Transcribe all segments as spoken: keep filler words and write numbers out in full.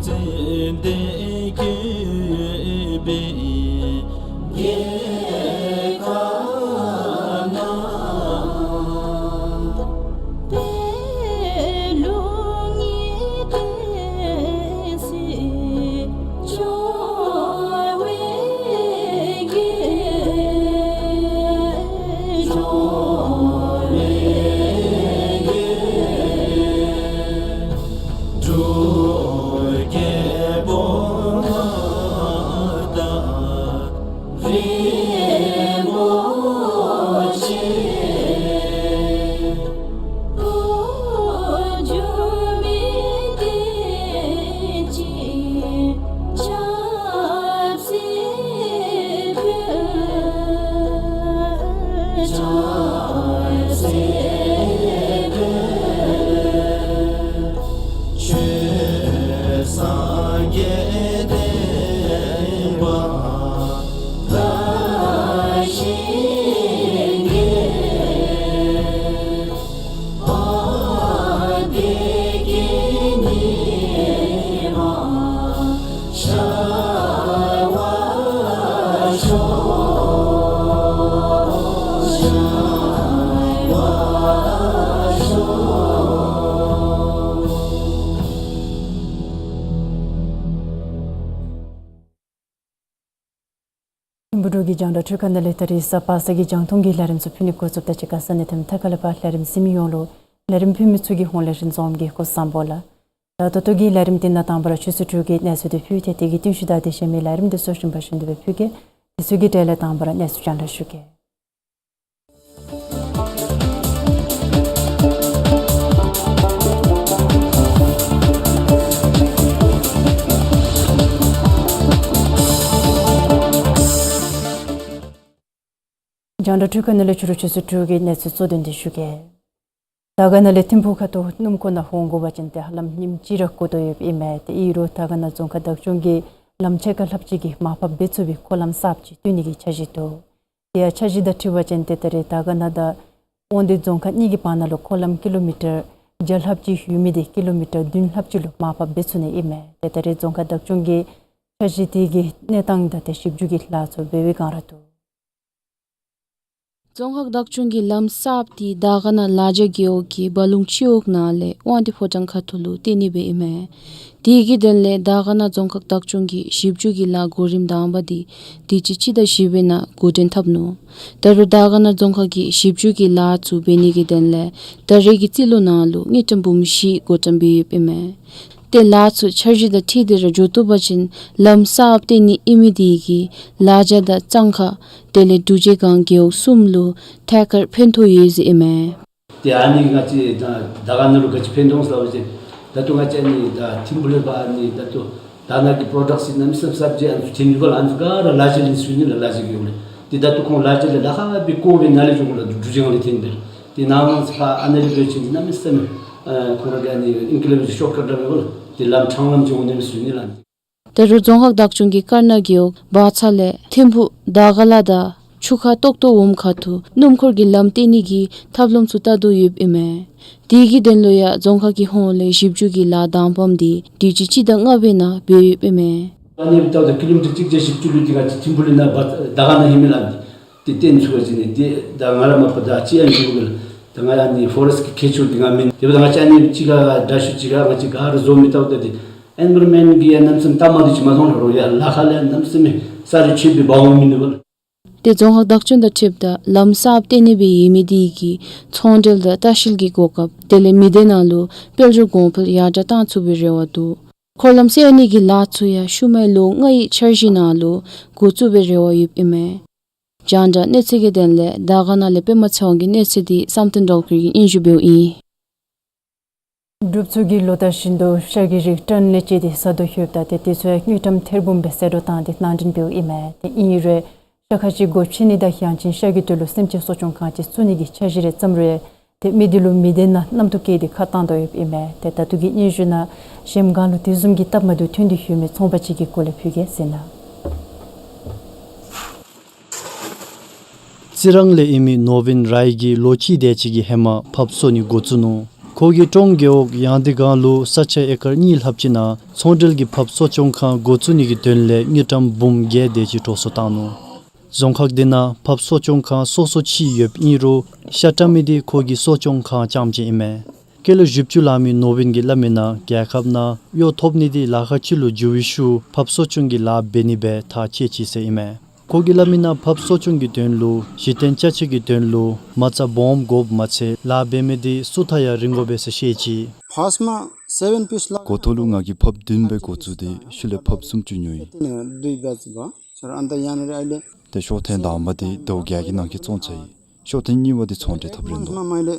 ཐིམ་ཕུག་འབྲུག་གི་རྒྱང་བསྒྲགས་འཕྲུལ་ཁང་ནང་ལས་ད་རིས་གཟའ་པ་སངས་ཀྱི་རྒྱང་མཐོང་གི་ལས་རིམ་ཚུ་ཕུལ་ནི་འགོ་བཙུགསཔ་ད་གཅིག་ཁར་ས་གནས་དང་མཐའ་ཁག་ལས་ཕར་ལས་རིམ་གཟིགས་མི་ཡོངས་ལུ་ལས་རིམ་ཕུལ་མི་ཚུ་གི་ཧོངས་ལས་རིན་འཛོམས་ཀྱིས་སྐུ་གཟུགས་བཟང་པོ་ལགས། ད་ད་ལྟོ་གི་ལས་རིམ་འདི་ནང་དང་པ་ར་ཆུ་ཚོད་དྲུག་གི་གནས་ཚུལ་འདི་ཕུལ་ཏེ་དེ་གི་རྟིང་ཤུལ་བདའ་སྟེ་གཞན་མི་ལས་རིམ་འདི་ཚུ་གཞན་པ་བཞིན་དུ་སྦེ་ཕུལ་གེ། དེ་ཚུ་གི་གྲས་ལས་དང་པ་ར་གནས་ཚུལ་རྒྱང་བསྒྲགས་ཞུ་གེ། རྒྱང་བསྒྲགས་འཕྲུལ་ཁང་ནང་ལས་ཕྱི་རུ་ཆུ་ཚོད་དྲུག་གི་གནས་ཚུལ་གཙོ་དོན་འདི་ཞུ་གེ། དར་དཀར་ན་ལས་ཐིམ་ཕུག་ཁ་ཐུག་སྣུམ་འཁོར་ནང་འོང་དགོ་པ་ཅིན་ཏེ་ཧ་ལམ་ཉིནམ་གཅིག་ར་འགོར་དོ་ཡོདཔ་ཨིན་མས། ཏེ་ཨིན་རུང་དར་དཀར་ན་རྫོང་ཁག་བདག་སྐྱོང་གིས་ལམ་ཕྱེད་ཀ་ལྷགཔ་ཅིག་གི་མར་ཕབ་འབད་ཚུགས་པའི་འཁོར་ལམ་གསརཔ་ཅིག་བཏོན་ནི་གི་འཆར་གཞི་འདུག། དེ་ཡང་འཆར་གཞི་དང་འཁྲིལ་བ་ཅིན་ཏེ་ད་རེས་དར་དཀར་ན་དང་དབང་འདུས་རྫོང་ཁག་གཉིས་ཀྱི་བར་ན་ལུ་འཁོར་ལམ་ཀི་ལོ་མི་ཊར་བརྒྱ་ལྷགཔ་ཅིག་ཡོད་མི་འདི་ཀི་ལོ་མི་ཊར་བདུན་ལྷགཔ་ཅིག་ལུ་མར་ཕབ་འབད་ཚུགས་ནི་ཨིན་མས། ཏེ་ད་རེས་རྫོང་ཁག་བདག་སྐྱོང་གིས་འཆར་གཞི་དེ་གི་གནས་སྟངས་དང་ཏེ་ཞིབ་འཇུག་གི་ལཱ་ཚུ་འབད་བའི་བསྒང་ར་འདུག། རྫོང་ཁག་བདག་སྐྱོང་གིས་ལམ་གསརཔ་འདི་དར་དཀར་ན་ལ་རྒྱ་རྒེད་འོག་གི་སྦ་ལུང་སྤྱི་འོག་ནང་ལས་དབང་འདུས་ཕོ་བྲང་ཁ་ཐུག་ལུ་བཏོན་ནི་སྦེ་ཨིན་མས། དེ་གི་དོན་ལས་དར་དཀར་ན་རྫོང་ཁག་བདག་སྐྱོང་གི་ཞིབ་འཇུག་གི་ལཱ་གོ་རིམ་དང་པ་འདི་དུས་ཅི་སྤྱི་ཟླ་བཞི་པའི་ནང་འགོ་འདྲེན་འཐབ་ནུག། ད་རུང་དར་དཀར་ན་རྫོང་ཁག་གི་ཞིབ་འཇུག་གི་ལཱ་ཚུ་འབད་ནི་གི་དོན་ལས་ད་རེས་ཀྱི་རྩིས་ལོ་ནང་ལུ་དངུལ་ཀྲམ་འབུམ་བཞི་བགོ་བཀྲམ་འབད་ཡོདཔ་ཨིན་མས། ཏེ་ལཱ་ཚུ་འཆར་གཞི་དང་འཁྲིལ་ཏེ་ར་འགྱོ་བཏུབ་པ་ཅིན་ལམ་གསརཔ་བཏོན་ནི་ཨིན་མི་དེ་གིས་ལ་རྒྱ་དང་གཙང་ཁ་དེ་ལས་འབྲུག་རྗེས་སྒང་རྒེད་འོག་གསུམ་ལུ་ཐད་ཀར་ཕན་ཐོགས་ཡོད་ཟེར་ཨིན་མས། ཏེ་ཨ་ནི་ང་བཅས་ད་དར་དཀར་ན་ལུ་ག་ཅི་ཕན་ཐོགས་ཟེར་བ་ཅིན་ད་ལྟོ་ང་བཅས་ཨ་ནི་ད་ཐིམ་ཕུག་ལས་ཕར་ཨ་ནི་ད་ལྟོ་དར་དཀར་ན་གི་པྲོ་ཌཀཊསི་གནམ་མེད་ས་མེད་གསརཔ་ཅིག་ཨ་ནི་ཚུ་བྱིན་ནི་གོ་ལགས། ཨ་ནི་ཚུ་ག་ར་ལ་རྒྱ་ལས་བཟོ་ནི་ལགས། ལ་རྒྱ་རྒེད་འོག་ལས། ཏེ་ད་ལྟོ་ཁོང་ལ་རྒྱ་ལས་ལཱ་ཁག་སྦེ་བཀོ་སྦེ་ནཱ་ལས་འགྱོ་དགོ་ལགས། འབྲུག་རྗེས་སྒང་ལས་འཐོན་སྦེ། ཏེ་ནཱ་ལས་ཕར་ཨ་ནཱ་ལས་འབད་བ་ཅིན་གནམ་མེད་ས་མེད་ཨ་ཁོང་ར་གི་ཨ་ནི་ཨིང་སྐད་ལས་འབད་བ་ཅིན་ཤོཊ་ཀཊ་ར་འབད་དགོ་ལགས། ཏེ་ལམ་ཕྲང་ལམ་ཅིག་འོང་ནི་མས་ཟེར་ཞུ་ནི་ལགས། ད་རུང་རྫོང་ཁག་བདག་སྐྱོང་གིས་དཀར་ན་རྒེད་འོག་བར་ཚ་ལས་ཐིམ་ཕུག་དར་དཀར་ལ་དང་ཆུ་ཁ་ཏོག་ཏོ་འོངམ་ཁ་ཐུག་སྣུམ་འཁོར་གྱི་ལམ་བཏོན་ནི་གི་ཐབས་ལམ་ཚུ་བལྟ་དོ་ཡོདཔ་ཨིན་མས། དེ་གི་དོན་ལུ་ཡང་རྫོང་ཁག་གི་ཧོངས་ལས་ཞིབ་འཇུག་གི་ལཱ་དང་པམ་འདི་དུས་ཅི་སྤྱི་ཟླ་ལྔ་པའི་ནང་འབད་ཡོདཔ་ཨིན་མས། ཨ་ནི་ད་ལྟོ་ཀི་ལོ་མི་ཊར་གཅིག་བརྒྱ་བཞི་བཅུ་ལུ་འདི་ང་བཅས་ཐིམ་ཕུག་ལས་ནཱ་བར་དར་དཀར་ན་ཧེ་མ་ལས་ཨ་ནི་འདི་ཏེ་བཏོན་ཚུགས་པ་ཅིན་ནི་ཏེ་ད་ང་ར་མ་པ་ད་ཅི་ཨ་ནི་འགྱོ་དགོ་ལགས། ད་ང་ཨ་ནི་ཕོ་རེསཊ་གི་མཁས་མཆོག་འདི་ང་མེན། དེ་འབདཝ་ད་ང་བཅས་ཨ་ནི་གཅིག་ཁར་དྲག་ཤོས་གཅིག་ཁར་ང་བཅས་ག་ར་འཛོམས་མི་ལྟཝ་ད་འདི་ཨེན་བཱའི་རོན་མེནཊ་གི་ཡང་གནམ་མེད་ས་མེད་སྟབས་མ་བདེཝ་ཅིག་མ་མཐོང་རུང་ཡང་ལཱ་ཁག་ལས་གནམ་མེད་ས་མེད་ས་རུད་ཆེ་སྦེ་འབག་འོང་མི་ནུག་པ་ལགས། ཏེ་རྫོང་ཁག་བདག་སྐྱོང་དང་འཁྲིལཝ་ད་ལམ་གསརཔ་བཏོན་ནི་སྦེ་ཡོད་མི་དེ་གིས་ཚོང་འབྲེལ་དང་ལྟ་བཤལ་གྱི་གོ་སྐབས་དེ་ལས་མི་སྡེ་ནང་ལུ་དཔལ་འབྱོར་གོང་འཕེལ་ཡར་དྲགས་བཏང་ཚུགས་པའི་རེ་བ་འདུག། འཁོར་ལམ་བསལ་ནི་གི་ལཱ་ཚུ་ཡང་ཤུལ་མའི་ལོ་ལྔའི་འཆར་གཞི་ནང་ལུ་འགོ་བཙུགས་པའི་རེ་བ་ཡོདཔ་ཨིན་མས། རྒྱང་བསྒྲགས་གནས་ཚུལ་གྱི་དོན་ལས་དར་དཀར་ན་ལས་པདྨ་ཚེ་དབང་གི་གནས་ཚུལ་འདི་བསམ་གཏན་སྒྲོལ་དཀར་གྱིས་སྙན་ཞུ་འབདཝ་ཨིན། འབྲུགཔ་ཚུ་གིས་ལོ་ལྟར་བཞིན་དུ་ཤ་གི་རིགས་ཊཱན་ལས་བཅད་དེ་ཟ་དོ་ཡོདཔ་ད་ཏེ་དེ་ཚུ་ཡང་དངུལ་ཀྲམ་ཐེར་འབུམ་སྦེ་ཟད་འགྲོ་བཏང་སྟེ་ནང་འདྲེན་འབདཝ་ཨིན་མས། ཏེ་ཨིན་རུང་ཤ་ཁ་ཅིག་སྒོ་ཕྱེ་ནི་དང་ཡང་ཅིན་ཤ་གི་དོན་ལུ་སེམས་ཅན་གསོ་སྐྱོང་ཁང་ཅིག་བཙུགས་ནི་གི་འཆར་གཞི་རེ་བརྩམས་རུང་ཏེ་མི་དེ་ལུ་མི་སྡེ་ནང་རྣམ་རྟོག་སྐྱེས་ཏེ་ཁ་བཏང་དོ་ཡོདཔ་ཨིན་མས། ཏེ་ད་ལྟོ་གི་སྙན་ཞུ་ནང་གཞལམ་སྒང་ལུ་དེ་བཟུམ་གྱི་སྟབས་མ་བདེཝ་ཐོན་ཏེ་ཡོད་མི་ཚོང་པ་ཅིག་གི་སྐོར་ལས་ཕུལ་གེ་ཟེར་ན། རྩི་རང་ལས་ཨིན་མི་ནོར་བིན་རའི་གིས་ལོ་གཅིག་དེ་ཅིག་གི་ཧེ་མ་ཕགཔ་གསོ་ནི་འགོ་བཙུགས་ནུག། ཁོ་གིས་ཀྲོང་རྒེད་འོག་ཡང་ཏི་སྒང་ལུ་ས་ཆ་ཨེ་ཀར་གཉིས་ལྷགཔ་ཅིག་ནང་ཚོང་འབྲེལ་གྱི་ཕགཔ་གསོ་སྐྱོང་ཁང་འགོ་བཙུགས་ནི་གི་དོན་ལས་དངུལ་ཀྲམ་འབུམ་བརྒྱད་དེ་ཅིག་འགྲོ་སོང་བཏང་ནུག། རྫོང་ཁག་འདི་ནང་ཕགཔ་གསོ་སྐྱོང་ཁང་སོ་སོ་ཅིག་ཡོདཔ་ཨིན་རུང་ཤ་བཀྲམ་མི་འདི་ཁོ་གི་གསོ་སྐྱོང་ཁང་རྐྱངམ་ཅིག་ཨིན་མས། སྐྱེས་ལོ་བཞི་བཅུ་ལང་མི་ནོར་བུན་གྱིས་སླབ་མི་ནང་རྒྱལ་ཁབ་ནང་གཡོག་ཐོབ་ནི་འདི་ལཱ་ཁག་ཅིག་ལུ་འགྱུར་བའི་ཤུལ་ཕགཔ་གསོ་སྐྱོང་གི་ལཱ་འབད་ནི་སྦེ་ཐག་བཅད་ཅི་ཟེར་ཨིན་མས། ཁོ་གིས་སླབ་མི་ནང་ཕགཔ་གསོ་སྐྱོང་གི་དོན་ལུ་གཞི་རྟེན་ཅ་ཆས་ཀྱི་དོན་ལུ་མ་རྩ་སྦོམ་དགོཔ་མ་ཚད་ལཱ་འབད་མི་འདི་སུ་ཐ་ཡང་རིན་དགོ་པས་ཟེར་བཤད་ཅི། First-མ་seven piece ལགས། འགོ་ཐོག་ལུ་ང་གིས་ཕགཔ་བདུན་སྦེ་འགོ་བཙུགས་ཏེ་ཤུལ་ལས་ཕགཔ་སུམ་ཅུ་ཉོ་ཡི། དེ་ནས་འདུས་སྦེ་བཙུགས་པ། སོར་ཨན་ད་ཡང་ནི་རེ་ཨ་ལེ། ཏེ་ཤོག་ཐེངས་དང་པ་འདི་ཟླཝ་བརྒྱད་ཀྱི་ནང་འཁོད་བཙོང་ཚར་ཡི། ཤོག་ཐེངས་གཉིས་པ་འདི་ཚོང་འབྲེལ་འཐབ་རན་འདུག། མ་མ་ལེ།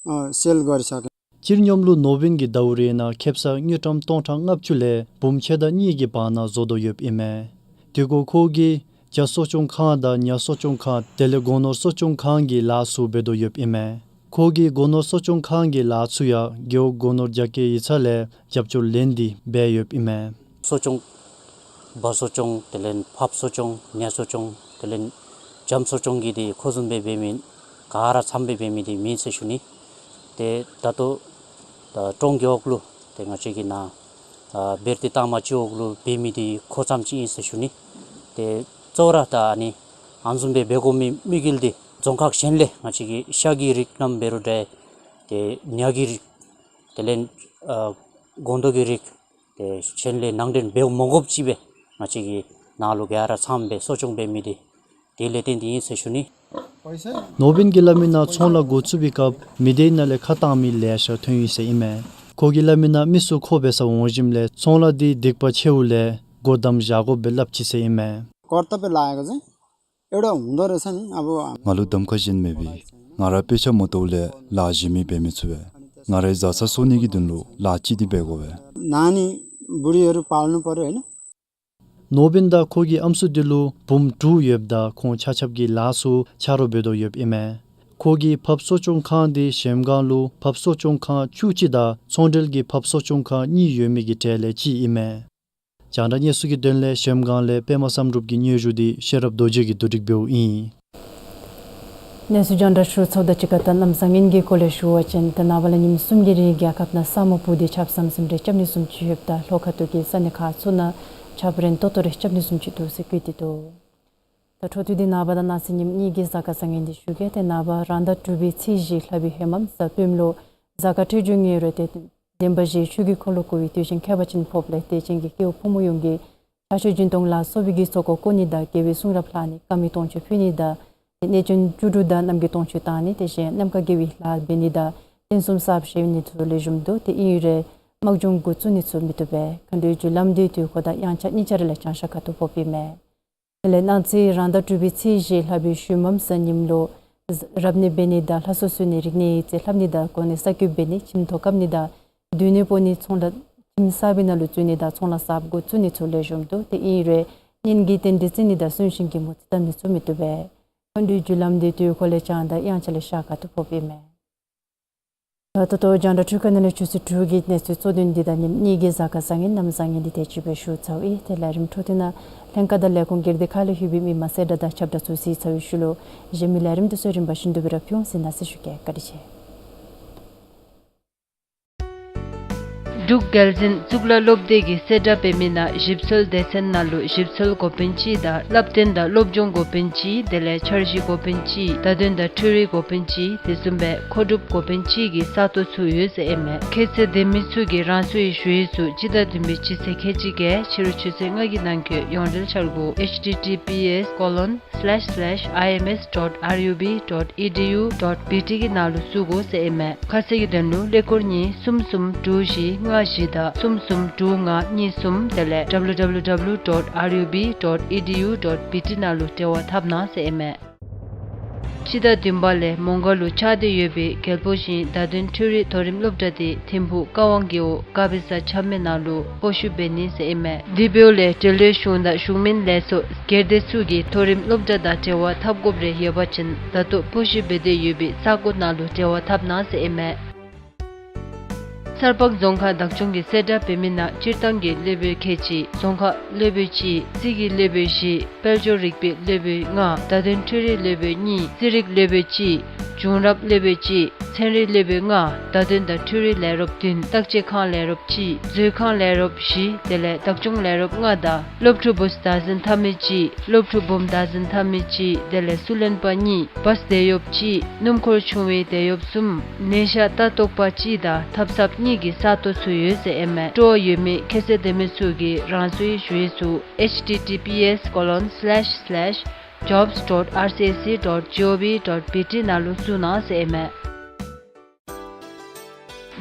ཨ་སེལ་ག་རེ་ཆགས། སྤྱིར་སྙོམས་ལུ་ནོར་བུན་གྱིས་ཟླཝ་རེ་ནང་ཁེབ་ས་དངུལ་ཀྲམ་སྟོང་ཕྲག་ལྔ་བཅུ་ལས་འབུམ་ཕྱེད་དང་གཉིས་ཀྱི་བར་ན་བཟོ་དོ་ཡོདཔ་ཨིན་མས། དེ་གུ་ཁོ་གིས་བྱ་གསོ་སྐྱོང་ཁང་དང་ཉ་གསོ་སྐྱོང་ཁང་དེ་ལས་སྒོ་ནོར་གསོ་སྐྱོང་ཁང་གི་ལཱ་ཚུ་འབད་དོ་ཡོདཔ་ཨིན་མས། ཁོ་གིས་སྒོ་ནོར་གསོ་སྐྱོང་ཁང་གི་ལཱ་ཚུ་ཡང་རྒེད་འོག་སྒོ་ནོར་རྒྱ་སྐྱེད་ཡིག་ཚང་ལས་རྒྱབ་སྐྱོར་ལེན་ཏེ་འབད་ཡོདཔ་ཨིན་མས། གསོ་སྐྱོང་། བ་གསོ་སྐྱོང་དེ་ལས་ཕགཔ་གསོ་སྐྱོང་ཉ་གསོ་སྐྱོང་དེ་ལས་བྱམོ་གསོ་སྐྱོང་གི་འདི་ཁོ་བཟུམ་སྦེ་འབད་མི་ག་ར་ཚངམ་སྦེ་འབད་མི་འདི་མེད་ཟེར་ཞུ་ནི། ཏེ་ད་ལྟོ་ད་ཀྲོང་རྒེད་འོག་ལུ་ཏེ་ང་བཅས་ཀྱི་ནཱ་ཨ་བེར་ཏི་ཏང་མ་སྤྱི་འོག་ལུ་འབད་མི་འདི་ཁོ་ཙམ་ཅིག་ཨིན་ཟེར་ཞུ་ནི། ཏེ་གཙོ་བོ་ར་ད་ཨ་ནི་ཨ་ནི་བཟུམ་སྦེ་འབད་དགོ་མི་དམིགས་ཡུལ་འདི་རྫོང་ཁག་གཞན་ལས་ང་བཅས་ཀྱི་ཤ་གི་རིགས་རྣམས་འབད་རུང་འདྲ། ཏེ་ཉ་གི་རིགས་དེ་ལས་ཨ་སྒོང་རྡོག་གི་རིགས་ཏེ་གཞན་ལས་ནང་འདྲེན་འབད་མ་དགོཔ་ཅིག་སྦེ་ང་བཅས་ཀྱི་ནཱ་ལུ་ག་ར་ཚངམ་སྦེ་གསོ་སྐྱོང་འབད་མི་འདི་དེ་ལས་བརྟེན་ཏེ་ཨིན་ཟེར་ཞུ་ནི། ནོར་བུན་གྱིས་སླབ་མི་ནང་ཚོང་ལཱ་འགོ་བཙུགས་པའི་སྐབས་མི་སྡེ་ནང་ལས་ཁ་བཏང་མི་ལེ་ཤ་ཐོན་ཡི་ཟེར་ཨིན་མས། ཁོ་གིས་སླབ་མི་ནང་མི་ཚུ་ཁོ་འབད་སར་འོང་ཞིནམ་ལས་ཚོང་ལཱ་འདི་སྡིག་པ་ཆེཝ་ལས་སྒོ་བསྡམ་བཞག་དགོ་པས་སླབ་ཅི་ཟེར་ཨིན་མས། कर्तव्य लागेको चाहिँ एउटा हुँदो रहेछ नि। अब ང་ལུ་གདམ་ཁ་གཞན་མེད་པས། ང་ར་དཔེ་ཆ་མ་བལྟཝ་ལས་ལཱ་གཞན་མི་འབད་མི་ཚུགས་པས། ང་རའི་བཟའ་ཚང་གསོ་ནི་གི་དོན་ལུ་ལཱ་ཅིག་འདི་འབད་དགོ་པས། नानी बुढीहरू पाल्नु पर्‍यो होइन। ནོར་བུན་དང་ཁོ་གི་ཨམ་སྲུ་འདི་ལུ་བུམོ་དྲུག་ཡོདཔ་ད་ཁོང་ཆ་ཁྱབ་ཀྱིས་ལཱ་ཚུ་ཆ་རོགས་འབད་དོ་ཡོདཔ་ཨིན་མས། ཁོ་གི་ཕགཔ་གསོ་སྐྱོང་ཁང་འདི་གཞལམ་སྒང་ལུ་ཕགཔ་གསོ་སྐྱོང་ཁང་བཅུ་གཅིག་དང་ཚོང་འབྲེལ་གྱི་ཕགཔ་གསོ་སྐྱོང་ཁང་གཉིས་ཡོད་མི་གི་གྲས་ལས་གཅིག་ཨིན་མས། རྒྱང་བསྒྲགས་གནས་ཚུལ་གྱི་དོན་ལས་གཞལམ་སྒང་ལས་པདྨ་བསམ་གྲུབ་ཀྱི་སྙན་ཞུ་འདི་ཤེས་རབ་རྡོ་རྗེ་གིས་བསྡུ་སྒྲིག་འབདཝ་ཨིན། གནས་ཚུལ་རྒྱང་བསྒྲགས་ཞུ་ཚརཝ་དང་གཅིག་ཁར་ད་གནམ་བཟང་ངན་གྱི་སྐོར་ལས་ཞུ་བ་ཅིན་ད་ནངས་པ་ལས་ཉིནམ་གསུམ་གྱི་རིང་རྒྱལ་ཁབ་ནང་ས་སྨུག་སྤུབས་ཏེ་ཆརཔ་ཟམ་ཟིམ་རེ་རྐྱབ་ནི་བཟུམ་ཅིག་ཡོདཔ་ད་ལྷོ་ཁ་ཐུག་གི་ས་གནས་ཁག་ཚུ་ནང་ཆརཔ་རན་ཏོག་ཏོ་རེ་རྐྱབ་ནི་བཟུམ་ཅིག་འདུག་ཟེར་བཀོད་དེ་འདུག། ད་འཕྲོ་མཐུད་དེ་ནངས་པ་དང་གནངས་ཚེ་ཉིནམ་གཉིས་ཀྱི་གཟའ་སྐར་བཟང་ངན་འདི་ཞུ་གེ། ཏེ་ནངས་པ་རང་ཟླ་དྲུག་པའི་ཚེས་བཞི་ལྷག་པའི་ཧེ་མ་གཟའ་སྤེནམ་ལུ་གཟའ་སྐར་འཕྲོད་སྦྱོར་ངན་རུང་ཏེ་བདེན་པ་བཞིའི་ཆོས་ཀྱི་འཁོར་ལོ་བསྐོར་བའི་དུས་ཆེན་ཁྱད་པར་ཅན་ཕོགཔ་ལས་དད་ཅན་གྱི་སྐྱེ་བོ་ཕོ་མོ་ཡོངས་ཀྱིས་ཕྱག་མཆོད་སྦྱིན་གཏོང་ལ་སོགས་པའི་གི་ཚོགས་འཁོར་བསྐོར་ནི་དང་དགེ་བའི་གསུང་རབ་ལྷག་ནི་བཀའ་མའི་དུང་ཆོས་ཕུལ་ནི་དང་གནོད་སྦྱིན་བཅུ་དྲུག་དང་རྣམ་རྒྱལ་དུང་ཆོས་བཏང་ནི་དེ་བཞིན་ནམ་མཁའ་དགེ་བའི་ལྷ་འབད་ནི་དང་རྟེན་གསུམ་གསརཔ་བཞེངས་ནི་ཚུ་ལེགས་ཤོམ་འདུག། ཏེ་ཨིན་རུང་དམག་སྦྱོང་འགོ་བཙུགས་ནི་ཚུ་མི་བཏུབ་པས། མཁའ་འགྲོའི་རྒྱུ་ལམ་འདི་དུས་འཁོར་དང་དབྱངས་འཆར་གཉིས་ཆ་ར་ལས་བྱང་ཤར་ཁ་ཐུག་ཕོགཔ་ཨིན་མས། དེ་ལས་གནངས་ཚེ་རང་ཟླ་དྲུག་པའི་ཚེས་བཞི་ལྷག་པའི་ཤུལ་མམ་གཟའ་ཉིམ་ལུ་རབ་གནས་འབད་ནི་དང་ལྷ་གསོལ་གསོལ་ནི་རིག་གནས་ཡིག་རྩིས་ལྷབ་ནི་དང་གོ་གནས་གསར་བསྐོ་འབད་ནི་ཁྱིམ་ཐོག་བཀབ་ནི་དང་སྡོད་གནས་སྤོ་ནི་ཚོང་ལཱ་ཁྱིམ་གསར་པའི་ནང་ལུ་འཛུལ་ནི་དང་ཚོང་ལཱ་གསརཔ་འགོ་བཙུགས་ནི་ཚུ་ལེགས་ཤོམ་འདུག། ཏེ་ཨིན་རུང་གཉེན་གྱི་རྟེན་འབྲེལ་བརྩི་ནི་དང་གསོན་གཤིན་གྱི་མོ་རྩིས་བཏབ་ནི་ཚུ་མི་བཏུབ་པས། མཁའ་འགྲོའི་རྒྱུ་ལམ་འདི་དུས་འཁོར་ལས་བྱང་དང་དབྱངས་འཆར་ལས་ཤར་ཁ་ཐུག་ཕོགཔ་ཨིན་མས། ད་ལྟོ་ལྟོ་རྒྱང་བསྒྲགས་འཕྲུལ་ཁང་ནང་ལས་ཆུ་ཚོད་དྲུག་གི་གནས་ཚུལ་གཙོ་དོན་འདི་དང་ཉིནམ་གཉིས་ཀྱི་གཟའ་སྐར་བཟང་ངན་གནམ་བཟང་ངན་འདི་དེ་ཅིག་སྦེ་ཞུ་ཚརཝ་ཨིན། ཏེ་ལས་རིམ་འཕྲོ་མཐུད་ནང་ལྷན་ཁག་དང་ལས་ཁུངས་སྒེར་སྡེ་ཁག་ལས་ལྷོད་པའི་མི་མང་གསལ་བསྒྲགས་དང་ཁྱབ་བསྒྲགས་ཚུ་གཟིགས་ཚར་བའི་ཤུལ་ལུ་གཞན་མི་ལས་རིམ་འདི་ཚུ་རིམ་པ་བཞིན་དུ་སྦེ་ར་ཕུལ་འོང་ཟེར་གནང་ཞུ་གེ། བཀའ་དྲིན་ཆེ། འབྲུག་རྒྱལ་འཛིན་གཙུག་ལག་སློབ་སྡེ་གིས་གསལ་བསྒྲགས་འབད་མི་ནང་ཞིབ་འཚོལ་སྡེ་ཚན་ནང་ལུ་ཞིབ་འཚོལ་འགོ་དཔོན་གཅིག་དང་བསླབ་སྟོན་དང་སློབ་སྦྱོང་འགོ་དཔོན་གཅིག་དེ་ལས་འཆར་གཞི་འགོ་དཔོན་གཅིག་བརྡ་དོན་དང་འཕྲུལ་རིག་འགོ་དཔོན་གཅིག་དེ་བཟུམ་སྦེ་མཁོ་སྒྲུབ་འགོ་དཔོན་གཅིག་གི་ས་སྟོང་ཚུ་ཡོད་ཟེར་ཨིན་མས། ཁྱད་ཚད་ལྡན་མི་ཚུ་གིས་རང་སོའི་ཞུ་ཡིག་ཚུ་སྤྱི་ཟླ་བདུན་པའི་སྤྱི་ཚེས་ཁལ་གཅིག་བརྒྱད་ཕྱི་རུ་ཆུ་ཚོད་ལྔ་གི་ནང་འཁོད་ཡོངས་འབྲེལ་འཆར་སྒོ་H T T P S colon slash slash I M S dot R U B dot E D U dot B T གི་ནང་ལུ་བཙུགས་དགོ་ཟེར་ཨིན་མས། ཁ་གསལ་གྱི་དོན་ལུ་ཀླད་ཀོར་གཉིས་གསུམ་གསུམ་དྲུག་བཞི་ལྔ་བཞི་དང་གསུམ་གསུམ་དྲུག་ལྔ་གཉིས་གསུམ་དེ་ལས W W W dot R U B dot E D U dot B T ནང་ལུ་འབྲེལ་བ་འཐབ་གནང་ཟེར་ཨིན་མས། སྤྱི་ཟླ་བདུན་པ་ལས་མོང་སྒར་ལུ་ཆགས་ཏེ་ཡོད་པའི་རྒྱལ་པོ་ཞིང་བརྡ་དོན་འཕྲུལ་རིག་མཐོ་རིམ་སློབ་གྲྭ་འདི་ཐིམ་ཕུག་ཀ་ཝང་རྒེད་འོག་ཀ་བི་ས་ཆ་མེད་ནང་ལུ་སྤོ་བཤུད་འབད་ནི་ཟེར་ཨིན་མས། དེ་འབདཝ་ལས་འབྲེལ་ཡོད་གཞུང་དང་གཞུང་མིན་ལས་ཚོགས་སྒེར་སྡེ་ཚུ་གིས་མཐོ་རིམ་སློབ་གྲྭ་དང་འབྲེལ་བ་འཐབ་དགོཔ་རེ་ཡོད་པ་ཅིན་ད་ལྟོ་སྤོ་བཤུད་འབད་དེ་ཡོད་པའི་ས་གོ་ནང་ལུ་འབྲེལ་བ་འཐབ་གནང་ཟེར་ཨིན་མས། སར་པང་རྫོང་ཁག་བདག་སྐྱོང་གིས་གསལ་བསྒྲགས་འབད་མི་ནང་སྤྱིར་བཏང་གི་སློབ་དཔོན་ཁལ་གཅིག་རྫོང་ཁ་སློབ་དཔོན་གཅིག་རྩིས་ཀྱི་སློབ་དཔོན་བཞི་དཔལ་འབྱོར་རིག་པའི་སློབ་དཔོན་ལྔ་བརྡ་དོན་འཕྲུལ་རིག་སློབ་དཔོན་གཉིས་རྩིས་རིག་སློབ་དཔོན་གཅིག་ བྱུང་རབས་ལེགས་པའི་གཅིག། ཚན་རིག་ལེགས་པའི་ལྔ། བརྡ་དོན་དང་འཕྲུལ་རིག་ལས་རོགས་བདུན། བརྟག་དཔྱད་ཁང་ལས་རོགས་གཅིག། མཛོད་ཁང་ལས་རོགས་བཞི། དེ་ལས་བདག་སྐྱོང་ལས་རོགས་ལྔ་དང་སློབ་ཕྲུག་བུཚ་བདག་འཛིན་འཐབ་མི་གཅིག། སློབ་ཕྲུག་འབུམ་བདག་འཛིན་འཐབ་མི་གཅིག། དེ་ལས་སུ་ལེན་པ་གཉིས། བཱས་དེད་གཡོགཔ་གཅིག། སྣུམ་འཁོར་ཆུང་བའི་དེད་གཡོགཔ་གསུམ། ནད་ཤ་ལྟ་རྟོག་པ་གཅིག་དང་ཐབ་ཚངཔ་གཉིས་ཀྱི་ས་སྟོང་ཚུ་ཡོད་ཟེར་ཨིན་མས། སྤྲོ་བ་ཡོད་མི་ཁྱད་ཚད་ལྡན་མི་ཚུ་གིས་རང་སོའི་ཞུ་ཡིག་ཚུ་H T T P S colon slash slash jobs dot R C S C dot G O V dot B T ནང་ལུ་བཙུགས་གནང་ཟེར་ཨིན་མས།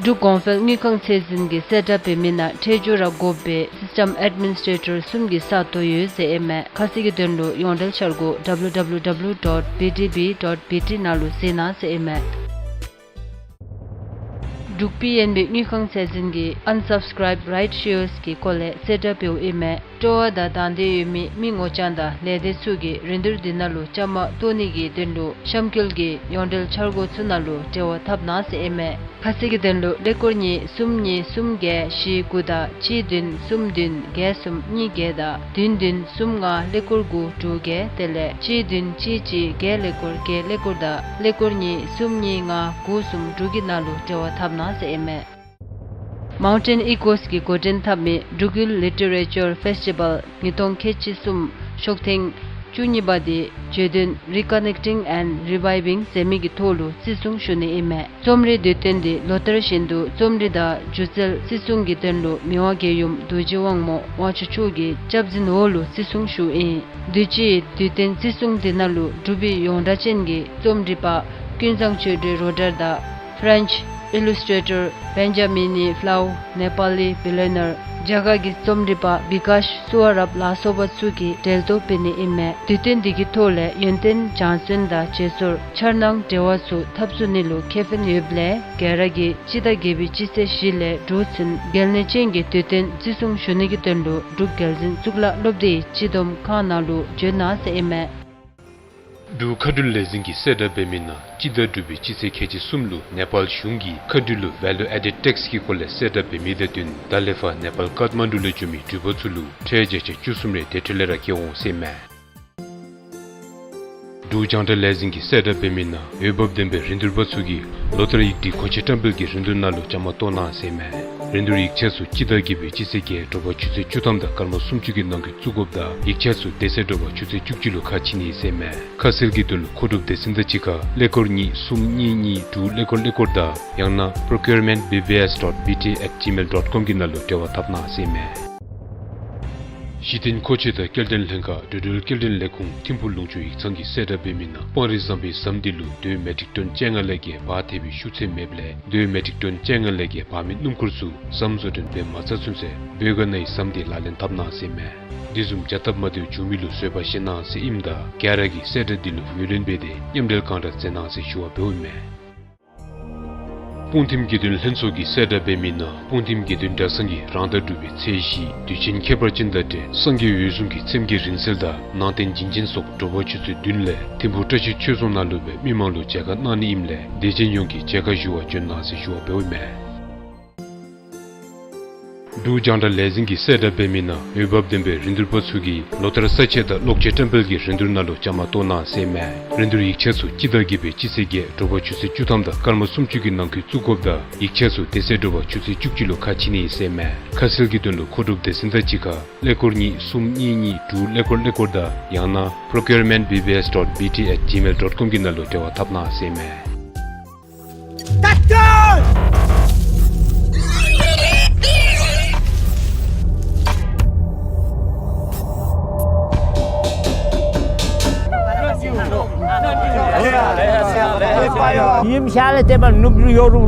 འབྲུག་གོང་འཕེལ་དངུལ་ཁང་ཚད་འཛིན་གྱིས་གསལ་བསྒྲགས་འབད་མི་ནང་ཁྲལ་སྦྱོར་ར་དགོ་པའི་སིསི་ཊམ་ཨེཌ་མི་ནིསི་ཊེ་ཊར་གསུམ་གྱི་ས་སྟོང་ཡོད་ཟེར་ཨིན་མས། ཁ་གསལ་གྱི་དོན་ལུ་ཡོངས་འབྲེལ་འཆར་སྒོ་W W W dot B T B dot B T ནང་ལུ་གཟིགས་གནང་ཟེར་ཨིན་མས། འབྲུག་པི་ཨེན་བི་དངུལ་ཁང་ཚད་འཛིན་གྱིས་ཨན་སབ་སི་ཀརའིབ་རའིཊ་ཤེརསི་གི་སྐོར་ལས་གསལ་བསྒྲགས་འབདཝ་ཨིན་མས། སྤྲོ་བ་དང་དང་འདོད་ཡོད་མི་མི་ངོ་རྐྱང་དང་ལས་སྡེ་ཚུ་གིས་རིན་བསྡུར་འདི་ནང་ལུ་བཅའ་མར་གཏོགས་ནི་གི་དོན་ལུ་གཤམ་འཁོད་ཀྱི་ཡོངས་འབྲེལ་འཆར་སྒོ་ཚུ་ནང་ལུ་འབྲེལ་བ་འཐབ་གནང་ཟེར་ཨིན་མས། ཁ་གསལ་གྱི་དོན་ལུ་ཀླད་ཀོར་གཉིས་གསུམ་གཉིས་གསུམ་བརྒྱད་བཞི་དགུ་དང་གཅིག་བདུན་གསུམ་བདུན་བརྒྱད་གསུམ་གཉིས་བརྒྱད་དང་བདུན་བདུན་གསུམ་ལྔ་ཀླད་ཀོར་དགུ་དྲུག་བརྒྱད། དེ་ལས་གཅིག་བདུན་གཅིག་གཅིག་བརྒྱད་ཀླད་ཀོར་བརྒྱད་ཀླད་ཀོར་དང་ཀླད་ཀོར་གཉིས་གསུམ་གཉིས་ལྔ་དགུ་གསུམ་དྲུག་གི་ནང་ལུ་འབྲེལ་བ་འཐབ་གནང་ཟེར་ཨིན་མས། མའུན་ཊེན་ཨི་ཀོསི་གིས་འགོ་འདྲེན་འཐབ་མི་འབྲུག་ཡུལ་ལི་ཊི་རེ་ཅར་ཕེསི་ཊི་བཱལ་ཉིས་སྟོང་ཁལ་གཅིག་གསུམ་ཤོག་ཐེངས་བཅུ་གཉིས་པ་འདི་བརྗོད་དོན་Reconnecting and Reviving ཟེར་མི་གི་ཐོག་ལུ་བརྩི་སྲུང་ཞུ་ནི་ཨིན་མས། རྩོམ་རིག་དུས་སྟོན་འདི་ལོ་ལྟར་བཞིན་དུ་རྩོམ་རིག་དང་སྒྱུ་རྩལ་བརྩི་སྲུང་གི་དོན་ལུ་མི་དབང་རྒྱལ་ཡུམ་རྡོ་རྗེ་དབང་མོ་དབང་ཕྱུག་མཆོག་གི་སྐྱབས་འཛིན་འོག་ལུ་བརྩི་སྲུང་ཞུཝ་ཨིན། དུས་ཅི་དུས་སྟོན་བརྩི་སྲུང་འདི་ནང་ལུ་འབྲུག་པའི་ཡོངས་གྲགས་ཅན་གྱི་རྩོམ་རིག་པ་ཀུན་བཟང་ཆོས་སྒྲོན་རོ་ཌར་དང་ཕེ་རེནཆ་ཨི་ལུསི་ཊེ་ཊར་བེན་ཇ་མི་ནི་ཕེ་ལའོ་ནེ་པཱ་ལི་བི་ལི་ཡོ་ནར་རྒྱ་གར་གྱི་རྩོམ་རིག་པ་བི་ཀཱཤ་སུ་ཝ་རབ་ལ་སོགས་པ་ཚུ་གིས་གྲལ་གཏོགས་འབད་ནི་ཨིན་མས། དུས་སྟོན་འདི་གི་ཐོག་ལས་ཡོན་ཏན་སྦྱང་བརྩོན་དང་བརྗེ་སོར་འཆར་སྣང་འབྲེལ་བ་ཚུ་འཐབ་ཚུགས་ནི་ལུ་ཁེ་ཕན་ཡོདཔ་ལས་ག་ར་གིས་སྤྱི་ཟླ་བརྒྱད་པའི་སྤྱི་ཚེས་བཞི་ལས་དྲུག་ཚུན་གལ་གནད་ཅན་གྱི་དུས་སྟོན་བརྩི་སྲུང་ཞུ་ནི་གི་དོན་ལུ་འབྲུག་རྒྱལ་འཛིན་གཙུག་ལག་སློབ་སྡེའི་སྤྱི་བསྡོམས་ཁང་ནང་ལུ་འབྱོན་གནང་ཟེར་ཨིན་མས། འབྲུག་མཁའ་འགྲུལ་ལས་འཛིན་གྱིས་གསལ་བསྒྲགས་འབད་མི་ནང་སྤྱི་ཟླ་དྲུག་པའི་སྤྱི་ཚེས་ཁལ་གཅིག་གསུམ་ལུ་ནེ་པཱལ་གཞུང་གིས་མཁའ་འགྲུལ་ལུ་ཝེ་ལུ་ཨེ་ཌེཌ་ཊེགསི་གི་སྐོར་ལས་གསལ་བསྒྲགས་འབད་མི་དང་བསྟུན་ད་ལས་ཕར་ནེ་པཱལ་ཀཏ་མན་ཌུ་ལས་འབྱོན་མི་འགྲུལ་པ་ཚུ་ལུ་ཁྲལ་བརྒྱ་ཆ་བཅུ་གསུམ་རེ་དེ་འཕྲོ་ལས་ར་བཀལ་འོང་ཟེར་ཨིན་མས། འབྲུག་རྒྱང་བསྒྲགས་ལས་འཛིན་གྱིས་གསལ་བསྒྲགས་འབད་མི་ནང་འོས་འབབ་ལྡན་པའི་རིན་བསྡུར་པ་ཚུ་གིས་ལོ་ལྟར་ཡིག་སྒྲིག་མཁོ་ཆས་བཀྲམ་སྤེལ་གྱི་རིན་བསྡུར་ནང་ལུ་བཅའ་མར་གཏོགས་གནང་ཟེར་ཨིན་མས། རིན་བསྡུར་ཡིག་ཆ་ཚུ་སྤྱི་ཟླ་བརྒྱད་པའི་སྤྱི་ཚེས་བརྒྱད་དྲོ་པ་ཆུ་ཚོད་བཅུ་ཐམ་དང་སྐར་མ་སུམ་ཅུ་གི་ནང་འཁོད་བཙུགས་དགོཔ་དང་ཡིག་ཆ་ཚུ་དེ་ཚེ་དྲོ་པ་ཆུ་ཚོད་བཅུ་གཅིག་ལུ་ཁ་ཕྱེ་ནི་ཟེར་ཨིན་མས། ཁ་གསལ་གྱི་དོན་ལུ་མཁོ་སྒྲུབ་སྡེ་ཚན་དང་གཅིག་ཁར་ཀླད་ཀོར་གཉིས་གསུམ་གཉིས་གཉིས་དྲུག་ཀླད་ཀོར་ཀླད་ཀོར་དང་ཡང་ན་procurement B B S dot B T at gmail dot com གི་ནང་ལུ་འབྲེལ་བ་འཐབ་གནང་ཟེར་ཨིན་མས། གཞི་རྟེན་མཁོ་ཆས་དང་སྐྱེལ་འདྲེན་ལྷན་ཁག་འགྲོ་འགྲུལ་སྐྱེལ་འདྲེན་ལས་ཁུངས་ཐིམ་ཕུག་ལུང་ཕྱོགས་ཡིག་ཚང་གིས་གསལ་བསྒྲགས་འབད་མི་ནང་སྤང་རི་ཟམ་པའི་ཟམ་འདི་ལུ་དོས་མེ་ཊིག་ཊོན་བཅོ་ལྔ་ལས་བརྒལ་འབག་ཐེབས་པའི་ཤུགས་ཚད་མེདཔ་ལས་དོས་མེ་ཊིག་ཊོན་བཅོ་ལྔ་ལས་བརྒལ་འབག་མི་སྣུམ་འཁོར་ཚུ་ཟམ་བཟོ་སྐྲུན་འབད་མ་ཚར་ཚུན་ཚོད་བོད་ག་ནའི་ཟམ་འདི་ལག་ལེན་འཐབ་གནང་ཟེར་ཨིན་མས། འདི་བཟུམ་བྱ་སྟབས་མ་བདེཝ་བྱུང་མི་ལུ་བཟོད་པ་བཞེས་གནང་ཟེར་ཨིནམ་ད་ག་ར་གིས་གསལ་བསྒྲགས་འདི་ལུ་ངོས་ལེན་འབད་དེ་མཉམ་འབྲེལ་གང་དྲག་མཛད་གནང་ཟེར་ཞུ་བ་འབདཝ་ཨིན་མས། སྤུངས་ཐིམ་དགེ་འདུན་ལྷན་ཚོགས་ཀྱིས་གསལ་བསྒྲགས་འབད་མི་ནང་སྤུངས་ཐིམ་དགེ་འདུན་གྲྭ་ཚང་གིས་རང་ཟླ་དྲུག་པའི་ཚེས་བཞི་དུས་ཆེན་ཁྱད་པར་ཅན་དང་འབྲེལ་སངས་རྒྱས་འོད་སྲུང་གི་ཚེམས་བརྒྱད་རིང་བསྲེལ་དང་ནང་རྟེན་བྱིན་ཅན་སོགས་དྲོ་པ་ཆུ་ཚོད་བདུན་ལས་ཐིམ་ཕུག་བཀྲ་ཤིས་ཆོས་རྫོང་ནང་ལུ་སྦེ་མི་མང་ལུ་མཇལ་ཁ་གནང་ནི་ཨིནམ་ལས་དད་ཅན་ཡོངས་ཀྱིས་མཇལ་ཁ་ཞུ་བར་བྱོན་གནང་ཟེར་ཞུ་བ་འབདཝ་ཨིན་མས། འབྲུག་རྒྱང་བསྒྲགས་ལས་འཛིན་གྱིས་གསལ་བསྒྲགས་འབད་མི་ནང་འོས་འབབ་ལྡན་པའི་རིན་བསྡུར་པ་ཚུ་གིས་ལོ་ལྟར་ས་ཆས་དང་གློག་ཆས་བཀྲམ་སྤེལ་གྱི་རིན་བསྡུར་ནང་ལུ་བཅའ་མར་གཏོགས་གནང་ཟེར་ཨིན་མས། རིན་བསྡུར་ཡིག་ཆ་ཚུ་སྤྱི་ཟླ་བརྒྱད་པའི་སྤྱི་ཚེས་བརྒྱད་དྲོ་པ་ཆུ་ཚོད་བཅུ་ཐམ་དང་སྐར་མ་སུམ་ཅུ་གི་ནང་འཁོད་བཙུགས་དགོཔ་དང་ཡིག་ཆ་ཚུ་དེ་ཚེ་དྲོ་པ་ཆུ་ཚོད་བཅུ་གཅིག་ལུ་ཁ་ཕྱེ་ནི་ཨིན་ཟེར་ཨིན་མས། ཁ་གསལ་གྱི་དོན་ལུ་མཁོ་སྒྲུབ་སྡེ་ཚན་དང་གཅིག་ཁར་ཀླད་ཀོར་གཉིས་གསུམ་གཉིས་གཉིས་དྲུག་ཀླད་ཀོར་ཀླད་ཀོར་དང་ཡང་ན་procurement B B S dot B T at gmail dot com གི་ནང་ལུ་འབྲེལ་བ་འཐབ་གནང་ཟེར་ཨིན་མས། ཡིམ་ཤ་ལ་ཏེ་མ་ནུབ་ཡོ་རུ་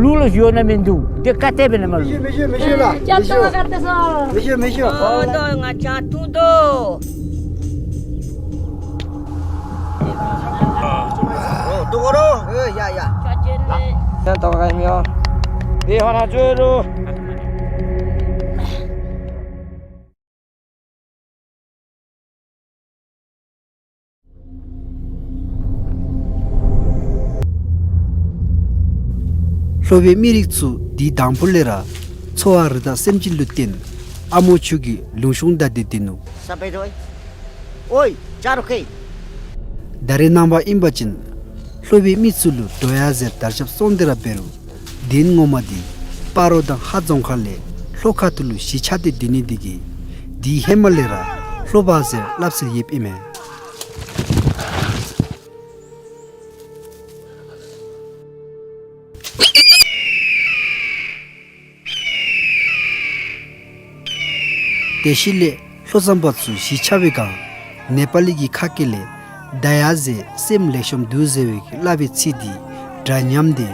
ལུ་ལུ་ཡོ་ན་མིན་འདུག། དེ་ཀ་ཏེ་བེ་ན་མ་ལུ། མི་ཤེས་མི་ཤེས་མི་ཤེས་ལ། ཅབ་ཏོ་མི་ཤེས། མ་ཀ་ཏེ་སོ། མི་ཤེས་མི་ཤེས། ཨོ་དོ་ང་ཅག་ཐུག་དོ། ཨོ་དོ་གོ་རོ། ཨེ་ཡ་ཡ། ཅག་ཅན་ལེ། ཡ་དོ་ག་མི་ཡོ། ནི་ཧོ་ན་ཅོ་རུ། ལྷོ་པའི་མི་རིགས་ཚུ་འདི་དང་པོ་ལས་ར་འཚོ་བ་རི་དྭགས་སེམས་ཅན་ལུ་བརྟེན་ཨ་མོ་ཆུ་གི་ལུང་གཤོང་དང་འདི་འདི་ནུག། ས་པེ་རོ་ཨི། ཨོའི་ཅ་རོ་ཁེ། ད་རེས་ནངས་པ་ཨིན་པ་ཅིན་ ལྷོ་པའི་མི་ཚུ་ལུ་འགྲོ་ཡ་ཟེར་དར་ཁྱབ་སོང་སྟེ་ར་འབད་རུང་གདན་ངོ་མ་འདི་སྤ་རོ་དང་ཧཱ་རྫོང་ཁག་ལས་ལྷོ་ཁ་ཐུག་ལུ་གཞིས་ཆགས་ཏེ་སྡོད་ནི་འདི་གིས་དེ་ཧེ་མ་ལས་ར་ལྷོ་པ་ཟེར་སླབ་སྲོལ་ཡོདཔ་ཨིན་མས། དེ་ཤུལ་ལས་ལྷོ་མཚམས་པ་ཚུ་གཞིས་ཆགས་པའི་སྒང་ནེ་པ་ལི་གི་ཁ་སྐད་ལས་ད་ཡ་ཟེར་སེམས་ལེགས་ཤོམ་འདུག་ཟེར་བའི་གི་སླབ་པའི་ཚིག་འདི་འདྲ་མཉམ་སྟེ་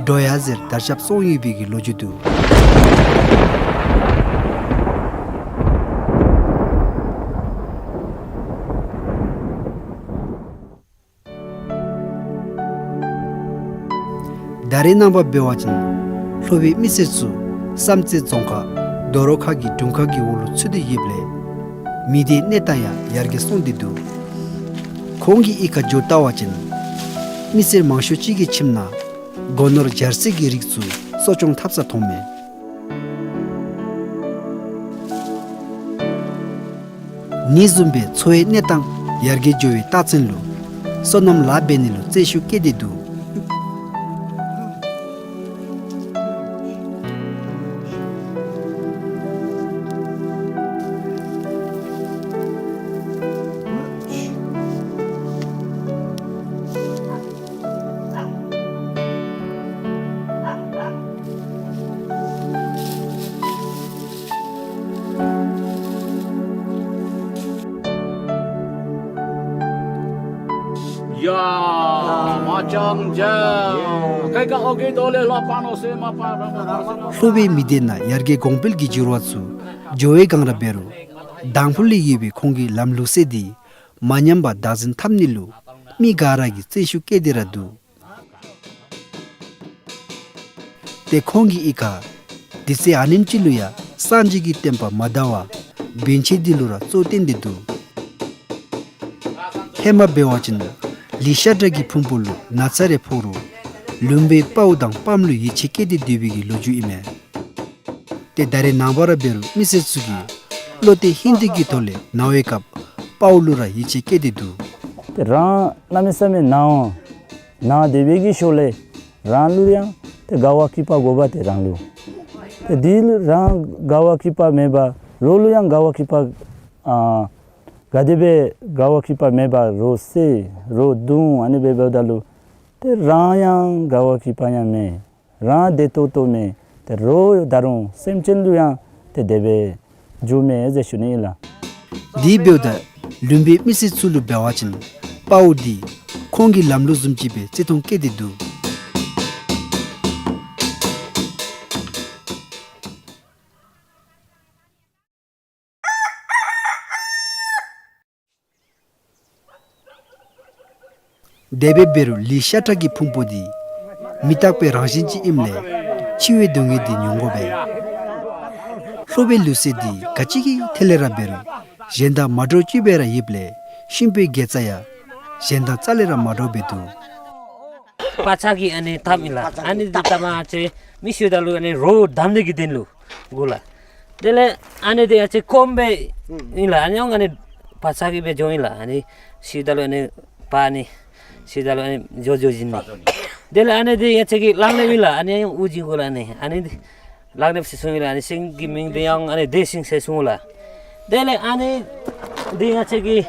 འགྲོ་ཡ་ཟེར་དར་ཁྱབ་སོང་ཡོད་པའི་གི་ལོ་རྒྱུས་འདུག། ད་རེས་ནངས་པ་འབད་བ་ཅིན་ལྷོ་པའི་མི་སེར་ཚུ་བསམ་རྩེ་རྫོང་ཁག་རྡོ་རོ་ཁ་གི་དྲུང་ཁག་གི་འོག་ལུ་ཚུད་དེ་ཡོདཔ་ལས་མི་སྡེའི་གནས་སྟངས་ཡང་ཡར་རྒྱས་སོང་སྟེ་འདུག། ཁོང་གིས་གཡུས་ཁར་འགྱོ་བལྟ་བ་ཅིན་མི་སེར་མང་ཤོས་ཅིག་གི་ཁྱིམ་ནང་སྒོ་ནོར་སྦྱར་སའི་གི་རིགས་ཚུ་གསོ་སྐྱོང་འཐབ་ས་མཐོངམ་མས། ཨ་ནི་བཟུམ་སྦེ་འཚོ་བའི་གནས་སྟངས་ཡར་རྒྱས་འགྱོ་བའི་རྟགས་མཚན་ལུ་སོ་ནམ་ལཱ་འབད་ནི་ལུ་རྩོལ་ཤུགས་བསྐྱེད་དེ་འདུག། ཡ་མ་ཅང་ཇ། ཀའི་ཀ་ཨོ་ཀེ་དོ་ལེ་ལ་པ་ནོ་སེ་མ་པ་ར་མ། ལྷོ་པའི་མི་སྡེ་ནང་ཡར་རྒྱས་གོང་འཕེལ་གྱི་འགྱུར་བ་ཚུ་འགྱོ་བའི་སྒང་ར་འབད་རུང་དང་ཕུ་ལས་ཡོད་པའི་ཁོང་གི་ལམ་ལུགས་སྲོལ་འདི་མ་ཉམས་པར་བདག་འཛིན་འཐབ་ནི་ལུ་མི་ག་ར་གིས་རྩོལ་ཤུགས་བསྐྱེད་དེ་ར་འདུག། ཏེ་ཁོང་གི་གཡུས་ཁར་དུས་ཚོད་ཨ་ནེམ་ཅིག་ལུ་ཡང་སངས་རྒྱས་ཀྱི་བསྟན་པ་མ་དར་བར་བན་ཆེ་འདི་ལུ་ར་གཙོ་བོར་བསྟེན་ཏེ་འདུག། ཧེ་མ་འབད་བ་ཅིན་ལི་ཤ་ཏྲ་གི་ཕུང་པོ་ལུ་ན་ཚ་རེ་ཕོག་རུང་ལུང་པའི་དཔའ་བོ་དང་དཔའམ་ལུ་ཡིད་ཆེས་བསྐྱེད་དེ་སྡོད་པའི་གི་ལོ་རྒྱུས་ཨིན་མས། ཏེ་ད་རེས་ནངས་པ་ར་འབད་རུང་མི་སེར་ཚུ་གིས་བློ་གཏད་ཧིང་གཏད་ཀྱི་ཐོག་ལས་ན་བའི་སྐབས་དཔའ་བོ་ལུ་ར་ཡིད་ཆེས་བསྐྱེད་དེ་འདུག། ཏེ་རང་གནམ་མེད་ས་མེད་ན་འོང་ན་སྡོད་པའི་གི་ཤུལ་ལས་རང་ལུ་ཡང་ཏེ་དགའ་བ་སྐྱིད་པ་དགོ་པས། ཏེ་རང་ལུ་ཏེ་འདི་ལུ་རང་དགའ་བ་སྐྱིད་པ་མེད་པར་རོགས་ལུ་ཡང་དགའ་བ་སྐྱིད་པ་ཨ་ག་དེ་སྦེ་དགའ་བ་སྐྱིད་པ་མེད་པར་རོགས་བསད་རོགས་བརྡུང་ཨ་ནི་སྦེ་འབདཝ་ད་ལུ་ཏེ་རང་ཡང་དགའ་བ་སྐྱིད་པ་ཡང་མེད། རང་བདེ་ཏོག་ཏོ་མེད། ཏེ་རོགས་ད་རུང་སེམས་ཅན་ལུ་ཡང་ཏེ་དེ་སྦེ་འགྱོ་མས་ཟེར་ཞུ་ནི་ཨིན་ལགས། དེ་འབདཝ་ད་ལུང་པའི་མི་སེར་ཚུ་ལུ་འབད་བ་ཅིན་དཔའ་བོ་འདི་ཁོང་གི་ལམ་ལུགས་བཟུམ་ཅིག་སྦེ་བརྩི་མཐོང་བསྐྱེད་དེ་འདུག། དེ་སྦེ་འབད་རུང་ལི་ཤ་ཏྲ་གི་ཕུང་པོ་འདི་མི་རྟག་པའི་རང་བཞིན་ཅིག་ཨིནམ་ལས་འཆི་བའི་སྡུག་བསྔལ་འདི་མྱོང་དགོ་པས། ལྷོ་པའི་ལུགས་སྲོལ་འདི་ག་ཅི་གི་ཐད་ལས་ར་འབད་རུང་གཞན་དང་མ་འདྲཝ་ཅིག་སྦེ་ར་ཡོདཔ་ལས་ཤུན་པའི་དགེ་རྩ་ཡང་གཞན་དང་རྩ་ལས་ར་མ་འདྲཝ་སྦེ་འདུག། པ་ཚག་གི་ཨ་ནི་ཐབ་ཨིན་ལགས། ཨ་ནི་འདི་ཐབ་མ་ཨ་ཙི་མི་ཤིཝ་ད་ལུ་ཨ་ནི་རོ་བསྡམ་ནི་གི་དོན་ལུ་དགོ་ལགས། དེ་ལས་ཨ་ནི་འདི་ཨ་ཙི་སྐོམ་སྦེ་ཨིན་ལགས། ཨ་ནི་ཡང་ཨ་ནི་པ་ཚག་གི་སྦེ་འགྱོཝ་ཨིན་ལགས། ཨ་ནི་ཤིཝ་ད་ལུ་ཨ་ནི་པ་ཨ་ནི་ཤིཝ་ད་ལུ་ཨ་ནི་འགྱོ་འགྱོ་བྱིན་ནི། དེ་ལས་ཨ་ནི་འདི་ཨ་ཙི་གི་ལག་ལེན་ཨིན་ལགས། ཨ་ནི་ཡང་དབུགས་འབྱིན་དགོ་ལགས། ཨ་ནི་ཨ་ནི་འདི་ལག་ལེན་ཟེར་གསུངམ་ཨིན་ལགས། ཨ་ནི་ཤིང་གི་མིང་འདི་ཡང་ཨ་ནི་བདེ་ཤིང་ཟེར་གསུངམ་ལགས། དེ་ལས་ཨ་ནི་འདི་ང་བཅས་ཀྱི་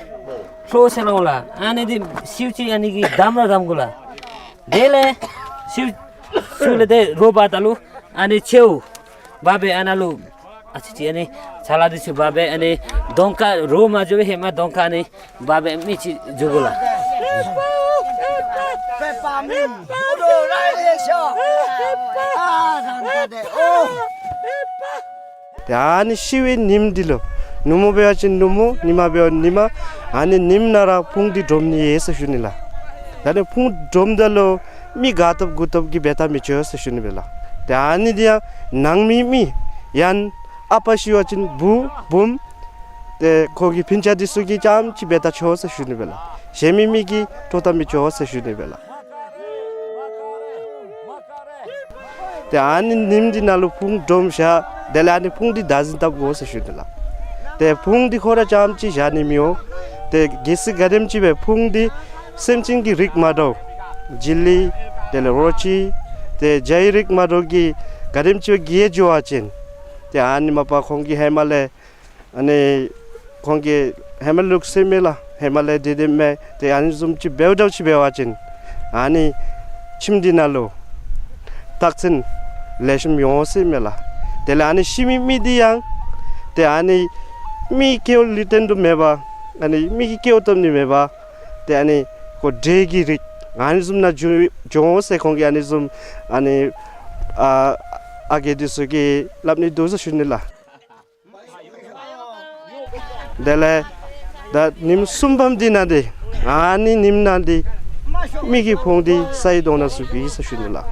ལྷོ་ཟེར་སླབ་འོང་ལགས། ཨ་ནི་འདི་ཤིཝ་ཅིག་ཨ་ནི་གི་བསྡམ་ར་བསྡམ་དགོ་ལགས། དེ་ལས་ཤིཝ་ཤིཝ་ལས་ཏེ་རོ་འབག་ད་ལུ་ཨ་ནི་མཆེཝ་འབག་སྦེ་ཨ་ནཱ་ལུ་ཨ་ཙི་ཅིག་ཨ་ནི་ཆ་ལ་འདི་ཚུ་འབག་སྦེ་ཨ་ནི་གདོང་ཁར་རོ་མ་འགྱོ་བའི་ཧེ་མ་གདོང་ཁར་ཨ་ནི་འབག་སྦེ་མི་ཅིག་འགྱོ་དགོ་ལགས། ཏེ་ཨ་ནི་ཤི་བའི་ཉིནམ་འདི་ལུ་ནུབ་མོ་འབད་བ་ཅིན་ནུབ་མོ་ཉི་མ་འབད་བ་ཉི་མ་ཨ་ནི་ཉིནམ་ནང་ར་ཕུང་འདི་དྲོམ་ནི་ཡོད་ཟེར་ཞུ་ནི་ལགས། ད་ནི་ཕུང་དྲོམ་ད་ལུ་མི་དགའ་སྟོབས་མགུ་སྟོབས་ཀྱིས་འབད་ད་མི་ཆོག་ཟེར་ཞུ་ནི་སྦེ་ལགས། ཏེ་ཨ་ནི་འདི་ཡང་ནང་མི་མི་ཡང་ཨ་པ་ཤི་བ་ཅིན་བུ་བུམ་ཏེ་ཁོ་གི་སྤུན་ཆ་འདི་ཚུ་གིས་རྐྱངམ་ཅིག་འབད་ད་ཆོག་ཟེར་ཞུ་ནི་སྦེ་ལགས། གཞན་མི་མི་གིས་དཀྲོག་ད་མི་ཆོག་ཟེར་ཞུ་ནི་སྦེ་ལགས། ཏེ་ཨ་ནི་ཉིནམ་འདི་ནང་ལུ་ཕུང་དྲོམ་བཞག། དེ་ལས་ཨ་ནི་ཕུང་འདི་བདག་འཛིན་འཐབ་དགོ་ཟེར་ཞུ་ནི་ལགས། ཏེ་ཕུང་འདི་ཁོ་ར་རྐྱངམ་ཅིག་བཞག་ནི་མི་འོང་། ཏེ་གལ་སྲིད་ག་དེམ་ཅིག་སྦེ་ཕུང་འདི་སེམས་ཅན་གྱི་རིགས་མ་འདྲཝ་ ཇི་ལི་དེ་ལས་རོ་ཅི་ཏེ་ཇའི་རིགས་མ་འདྲཝ་གི་ག་དེམ་ཅིག་གི་ཡོད་འགྱོ་བ་ཅིན་ཏེ་ཨ་ནི་མ་པ་ཁོང་གིས་ཧེ་མ་ལས་ཨ་ནི་ཁོང་གིས་ཧེ་མ་ལུགས་སྲོལ་མས་ལགས། ཧེ་མ་ལས་དེ་དེམ་མས། ཏེ་ཨ་ནི་བཟུམ་ཅིག་འབདཝ་ད་ཅིག་འབད་བ་ཅིན་ཨ་ནི་ཁྱིམ་འདི་ནང་ལུ་རྟགས་མཚན་ལེགས་ཤོམ་འོང་ཟེར་མས་ལགས། དེ་ལས་ཨ་ནི་ཤི་མི་མི་འདི་ཡང་ཏེ་ཨ་ནི་མི་སྐྱེཝ་ལུས་རྟེན་དུ་མེད་པར་ཨ་ནི་མི་གིས་སྐྱེཝ་བཏབ་ནི་མེད་པར་ཏེ་ཨ་ནི་ཁོ་འདྲེ་གི་རིགས་ཨ་ནི་བཟུམ་ནང་འགྱོ་འོང་ཟེར་ཁོང་གིས་ཨ་ནི་བཟུམ་ཨ་ནི་ཨ་ཨ་རྒས་འདི་ཚུ་གིས་སླབ་ནི་འདུག་ཟེར་ཞུ་ནི་ལགས། དེ་ལས་ད་ཉིནམ་གསུམ་པམ་འདི་ནང་འདི་ཨ་ནི་ཉིནམ་ནང་འདི་མི་གི་ཕུང་འདི་ས་ཡི་དོང་ནང་ཚུད་པས་ཟེར་ཞུ་ནི་ལགས།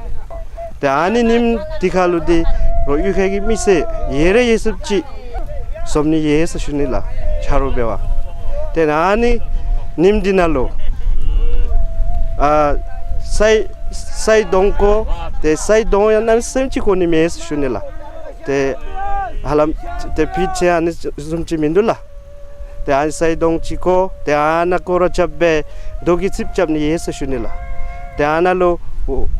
ཏེ་ཨ་ནི་ཉིནམ་འདི་ཁར་ལུ་འདི་རོགས་གཡུས་ཁ་གི་མི་སེར་ཡོད་ར་ཡོད་ཚད་ཅིག་འཛོམས་ནི་ཡོད་ཟེར་ཞུ་ནི་ལགས། ཆ་རོགས་འབད་བར། ཏེ་ཨ་ནི་ཉིནམ་འདི་ནང་ལུ་ཨ་ས་ཡི་ས་ཡི་དོང་བརྐོ། ཏེ་ས་ཡི་དོང་ཡང་གནམ་མེད་ས་མེད་ཅིག་བརྐོ་ནི་མེད་ཟེར་ཞུ་ནི་ལགས། ཏེ་ཧ་ལམ་ཏེ་ཕི་ཅིག་ཨ་ནི་བཟུམ་ཅིག་མིན་འདུག་ལགས། ཏེ་ཨ་ནི་ས་ཡི་དོང་ཅིག་བརྐོ། ཏེ་ཨ་ནཱ་སྐོར་ར་རྐྱབ་སྦེ་རྡོ་གི་རྩིགཔ་རྐྱབ་ནི་ཡོད་ཟེར་ཞུ་ནི་ལགས། ཏེ་ཨ་ནཱ་ལུ་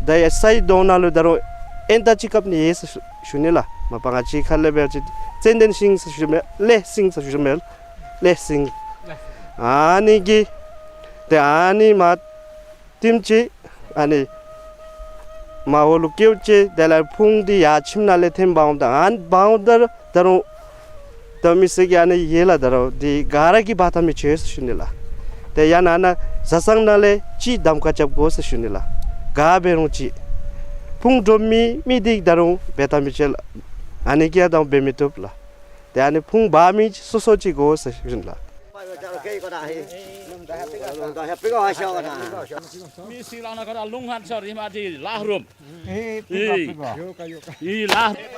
ད་ཡ་ས་ཡི་དོང་ནང་ལུ་ད་རུང་ཨེན་ཏ་ཅིག་བཀབ་ནི་ཡོད་ཟེར་ཞུ་ཞུ་ནི་ལགས། མ་པ་ང་བཅས་ཁ་ལས་འབད་བ་ཅིན་ཙན་དན་ཤིང་ཟེར་ཞུ་མས། ལེབ་ཤིང་ཟེར་ཞུ་མས། ལེབ་ཤིང་། ཨ་ནི་གི་ཏེ་ཨ་ནི་མར་བཏིང་ཅི། ཨ་ནི་མར་འོག་ལུ་བཀལ་ཅི། དེ་ལས་ཕུང་འདི་ཡར་ཁྱིམ་ནང་ལས་ཐོན་འབག་འོངམ་ད་ཨ་ནི་འབག་འོངམ་ད་ད་རུང་ད་མི་སེར་གྱིས་ཨ་ནི་ཡོད་ལགས། ད་རུང་འདི་ག་ར་གིས་འབག་ད་མི་ཆོག་ཟེར་ཞུ་ནི་ལགས། ཏེ་ཡང་ན་ན་བཟའ་ཚང་ནང་ལས་གཅིག་གདམ་ཁ་རྐྱབ་དགོ་ཟེར་ཞུ་ནི་ལགས། ག་འབད་རུང་གཅིག་ཕུང་འདྲོག་མི་མི་འདི་ད་རུང་འབག་ད་མི་ཆོག་ལགས། ཨ་ནི་གིས་ཡང་ད་རུང་འབད་མི་བཏུབ་ལགས། ཏེ་ཨ་ནི་ཕུང་འབག་མི་སོ་སོ་ཅིག་དགོ་ཟེར་ཞུ་ནི་ལགས།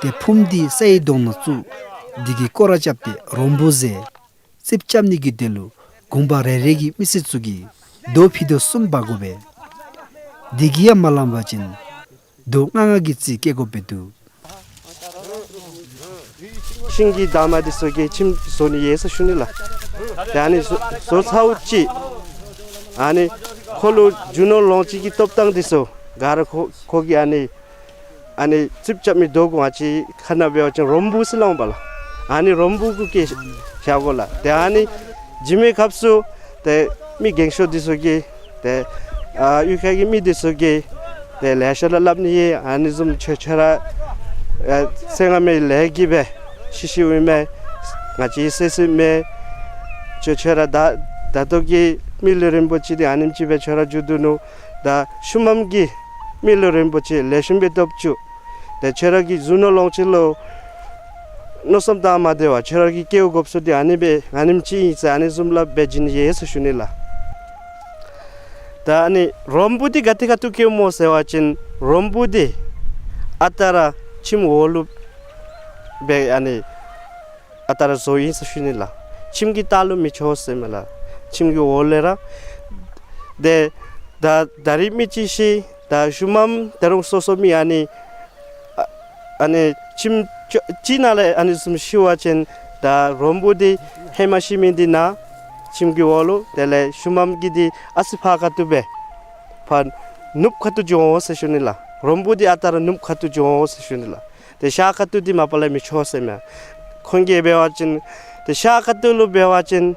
ཏེ་ཕུང་འདི་ས་ཡི་དོང་ནང་བཙུགས། འདི་གི་སྐོར་ར་རྐྱབ་སྟེ་རོམ་བུ་ཟེར་རྩིགཔ་རྐྱབ་ནི་གི་དོན་ལུ་གུང་པ་རེ་རེ་གི་མི་སེར་ཚུ་གིས་རྡོ་ཕྱེད་དོ་གསུམ་འབག་དགོ་པས། འདི་གིས་ཡང་མ་ལང་པ་ཅིན་རྡོ་ལྔ་ལྔ་གི་རྩིས་བཀལ་དགོཔ་སྦེ་འདུག། ཤིང་གི་འདབ་མ་འདི་ཚུ་གིས་ཁྱིམ་བཟོ་ནི་ཡོད་ཟེར་ཞུ་ནི་ལགས། ཏེ་ཨ་ནི་བཟོ་བཟོ་ཚརཝ་ཅིག་ཨ་ནི་ཁོ་ལུ་རྒྱུ་ནོར་ལོངས་སྤྱོད་ཀྱི་ཐོབ་ཐང་འདི་ཚུ་ག་ར་ཁོ་ཁོ་གིས་ཨ་ནི་ཨ་ནི་རྩིགཔ་རྐྱབ་མི་རྡོ་གུ་ང་བཅས་ཁ་ནང་འབད་བ་ཅིན་རོམ་བུ་ཟེར་སླབ་འོང་པ་ལགས། ཨ་ནི་རོམ་བུ་གུ་བཀལ་བཞག་དགོ་ལགས། ཏེ་ཨ་ནི་བྱིན་མི་སྐབས་སུ་ཏེ་མི་རྒན་ཤོས་འདི་ཚུ་གིས་ཏེ་ཨ་གཡུས་ཁ་གི་མི་འདི་ཚུ་གིས་ཏེ་ལེ་ཤ་ར་སླབ་ནི་ཡོད། ཨ་ནི་བཟུམ་ཁྱོད་ཁྱོད་ར་ཨ་ཚེ་སྔ་མའི་ལས་ཀྱིས་སྦེ་ཤི་ཤིཝ་ཨིན་མས། ང་བཅས་ཤེས་ཤེསཔ་མས། ཁྱོད་ཁྱོད་ར་ད་ད་ལྟོ་གི་མི་ལུས་རིན་པོ་ཆེ་འདི་ཨ་ནེམ་ཅིག་སྦེ་ཁྱོད་ར་འགྱོ་དོ་ནུག། ད་ཤུལ་མམ་གྱི་མི་ལུས་རིན་པོ་ཆེ་ལེགས་ཤོམ་སྦེ་ཐོབ་བཅུག། ཏེ་ཁྱོད་ར་གི་རྒྱུ་ནོར་ལོངས་སྤྱོད་ལུ་མནོ་བསམ་བཏང་མ་སྡོད་པར་ཁྱོད་ར་གིས་བཀལ་དགོཔ་ཚུ་འདི་ཨ་ནི་སྦེ་ཨ་ནེམ་ཅིག་ཨིན་ཟེར་ཨ་ནི་བཟུམ་སླབ་སྦེ་བྱིན་ཡོད་ཟེར་ཞུ་ནི་ལགས། ད་ཨ་ནི་རོམ་བུ་འདི་ག་ཏེ་ཁ་ཐུག་བཀལཝ་སྨོ་ཟེར་བ་ཅིན་རོམ་བུ་འདི་ཨ་རྟག་ར་ཁྱིམ་འོག་ལུ་སྦེ་ཨ་ནི་ཨ་རྟག་ར་བཟོཝ་ཨིན་ཟེར་ཞུ་ནི་ལགས། ཁྱིམ་གྱི་ལྟག་ལུ་མི་ཆོག་ཟེར་མས་ལགས། ཁྱིམ་གྱི་འོག་ལས་ར། ཏེ་ད་ད་རིས་མི་ཅིག་ཤི་ད་ཤུལ་མམ་ད་རུང་སོ་སོ་མི་ཨ་ནི་ཨ་ཨ་ནི་ཁྱིམ་ཅིག་ནང་ལས་ཨ་ནི་བཟུམ་ཤི་བ་ཅིན་ད་རོམ་བུ་འདི་ཧེ་མ་ཤི་མི་འདི་ནཱ་ཁྱིམ་གྱི་འོག་ལུ། དེ་ལས་ཤུལ་མམ་གྱི་འདི་ཨ་ཙི་ཕར་ཁ་ཐུག་སྦེ་ཕར་ནུབ་ཁ་ཐུག་འགྱོ་འོང་ཟེར་ཞུ་ནི་ལགས། རོམ་བུ་འདི་ཨ་རྟག་ར་ནུབ་ཁ་ཐུག་འགྱོ་འོང་ཟེར་ཞུ་ནི་ལགས། ཏེ་ཤར་ཁ་ཐུག་འདི་མ་པ་ལས་མི་ཆོག་ཟེར་མས། ཁོང་གིས་འབད་བ་ཅིན་ཏེ་ཤར་ཁ་ཐུག་ལུ་འབད་བ་ཅིན་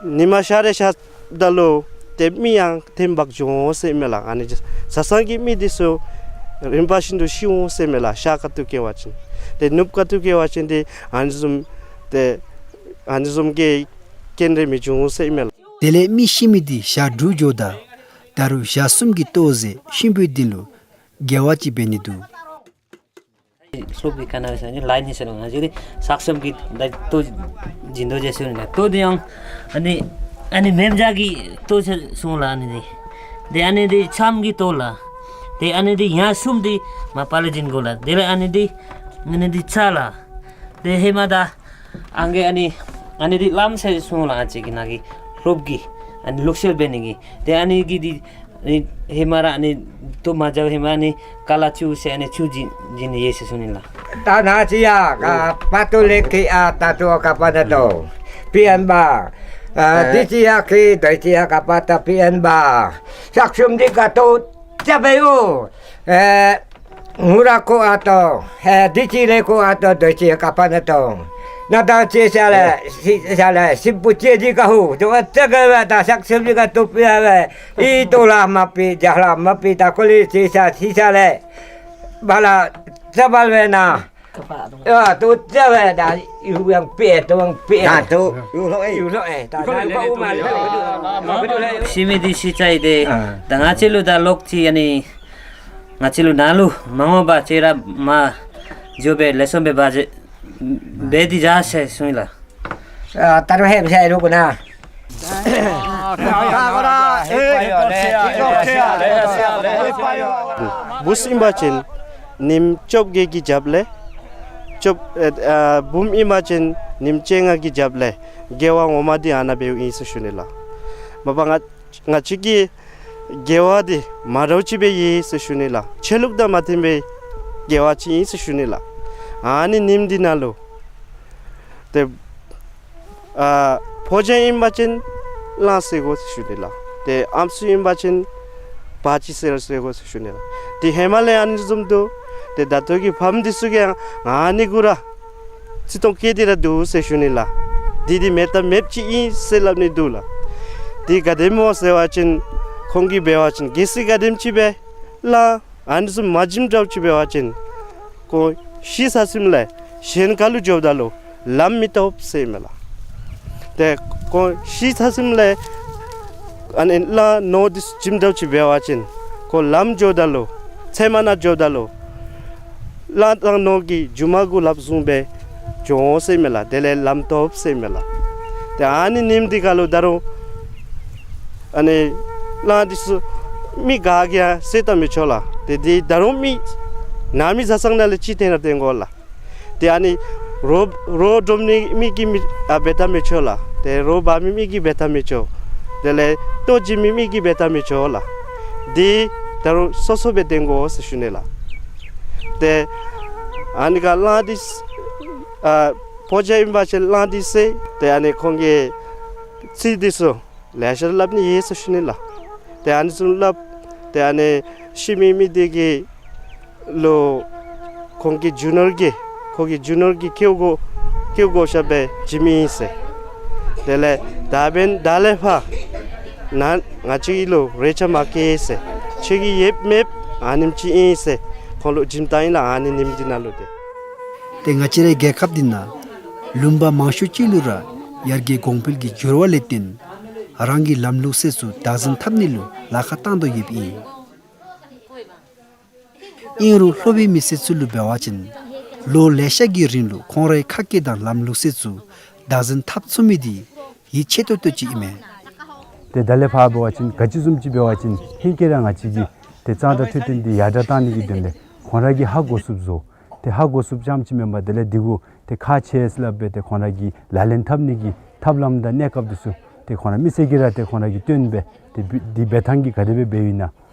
ཉིན་མ་ཤར་རེ་ཤརཝ་ད་ལུ་ཏེ་མི་ཡང་ཐོན་འབག་འགྱོ་འོང་ཟེར་མས་ལགས། ཨ་ནི་བཟའ་ཚང་གི་མི་འདི་ཚུ་རིམ་པ་བཞིན་དུ་ཤི་འོང་ཟེར་མས་ལགས། ཤར་ཁ་ཐུག་བཀལ་བ་ཅིན། ཏེ་ནུབ་ཁ་ཐུག་བཀལ་བ་ཅིན་ཏེ་ཨ་ནི་བཟུམ་ཏེ་ཨ་ནི་བཟུམ་གྱི་རྐྱེན་རེ་མི་འབྱུང་ཟེར་མས་ལགས། དེ་ལས་མི་ཤི་མི་འདི་ཞག་དྲུག་འགྱོཝ་ད་ད་རུང་ཞག་གསུམ་གྱི་ལྟོ་ཟེར་གཤིན་པོའི་གདན་ལུ་འགྱེལ་བ་ཅིག་འབད་ནི་འདུག། སློབ་དཔོན་ག་ནི་ཟེར་ནི་ལཱ་ཨིན་ཟེར་རུང་ང་བཅས་ར་ཞག་གསུམ་གྱི་ད་ལྟོ་བྱིན་དོ་ཟེར་ཞུ་ནི་ལགས། ལྟོ་འདི་ཡང་ཨ་ནི་ཨ་ནི་མེནམ་བྱཱར་གྱི་ལྟོ་ཟེར་གསུངས་ལགས། ཨ་ནི་འདི་ཏེ་ཨ་ནི་འདི་ཆམ་གྱི་ལྟོ་ལགས། ཏེ་ཨ་ནི་འདི་ཡར་གསུམ་འདི་མ་པ་ལས་བྱིན་དགོ་ལགས། དེ་ལས་ཨ་ནི་འདི་ཨ་ནི་འདི་ཚྭ་ལགས། ཏེ་ཧེ་མ་ད་ཨང་རྒས་ཨ་ནི་ཨ་ནི་འདི་བླམ་ཟེར་གསུངས་ལགས། ཨ་ཙི་གི་ནཱ་གི་སློབ་ཀྱི་ཨ་ནི་ལུགས་སྲོལ་འབད་ནི་གི། ཏེ་ཨ་ནི་གི་འདི་ཨ་ནི་ཧེ་མ་ར་ཨ་ནི་ལྟོ་མ་བྱིན་ཧེ་མ་ཨ་ནི་ཀ་ལ་བཅུག་ཟེར་ཨ་ནི་ཆུ་བྱིན་བྱིན་ནི་ཡོད་ཟེར་ཞུ་ནི་ལགས། ད་ནཱ་ཅི་ཡ་ག་པ་ཏོ་ལེ་ཀི་ཨ་ད་ཏོ་ཨ་ཀ་པ་ན་ཏོ་པི་ཨན་པ་ ཨ་དུས་ཅི་ཡང་ཁྱོད་དུས་ཅི་ཡང་ཀ་པ་ད་པི་ཨན་པ་ཤག་ཤུམ་འདི་ག་ཏོ་ཅ་བེ་ཡོ། ཨེ་ངུ་ར་ཀོ་ཨ་ཏོ། ཨེ་དུས་ཅི་ལེ་ཀོ་ཨ་ཏོ་དུས་ཅི་ཡང་ཀ་པ་ན་ཏོ། ན་ད་ཅེ་ཤ་ལེ་ཤི་ཤ་ལེ་ཤི་པུ་ཅེ་ཇི་ཀ་ཧུ་ཏོ་ཨ་ཅ་ག་བེ་ད་ཤག་ཤུམ་འདི་ག་ཏོ་པི་ཨ་བེ། ཨི་ཏོ་ལ་མ་པི་ཇ་ལ་མ་པི་ད་ཀོ་ལི་ཅེ་ཤ་ཤི་ཤ་ལེ། བ་ལ་ཅ་བལ་བེ་ན། ཡ་ཏོ་ཅ་བེ་ད་ཡུ་ཡང་པེ་ཏོ་ཡང་པེ། ད་ཏོ་ཡུ་ལོ་ཨེ། ཡུ་ལོ་ཨེ་ད་ད་ཀོ་ཨུ་མ་ལེ། ཤི་མི་འདི་ཤི་ཅ་ཡི་དེ། ཨ་ད་ང་བཅས་ལུ་ད་ལོག་ཅི་ཨ་ནི་ང་བཅས་ལུ་ན་ལུ་མ་ངོ་བ་ཅེ་ར་མ་འགྱོ་བེ་ལེགས་ཤོམ་སྦེ་བ་ཅེ་བེ་འདི་ཇ་ཤེ་སུ་ལ། ཨ་ད་རུང་ཧེ་བ་ཤེ་རུ་གུ་ན། བུཚ་ཨིན་པ་ཅིན་ཉིནམ་བཅོ་བརྒྱད་ཀྱི་རྒྱབ་ལས་བཅོ་ཨ་བུམོ་ཨིན་པ་ཅིན་ཉིནམ་བཅོ་ལྔ་གི་རྒྱབ་ལས་དགེ་བ་ངོ་མ་འདི་ཨ་ནཱ་འབདཝ་ཨིན་ཟེར་ཞུ་ནི་ལགས། མ་པ་ང་ང་བཅས་ཀྱི་དགེ་བ་འདི་མ་འདྲཝ་ཅིག་སྦེ་ཡོད་ཟེར་ཞུ་ནི་ལགས། ཆོས་ལུགས་དང་མ་མཐུན་པའི་དགེ་བ་ཅིག་ཨིན་ཟེར་ཞུ་ནི་ལགས། ཨ་ནི་ཉིནམ་འདི་ནང་ལུ་ཏེ་ཨ་ཕོ་རྒྱས་ཨིན་པ་ཅིན་གླང་བསད་དགོ་ཟེར་ཞུ་ནི་ལགས། ཏེ་ཨམ་སྲུ་ཨིན་པ་ཅིན་བ་ཅིག་བསད་ར་བསད་དགོ་ཟེར་ཞུ་ནི་ལགས། ཏེ་ཧེ་མ་ལས་ཨ་ནི་བཟུམ་འདུག། ཏེ་ད་ལྟོ་གི་ཕམ་འདི་ཚུ་གིས་ཡང་ཨ་ནི་གུ་ར་བརྩི་མཐོང་བསྐྱེད་དེ་ར་འདུག་ཟེར་ཞུ་ནི་ལགས། འདི་འདི་མེད་དང་མེདཔ་ཅིག་ཨིན་ཟེར་སླབ་ནི་འདུག་ལགས། འདི་ག་དེམ་ཅིག་སྨོ་ཟེར་བ་ཅིན་ཁོང་གིས་འབད་བ་ཅིན་གལ་སྲིད་ག་དེམ་ཅིག་སྦེ་གླང་ཨ་ནི་ཚུ་མ་བྱིནམ་འདྲཝ་ཅིག་འབད་བ་ཅིན་ཁོང་ཤི་ཚར་ཞིནམ་ལས་གཞན་ཁ་ལུ་འགྱོཝ་ད་ལུ་ལམ་མི་བཏུབ་ཟེར་མས་ལགས། ཏེ་ཁོང་ཤི་ཚར་ཞིནམ་ལས་ཨ་ནི་གླང་ནོར་འདི་ཚུ་བྱིནམ་འདྲཝ་ཅིག་འབད་བ་ཅིན་ཁོང་ལམ་འགྱོཝ་ད་ལུ་ཚལ་མ་ནང་འགྱོཝ་ད་ལུ་གླང་དང་ནོར་གྱི་རྒྱུ་མ་གུ་ལགཔ་བཟུང་སྦེ་འགྱོ་འོང་ཟེར་མས་ལགས། དེ་ལས་ལམ་བཏུབ་ཟེར་མས་ལགས། ཏེ་ཨ་ནི་ཉིནམ་འདི་ཁ་ལུ་ད་རུང་ཨ་ནི་གླང་འདི་ཚུ་མི་ག་གིས་ཡང་བསད་བཏང་མི་ཆོག་ལགས། ཏེ་འདི་ད་རུང་མི་ནང་མི་བཟའ་ཚང་ནང་ལས་ཅིག་འཐེན་ར་འཐེན་དགོ་ལགས། ཏེ་ཨ་ནི་རོ་རོ་སྒྲུབ་ནི་མི་གིས་མི་ཨ་འབད་བཏང་མི་ཆོག་ལགས། ཏེ་རོ་འབག་མི་མི་གིས་འབད་བཏང་མི་ཆོག། དེ་ལས་ལྟོ་བྱིན་མི་མི་གིས་འབད་བཏང་མི་ཆོག་ལགས། འདི་ད་རུང་སོ་སོ་སྦེ་འཐེན་དགོ་ཟེར་ཞུ་ནི་ལགས། ཏེ་ཨ་ནི་ཁར་གླང་འདི་ཨ་ཕོ་རྒྱས་ཨིན་པ་ཅིན་གླང་འདི་བསད། ཏེ་ཨ་ནི་ཁོང་གི་ཚིག་འདི་ཚུ་ལེ་ཤ་སླབ་ནི་ཡོད་ཟེར་ཞུ་ནི་ལགས། ཏེ་ཨ་ནི་ཚུ་སླབ། ཏེ་ཨ་ནི་ཤི་མི་མི་འདི་གི་ལུ་ཁོང་གི་རྒྱུ་ནོར་གྱི་ཁོང་གི་རྒྱུ་ནོར་གྱི་ཁེའུ་གོ་ཁེའུ་གོ་ཤ་སྦེ་བྱིན་མི་ཨིན་ཟེར། དེ་ལས་ད་འབདན་ད་ལས་ཕར་ནཱ་ང་བཅས་ལུ་རེ་ཆ་མ་བཀལ་ཟེར། ཁྱོད་ཀྱི་ཡོདཔ་མེདཔ་ཨ་ནེམ་ཅིག་ཨིན་ཟེར་ཁོང་ལུ་བྱིནམ་ད་ཨིན་ལགས། ཨ་ནི་ཉིནམ་འདི་ནང་ལུ་ཏེ། ཏེ་ང་བཅས་རའི་རྒྱལ་ཁབ་འདི་ནང་ལུང་པ་མང་ཤོས་ཅིག་ལུ་ར་ཡར་རྒྱས་གོང་འཕེལ་གྱི་འགྱུར་བ་ལས་བརྟེན་རང་གི་ལམ་ལུགས་སྲོལ་ཚུ་བདག་འཛིན་འཐབ་ནི་ལུ་ལཱ་ཁག་བཏང་དོ་ཡོདཔ་ཨིན། ཨིན་རུང་ལྷོ་པའི་མི་སེར་ཚུ་ལུ་འབད་བ་ཅིན་ལོ་ལེ་ཤ་གི་རིང་ལུ་ཁོང་རའི་ཁ་སྐད་དང་ལམ་ལུགས་སྲོལ་ཚུ་བདག་འཛིན་འཐབ་ཚུགས་མི་འདི་ཡིད་ཆེས་ཏོག་ཏོ་ཅིག་ཨིན་མས། ཏེ་ད་ལས་ཕར་འབད་བ་ཅིན་ག་ཅི་བཟུམ་ཅིག་འབད་བ་ཅིན་ཧེང་སྐལ་ར་ང་བཅས་ཀྱིས་ཏེ་གཙང་སྦྲ་འཕྲོད་བསྟེན་འདི་ཡར་དྲག་བཏང་ནི་གི་དོན་ལས་ཁོང་ར་གིས་ཧ་གོ་ཚུགསཔ་བཟོ། ཏེ་ཧ་གོ་ཚུགསཔ་ཙམ་ཅིག་མེན་པར་དེ་ལས་འདི་གུ་ཏེ་ཁག་ཆེ་ཟེར་སླབ་སྦེ་ཏེ་ཁོང་ར་གིས་ལག་ལེན་འཐབ་ནི་གི་ཐབས་ལམ་དང་གནས་སྐབས་འདི་ཚུ་ཏེ་ཁོང་ར་མི་སེར་གྱིས་ར་ཏེ་ཁོང་ར་གིས་སྟོན་སྦེ་ཏེ་འབད་འདི་འབད་ཐངས་ཀྱིས་ག་དེ་སྦེ་འབདཝ་ཨིན་ན་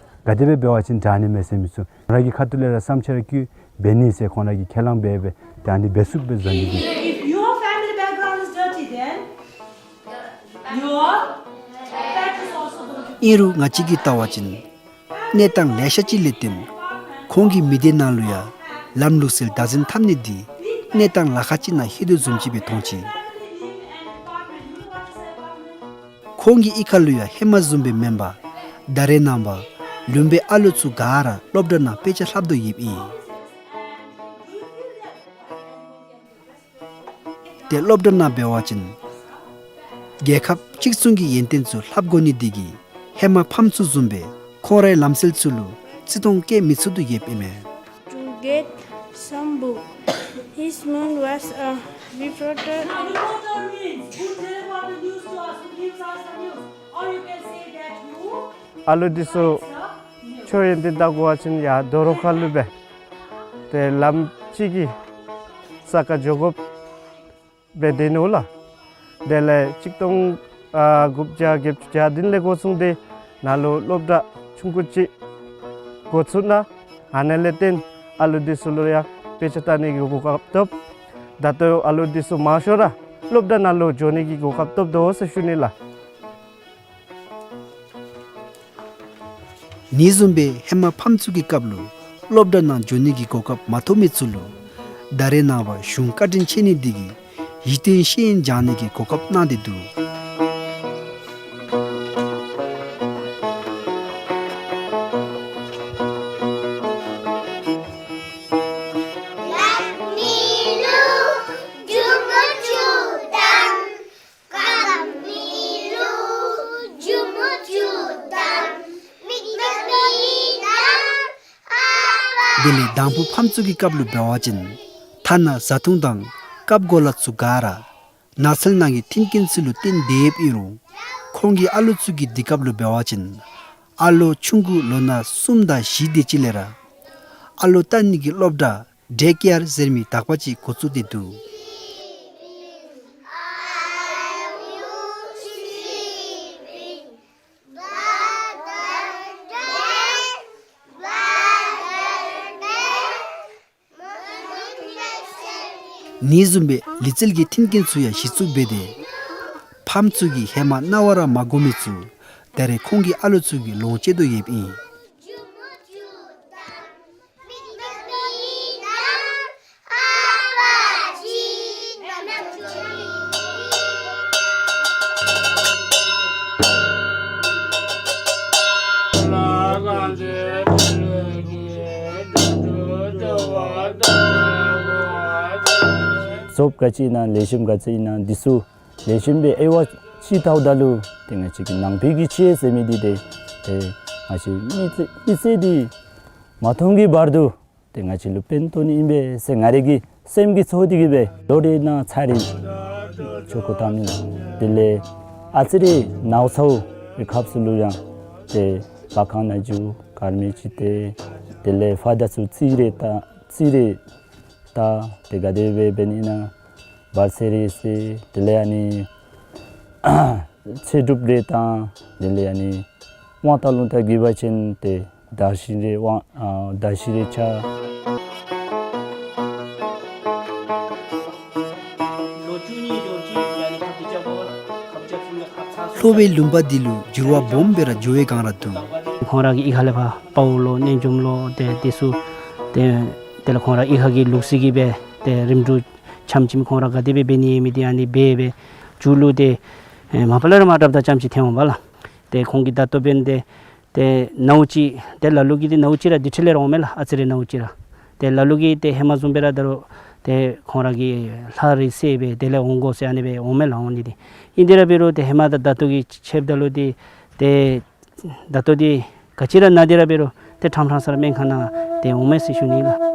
ག་དེ་སྦེ་འབད་བ་ཅིན་དྲག་ནི་མས་ཟེར་མི་ཚུ་ཁོང་ར་གི་ཁ་ཐུག་ལས་ར་བསམ་འཆར་བཀོད་འབད་ནི་ཟེར་ཁོང་ར་གིས་ཁས་བླངས་འབད་སྦེ་ཏེ་ཨ་ནི་འབད་ཚུགསཔ་སྦེ་བཟོ་ནི་གི། If your family background is dirty, then your practice also going to be. ཨིན་རུང་ང་བཅས་ཀྱིས་བལྟ་བ་ཅིན་གནས་སྟངས་ལེ་ཤ་ཅིག་ལས་བརྟེན་ཁོང་གི་མི་སྡེ་ནང་ལུ་ཡང་ལམ་ལུགས་སྲོལ་བདག་འཛིན་འཐབ་ནི་འདི་གནས་སྟངས་ལཱ་ཁག་ཅིག་ནང་ལྷོད་དོ་བཟུམ་ཅིག་སྦེ་མཐོང་ཅི། ཁོང་གི་གཡུས་ཁ་ལུ་ཡང་ཧེ་མ་བཟུམ་སྦེ་མེན་པར་ད་རེས་ནངས་པ་ལུང་པའི་ཨ་ལོ་ཚུ་ག་ར་སློབ་གྲྭ་ནང་དཔེ་ཆ་ལྷབ་དོ་ཡོདཔ་ཨིན། ཏེ་སློབ་གྲྭ་ནང་འབད་བ་ཅིན་རྒྱལ་ཁབ་གཅིག་མཚུངས་ཀྱི་ཡོན་ཏན་ཚུ་ལྷབ་དགོ་ནི་འདི་གིས་ཧེ་མ་ཕམ་ཚུ་བཟུམ་སྦེ་ཁོང་རའི་ལམ་སྲོལ་ཚུ་ལུ་བརྩི་མཐོང་བསྐྱེད་མི་ཚུགས་དོ་ཡོདཔ་ཨིན་མས། To get some book. His moon was a reporter. Now, reporter means who deliver the news to us, who gives us the news. Or you can say that who ཨ་ལུ་འདི་ཚུ་ཆོས་ཡོན་ཏན་དར་དགོ་པ་ཅིན་ཡར་རྡོ་རོག་ཁ་ལུ་སྦེ་ཏེ་ལམ་གཅིག་གི་ས་ཁར་འགྱོ་དགོཔ་སྦེ་སྡོད་ནུག་ལགས། དེ་ལས་གཅིག་སྟོང་ཨ་དགུ་བརྒྱ་བརྒྱད་ཅུ་གྱ་བདུན་ལས་འགོ་བཟུང་སྟེ་ནཱ་ལུ་སློབ་གྲྭ་ཆུང་ཀུ་ཅིག་འགོ་བཙུགས་གནང་། ཨ་ནི་ལས་བརྟེན་ཨ་ལུ་འདི་ཚུ་ལུ་ཡང་དཔེ་ཆ་ལྟ་ནི་གི་གོ་སྐབས་ཐོབ། ད་ལྟོ་ཨ་ལུ་འདི་ཚུ་མང་ཤོས་ར་ སློབ་གྲྭ་ནང་ལུ་འགྱོ་ནི་གི་གོ་སྐབས་ཐོབ་དོ་ཟེར་ཞུ་ནི་ལགས། ཨ་ནི་བཟུམ་སྦེ་ཧེ་མ་ཕམ་ཚུ་གི་སྐབས་ལུ་སློབ་གྲྭ་ནང་འགྱོ་ནི་གི་གོ་སྐབས་མ་ཐོབ་མི་ཚུ་ལུ་ད་རེས་ནངས་པ་གཞུང་བཀའ་དྲིན་ཆེ་ནི་འདི་གིས་གཞི་རྟེན་ཤེས་ཡོན་སྦྱང་ནི་གི་གོ་སྐབས་གནང་སྟེ་འདུག། དེ་ལས་དང་ཕུ་ཕམ་ཚུ་གི་སྐབས་ལུ་འབད་བ་ཅིན་ཐ་ན་བཟའ་འཐུང་དང་ཀབ་གོ་ལ་ཚུ་ག་ར་ནགས་ཚལ་ནང་གི་མཐུན་རྐྱེན་ཚུ་ལུ་བརྟེན་ཏེ་ཡོདཔ་ཨིན་རུང་ཁོང་གི་ཨ་ལོ་ཚུ་གི་དུས་སྐབས་ལུ་འབད་བ་ཅིན་ཨ་ལོ་ཆུང་ཀུ་ལོ་ན་གསུམ་དང་བཞི་དེ་ཅིག་ལས་ར་ཨ་ལོ་བལྟ་ནི་གི་སློབ་གྲྭ་ཌེ་ཀེར་ཟེར་མི་དག་པ་ཅིག་འགོ་བཙུགས་ཏེ་འདུག། ཨ་ནི་བཟུམ་སྦེ་ལུས་རྩལ་གྱི་མཐུན་རྐྱེན་ཚུ་ཡང་གཞི་བཙུགས་འབད་དེ་ཕམ་ཚུ་གིས་ཧེ་མ་རྣ་བར་མ་གོ་མི་ཚུ་ད་རེས་ཁོང་གི་ཨ་ལོ་ཚུ་གིས་ལོངས་སྤྱོད་དོ་ཡོདཔ་ཨིན། ཟོགཔ་ག་ཅི་ཨིན་ན་ལེགས་ཤོམ་ག་ཅི་ཨིན་ན་འདི་ཚུ་ལེགས་ཤོམ་སྦེ་དབྱེ་བ་ཕྱེ་བལྟཝ་ད་ལུ་ཏེ་ང་བཅས་ཀྱི་ནང་པའི་གི་ཆོས་ཟེར་མི་འདི་ཏེ་ཏེ་ང་བཅས་མི་ཚེ་མི་ཚེ་འདི་མ་ཐོན་གྱི་བར་དུ་ཏེ་ང་བཅས་ལུ་ཕན་ཐོགས་ནི་ཨིན་པས་ཟེར་ང་རའི་གི་སེམས་ཀྱི་ཚོར་འདི་གིས་སྦེ་ལོ་རེ་ནང་ཚར་རེ་ཆོས་སྐོར་བཏང་ནི་ལགས། དེ་ལས་ཨ་ཙི་རེ་ནཝ་ཚཝ་གི་སྐབས་སུ་ལུ་ཡང་ཏེ་བ་གང་ནང་འགྱོ་དཀར་མེ་ཅིག་སྟེར། དེ་ལས་ཕར་དང་ཚུར་ཚིག་རེ་བཏང་ཚིག་རེ་བཏང་ཏེ་ག་དེ་སྦེ་འབད་ནི་ཨིན་ན་བར་ཆད་རེ་སེལ། དེ་ལས་ཨ་ནི་ཚེ་སྒྲུབ་རེ་བཏང་། དེ་ལས་ཨ་ནི་དབང་ཐང་ལུང་ཐང་རྒྱས་པ་ཅིན་ཏེ་དར་ཞིང་རེ་དབང་ཨ་དར་ཞིང་རེ་ཆགས། ལྷོ་པའི་ལུང་པ་འདི་ལུ་འགྱུར་བ་སྦོམ་སྦེ་ར་འགྱོ་བའི་སྒང་ར་འདུག། ཁོང་ར་གིས་གཡུས་ཁ་ལས་ཕར་དཔའ་བོ་ལོ་རྣལ་འབྱོརམ་ལོ་ཏེ་དེ་ཚུ་ཏེ་དེ་ལས་ཁོང་ར་གཡུས་ཁ་གི་ལུགས་སྲོལ་གྱི་སྦེ་ཏེ་རིམ་གྲོ་འཆམ་འཆམ་ཁོང་ར་ག་དེ་སྦེ་འབད་ནི་ཡོད་མི་འདི་ཨ་ནི་འབད་སྦེ་མཇུག་ལུ་ཏེ་ཨེ་མ་པ་ལས་ར་མར་དྲགཔ་ད་རྐྱངམ་ཅིག་ཐོན་འོང་པ་ལགས། ཏེ་ཁོང་གི་ད་ལྟོ་འབདན་ཏེ་ཏེ་ནཝ་ཅིག་ཏེ་ལ་ལུ་གིས་ཏེ་ནཝ་ཅིག་ར་དེ་འཕྲལ་ལས་ར་འོང་མས་ལགས། ཨ་ཙི་རེ་ནཝ་ཅིག་ར། ཏེ་ལ་ལུ་གིས་ཏེ་ཧེ་མ་བཟུམ་སྦེ་ར་ད་རུང་ཏེ་ཁོང་ར་གིས་ལྷ་རེ་བསད་སྦེ་དེ་ལས་འོང་དགོ་ཟེར་ཨ་ནི་སྦེ་འོང་མས་ལགས། འོང་ནི་འདི་ཨིན་དེ་ར་འབད་རུང་ཏེ་ཧེ་མ་དང་ད་ལྟོ་གི་ཕྱདཔ་ད་ལུ་འདི་ཏེ་ད་ལྟོ་འདི་ག་ཅི་ར་ན་སྟེ་ར་འབད་རུང་ཏེ་ཕྲང་ཕྲང་ས་ར་སྨན་ཁང་ནང་ཏེ་འོང་མས་ཟེར་ཞུ་ནི་ལགས།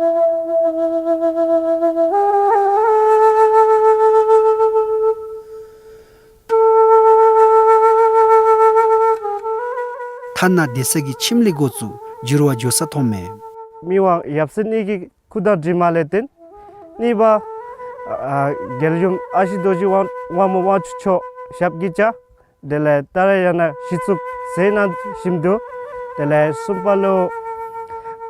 ཐ་ན་སྡོད་ས་གི་ཁྱིམ་ལས་འགོ་བཙུགས་འགྱུར་བ་འགྱོ་ས་མཐོངམ་མས། མི་དབང་ཡབ་སྲས་གཉིས་ཀྱི་སྐུ་དྲིན་དྲི་མ་ལས་བརྟེན། གཉིས་པ་ཨ་རྒྱལ་ཡུམ་ཨ་ཞེ་རྡོ་རྗེ་དབང་དབང་མོ་དབང་ཕྱུག་མཆོག་ཞབས་ཀྱིས་བཅགས། དེ་ལས་ད་རེས་ཡང་ན་གཞི་བཙུགས་མཛད་གནང་བཞིན་འདུག། དེ་ལས་གསུམ་པ་ལུ་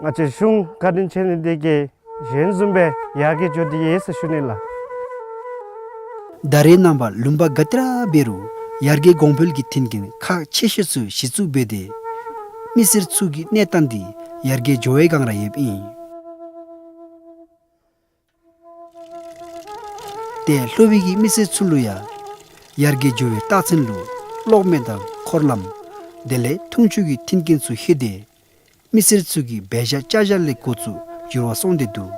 ང་བཅས་གཞུང་བཀའ་དྲིན་ཆེ་ནི་འདི་གིས་གཞན་བཟུམ་སྦེ་ཡར་རྒྱས་འགྱོ་སྟེ་ཡོད་ཟེར་ཞུ་ནི་ལགས། ད་རེས་ནངས་པ་ལུང་པ་ག་ཏེ་ར་འབད་རུང་ཡར་རྒྱས་གོང་འཕེལ་གྱི་མཐུན་རྐྱེན་ཁག་ཆེ་ཤོས་ཚུ་གཞི་བཙུགས་འབད་དེ་མི་སེར་ཚུ་གི་གནས་སྟངས་འདི་ཡར་རྒྱས་འགྱོ་བའི་སྒང་ར་ཡོདཔ་ཨིན། ཏེ་ལྷོ་པའི་གི་མི་སེར་ཚུ་ལུ་ཡང་ཡར་རྒྱས་འགྱོ་བའི་རྟགས་མཚན་ལུ་གློག་མེ་དང་འཁོར་ལམ་དེ་ལས་འཐུང་ཆུ་གི་མཐུན་རྐྱེན་ཚུ་ལྷོད་དེ་མི་སེར་ཚུ་གི་འབད་བཞག་བཅའ་བཞག་ལས་འགོ་བཙུགས་འགྱུར་བ་སོང་སྟེ་འདུག།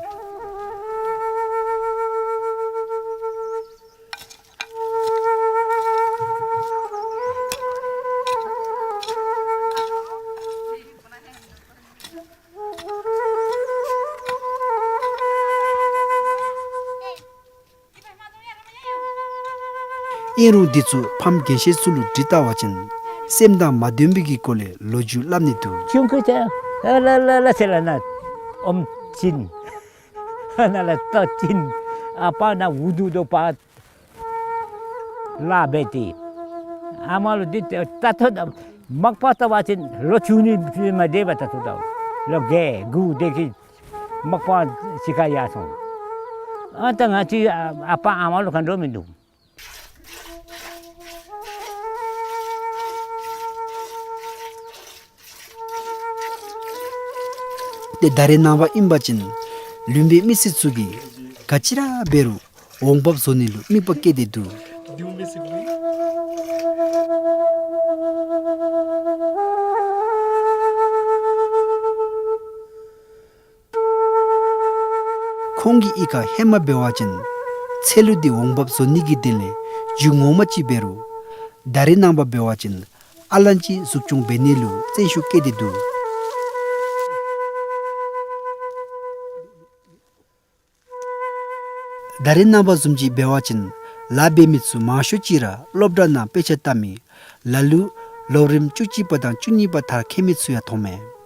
ཨིན་རུང་འདི་ཚུ་ཕམ་རྒན་ཤོས་ཚུ་ལུ་དྲི་བལྟ་བ་ཅིན་སེམས་དང་མ་མཐུན་པའི་གི་སྐོར་ལས་ལོ་རྒྱུས་སླབ་ནི་འདུག། ཆུང་ཀུ་ཅིག་ལ་ལ་ལ་ཟེར་ལ་ན་ཨོམ་ཅིན་ན་ལ་ཏོ་ཅིན་ཨ་པ་ན་འུ་སྡུག་དོ་པ་ལཱ་འབད་དེ་ཨ་མ་ལུ་འདི་ད་ལྟོ་ད་མག་པ་བཏབ་པ་ཅིན་ལོ་བཅུ་གཉིས་མ་འདས་པར་ད་ལྟོ་ད་ལོ་བརྒྱད་དགུ་དེ་གི་མག་པ་ཅིག་ཁར་ཡར་སོང་། ཨ་ད་ང་བཅས་ཨ་པ་ཨ་མ་ལུ་ག་འདྲ་མིན་འདུག། ཏེ་ད་རེས་ནངས་པ་ཨིན་པ་ཅིན་ལུང་པའི་མི་སེར་ཚུ་གིས་ག་ཅི་ར་འབད་རུང་འོང་འབབ་བཟོ་ནི་ལུ་དམིགས་པ་བསྐྱེད་དེ་འདུག། ཁོང་གིས་གཡུས་ཁར་ཧེ་མ་འབད་བ་ཅིན་ཚལ་ལུ་འདི་འོང་འབབ་བཟོ་ནི་གི་དོན་ལས་རྒྱུ་ངོ་མ་ཅིག་འབད་རུང་ད་རེས་ནངས་པ་འབད་བ་ཅིན་ཨ་ལན་ཅིག་འཛུགས་སྐྱོང་འབད་ནི་ལུ་བརྩོན་ཤུགས་བསྐྱེད་དེ་འདུག། ད་རེས་ནངས་པ་བཟུམ་ཅིག་འབད་བ་ཅིན་ལཱ་འབད་མི་ཚུ་མང་ཤོས་ཅིག་ར་སློབ་གྲྭ་ནང་དཔེ་ཆ་ལྟ་མི་ལ་ལུ་ལོ་རིམ་བཅུ་གཅིག་པ་དང་བཅུ་གཉིས་པ་མཐར་འཁྱོལ་མི་ཚུ་ཡང་མཐོངམ་མས།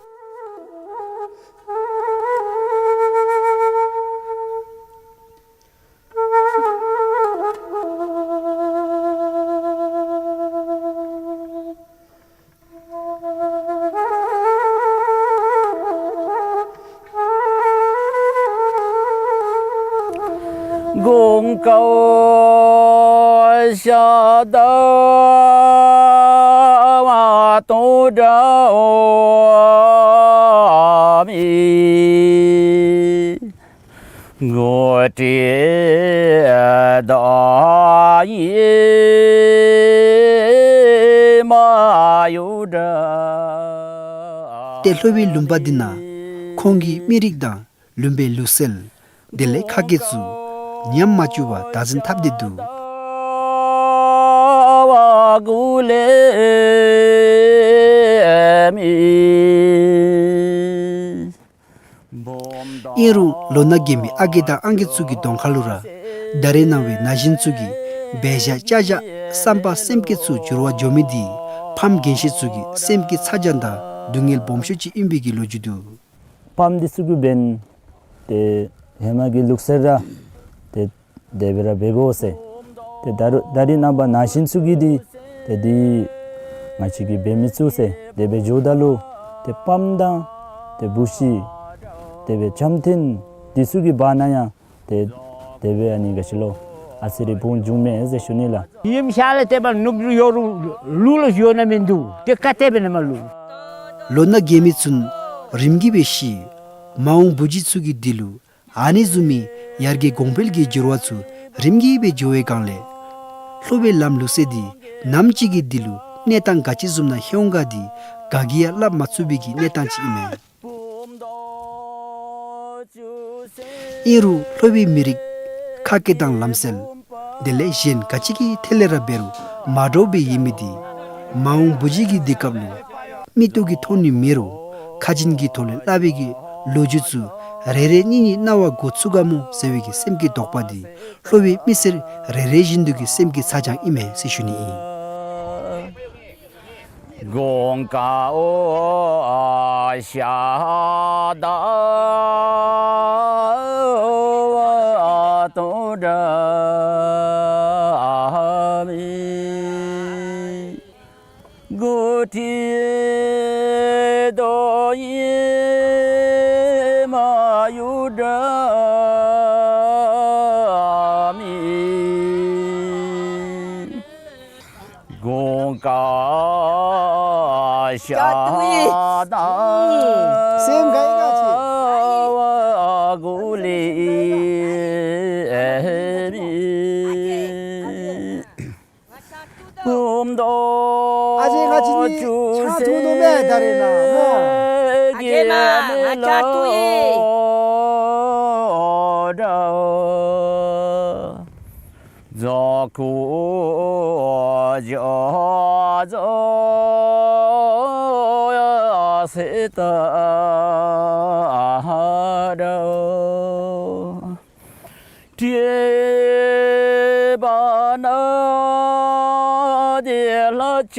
གོང་ཀ་ཤ་ད་བ་དོ་འདྲ་མི། གོ་ཏྲི་དོ་ཡི་མ་ཡུ་དྲ། ཏེ་ལྷོ་པའི་ལུང་པ་འདི་ནང་ཁོང་གི་མི་རིགས་དང་ལུང་པའི་ལུགས་སྲོལ་དེ་ལས་ཁ་སྐད་ཚུ་ཉམས་མ་བཅུག་པར་བདག་འཛིན་འཐབ་སྟེ་འདུག། ཨིན་རུང་ལོ་ན་རྒས་མི་ཨ་རྒས་དང་ཨང་རྒས་ཚུ་གི་གདོང་ཁ་ལུ་ར་ད་རེས་ནངས་པའི་ན་གཞོན་ཚུ་གི་འབད་བཞག་བྱ་བཞག་བསམ་པ་སེམས་བསྐྱེད་ཚུ་འགྱུར་བ་འགྱོ་མི་འདི་ཕམ་རྒན་ཤོས་ཚུ་གི་སེམས་ཀྱི་ཚ་གྱང་དང་སྡུག་བསྔལ་སྦོམ་ཤོས་ཅིག་ཨིན་པའི་གི་ལོ་རྒྱུས་འདུག། ཕམ་འདི་ཚུ་གིས་འབདན་ཏེ་ཧེ་མ་གི་ལུགས་སྲོལ་ར་ཏེ་དེ་སྦེ་ར་འབད་དགོ་ཟེར། ཏེ་ད་རུང་ད་རེས་ནངས་པ་ན་གཞོན་ཚུ་གིས་འདི་ཏེ་འདི་ང་བཅས་ཀྱིས་འབད་མི་ཚུགས་ཟེར་དེ་སྦེ་འགྱོཝ་ད་ལུ་ཏེ་ཕམ་དང་ཏེ་བུ་གཞི་དེ་སྦེ་བྱམས་ཐོན་འདི་ཚུ་གི་བར་ན་ཡང་ཏེ་དེ་སྦེ་ཨ་ནི་ག་ཅི་ལོ་ཨ་ཙི་རེ་བུང་འབྱུང་མས་ཟེར་ཞུ་ནི་ལགས། ཡིམ་ཤ་ལས་ཏེ་བ་ནུབ་ལུ་ཡོད་རུང་ལུ་ལུ་ཡོད་ན་མིན་འདུག། ཏེ་ཀ་ཏེ་སྦེ་ནི་མ་ལུ། ལོ་ན་རྒས་མི་ཚུན་རིམ་གྱིས་སྦེ་ཤི། མ་འོངས་བུ་གཞི་ཚུ་གི་དུས་ལུ་ཨ་ནི་བཟུམ་མའི་ཡར་རྒྱས་གོང་འཕེལ་གྱི་འགྱུར་བ་ཚུ་རིམ་གྱིས་སྦེ་འགྱོ་བའི་སྒང་ལས་ལྷོ་པའི་ལམ་ལུགས་སྲོལ་འདི་ནམ་ཅིག་གི་དུས་ལུ་གནས་སྟངས་ག་ཅི་བཟུམ་ནང་ལྷོད་འོང་ག་འདི་ག་གིས་ཡང་སླབ་མ་ཚུགས་པའི་གི་གནས་སྟངས་ཅིག་ཨིན་མས། ཨིན་རུང་ལྷོ་པའི་མི་རིགས་ཁ་སྐད་དང་ལམ་སྲོལ་དེ་ལས་གཞན་ག་ཅི་གི་ཐད་ལས་ར་འབད་རུང་མ་འདྲཝ་སྦེ་ཡོད་མི་འདི་མ་འོངས་བུ་གཞི་གི་དུས་སྐབས་ལུ་མིག་ཏོ་གིས་མཐོང་ནི་མེད་རུང་ཁ་རྗེ་གི་ཐོག་ལས་སླབ་པའི་གི་ལོ་རྒྱུས་ཚུ་རེ་རེ་གཉིས་གཉིས་རྣ་བར་གོ་ཚུགས་ག་སྨོ་ཟེར་བའི་གི་སེམས་ཀྱི་དོགས་པ་འདི་ལྷོ་པའི་མི་སེར་རེ་རེ་བཞིན་དུ་གི་སེམས་ཀྱི་ཚ་གྱང་ཨིན་མས་ཟེར་ཞུ་ནི་ཨིན། གོང་ཀ་ཤ་ད་བ་དོ་འདྲ་མི། གོ་ཏྲི་དོ་ཡི་མ་ཡུ་དྲ་མི། གོང་ཀ་ཤ་ད་སེམས་ག་ཡི་ག་ཅི་བ་གུ་ལི་མི། བུམ་དོ་ཨ་ཅེ་ང་བཅས་གཉིས་ཆང་འཐུང་དོ་མས་ད་རེས་ནངས་པ་སྨོ། ཨ་ཅེ་མ་ང་ཆང་འཐུང་ཡི། ཛ་ཀུ་ཇ་ཛ་ཡ་སེ་ཏ་དྲ། ཏེ་བ་ན་དེ་ལ་ཅ།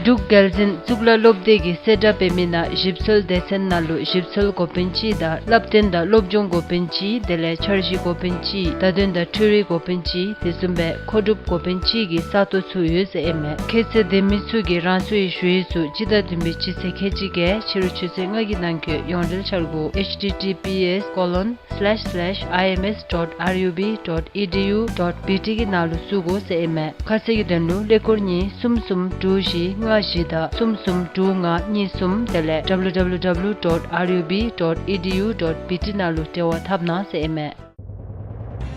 འབྲུག་རྒྱལ་འཛིན་གཙུག་ལག་སློབ་སྡེ་གིས་གསལ་བསྒྲགས་འབད་མི་ནང་ཞིབ་འཚོལ་སྡེ་ཚན་ནང་ལུ་ཞིབ་འཚོལ་འགོ་དཔོན་གཅིག་དང་བསླབ་སྟོན་དང་སློབ་སྦྱོང་འགོ་དཔོན་གཅིག་དེ་ལས་འཆར་གཞི་འགོ་དཔོན་གཅིག་བརྡ་དོན་དང་འཕྲུལ་རིག་འགོ་དཔོན་གཅིག་དེ་བཟུམ་སྦེ་མཁོ་སྒྲུབ་འགོ་དཔོན་གཅིག་གི་ས་སྟོང་ཚུ་ཡོད་ཟེར་ཨིན་མས། ཁྱད་ཚད་ལྡན་མི་ཚུ་གིས་རང་སོའི་ཞུ་ཡིག་ཚུ་སྤྱི་ཟླ་བདུན་པའི་སྤྱི་ཚེས་ཁལ་གཅིག་བརྒྱད་ཕྱི་རུ་ཆུ་ཚོད་ལྔ་གི་ནང་འཁོད་ཡོངས་འབྲེལ་འཆར་སྒོ་ཨེཆ་ཊི་ཊི་པི་ཨེསི་ཀོ་ལོན་སི་ལེཤ་སི་ལེཤ་ཨའི་ཨེམ་ཨེསི་ཌོཊ་ཨར་ཡུ་བི་ཌོཊ་ཨི་ཌི་ཡུ་ཌོཊ་བི་ཊི་གི་ནང་ལུ་བཙུགས་དགོ་ཟེར་ཨིན་མས། ཁ་གསལ་གྱི་དོན་ལུ་ཀླད་ཀོར་གཉིས་གསུམ་གསུམ་དྲུག་བཞི་ལྔ་ བཞི་དང་གསུམ་གསུམ་དྲུག་ལྔ་གཉིས་གསུམ་དེ་ལས་W W W dot R U B dot E D U dot B T ནང་ལུ་འབྲེལ་བ་འཐབ་གནང་ཟེར་ཨིན་མས།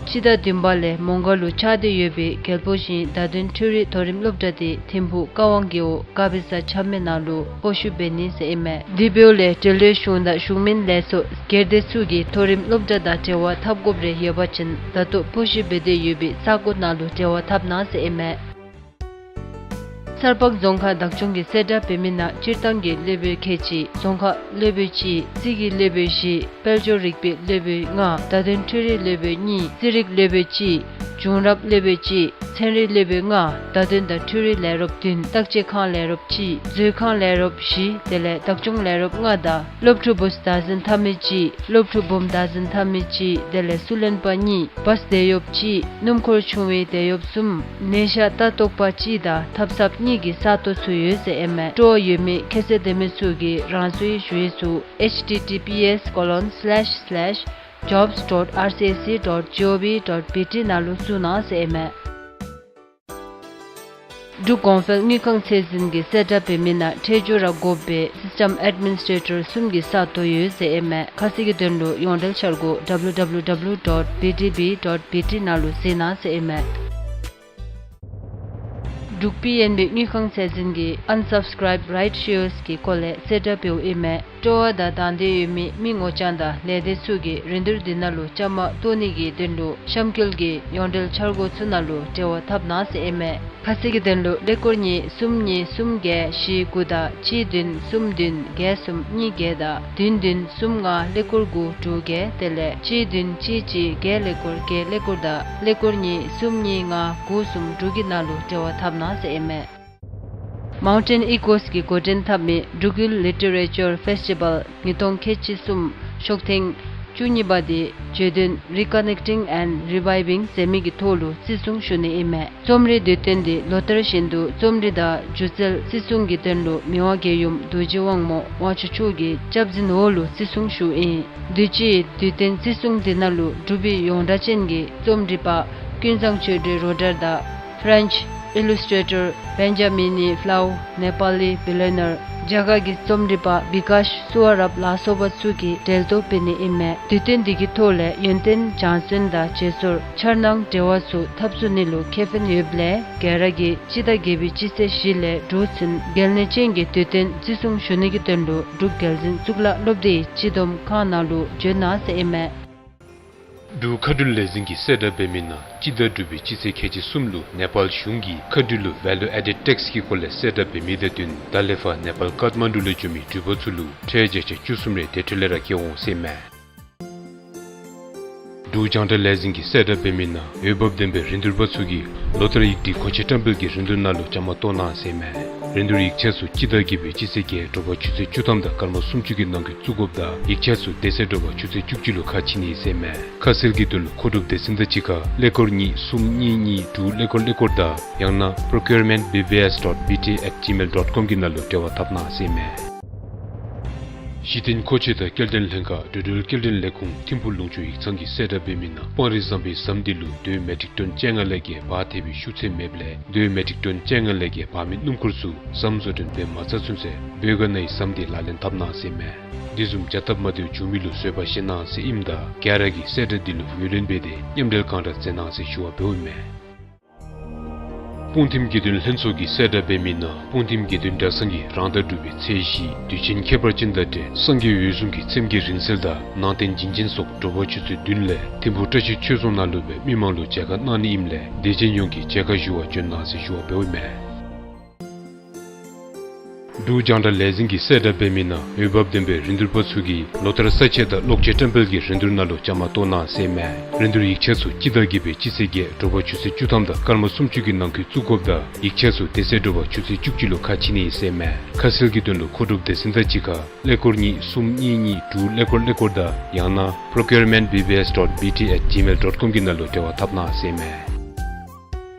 སྤྱི་ཟླ་བདུན་པ་ལས་མོང་སྒར་ལུ་ཆགས་ཏེ་ཡོད་པའི་རྒྱལ་པོ་ཞིང་བརྡ་དོན་འཕྲུལ་རིག་མཐོ་རིམ་སློབ་གྲྭ་དེ་ཐིམ་ཕུག་ཀ་ཝང་རྒེད་འོག་དཀར་སྦི་ས་ཆ་མེད་ནང་ལུ་སྤོ་བཤུད་འབད་ནི་ཟེར་ཨིན་མས། དེ་འབདཝ་ལས་འབྲེལ་ཡོད་གཞུང་དང་གཞུང་མིན་ལས་ཚོགས་སྒེར་སྡེ་ཚུ་གིས་མཐོ་རིམ་སློབ་གྲྭ་དང་འབྲེལ་བ་འཐབ་དགོཔ་རེ་ཡོད་པ་ཅིན་ད་ལྟོ་སྤོ་བཤུད་འབད་དེ་ཡོད་པའི་ས་གོ་ནང་ལུ་འབྲེལ་བ་འཐབ་གནང་ཟེར་ཨིན་མས། སར་པག་རྫོང་ཁག་བདག་སྐྱོང་གི་གསལ་བསྒྲགས་འབད་མི་ནང་སྤྱིར་བཏང་གི་སློབ་དཔོན་ཁལ་གཅིག། རྫོང་ཁ་སློབ་དཔོན་གཅིག། རྩིས་ཀྱི་སློབ་དཔོན་བཞི། དཔལ་འབྱོར་རིག་པའི་སློབ་དཔོན་ལྔ། བརྡ་དོན་འཕྲུལ་རིག་སློབ་དཔོན་གཉིས། རྩིས་རིག་སློབ་དཔོན་གཅིག། བྱུང་རབས་སློབ་དཔོན་གཅིག། ཚན་རིག་སློབ་དཔོན་ལྔ། བརྡ་དོན་དང་འཕྲུལ་རིག་ལས་རོགསཔ་བདུན། བརྟག་དཔྱད་ཁང་ལས་རོགསཔ་གཅིག། མཛོད་ཁང་ལས་རོགསཔ་བཞི། དེ་ལས་བདག་སྐྱོང་ལས་རོགསཔ་ལྔ་དང་སློབ་ཕྲུག་བུཚ་བདག་འཛིན་འཐབ་མི་གཅིག། སློབ་ཕྲུག་བུམོ་བདག་འཛིན་འཐབ་མི་གཅིག། དེ་ལས་སུ་ལེན་པ་གཉིས། བཱས་དེད་གཡོགཔ་གཅིག། སྣུམ་འཁོར་ཆུང་བའི་དེད་གཡོགཔ་གསུམ། ནད་ཤ་ལྟ་རྟོག་པ་གཅིག་དང་ཐབ་ཚངཔ་གཉིས་ཀྱི་ས་སྟོང་ཚུ་ཡོད་ཟེར་ཨིན་མས། སྤྲོ་བ་ཡོད་མི་ཁྱད་ཚད་ལྡན་མི་ཚུ་གིས་རང་སོའི་ཞུ་ཡིག་ཚུ H T T P S colon slash slash jobs dot R C S C dot G O V dot B T ནང་ལུ་བཙུགས་གནང་ཟེར་ཨིན་མས། འབྲུག་གོང་འཕེལ་དངུལ་ཁང་ཚད་འཛིན་གྱི་གསལ་བསྒྲགས་འབད་མི་ནང་ཁྲལ་སྦྱོར་ར་དགོ་པའི་སིསི་ཊམ་ཨེཌ་མི་ནིསི་ཊེ་ཊར་གསུམ་གྱི་ས་སྟོང་ཡོད་ཟེར་ཨིན་མས། ཁ་གསལ་གྱི་དོན་ལུ་ཡོངས་འབྲེལ་འཆར་སྒོ་W W W dot B D B dot B T ནང་ལུ་གཟིགས་གནང་ཟེར་ཨིན་མས། འབྲུག་པི་ཨེན་བི་དངུལ་ཁང་ཚད་འཛིན་གྱི་Unsubscribed Rights Shares གི་སྐོར་ལས་གསལ་བསྒྲགས་འབདཝ་ཨིན་མས། སྤྲོ་བ་དང་དང་འདོད་ཡོད་མི་མི་ངོ་རྐྱང་དང་ལས་སྡེ་ཚུ་གིས་རིན་བསྡུར་འདི་ནང་ལུ་བཅའ་མར་གཏོགས་ནི་གི་དོན་ལུ་གཤམ་འཁོད་ཀྱི་ཡོངས་འབྲེལ་འཆར་སྒོ་ཚུ་ནང་ལུ་འབྲེལ་བ་འཐབ་གནང་ཟེར་ཨིན་མས། ཁ་གསལ་གྱི་དོན་ལུ་ཀླད་ཀོར་གཉིས་གསུམ་གཉིས་གསུམ་བརྒྱད་བཞི་དགུ་དང་གཅིག་བདུན་གསུམ་བདུན་བརྒྱད་གསུམ་གཉིས་བརྒྱད་དང་བདུན་བདུན་གསུམ་ལྔ་ཀླད་ཀོར་དགུ་དྲུག་བརྒྱད་དེ་ལས་གཅིག་བདུན་གཅིག་གཅིག་བརྒྱད་ཀླད་ཀོར་བརྒྱད་ཀླད་ཀོར་དང་ཀླད་ཀོར་གཉིས་གསུམ་གཉིས་ལྔ་དགུ་གསུམ་དྲུག་གི་ནང་ལུ་འབྲེལ་བ་འཐབ་གནང་ཟེར་ཨིན་མས། Mountain Echoes གི་འགོ་འདྲེན་འཐབ་མི་འབྲུག་ཡུལ་ལི་ཊི་རེ་ཅར་ཕེསི་ཊི་བཱལ་ཉིས་སྟོང་ཁལ་གཅིག་གསུམ་ཤོག་ཐེངས་བཅུ་གཉིས་པ་དེ་བརྗོད་དོན་Reconnecting and Reviving ཟེར་མི་གི་ཐོག་ལུ་བརྩི་སྲུང་ཞུ་ནི་ཨིན་མས། རྩོམ་རིག་དུས་སྟོན་འདི་ལོ་ལྟར་བཞིན་དུ་རྩོམ་རིག་དང་སྒྱུ་རྩལ་བརྩི་སྲུང་གི་དོན་ལུ་མི་དབང་རྒྱལ་ཡུམ་རྡོ་རྗེ་དབང་མོ་དབང་ཕྱུག་མཆོག་གི་སྐྱབས་འཛིན་འོག་ལུ་བརྩི་སྲུང་ཞུཝ་ཨིན། དུས་ཅི་དུས་སྟོན་བརྩི་སྲུང་འདི་ནང་ལུ་འབྲུག་པའི་ཡོངས་གྲགས་ཅན་གྱི་རྩོམ་རིག་པ་ཀུན་བཟང་ཆོས་སྒྲོན་རོ་ཌར་དང་French illustrator Benjamin Flau, Nepali billionaire, རྒྱ་གར་གྱི་རྩོམ་རིག་པ་བི་ཀཱཤ་སུ་ཝ་རབ་ལ་སོགས་པ་ཚུ་གིས་གྲལ་གཏོགས་འབད་ནི་ཨིན་མས། དུས་སྟོན་འདི་གི་ཐོག་ལས་ཡོན་ཏན་སྦྱང་བརྩོན་དང་བརྗེ་སོར་འཆར་སྣང་འབྲེལ་བ་ཚུ་འཐབ་ཚུགས་ནི་ལུ་ཁེ་ཕན་ཡོདཔ་ལས་ག་ར་གིས་སྤྱི་ཟླ་བརྒྱད་པའི་སྤྱི་ཚེས་བཞི་ལས་དྲུག་ཚུན་གལ་གནད་ཅན་གྱི་དུས་སྟོན་བརྩི་སྲུང་ཞུ་ནི་གི་དོན་ལུ་འབྲུག་རྒྱལ་འཛིན་གཙུག་ལག་སློབ་སྡེའི་སྤྱི་བསྡོམས་ཁང་ནང་ལུ་འབྱོན་གནང་ཟེར་ཨིན་མས། འབྲུག་མཁའ་འགྲུལ་ལས་འཛིན་གྱི་གསལ་བསྒྲགས་འབད་མི་ནང་སྤྱི་ཟླ་དྲུག་པའི་སྤྱི་ཚེས་ཁལ་གཅིག་གསུམ་ལུ་ནེ་པཱལ་གཞུང་གིས་མཁའ་འགྲུལ་ལུ་Value Added Tax གི་སྐོར་ལས་གསལ་བསྒྲགས་འབད་མི་དང་བསྟུན་ད་ལས་ཕར་ནེ་པཱལ་ཀཏ་མན་ཌུ་ལས་འབྱོན་མི་འགྲུལ་པ་ཚུ་ལུ་ཁྲལ་བརྒྱ་ཆ་བཅུ་གསུམ་རེ་དེ་འཕྲོ་ལས་ར་བཀལ་འོང་ཟེར་ཨིན་མས། འབྲུག་རྒྱང་བསྒྲགས་ལས་འཛིན་གྱི་གསལ་བསྒྲགས་འབད་མི་ནང་འོས་འབབ་ལྡན་པའི་རིན་བསྡུར་པ་ཚུ་གིས་ལོ་ལྟར་ཡིག་སྒྲིག་མཁོ་ཆས་བཀྲམ་སྤེལ་གྱི་རིན་བསྡུར་ནང་ལུ་བཅའ་མར་གཏོགས་གནང་ཟེར་ཨིན་མས། རིན་བསྡུར་ཡིག་ཆ་ཚུ་སྤྱི་ཟླ་བརྒྱད་པའི་སྤྱི་ཚེས་བརྒྱད་དྲོ་པ་ཆུ་ཚོད་བཅུ་ཐམ་དང་སྐར་མ་སུམ་ཅུ་གི་ནང་འཁོད་བཙུགས་དགོཔ་དང་ཡིག་ཆ་ཚུ་དེ་ཚེ་དྲོ་པ་ཆུ་ཚོད་བཅུ་གཅིག་ལུ་ཁ་ཕྱེ་ནི་ཟེར་ཨིན་མས། ཁ་གསལ་གྱི་དོན་ལུ་མཁོ་སྒྲུབ་སྡེ་ཚན་དང་གཅིག་ཁར་ཀླད་ཀོར་གཉིས་གསུམ་གཉིས་གཉིས་དྲུག་ཀླད་ཀོར་ཀླད་ཀོར་དང་ཡང་ན་procurement B B S dot B T at gmail dot com གི་ནང་ལུ་འབྲེལ་བ་འཐབ་གནང་ཟེར་ཨིན་མས། གཞི་རྟེན་མཁོ་ཆས་དང་སྐྱེལ་འདྲེན་ལྷན་ཁག་འགྲོ་འགྲུལ་སྐྱེལ་འདྲེན་ལས་ཁུངས་ཐིམ་ཕུག་ལུང་ཕྱོགས་ཡིག་ཚང་གི་གསལ་བསྒྲགས་འབད་མི་ནང་སྤང་རི་ཟམ་པའི་ཟམ་འདི་ལུ་དོས་མེ་ཊིག་ཊོན་བཅོ་ལྔ་ལས་བརྒལ་འབག་ཐེབས་པའི་ཤུགས་ཚད་མེདཔ་ལས་དོས་མེ་ཊིག་ཊོན་བཅོ་ལྔ་ལས་བརྒལ་འབག་མི་སྣུམ་འཁོར་ཚུ་ཟམ་བཟོ་སྐྲུན་འབད་མ་ཚར་ཚུན་ཚོད་བོད་ག་ནའི་ཟམ་འདི་ལག་ལེན་འཐབ་གནང་ཟེར་ཨིན་མས། འདི་བཟུམ་བྱ་སྟབས་མ་བདེཝ་བྱུང་མི་ལུ་བཟོད་པ་བཞེས་གནང་ཟེར་ཨིནམ་ད་ག་ར་གིས་གསལ་བསྒྲགས་འདི་ལུ་ངོས་ལེན་འབད་དེ་མཉམ་འབྲེལ་གང་དྲག་མཛད་གནང་ཟེར་ཞུ་བ་འབདཝ་ཨིན་མས། སྤུངས་ཐིམ་དགེ་འདུན་ལྷན་ཚོགས་ཀྱི་གསལ་བསྒྲགས་འབད་མི་ནང་སྤུངས་ཐིམ་དགེ་འདུན་གྲྭ་ཚང་གིས་རང་ཟླ་དྲུག་པའི་ཚེས་བཞི་དུས་ཆེན་ཁྱད་པར་ཅན་དང་འབྲེལ་སངས་རྒྱས་འོད་སྲུང་གི་ཚེམས་བརྒྱད་རིང་བསྲེལ་དང་ནང་རྟེན་བྱིན་ཅན་སོགས་དྲོ་པ་ཆུ་ཚོད་བདུན་ལས་ཐིམ་ཕུག་བཀྲ་ཤིས་ཆོས་རྫོང་ནང་ལུ་སྦེ་མི་མང་ལུ་མཇལ་ཁ་གནང་ནི་ཨིནམ་ལས་དད་ཅན་ཡོངས་ཀྱིས་མཇལ་ཁ་ཞུ་བར་བྱོན་གནང་ཟེར་ཞུ་བ་འབདཝ་ཨིན་མས། འབྲུག་རྒྱང་བསྒྲགས་ལས་འཛིན་གྱི་གསལ་བསྒྲགས་འབད་མི་ནང་འོས་འབབ་ལྡན་པའི་རིན་བསྡུར་པ་ཚུ་གིས་ལོ་ལྟར་ས་ཆ་དང་གློག་ཆས་བཀྲམ་སྤེལ་གྱི་རིན་བསྡུར་ནང་ལུ་བཅའ་མར་གཏོགས་གནང་ཟེར་ཨིན་མས། རིན་བསྡུར་ཡིག་ཆ་ཚུ་སྤྱི་ཟླ་བརྒྱད་པའི་སྤྱི་ཚེས་བརྒྱད་དྲོ་པ་ཆུ་ཚོད་བཅུ་ཐམ་དང་སྐར་མ་སུམ་ཅུ་གི་ནང་འཁོད་བཙུགས་དགོཔ་དང་ཡིག་ཆ་ཚུ་དེ་ཚེ་དྲོ་པ་ཆུ་ཚོད་བཅུ་གཅིག་ལུ་ཁ་ཕྱེ་ནི་ཨིན་ཟེར་ཨིན་མས། ཁ་གསལ་གྱི་དོན་ལུ་མཁོ་སྒྲུབ་སྡེ་ཚན་དང་གཅིག་ཁར་ཀླད་ཀོར་གཉིས་གསུམ་གཉིས་གཉིས་དྲུག་ཀླད་ཀོར་ཀླད་ཀོར་དང་ཡང་ན་procurement B B S dot B T at gmail dot com གི་ནང་ལུ་འབྲེལ་བ་འཐབ་གནང་ཟེར་ཨིན་མས།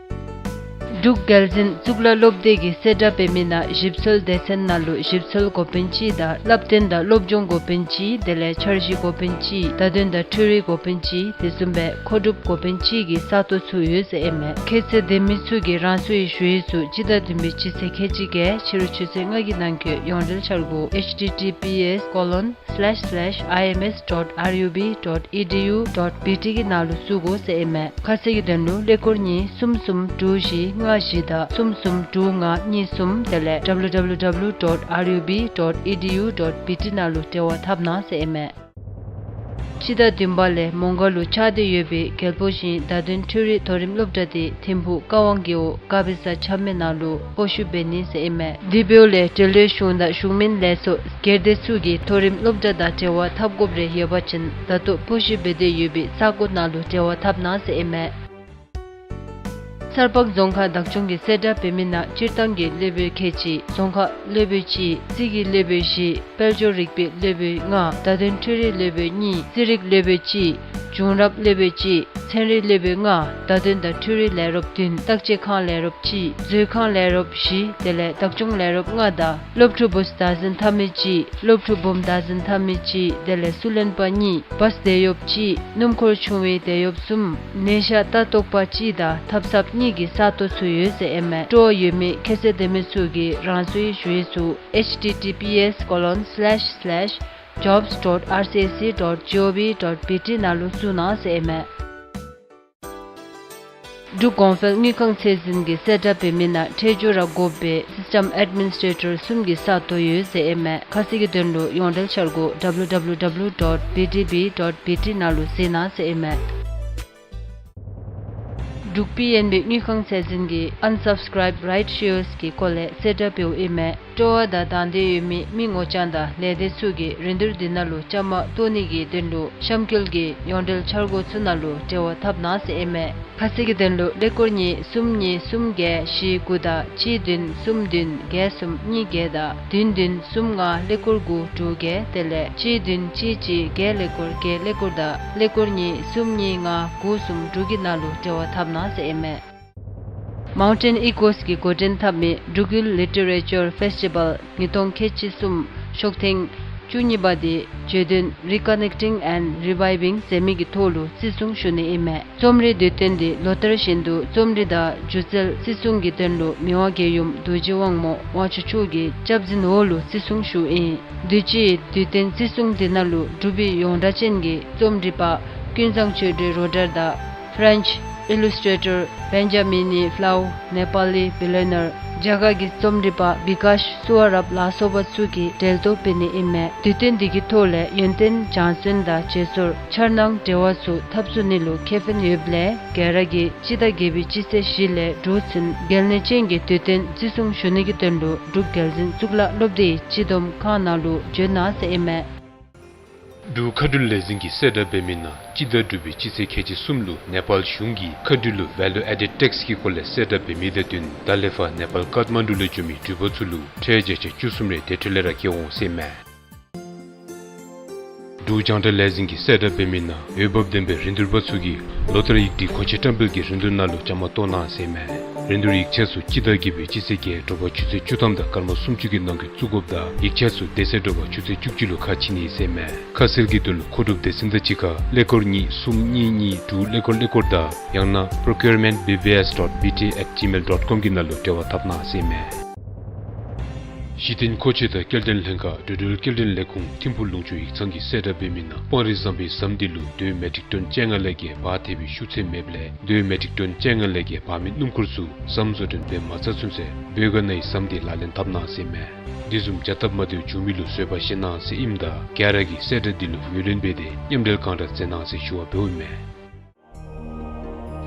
འབྲུག་རྒྱལ་འཛིན་གཙུག་ལག་སློབ་སྡེ་གིས་གསལ་བསྒྲགས་འབད་མི་ནང་ཞིབ་འཚོལ་སྡེ་ཚན་ནང་ལུ་ཞིབ་འཚོལ་འགོ་དཔོན་ཅིག་དང་བསླབ་སྟོན་དང་སློབ་སྦྱོང་འགོ་དཔོན་ཅིག་དེ་ལས་འཆར་གཞི་འགོ་དཔོན་ཅིག་བརྡ་དོན་དང་འཕྲུལ་རིག་འགོ་དཔོན་ཅིག་དེ་བཟུམ་སྦེ་མཁོ་སྒྲུབ་འགོ་དཔོན་ཅིག་གི་ས་སྟོང་ཚུད་ཡོད་ཟེར་ཨིན་མས། ཁྱད་ཚད་ལྡན་མི་ཚུ་གིས་རང་སོའི་ཞུ་ཡིག་ཚུ་སྤྱི་ཟླ་བདུན་པའི་སྤྱི་ཚེས་ཁལ་གཅིག་བརྒྱད་ཕྱི་རུ་ཆུ་ཚོད་ལྔ་གི་ནང་འཁོད་ཡོངས་འབྲེལ་འཆར་སྒོ་H T T P S colon slash slash I M S dot R U B dot E D U dot B T གི་ནང་ལུ་བཙུགས་དགོ་ཟེར་ཨིན་མས། ཁ་གསལ་གྱི་དོན་ལུ་ཀླད་ཀོར་གཉིས་གསུམ་གསུམ་དྲུག་བཞི་ལྔ་བཞི་དང་གསུམ་གསུམ་དྲུག་ལྔ་གཉིས་གསུམ་དེ་ལས W W W dot R U B dot E D U dot B T ནང་ལུ་འབྲེལ་བ་འཐབ་གནང་ཟེར་ཨིན་མས། སྤྱི་ཟླ་བདུན་པ་ལས་མོང་སྒར་ལུ་ཆགས་ཏེ་ཡོད་པའི་རྒྱལ་སྤོ་ཞིང་བརྡ་དོན་འཕྲུལ་རིག་མཐོ་རིམ་སློབ་གྲྭ་དེ་ཐིམ་ཕུག་ཀ་ཝང་རྒེད་འོག་དཀར་སྦི་ས་ཆ་མེད་ནང་ལུ་སྤོ་བཤུད་འབད་ནི་ཟེར་ཨིན་མས། དེ་འབདཝ་ལས་འབྲེལ་ཡོད་གཞུང་དང་གཞུང་མིན་ལས་ཚོགས་སྒེར་སྡེ་ཚུ་གིས་མཐོ་རིམ་སློབ་གྲྭ་དང་འབྲེལ་བ་འཐབ་དགོཔ་རེ་ཡོད་པ་ཅིན་ད་ལྟོ་སྤོ་བཤུད་འབད་དེ་ཡོད་པའི་ས་གོ་ནང་ལུ་འབྲེལ་བ་འཐབ་གནང་ཟེར་ཨིན་མས། སར་པག་རྫོང་ཁག་བདག་སྐྱོང་གིས་གསལ་བསྒྲགས་འབད་མི་ནང་སྤྱིར་བཏང་གི་སློབ་དཔོན་ཁལ་གཅིག་རྫོང་ཁ་སློབ་དཔོན་གཅིག་རྩིས་ཀྱི་སློབ་དཔོན་བཞི་དཔལ་འབྱོར་རིག་པའི་སློབ་དཔོན་ལྔ་བརྡ་དོན་འཕྲུལ་རིག་སློབ་དཔོན་གཉིས་རྩིས་རིག་སློབ་དཔོན་གཅིག་བྱུང་རབས་སློབ་དཔོན་གཅིག་ཚན་རིག་སློབ་དཔོན་ལྔ་བརྡ་དོན་དང་འཕྲུལ་རིག་ལས་རོགསཔ་བདུན་བརྟག་དཔྱད་ཁང་ལས་རོགསཔ་གཅིག་མཛོད་ཁང་ལས་རོགསཔ་བཞི་དེ་ལས་བདག་སྐྱོང་ལས་རོགསཔ་ལྔ་དང་སློབ་ཕྲུག་བུཚ་བདག་འཛིན་འཐབ་མི་གཅིག་སློབ་ཕྲུག་བུམོ་བདག་འཛིན་འཐབ་མི་གཅིག་དེ་ལས་སུ་ལེན་པ་གཉིས་བཱས་དེད་གཡོགཔ་གཅིག་སྣུམ་འཁོར་ཆུང་བའི་དེད་གཡོགཔ་གསུམ་ནད་ཤ་ལྟ་རྟོག་པ་གཅིག་དང་ཐབ་ཚངཔ་གཉིས་ཀྱི་ས་སྟོང་ཚུད་ཡོད་ཟེར་ཨིན་མས། སྤྲོ་བ་ཡོད་མི་ཁྱད་ཚད་ལྡན་མི་ཚུ་གིས་རང་སོའི་ཞུ་ཡིག་ཚུ H T T P S colon slash slash jobs dot R C S C dot G O V dot B T ནང་ལུ་བཙུགས་གནང་ཟེར་ཨིན་མས། འབྲུག་གོང་འཕེལ་དངུལ་ཁང་ཚད་འཛིན་གྱིས་གསལ་བསྒྲགས་འབད་མི་ནང་འཕྲལ་མགྱོགས་ར་དགོ་པའི་སིསི་ཊམ་ཨེཌ་མི་ནིསི་ཊེ་ཊར་གསུམ་གྱི་ས་སྟོང་ཡོད་ཟེར་ཨིན་མས། ཁ་གསལ་གྱི་དོན་ལུ་ཡོངས་འབྲེལ་འཆར་སྒོ་W W W dot B D B dot B T ནང་ལུ་གཟིགས་གནང་ཟེར་ཨིན་མས། འབྲུག་པི་ཨེན་བི་དངུལ་ཁང་ཚད་འཛིན་གྱིས་ཨན་སབ་སི་ཀརའིབ་རའིཊ་ཤེརསི་གི་སྐོར་ལས་གསལ་བསྒྲགས་འབདཝ་ཨིན་མས། སྤྲོ་བ་དང་དང་འདོད་ཡོད་མི་མི་ངོ་རྐྱང་དང་ལས་སྡེ་ཚུ་གིས་རིན་བསྡུར་འདི་ནང་ལུ་བཅའ་མར་གཏོགས་ནི་གི་དོན་ལུ་གཤམ་འཁོད་ཀྱི་ཡོངས་འབྲེལ་འཆར་སྒོ་ཚུ་ནང་ལུ་འབྲེལ་བ་འཐབ་གནང་ཟེར་ཨིན་མས། ཁ་གསལ་གྱི་དོན་ལུ་ཀླད་ཀོར་གཉིས་གསུམ་གཉིས་གསུམ་བརྒྱད་བཞི་དགུ་དང་གཅིག་བདུན་གསུམ་བདུན་བརྒྱད་གསུམ་གཉིས་བརྒྱད་དང་བདུན་བདུན་གསུམ་ལྔ་ཀླད་ཀོར་དགུ་དྲུག་བརྒྱད་དེ་ལས་གཅིག་བདུན་གཅིག་གཅིག་བརྒྱད་ཀླད་ཀོར་བརྒྱད་ཀླད་ཀོར་དང་ཀླད་ཀོར་གཉིས་གསུམ་གཉིས་ལྔ་དགུ་གསུམ་དྲུག་གི་ནང་ལུ་འབྲེལ་བ་འཐབ་གནང་ཟེར་ཨིན་མས། མའུན་ཊེན་ཨི་ཀོསི་གིས་འགོ་འདྲེན་འཐབ་མི་འབྲུག་ཡུལ་ལི་ཊི་རེ་ཅར་ཕེསི་ཊི་བཱལ་ཉིས་སྟོང་ཁལ་གཅིག་གསུམ་ཤོག་ཐེངས་བཅུ་གཉིས་པ་དེ་བརྗོད་དོན་Reconnecting and Reviving ཟེར་མི་གི་ཐོག་ལུ་བརྩི་སྲུང་ཞུ་ནི་ཨིན་མས། རྩོམ་རིག་དུས་སྟོན་འདི་ལོ་ལྟར་བཞིན་དུ་རྩོམ་རིག་དང་སྒྱུ་རྩལ་བརྩི་སྲུང་གི་དོན་ལུ་མི་དབང་རྒྱལ་ཡུམ་རྡོ་རྗེ་དབང་མོ་དབང་ཕྱུག་མཆོག་གི་སྐྱབས་འཛིན་འོག་ལུ་བརྩི་སྲུང་ཞུཝ་ཨིན། དུས་ཅི་དུས་སྟོན་བརྩི་སྲུང་འདི་ནང་ལུ་འབྲུག་པའི་ཡོངས་གྲགས་ཅན་གྱི་རྩོམ་སྒྲིག་པ་ཀུན་བཟང་ཆོས་སྒྲོན་རོ་ཌར་དང་ཕེ་རེནཆ་ཨི་ལུསི་ཊེ་ཊར་བེན་ཇ་མིན་ནི་ཕ་ལའོ། ནེ་པ་ལི་བི་ལི་ཡོ་ནར་རྒྱ་གར་གྱི་རྩོམ་སྒྲིག་པ་བི་ཀཱཤ་སུ་ཝ་རབ་ལ་སོགས་པ་ཚུ་གིས་གྲལ་གཏོགས་འབད་ནི་ཨིན་མས། དུས་སྟོན་འདི་གི་ཐོག་ལས་ཡོན་ཏན་སྦྱང་བརྩོན་དང་བརྗེ་སོར་འཆར་སྣང་འབྲེལ་བ་ཚུ་འཐབ་ཚུགས་ནི་ལུ་ཁེ་ཕན་ཡོདཔ་ལས་ག་ར་གིས་སྤྱི་ཟླ་བརྒྱད་པའི་སྤྱི་ཚེས་བཞི་ལས་དྲུག་ཚུན་གལ་གནད་ཅན་གྱི་དུས་སྟོན་བརྩི་སྲུང་ཞུ་ནི་གི་དོན་ལུ་འབྲུག་རྒྱལ་འཛིན་གཙུག་ལག་སློབ་སྡེའི་སྤྱི་བསྡོམས་ཁང་ནང་ལུ་འབྱོན་གནང་ཟེར་ཨིན་མས། འབྲུག་མཁའ་འགྲུལ་ལས་འཛིན་གྱིས་གསལ་བསྒྲགས་འབད་མི་ནང་སྤྱི་ཟླ་དྲུག་པའི་སྤྱི་ཚེས་ཁལ་གཅིག་གསུམ་ལུ་ནེ་པཱལ་གཞུང་གིས་མཁའ་འགྲུལ་ལུ་ཝེ་ལུ་ཨེ་ཌེཌ་ཊེགསི་གི་སྐོར་ལས་གསལ་བསྒྲགས་འབད་མི་དང་བསྟུན་ད་ལས་ཕར་ནེ་པཱལ་ཀཏ་མན་ཌུ་ལས་འགྱོ་མི་འགྲུལ་པ་ཚུ་ལུ་ཁྲལ་བརྒྱ་ཆ་བཅུ་གསུམ་རེ་དེ་འཕྲོ་ལས་ར་བཀལ་འོང་ཟེར་ཨིན་མས། འབྲུག་རྒྱང་བསྒྲགས་ལས་འཛིན་གྱིས་གསལ་བསྒྲགས་འབད་མི་ནང་འོས་འབབ་ལྡན་པའི་རིན་བསྡུར་པ་ཚུ་གིས་ལོ་ལྟར་ཡིག་སྒྲིག་གོང་ཆེ་བཀྲམ་སྤེལ་གྱི་རིན་བསྡུར་ནང་ལུ་བཅའ་མར་གཏོགས་གནང་ཟེར་ཨིན་མས། རིན་བསྡུར་ཡིག་ཆ་ཚུ་སྤྱི་ཟླ་བརྒྱད་པའི་སྤྱི་ཚེས་བརྒྱད་དྲོ་པ་ཆུ་ཚོད་བཅུ་ཐམ་དང་སྐར་མ་སུམ་ཅུ་གི་ནང་འཁོད་བཙུགས་དགོཔ་དང་ཡིག་ཆ་ཚུ་དེ་ཚེ་དྲོ་པ་ཆུ་ཚོད་བཅུ་གཅིག་ལུ་ཁ་ཕྱེ་ནི་ཟེར་ཨིན་མས། ཁ་གསལ་གྱི་དོན་ལུ་མཁོ་སྒྲུབ་སྡེ་ཚན་དང་གཅིག་ཁར་ཀླད་ཀོར་གཉིས་གསུམ་གཉིས་གཉིས་དྲུག་ཀླད་ཀོར་ཀླད་ཀོར་དང་ཡང་ན་procurement B B S dot B T at gmail dot com གི་ནང་ལུ་འབྲེལ་བ་འཐབ་གནང་ཟེར་ཨིན་མས། གཞི་རྟེན་མཁོ་ཆས་དང་སྐྱེལ་འདྲེན་ལྷན་ཁག་འགྲོ་འགྲུལ་སྐྱེལ་འདྲེན་ལས་ཁུངས་ཐིམ་ཕུག་ལུང་ཕྱོགས་ཡིག་ཚང་གིས་གསལ་བསྒྲགས་འབད་མི་ནང་སྤང་རི་ཟམ་པའི་ཟམ་དེ་ལུ་རྡོ་མེ་ཊིག་ཊོན་བཅོ་ལྔ་ལས་བརྒལ་འབག་ཐེག་པའི་ཤུགས་ཚད་མེདཔ་ལས་རྡོ་མེ་ཊིག་ཊོན་བཅོ་ལྔ་ལས་བརྒལ་འབག་མི་སྣུམ་འཁོར་ཚུ་ཟམ་བཟོ་སྐྲུན་འབད་མ་ཚར་ཚུན་ཚོད་བོད་ག་ནའི་ཟམ་དེ་ལག་ལེན་འཐབ་གནང་ཟེར་ཨིན་མས། དེ་བཟུམ་བྱ་སྟབས་མ་བདེཝ་བྱུང་མི་ལུ་བཟོད་པ་བཞེས་གནང་ཟེར་ཨིནམ་ད་ག་ར་གིས་གསལ་བསྒྲགས་འདི་ལུ་ངོས་ལེན་འབད་དེ་མཉམ་འབྲེལ་གང་དྲག་མཛད་གནང་ཟེར་ཞུ་བ་འབདཝ་ཨིན་མས།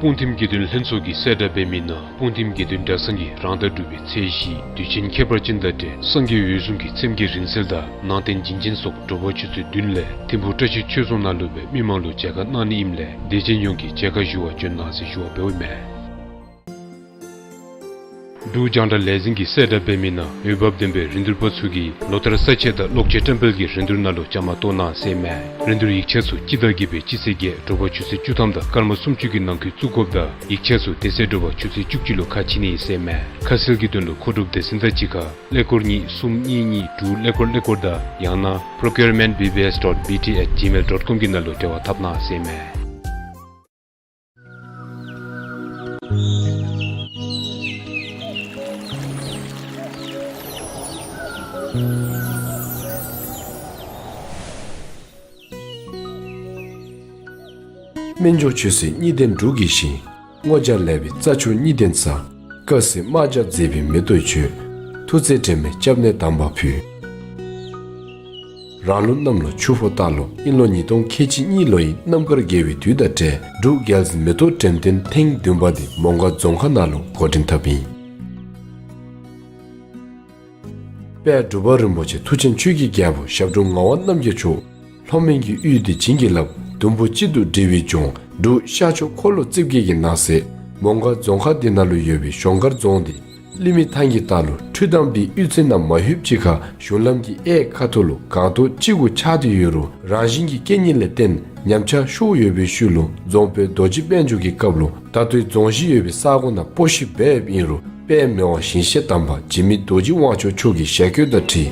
སྤུངས་ཐིམ་དགེ་འདུན་ལྷན་ཚོགས་ཀྱིས་གསལ་བསྒྲགས་འབད་མི་ནང་སྤུངས་ཐིམ་དགེ་འདུན་གྲྭ་ཚང་གིས་རང་ཟླ་དྲུག་པའི་ཚེས་བཞི་དུས་ཆེན་ཁྱད་པར་ཅན་དང་འབྲེལ་སངས་རྒྱས་འོད་སྲུང་གི་ཚེམས་བརྒྱད་རིང་བསྲེལ་དང་ནང་རྟེན་བྱིན་ཅན་སོགས་དྲོ་པ་ཆུ་ཚོད་བདུན་ལས་ཐིམ་ཕུག་བཀྲ་ཤིས་ཆོས་རྫོང་ནང་ལུ་སྦེ་མི་མང་ལུ་མཇལ་ཁ་གནང་ནི་ཨིནམ་ལས་དད་ཅན་ཡོངས་ཀྱིས་མཇལ་ཁ་ཞུ་བར་བྱོན་གནང་ཟེར་ཞུ་བ་འབདཝ་ཨིན་མས། འབྲུག་རྒྱང་བསྒྲགས་ལས་འཛིན་གྱིས་གསལ་བསྒྲགས་འབད་མི་ནང་འོས་འབབ་ལྡན་པའི་རིན་བསྡུར་པ་ཚུ་གིས་ལོ་ལྟར་ས་ཆ་དང་གློག་ཆས་བཀྲམ་སྤེལ་གྱི་རིན་བསྡུར་ནང་ལུ་བཅའ་མར་གཏོགས་གནང་ཟེར་མས། རིན་བསྡུར་ཡིག་ཆ་ཚུ་སྤྱི་ཟླ་བརྒྱད་པའི་སྤྱི་ཚེས་བརྒྱད་དྲོ་པ་ཆུ་ཚོད་བཅུ་ཐམ་དང་སྐར་མ་སུམ་ཅུ་གི་ནང་འཁོད་བཙུགས་དགོཔ་དང་ཡིག་ཆ་ཚུ་དེ་ཚེ་དྲོ་པ་ཆུ་ཚོད་བཅུ་གཅིག་ལུ་ཁ་ཕྱེ་ནི་ཨིན་ཟེར་མས། ཁ་གསལ་གྱི་དོན་ལུ་མཁོ་སྒྲུབ་སྡེ་ཚན་དང་གཅིག་ཁར་ཀླད་ཀོར་གཉིས་གསུམ་གཉིས་གཉིས་དྲུག་ཀླད་ཀོར་ཀླད་ཀོར་དང་ཡང་ན་procurement B B S dot B T at gmail dot com གི་ནང་ལུ་འབྲེལ་བ་འཐབ་གནང་ཟེར་མས། སྨན་མཆོག་ཆོས་སྲིད་གཉིས་ལྡན་འབྲུག་གི་ཞིང་། སྔོ་ལྗང་ལེགས་པའི་རྩྭ་མཆོག་གཉིས་ལྡན་ས། དཀར་སེར་དམར་ལྗང་མཛེས་པའི་མེ་ཏོག་མཆོག། ཐུགས་བརྩེ་དྲན་མེད་སྐྱབས་གནས་དམ་པ་ཕུལ། རང་ལུགས་གནམ་ལོ་ཆུ་ཕོ་སྟག་ལོ་དབྱིན་ལོ་ཉིས་སྟོང་ཁལ་གཅིག་གཉིས་ལོའི་རྣམ་དཀར་དགེ་བའི་དུས་དང་འབྲེལ་འབྲུག་རྒྱལ་འཛིན་མེ་ཏོག་འགྲེམས་སྟོན་ཐེངས་བདུན་པ་འདི་མོང་སྒར་རྫོང་ཁག་ནང་ལུ་འགོ་འདྲེན་འཐབ་ཨིན། དཔལ་འབྲུག་པ་རིན་པོ་ཆེ་མཐུ་ཆེན་ཆོས་ཀྱི་རྒྱལ་པོ་ཞབས་དྲུང་ངག་དབང་རྣམ་རྒྱལ་མཆོག་ལྷོ་མོན་གྱི་དབུས་འདི་བྱིན་གྱིས་བརླབས། དུམ་བུ་གཅིག་ཏུ་སྒྲིལ་བའི་ལྗོངས་འབྲུག་ཤར་ཕྱོགས་འཁོར་ལོ་རྩིབས་བརྒྱད་ཀྱི་ནང་གསེས་མོང་སྒར་རྫོང་ཁག་འདི་ནང་ལུ་ཡོད་པའི་གཞོང་སྒར་རྫོང་འདི་གླིང་མི་ཐང་གི་ལྟག་ལུ་ཁྲུས་དམ་པའི་གཡུས་ཚན་ནང་མ་ལྷོདཔ་ཅིག་ཁར་གཞུང་ལམ་གྱི་གཡས་ཁ་ཐུག་ལུ་སྒང་ཏོག་གཅིག་གུ་ཆགས་ཏེ་ཡོད་རུང་རང་བཞིན་གྱི་རྐྱེན་ངན་ལས་བརྟེན་ཉམས་ཆག་ཤོར་ཡོད་པའི་ཤུལ་ལུ་རྫོང་དཔོན་རྡོ་རྗེ་དཔལ་འབྱོར་གྱི་སྐབས་ལུ་ད་ལྟོའི་རྫོང་གཞི་ཡོད་པའི་ས་གོ་ནང་སྤོ་བཤུད་འབདཝ་ཨིན་རུང་དཔལ་མི་དབང་ཞིང་གཤེགས་དམ་པ་འཇིགས་མེད་རྡོ་རྗེ་དབང་ཕྱུག་མཆོག་གི་ཞལ་བཀོད་དང་འཁྲིལ་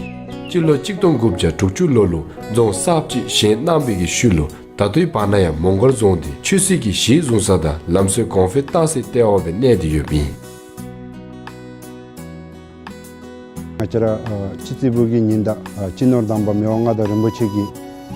སྤྱི་ལོ་གཅིག་སྟོང་དགུ་བརྒྱ་དྲུག་ཅུ་ལོ་ལུ་རྫོང་གསརཔ་ཅིག་བཞེངས་གནང་བའི་གི་ཤུལ་ལུ་ད་ལྟོའི་བར་ན་ཡང་མོང་སྒར་རྫོང་འདི་ཆོས་སྲིད་ཀྱི་གཞི་བཟུང་ས་དང་ལམ་སྲོལ་གོང་འཕེལ་བཏང་སའི་ལྟེ་བ་སྦེ་གནས་ཏེ་ཡོདཔ་ཨིན། ང་བཅས་ར་ཨ་སྤྱི་རྩིས་པུའི་ཉིན་བདག་ཨ་སྤྱི་ནོར་དམ་པ་མི་དབང་མངའ་བདག་རིན་པོ་ཆེ་གི་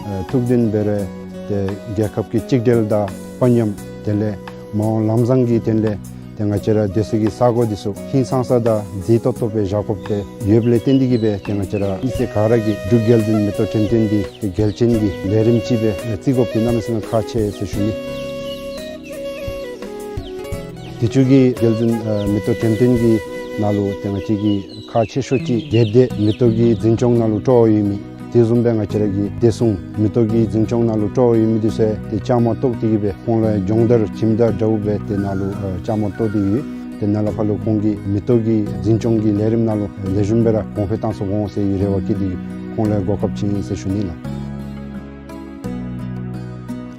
ཨ་ཐུགས་འདུན་འབད་རུང་ཏེ་རྒྱལ་ཁབ་ཀྱི་གཅིག་སྒྲིལ་དང་དཔའ་ཉམས་དེ་ལས་མ་འོངས་ལམ་བཟང་གི་དོན་ལས་ཏེ་ང་བཅས་ར་སྡོད་ས་གི་ས་གོ་འདི་ཚུ་ཧིང་སངས་ས་དང་མཛེས་ཏོག་ཏོ་སྦེ་བཞག་དགོཔ་ཏེ་ཡོདཔ་ལས་བརྟེན་ཏེ་གིས་སྦེ་ཏེ་ང་བཅས་ར་མི་སེར་ག་ར་གིས་འབྲུག་རྒྱལ་འཛིན་མེ་ཏོག་འགྲེམས་སྟོན་འདི་ཏེ་གལ་ཅན་གྱི་ལས་རིམ་ཅིག་སྦེ་བརྩི་དགོཔ་འདི་གནམ་མེད་ས་མེད་ཁག་ཆེ་ཟེར་ཞུ་ནི། དུས་ཅི་གི་རྒྱལ་འཛིན་ཨ་མེ་ཏོག་འགྲེམས་སྟོན་གྱི་ནང་ལུ་ཏེ་ང་བཅས་ཀྱི་ཁག་ཆེ་ཤོས་ཅིག་སྒེར་སྡེ་མེ་ཏོག་གི་འཛིན་སྐྱོང་ནང་ལུ་སྤྲོ་བ་ཡོད་མི་དེ་བཟུམ་སྦེ་ང་བཅས་ར་གི་བདེ་སྲུང་མེ་ཏོག་གི་འཛིན་སྐྱོང་ནང་ལུ་སྤྲོ་བ་ཡོད་མི་འདི་ཚུ་ཏེ་བཅའ་མར་གཏོགས་ཏེ་གིས་སྦེ་ཁོང་ལུ་སྦྱོང་བརྡར་ཁྱིམ་བདག་འདྲཝ་སྦེ་ཏེ་ནཱ་ལུ་ཨ་བཅའ་མར་གཏོགས་ཏེ་ཡོད། ཏེ་ནཱ་ལས་ཕར་ལུ་ཁོང་གིས་མེ་ཏོག་གི་འཛིན་སྐྱོང་གི་ལས་རིམ་ནང་ལུ་ལེགས་ཤོམ་སྦེ་ར་གོང་འཕེལ་བཏང་ཚུགས་འོང་ཟེར་རེ་བ་བསྐྱེད་དེ་ཁོང་ལུ་གོ་སྐབས་ཅིག་ཨིན་ཟེར་ཞུ་ནི་ལགས།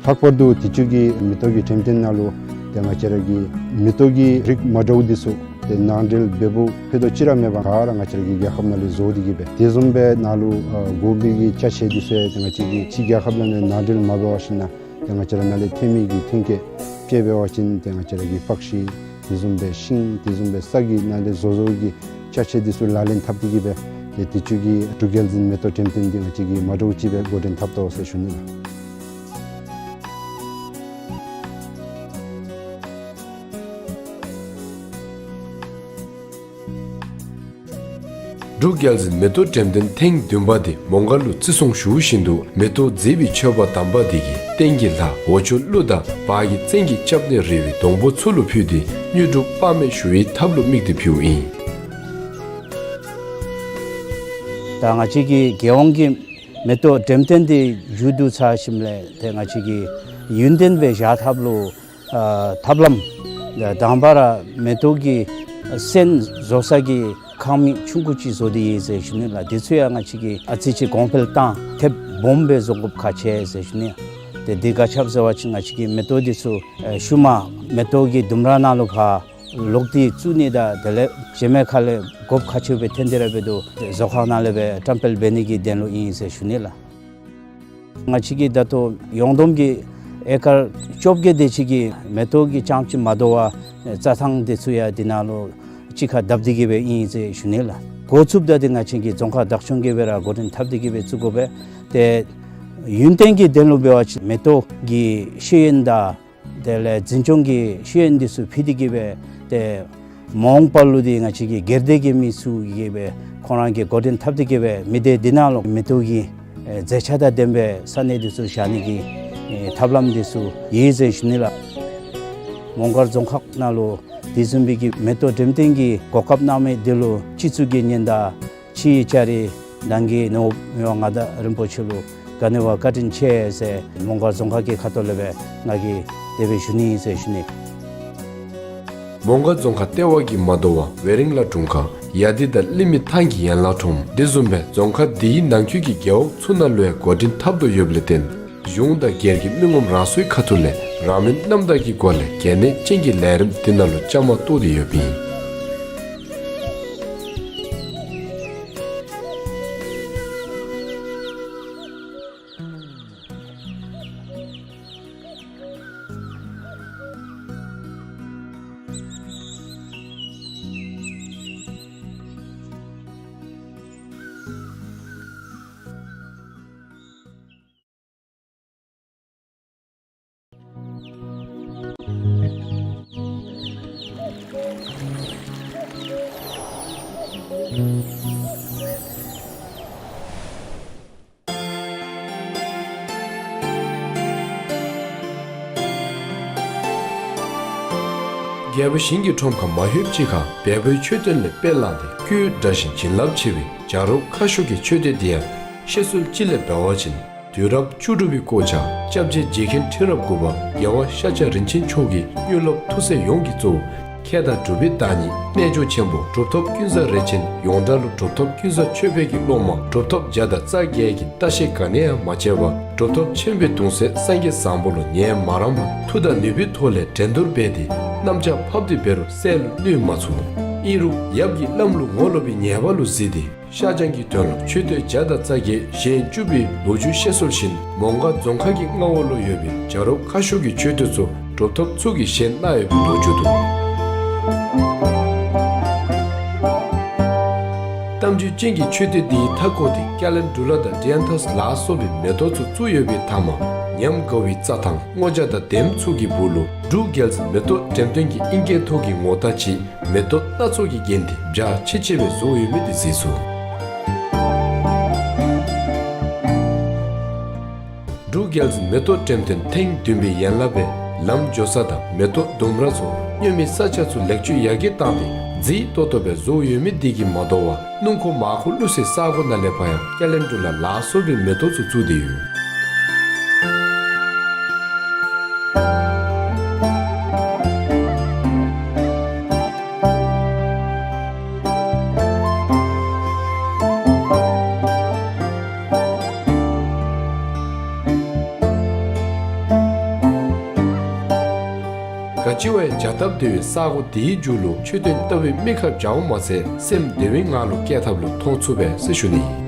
ལྷག་པར་དུ་དུས་ཅི་གི་མེ་ཏོག་གི་འགྲེམས་སྟོན་ནང་ལུ་ཏེ་ང་བཅས་ར་གི་མེ་ཏོག་གི་རིགས་མ་འདྲཝ་འདི་ཚུ་ཏེ་ནང་འདྲེན་འབདཝ་ཕུད་རྡོག་ཅིག་ར་མེད་པར་ག་ར་ང་བཅས་ར་གི་རྒྱལ་ཁབ་ནང་ལས་བཟོ་སྟེ་གིས་སྦེ་དེ་བཟུམ་སྦེ་ནཱ་ལུ་ཨ་དགོ་པའི་གི་ཅ་ཆས་འདི་ཚུ་ཡང་ཏེ་ང་བཅས་ཀྱི་ཕྱི་རྒྱལ་ཁབ་ནང་ལས་ནང་འདྲེན་མ་འབད་བ་ཅིན་ཏེ་ང་བཅས་ར་ནཱ་ལས་ཐོན་མི་གི་ཐོན་སྐྱེད་དཔྱེ་འབད་བ་ཅིན་ཏེ་ང་བཅས་ར་གི་པགས་ཤིང་དེ་བཟུམ་སྦེ་ཤིང་དེ་བཟུམ་སྦེ་ས་གི་ནང་ལས་བཟོ་བཟོཝ་གི་ཅ་ཆས་འདི་ཚུ་ལག་ལེན་འཐབ་སྟེ་གིས་སྦེ་ཏེ་དུས་ཅི་གི་འབྲུག་རྒྱལ་འཛིན་མེ་ཏོག་འགྲེམས་སྟོན་འདི་ང་བཅས་ཀྱིས་མ་འདྲཝ་ཅིག་སྦེ་འགོ་འདྲེན་འཐབ་དོ་ཟེར་ཞུ་ནི་ལགས། འབྲུག་རྒྱལ་འཛིན་མེ་ཏོག་འགྲེམས་སྟོན་ཐེངས་བདུན་པ་འདི་མོང་སྒར་ལུ་བརྩི་སྲུང་ཞུ་བཞིན་དུ་མེ་ཏོག་མཛེས་པའི་མཆོད་པ་དམ་པ་འདི་གིས་སྟེང་གི་ལྷ་འོག་ཕྱོགས་ཀླུ་དང་བར་གྱི་བཙན་གྱི་སྐྱབས་གནས་རི་བོའི་སྡོང་པོ་ཚུ་ལུ་ཕུལ་ཏེ་དངོས་གྲུབ་དཔག་མེད་ཞུ་བའི་ཐབས་ལུ་དམིགས་ཏེ་ཕུལཝ་ཨིན། ད་ང་བཅས་ཀྱི་རྒྱལ་ཡོངས་ཀྱི་མེ་ཏོག་འགྲེམས་སྟོན་འདི་མཇུག་བསྡུ་ཚར་ཞིནམ་ལས་ཏེ་ང་བཅས་ཀྱི་ཡུན་བརྟན་སྦེ་བཞག་ཐབས་ལུ་ཨ་ཐབས་ལམ་དང་པ་ར་མེ་ཏོག་གི་སོན་བཟོ་ས་གི་ཁང་མིག་ཆུང་ཀུ་ཅིག་བཟོ་སྟེ་ཡོད་ཟེར་ཞུ་ནི་ལགས། དེ་ཚུ་ཡང་ང་བཅས་ཀྱིས་ཨ་ཙི་ཅིག་གོང་འཕེལ་བཏང་ཐེབས་སྦོམ་སྦེ་བཟོ་དགོཔ་ཁག་ཆེ་ཟེར་ཞུ་ནི། ཏེ་འདི་ག་ཅི་སྦེ་ཟེར་བ་ཅིན་ང་བཅས་ཀྱི་མེ་ཏོག་འདི་ཚུ་ཨེ་ཤུལ་མ་མེ་ཏོག་གི་ལྡུམ་ར་ནང་ལུ་ཕར་ལོག་སྟེ་བཙུགས་ནི་དང་དེ་ལས་རྗེས་མའི་ཁ་ལས་དགོཔ་ཁག་ཆེཝ་སྦེ་ཐོན་ཏེ་ར་འབད་དོ། བཟོ་ཁང་ནང་ལས་སྦེ་བཀྲམ་སྤེལ་འབད་ནི་གི་དོན་ལུ་ཨིན་ཟེར་ཞུ་ནི་ལགས། ང་བཅས་ཀྱིས་ད་ལྟོ་ཡོངས་བསྡོམས་ཀྱི་ཨེ་ཀར་བཅོ་བརྒྱད་དེ་ཅིག་གི་མེ་ཏོག་གི་རྐྱངམ་ཅིག་མ་དོ་བར་རྩྭ་ཐང་དེ་ཚུ་ཡང་འདི་ནང་ལུ་གཅིག་ཁར་བརྡབ་སྟེ་གི་སྦེ་ཨིན་ཟེར་ཞུ་ནི་ལགས། འགོ་བཙུགསཔ་ད་འདི་ང་བཅས་ཀྱི་རྫོང་ཁག་བདག་སྐྱོང་གིས་སྦེ་ར་འགོ་འདྲེན་འཐབ་སྟེ་གི་སྦེ་བཙུགས་དགོ་པས། ཏེ་ཡུན་བརྟན་གྱི་དོན་ལུ་འབད་བ་ཅིན་མེ་ཏོག་གི་ཤེས་ཡོན་དང་དེ་ལས་འཛིན་སྐྱོང་གི་ཤེས་ཡོན་འདི་ཚུ་ཕུལ་ཏེ་གི་སྦེ་ཏེ་མ་འོངས་པ་ལུ་འདི་ང་བཅས་ཀྱི་སྒེར་སྡེ་གི་མི་ཚུ་གིས་སྦེ་ཁོང་ར་གིས་འགོ་འདྲེན་འཐབ་སྟེ་གི་སྦེ་མི་སྡེ་འདི་ནང་ལུ་མེ་ཏོག་གི་ཨེ་མཛེས་ཆ་དང་ལྡན་པའི་ས་གནས་འདི་ཚུ་བཞག་ནི་གི་ཨེ་ཐབས་ལམ་འདི་ཚུ་ཡོད་ཟེར་ཞུ་ནི་ལགས། མོང་སྒར་རྫོང་ཁག་ནང་ལུ་དེ་བཟུམ་སྦེ་གི་མེ་ཏོག་འགྲེམས་སྟོན་གྱི་གོ་སྐབས་གནང་མི་འདི་ལུ་སྤྱི་གཙུག་གི་ཉི་ཟླ་ཕྱིའི་ལྕགས་རི་ནང་གི་ནོར་བུ་མི་དབང་མངའ་བདག་རིན་པོ་ཆེ་ལུ་ག་ནི་བ་བཀའ་དྲིན་ཆེ་ཟེར་མོང་སྒར་རྫོང་ཁག་གི་ཁ་ཐུག་ལས་སྦེ་ང་གིས་དེ་སྦེ་ཞུ་ནི་ཟེར་ཞུ་ནི། མོང་སྒར་རྫོང་ཁག་ལྟེ་བ་གིས་མ་དོ་བར་ཝེ་རིང་ལ་དྲུང་ཁག་ཡ་དི་དང་ལི་མི་ཐང་གི་ཡན་ལག་ཁྲོམ་དེ་བཟུམ་སྦེ་རྫོང་ཁག་དེའི་ནང་འཁོད་ཀྱི་རྒེད་འོག་ཚུ་ནང་ལུ་ཡང་འགོ་འདྲེན་འཐབ་དོ་ཡོདཔ་ལས་བརྟེན་གཞུང་དང་སྒེར་གྱི་མི་ངོམ་རང་སོའི་ཁ་ཐུག་ལས་རང་མོས་རྣམ་དག་གི་སྒོ་ལས་གལ་གནད་ཅན་གྱི་ལས་རིམ་དེ་ནང་ལུ་བཅའ་མར་གཏོགས་ཏེ་ཡོདཔ་ཨིན། རྒྱལ་པོ་ཞིང་གི་ཁྲོམ་ཁར་མ་ལྷོདཔ་ཅིག་ཁར་བལ་པོའི་མཆོད་རྟེན་ལས་དཔེ་བླངས་ཏེ་སྐུའི་སྒྲ་བཞིན་བྱིན་རླབས་ཆེ་བའི་བྱ་རོག་ཁ་ཤོར་གྱི་མཆོད་རྟེན་དེ་ཡང་བཤད་སྲོལ་ཅིག་ལས་འབད་བ་ཅིན་དུས་རབས་བཅུ་དྲུག་པའི་སྐོར་ཆ་སྐྱབས་རྗེ་རྗེ་མཁན་ཁྲི་རབས་དགུ་པ་རྒྱལ་བ་ཤཱཀྱ་རིན་ཆེན་མཆོག་གིས་དངོས་སློབ་ཐུགས་སྲས་ཡོངས་ཀྱི་གཙོ་བོ་མཁས་དང་གྲུབ་པའི་བདག་ཉིད་རྣལ་འབྱོར་ཆེན་པོ་གྲུབ་ཐོབ་ཀུན་བཟང་རས་ཆེན་ཡོངས་གྲགས་ལུ་གྲུབ་ཐོབ་ཀུན་བཟང་ཆོས་འཕེལ་གྱི་སློབ་མ་གྲུབ་ཐོབ་བརྒྱ་དང་རྩ་བརྒྱད་ཀྱིས་ལྟ་བཤལ་ག་ནི་ཡང་མ་བྱས་པར་གྲུབ་ཐོབ་ཆེན་པོའི་གདུང་སྲས་སངས་རྒྱས་བཟང་པོ་ལུ་ཉན་མ་རངས་པར་མཐུ་དང་ནུས་པའི་ཐོག་ལས་འགྲན་བསྡུར་འབད་དེ་གནམ་ལྕགས་ཕབ་སྟེ་འབད་རུང་སྲས་ལུ་གནོད་མ་ཚུགས། ཨིན་རུང་ཡབ་ཀྱིས་བླམ་ལུ་ངོ་ལོག་པའི་ཉེས་པ་ལུ་གཟིགས་ཏེ་ཤར་བྱང་གི་དོན་ལུ་མཆོད་རྟེན་བརྒྱ་དང་རྩ་བརྒྱད་བཞེངས་བཅུག་པའི་ལོ་རྒྱུས་བཤད་སྲོལ་བཞིན་མོང་སྒར་རྫོང་ཁག་གི་མངའ་འོག་ལུ་ཡོད་པའི་བྱ་རོག་ཁ་ཤོར་གྱི་མཆོད་རྟེན་ཚུ་གྲུབ་ཐོབ་ཚུ་གིས་བཞེངས་གནང་ཡོད་པའི་ལོ་རྒྱུས་འདུག། གཏམ་རྒྱུད་ཅན་གྱི་མཆོད་རྟེན་འདིའི་མཐའ་སྐོར་དེ་ཀེ་ལེན་ཌུ་ལ་དང་ཌི་ཡཱན་ཐཱས་ལ་སོགས་པའི་མེ་ཏོག་ཚུ་བཙུགས་ཡོད་པའི་མཐའ་མར་ཉམས་དགའ་བའི་རྩྭ་ཐང་སྔོ་ལྗང་དང་ལྡནམ་ཚུ་གི་སྦུག་ལུ་འབྲུག་རྒྱལ་མཚན་མེ་ཏོག་འགྲེམས་སྟོན་གྱི་ཨིན་སྐད་ཐོག་གི་ངོ་རྟགས་ཅིག་མེ་ཏོག་སྣ་ཚོགས་ཀྱིས་བརྒྱན་ཏེ་འཇའ་ཆི་ཆི་སྦེ་བཟོ་ཡོད་མི་དེ་གཟིགས་ཚུགས། འབྲུག་རྒྱལ་མཚན་མེ་ཏོག་འགྲེམས་སྟོན་ཐེངས་བདུན་པའི་ཡན་ལག་སྦེ་ལམ་འགྱོ་ས་དང་མེ་ཏོག་ལྡུམ་ར་ཚུ་སྨྱོན་མི་ས་ཆ་ཚུ་ལེགས་བཅོས་ཡར་རྒྱས་བཏང་སྟེ་མཛེས་ཏོག་ཏོ་སྦེ་བཟོ་ཡོད་མི་དེ་གིས་མ་དོ་བར་སྣུམ་འཁོར་མར་འཁོར་བླུག་སའི་ས་གོ་ནང་ལས་ཕར་ཡང་ཀེ་ལེན་ཌུ་ལ་ལ་སོགས་པའི་མེ་ཏོག་ཚུ་བཙུགས་ཏེ་ཡོད། ག་ཅི་བ་ཡང་བྱ་སྟབས་བདེ་བའི་ས་གོ་དེའི་མཇུག་ལུ་མཆོད་རྟེན་ལྟ་བུའི་མིག་ཁར་འཇའ་འོང་མ་ཚད་སེམས་བདེ་བའི་ངང་ལུ་བསྐྱལ་ཐབས་ལུ་མཐོང་ཚུགས་པས་ཟེར་ཞུ་ནི།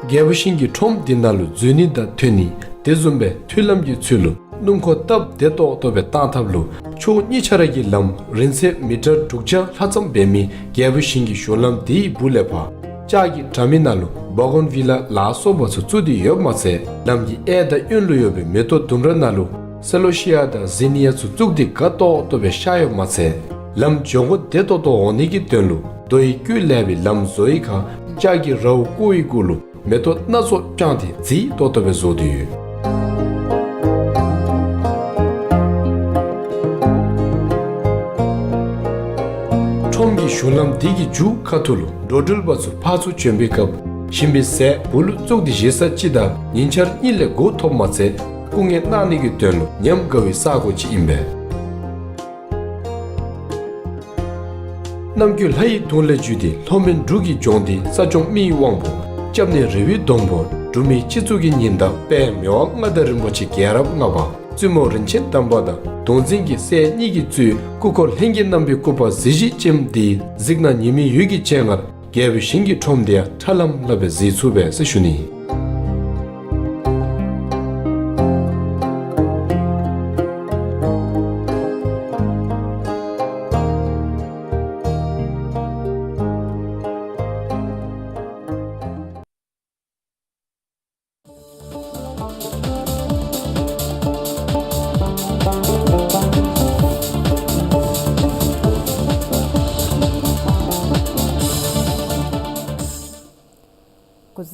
རྒྱལ་པོ་ཞིང་གི་ཁྲོམ་འདི་ནང་ལུ་འཛུལ་ནི་དང་ཐོན་ནི་དེ་བཟུམ་སྦེ་མཐུན་ལམ་གྱི་ཚུལ་ལུ་སྣུམ་འཁོར་སྟབས་བདེ་ཏོག་ཏོ་སྦེ་བཏང་ཐབས་ལུ་ཕྱོགས་གཉིས་ཆ་ར་གི་ལམ་རིང་ཚད་མི་ཊར་དྲུག་བརྒྱ་ལྷག་ཙམ་འབད་མི་རྒྱལ་པོ་ཞིང་གི་གཞུང་ལམ་དེའི་སྦུག་ལས་ཕར་ལྕགས་ཀྱི་དྲ་མིག་ནང་ལུ་བ་གོན་བི་ལ་ལ་སོགས་པ་ཚུ་བཙུགས་ཏེ་ཡོདཔ་མ་ཚད་ལམ་གྱི་གཡས་དང་གཡོན་ལུ་ཡོད་པའི་མེ་ཏོག་ལྡུམ་ར་ནང་ལུ་སེ་ལོ་ཤི་ཡ་དང་ཟི་ནི་ཡ་ཚུ་བཙུགས་ཏེ་དགའ་ཏོག་ཏོ་སྦེ་ཤར་ཡོདཔ་མ་ཚད་ལམ་འགྱོ་སྒོ་བདེ་ཏོག་ཏོ་འོང་ནི་གི་དོན་ལུ་རྡོ་ཡི་བརྐོས་ལས་པའི་ལམ་བཟོ་བའི་ཁར་ལྕགས་ཀྱི་རཝ་བརྐོ་བའི་གུ་ལུ་མེ་ཏོག་སྣ་ཚོགས་བཅངས་ཏེ་མཛེས་ཏོག་ཏོ་སྦེ་བཟོ་སྟེ་ཡོད། ཁྲོམ་གྱི་གཞུང་ལམ་འདི་གི་མཇུག་ཁ་ཐུག་ལུ་འགྲོ་འགྲུལ་པ་ཚུ་ཕར་ཚུར་བྱོན་པའི་སྐབས་ཞིམ་པའི་ཟས་སྦུག་ལུ་བཙུགས་ཏེ་བཞེས་ས་ཅིག་དང་ཉིན་ཆར་གཉིད་ལས་མགུ་ཐོབ་མ་ཚད་སྐུ་ངལ་གནང་ནི་གི་དོན་ལུ་ཉམས་དགའ་བའི་ས་གོ་ཅིག་ཨིན་པས། ནམ་རྒྱུན་ལྷ་ཡི་གདུང་ལས་བརྒྱུད་དེ་ལྷོ་མོན་འབྲུག་གི་ལྗོངས་འདི་ས་སྐྱོང་མི་ཡི་དབང་པོ་སྐྱབས་གནས་རི་བོའི་སྡོང་པོ་འབྲུག་མིའི་སྤྱི་གཙུག་གི་ཉི་ཟླ་དཔལ་མི་དབང་མངའ་བདག་རིན་པོ་ཆེ་རྒྱལ་རབས་ལྔ་པ་བཙུན་མོ་རིན་ཆེན་དམ་པ་དང་གདུང་འཛིན་གྱི་སྲས་གཉིས་ཀྱིས་གཙོས་སྐུ་འཁོར་ལྷན་སྐྱེས་རྣམ་པའི་སྐུ་པར་གཟི་བརྗིད་ཅན་འདི་གཟིགས་ན་ཉི་མའི་འོད་ཀྱི་སྤྱན་སྔར་རྒྱལ་པོའི་ཞིང་གི་ཁྲོམ་འདི་ཡང་ཁྲ་ལམ་ལམ་སྦེ་གཟིགས་ཚུགས་པས་ཟེར་ཞུ་ནི།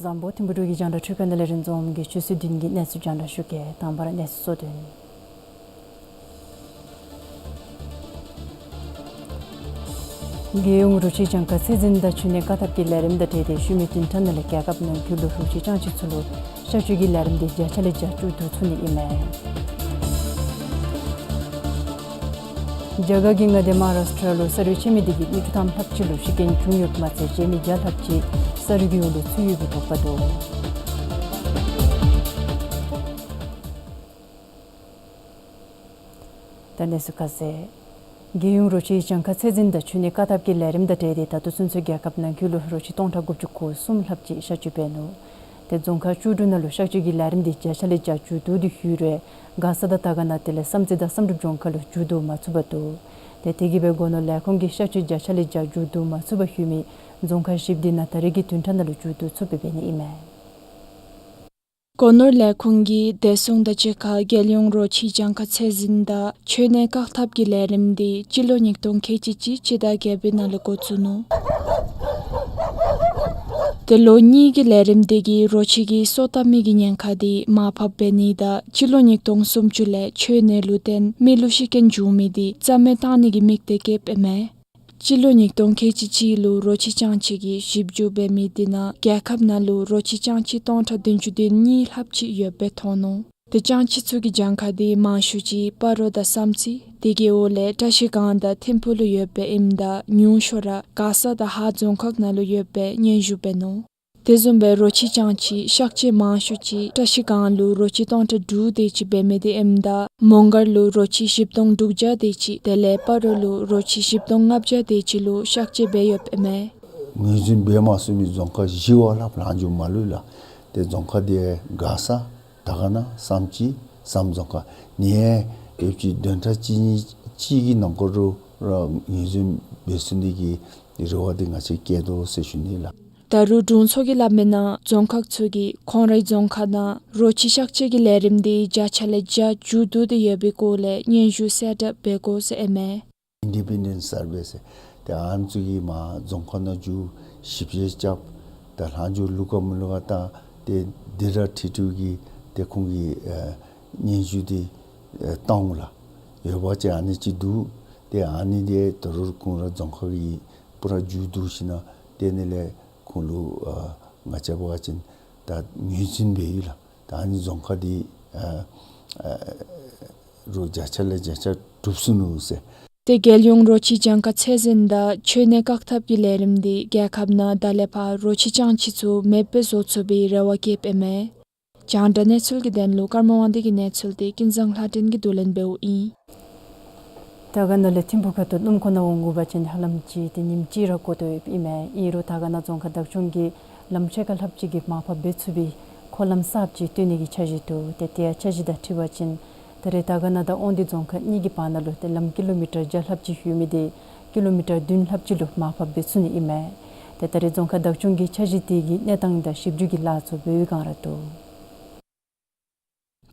དང་པོ་ཐིམ་ཕུ་འབྲུག་གི་རྒྱང་བསྒྲགས་འཕྲུལ་ཁང་ནང་ལས་རིན་འཛོམས་ཀྱིས་ཆུ་ཚོད་བདུན་གྱི་གནས་ཚུལ་རྒྱང་བསྒྲགས་ཞུ་གེ། དང་པ་ར་གནས་ཚུལ་གཙོ་དོན། རྒྱལ་ཡོངས་རོ་ཁྱི་གྱངས་ཁ་ཚད་འཛིན་དང་འཕྲུལ་གནས་བཀག་ཐབས་ཀྱི་ལས་རིམ་དང་འབྲེལ་ཏེ་ཤུལ་མའི་བདུན་ཕྲག་ནང་ལས་རྒྱལ་ཁབ་ནང་ཁུལ་ལུ་རོ་ཁྱི་སྤྱང་ཁྱི་ཚུ་ལུ་གཤག་བཅོས་ཀྱི་ལས་རིམ་དེ་བརྒྱ་ཆ་ལས་བརྒྱ་མཇུག་བསྡུ་ཚུགས་ནི་ཨིན་མས། རྒྱ་གར་གྱི་མངའ་སྡེ་མ་ཧཱ་རཱས་ཊྲ་ལུ་ས་རུད་ཆད་མི་དེ་གིས་མི་དྲུག་ཐམ་ལྷགཔ་ཅིག་ལུ་ཤི་རྐྱེན་བྱུང་ཡོདཔ་མ་ཚད་གཞན་མི་བརྒྱ་ལྷགཔ་ཅིག་ས་རུད་ཀྱི་འོག་ལུ་ཚུད་ཡོད་པའི་དོགས་པ་འདུག། ད་གནས་ཚུལ་ཁ་གསལ། རྒྱལ་ཡོངས་རོ་ཁྱི་གྱངས་ཁ་ཚད་འཛིན་དང་འཕྲུལ་གནས་བཀག་ཐབས་ཀྱི་ལས་རིམ་དང་འབྲེལ་ཏེ་ད་ལྟོ་ཚུན་ཚོད་རྒྱལ་ཁབ་ནང་ཁུལ་ལུ་རོ་ཁྱི་སྟོང་ཕྲག་དགུ་བཅུ་གོ་གསུམ་ལྷགཔ་ཅིག་གཤག་བཅོས་འབད་ནུག། ཏེ་རྫོང་ཁག་བཅུ་དྲུག་ནང་ལུ་གཤག་བཅོས་ཀྱི་ལས་རིམ་དེ་བརྒྱ་ཆ་ལས་བརྒྱ་མཇུག་བསྡུ་སྟེ་ཡོད་རུང་མགར་ས་དང་དར་དཀར་ན་དེ་ལས་བསམ་རྩེ་དང་བསམ་གྲུབ་ལྗོངས་མཁར་ལུ་མཇུག་བསྡུ་མ་ཚུགས་པར་འདུག། ཏེ་དེ་གིས་སྦེ་སྒོ་ནོར་ལས་ཁུངས་ཀྱིས་གཤག་བཅོས་བརྒྱ་ཆ་ལས་བརྒྱ་མཇུག་བསྡུ་མ་ཚུགས་པར་ལྷོད་མི་རྫོང་ཁག་བཞི་པོ་དེ་ནང་ད་རེས་ཀྱི་བདུན་ཕྲག་ནང་ལུ་མཇུག་བསྡུ་ཚུགསཔ་སྦེ་འབད་ནི་ཨིན་མས། སྒོ་ནོར་ལས་ཁུངས་ཀྱིས་བདེ་སྲུང་དང་གཅིག་ཁར་རྒྱལ་ཡོངས་རོ་ཁྱི་གྱངས་ཁ་ཚད་འཛིན་དང་འཕྲུལ་གནས་བཀག་ཐབས་ཀྱི་ལས་རིམ་དེ་སྤྱི་ལོ་ཉིས་སྟོང་ཁལ་གཅིག་གཅིག་སྤྱི་ཟླ་བརྒྱད་པའི་ནང་ལུ་འགོ་བཙུགས་ནུག། ཏེ་ལོ་གཉིས་ཀྱི་ལས་རིམ་དེ་གིས་རོ་ཁྱི་གི་སོ་བཏབ་མི་གི་ཉེན་ཁ་དེ་མར་ཕབ་འབད་ནི་དང་སྤྱི་ལོ་ཉིས་སྟོང་སུམ་ཅུ་ལས་འཕྲུལ་གནས་ལུ་བརྟེན་མི་ལུ་ཤི་རྐྱེན་བྱུང་མི་དེ་རྩ་མེད་བཏང་ནི་གི་དམིགས་གཏད་བསྐྱེདཔ་ཨིན་མས། སྤྱི་ལོ་ཉིས་སྟོང་ཁལ་གཅིག་གཅིག་ལུ་རོ་ཁྱི་སྤྱང་ཁྱི་གི་ཞིབ་འཇུག་འབད་མི་དེ་ནང་རྒྱལ་ཁབ་ནང་ལུ་རོ་ཁྱི་སྤྱང་ཁྱི་སྟོང་ཕྲག་བདུན་ཅུ་དོན་གཉིས་ལྷགཔ་ཅིག་ཡོདཔ་སྦེ་མཐོང་ནུག། ཏེ་སྤྱང་ཁྱི་ཚུ་གི་གྱངས་ཁ་དེ་མང་ཤོས་ཅིག་སྤ་རོ་དང་བསམ་རྩེ་དེ་གི་འོག་ལས་བཀྲིས་སྒང་དང་ཐིམ་ཕུ་ལུ་ཡོདཔ་ཨིནམ་ད་ཉུང་ཤོས་ར་མགར་ས་དང་ཧཱ་རྫོང་ཁག་ནང་ལུ་ཡོདཔ་སྦེ་སྙན་ཞུ་འབད་ནུག། དེ་བཟུམ་སྦེ་རོ་ཁྱི་སྤྱང་ཁྱི་གཤག་བཅོས་མང་ཤོས་ཅིག་བཀྲིས་སྒང་ལུ་རོ་ཁྱི་སྟོང་ཕྲག་དྲུག་དེ་ཅིག་འབད་མི་དེ་ཨིནམ་ད་མོང་སྒར་ལུ་རོ་ཁྱི་བཞི་སྟོང་དྲུག་བརྒྱ་དེ་ཅིག་དེ་ལས་སྤ་རོ་ལུ་རོ་ཁྱི་བཞི་སྟོང་ལྔ་བརྒྱ་དེ་ཅིག་ལུ་གཤག་བཅོས་འབད་ཡོདཔ་ཨིན་མས། ངོས་འཛིན་འབད་མ་ཚུགས་མི་རྫོང་ཁག་བཞི་བ་ལྷགཔ་ལྷག་འགྱོ་མ་ལུས་ལགས། ཏེ་རྫོང་ཁག་དེ་མགར་ས་དར་དཀར་ན་བསམ་རྩེ་བསམ་རྫོང་ཁག་ནི་ཡང་ཡོདཔ་ཅིག་བདུན་ཕྲག་གཅིག་གཉིས་ཅིག་གི་ནང་འཁོད་རུ་ར་ངོས་འཛིན་འབད་ཚུགས་ནི་གི་རེ་བ་དེ་ང་བཅས་བསྐྱེད་དོ་ཟེར་ཞུ་ནི་ལགས། ད་རུང་དྲུང་འཚོ་གིས་སླབ་མིའི་ནང་རྫོང་ཁག་ཚུ་གིས་ཁོང་རའི་རྫོང་ཁག་ནང་རོ་ཁྱི་གཤག་བཅོས་ཀྱི་ལས་རིམ་དེ་བརྒྱ་ཆ་ལས་བརྒྱ་མཇུག་བསྡུ་སྟེ་ཡོད་པའི་སྐོར་ལས་སྙན་ཞུ་གསལ་བསྒྲགས་འབད་དགོ་ཟེར་ཨིན་མས། ཨིན་ཌི་པེན་ཌེནཊ་སར་ཝེ་ཟེར་ཏེ་ཨ་ནི་ཚུ་གིས་མར་རྫོང་ཁག་ནང་འགྱོ་ཞིབ་དཔྱད་རྐྱབ། ད་ལྷག་འགྱོ་ལུག་ག་མི་ལུག་ག་བལྟ་སྟེ་དེ་ར་འཁྲིལ་འཁྲིལཝ་གིས་ཏེ་ཁོང་གིས་ཨེ་སྙན་ཞུ་དེ་ཨེ་བཏང་འོང་ལགས། ཡོདཔ་ཅིག་ཨ་ནི་ཅིག་འདུག། ཏེ་ཨ་ནི་དེ་ད་རུང་ཁོང་ར་རྫོང་ཁག་གིས་པུ་ར་མཇུག་བསྡུ་ཞིནམ་ལས་དེ་ནང་ལས་ཁོང་ལུ་ཨ་ང་བཅས་འབད་བ་ཅིན་ད་ངོས་འཛིན་འབད་ཡི་ལགས། ད་ཨ་ནི་རྫོང་ཁག་དེ་ཨ་ཨ་རོ་བརྒྱ་ཆ་ལས་བརྒྱ་ཆ་གྲུབ་སོ་ནུག་ཟེར། ཏེ་རྒྱལ་ཡོངས་རོ་ཁྱི་གྱངས་ཁ་ཚད་འཛིན་དང་འཕྲུལ་གནས་བཀག་ཐབས་ཀྱི་ལས་རིམ་དེ་རྒྱལ་ཁབ་ནང་ད་ལས་ཕར་རོ་ཁྱི་སྤྱང་ཁྱི་ཚུ་མེདཔ་བཟོ་ཚུགས་པའི་རེ་བ་བསྐྱེདཔ་ཨིན་མས། རྒྱང་བསྒྲགས་གནས་ཚུལ་གྱི་དོན་ལུ་ཀརྨ་དབང་འདུས་ཀྱི་གནས་ཚུལ་དེ་ཀུན་བཟང་ལྷ་སྒྲོན་གྱིས་བསྡུ་ལེན་འབདཝ་ཨིན། དར་དཀར་ན་ལས་ཐིམ་ཕུ་ཁ་ཐུག་སྣུམ་འཁོར་ནང་འོང་དགོ་པ་ཅིན་ཧ་ལམ་ཅིག་ཏེ་ཉིནམ་གཅིག་ར་འགོར་དོ་ཡོདཔ་ཨིན་མས། ཨིན་རུང་དར་དཀར་ན་རྫོང་ཁག་བདག་སྐྱོང་གིས་ལམ་ཕྱེད་ཀ་ལྷགཔ་ཅིག་གི་མར་ཕབ་འབད་ཚུགས་པའི་འཁོར་ལམ་གསརཔ་ཅིག་བཏོན་ནི་གི་འཆར་གཞི་འདུག། ཏེ་དེ་འཆར་གཞི་དང་འཁྲིལ་བ་ཅིན་ད་རེས་དར་དཀར་ན་དང་དབང་འདུས་རྫོང་ཁག་གཉིས་ཀྱི་བར་ན་ལུ་ཏེ་ལམ་ཀི་ལོ་མི་ཊར་བརྒྱ་ལྷགཔ་ཅིག་ཡོད་མི་དེ་ཀི་ལོ་མི་ཊར་བདུན་ལྷགཔ་ཅིག་ལུ་མར་ཕབ་འབད་ཚུགས་ནི་ཨིན་མས། ཏེ་ད་རེས་རྫོང་ཁག་བདག་སྐྱོང་གིས་འཆར་གཞི་དེ་གི་གནས་སྟངས་དང་ཞིབ་འཇུག་གི་ལཱ་ཚུ་འབད་བའི་བསྒང་ར་འདུག།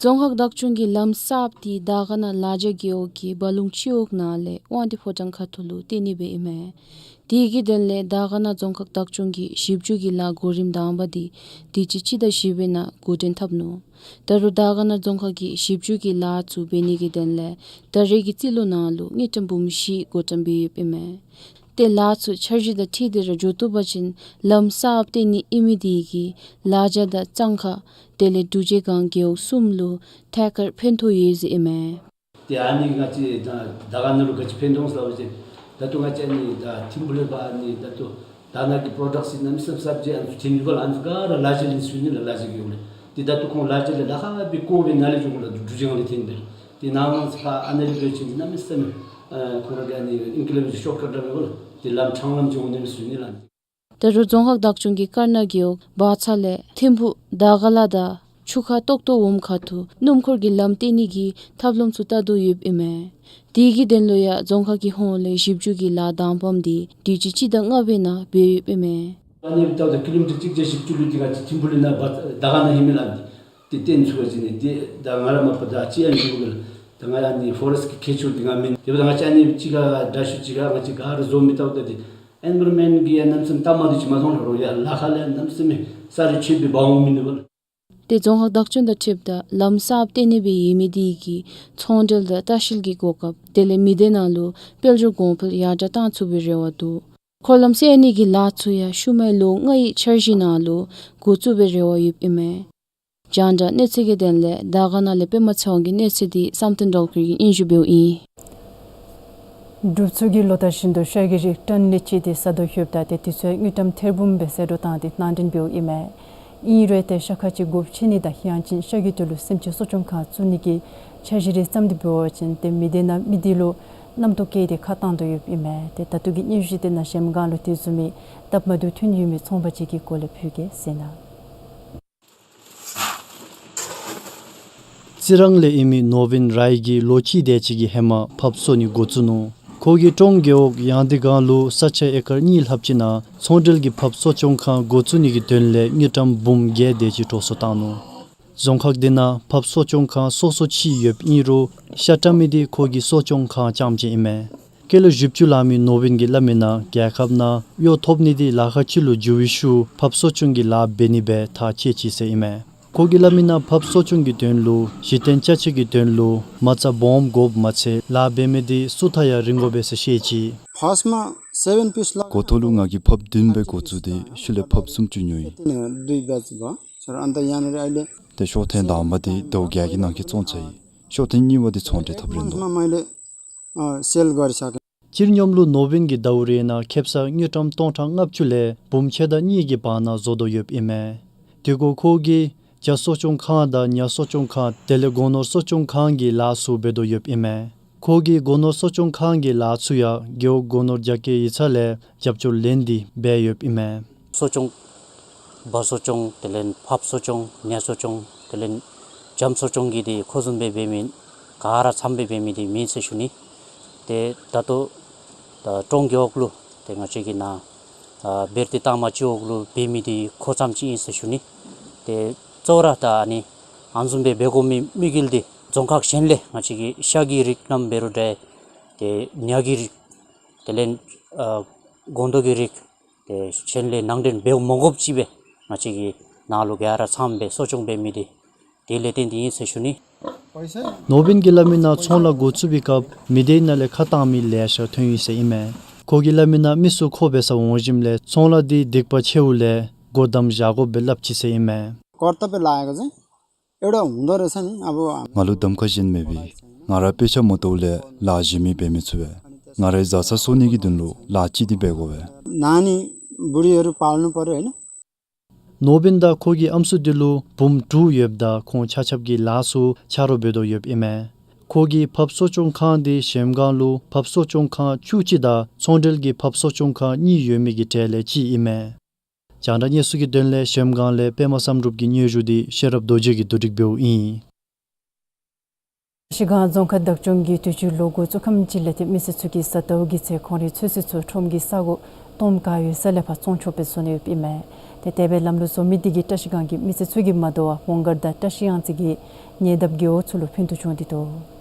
རྫོང་ཁག་བདག་སྐྱོང་གིས་ལམ་གསརཔ་དེ་དར་དཀར་ན་ལ་རྒྱ་རྒེད་འོག་གི་བ་ལུང་སྤྱི་འོག་ནང་ལས་དབང་འདུས་ཕོ་བྲང་ཁ་ཐུག་ལུ་བཏོན་ནི་སྦེ་ཨིན་མས། དེ་གི་དོན་ལས་དར་དཀར་ན་རྫོང་ཁག་བདག་སྐྱོང་གིས་ཞིབ་འཇུག་གི་ལཱ་གོ་རིམ་དང་པ་དེ་དུས་ཅི་སྤྱི་ཟླ་བཞི་པའི་ནང་འགོ་འདྲེན་འཐབ་ནུག། ད་རུང་དར་དཀར་ན་རྫོང་ཁག་གིས་ཞིབ་འཇུག་གི་ལཱ་ཚུ་འབད་ནི་གི་དོན་ལས་ད་རེས་ཀྱི་རྩིས་ལོ་ནང་ལུ་དངུལ་ཀྲམ་འབུམ་བཞི་བགོ་བཀྲམ་འབད་ཡོདཔ་ཨིན་མས། ཏེ་ལཱ་ཚུ་འཆར་གཞི་དང་འཁྲིལ་ཏེ་ར་འགྱོ་བཏུབ་པ་ཅིན་ལམ་གསརཔ་བཏོན་ནི་ཨིན་མི་དེ་གིས་ལ་རྒྱ་དང་གཙང་ཁ་དེ་ལས་འབྲུག་རྗེས་སྒང་རྒེད་འོག་གསུམ་ལུ་ཐད་ཀར་ཕན་ཐོགས་ཡོད་ཟེར་ཨིན་མས། ཏེ་ཨ་ནི་ང་བཅས་ད་དར་དཀར་ན་ལུ་ག་ཅི་ཕན་ཐོགས་ཟེར་བ་ཅིན་ད་ལྟོ་ང་བཅས་ཨ་ནི་ད་ཐིམ་ཕུ་ལས་ཕར་ཨ་ནི་ད་ལྟོ་དར་དཀར་ན་གི་པྲོ་ཌགཊསི་གནམ་མེད་ས་མེད་ཟབ་ཅིག་ཨ་ནི་ཚུ་ཐོན་ཡོདཔ་ལགས། ཨ་ནི་ཚུ་ག་ར་ལ་རྒྱ་ལས་ཚུ་ཨིན་ལགས། ལ་རྒྱ་རྒེད་འོག་ལས། ཏེ་ད་ལྟོ་ཁོང་ལ་རྒྱ་ལས་ལཱ་ཁག་སྦེ་བཀོ་སྦེ་ནཱ་ལས་འགྱོ་དགོ་ལགས། འབྲུག་རྗེས་སྒང་ལས་ཐོན་སྦེ་ཏེ་ནཱ་ང་བཅས་ཕར་ཨ་ནཱ་ལས་འབད་བ་ཅིན་གནམ་མེད་ས་མེད་ཨ་ཁོང་ར་གི་ཨ་ནི་ཨིང་སྐད་ལས་འབད་བ་ཅིན་ཤོཊ་ཀཊ་ར་འབད་དགོ་ལགས། ཏེ་ལམ་ཕྲང་ལམ་ཅིག་འོང་ནི་མས་ཟེར་ཨིན་ལགས། ད་རུང་རྫོང་ཁག་བདག་སྐྱོང་གིས་དཀར་ན་རྒེད་འོག་བར་ཚ་ལས་ཐིམ་ཕུ་དར་དཀར་ལ་དང་ཆུ་ཁ་ཏོག་ཏོ་འོངམ་ཁ་ཐུག་སྣུམ་འཁོར་གྱི་ལམ་བཏོན་ནི་གི་ཐབས་ལམ་ཚུ་བལྟ་དོ་ཡོདཔ་ཨིན་མས། དེ་གི་དོན་ལུ་ཡང་རྫོང་ཁག་གི་ཧོངས་ལས་ཞིབ་འཇུག་གི་ལཱ་དང་པམ་དེ་དུས་ཅི་སྤྱི་ཟླ་ལྔ་པའི་ནང་འབད་ཡོདཔ་ཨིན་མས། ཨ་ནི་ད་ལྟོ་ཀི་ལོ་མི་ཊར་གཅིག་བརྒྱ་བཞི་བཅུ་ལུ་དེ་ག་ཅི་ཐིམ་ཕུ་ལས་ནཱ་བར་དར་དཀར་ན་ཨིན་མས་ལགས། ཏེ་བཏོན་ཚུགས་པ་ཅིན་ཏེ་ད་ང་ར་མ་པ་ད་ཅིག་ཨ་ནི་ཞུ་དགོ་ལགས། ད་ང་ཨ་ནི་ཕོ་རེསཊ་གི་མཁས་མཆོག་དེ་ང་མེན། དེ་འབདཝ་ད་ང་བཅས་ཨ་ནི་ཅིག་ཁར་དྲག་ཤོས་ཅིག་ཁར་ང་བཅས་ག་ར་འཛོམས་མི་བལྟཝ་ད་ཏེ་ཨེན་བཱ་རོན་མེནཊ་གི་ཡང་གནམ་མེད་ས་མེད་ལྟ་མ་བཏུབ་ཅིག་མ་མཐོང་རུང་ཡང་ལཱ་ཁག་ལས་གནམ་མེད་ས་མེད་ ས་རུ་ཆུད་པའི་འབངས་མི་ནུས་པར། ཏེ་རྫོང་ཁག་བདག་སྐྱོང་དང་འཁྲིལཝ་ད་ལམ་གསརཔ་བཏོན་ནི་སྦེ་ཡོད་མི་དེ་གིས་ཚོང་འབྲེལ་དང་ལྟ་བཤལ་གྱི་གོ་སྐབས་དེ་ལས་མི་སྡེ་ནང་ལུ་དཔལ་འབྱོར་གོང་འཕེལ་ཡར་དྲག་གཏང་ཚུགས་པའི་རེ་བ་འདུག། འཁོར་ལམ་བསལ་ནི་གི་ལཱ་ཚུ་ཡང་ཤུལ་མའི་ལོ་ལྔའི་འཆར་གཞི་ནང་ལུ་འགོ་བཙུགས་པའི་རེ་བ་ཡོདཔ་ཨིན་མས། རྒྱང་བསྒྲགས་གནས་ཚུལ་གྱི་དོན་ལས་དར་དཀར་ན་ལས་པདྨ་ཚེ་དབང་གི་གནས་ཚུལ་འདི་བསམ་གཏན་སྒྲོལ་དཀར་གྱིས་སྙན་ཞུ་འབདཝ་ཨིན། འབྲུག་ཚུ་གིས་ལོ་ལྟར་བཞིན་དུ་ཤ་གི་རིགས་ཊཱན་ལེ་གཅིག་དེ་ཟ་དོ་ཡོདཔ་ད་ཏེ་དུས་ཚོད་དངུལ་ཀྲམ་ཐེར་འབུམ་སྦེ་ཟད་འགྲོ་བཏང་སྟེ་སྣ་འདྲེན་འབདཝ་ཨིན་མས། ཨིན་རུང་ཏེ་ཤ་ཁ་ཅིག་དགོཔ་ཆེ་ནི་དང་ཡང་ཅིན་ཤ་གི་དོན་ལུ་སེམས་ཅན་གསོ་སྐྱོང་ཁང་བཙུགས་ནི་གི་འཆར་གཞི་རེ་བརྩམས་ཏེ་འབད་བ་ཅིན་ཏེ་མི་སྡེ་ནང་མི་སྡེ་ལུ་རྣམ་རྟོག་སྐྱེས་ཏེ་ཁ་བཏང་དོ་ཡོདཔ་ཨིན་མས། ཏེ་ད་ལྟོ་གི་སྙན་ཞུ་འདི་ནང་གཞལམ་སྒང་ལུ་དེ་བཟུམ་མའི་སྟབས་མ་བདེཝ་ཐོན་ཡོད་མི་ཚོང་པ་ཅིག་གི་སྐོར་ལས་ཕུལ་གེ་ཟེར་ན། རྩི་རང་ལས་ཨིན་མི་ནོར་བིན་རའི་གིས་ལོ་གཅིག་དེ་ཅིག་གི་ཧེ་མ་ཕགཔ་གསོ་ནི་འགོ་བཙུགས་ནུག། ཁོ་གིས་ཀྲོང་རྒེད་འོག་ཡང་སྡེ་སྒང་ལུ་ས་ཆ་ཨེ་ཀར་གཉིས་ལྷགཔ་ཅིག་ནང་ཚོང་འབྲེལ་གྱི་ཕགཔ་གསོ་སྐྱོང་ཁང་འགོ་བཙུགས་ནི་གི་དོན་ལས་དངུལ་ཀྲམ་འབུམ་བརྒྱད་དེ་ཅིག་འགྲོ་སོང་བཏང་ནུག། རྫོང་ཁག་འདི་ནང་ཕགཔ་གསོ་སྐྱོང་ཁང་སོ་སོ་ཅིག་ཡོདཔ་ཨིན་རུང་ཤ་བཀྲམ་མི་འདི་ཁོ་གི་གསོ་སྐྱོང་ཁང་རྐྱངམ་ཅིག་ཨིན་མས། སྐྱེས་ལོ་བཞི་བཅུ་ལང་མི་ནོར་བིན་གྱིས་སླབ་མི་ནང་རྒྱལ་ཁབ་ནང་གཡོག་ཐོབ་ནི་འདི་ལཱ་ཁག་ཅིག་ལུ་འགྱུར་བའི་ཤུལ་ཕགཔ་གསོ་སྐྱོང་གི་ལཱ་འབད་ནི་སྦེ་ཐག་བཅད་ཅི་ཟེར་ཨིན་མས། ཁོ་གིས་སླབ་མི་ནང་ཕགཔ་གསོ་སྐྱོང་གི་དོན་ལུ་གཞི་རྟེན་ཅ་ཆས་ཀྱི་དོན་ལུ་མ་རྩ་སྦོམ་དགོཔ་མ་ཚད་ལཱ་འབད་མི་འདི་སུ་ད་ཡང་རིན་གོང་སྦེ་ཟེར་བཤད་ཅི། ཕརསཊ་མ་སེ་བེན་པིསི་ལགས། འགོ་ཐོག་ལུ་ང་གིས་ཕགཔ་བདུན་སྦེ་འགོ་བཙུགས་ཏེ་ཤུལ་ལས་ཕགཔ་སུམ་ཅུ་ཉོ་ཡི། དེ་ནས་བསྡུ་བ་ཅིན་པ་ཤར་ཨན་ད་ཡང་ན་རེ་ཨ་ལེ། ཏེ་ཤོག་ཐེངས་དང་པ་འདི་ཟླཝ་བརྒྱད་ཀྱི་ནང་འཁོད་བཙོང་ཚར་ཡི། ཤོག་ཐེངས་གཉིས་པ་འདི་ཚོང་འབྲེལ་འཐབ་རན་འདུག། མ་མ་ལེ་ཨ་སེལ་ག་ར་ཆག། སྤྱིར་སྙོམས་ལུགས་ནོར་བིན་གྱིས་ཟླཝ་རེ་ནང་ཁེ་སང་དངུལ་ཀྲམ་སྟོང་ཕྲག་ལྔ་བཅུ་ལས་འབུམ་ཕྱེད་དང་གཉིས་ཀྱི་བར་ན་བཟོ་དོ་ཡོདཔ་ཨིན་མས། དེ་གུ་ཁོ་གིས་བྱ་གསོ་སྐྱོང་ཁང་དང་ཉ་གསོ་སྐྱོང་ཁང་དེ་ལས་སྒོ་ནོར་གསོ་སྐྱོང་ཁང་གི་ལཱ་ཚུ་འབད་དོ་ཡོདཔ་ཨིན་མས། ཁོ་གིས་སྒོ་ནོར་གསོ་སྐྱོང་ཁང་གི་ལཱ་ཚུ་ཡང་རྒེད་འོག་སྒོ་ནོར་རྒྱ་སྐྱེད་ཡིག་ཚང་ལས་རྒྱབ་སྐྱོར་ལེན་ཏེ་འབད་ཡོདཔ་ཨིན་མས། གསོ་སྐྱོང་འབག་གསོ་སྐྱོང་དེ་ལས་ཕགཔ་གསོ་སྐྱོང་ཉ་གསོ་སྐྱོང་དེ་ལས་བྱམོ་གསོ་སྐྱོང་གི་འདི་ཁོ་བཟུམ་སྦེ་འབད་མི་ག་ར་ཚངམ་སྦེ་འབད་མི་འདི་མེད་ཟེར་ཞུ་ནི། ཏེ་ད་ལྟོ་ད་ཀྲོང་རྒེད་འོག་ལུ་ཏེ་ང་བཅས་ཀྱི་ནཱ་ཨ་བེར་ཏི་ཏང་མ་སྤྱི་འོག་ལུ་འབད་མི་འདི་ཁོ་ཙམ་ཅིག་ཨིན་ཟེར་ཞུ་ནི། ཏེ་གཙོ་བོ་ར་ད་ཨ་ནི་ཨ་ནི་བཟུམ་སྦེ་འབད་དགོ་མི་དམིགས་ཡུལ་འདི་རྫོང་ཁག་གཞན་ལས་ང་བཅས་ཀྱི་ཤ་གི་རིགས་རྣམས་འབད་རུང་འདྲ། ཏེ་ཉ་གི་རིགས་དེ་ལས་ཨ་སྒོང་རྡོག་གི་རིགས་ཏེ་གཞན་ལས་ནང་འདྲེན་འབད་མ་དགོཔ་ཅིག་སྦེ་ང་བཅས་ཀྱི་ནཱ་ལུ་ག་ར་ཚངམ་སྦེ་གསོ་སྐྱོང་འབད་མི་འདི་དེ་ལས་བརྟེན་ཏེ་ཨིན་ཟེར་ཞུ་ནི། ནོར་བིན་གྱིས་སླབ་མི་ནང་ཚོང་ལཱ་འགོ་བཙུགས་པའི་སྐབས་མི་སྡེ་ནང་ལས་ཁ་བཏང་མི་ལེ་ཤ་ཐོན་ཡི་ཟེར་ཨིན་མས། ཁོ་གིས་སླབ་མི་ནང་མི་ཚུ་ཁོ་འབད་སར་འོང་ཞིནམ་ལས་ཚོང་ལཱ་འདི་སྡིག་པ་ཆེཝ་ལས་སྒོ་བསྡམ་བཞག་དགོཔ་སྦེ་སླབ་ཅི་ཟེར་ཨིན་མས། ཀར་ཏ་པེ་ལ་ཡ་ག་ཟེར། ཨེ་འདྲ་འོང་དོ་རེད་ས་ནི་ཨ་བོ་ཨ། ང་ལུ་གདམ་ཁ་གཞན་མེད་པས། ང་ར་དཔེ་ཆ་མ་བཏུབ་ལས་ལཱ་གཞན་མི་འབད་མི་ཚུགས་པས། ང་རའི་བཟའ་ཚང་གསོ་ནི་གི་དོན་ལུ་ལཱ་ཅིག་འདི་འབད་དགོ་པས། ནཱ་ནི་བུ་རི་ཨེ་རུ་པཱལ་ནུ་པ་རུ་ཨེ་ནི། ནོར་བིན་དང་ཁོ་གི་ཨམ་སྲུ་འདི་ལུ་བུམོ་དྲུག་ཡོདཔ་ད་ཁོང་ཆ་ཁྱབ་ཀྱིས་ལཱ་ཚུ་ཆ་རོགས་འབད་དོ་ཡོདཔ་ཨིན་མས། ཁོ་གིས་ཕགཔ་གསོ་སྐྱོང་ཁང་འདི་གཞལམ་སྒང་ལུ་ཕགཔ་གསོ་སྐྱོང་ཁང་བཅུ་གཅིག་དང་ཚོང་འབྲེལ་གྱི་ཕགཔ་གསོ་སྐྱོང་ཁང་གཉིས་ཡོད་མི་གི་གྲས་ལས་གཅིག་ཨིན་མས། རྒྱང་བསྒྲགས་གནས་ཚུལ་གྱི་དོན་ལས་གཞལམ་སྒང་ལས་པདྨ་བསམ་གྲུབ་ཀྱི་སྙན་ཞུ་འདི་ཤེས་རབ་རྡོ་རྗེ་གིས་བསྡུ་སྒྲིག་འབདཝ་ཨིན། བཀྲ་ཤིས་སྒང་རྫོང་ཁག་བདག་སྐྱོང་གིས་དུས་ཅི་ལོ་འགོ་བཙུགས་ཁམས་ཅིག་ལས་ཏེ་མི་སེར་ཚུ་གིས་གཟའ་ཟླཝ་གི་ཚེ་ཁོང་རའི་ཚོད་བསྲེ་ཚུ་ཁྲོམ་གྱི་ས་གོ་སྟོངམ་ག་ཡོད་ས་ལས་ཕར་བཙོང་ཆོགཔ་སྦེ་བཟོ་ནི་ཡོདཔ་ཨིན་མས། ཏེ་དེ་སྦེ་ལམ་ལུགས་བཟོ་མི་འདི་གིས་བཀྲ་ཤིས་སྒང་གི་མི་སེར་ཚུ་གིས་མ་དོ་བར་མོང་སྒར་དང་བཀྲ་ཤིས་གཡང་རྩེ་གི་ཉེ་འདབས་རྒེད་འོག་ཚུ་ལུ་ཕན་ཐོགས་བྱུང་སྟེ་འདུག།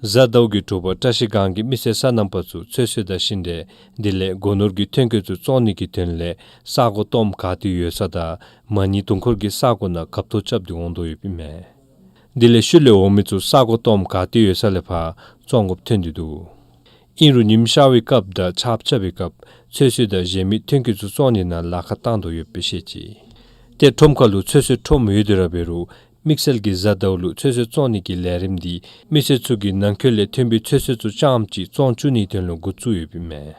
གཟའ་ཟླཝ་གི་དྲོ་པ་བཀྲ་ཤིས་སྒང་གི་མི་སེར་སོ་ནམ་པ་ཚུ་ཚོད་བསྲེ་དང་ཤིང་འབྲས་དེ་ལས་སྒོ་ནོར་གྱི་ཐོན་སྐྱེད་ཚུ་བཙོང་ནི་གི་དོན་ལས་ས་གོ་སྟོངམ་ག་ཏེ་ཡོད་ས་དང་མ་ཎི་དུང་འཁོར་གྱི་ས་གོ་ནང་གབ་ཐོབ་རྐྱབ་སྟེ་འོང་དོ་ཡོདཔ་ཨིན་མས། དེ་ལས་ཤུལ་ལས་འོང་མི་ཚུ་ས་གོ་སྟོངམ་ག་ཏེ་ཡོད་ས་ལས་ཕར་བཙོང་དགོཔ་ཐོན་ཏེ་འདུག། ཨིན་རུང་ཉིམ་ཤར་བའི་སྐབས་དང་ཆརཔ་རྐྱབ་པའི་སྐབས་ཚོད་བསྲེ་དང་གཞན་མི་ཐོན་སྐྱེད་ཚུ་བཙོང་ནི་ནང་ལཱ་ཁག་བཏང་དོ་ཡོདཔ་སྦེ་བཤད་ཅི། ཏེ་ཁྲོམ་ཁ་ལུ་ཚོད་བསྲེ་ཁྲོམ་ཡོད་དེ་ར་འབད་རུང་དམིགས་བསལ་གྱི་གཟའ་ཟླཝ་ལུ་ཚོད་བསྲེ་བཙོང་ནི་གི་ལས་རིམ་འདི་མི་སེར་ཚུ་གིས་ནང་འཁོད་ལས་ཐོན་པའི་ཚོད་བསྲེ་ཚུ་རྐྱངམ་ཅིག་བཙོང་བཅུག་ནིའི་དོན་ལུ་འགོ་བཙུགས་ཡོདཔ་ཨིན་མས།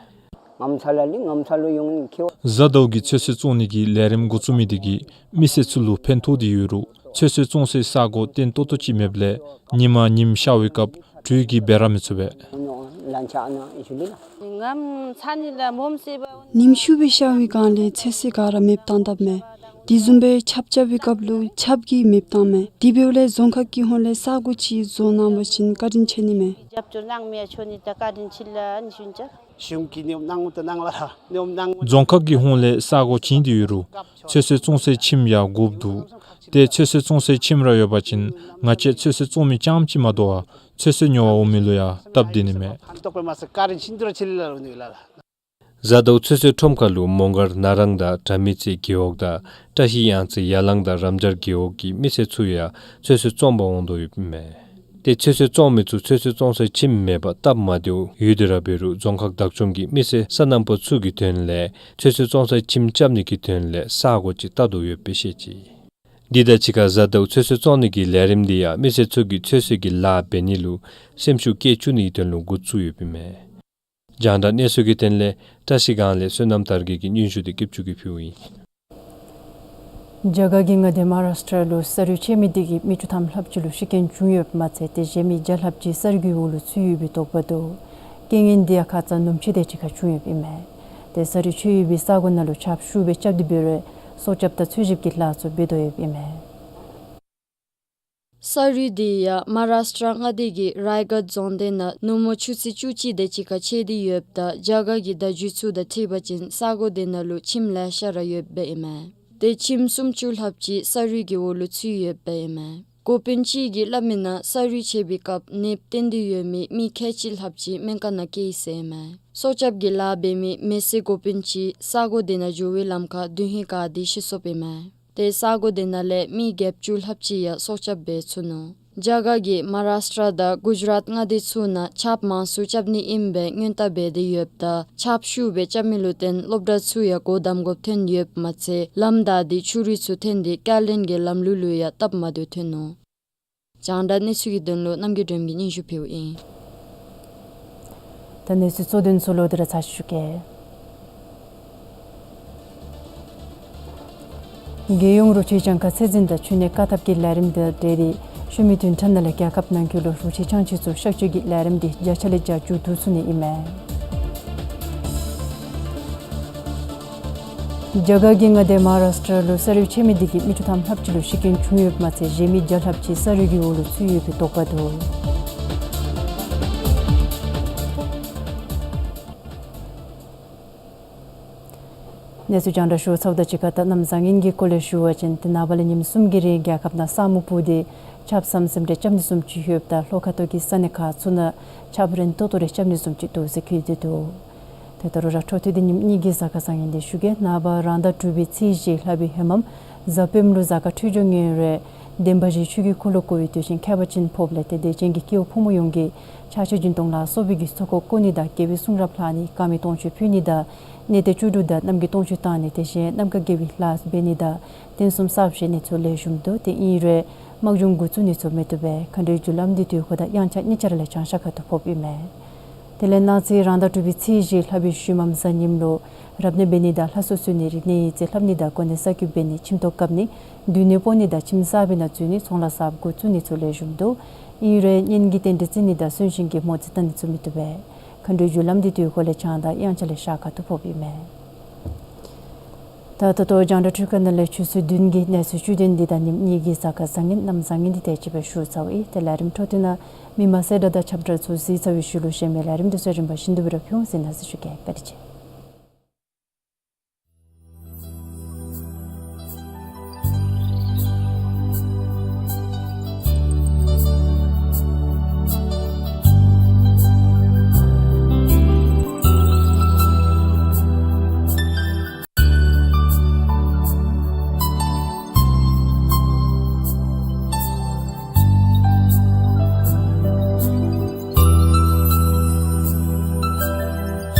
ངམ་ཚ་ལ་ལི་ངམ་ཚ་ལུ་ཡོང་ནི་ཁེ། གཟའ་ཟླཝ་གི་ཚོད་བསྲེ་བཙོང་ནི་གི་ལས་རིམ་འགོ་བཙུགས་མི་འདི་གིས་མི་སེར་ཚུ་ལུ་ཕན་ཐོགས་ཏེ་ཡོད་རུང་ཚོད་བསྲེ་བཙོང་སའི་ས་གོ་བརྟན་ཏོག་ཏོ་ཅིག་མེདཔ་ལས་ཉིན་མ་ཉིམ་ཤར་བའི་སྐབས་དྲོད་ཀྱིས་འབད་ར་མི་ཚུགས་པས། ཉིམ་ཤུགས་སྦེ་ཤར་བའི་སྒང་ལས་ཚོད་བསྲེ་ག་ར་མེདཔ་བཏང་དཔ་མས། དེ་བཟུམ་སྦེ་ཆརཔ་རྐྱབ་པའི་སྐབས་ལུ་ཆརཔ་གིས་མེདཔ་བཏངམ་མས། དེ་འབདཝ་ལས་རྫོང་ཁག་གི་ཧོངས་ལས་ས་གོ་ཅིག་བཟོ་གནང་བ་ཅིན་བཀའ་དྲིན་ཆེ་ནི་མས། རྫོང་ཁག་གི་ཧོངས་ལས་ས་གོ་བྱིན་ཏེ་ཡོད་རུང་ཚོད་བསྲེ་བཙོང་སའི་ཁྱིམ་ཡང་དགོཔ་འདུག། ཏེ་ཚོད་བསྲེ་བཙོང་སའི་ཁྱིམ་ར་ཡོད་པ་ཅིན་ང་བཅས་ཚོད་བསྲེ་བཙོང་མི་རྐྱངམ་ཅིག་མ་དོ་བར་ཚོད་བསྲེ་ཉོ་བར་འོང་མི་ལུ་ཡང་སྟབས་བདེ་ནི་མས། གཟའ་ཟླཝ་ཚོད་བསྲེ་ཁྲོམ་ཁ་ལུ་མོང་སྒར་ན་རང་དང་དགྲ་མེད་རྩེ་རྒེད་འོག་དང་བཀྲ་ཤིས་གཡང་རྩེ་ཡ་ལང་དང་རམ་སྦྱར་རྒེད་འོག་གི་མི་སེར་ཚུ་ཡང་ཚོད་བསྲེ་བཙོང་པར་འོང་དོ་ཡོདཔ་ཨིན་མས། ཏེ་ཚོད་བསྲེ་བཙོང་མི་ཚུ་ཚོད་བསྲེ་བཙོང་སའི་ཁྱིམ་མེད་པར་སྟབས་མ་བདེཝ་ཡོད་དེ་ར་འབད་རུང་རྫོང་ཁག་བདག་སྐྱོང་གིས་མི་སེར་སོ་ནམ་པ་ཚུ་གི་དོན་ལས་ཚོད་བསྲེ་བཙོང་སའི་ཁྱིམ་རྐྱབ་ནི་གི་དོན་ལས་ས་སྒོ་ཅིག་བལྟ་དོ་ཡོདཔ་སྦེ་བཤད་ཅི། དེ་དང་གཅིག་ཁར་གཟའ་ཟླཝ་ཚོད་བསྲེ་བཙོང་ནི་གི་ལས་རིམ་དེ་ཡང་མི་སེར་ཚུ་གིས་ཚོད་བསྲེ་གི་ལཱ་འབད་ནི་ལུ་སེམས་ཤུགས་བསྐྱེད་བཅུག་ནི་གི་དོན་ལུ་འགོ་བཙུགས་ཡོདཔ་ཨིན་མས། རྒྱང་བསྒྲགས་གནས་ཚུལ་གྱི་དོན་ལས་བཀྲ་ཤིས་སྒང་ལས་བསོད་ནམས་དར་རྒྱས་ཀྱི་སྙན་ཞུ་དེ་སྐྱིད་ཆུ་གིས་ཕུལཝ་ཨིན། རྒྱ་གར་གྱི་མངའ་སྡེ་མ་ཧཱ་རཱཤ་ཊ་ལུ་ས་རུད་ཆད་མི་དེ་གིས་མི་དྲུག་ཐམ་ལྷགཔ་ཅིག་ལུ་ཤི་རྐྱེན་བྱུང་ཡོདཔ་མ་ཚད་དེ་གཞན་མི་བརྒྱ་ལྷགཔ་ཅིག་ས་རུད་ཀྱི་འོག་ལུ་ཚུད་ཡོད་པའི་དོགས་པ་འདུག། རྐྱེན་ངན་དེ་ཡང་ཁ་ཙ་ནུབ་ཕྱེད་དེ་ཅིག་ཁར་བྱུང་ཡོདཔ་ཨིན་མས། དེ་ས་རུད་ཆད་ཡོད་པའི་ས་གོ་ནང་ལུ་ཆརཔ་ཤུགས་སྦེ་རྐྱབ་སྟེ་འབད་རུང་སྲོག་སྐྱབས་དང་འཚོལ་ཞིབ་ཀྱི་ལཱ་ཚུ་འབད་དོ་ཡོདཔ་ཨིན་མས། ས་རུད་དེ་ཡང་མ་ཧཱ་རཱཤ་ཊ་མངའ་སྡེ་གི་རཱའི་གཱཌ་རྫོང་དེ་ནང་ནུབ་མོ་ཆུ་ཚོད་བཅུ་གཅིག་དེ་ཅིག་ཁར་ཆད་དེ་ཡོདཔ་ད་རྒྱ་གར་གྱི་བརྡ་བརྒྱུད་ཚུ་དང་འཁྲིལ་བ་ཅིན་ས་གོ་དེ་ནང་ལུ་ཁྱིམ་ལེ་ཤ་ར་ཡོདཔ་ཨིན་མས། དེ་ཁྱིམ་སུམ་ཅུ་ལྷགཔ་ཅིག་ས་རུད་ཀྱི་འོག་ལུ་ཚུད་ཡོདཔ་ཨིན་མས། འགོ་དཔོན་ཅིག་གིས་སླབ་མི་ནང་ས་རུད་ཆད་པའི་སྐབས་ནདཔ་བཏོན་ཏེ་ཡོད་མི་མི་ཁལ་གཅིག་ལྷགཔ་ཅིག་སྨན་ཁང་ནང་བསྐྱལ་ཡི་ཟེར་ཨིན་མས། སྲོག་སྐྱབས་ཀྱི་ལཱ་འབད་མི་མེ་སྲེག་འགོ་དཔོན་ཅིག་ས་གོ་དེ་ནང་འགྱོ་བའི་ལམ་ཁར་མདུན་ཧིང་བཀག་སྟེ་ཤི་སོཔ་ཨིན་མས། དེ་ས་གོ་དེ་ནང་ལས་མི་བརྒྱད་ཅུ་ལྷགཔ་ཅིག་ཡང་སྲོག་སྐྱབས་འབད་ཚུགས་ནུག། རྒྱ་གར་གྱིས་མ་ཧཱ་རཱཤ་ཊ་དང་གུ་ཇ་རཱཏ་མངའ་སྡེ་ཚུ་ནང་ཆརཔ་མང་སུ་རྐྱབ་ནི་ཨིནམ་སྦེ་སྔོན་བརྡ་འབད་དེ་ཡོདཔ་ད་ཆརཔ་ཤུགས་སྦེ་རྐྱབ་མི་ལུ་བརྟེན་སློབ་གྲྭ་ཚུ་ཡང་སྒོ་བསྡམ་དགོཔ་ཐོན་ཡོདཔ་མ་ཚད་ལམ་བདའ་སྟེ་ཆུ་རུད་ཚུ་འཐོན་ཏེ་བསྐྱར་ལེན་གྱི་ལམ་ལུགས་ལུ་ཡང་སྟབས་མ་བདེཝ་ཐོན་ནུག། རྒྱང་བསྒྲགས་གནས་ཚུལ་གྱི་དོན་ལུ་རྣམ་རྒྱལ་སྒྲོལམ་གྱིས་སྙན་ཞུ་ཕུལཝ་ཨིན། ད་གནས་ཚུལ་གཙོ་དོན་ཚུ་ལོག་སྟེ་ར་ཚར་ཅིག་ཞུ་གེ། རྒྱལ་ཡོངས་རོགས་སྐྱོར་གྱངས་ཁ་ཚད་འཛིན་དང་འཕྲུལ་གནས་བཀག་ཐབས་ཀྱི་ལས་རིམ་དང་འབྲེལ་ཏེ་ཤུལ་མའི་བདུན་ཕྲག་ནང་ལས་རྒྱལ་ཁབ་ནང་འཁོད་ལུ་རོགས་སྐྱོར་གྱངས་ཁ་ཚུ་གཤག་བཅོས་ཀྱི་ལས་རིམ་དེ་བརྒྱ་ཆ་ལས་བརྒྱ་མཇུག་བསྡུ་ཚུགས་ནི་ཨིན་མས། རྒྱ་གར་གྱི་མངའ་སྡེ་མ་ཧཱ་རཱཤ་ཊ་ལུ་ས་རུད་ཆད་མི་དེ་གིས་མི་དྲུག་ཐམ་ལྷགཔ་ཅིག་ལུ་ཤི་རྐྱེན་བྱུང་ཡོདཔ་མ་ཚད་གཞན་མི་བརྒྱ་ལྷགཔ་ཅིག་ས་རུད་ཀྱི་འོག་ལུ་ཚུད་ཡོད་པའི་དོགས་པ་འདུག། གནས་ཚུལ་རྒྱང་བསྒྲགས་ཞུ་ཚརཝ་དང་གཅིག་ཁར་ད་གནམ་བཟང་ངན་གྱི་སྐོར་ལས་ཞུ་བ་ཅིན་ཏེ་ནངས་པ་ལས་ཉིནམ་གསུམ་གྱི་རིང་རྒྱལ་ཁབ་ནང་ས་སྨུག་སྤུབས་ཏེ་ཆརཔ་ཟམ་ཟིམ་རེ་རྐྱབ་ནི་བཟུམ་ཅིག་ཡོདཔ་ད་ལྷོ་ཁ་ཐུག་གི་ས་གནས་ཁག་ཚུ་ནང་ཆརཔ་རན་ཏོག་ཏོ་རེ་རྐྱབ་ནི་བཟུམ་ཅིག་འདུག་ཟེར་བཀོད་དེ་འདུག། ཏེ་ད་རུང་ར་འཕྲོ་མཐུད་དེ་ཉིནམ་གཉིས་ཀྱི་གཟའ་སྐར་བཟང་ངན་དེ་ཞུ་གེ། ནངས་པ་རང་ཟླ་དྲུག་པའི་ཚེས་བཞི་ལྷག་པའི་ཧེ་མམ་གཟའ་སྤེནམ་ལུ་གཟའ་སྐར་འཕྲོད་སྦྱོར་ངན་རེ་བདེན་པ་བཞིའི་ཆོས་ཀྱི་འཁོར་ལོ་བསྐོར་བའི་དུས་ཆེན་ཁྱད་པར་ཅན་ཕོགཔ་ལས་ཏེ་དད་ཅན་གྱི་སྐྱེ་བོ་ཕོ་མོ་ཡོངས་ཀྱིས་ཕྱག་ཕྱི་སྦྱིན་གཏོང་ལ་སོགས་པའི་གི་ཚོགས་འཁོར་བསྐོར་ནི་དང་དགེ་བའི་གསུང་རབ་ལྷག་ནི་དཀར་མེ་སྟོང་མཆོད་ཕུལ་ནི་དང་གནས་བརྟན་བཅུ་དྲུག་དང་རྣམ་རྒྱལ་སྟོང་མཆོད་བཏང་ནི་དེ་བཞིན་རྣམ་དཀར་དགེ་བའི་ལཱ་འབད་ནི་དང་རྟེན་གསུམ་གསརཔ་བཞེངས་ནི་ཚུ་ལེགས་ཤོམ་འདུག། དེ་ཨིན་རུང་དམག་སྦྱོང་འགོ་བཙུགས་ནི་ཚུ་མི་བཏུབ་པས། མཁའ་འགྲོའི་རྒྱུ་ལམ་འདི་དུས་འཁོར་དང་དབྱངས་འཆར་གཉིས་ཆ་ར་ལས་བྱང་ཤར་ཁ་ཐུག་ཕོགཔ་ཨིན་མས། དེ་ལས་གནངས་ཚེ་རང་ཟླ་དྲུག་པའི་ཚེས་བཞི་ལྷག་པའི་ཤུལ་མམ་གཟའ་ཉིམ་ལུ་རབ་གནས་འབད་ནི་དང་ལྷ་གསོལ་གསོལ་ནི་རིག་གནས་ཡིག་རྩིས་ལྷབ་ནི་དང་གོ་གནས་གསར་བསྐོ་འབད་ནི་ཁྱིམ་ཐོག་བཀབ་ནི་སྡོད་གནས་སྤོ་ནི་དང་ཁྱིམ་གསར་པའི་ནང་འཛུལ་ནི་ཚོང་ལཱ་གསརཔ་འགོ་བཙུགས་ནི་ཚུ་ལེགས་ཤོམ་འདུག། ཨིན་རུང་གཉེན་གྱི་རྟེན་འབྲེལ་བརྩི་ནི་དང་གསོན་གཤིན་གྱི་མོ་རྩིས་བལྟ་ནི་ཚུ་མི་བཏུབ་པས། མཁའ་འགྲོའི་རྒྱུ་ལམ་འདི་དུས་འཁོར་ལས་བྱང་དང་དབྱངས་འཆར་ལས་ཤར་ཁ་ཐུག་ཕོགཔ་ཨིན་མས། ད་ད་ལྟོ་རྒྱང་བསྒྲགས་འཕྲུལ་ཁང་ནང་ལས་ཆུ་ཚོད་བདུན་གྱི་གནས་ཚུལ་བཅུད་དོན་འདི་དང་ཉིནམ་གཉིས་ཀྱི་གཟའ་སྐར་བཟང་ངན་གནམ་བཟང་ངན་འདི་དེ་ཅིག་སྦེ་ཞུ་ཚརཝ་ཨིན། ཏེ་ལས་རིམ་འཕྲོ་མཐུད་ནང་མི་མང་གསལ་བསྒྲགས་དང་ཁྱབ་བསྒྲགས་ཚུ་གཟིགས་ཚར་བའི་ཤུལ་ལུ་གཞན་མི་ལས་རིམ་དེ་ཚུ་རིམ་པ་བཞིན་དུ་སྦེ་ར་ཕུལ་འོང་ཟེར་གནང་ཟེར་ཞུ་གེ། བཀའ་དྲིན་ཆེ།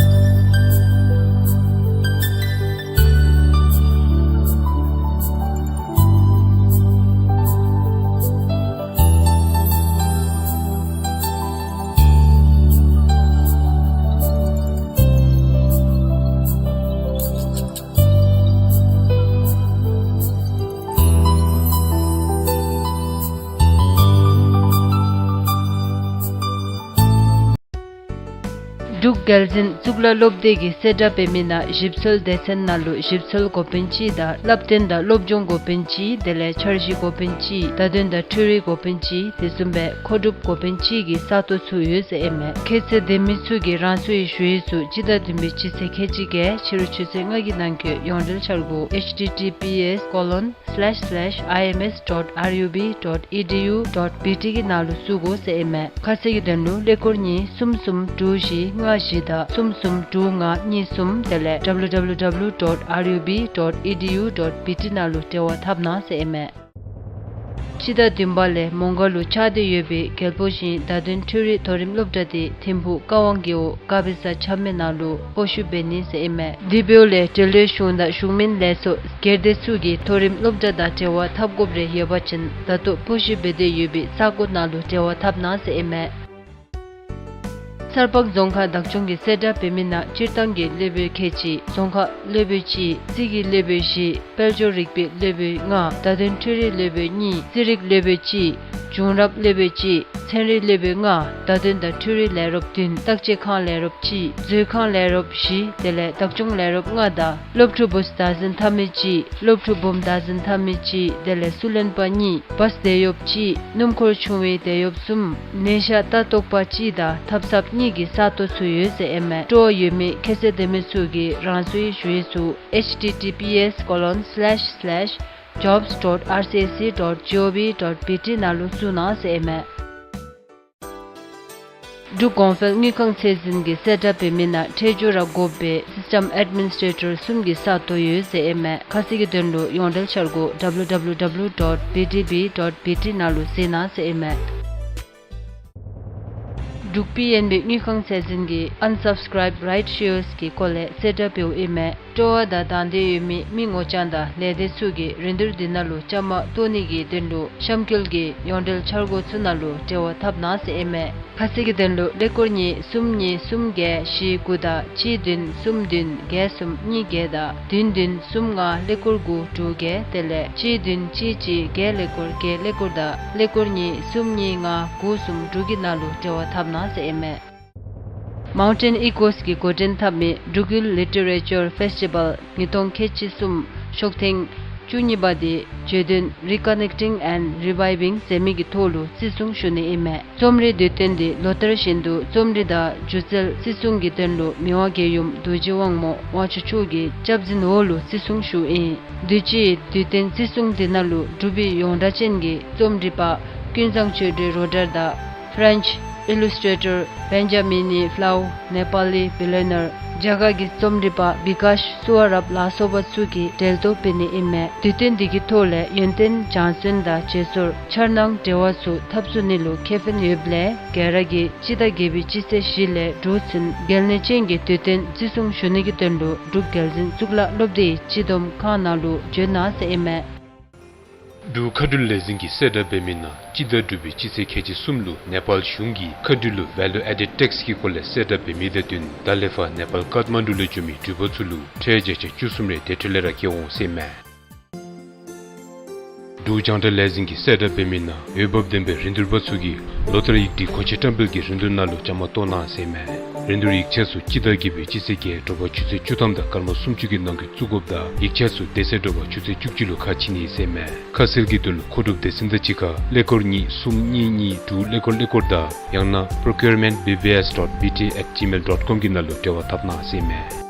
འབྲུག་རྒྱལ་འཛིན་གཙུག་ལག་སློབ་སྡེ་གིས་གསལ་བསྒྲགས་འབད་མི་ནང་ཞིབ་འཚོལ་སྡེ་ཚན་ནང་ལུ་ཞིབ་འཚོལ་འགོ་དཔོན་གཅིག་དང་བསླབ་སྟོན་དང་སློབ་སྦྱོང་འགོ་དཔོན་གཅིག་དེ་ལས་འཆར་གཞི་འགོ་དཔོན་གཅིག་བརྡ་དོན་དང་འཕྲུལ་རིག་འགོ་དཔོན་གཅིག་དེ་བཟུམ་སྦེ་མཁོ་སྒྲུབ་འགོ་དཔོན་གཅིག་གི་ས་སྟོང་ཚུ་ཡོད་ཟེར་ཨིན་མས། ཁྱད་ཚད་ལྡན་མི་ཚུ་གིས་རང་སོའི་ཞུ་ཡིག་ཚུ་སྤྱི་ཟླ་བདུན་པའི་སྤྱི་ཚེས་ཁལ་གཅིག་བརྒྱད་ཕྱི་རུ་ཆུ་ཚོད་ལྔ་གི་ནང་འཁོད་ཡོངས་འབྲེལ་འཆར་སྒོ་H T T P S colon slash slash I M S dot R U B dot E D U dot B T གི་ནང་ལུ་བཙུགས་དགོ་ཟེར་ཨིན་མས། ཁ་གསལ་གྱི་དོན་ལུ་ཀླད་ཀོར་གཉིས་གསུམ་གསུམ་དྲུག་བཞི་ལྔ་ བཞི་དང་གསུམ་གསུམ་དྲུག་ལྔ་གཉིས་གསུམ་དེ་ལས་W W W dot R U B dot E D U dot B T ནང་ལུ་འབྲེལ་བ་འཐབ་གནང་ཟེར་ཨིན་མས། སྤྱི་ཟླ་བདུན་པ་ལས་མོང་སྒར་ལུ་ཆགས་ཏེ་ཡོད་པའི་རྒྱལ་པོ་ཞིང་བརྡ་དོན་འཕྲུལ་རིག་མཐོ་རིམ་སློབ་གྲྭ་དེ་ཐིམ་ཕུག་ཀ་ཝང་རྒེད་འོག་དཀར་སྦི་ས་ཆ་མེད་ནང་ལུ་སྤོ་བཤུད་འབད་ནི་ཟེར་ཨིན་མས། དེ་འབདཝ་ལས་འབྲེལ་ཡོད་གཞུང་དང་གཞུང་མིན་ལས་ཚོགས་སྒེར་སྡེ་ཚུ་གིས་མཐོ་རིམ་སློབ་གྲྭ་དང་འབྲེལ་བ་འཐབ་དགོཔ་རེ་ཡོད་པ་ཅིན་ད་ལྟོ་སྤོ་བཤུད་འབད་དེ་ཡོད་པའི་ས་གོ་ནང་ལུ་འབྲེལ་བ་འཐབ་གནང་ཟེར་ཨིན་མས། སར་པག་རྫོང་ཁག་བདག་སྐྱོང་གི་གསལ་བསྒྲགས་འབད་མི་ནང་སྤྱིར་བཏང་གི་སློབ་དཔོན་ཁལ་གཅིག། རྫོང་ཁ་སློབ་དཔོན་གཅིག། རྩིས་ཀྱི་སློབ་དཔོན་བཞི། དཔལ་འབྱོར་རིག་པའི་སློབ་དཔོན་ལྔ། བརྡ་དོན་འཕྲུལ་རིག་སློབ་དཔོན་གཉིས། རྩིས་རིག་སློབ་དཔོན་གཅིག། བྱུང་རབས་སློབ་དཔོན་གཅིག། ཚན་རིག་སློབ་དཔོན་ལྔ། བརྡ་དོན་དང་འཕྲུལ་རིག་ལས་རོགསཔ་བདུན། བརྟག་དཔྱད་ཁང་ལས་རོགསཔ་གཅིག། མཛོད་ཁང་ལས་རོགསཔ་བཞི། དེ་ལས་བདག་སྐྱོང་ལས་རོགསཔ་ལྔ་དང་སློབ་ཕྲུག་བུཚ་བདག་འཛིན་འཐབ་མི་གཅིག། སློབ་ཕྲུག་བུམོ་བདག་འཛིན་འཐབ་མི་གཅིག། དེ་ལས་སུ་ལེན་པ་གཉིས། བཱས་དེད་གཡོགཔ་གཅིག། སྣུམ་འཁོར་ཆུང་བའི་དེད་གཡོགཔ་གསུམ། ནད་ཤ་ལྟ་རྟོག་པ་གཅིག་དང་ཐབ་ཚངཔ་གཉིས་ཀྱི་ས་སྟོང་ཚུ་ཡོད་ཟེར་ཨིན་མས། སྤྲོ་བ་ཡོད་མི་ཁྱད་ཚད་ལྡན་མི་ཚུ་གིས་རང་སོའི་ཞུ་ཡིག་ཚུ H T T P S colon slash slash jobs dot R C S C dot G O V dot B T ནང་ལུ་བཙུགས་གནང་ཟེར་ཨིན་མས། འབྲུག་གོང་འཕེལ་དངུལ་ཁང་ཚད་འཛིན་གྱིས་གསལ་བསྒྲགས་འབད་མི་ནང་ཁྲལ་སྦྱོར་ར་དགོ་པའི་སིསི་ཊམ་ཨེཌ་མི་ནིསི་ཊེ་ཊར་གསུམ་གྱི་ས་སྟོང་ཡོད་ཟེར་ཨིན་མས། ཁ་གསལ་གྱི་དོན་ལུ་ཡོངས་འབྲེལ་འཆར་སྒོ་W W W dot B D B dot B T ནང་ལུ་གཟིགས་གནང་ཟེར་ཨིན་མས། འབྲུག་པི་ཨེན་བི་དངུལ་ཁང་ཚད་འཛིན་གྱིས་ཨན་སབ་སི་ཀརའིབ་རའིཊ་ཤེརསི་གི་སྐོར་ལས་གསལ་བསྒྲགས་འབདཝ་ཨིན་མས། སྤྲོ་བ་དང་དང་འདོད་ཡོད་མི་མི་ངོ་རྐྱང་དང་ལས་སྡེ་ཚུ་གིས་རིན་བསྡུར་འདི་ནང་ལུ་བཅའ་མར་གཏོགས་ནི་གི་དོན་ལུ་གཤམ་འཁོད་ཀྱི་ཡོངས་འབྲེལ་འཆར་སྒོ་ཚུ་ནང་ལུ་འབྲེལ་བ་འཐབ་གནང་ཟེར་ཨིན་མས། ཁ་གསལ་གྱི་དོན་ལུ་ཀླད་ཀོར་གཉིས་གསུམ་གཉིས་གསུམ་བརྒྱད་བཞི་དགུ་དང་གཅིག་བདུན་གསུམ་བདུན་བརྒྱད་གསུམ་གཉིས་བརྒྱད་དང་བདུན་བདུན་གསུམ་ལྔ་ཀླད་ཀོར་དགུ་དྲུག་བརྒྱད་དེ་ལས་གཅིག་བདུན་གཅིག་གཅིག་བརྒྱད་ཀླད་ཀོར་བརྒྱད་ཀླད་ཀོར་དང་ཀླད་ཀོར་གཉིས་གསུམ་གཉིས་ལྔ་དགུ་གསུམ་དྲུག་གི་ནང་ལུ་འབྲེལ་བ་འཐབ་གནང་ཟེར་ཨིན་མས། མའུན་ཊེན་ཨི་ཀོ་སི་གིས་འགོ་འདྲེན་འཐབ་མི་འབྲུག་ཡུལ་ལི་ཊེ་རེ་ཅར་ཕེསི་ཊི་བཱལ་ཉིས་སྟོང་ཁལ་གཅིག་གསུམ་ཤོག་ཐེངས་བཅུ་གཉིས་པ་དེ་བརྗོད་དོན་རི་ཀ་ནེག་ཊིང་ཨེནཌ་རི་བའི་བིང་ཟེར་མི་གི་ཐོག་ལུ་བརྩི་སྲུང་ཞུ་ནི་ཨིན་མས། རྩོམ་རིག་དུས་སྟོན་དེ་ལོ་ལྟར་བཞིན་དུ་རྩོམ་རིག་དང་སྒྱུ་རྩལ་བརྩི་སྲུང་གི་དོན་ལུ་མི་དབང་རྒྱལ་ཡུམ་རྡོ་རྗེ་དབང་མོ་དབང་ཕྱུག་མཆོག་གི་སྐྱབས་འཛིན་འོག་ལུ་བརྩི་སྲུང་ཞུཝ་ཨིན། དུས་ཅི་དུས་སྟོན་བརྩི་སྲུང་དེ་ནང་ལུ་འབྲུག་པའི་ཡོངས་གྲགས་ཅན་གྱི་རྩོམ་རིག་པ་ཀུན་བཟང་ཆོས་སྒྲོན་རོ་ཌར་དང་ཕེ་རེནཅ་ཨི་ལུསི་ཊེ་ཊར་བེན་ཇ་མི་ནི་ཕེ་ལའོ་ནེ་པཱ་ལི་བི་ལི་ཡོ་ནར་རྒྱ་གར་གྱི་རྩོམ་རིག་པ་བི་ཀཱཤ་སུ་ཝ་རབ་ལ་སོགས་པ་ཚུ་གིས་འགྲེལ་བསྡུར་འབད་ནི་ཨིན་མས། དུས་སྟོན་འདི་གི་ཐོག་ལས་ཡོན་ཏན་སྦྱང་བརྩོན་དང་བརྗེ་སོར་འཆར་སྣང་འབྲེལ་བ་ཚུ་འཐབ་ཚུགས་ནི་ལུ་ཁེ་ཕན་ཡོདཔ་ལས་ག་ར་གིས་སྤྱི་ཟླ་བརྒྱད་པའི་སྤྱི་ཚེས་བཞི་ལས་དྲུག་ཚུན་གལ་གནད་ཅན་གྱི་དུས་སྟོན་བརྩི་སྲུང་ཞུ་ནི་གི་དོན་ལུ་འབྲུག་རྒྱལ་འཛིན་གཙུག་ལག་སློབ་སྡེའི་སྤྱི་བསྡོམས་ཁང་ནང་ལུ་འབྱོན་གནང་ཟེར་ཨིན་མས། འབྲུག་མཁའ་འགྲུལ་ལས་འཛིན་གྱིས་གསལ་བསྒྲགས་འབད་མི་ནང་སྤྱི་ཟླ་དྲུག་པའི་སྤྱི་ཚེས་ཁལ་གཅིག་གསུམ་ལུ་ནེ་པཱལ་གཞུང་གིས་མཁའ་འགྲུལ་ལུ་ཝེ་ལུ་ཨེ་ཌེཌ་ཊེགསི་གི་སྐོར་ལས་གསལ་བསྒྲགས་འབད་མི་དང་བསྟུན་ད་ལས་ཕར་ནེ་པཱལ་ཀཏ་མན་ཌུ་ལུ་འགྱོ་མི་འགྲུལ་པ་ཚུ་ལུ་ཁྲལ་བརྒྱ་ཆ་བཅུ་གསུམ་རེ་དེ་འཕྲོ་ལས་ར་བཀལ་འོང་ཟེར་ཨིན་མས། འབྲུག་རྒྱང་བསྒྲགས་ལས་འཛིན་གྱིས་གསལ་བསྒྲགས་འབད་མི་ནང་འོས་འབབ་ལྡན་པའི་རིན་བསྡུར་པ་ཚུ་གིས་ལོ་ལྟར་ཡིག་སྒྲིག་མཁོ་ཆས་བཀྲམ་སྤེལ་གྱི་རིན་བསྡུར་ནང་ལུ་བཅའ་མར་གཏོགས་གནང་ཟེར་ཨིན་མས། རིན་བསྡུར་ཡིག་ཆ་ཚུ་སྤྱི་ཟླ་བརྒྱད་པའི་སྤྱི་ཚེས་བརྒྱད་དྲོ་པ་ཆུ་ཚོད་བཅུ་ཐམ་དང་སྐར་མ་སུམ་ཅུ་གི་ནང་འཁོད་བཙུགས་དགོཔ་དང་ཡིག་ཆ་ཚུ་དེ་ཚེ་དྲོ་པ་ཆུ་ཚོད་བཅུ་གཅིག་ལུ་ཁ་ཕྱེ་ནི་ཟེར་ཨིན་མས། ཁ་གསལ་གྱི་དོན་ལུ་མཁོ་སྒྲུབ་སྡེ་ཚན་དང་གཅིག་ཁར་ཀླད་ཀོར་གཉིས་གསུམ་གཉིས་གཉིས་དྲུག་ཀླད་ཀོར་ཀླད་ཀོར་དང་ཡང་ན་procurement B B S dot B T at gmail dot com གི་ནང་ལུ་འབྲེལ་བ་འཐབ་གནང་ཟེར་ཨིན་མས།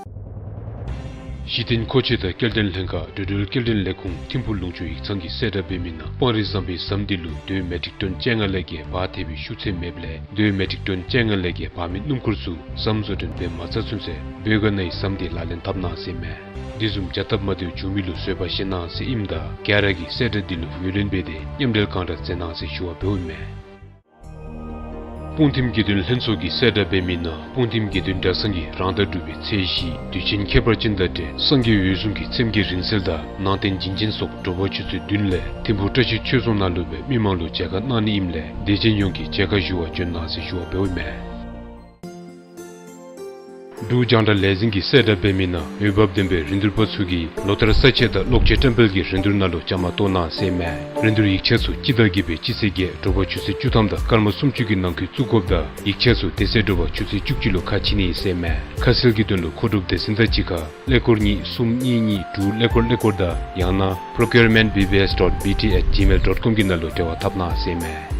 གཞི་རྟེན་མཁོ་ཆས་དང་སྐྱེལ་འདྲེན་ལྷན་ཁག་འགྲོ་འགྲུལ་སྐྱེལ་འདྲེན་ལས་ཁུངས་ཐིམ་ཕུག་ལུང་ཕྱོགས་ཡིག་ཚང་གིས་གསལ་བསྒྲགས་འབད་མི་ནང་སྤང་རི་ཟམ་པའི་ཟམ་དེ་ལུ་རྡོའི་མེ་ཊིག་ཊོན་བཅོ་ལྔ་ལས་བརྒལ་འབག་ཐེབས་པའི་ཤུགས་ཚད་མེདཔ་ལས་རྡོའི་མེ་ཊིག་ཊོན་བཅོ་ལྔ་ལས་བརྒལ་འབག་མི་སྣུམ་འཁོར་ཚུ་ཟམ་བཟོ་སྐྲུན་འབད་མ་ཚར་ཚུན་ཚོད་བོད་ག་ན་ཡི་ཟམ་དེ་ལག་ལེན་འཐབ་གནང་ཟེར་ཨིན་མས། དེ་བཟུམ་བྱ་སྟབས་མ་བདེཝ་བྱུང་མི་ལུ་བཟོད་པ་བཞེས་གནང་ཟེར་ཨིནམ་ད་ག་ར་གིས་གསལ་བསྒྲགས་འདི་ལུ་ངོས་ལེན་འབད་དེ་མཉམ་འབྲེལ་གང་དྲག་མཛད་གནང་ཟེར་ཞུ་བ་འབདཝ་ཨིན་མས། སྤུངས་ཐིམ་དགེ་འདུན་ལྷན་ཚོགས་ཀྱིས་གསལ་བསྒྲགས་འབད་མི་ནང་སྤུངས་ཐིམ་དགེ་འདུན་གྲྭ་ཚང་གིས་རང་ཟླ་དྲུག་པའི་ཚེས་བཞི་དུས་ཆེན་ཁྱད་པར་ཅན་དང་འབྲེལ་སངས་རྒྱས་འོད་སྲུང་གི་ཚེམས་བརྒྱད་རིང་བསྲེལ་དང་ནང་རྟེན་བྱིན་ཅན་སོགས་དྲོ་པ་ཆུ་ཚོད་བདུན་ལས་ཐིམ་ཕུག་བཀྲ་ཤིས་ཆོས་རྫོང་ནང་ལུ་སྦེ་མི་མང་ལུ་མཇལ་ཁ་གནང་ནི་ཨིནམ་ལས་དད་ཅན་ཡོངས་ཀྱིས་མཇལ་ཁ་ཞུ་བར་འབྱོན་གནང་ཟེར་ཞུ་བ་འབདཝ་ཨིན་མས། འབྲུག་རྒྱང་བསྒྲགས་ལས་འཛིན་གྱིས་གསལ་བསྒྲགས་འབད་མི་ནང་འོས་འབབ་ལྡན་པའི་རིན་བསྡུར་པ་ཚུ་གིས་ལོ་ལྟར་ས་ཆས་དང་གློག་ཆས་བཀྲམ་སྤེལ་གྱི་རིན་བསྡུར་ནང་ལུ་བཅའ་མར་གཏོགས་གནང་ཟེར་ཨིན་མས། རིན་བསྡུར་ཡིག་ཆ་ཚུ་སྤྱི་ཟླ་བརྒྱད་པའི་སྤྱི་ཚེས་བརྒྱད་དྲོ་པ་ཆུ་ཚོད་བཅུ་ཐམ་དང་སྐར་མ་སུམ་ཅུ་གི་ནང་འཁོད་བཙུགས་དགོཔ་དང་ཡིག་ཆ་ཚུ་དེ་ཚེ་དྲོ་པ་ཆུ་ཚོད་བཅུ་གཅིག་ལུ་ཁ་ཕྱེ་ནི་ཨིན་ཟེར་ཨིན་མས། ཁ་གསལ་གྱི་དོན་ལུ་མཁོ་སྒྲུབ་སྡེ་ཚན་དང་གཅིག་ཁར་ཀླད་ཀོར་གཉིས་གསུམ་གཉིས་གཉིས་དྲུག་ཀླད་ཀོར་ཀླད་ཀོར་དང་ཡང་ན་procurement B B S dot B T at gmail dot com གི་ནང་ལུ་འབྲེལ་བ་འཐབ་གནང་ཟེར་ཨིན་མས།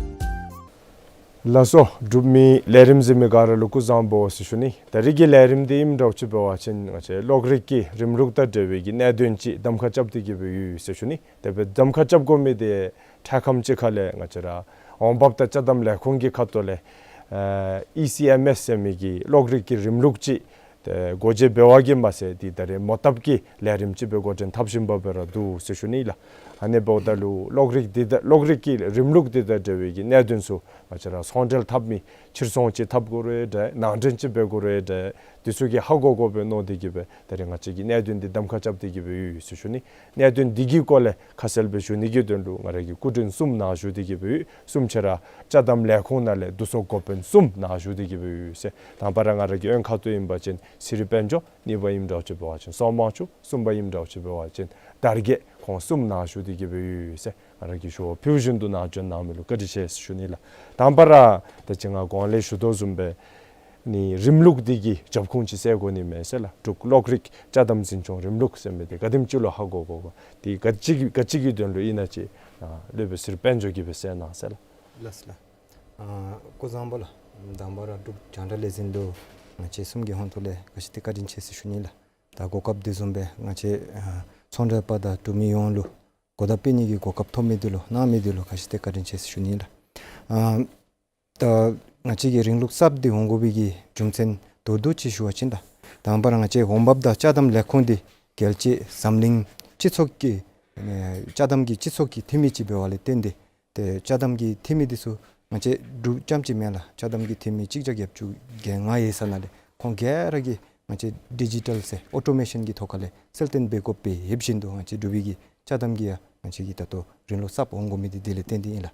ལགས་སོ། འབྲུག་མི་ལས་རིམ་གཟིགས་མི་ག་ར་ལུ་སྐུ་གཟུགས་བཟང་པོ་ཟེར་ཞུ་ནི། ད་རིས་ཀྱི་ལས་རིམ་འདི་ཨིནམ་འདྲཝ་ཅིག་འབད་བ་ཅིན་ང་བཅས་གློག་རིག་གི་རིམ་ལུགས་དང་འབྲེལ་བའི་གི་གནད་དོན་ཅིག་གདམ་ཁ་རྐྱབ་སྟེ་གི་སྦེ་ཡོད་ཟེར་ཞུ་ནི། དེ་སྦེ་གདམ་ཁ་རྐྱབ་དགོ་མི་དེ་འཕྲལ་ཁམས་ཅིག་ཁ་ལས་ང་བཅས་ར་འོང་འབབ་དང་ཅ་དམ་ལས་ཁུངས་ཀྱི་ཁ་ཐུག་ལས་ ཨ་ཨི་སི་ཨེམ་ཨེསི་ཟེར་མི་གི་གློག་རིག་གི་རིམ་ལུགས་ཅིག་ཏེ་སྒོ་འབྱེད་འབད་བ་གིས་མ་ཚད་འདི་ད་རེས་མོ་བཏབ་ཀྱི་ལས་རིམ་ཅིག་སྦེ་འགོ་འདྲེན་འཐབ་བཞིན་པ་སྦེ་ར་འདུག་ཟེར་ཞུ་ནི་ལགས། ཨ་ནི་འབདཝ་ད་ལུ་གློག་རིག་འདི་དང་གློག་རིག་གི་རིམ་ལུགས་འདི་དང་འབྲེལ་བའི་གི་གནད་དོན་ཚུ་ང་བཅས་ར་ཚོང་འབྲེལ་འཐབ་མི་ཕྱིར་ཚོང་ཅིག་འཐབ་དགོ་རུང་འདྲ་ནང་འདྲེན་ཅིག་འབད་དགོ་རུང་འདྲ་འདི་ཚུ་གིས་ཧ་གོ་དགོ་པས་མནོ་སྟེ་གིས་སྦེ་ད་རེས་ང་བཅས་ཀྱིས་གནད་དོན་འདི་གདམ་ཁ་རྐྱབ་སྟེ་གིས་སྦེ་ཡོད་ཟེར་ཞུ་ནི། གནད་དོན་འདི་གི་སྐོར་ལས་ཁ་གསལ་སྦེ་ཞུ་ནི་གི་དོན་ལུ་ང་ར་གིས་སྐུ་མགྲོན་གསུམ་ནང་ཞུ་སྟེ་གིས་སྦེ་ཡོད། གསུམ་ཆ་ར་ཅ་དམ་ལས་ཁུངས་ནང་ལས་བསྡུ་གསོག་འགོ་དཔོན་གསུམ་ནང་ཞུ་སྟེ་གིས་སྦེ་ཡོད་ཟེར། དང་པ་ར་ང་ར་གི་གཡོན་ཁ་ཐུག་ཨིན་པ་ཅིན་སི་རི་དཔལ་འབྱོར། གཉིས་པ་ཨིནམ་འདྲཝ་ཅིག་འབད་བ་ཅིན་སོ་དམར་ཕྱུག། གསུམ་པ་ཨིནམ་འདྲཝ་ཅིག་འབད་བ་ཅིན་དར་རྒྱས། ཁོང་གསུམ་ནང་ཞུ་སྟེ་གིས་སྦེ་ཡོད་ཟེར། ང་ར་གིས་ཞུ་བ་ཕུལ་བཞིན་དུ་ནཱ་བྱོན་གནང་མི་ལུ་བཀའ་དྲིན་ཆེ་ཟེར་ཞུ་ནི་ལགས། དང་པ་ར་ད་ཅི་ང་གོང་ལས་ཞུ་དོ་བཟུམ་སྦེ་ནི་རིམ་ལུགས་འདི་གི་རྒྱབ་ཁུངས་ཅིག་གསལ་དགོ་ནི་མས་ཟེར་ལགས། འབྲུག་གློག་རིག་ཅ་དམ་འཛིན་སྐྱོང་རིམ་ལུགས་ཟེར་མི་འདི་ག་དེམ་ཅིག་ལུ་ཧ་གོ་དགོ་ག། འདི་ག་ཅི་གི་ག་ཅི་གི་དོན་ལུ་ཨིན་ན་ཅིག་ཨ་སློབ་དཔོན་སི་རི་དཔལ་འབྱོར་གྱིས་སྦེ་གསལ་གནང་ཟེར་ལགས། ལགས་སོ་ལགས། ཨ་སྐུ་གཟུགས་བཟང་པོ་ལགས། དང་པ་ར་འབྲུག་རྒྱང་བསྒྲགས་ལས་འཛིན་ལུ་ང་བཅས་གསུམ་གྱི་ཧོངས་ཐོག་ལས་ག་ཅི་སྟེ་བཀའ་དྲིན་ཆེ་ཟེར་ཞུ་ནི་ལགས། ད་གོ་སྐབས་དེ་བཟུམ་སྦེ་ང་བཅས་ཨ་ཚོང་འབྲེལ་པ་དང་འབྲུག་མི་ཡོངས་ལུ་གོ་བརྡ་སྤེལ་ནི་གི་གོ་སྐབས་ཐོབ་མི་འདི་ལུ་གནང་མི་འདི་ལུ་ག་ཅི་སྟེ་བཀའ་དྲིན་ཆེ་ཟེར་ཞུ་ནི་ལགས། ཨ་ད་ང་བཅས་ཀྱི་རིང་ལུགས་གསརཔ་འདི་འོང་དགོ་པའི་གི་རྒྱུ་མཚན་མདོར་བསྡུས་ཅིག་ཞུ་བ་ཅིན་ད་དང་པ་ར་ང་བཅས་འོང་འབབ་དང་ཅ་དམ་ལས་ཁུངས་འདི་རྒྱལ་སྤྱི་འཛམ་གླིང་སྤྱི་ཚོགས་ཀྱི་ཨེ་ཅ་དམ་གྱི་སྤྱི་ཚོགས་ཀྱི་འཐུས་མི་ཅིག་འབད་བ་ལས་བརྟེན་ཏེ་ཏེ་ཅ་དམ་གྱི་འཐུས་མི་འདི་ཚུ་ང་བཅས་འབྲུག་རྐྱངམ་ཅིག་མེན་ལགས། ཅ་དམ་གྱི་འཐུས་མི་གཅིག་བརྒྱ་བརྒྱད་ཅུ་གྱ་ལྔ་ཡོད་ས་ནང་ལས་ཁོང་ག་ར་གིས་ང་བཅས་ཌི་ཇི་ཊལ་ཟེར་ཨོ་ཊོ་མེ་ཤཱན་གྱི་ཐོག་ཁ་ལས་གསལ་སྟོན་འབད་དགོཔ་སྦེ་ཡོད་བཞིན་དུ་ང་བཅས་འབྲུག་པའི་གི་ཅ་དམ་གྱི་ཡང་ང་བཅས་ཀྱི་ད་ལྟོ་རིང་ལུགས་གསརཔ་འོང་དགོ་མི་འདི་དེ་ལས་བརྟེན་ཏེ་ཨིན་ལགས།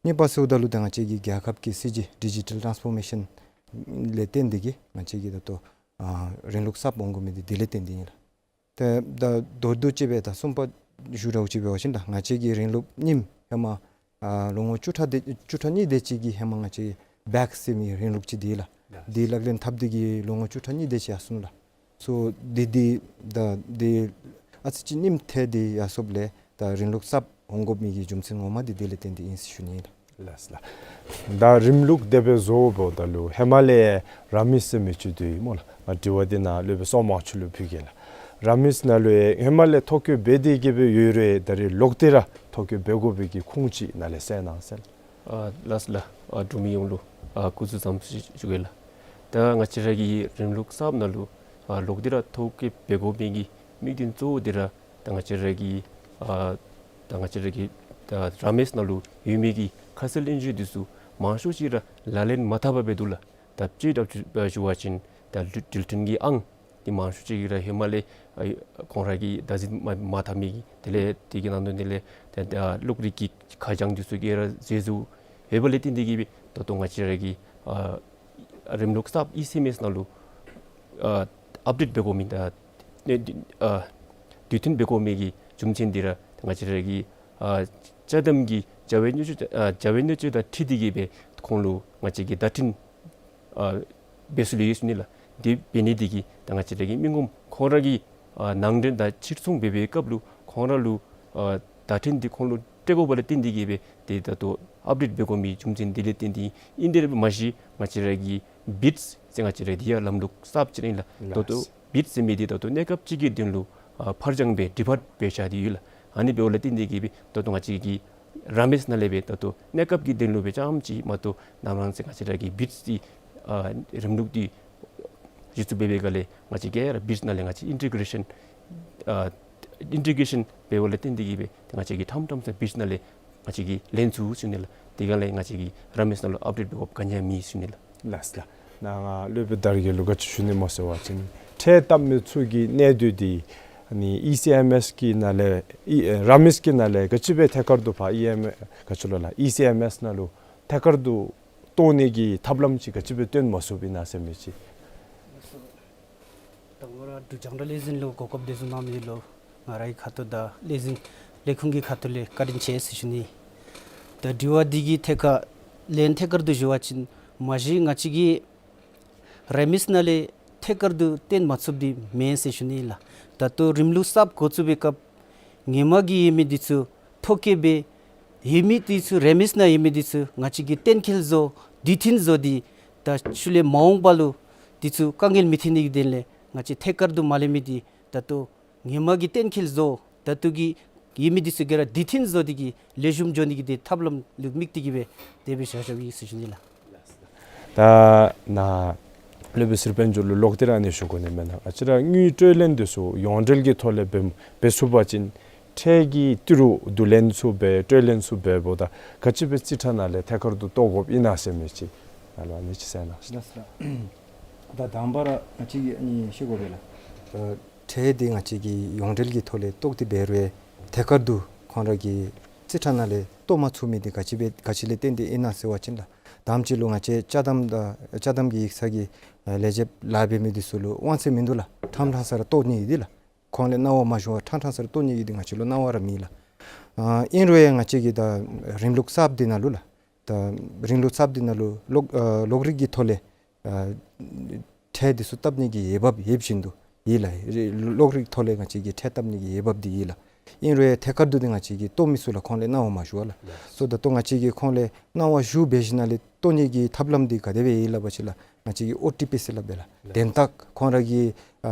གཉིས་པ་ཟེརཝ་ད་ལུ་ད་ང་བཅས་ཀྱི་རྒྱལ་ཁབ་ཀྱི་སྲིད་བྱུས་ཌི་ཇི་ཊལ་ཊཱནསི་ཕོར་མེ་ཤཱན་ལས་བརྟེན་ཏེ་གིས་ང་བཅས་ཀྱི་ད་ལྟོ་ཨ་རིང་ལུགས་གསརཔ་འོང་དགོ་མི་འདི་དེ་ལས་བརྟེན་ཏེ་ཨིན་ལགས། ཏེ་ད་མདོར་བསྡུས་ཅིག་སྦེ་ད་གསུམ་པ་ཞུ་འདྲཝ་ཅིག་འབད་བ་ཅིན་ད་ང་བཅས་ཀྱི་རིང་ལུགས་རྙིངམ་ཧེ་མ་ཨ་ལོ་ངོ་བཅུ་ཕྲག་དེ་བཅུ་ཕྲག་གཉིས་དེ་ཅིག་གི་ཧེ་མ་ང་བཅས་བེགསི་ཟེར་མི་རིང་ལུགས་ཅིག་འདི་ལགས། འདི་ལག་ལེན་འཐབ་སྟེ་གིས་ལོ་ངོ་བཅུ་ཕྲག་གཉིས་དེ་ཅིག་ཡར་སོང་ལགས། སོ་འདི་འདི་ད་འདི་ཨ་ཙི་ཅིག་རྙིངམ་ཐལ་ཏེ་ཡར་སོངམ་ལས་ད་རིང་ལུགས་གསརཔ་འོང་དགོ་མི་གི་རྒྱུ་མཚན་ངོ་མ་འདི་དེ་ལས་བརྟེན་ཏེ་ཨིན་ཟེར་ཞུ་ནི་ལགས། ལགས་ལགས། ད་རིང་ལུགས་དེ་སྦེ་བཟོཝ་ད་ལུ་ཧེ་མ་ལས་ར་མིས་ཟེར་མི་ཅིག་འདུག་སྨོ་ལགས། ང་དྲི་བ་འདི་ནཱ་སློབ་དཔོན་སོ་དམར་ཕྱུག་ལུ་ཕུལ་གེ་ལགས། ར་མིས་ནང་ལུ་ཡང་ཧེ་མ་ལས་ཐོ་བཀོད་འབད་དེ་གིས་སྦེ་ཡོད་རུང་ད་རེས་ལོག་སྟེ་ར་ཐོ་བཀོད་འབད་དགོ་པའི་གི་ཁུངས་ཅིག་ནཱ་ལས་གསལ་གནང་ཟེར། ཨ་ལགས་ལགས། ཨ་འབྲུག་མི་ཡོངས་ལུ་ཨ་སྐུ་གཟུགས་བཟང་པོ་ཞུ་གེ་ལགས། ད་ང་བཅས་ར་གི་རིང་ལུགས་གསརཔ་ནང་ལུ་ཨ་ལོག་སྟེ་ར་ཐོ་བཀོད་འབད་དགོ་མི་གི་དམིགས་དོན་གཙོ་བོ་འདི་ར་ད་ང་བཅས་ར་གི་ཨ་ད་ང་བཅས་ར་གི་ད་ར་མིས་ནང་ལུ་ཡོད་མི་གི་ཁ་གསལ་སྙན་ཞུ་འདི་ཚུ་མང་ཤོས་ཅིག་ར་ལག་ལེན་མ་འཐབ་པར་སྦེ་འདུག་ལགས། ད་དཔྱེ་འདྲཝ་ཅིག་ཞུ་བ་ཅིན་ད་འགྲུལ་འགྲུལ་འཕྲིན་གྱི་ཨང་འདི་མང་ཤོས་ཅིག་ར་ཧེ་མ་ལས་ཨ་ཁོང་ར་གིས་བདག་འཛིན་མ་མ་འཐབ་མི་གི་དེ་ལས་དེ་གི་ནང་དོན་དེ་ལས་ད་ད་གློག་རིག་གི་ཁ་བྱང་འདི་ཚུ་ག་ར་མཛེས་སུ་ཡོདཔ་ལས་བརྟེན་ཏེ་གིས་སྦེ་ད་ལྟོ་ང་བཅས་ར་གི་ཨ་རིང་ལུགས་གསརཔ་ཨི་སི་ཨེམ་ཨེསི་ནང་ལུ་ཨ་ཨཔ་ཌེཊ་འབད་དགོ་མི་ད་ཨ་དུས་མཐུན་འབད་དགོ་མི་གི་རྒྱུ་མཚན་འདི་ར་ང་བཅས་ར་གི་ཨ་ཅ་དམ་གྱི་བྱ་བའི་སྣོད་བཅུད་ཨ་བྱ་བའི་སྣོད་བཅུད་དང་འཁྲིལ་ཏེ་གིས་སྦེ་ཁོང་ལུ་ང་བཅས་ཀྱིས་བརྡ་འཕྲིན་ཨ་འབད་སྲོལ་ཡོད་ཟེར་ཞུ་ནི་ལགས། དེ་འབད་ནི་དེ་གིས་ད་ང་བཅས་ར་གི་མི་ངོམ་ཁོང་ར་གིས་ཨ་ནང་འདྲེན་དང་ཕྱིར་ཚོང་འབད་བའི་སྐབས་ལུ་ཁོང་ར་ལུ་ཨ་བརྡ་འཕྲིན་འདི་ཁོང་ལུ་སྤྲོད་དགོཔ་ལས་བརྟེན་ཏེ་གིས་སྦེ་ཏེ་ད་ལྟོ་ཨཔ་ཌེཊ་འབད་དགོ་མི་རྒྱུ་མཚན་འདི་ལས་བརྟེན་ཏེ་ཨིན། དེ་ར་མ་གཞི་ང་བཅས་ར་གི་བིཊསི་ཟེར་ང་བཅས་ར་འདི་ཡང་ལམ་ལུགས་གསརཔ་ཅིག་ཨིན་ལགས། ད་ལྟོ་བིཊསི་ཟེར་མི་འདི་ད་ལྟོ་གནས་སྐབས་ཅིག་གི་དོན་ལུ་ཨ་ཕར་འགྱངས་སྦེ་ཌི་ཕརཌ་འབད་བཞག་སྟེ་ཡོད་ལགས། ཨ་ནི་འབདཝ་ལས་བརྟེན་ཏེ་གིས་སྦེ་ད་ལྟོ་ང་བཅས་ཀྱི་ར་མིས་ནང་ལས་སྦེ་ད་ལྟོ་གནས་སྐབས་ཀྱི་དོན་ལུ་སྦེ་རྐྱངམ་ཅིག་མ་གཏོགས་ནམ་ར་ཟེར་ང་བཅས་ར་གི་བིཊསི་འདི་ཨ་རིང་ལུགས་འདི་གཞི་བཙུགས་འབད་བའི་སྒང་ལས་ང་བཅས་ཀྱིས་ར་བིཊསི་ནང་ལས་ང་བཅས་ཨིན་ཊི་གེ་རེ་ཤཱན་ཨ་ཨིན་ཊི་གེ་རེ་ཤཱན་འབདཝ་ལས་བརྟེན་ཏེ་གིས་སྦེ་ང་བཅས་ཀྱིས་ཕྲང་ཕྲང་སྦེ་བིཊསི་ནང་ལས་ང་བཅས་ཀྱིས་ལེན་ཚུགས་ཟེར་ཞུ་ནི་ལགས། དེ་སྒང་ལས་ང་བཅས་ཀྱིས་ར་མིས་ནང་ལུ་ཨཔ་ཌེཊ་འབད་དགོཔ་ག་ནི་ཡང་མེད་ཟེར་ཞུ་ནི་ལགས། ལགས་ལགས། ནཱ་ང་སློབ་དཔོན་དར་རྒྱས་ལུ་ག་ཅི་ཞུ་ནི་སྨོ་ཟེར་བ་ཅིན་ཁྲལ་བཏབ་མི་ཚུ་གི་གནད་དོན་འདི་ཨ་ནི་ཨི་སི་ཨེམ་ཨེསི་གི་ནང་ལས་ཨི་ཨེ་ར་མིས་ཀྱི་ནང་ལས་ག་ཅི་སྦེ་ཐད་ཀར་དུ་ཕར་ཨི་ཨེམ་ཨེསི་ག་ཅི་ལོ་ལགས་ཨི་སི་ཨེམ་ཨེསི་ནང་ལུ་ཐད་ཀར་དུ་གཏོགས་ནི་གི་ཐབས་ལམ་ཅིག་ག་ཅི་སྦེ་སྟོན་མ་ཚུགསཔ་ཨིན་ན་ཟེར་མི་ཅིག། དང་པ་ར་འབྲུག་རྒྱང་བསྒྲགས་ལས་འཛིན་ལུ་གོ་སྐབས་དེ་བཟུམ་གནང་མི་ལུ་ང་རའི་ཁ་ཐུག་དང་ལས་འཛིན་ལས་ཁུངས་ཀྱི་ཁ་ཐུག་ལས་བཀའ་དྲིན་ཆེ་ཟེར་ཞུ་ནི། ད་དྲི་བ་འདི་གི་ཐད་ཁར་ལན་ཐད་ཀར་དུ་ཞུ་བ་ཅིན་མ་གཞི་ང་བཅས་ཀྱིས་ར་མིས་ནང་ལས་ཐད་ཀར་དུ་བཏོན་མ་ཚུགསཔ་འདི་མེན་ཟེར་ཞུ་ནི་ལགས། ད་ལྟོ་རིང་ལུགས་གསརཔ་འགོ་བཙུགས་པའི་སྐབས་ཧེ་མ་གི་ཡོད་མི་འདི་ཚུ་ཐོ་བཀོད་འབད་ཡོད་མི་འདི་ཚུ་ར་མིས་ནང་ཡོད་མི་འདི་ཚུ་ང་བཅས་ཀྱིས་གཏན་འཁེལ་བཟོ་དུས་མཐུན་བཟོ་སྟེ་ད་ཤུལ་ལས་མ་འོངས་པ་ལུ་འདི་ཚུ་དཀའ་ངལ་མི་འཐོན་ནི་གི་དོན་ལས་ང་བཅས་ཐད་ཀར་དུ་མ་ལེན་མི་འདི་ད་ལྟོ་ཧེ་མ་གི་གཏན་འཁེལ་བཟོ་ད་ལྟོ་གི་ཡོད་མི་འདི་ཚུ་ག་ར་དུས་མཐུན་བཟོ་སྟེ་གིས་ལེགས་ཤོམ་འགྱོ་ནི་གི་དེ་ཐབས་ལམ་ལུ་དམིགས་ཏེ་གིས་སྦེ་དེ་སྦེ་བཞག་བཞགཔ་ཨིན་ཟེར་ཞུ་ནི་ལགས། ད་ནཱ་སློབ་དཔོན་ཚེ་རིང་དཔལ་འབྱོར་ལུ་ལོག་སྟེ་ར་ཨ་ནི་ཞུ་དགོ་ནི་མེན་ན། ང་བཅས་ར་དངུལ་སྤྲོད་ལེན་འདི་ཚུ་ཡོངས་འབྲེལ་གྱི་ཐོག་ལས་འབད་འབད་ཚུགས་པ་ཅིན་ཁྲལ་གྱི་ཏི་རུ་བསྡུ་ལེན་ཚུ་འབད་སྤྲོད་ལེན་ཚུ་འབདཝ་ད་ག་ཅི་སྦེ་རྩིས་ཁྲ་ནང་ལས་ཐད་ཀར་དུ་གཏོགས་དགོཔ་ཨིན་ན་ཟེར་མི་ཅིག་ནཱ་ལུ་ཨ་ནི་ཅིག་གསན་གནང་ཟེར། ལགས་སོ་ལགས། ད་དང་པ་ར་ང་བཅས་ཀྱིས་ཨ་ནི་ཤེས་དགོ་པས་ལགས། ད་ཁྲལ་འདི་ང་བཅས་ཀྱིས་ཡོངས་འབྲེལ་གྱི་ཐོག་ལས་གཏོགས་ཏེ་འབད་རུང་ཐད་ཀར་དུ་ཁོང་ར་གི་རྩིས་ཁྲ་ནང་ལས་གཏོགས་མ་ཚུགས་མི་འདི་ག་ཅི་སྦེ་ག་ཅི་ལས་བརྟེན་ཏེ་ཨིན་ན་ཟེར་བ་ཅིན་ལགས། དང་པ་ཅིག་ལུ་ང་བཅས་ཅ་དམ་དང་ཅ་དམ་གྱི་ཡིག་ཚང་གི་ཨ་ལས་བྱེདཔ་ལཱ་འབད་མི་འདི་ཚུ་ལུ་དབང་ཚད་མིན་འདུག་ལགས། ཕྲང་ཕྲང་ས་ར་གཏོགས་ནི་ཡོད་དེ་ལགས། ཁོང་ལས་གནང་བ་མ་ཞུ་བར་ཕྲང་ཕྲང་ས་ར་གཏོགས་ནི་ཡོད་དེ་ང་བཅས་ལུ་གནང་བ་ར་མེད་ལགས། ཨ་ཨིན་རུང་ཡང་ང་བཅས་ཀྱི་ད་རིམ་ལུགས་གསརཔ་འདི་ནང་ལུ་ལགས། ད་རིམ་ལུགས་གསརཔ་འདི་ནང་ལུ་གློག་ཨ་གློག་རིག་གི་ཐོག་ལས་ཨ་ཁྲལ་འདི་ཚུ་བཏབ་ནི་གི་འོས་འབབ་ཡོདཔ་བཞིན་དུ་ཡོད་ལགས། རི་གློག་རིག་ཐོག་ལས་ང་བཅས་ཀྱིས་ཁྲལ་བཏབ་ནི་གི་འོས་འབབ་འདི་ཡོད་ལགས། ཨིན་རུང་ཐད་ཀར་དུ་འདི་ང་བཅས་ཀྱིས་གཏོགས་མི་ཚུགས་ལགས། ཁོང་ལས་གནང་བ་མ་ཞུ་བར་ལགས། ལགས། སོ་ད་ལྟོ་ང་བཅས་ཀྱིས་ཁོང་ལས་གནང་བ་ཞུ་འབད་ཞིནམ་ལས་གཏོགས་ནི་གི་ཐབས་ལམ་འདི་ག་དེ་སྦེ་ཡོད་ལགས་པ་ཅིན་ལགས། ང་བཅས་ཀྱིས་ཨོ་ཊི་པི་ཟེར་སླབ་པས་ལགས། ལགས། དན་རྟགས་ཁོང་ར་གི་ཨ་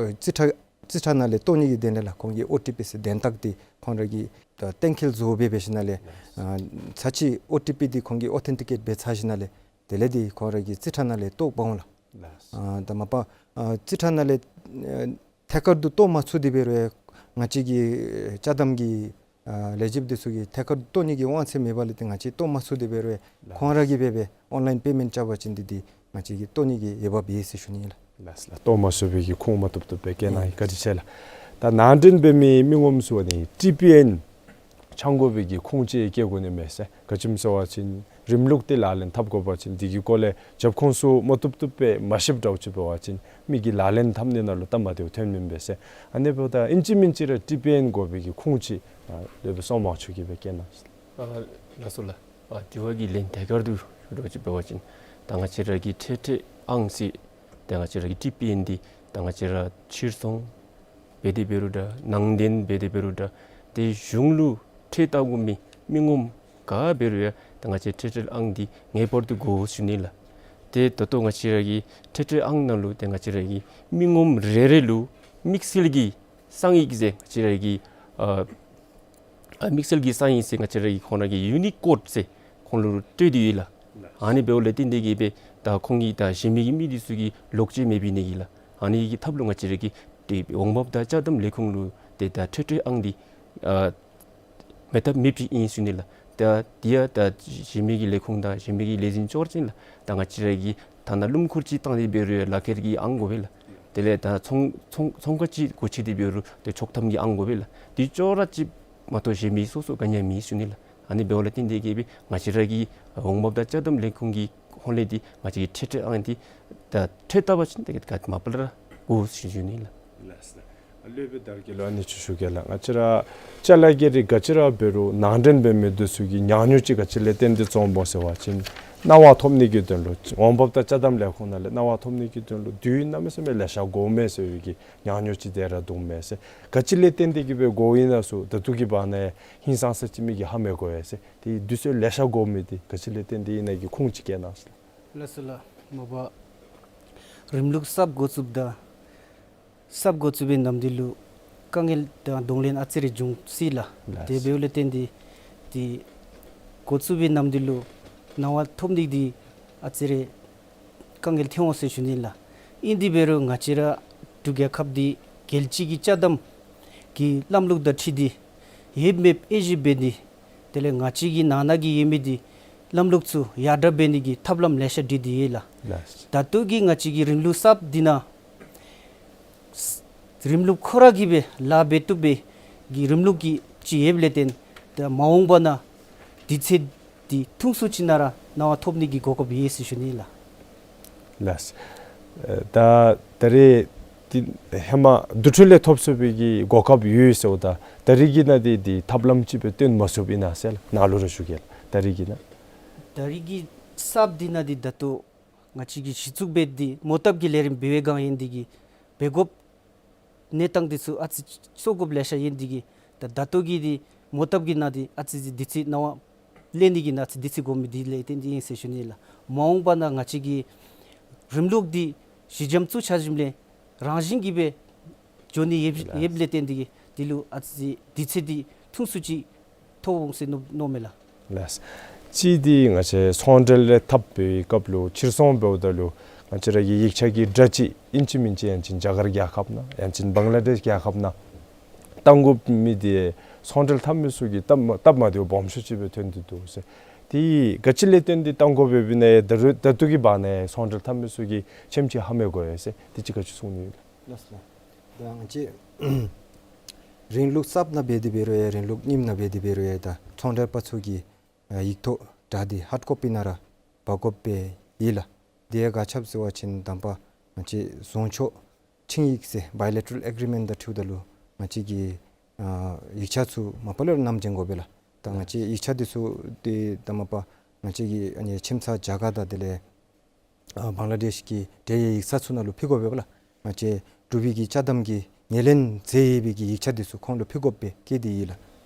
རྩིས་ཁྲ་རྩིས་ཁྲ་ནང་ལས་གཏོགས་ནི་གི་དོན་ལས་ལགས། ཁོང་གི་ཨོ་ཊི་པི་ཟེར་དན་རྟགས་འདི་ཁོང་ར་གི་ད་གཏན་འཁེལ་བཟོ་འབད་འབད་ཞིནམ་ལས་ཨ་ཚར་གཅིག་ཨོ་ཊི་པི་འདི་ཁོང་གིས་ཨོ་ཐེན་ཊི་ཀེཊ་འབད་ཚར་ཞིནམ་ལས་དེ་ལས་འདི་ཁོང་ར་གི་རྩིས་ཁྲ་ནང་ལས་གཏོགས་འབག་འོང་ལགས། ལགས། ཨ་ད་མ་པ་ཨ་རྩིས་ཁྲ་ནང་ལས་ཨ་ཐད་ཀར་དུ་གཏོགས་མ་ཚུགས་ཏེ་འབད་རུང་ང་བཅས་ཀྱི་ཅ་དམ་གྱི་ཨ་ལས་བྱེདཔ་འདི་ཚུ་གིས་ཐད་ཀར་དུ་གཏོགས་ནི་གི་དབང་ཚད་མེད་པ་ལས་ཏེ་ང་བཅས་གཏོགས་མ་ཚུགས་ཏེ་འབད་རུང་ལགས། ཁོང་ར་གིས་འབད་འབད་ཨོན་ལའིན་པེ་མེནཊ་རྐྱབ་པ་ཅིན་འདི་འདི་ང་བཅས་ཀྱིས་གཏོགས་ནི་གི་འོས་འབབ་ཡོད་ཟེར་ཞུ་ནི་ཨིན་ལགས། ལགས་ལགས། གཏོགས་མ་ཚུགས་པའི་གི་ཁུངས་མ་ཐོབ་ཐོབ་སྦེ་བཀལ་གནང་ཡི། ཨེ་བཀའ་དྲིན་ཆེ་ལགས། ད་ནང་འདྲེན་འབད་མི་མི་ངོམ་ཚུ་ནི་ཊི་པི་ཨེན་ཆགས་དགོ་པའི་གི་ཁུངས་ཅིག་བཀལ་དགོ་ནི་མས་ཟེར། ག་ཅི་སྨོ་ཟེར་བ་ཅིན་རིམ་ལུགས་འདི་ལག་ལེན་འཐབ་དགོ་པ་ཅིན་འདི་གི་སྐོར་ལས་རྒྱབ་ཁུངས་ཚུ་མ་ཐོབ་ཐོབ་སྦེ་མ་ཤེསཔ་འདྲཝ་ཅིག་འབད་བ་ཅིན་མི་གིས་ལག་ལེན་འཐབ་ནི་ནང་ལུ་སྟབས་མ་བདེཝ་ཐོན་མི་འབད་ཟེར། ཨ་ནི་འབདཝ་ད་ཨིན་ཅི་མིན་ཅི་ར་ཊི་པི་ཨེན་དགོ་པའི་གི་ཁུངས་ཅིག་ཨ་སློབ་དཔོན་སོ་མང་ཆོས་ཀྱིས་སྦེ་བཀལ་གནང་ཟེར། ཨ་ལགས་སོ་ལགས། ཨ་དྲི་བ་གི་ལན་ཐད་ཀར་དུ་ཞུ་དགོཔ་ཅིག་འབད་བ་ཅིན་ད་ང་བཅས་ར་གི་ཁྲལ་ཁྲལ་ཨང་ཟེར་ད་ང་བཅས་ར་གི་ཊི་པི་ཨེན་འདི་ད་ང་བཅས་ར་ཕྱིར་ཚོང་འབད་དེ་འབད་རུང་འདྲ་ནང་འདྲེན་འབད་དེ་འབད་རུང་འདྲ་ཏེ་གཞུང་ལུ་ཁྲལ་བཏབ་དགོ་མི་མི་ངོམ་ག་འབད་རུང་ཡང་ད་ང་བཅས་ཁྲལ་ཁྲལ་ཨང་འདི་ངེས་པར་དུ་དགོ་ཟེར་ཞུ་ནི་ལགས། ཏེ་ད་ལྟོ་ང་བཅས་ར་གི་ཁྲལ་ཁྲལ་ཨང་ནང་ལུ་ཏེ་ང་བཅས་ར་གི་མི་ངོམ་རེ་རེ་ལུ་དམིགས་བསལ་གྱི་གསང་ཡིག་ཟེར་ང་བཅས་ར་གི་ཨ་ཨ་དམིགས་བསལ་གྱི་གསང་ཡིག་ཟེར་ང་བཅས་ར་གི་ཁོང་ར་གི་ཡུ་ནིག་ཀོཌ་ཟེར་ཁོང་ལུ་སྤྲོད་དེ་ཡོད་ལགས། ཨ་ནི་འབདཝ་ལས་བརྟེན་ཏེ་གིས་སྦེ་ད་ཁོང་གིས་ད་གཞན་མི་གི་མི་འདི་ཚུ་གིས་ལོག་སྤྱོད་མེད་པའི་ནི་གི་ལགས། ཨ་ནི་གི་ཐབས་ལུ་ང་བཅས་ར་གིས་ཏེ་འོང་འབབ་དང་ཅ་དམ་ལས་ཁུངས་ལུ་ཏེ་ད་ཁྲལ་ཁྲལ་ཨང་འདི་ཨ་མེད་ཐབས་མེདཔ་ཅིག་ཨིན་ཟེར་ཞུ་ནི་ལགས། ད་འདི་ཡང་ད་གཞན་མི་གི་ལས་ཁུངས་དང་གཞན་མི་གི་ལས་འཛིན་ཅོག་ར་ཅིག་ལགས། ད་ང་བཅས་ར་གི་ཐ་ན་སྣུམ་འཁོར་ཅིག་བཏང་སྟེ་འབད་རུང་ལག་ཁྱེར་གྱི་ཨང་དགོ་པས་ལགས། དེ་ལས་ད་ཚོང་ཚོང་ཚོང་ཁང་ཅིག་སྒོ་ཕྱེ་སྟེ་འབད་རུང་ཏེ་ཆོག་ཐམ་གྱི་ཨང་དགོ་པས་ལགས། འདི་ཅོག་ར་ཅིག་མ་གཏོགས་གཞན་མི་སོ་སོ་ག་ནི་ཡང་མེད་ཟེར་ཞུ་ནི་ལགས། ཨ་ནི་འབདཝ་ལས་བརྟེན་ཏེ་གིས་སྦེ་ང་བཅས་ར་གི་འོང་འབབ་དང་ཅ་དམ་ལས་ཁུངས་ཀྱི་ཧོངས་ལས་འདི་ང་བཅས་ཀྱི་ཁྲལ་ཁྲལ་ཨང་འདི་ད་ཁྲལ་བཏབ་པ་ཅིན་ད་ག་མ་པ་ལས་ར་དགོ་ཟེར་ཞུ་ནི་ལགས། ལགས་སོ། སློབ་དཔོན་དར་རྒྱས་ལུ་ཨ་ནི་ཅིག་ཞུ་གེ་ལགས། ང་བཅས་ར་ཅ་ལ་གི་རིགས་ག་ཅི་ར་འབད་རུང་ནང་འདྲེན་འབད་མི་འདི་ཚུ་གིས་ཉག་ཉོག་ཅིག་ག་ཅི་ལས་བརྟེན་ཏེ་བྱུངམ་སྨོ་ཟེར་བ་ཅིན་གནང་བ་ཐོབ་ནི་གི་དོན་ལུ་འོང་འབབ་དང་ཅ་དམ་ལས་ཁུངས་ནང་ལས་གནང་བ་ཐོབ་ནི་གི་དོན་ལུ་དུས་ཡུན་གནམ་མེད་ས་མེད་ལེ་ཤ་དགོ་མས་ཟེར་བའི་གི་ཉག་ཉོག་ཅིག་དེ་ར་འདུག་མས་ཟེར། ག་ཅི་ལས་བརྟེན་ཏེ་གིས་སྦེ་དགོཔ་ཨིན་ན་ཟེར་ད་ལྟོ་གི་བར་ན་ཧིང་སངས་ས་ཅིག་མི་གིས་ཧ་མི་གོ་ཡ་ཟེར། ཏེ་དུས་ཚོད་ལེ་ཤ་དགོ་མི་འདི་ག་ཅི་ལས་བརྟེན་ཏེ་ཨིན་ན་གི་ཁུངས་ཅིག་བཀལ་གནང་ཟེར། ལགས་སོ་ལགས། མ་པ་རིམ་ལུགས་གསརཔ་འགོ་བཙུགསཔ་ད་གསརཔ་འགོ་བཙུགས་པའི་ནམ་དུས་ལུ་དཀའ་ངལ་དང་གདོང་ལེན་ཨ་ཙི་རེ་འབྱུང་སྲིད་ལགས། ལགས། དེ་འབདཝ་ལས་བརྟེན་ཏེ་ཏེ་འགོ་བཙུགས་པའི་ནམ་དུས་ལུ་གནང་བ་ཐོབ་ནི་འདི་ཨ་ཙི་རེ་དཀའ་ངལ་ཐོན་འོང་ཟེར་ཞུ་ནི་ལགས། ཨིན་དེ་འབད་རུང་ང་བཅས་ར་འབྲུག་རྒྱལ་ཁབ་འདི་རྒྱལ་སྤྱི་གི་ཅ་དམ་གྱི་ལམ་ལུགས་དང་འཁྲིལ་ཏེ་ཡོདཔ་མེདཔ་དབྱེ་ཞིབ་འབད་ནི་དེ་ལས་ང་བཅས་ཀྱི་ནང་ན་གི་ཡོད་མི་འདི་ལམ་ལུགས་ཚུ་ཡར་དྲག་འབད་ནི་གི་ཐབས་ལམ་ལེ་ཤ་བྲིས་ཏེ་ཡོད་ལགས། ལགས། ད་ལྟོ་གི་ང་བཅས་ཀྱི་རིམ་ལུགས་གསརཔ་འདི་ནང་རིམ་ལུགས་ཁོ་ར་གིས་སྦེ་ལཱ་འབད་བཏུབ་པའི་གི་རིམ་ལུགས་ཀྱི་ཅིག་ཡོདཔ་ལས་བརྟེན་ཏེ་མ་འོངས་པ་ན་དུས་ཚོད་འདི་ཐུང་སུ་ཅིག་ནང་ར་གནང་བ་ཐོབ་ནི་གི་གོ་སྐབས་ཡོད་ཟེར་ཞུ་ནི་ལགས། ལགས། ཨེ་ད་ད་རེས་འདི་ཧེ་མ་དུས་ཚོད་ལས་ཐོབ་ཚུགས་པའི་གི་གོ་སྐབས་ཡོད་ཟེརཝ་ད་ད་རེས་ཀྱི་ནང་འདི་འདི་ཐབས་ལམ་ཅིག་སྦེ་སྟོན་མ་ཚུགསཔ་ཨིན་ན་ཟེར་ནཱ་ལུ་ར་ཞུ་གེ་ལགས། ད་རེས་ཀྱི་ནང་ད་རེས་ཀྱི་གསརཔ་འདི་ནང་འདི་ད་ལྟོ་ང་བཅས་ཀྱི་གཞི་བཙུགས་འབད་དེ་མོ་བཏབ་ཀྱི་ལས་རིམ་འབད་བའི་སྒང་ཨིན་དེ་གིས་འབད་དགོཔ་གནས་སྟངས་འདི་ཚུ་ཨ་ཙི་ཚོར་དགོཔ་ལེ་ཤ་ཨིན་དེ་གིས་ད་ད་ལྟོ་གི་འདི་མོ་བཏབ་ཀྱི་ནང་འདི་ཨ་ཙི་ཙི་དུས་ཚོད་གནང་བ་ལེན་ནི་གི་ནང་ཨ་ཙི་དུས་ཚོད་དགོ་མི་འདི་ལས་བརྟེན་ཏེ་ཨིན་ཟེར་ཞུ་ནི་ལགས། མ་འོངས་པ་ན་ང་བཅས་ཀྱི་རིམ་ལུགས་འདི་གཞི་འགྱམ་བཙུགས་ཚར་ཞིནམ་ལས་རང་བཞིན་གྱིས་སྦེ་འགྱོ་ནི་ཡོདཔ་ལགས། ཡོདཔ་ལས་བརྟེན་ཏེ་གིས་འདི་ལུ་ཨ་ཙི་དུས་ཚོད་འདི་ཐུང་སུ་ཅིག་ཐོབ་འོང་ཟེར་མནོ་མནོཝ་མས་ལགས། ལགས། གཅིག་འདི་ང་བཅས་ཚོང་འབྲེལ་ལས་འཐབ་པའི་སྐབས་ལུ་ཕྱིར་ཚོང་འབདཝ་ད་ལུ་ང་བཅས་ར་གི་ཡིག་ཆ་གི་འདྲ་ཅིག་ཨིན་ཅི་མིན་ཅི་ཡང་ཅིན་རྒྱ་གར་རྒྱལ་ཁབ་ནང་ཡང་ཅིན་བང་ལ་དེཤ་རྒྱལ་ཁབ་ནང་བཏང་དགོ་མི་འདི་ཚོང་འབྲེལ་འཐབ་མི་ཚུ་གིས་སྟབས་མ་སྟབས་མ་བདེཝ་སྦོམ་ཤོས་ཅིག་སྦེ་ཐོན་ཏེ་འདུག་ཟེར། དེ་ག་ཅི་ལས་བརྟེན་ཏེ་བཏང་དགོཔ་འབད་ནི་ཡང་ད་རུང་ད་ལྟོ་གི་བར་ན་ཚོང་འབྲེལ་འཐབ་མི་ཚུ་གིས་ཁྱིམ་ཅིག་ཧ་མི་གོ་ཡོད་ཟེར་དེ་ཅིག་ག་ཅི་གསུང་ནི་ཡོད་ལགས། ལགས་སོ་ལགས། ད་ང་བཅས་རིང་ལུགས་གསརཔ་ནང་འབད་དེ་འབད་རུང་ཡང་རིང་ལུགས་རྙིངམ་ནང་འབད་དེ་འབད་རུང་ཡང་ད་ཚོང་འབྲེལ་པ་ཚུ་གིས་ཨ་ཡིག་ཐོག་དྲ་འདི་ཧཱརཌ་ཀོ་པི་ནང་ར་འབག་དགོཔ་སྦེ་ཡོད་ལགས། དེ་ཡང་ག་ཅི་སྦེ་ཟེར་བ་ཅིན་དང་པ་ང་བཅས་ཟུང་ཕྱོགས་ཆིངས་ཡིག་ཟེར་བའི་ལེ་ཊ་རཱལ་ཨེག་རི་མེནཊ་དང་འཁྲིལཝ་ད་ལུ་ང་བཅས་ཀྱི་ཨ་ཡིག་ཆ་ཚུ་མ་པ་ལས་ར་བསྣམས་བྱིན་དགོ་པས་ལགས། ད་ང་བཅས་ཡིག་ཆ་འདི་ཚུ་འདི་ད་མ་པ་ང་བཅས་ཀྱི་ཨ་ནི་ཁྱིམ་ཚང་རྒྱ་གར་དང་དེ་ལས་ཨ་བང་ལ་དེཤ་གི་འབྲེལ་ཡོད་ཡིག་ཚང་ཚུ་ནང་ལུ་ཕུལ་དགོ་པས་ལགས། ང་བཅས་འབྲུག་པའི་གི་ཅ་དམ་གྱི་ངོས་ལེན་མཛད་ཡོད་པའི་གི་ཡིག་ཆ་འདི་ཚུ་ཁོང་ལུ་ཕུལ་དགོཔ་སྦེ་བཀོད་དེ་ཡོད་ལགས།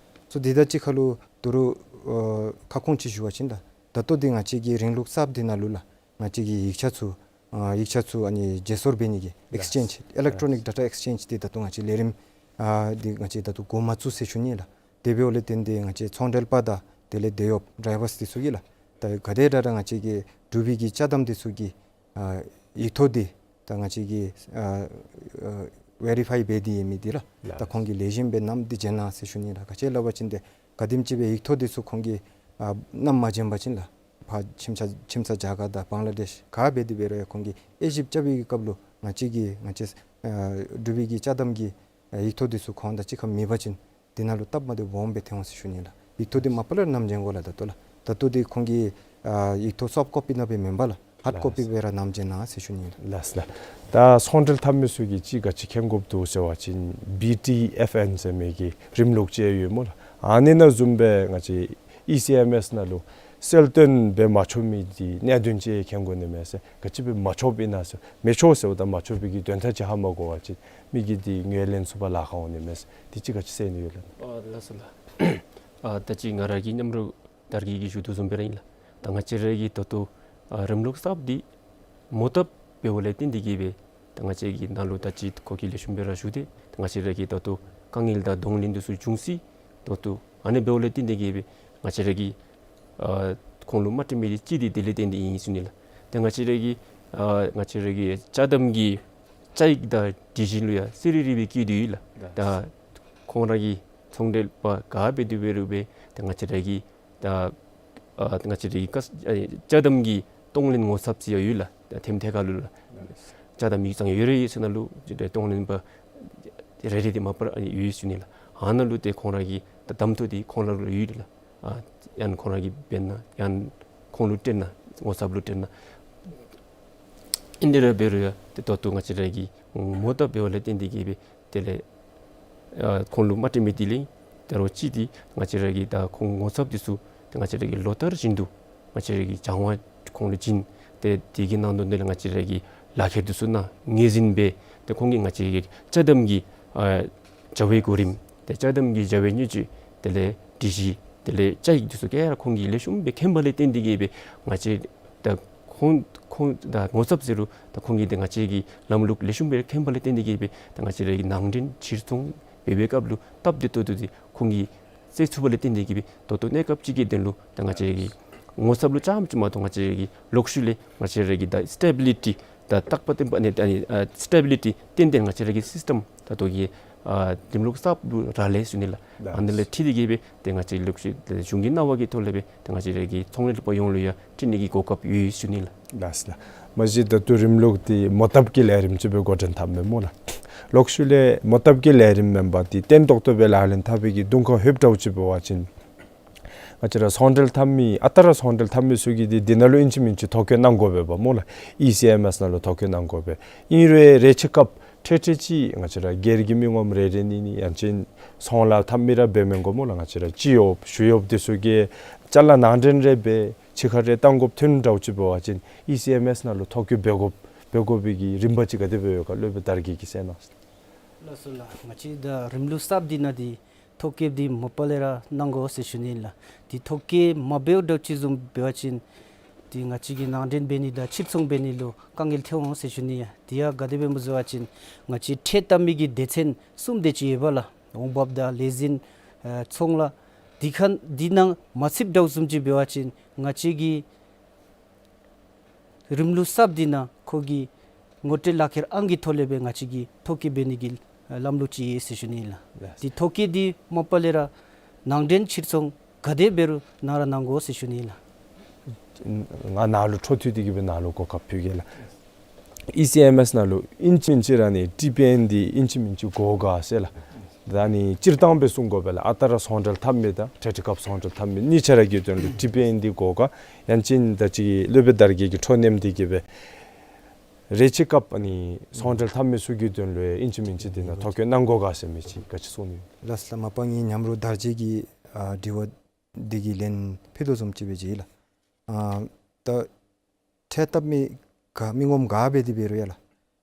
སོ་དེ་དང་གཅིག་ཁར་ལུ་ད་རུང་ཨ་ཁ་སྐོང་ཅིག་ཞུ་བ་ཅིན་ད་ད་ལྟོ་འདི་ང་བཅས་ཀྱི་རིང་ལུགས་གསརཔ་འདི་ནང་ལུ་ལགས་ང་བཅས་ཀྱི་ཡིག་ཆ་ཚུ་ཨ་ཡིག་ཆ་ཚུ་ཨ་ནི་བརྗེ་སོར་འབད་ནི་གི་ཨེགསི་ཅེནཇ་ཨི་ལེག་ཊོ་ནིག་ཌེ་ཊ་ཨེགསི་ཅེནཇ་འདི་ད་ལྟོ་ང་བཅས་ལས་རིམ་ཨ་འདི་ང་བཅས་ད་ལྟོ་འགོ་མ་བཙུགས་ཟེར་ཞུ་ནི་ལགས། དེ་འབདཝ་ལས་བརྟེན་ཏེ་ང་བཅས་ཚོང་འབྲེལ་པ་དང་དེ་ལས་དེད་གཡོགཔ་ཌའི་བརསི་འདི་ཚུ་གིས་ལགས་ད་ག་དེ་དྲག་དྲག་ང་བཅས་ཀྱི་འབྲུག་པའི་གི་ཅ་དམ་འདི་ཚུ་གི་ཨ་ཡིག་ཐོག་འདི་ད་ང་བཅས་ཀྱིས་ཨ་ཨ་ཝེ་རི་ཕའི་འབད་དེ་ཡོད་མི་འདི་ལགས་ད་ཁོང་གིས་ལེགས་ཤོམ་སྦེ་བསྣམས་ཏེ་བྱིན་གནང་ཟེར་ཞུ་ནི་ལགས། ག་ཅི་སླབ་པ་ཅིན་ཏེ་ག་དེམ་ཅིག་སྦེ་ཡིག་ཐོག་འདི་ཚུ་ཁོང་གིས་ཨ་བསྣམས་མ་བྱིན་པ་ཅིན་ལགས་ཕར་ཁྱིམ་ཚང་ཁྱིམ་ཚང་རྒྱ་གར་དང་བང་ལ་དེཤ་ག་འབད་དེ་འབད་རུང་ཡང་ཁོང་གིས་དབྱེ་ཞིབ་རྐྱབ་པའི་གི་སྐབས་ལུ་ང་བཅས་ཀྱི་ང་བཅས་ཨ་འབྲུག་པའི་གི་ཅ་དམ་གྱི་ཨ་ཡིག་ཐོག་འདི་ཚུ་ཁོང་དང་གཅིག་ཁར་མེད་པ་ཅིན་དེ་ནང་ལུ་སྟབས་མ་བདེཝ་སྦོམ་སྦེ་ཐོན་འོང་ཟེར་ཞུ་ནི་ལགས། ཡིག་ཐོག་འདི་མ་པ་ལས་ར་བསྣམས་བྱིན་དགོ་ལགས། ད་ལྟོ་ལགས་ད་ལྟོ་འདི་ཁོང་གིས་ཨ་ཡིག་ཐོག་སོཕཊ་ཀོ་པི་ནང་སྦེ་མེན་པར་ལགས་ཧཱརཌ་ཀོ་པི་སྦེ་ར་བསྣམས་བྱིན་གནང་ཟེར་ཞུ་ནི་ལགས། ལགས་ལགས། ད་ཚོང་འབྲེལ་འཐབ་མི་ཚུ་གིས་གཅིག་ག་ཅི་མཁྱེན་དགོཔ་འདུག་ཟེར་བ་ཅིན་བི་ཊི་ཨེཕ་ཨེན་ཟེར་མི་གི་རིམ་ལུགས་ཅིག་ཡོད་སྨོ་ལགས། ཨ་ནི་ནང་བཟུམ་སྦེ་ང་བཅས་ཨི་སི་ཨེམ་ཨེསི་ནང་ལུ་གསལ་སྟོན་འབད་མ་ཆོག་མི་འདི་གནད་དོན་ཅིག་མཁྱེན་དགོ་ནི་མས་ཟེར། ག་ཅི་སྦེ་མ་ཆོགཔ་ཨིན་ན་ཟེར། མི་ཆོག་ཟེརཝ་ད་མ་ཆོག་པའི་གི་དོན་དག་ཅིག་ཧ་མ་གོ་བ་ཅིན་མི་གིས་འདི་ངོས་ལེན་ཚུགས་པར་ལཱ་ཁག་འོང་ནི་མས་ཟེར། འདི་ཅིག་ག་ཅི་ཟེར་ནི་ཡོད་ལགས། ཨ་ལགས་སོ་ལགས། ཨ་ད་ཅི་ང་ར་གི་མཉམ་རོགས་དར་རྒྱས་ཀྱིས་ཞུ་དོ་བཟུམ་སྦེ་ར་ཨིན་ལགས། ད་ང་བཅས་ར་གི་ད་ལྟོ་ཨ་རིམ་ལུགས་གསརཔ་འདི་མོ་བཏབ་འབདཝ་ལས་བརྟེན་ཏེ་གིས་སྦེ་ད་ང་བཅས་ཀྱིས་ནཱ་ལུ་ད་ཅི་ཁོ་གིས་ལེགས་ཤོམ་སྦེ་ར་ཞུ་སྟེ་ད་ང་བཅས་ར་གི་ད་ལྟོ་དཀའ་ངལ་དང་གདོང་ལེན་འདི་ཚུ་འབྱུང་སྲིད། ད་ལྟོ་ཨ་ནི་འབདཝ་ལས་བརྟེན་ཏེ་གིས་སྦེ་ང་བཅས་ར་གིས་ཨ་ཁོང་ལུ་མ་སྤྲོད་མི་འདི་གཅིག་འདི་དེ་ལས་བརྟེན་ཏེ་ཨིན་ཟེར་ཞུ་ནི་ལགས། ད་ང་བཅས་ར་གི་ཨ་ང་བཅས་ར་གི་ཅ་དམ་གྱི་བཅའ་ཡིག་དང་སྒྲིག་གཞི་ལུ་ཡང་གསལ་རི་རི་སྦེ་བཀོད་དེ་ཡོད་ལགས། ད་ཁོང་ར་གི་ཚོང་འབྲེལ་པ་ག་འབད་དེ་འབད་རུང་སྦེ་ད་ང་བཅས་ར་གི་ད་ཨ་ང་བཅས་ར་གི་ཀ་ཨ་ཅ་དམ་གྱི་གཏོང་ལེན་ངོ་ཚབ་ཟེར་ཡང་ཡོད་ལགས། ད་ཐེམ་ཐེ་ཁ་ལུ་ལགས། ཅ་དམ་ཡིག་ཚང་ཡོད་རེ་ཡོད་ས་ནང་ལུ་ཅིག་ད་གཏོང་ལེན་པ་རེ་རེ་འདི་མ་པ་ར་ཡོད་ཟེར་ཞུ་ནི་ལགས། ཨ་ནཱ་ལུ་ཏེ་ཁོང་ར་གི་ད་གདམ་འཐུ་འདི་ཁོང་ར་ལུ་ཡོད་ལགས། ཨ་ཡང་ཁོང་ར་གིས་འབད་ན་ཡང་ཁོང་ལུ་སྤྲོད་ན་ངོ་ཚབ་ལུ་སྤྲོད་ན། ཨིན་དེ་ར་འབད་རུང་ཡང་ཏེ་ད་ལྟོ་ང་བཅས་ར་གིས་མོ་བཏབ་འབདཝ་ལས་བརྟེན་ཏེ་གིས་སྦེ་དེ་ལས་ཨ་ཁོང་ལུ་མ་སྤྲོད་མི་དེ་ལས་ད་རུང་གཅིག་འདི་ང་བཅས་ར་གིས་ད་ཁོང་ངོ་ཚབ་འདི་ཚུ་ཏེ་ང་བཅས་ར་གིས་ལོ་ལྟར་བཞིན་དུ་ང་བཅས་ར་གིས་སྦྱང་བ་ཁོང་ལུ་བྱིན། ཏེ་དེ་གི་ནང་དོན་དེ་ལས་ང་བཅས་ར་གི་ལག་ཁྱེར་འདི་ཚུ་ནང་ངོས་འཛིན་འབད། ཏེ་ཁོང་གིས་ང་བཅས་ཀྱི་ཅ་དམ་གྱི་ཨ་བྱ་བའི་གོ་རིམ་ཏེ་ཅ་དམ་གྱི་བྱ་བའི་སྙན་ཞུ་དེ་ལས་སྒྲིག་གཞི་དེ་ལས་བཅའ་ཡིག་འདི་ཚུ་ག་ར་ཁོང་གིས་ལེགས་ཤོམ་སྦེ་མཁྱེན་པ་ལས་བརྟེན་ཏེ་གིས་སྦེ་ང་བཅས་ད་ཁོང་ཁོང་ད་ངོ་ཚབ་ཟེར་རུང་ད་ཁོང་གིས་ཏེ་ང་བཅས་ཀྱི་ལམ་ལུགས་ལེགས་ཤོམ་སྦེ་མཁྱེན་པ་ལས་བརྟེན་ཏེ་གིས་སྦེ་ད་ང་བཅས་ར་གི་ནང་འདྲེན་ཕྱིར་ཚོང་འབད་བའི་སྐབས་ལུ་སྟབས་བདེ་ཏོག་ཏོ་འདི་ཁོང་གིས་སེལ་ཚུགས་པ་ལས་བརྟེན་ཏེ་གིས་སྦེ་ད་ལྟོ་གནས་སྐབས་ཅིག་གི་དོན་ལུ་ད་ང་བཅས་ཀྱི་ངོ་ཚབ་ལུ་རྐྱངམ་ཅིག་མ་གཏོགས་ང་བཅས་ཀྱི་ལོག་ཤུལ་ལས་ང་བཅས་ར་གི་ད་སི་ཊེ་བི་ལི་ཊི་ད་རྟག་པ་བརྟན་པ་ནི་ཨ་ནི་ཨ་སི་ཊེ་བི་ལི་ཊི་ཏན་ཏན་ང་བཅས་ར་གི་སིསི་ཊེམ་ད་ལྟོ་གི་ཨ་རིམ་ལུགས་གསརཔ་ལུ་རག་ལས་ཟེར་ཞུ་ནི་ལགས། ཨ་ནི་ལས་འཁྲིལ་ཏེ་གིས་སྦེ་ཏེ་ང་བཅས་ལོག་ཤུལ་ཏེ་གཞུང་གི་གནང་བ་གི་ཐོག་ལས་སྦེ་ཏེ་ང་བཅས་ར་གི་ཚོང་ལས་པ་ཡོངས་ལུ་ཡང་སྤྲོད་ནི་གི་གོ་སྐབས་ཡོད་ཟེར་ཞུ་ནི་ལགས། ལགས་ལགས། མ་གཞི་ད་ལྟོ་རིམ་ལུགས་འདི་མོ་བཏབ་ཀྱི་ལས་རིམ་ཅིག་སྦེ་འགོ་འདྲེན་འཐབ་མས་སྨོ་ལགས། ལོག་ཤུལ་ལས་མོ་བཏབ་ཀྱི་ལས་རིམ་མེན་པར་འདི་བརྟན་ཏོག་ཏོ་སྦེ་ལག་ལེན་འཐབ་པའི་གི་གདོང་ཁར་ལྷོདཔ་འདྲཝ་ཅིག་འབད་བ་ཅིན་ང་བཅས་ར་ཚོང་འབྲེལ་འཐབ་མི་ཨ་རྟག་ར་ཚོང་འབྲེལ་འཐབ་མི་ཚུ་གིས་འདི་འདི་ནང་ལུ་ཨིན་ཅི་མིན་ཅི་ཐོ་བཀོད་གནང་དགོ་པས་པ་སྨོ་ལགས། ཨི་སི་ཨེམ་ཨེསི་ནང་ལུ་ཐོ་བཀོད་གནང་དགོ་པས། ཨིན་རུང་རེ་ཅིག་སྐབས་ཁྲེ་ཁྲེ་ཅིག་ང་བཅས་ར་སྒེར་གྱི་མི་ངོམ་རེ་རེ་གཉིས་གཉིས་ཡང་ཅིན་ཚོང་ལཱ་འཐབ་མི་ར་འབད་མི་དགོ་སྨོ་ལགས། ང་བཅས་ར་སྤྱི་གཡོགཔ་ཞུ་གཡོགཔ་འདི་ཚུ་གིས་ཅ་ལ་ནང་འདྲེན་རེ་འབད་ཕྱི་ཁར་རེ་བཏང་དགོཔ་ཐོན་འདྲཝ་ཅིག་འབད་བ་ཅིན་ཨི་སི་ཨེམ་ཨེསི་ནང་ལུ་ཐོ་བཀོད་འབད་དགོཔ་འབད་དགོ་པའི་གི་རིམ་པ་ཅིག་ག་དེ་སྦེ་ཡོད་ག་སློབ་དཔོན་དར་རྒྱས་ཀྱིས་གསལ་གནང་། ལགས་སོ་ལགས། ང་བཅས་ད་རིམ་ལུགས་གསརཔ་འདི་ནང་འདི་ཐོ་བཀོད་འདི་མ་པ་ལས་ར་གནང་དགོ་ཟེར་ཞུ་ནི་ལགས། འདི་ཐོ་བཀོད་མ་འབདཝ་འདྲཝ་ཅིག་བཟུམ་འབད་བ་ཅིན་འདི་ང་བཅས་ཀྱི་ནང་འདྲེན་འབད་ནི་དང་ཕྱིར་ཚོང་འབད་ནི་ལུ་དཀའ་ངལ་ཐོན་འོང་ཟེར་ཞུ་ནི་ཡ། འདི་ཡང་ག་དེ་སྦེ་སྨོ་ཟེར་བ་ཅིན་ང་བཅས་ཁྲལ་བཏབ་མི་གི་སྡེ་ཚན་གསུམ་དེ་ཅིག་ཡོད་པ་ལགས། འོང་འབབ་དང་ལས་འཛིན་ཨ་ཚོང་ལཱ། འདི་ཁར་འདི་ནང་མ་ཚུདཔ་འདྲཝ་བཟུམ་ཅིག་འབད་བ་ཅིན་ ང་བཅས་ཀྱི་རིམ་ལུགས་གསརཔ་འདི་ནང་ཁོ་གི་ངོ་སྤྲོད་ལག་ཁྱེར་ཨང་གི་ཐོག་ལས་སྦེ་ང་བཅས་ཀྱིས་ཐོ་བཀོད་འབད་ནི་གི་ལམ་ལུགས་ཅིག་ཡོད་ཟེར་ཞུ་ནི་ལགས། ལགས། དེ་ཐོ་བཀོད་འདི་མ་པ་ལས་ར་ནང་འདྲེན་ཕྱིར་ཚོང་ག་དེ་འབད་རུང་གནང་ར་གནང་དགོ་ཟེར་ཞུ་ནི་ལགས། ང་ནཱ་ལུ་འཕྲོ་མཐུད་དེ་གིས་སྦེ་ནཱ་ལུ་གོ་སྐབས་ཕུལ་གེ་ལགས། ཨི་སི་ཨེམ་ཨེསི་ནང་ལུ་ཨིན་ཅི་མིན་ཅི་ར་ཨ་ནི་ཊི་པི་ཨེན་འདི་ཨིན་ཅི་མིན་ཅི་དགོ་ག་ཟེར་ལགས། ད་ཨ་ནི་སྤྱིར་བཏང་སྦེ་གསུང་དགོ་པས་ལགས། ཨ་རྟག་ར་ཚོང་འབྲེལ་འཐབ་མི་དང་འཕྲལ་འཕྲལ་སྐབས་ཚོང་འབྲེལ་འཐབ་མི་གཉིས་ཆ་ར་གི་དོན་ལུ་ཊི་པི་ཨེན་འདི་དགོ་ག། ཡང་ཅིན་ད་ཅི་སློབ་དཔོན་དར་རྒྱས་ཀྱིས་འཕྲོ་མནནམ་འདི་གིས་སྦེ་རེ་ཅིག་སྐབས་ཨ་ནི་ཚོང་འབྲེལ་འཐབ་མི་ཚུ་གི་དོན་ལུ་ཨིན་ཅི་མིན་ཅི་འདི་ནང་ཐོ་བཀོད་གནང་དགོ་ག་ཟེར་མི་ཅིག་ག་ཅི་གསུང་ནི། ལགས་ལགས། མ་པ་ངེའི་མཉམ་རོགས་དར་རྒྱས་ཀྱིས་ཨ་དྲི་བ་འདི་གི་ལན་ཕུལ་དོ་བཟུམ་ཅིག་སྦེ་ཅིག་ལགས། ཨ་ད་ཁྲལ་བཏབ་མི་ག་མི་ངོམ་ག་འབད་དེ་འབད་རུང་ཡ་ལགས།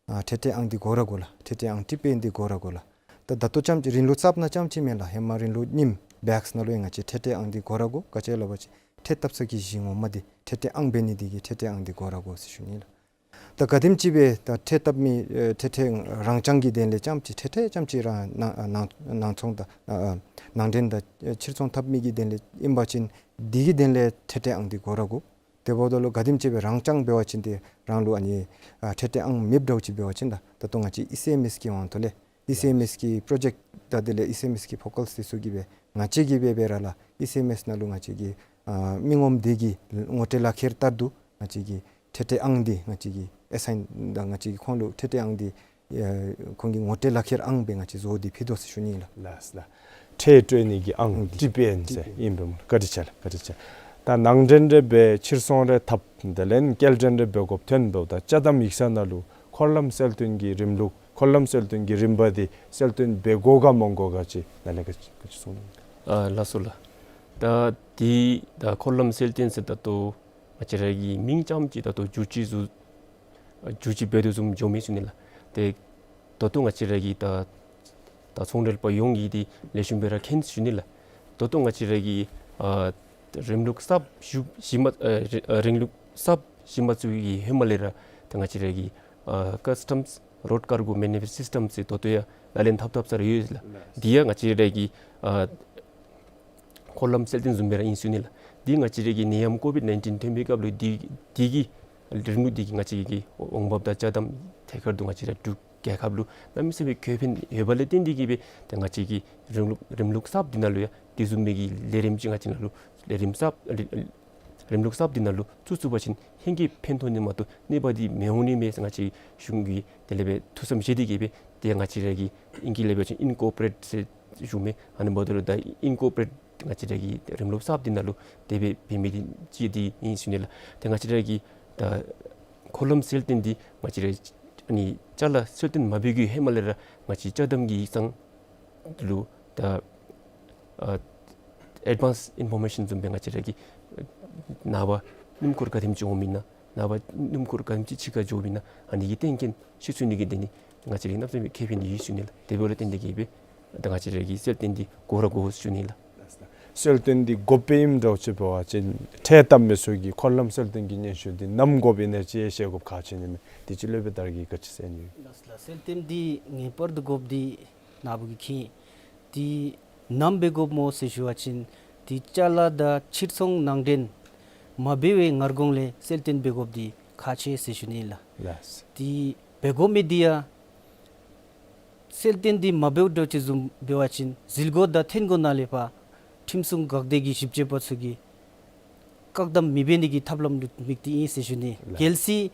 ཨ་ཁྲལ་ཁྲལ་ཨང་འདི་དགོ་ར་དགོ་ལགས། ཁྲལ་ཁྲལ་ཨང་ཊི་པི་ཨེན་འདི་དགོ་ར་དགོ་ལགས། ད་ད་ལྟོ་རྐྱངམ་ཅིག་རིང་ལུགས་གསརཔ་ནང་རྐྱངམ་ཅིག་མེན་ལགས། ཧེ་མ་རིང་ལུགས་རྙིངམ་བེཀསི་ནང་ལུ་ཡང་ང་བཅས་ཁྲལ་ཁྲལ་ཨང་འདི་དགོ་ར་དགོ། ག་ཅི་སླབ་པ་ཅིན་ཁྲལ་བཏབ་ས་གི་གཞི་ངོ་མ་འདི་ཁྲལ་ཁྲལ་ཨང་འབད་ནི་འདི་གིས་ཁྲལ་ཁྲལ་ཨང་འདི་དགོ་ར་དགོ་ཟེར་ཞུ་ནི་ལགས། ད་ག་དེམ་ཅིག་སྦེ་ད་ཁྲལ་བཏབ་མི་ཨེ་ཁྲལ་ཁྲལ་རང་རྐྱང་གི་དོན་ལས་རྐྱངམ་ཅིག་ཁྲལ་ཁྲལ་རྐྱངམ་ཅིག་ར་ནང་ནང་ནང་ཚོང་དང་ཨ་ཨ་ནང་འདྲེན་དང་ཨེ་ཕྱིར་ཚོང་འཐབ་མི་གི་དོན་ལས་ཨིན་པ་ཅིན་འདི་གི་དོན་ལས་ཁྲལ་ཁྲལ་ཨང་འདི་དགོ་ར་དགོ། དེ་འབདཝ་ད་ལུ་ག་དེམ་ཅིག་སྦེ་རང་རྐྱང་འབད་བ་ཅིན་ཏེ་རང་ལུ་ཨ་ནི་ཨ་ཁྲལ་ཁྲལ་ཨང་མེདཔ་འདྲཝ་ཅིག་འབད་བ་ཅིན་ད་ད་ལྟོ་ང་བཅས་ཨི་སི་ཨེམ་ཨེསི་གི་དབང་ཐོག་ལས་ཨི་སི་ཨེམ་ཨེསི་གི་པྲོ་ཇེཀཊ་དང་དེ་ལས་ཨི་སི་ཨེམ་ཨེསི་གི་ཕོ་ཀཱལསི་འདི་ཚུ་གིས་སྦེ་ང་བཅས་ཀྱིས་སྦེ་འབད་ར་ལགས། ཨི་སི་ཨེམ་ཨེསི་ནང་ལུ་ང་བཅས་ཀྱི་ཨ་མི་ངོམ་འདི་གི་ངོ་སྤྲོད་ལག་ཁྱེར་ལྟར་དུ་ང་བཅས་ཀྱིས་ཁྲལ་ཁྲལ་ཨང་འདི་ང་བཅས་ཀྱིས་ཨེ་སའིན་དང་ང་བཅས་ཀྱིས་ཁོང་ལུ་ཁྲལ་ཁྲལ་ཨང་འདི་ཨེ་ཁོང་གི་ངོ་སྤྲོད་ལག་ཁྱེར་ཨང་སྦེ་ང་བཅས་བཟོ་སྟེ་ཕུལ་དོ་ཟེར་ཞུ་ནི་ལགས། ལགས་ལགས། ཁྲལ་སྤྲོད་ནི་གི་ཨང་ཨང་ཊི་པི་ཨེན་ཟེར་ཨིན་པས་སྨོ། བཀའ་དྲིན་ཆེ་ལགས། བཀའ་དྲིན་ཆེ། ད་ནང་འདྲེན་རེ་འབད་ཕྱིར་ཚོང་རེ་འཐབ་དེ་ལས་སྐྱེལ་འདྲེན་རེ་འབད་དགོཔ་ཐོན་འབདཝ་ད་ཅ་དམ་ཡིག་ཚང་ནང་ལུ་འཁོར་ལམ་གསལ་སྟོན་གྱི་རིམ་ལུགས་འཁོར་ལམ་གསལ་སྟོན་གྱི་རིམ་པ་འདི་གསལ་སྟོན་འབད་དགོ་ག་མི་དགོ་ག་ཅིག་ནཱ་ལས་ག་ཅི་ག་ཅི་གསུང་ནི། ཨ་ལགས་སོ་ལགས། ད་འདི་ད་འཁོར་ལམ་གསལ་སྟོན་ཟེར་ད་ལྟོ་ང་བཅས་ར་གི་མིང་རྐྱངམ་ཅིག་ད་ལྟོ་བསྒྱུར་བཅོས་བཟོ་བསྒྱུར་བཅོས་འབད་དོ་བཟུམ་འགྱོ་མི་ཞུ་ནི་ལགས། ཏེ་ད་ལྟོ་ང་བཅས་ར་གི་ད་ད་ཚོང་འབྲེལ་པ་ཡོངས་ཀྱིས་འདི་ལེགས་ཤོམ་སྦེ་ར་མཁྱེན་ཞུ་ནི་ལགས། ད་ལྟོ་ང་བཅས་ར་གི་ཨ་རིམ་ལུགས་གསརཔ་ཞུ་ཞུ་མ་ཨ་རི་ཨ་རིམ་ལུགས་གསརཔ་ཞུ་མ་ཚུགས་ཀྱི་ཧེ་མ་ལས་ར་ད་ང་བཅས་ར་གི་ཨ་ཀཱས་ཊམསི་རོཌ་ཀར་གོ་མེ་ནི་ཕེསཊ་སིསི་ཊམ་ཟེར་ད་ལྟོ་ཡང་ལག་ལེན་འཐབ་འཐབ་ས་ར་ཡོད་ལགས། འདི་ཡང་ང་བཅས་ར་གི་ཨ་འཁོར་ལམ་གསལ་སྟོན་བཟུམ་སྦེ་ར་ཨིན་ཞུ་ནི་ལགས། འདི་ང་བཅས་ར་གི་ནད་ཡམས་ཀོ་བིཌ་ནའིན་ཊིན་ཐོན་པའི་སྐབས་ལུ་འདི་འདི་གི་རིམ་ལུགས་འདི་གིས་ང་བཅས་ཀྱི་འོང་འབབ་དང་ཅ་དམ་ཐད་ཀར་དུ་ང་བཅས་ར་འབྲུག་རྒྱལ་ཁབ་ལུ་གནམ་མེད་ས་མེད་ཀྱི་ཁེ་ཕན་ཡོདཔ་ལས་བརྟེན་ཏེ་གིས་སྦེ་ད་ང་བཅས་ཀྱི་རིམ་ལུགས་རིམ་ལུགས་གསརཔ་འདི་ནང་ལུ་ཡང་དེ་བཟུམ་མའི་གི་ལས་རིམ་ཅིག་ང་བཅས་ནང་ལུ་ལས་རིམ་གསརཔ་རིམ་ལུགས་གསརཔ་འདི་ནང་ལུ་བཙུགས་ཚུགས་པ་ཅིན་ཧེང་སྐལ་ཕན་ཐོགས་ནི་མ་གཏོགས་གནོད་པ་འདི་མི་འོང་ནི་མས་ཟེར་ང་བཅས་གཞུང་གིས་དེ་ལས་སྦེ་ཐུགས་བསམ་བཞེས་ཏེ་གིས་སྦེ་ཏེ་ང་བཅས་ར་གི་ཨིང་སྐད་ལས་འབད་བ་ཅིན་ཨིན་ཀོ་པ་རེཊ་ཟེར་ཞུ་མི་ཨ་ནི་འབདཝ་ད་ལུ་ད་ཨིན་ཀོ་པ་རེཊ་ང་བཅས་ར་གི་རིམ་ལུགས་གསརཔ་འདི་ནང་ལུ་དེ་སྦེ་འབད་མི་འདི་ཅིག་འདི་ཨིན་ཞུ་ནི་ལགས། ཏེ་ང་བཅས་ར་གི་ད་འཁོར་ལམ་གསལ་སྟོན་འདི་ང་བཅས་ར་ཨ་ནི་ཅ་ལ་གསལ་སྟོན་མ་འབད་བའི་ཧེ་མ་ལས་ར་ང་བཅས་ཅ་དམ་གྱི་ཡིག་ཚང་ལུ་ད་ཨ་ཨེཌ་བཱནསི་ཨིན་ཕོར་མེ་ཤཱན་བཟུམ་སྦེ་ང་བཅས་ར་གི་ནངས་པ་སྣུམ་འཁོར་ག་དེམ་ཅིག་འོངམ་ཨིན་ན་ནངས་པ་སྣུམ་འཁོར་ག་དེམ་ཅིག་ཕྱི་ཁར་འགྱོཝ་ཨིན་ན་ཨ་ནི་གི་གཏན་འཁེལ་ཤེས་ཚུགས་ནི་གི་དོན་ལས་ང་བཅས་ར་གནམ་མེད་ས་མེད་ཁེ་ཕན་འདི་ཡོད་ཞུ་ནི་ལགས། དེ་འབདཝ་ལས་བརྟེན་ཏེ་གིས་སྦེ་ད་ང་བཅས་ར་གི་གསལ་སྟོན་འདི་དགོ་ར་དགོ་ཞུ་ནི་ལགས། གསལ་སྟོན་འདི་དགོཔ་སྦེ་ཨིནམ་འདྲཝ་ཅིག་འབད་བ་ཅིན་ཁྲལ་བཏབ་མི་ཚུ་གིས་འཁོར་ལམ་གསལ་སྟོན་གྱི་སྙན་ཞུ་འདི་ནམ་དགོཔ་ཨིན་ན་ཅིག་ཤེས་དགོཔ་ཁག་ཆེ་ནི་མས། དེ་ཅིག་སློབ་དཔོན་དར་རྒྱས་ཀྱིས་ག་ཅི་ཟེར་ནི་ཡོད། ལགས་ལགས། གསལ་སྟོན་འདི་ངེས་པར་དུ་དགོཔ་འདི་ནཱ་བུ་གིས་མཁྱེན། འདི་ནམ་འབད་དགོཔ་སྨོ་ཟེར་ཞུ་བ་ཅིན་འདི་ཅ་ལ་དང་ཕྱིར་ཚོང་ནང་འདྲེན་མ་འབད་བའི་སྔར་གོང་ལས་གསལ་སྟོན་འབད་དགོཔ་འདི་ཁག་ཆེ་ཟེར་ཞུ་ནི་ལགས། ལགས། འདི་འབད་དགོ་མི་འདི་ཡང་གསལ་སྟོན་འདི་མ་འབདཝ་འདྲཝ་ཅིག་བཟུམ་འབད་བ་ཅིན་ཟིལ་མགོ་དང་ཐོན་མགོ་ནང་ལས་ཕར་ཁྲིམས་སྲུང་འགག་སྡེ་གི་ཞིབ་དཔྱད་པ་ཚུ་གིས་བཀག་སྡོམ་མི་འབད་ནི་གི་ཐབས་ལམ་ལུ་དམིགས་ཏེ་ཨིན་ཟེར་ཞུ་ནི། ལགས། གལ་སྲིད་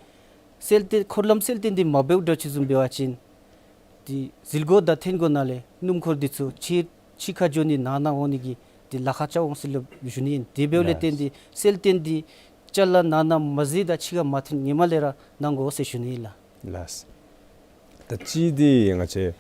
གསལ་སྟོན་འཁོར་ལམ་གསལ་སྟོན་འདི་མ་འབདཝ་འདྲཝ་ཅིག་བཟུམ་འབད་བ་ཅིན་འདི་ཟིལ་མགོ་དང་ཐོན་མགོ་ནང་ལས་སྣུམ་འཁོར་འདི་ཚུ་ཕྱི་ཕྱི་ཁར་འགྱོ་ནི་ནང་ན་འོང་ནི་གི་འདི་ལཱ་ཁག་རྐྱབ་འོང་ཟེར་ལུ་ཞུ་ནི་ཨིན། དེ་འབདཝ་ལས་བརྟེན་ཏེ་གསལ་སྟོན་འདི་ཅ་ལ་ནང་ན་མ་གཟིགས་དང་ཕྱི་ཁར་མ་ཐོན་ཧེ་མ་ལས་ར་གནང་དགོ་ཟེར་ཞུ་ནི་ལགས། ལགས། ད་ཅི་འདི་ང་བཅས་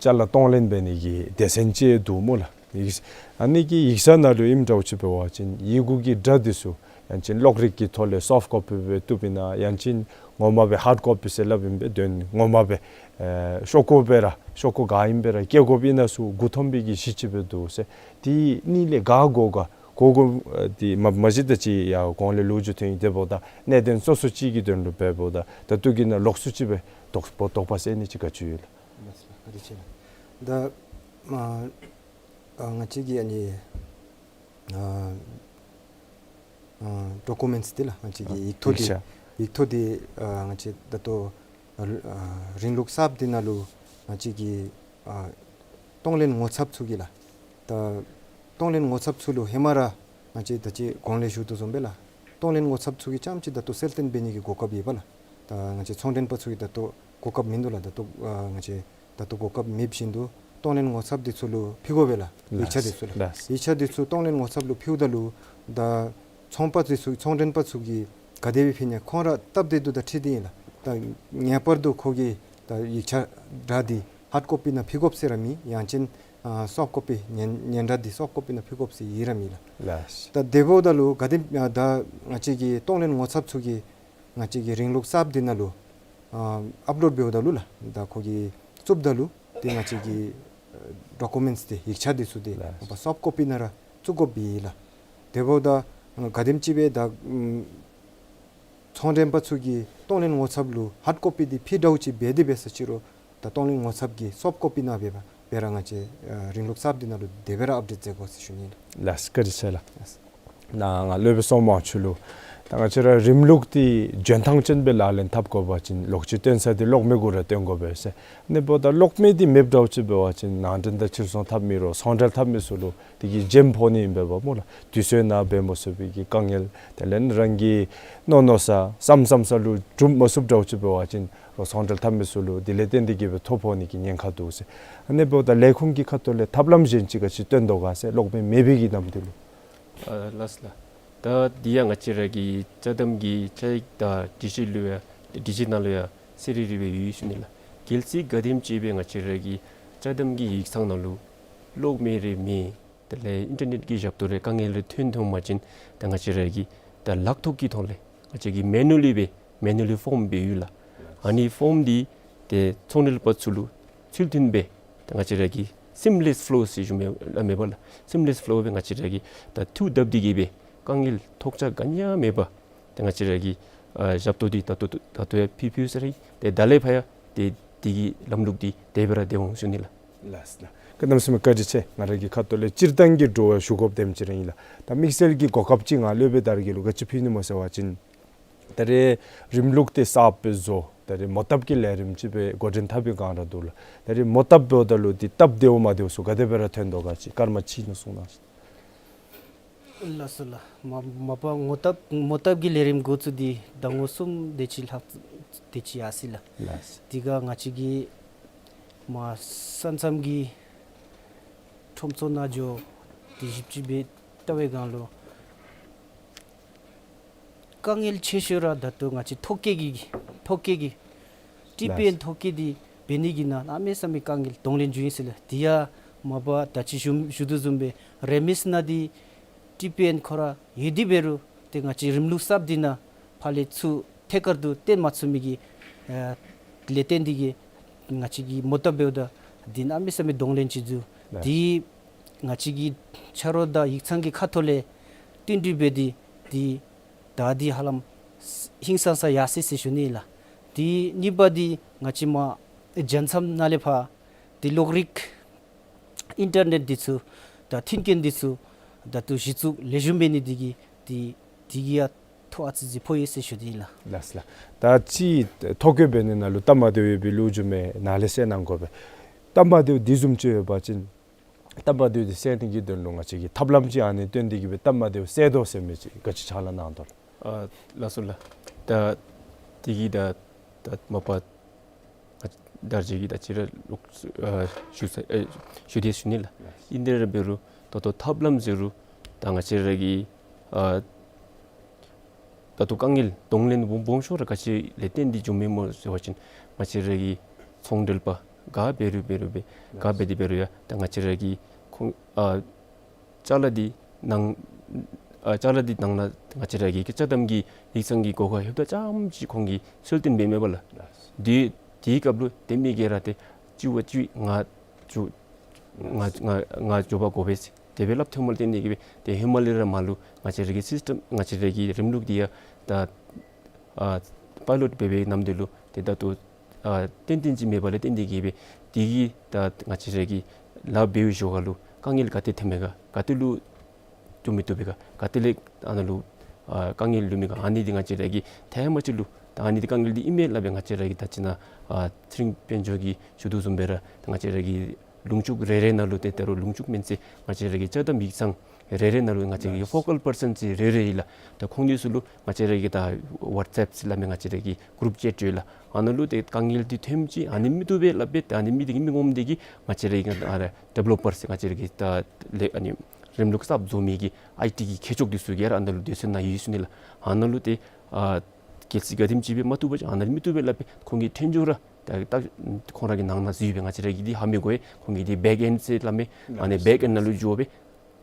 ཅ་ལ་གཏོང་ལེན་འབད་ནི་གི་སྡེ་ཚན་ཅིག་འདུག་སྨོ་ལགས། ཡིག་ཨ་ནི་གི་ཡིག་ཚང་ནང་ལུ་ཨིནམ་འདྲཝ་ཅིག་འབད་བ་ཅིན་ཡི་གུ་གི་སྒྲ་འདི་ཚུ་ཡང་ཅིན་གློག་རིག་གི་ཐོག་ལས་སོཕཊ་ཀོ་པི་སྦེ་བཏུབ་ཨིན་ན་ཡང་ཅིན་ངོ་མ་སྦེ་ཧཱརཌ་ཀོ་པི་ཟེར་སླབ་ཨིན་པས། དོན་ངོ་མ་སྦེ་ཨེ་ཤོག་ཀོ་སྦེ་ར་ཤོག་ཀོ་ག་ཨིནམ་སྦེ་ར་བཀལ་དགོཔ་ཨིན་ན་ཚུ་མགུ་འཐོམ་པའི་གི་གཞི་ཅིག་སྦེ་འདུག་ཟེར། འདི་གཉིས་ལས་ག་དགོ་ག་གོ་གོ་ཨ་འདི་མ་མ་གཞི་ད་ཅི་ཡར་གོང་ལས་ལོ་རྒྱུས་ཐོན་ཡི། དེ་འབདཝ་ད་གནད་དོན་སོ་སོ་ཅིག་གི་དོན་ལུ་འབདཝ་ད་ད་ལྟོ་གི་ནང་ལོགས་སུ་ཅིག་སྦེ་དོགས་པ་དོགས་པ་སེལ་ནི་ཅིག་ག་ཅི་ཡོད་ལགས། ལགས་སོ་ལགས། བཀའ་དྲིན་ཆེ་ལགས། ད་ཨ་ང་བཅས་ཀྱི་ཨ་ནི་ཨ་ ཨ་ཌོ་ཀུ་མེནཊསི་འདི་ལགས། ང་བཅས་ཀྱི་ཡིག་ཐོག་འདི་ཡིག་ཆ། ཡིག་ཐོག་འདི་ཨ་ང་བཅས་ད་ལྟོ་ཨ་རིང་ལུགས་གསརཔ་འདི་ནང་ལུ་ང་བཅས་ཀྱི་ཨ་གཏོང་ལེན་ངོ་ཚབ་ཚུ་གི་ལགས། ད་གཏོང་ལེན་ངོ་ཚབ་ཚུ་ལུ་ཧེ་མ་ར་ང་བཅས་ད་ཅི་གོང་ལས་ཞུ་དོ་བཟུམ་སྦེ་ལགས། གཏོང་ལེན་ངོ་ཚབ་ཚུ་གིས་རྐྱངམ་ཅིག་ད་ལྟོ་གསལ་སྟོན་འབད་ནི་གི་གོ་སྐབས་ཡོདཔ་ལགས། ད་ང་བཅས་ཚོང་འབྲེལ་པ་ཚུ་གིས་ད་ལྟོ་གོ་སྐབས་མིན་འདུག་ལགས། ད་ལྟོ་ཨ་ང་བཅས་ད་ལྟོ་གོ་སྐབས་མེདཔ་བཞིན་དུ་གཏོང་ལེན་ངོ་ཚབ་འདི་ཚུ་ལུ་ཕུལ་དགོ་པས་ལགས། ཡིག་ཆ་འདི་ཚུ་ལགས། ལགས། ཡིག་ཆ་འདི་ཚུ་གཏོང་ལེན་ངོ་ཚབ་ལུ་ཕུལཝ་ད་ལུ་ད་ཚོང་པ་འདི་ཚུ་ཚོང་འབྲེལ་པ་ཚུ་གིས་ག་དེ་སྦེ་ཕུལ་ནི་ཁོང་ར་སྟབས་བདེ་འདུག་ད་འཁྲིལ་ཏེ་ཨིན་ལགས། ད་ངེས་པར་དུ་ཁོ་གིས་ད་ཡིག་ཆ་འདྲ་འདི་ཧཱརཌ་ཀོ་པི་ནང་ཕུལ་དགོཔ་ཟེར་ར་མེད། ཡང་ཅིན་ཨ་སོཕཊ་ཀོ་པི་སྙན་སྙན་འདྲ་འདི་སོཕཊ་ཀོ་པི་ནང་ཕུལ་དགོཔ་ཟེར་ཡོད་ར་མེད་ལགས། ལགས། ད་དེ་འབདཝ་ད་ལུ་ག་དེ་ཨ་ད་ང་བཅས་ཀྱི་གཏོང་ལེན་ངོ་ཚབ་ཚུ་གིས་ང་བཅས་ཀྱི་རིང་ལུགས་གསརཔ་འདི་ནང་ལུ་ཨ་ཨཔ་ལོཌ་འབདཝ་ད་ལུ་ལགས། ད་ཁོ་གིས་བཙུགསཔ་ད་ལུ་ཏེ་ང་བཅས་ཀྱི་ཨ་ཌོ་ཀུ་མེནཊསི་འདི་ཡིག་ཆ་འདི་ཚུ་འདི་ལགས། སོཕཊ་ཀོ་པི་ནང་ར་བཙུགས་དགོཔ་ཨིན་ལགས། དེ་འབདཝ་ད་ག་དེམ་ཅིག་སྦེ་ད་ཨམ་ཚོང་འབྲེལ་པ་ཚུ་གིས་གཏོང་ལེན་ངོ་ཚབ་ལུ་ཧཱརཌ་ཀོ་པི་འདི་ཕུལ་འདྲཝ་ཅིག་འབད་དེ་འབད་ས་ཅི་རུང་ད་གཏོང་ལེན་ངོ་ཚབ་ཀྱིས་སོཕཊ་ཀོ་པི་ནང་འབད་བ་འབད་ར་ང་བཅས་ཨ་རིང་ལུགས་གསརཔ་འདི་ནང་ལུ་དེ་སྦེ་ར་ཨཔ་ཌེཊ་མཛད་དགོ་ཟེར་ཞུ་ནི་ལགས། ལགས། བཀའ་དྲིན་ཆེ་ལགས། ལགས། ནཱ་ང་སློབ་དཔོན་སོགས་མང་ཆེ་ལུ་ད་ང་བཅས་ར་རིམ་ལུགས་འདི་འཇོན་ཐང་ཅན་སྦེ་ལག་ལེན་འཐབ་དགོ་པ་ཅིན་ལོག་སྤྱོད་སྟོན་ས་འདི་གློག་མེ་གུ་ར་སྟོན་དགོ་པས་ཟེར། ཨ་ནི་འབདཝ་ད་གློག་མེ་འདི་མེདཔ་འདྲཝ་ཅིག་འབད་བ་ཅིན་ནང་འདྲེན་དང་ཕྱིར་ཚོང་འཐབ་མི་རོགས་ཚོང་འབྲེལ་འཐབ་མི་ཚུ་ལུ་དེ་གིས་ཇེམ་ཕོག་ནི་ཨིན་པས་པ་སྨོ་ལགས། དུས་ཚོད་ནང་འབད་མ་ཚུགས་པའི་གི་དཀའ་ངལ། དེ་ལས་རང་གི་མནོ་མནོ་ས་བསམ་བསམ་ས་ལུ་སྒྲུབ་མ་ཚུགསཔ་འདྲཝ་ཅིག་འབད་བ་ཅིན་རོགས་ཚོང་འབྲེལ་འཐབ་མི་ཚུ་ལུ་དེ་ལས་བརྟེན་ཏེ་གིས་སྦེ་ཐོ་ཕོག་ནི་གི་ཉེན་ཁ་འདུག་ཟེར། ཨ་ནི་འབདཝ་ད་ལས་ཁུངས་ཀྱི་ཁ་ཐུག་ལས་ཐབས་ལམ་གཞན་ཅིག་ག་ཅི་སྟོན་དོ་ག་ཟེར། གློག་མེ་མེད་པའི་གི་གནམ་དུས་ལུ། ཨ་ལགས་ལགས། ད་འདི་ཡང་ང་བཅས་ར་གི་ཅ་དམ་གྱི་ཅ་ཡིག་དང་སྒྲིག་གཞི་ལུ་ཡང་སྒྲིག་གཞི་ནང་ལུ་ཡང་གསལ་རི་རི་སྦེ་ཡོད་ཞུ་ནི་ལགས། གལ་སྲིད་ག་དེམ་ཅིག་སྦེ་ང་བཅས་ར་གི་ཅ་དམ་གྱི་ཡིག་ཚང་ནང་ལུ་གློག་མེ་རེ་མེད། དེ་ལས་ཨིན་ཊར་ནེཊ་ཀྱི་ཞབས་ཏོག་རེ་དཀའ་ངལ་རེ་ཐོན་ཐོན་པ་ཅིན་ད་ང་བཅས་ར་གིས་ད་ལག་ཐོག་གི་ཐོག་ལས་ང་བཅས་ཀྱིས་མེ་ནུ་ལི་སྦེ་མེ་ནུ་ལི་ཕོརམ་སྦེ་ཡོད་ལགས། ཨ་ནི་ཕོརམ་འདི་ཏེ་ཚོང་འབྲེལ་པ་ཚུ་ལུ་ཚུལ་མཐུན་སྦེ་ད་ང་བཅས་ར་གིས་སིམ་ལེསི་ཕོ་ལོ་ཟེར་ཞུ་མི་ལགས་མེན་པ་ལགས། སིམ་ལེསི་ཕོ་ལོ་སྦེ་ང་བཅས་ར་གིས་ད་འཐུ་བརྡབ་སྟེ་གིས་སྦེ་དཀའ་ངལ་ཐོགས་ཆགས་ག་ནི་ཡང་མེད་པར་ཏེ་ང་བཅས་ར་གིས་ཨ་ཞབས་ཏོག་འདི་ད་ལྟོ་ད་ལྟོ་ཡང་ཕུལ་ཕུལ་ས་ར་ཨིན། ཏེ་ད་ལས་ཕར་ཡང་ཏེ་འདི་གི་ལམ་ལུགས་འདི་དེ་སྦེ་ར་སྡོད་འོང་ཞུ་ནི་ལགས། ལགས་སོ་ལགས། གནམ་མེད་ས་མེད་བཀའ་དྲིན་ཆེ། ང་ར་གི་ཁ་ཐུག་ལས་སྤྱིར་བཏང་གི་འགྲོ་བ་ཞུ་དགོཔ་དེམ་ཅིག་ར་ཨིན་ལགས། ད་དམིགས་བསལ་གྱི་གོ་སྐབས་ཅིག་ང་སློབ་དཔོན་དར་རྒྱས་ལུ་ག་ཅི་ཕུལ་ནི་སྨོ་ཟེར་བ་ཅིན་ད་རེས་རིམ་ལུགས་འདི་གསརཔ་སྦེ་བཟོ། ད་རེས་མོ་བཏབ་ཀྱི་ལས་རིམ་ཅིག་སྦེ་འགོ་འདྲེན་འཐབ་པའི་སྒང་ར་འདུག་ལགས། ད་རེས་མོ་བཏབ་འབདཝ་ད་ལུ་འདི་སྟབས་བདེཝ་མ་བདེཝ་ཚུ་ག་དེ་སྦེ་ར་ཐོན་དོ་ག་ཅིག་སྐར་མ་གཅིག་ནང་གསུང་གནང་ཞིག། ལགས་སོ་ལགས། མ་མ་པ་མོ་བཏབ་མོ་བཏབ་ཀྱི་ལས་རིམ་འགོ་བཙུགས་ཏེ་ཟླ་ངོ་གསུམ་དེ་ཅིག་ལྷག་དེ་ཅིག་ཡར་སོང་ཡི་ལགས། ལགས། དེ་ཁར་ང་བཅས་ཀྱིས་མ་ས་མཚམས་ཀྱི་ཁྲོམ་ཚུ་ནང་འགྱོ་སྟེ་ཞིབ་དཔྱད་འབད་བལྟ་བའི་སྒང་ལུ་དཀའ་ངལ་ཆེ་ཤོས་ར་ད་ལྟོ་ང་བཅས་ཐོ་བཀོད་ཀྱི་ཐོ་བཀོད་ཀྱི་ཊི་པི་ཨེན་ཐོ་བཀོད་འདི་འབད་ནི་གི་ནང་གནམ་མེད་ས་མེད་དཀའ་ངལ་གདོང་ལེན་འགྱོ་ཡི་ཟེར་ལགས། དེ་ཡང་མ་པ་ད་ཅི་ཞུ་ཞུ་དོ་བཟུམ་སྦེ་རེ་མིས་ནང་འདི་ཊི་པི་ཨེན་ཁོ་ར་ཡོད་དེ་འབད་རུང་ཏེ་ང་བཅས་རིམ་ལུགས་གསརཔ་འདི་ནང་ཕར་ལས་ཚུར་ཐད་ཀར་དུ་བཏོན་མ་ཚུགས་མི་གི་ཨ་ལས་བརྟེན་ཏེ་གིས་ང་བཅས་ཀྱིས་མོ་བཏབ་འབདཝ་ད་འདི་གནམ་མེད་ས་མེད་གདོང་ལེན་ཅིག་འདུག། ལགས། དེ་ང་བཅས་ཀྱི་ཆ་རོགས་དང་ཡིག་ཚང་གི་ཁ་ཐུག་ལས་བསྟུན་གྲོས་འབད་དེ་འདི་ད་འདི་ཧ་ལམ་ཧིང་སངས་ས་ཡར་སོ་ཡི་ཟེར་ཞུ་ནི་ལགས། དེ་གཉིས་པ་འདི་ང་བཅས་མ་རྒྱལ་མཚམས་ནང་ལས་ཕར་འདི་གློག་རིག་ཨིན་ཊར་ནེཊ་འདི་ཚུ་དང་མཐུན་རྐྱེན་འདི་ཚུ་ད་ལྟོ་གཞི་བཙུགས་ལེགས་ཤོམ་འབད་ནི་འདི་གིས་འདི་འདི་གིས་ཡང་ཐོ་ཨ་ཙི་ཅིག་ཕོག་ཡི་ཟེར་ཞུ་ནི་ལགས། ལགས་ལགས། ད་ཅི་ཐོ་བཀོད་འབད་ནི་ནང་ལུ་སྟབས་མ་བདེཝ་ཡོད་པའི་ལོ་རྒྱུས་མས། ནཱ་ལས་སེལ་གནང་དགོ་པས། སྟབས་མ་བདེཝ་འདི་བཟུམ་ཅིག་ཡོད་པ་ཅིན་སྟབས་མ་བདེཝ་འདི་སེལ་ནི་གི་དོན་ལུ་ང་བཅས་ཀྱིས་ཐབས་ལམ་ཅིག་ཨ་ནི་བཏོན་ཏེ་གིས་སྦེ་སྟབས་མ་བདེཝ་སེལ་དོ་ཟེར་མི་ཅིག་ག་ཅི་ཕྱག་ལཱ་གནང་དོ་ལགས། ཨ་ལགས་སོ་ལགས། ད་འདི་གིས་ད་ད་མ་པ་ད་དར་རྒྱས་ཀྱིས་ད་ཅི་ར་ལོག་ཨ་ཞུ་ས་ཨེ་ཞུ་དེས་ཞུ་ནི་ལགས། ཨིན་དེ་ར་འབད་རུང་ད་ལྟོ་ཐབས་ལམ་ཟེར་རུང་ད་ང་བཅས་ར་གི་ཨ་ད་ལྟོ་དཀའ་ངལ་གདོང་ལེན་སྦོམ་སྦོམ་ཤོས་ར་ག་ཅི་ལས་བརྟེན་ཏེ་འགྱོ་མི་སྨོ་ཟེར་བ་ཅིན་ང་བཅས་ར་གི་ཚོང་འབྲེལ་པ་ག་འབད་རུང་འབད་རུང་སྦེ་ག་འབད་དེ་འབད་རུང་ཡང་ད་ང་བཅས་ར་གི་ཁོང་ཨ་ཅ་ལ་འདི་ནང་ཨ་ཅ་ལ་འདི་ནང་ན་ང་བཅས་ར་གི་ཅ་དམ་གྱི་ཡིག་ཚང་གི་སྒོ་ཁར་ལྷོདཔ་ད་རྐྱངམ་ཅིག་ཁོང་གིས་ཚུལ་མཐུན་འབད་མི་མས་པ་ལགས། དེ་དེའི་སྐབས་ལུ་དེ་མི་གིས་ར་ཏེ་བཅུ་བ་བཅུ་ང་བཅུ་ང་ང་ང་བཅུ་བ་དགོ་པས་ཟེར་དེ་སྦེ་སླབ་ཐོནམ་ལས་བརྟེན་ཏེ་གིས་སྦེ་ཏེ་ཧེ་མ་ལས་ར་མར་ལུ་ང་བཅས་ར་གི་སིསི་ཊམ་ང་བཅས་ར་གི་རིམ་ལུགས་འདི་ཡང་ད་ཨ་པའི་ལོཊ་འབད་བའི་ནམ་དུས་ལུ་ཏེ་ད་ལྟོ་ཨ་ཏན་ཏན་ཅིག་མེད་པ་ལས་བརྟེན་ཏེ་གིས་སྦེ་དེ་གིས་ད་ང་བཅས་ར་གི་ལཱ་འབད་བའི་ཞོར་ཁ་ལུ་དཀའ་ངལ་ག་ཏེ་ཐོན་མས་ག་ག་ཏེ་ལུ་བཏུབ་མི་བཏུབ་པས་ག་ག་ཏེ་ལས་ཨ་ནཱ་ལུ་ ཨ་དཀའ་ངལ་ལུ་མི་ག་ཨ་ནི་འདི་ང་བཅས་ར་གིས་ཐེངས་མ་ཅིག་ལུ་ད་ཨ་ནི་འདི་དཀའ་ངལ་འདི་ཨིན་མས་སླབ་སྦེ་ང་བཅས་ར་གིས་ད་ཅི་ནཱ་ཨ་ཚེ་རིང་དཔལ་འབྱོར་གྱིས་ཞུ་དོ་བཟུམ་སྦེ་ར་ད་ང་བཅས་ར་གི་ལུང་ཕྱོགས་རེ་རེ་ནང་ལུ་ཏེ་ད་རུང་ལུང་ཕྱོགས་མེན་ཚེ་ང་བཅས་ར་གི་ཅ་དམ་ཡིག་ཚང་རེ་རེ་ནང་ལུ་ང་བཅས་ཀྱི་ཕོ་ཀལ་པར་སཱན་ཚུ་རེ་རེ་ཡོད་ལགས། ད་ཁོང་གཉིས་ཚུ་ལུ་ང་བཅས་ར་གི་ད་ཝཊས་ཨེཔ་ཟེར་སླབ་མི་ང་བཅས་ར་གི་གུ་རུབ་ཅེཊ་ཡོད་ལགས། ཨ་ནཱ་ལུ་ཏེ་དཀའ་ངལ་འདི་ཐོནམ་ཅིག་ཨ་ནི་མི་བཏུབ་པས་སླབ་སྦེ་ཏེ་ཨ་ནི་མི་འདི་གི་མི་ངོམ་འདི་གིས་ང་བཅས་ར་གི་ཨ་ར་ཌི་བེ་ལོ་པར་ཟེར་ང་བཅས་ར་གི་ད་ལས་ཨ་ནི་རིམ་ལུགས་གསརཔ་བཟོ་མི་གི་ཨའི་ཊི་གི་མཁས་མཆོག་འདི་ཚུ་གིས་ཡར་ཨ་ནཱ་ལུ་སྡོད་ས་ནང་ཡོད་ཟེར་ཞུ་ནི་ལགས། ཨ་ནཱ་ལུ་ཏེ་ཨ་གལ་སྲིད་ག་དེམ་ཅིག་སྦེ་མ་བཏུབ་པ་ཅིན་ཨ་ནཱ་མི་བཏུབ་པས་སླབ་སྦེ་ཁོང་གིས་ཐོན་ཚུགས་ར་ད་ད་ཁོང་ར་གི་ནང་ན་ཟེར་སྦེ་ང་བཅས་ར་གིས་འདི་ཧ་མི་གོ་བས། ཁོང་གིས་འདི་བེཀ་ཨེནཌ་ཟེར་སླབ་མས། ཨ་ནི་བེཀ་ཨེནཌ་ནང་ལུ་འགྱོ་སྦེ་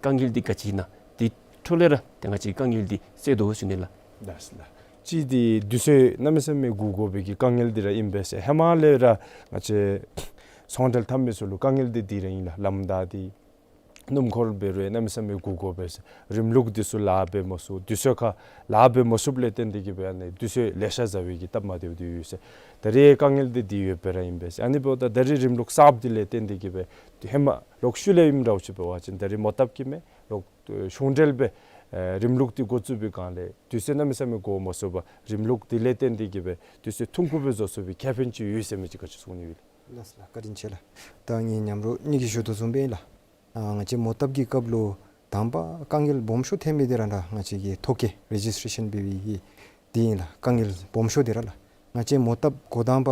དཀའ་ངལ་འདི་ག་ཅི་ཨིན་ན་འདི་འཕྲོ་ལས་ར་ཏེ་ང་བཅས་དཀའ་ངལ་འདི་སེལ་དོ་ཟེར་ཞུ་ནི་ལགས། ལགས་སོ་ལགས། གཅིག་འདི་དུས་ཚོད་གནམ་མེད་ས་མེད་འགོར་འགོར་བའི་གི་དཀའ་ངལ་འདི་ར་ཨིན་པས་ཟེར། ཧེ་མ་ལས་ར་ང་བཅས་ཚོང་འབྲེལ་འཐབ་མི་ཚུ་ལུ་དཀའ་ངལ་འདི་འདི་ར་ཨིན་ལགས། ལམ་བདའ་འདི་སྣུམ་འཁོར་འབད་རུང་གནམ་མེད་ས་མེད་འགོར་འགོར་བས་ཟེར། རིམ་ལུགས་འདི་ཚུ་ལཱ་འབད་མ་ཚུགས། དུས་ཚོད་ཁར་ལཱ་འབད་མ་ཚུགསཔ་ལས་བརྟེན་ཏེ་གིས་སྦེ་ཨ་ནི་དུས་ཚོད་ལེ་ཤ་ཟ་བའི་གི་སྟབས་མ་བདེཝ་འདི་ཡོད་ཟེར། ད་རེས་དཀའ་ངལ་འདི་འདི་ཡོདཔ་ར་ཨིན་པས་ཟེར། ཨ་ནི་འབདཝ་ད་ད་རེས་རིམ་ལུགས་གསརཔ་འདི་ལས་བརྟེན་ཏེ་གིས་སྦེ་ཧེ་མ་ལོག་ཤུལ་ལས་ཨིནམ་འདྲཝ་ཅིག་འབད་བ་ཅིན་ད་རེས་མོ་བཏབ་ཀྱི་མས། ལོག་གཞུང་འབྲེལ་སྦེ་ཨེ་རིམ་ལུགས་འདི་འགོ་བཙུགས་པའི་སྒང་ལས་དུས་ཚོད་གནམ་མེད་ས་མེད་འགོར་མ་ཚུགས་པར་རིམ་ལུགས་འདི་ལས་བརྟེན་ཏེ་གིས་སྦེ་དུས་ཚོད་ཐུང་ཀུ་སྦེ་བཟོ་ཚུགས་པའི་ཁེ་ཕན་ཅིག་ཡོད་ཟེར་མི་ཅིག་ག་ཅི་གསུང་ནི་ཡོད་ལགས། ལགས་སོ་ལགས། བཀའ་དྲིན་ཆེ་ལགས། ད་ངེའི་མཉམ་རོགས་གཉིས་ཀྱིས་ཞུ་དོ་བཟུམ་སྦེ་ལགས། ཨ་ང་བཅས་མོ་བཏབ་ཀྱི་སྐབས་ལུ་དང་པ་དཀའ་ངལ་སྦོམ་ཤོས་ཐོན་མི་འདི་ར་ད་ང་བཅས་ཀྱི་ཐོ་བཀོད་རེ་ཇིས་ཊི་རེ་ཤཱན་འབད་བའི་གི་འདི་ཨིན་ལགས། དཀའ་ངལ་སྦོམ་ཤོས་འདི་ར་ལགས། ང་བཅས་མོ་བཏབ་འགོ་དང་པ་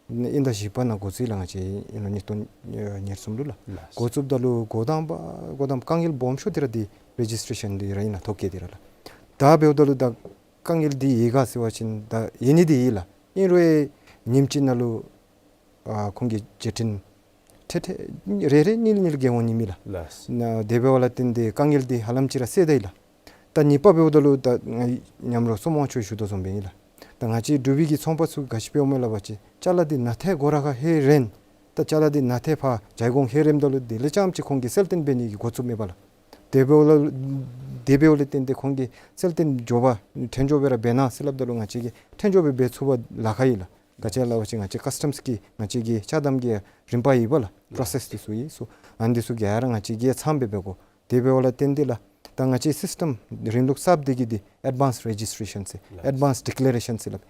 དབྱིན་ཟླ་བཞི་པ་ནང་འགོ་བཙུགས་ལགས། ང་བཅས་ཨིན་ལོ་ཉིས་སྟོང་ཉེར་གསུམ་ལུ་ལགས། ལགས། འགོ་བཙུགསཔ་ད་ལུ་འགོ་དང་པ་འགོ་དང་པ་དཀའ་ངལ་སྦོམ་ཤོས་འདི་ར་འདི་རེ་ཇིས་ཊི་རེ་ཤཱན་འདི་ར་ཨིན་ལགས། ཐོ་བཀོད་འདི་ར་ལགས། ད་འབདཝ་ད་ལུ་ད་དཀའ་ངལ་འདི་ཡོད་ག་ཟེར་བ་ཅིན་ད་ཡོད་ནི་འདི་ཡོད་ལགས། ཨིན་རུང་ཡང་ཉིནམ་གཅིག་ནང་ལུ་ཨ་ཁོང་གི་བརྒྱུད་འཕྲིན་ཏེ་ཏེ་རེ་རེ་གཉིས་གཉིས་བརྒལ་འོང་ནི་མེད་ལགས། ལགས། ན་དེ་འབདཝ་ལས་བརྟེན་ཏེ་དཀའ་ངལ་འདི་ཧ་ལམ་ཅིག་ར་སེལ་ད་ཡི་ལགས། ད་གཉིས་པ་འབདཝ་ད་ལུ་ད་ང་མཉམ་རོགས་བསོད་དབང་ཆོས་ཞུ་དོ་བཟུམ་སྦེ་ཨིན་ལགས། ད་ང་བཅས་འབྲུག་པའི་གི་ཚོང་པ་ཚུ་ག་ཅི་འབདཝ་མས་སླབ་པ་ཅིན་ཅ་ལ་འདི་ནཱ་ཏེ་སྒོ་ར་ཁར་ལྷོད་རན། ད་ཅ་ལ་འདི་ནཱ་ཏེ་ཕར་བྱ་གོང་ལྷོད་རནམ་ད་ལུ་འདི་ལས་རྐྱངམ་ཅིག་ཁོང་གིས་གསལ་སྟོན་འབད་ནི་གི་འགོ་བཙུགསཔ་མས་པ་ལགས། དེ་འབདཝ་ལས་དེ་འབདཝ་ལས་བརྟེན་ཏེ་ཁོང་གིས་གསལ་སྟོན་མགྱོགས་པ་ཐོན་ཚུགསཔ་སྦེ་ར་འབད་གནང་ཟེར་སླབ་ད་ལུ་ང་བཅས་ཀྱིས་ཐོན་ཚུགསཔ་སྦེ་འབད་ཚུགས་པར་ལཱ་ཁག་ཡོད་ལགས། ག་ཅི་སླབ་པ་ཅིན་ང་བཅས་ཀ་སི་ཊམས་ཀྱི་ང་བཅས་ཀྱི་ཅ་དམ་གྱི་རིམ་པ་ཡོད་པ་ལགས། པྲོ་སེསི་འདི་ཚུ་ཡོད་ཚུ། ཨ་ནི་འདི་ཚུ་ག་ར་ང་བཅས་ཀྱིས་ཚངམ་སྦེ་འབད་དགོ། དེ་འབདཝ་ལས་བརྟེན་ཏེ་ལགས། ད་ང་བཅས་སིསི་ཊམ་རིམ་ལུགས་གསརཔ་འདི་གི་འདི་ཨེཌ་བཱནསི་རེ་ཇིས་ཊི་རེ་ཤཱན་ཟེར་ལགས། ཨེཌ་བཱནསི་ཌི་ཀི་ལེ་རེ་ཤཱན་ཟེར་སླབ།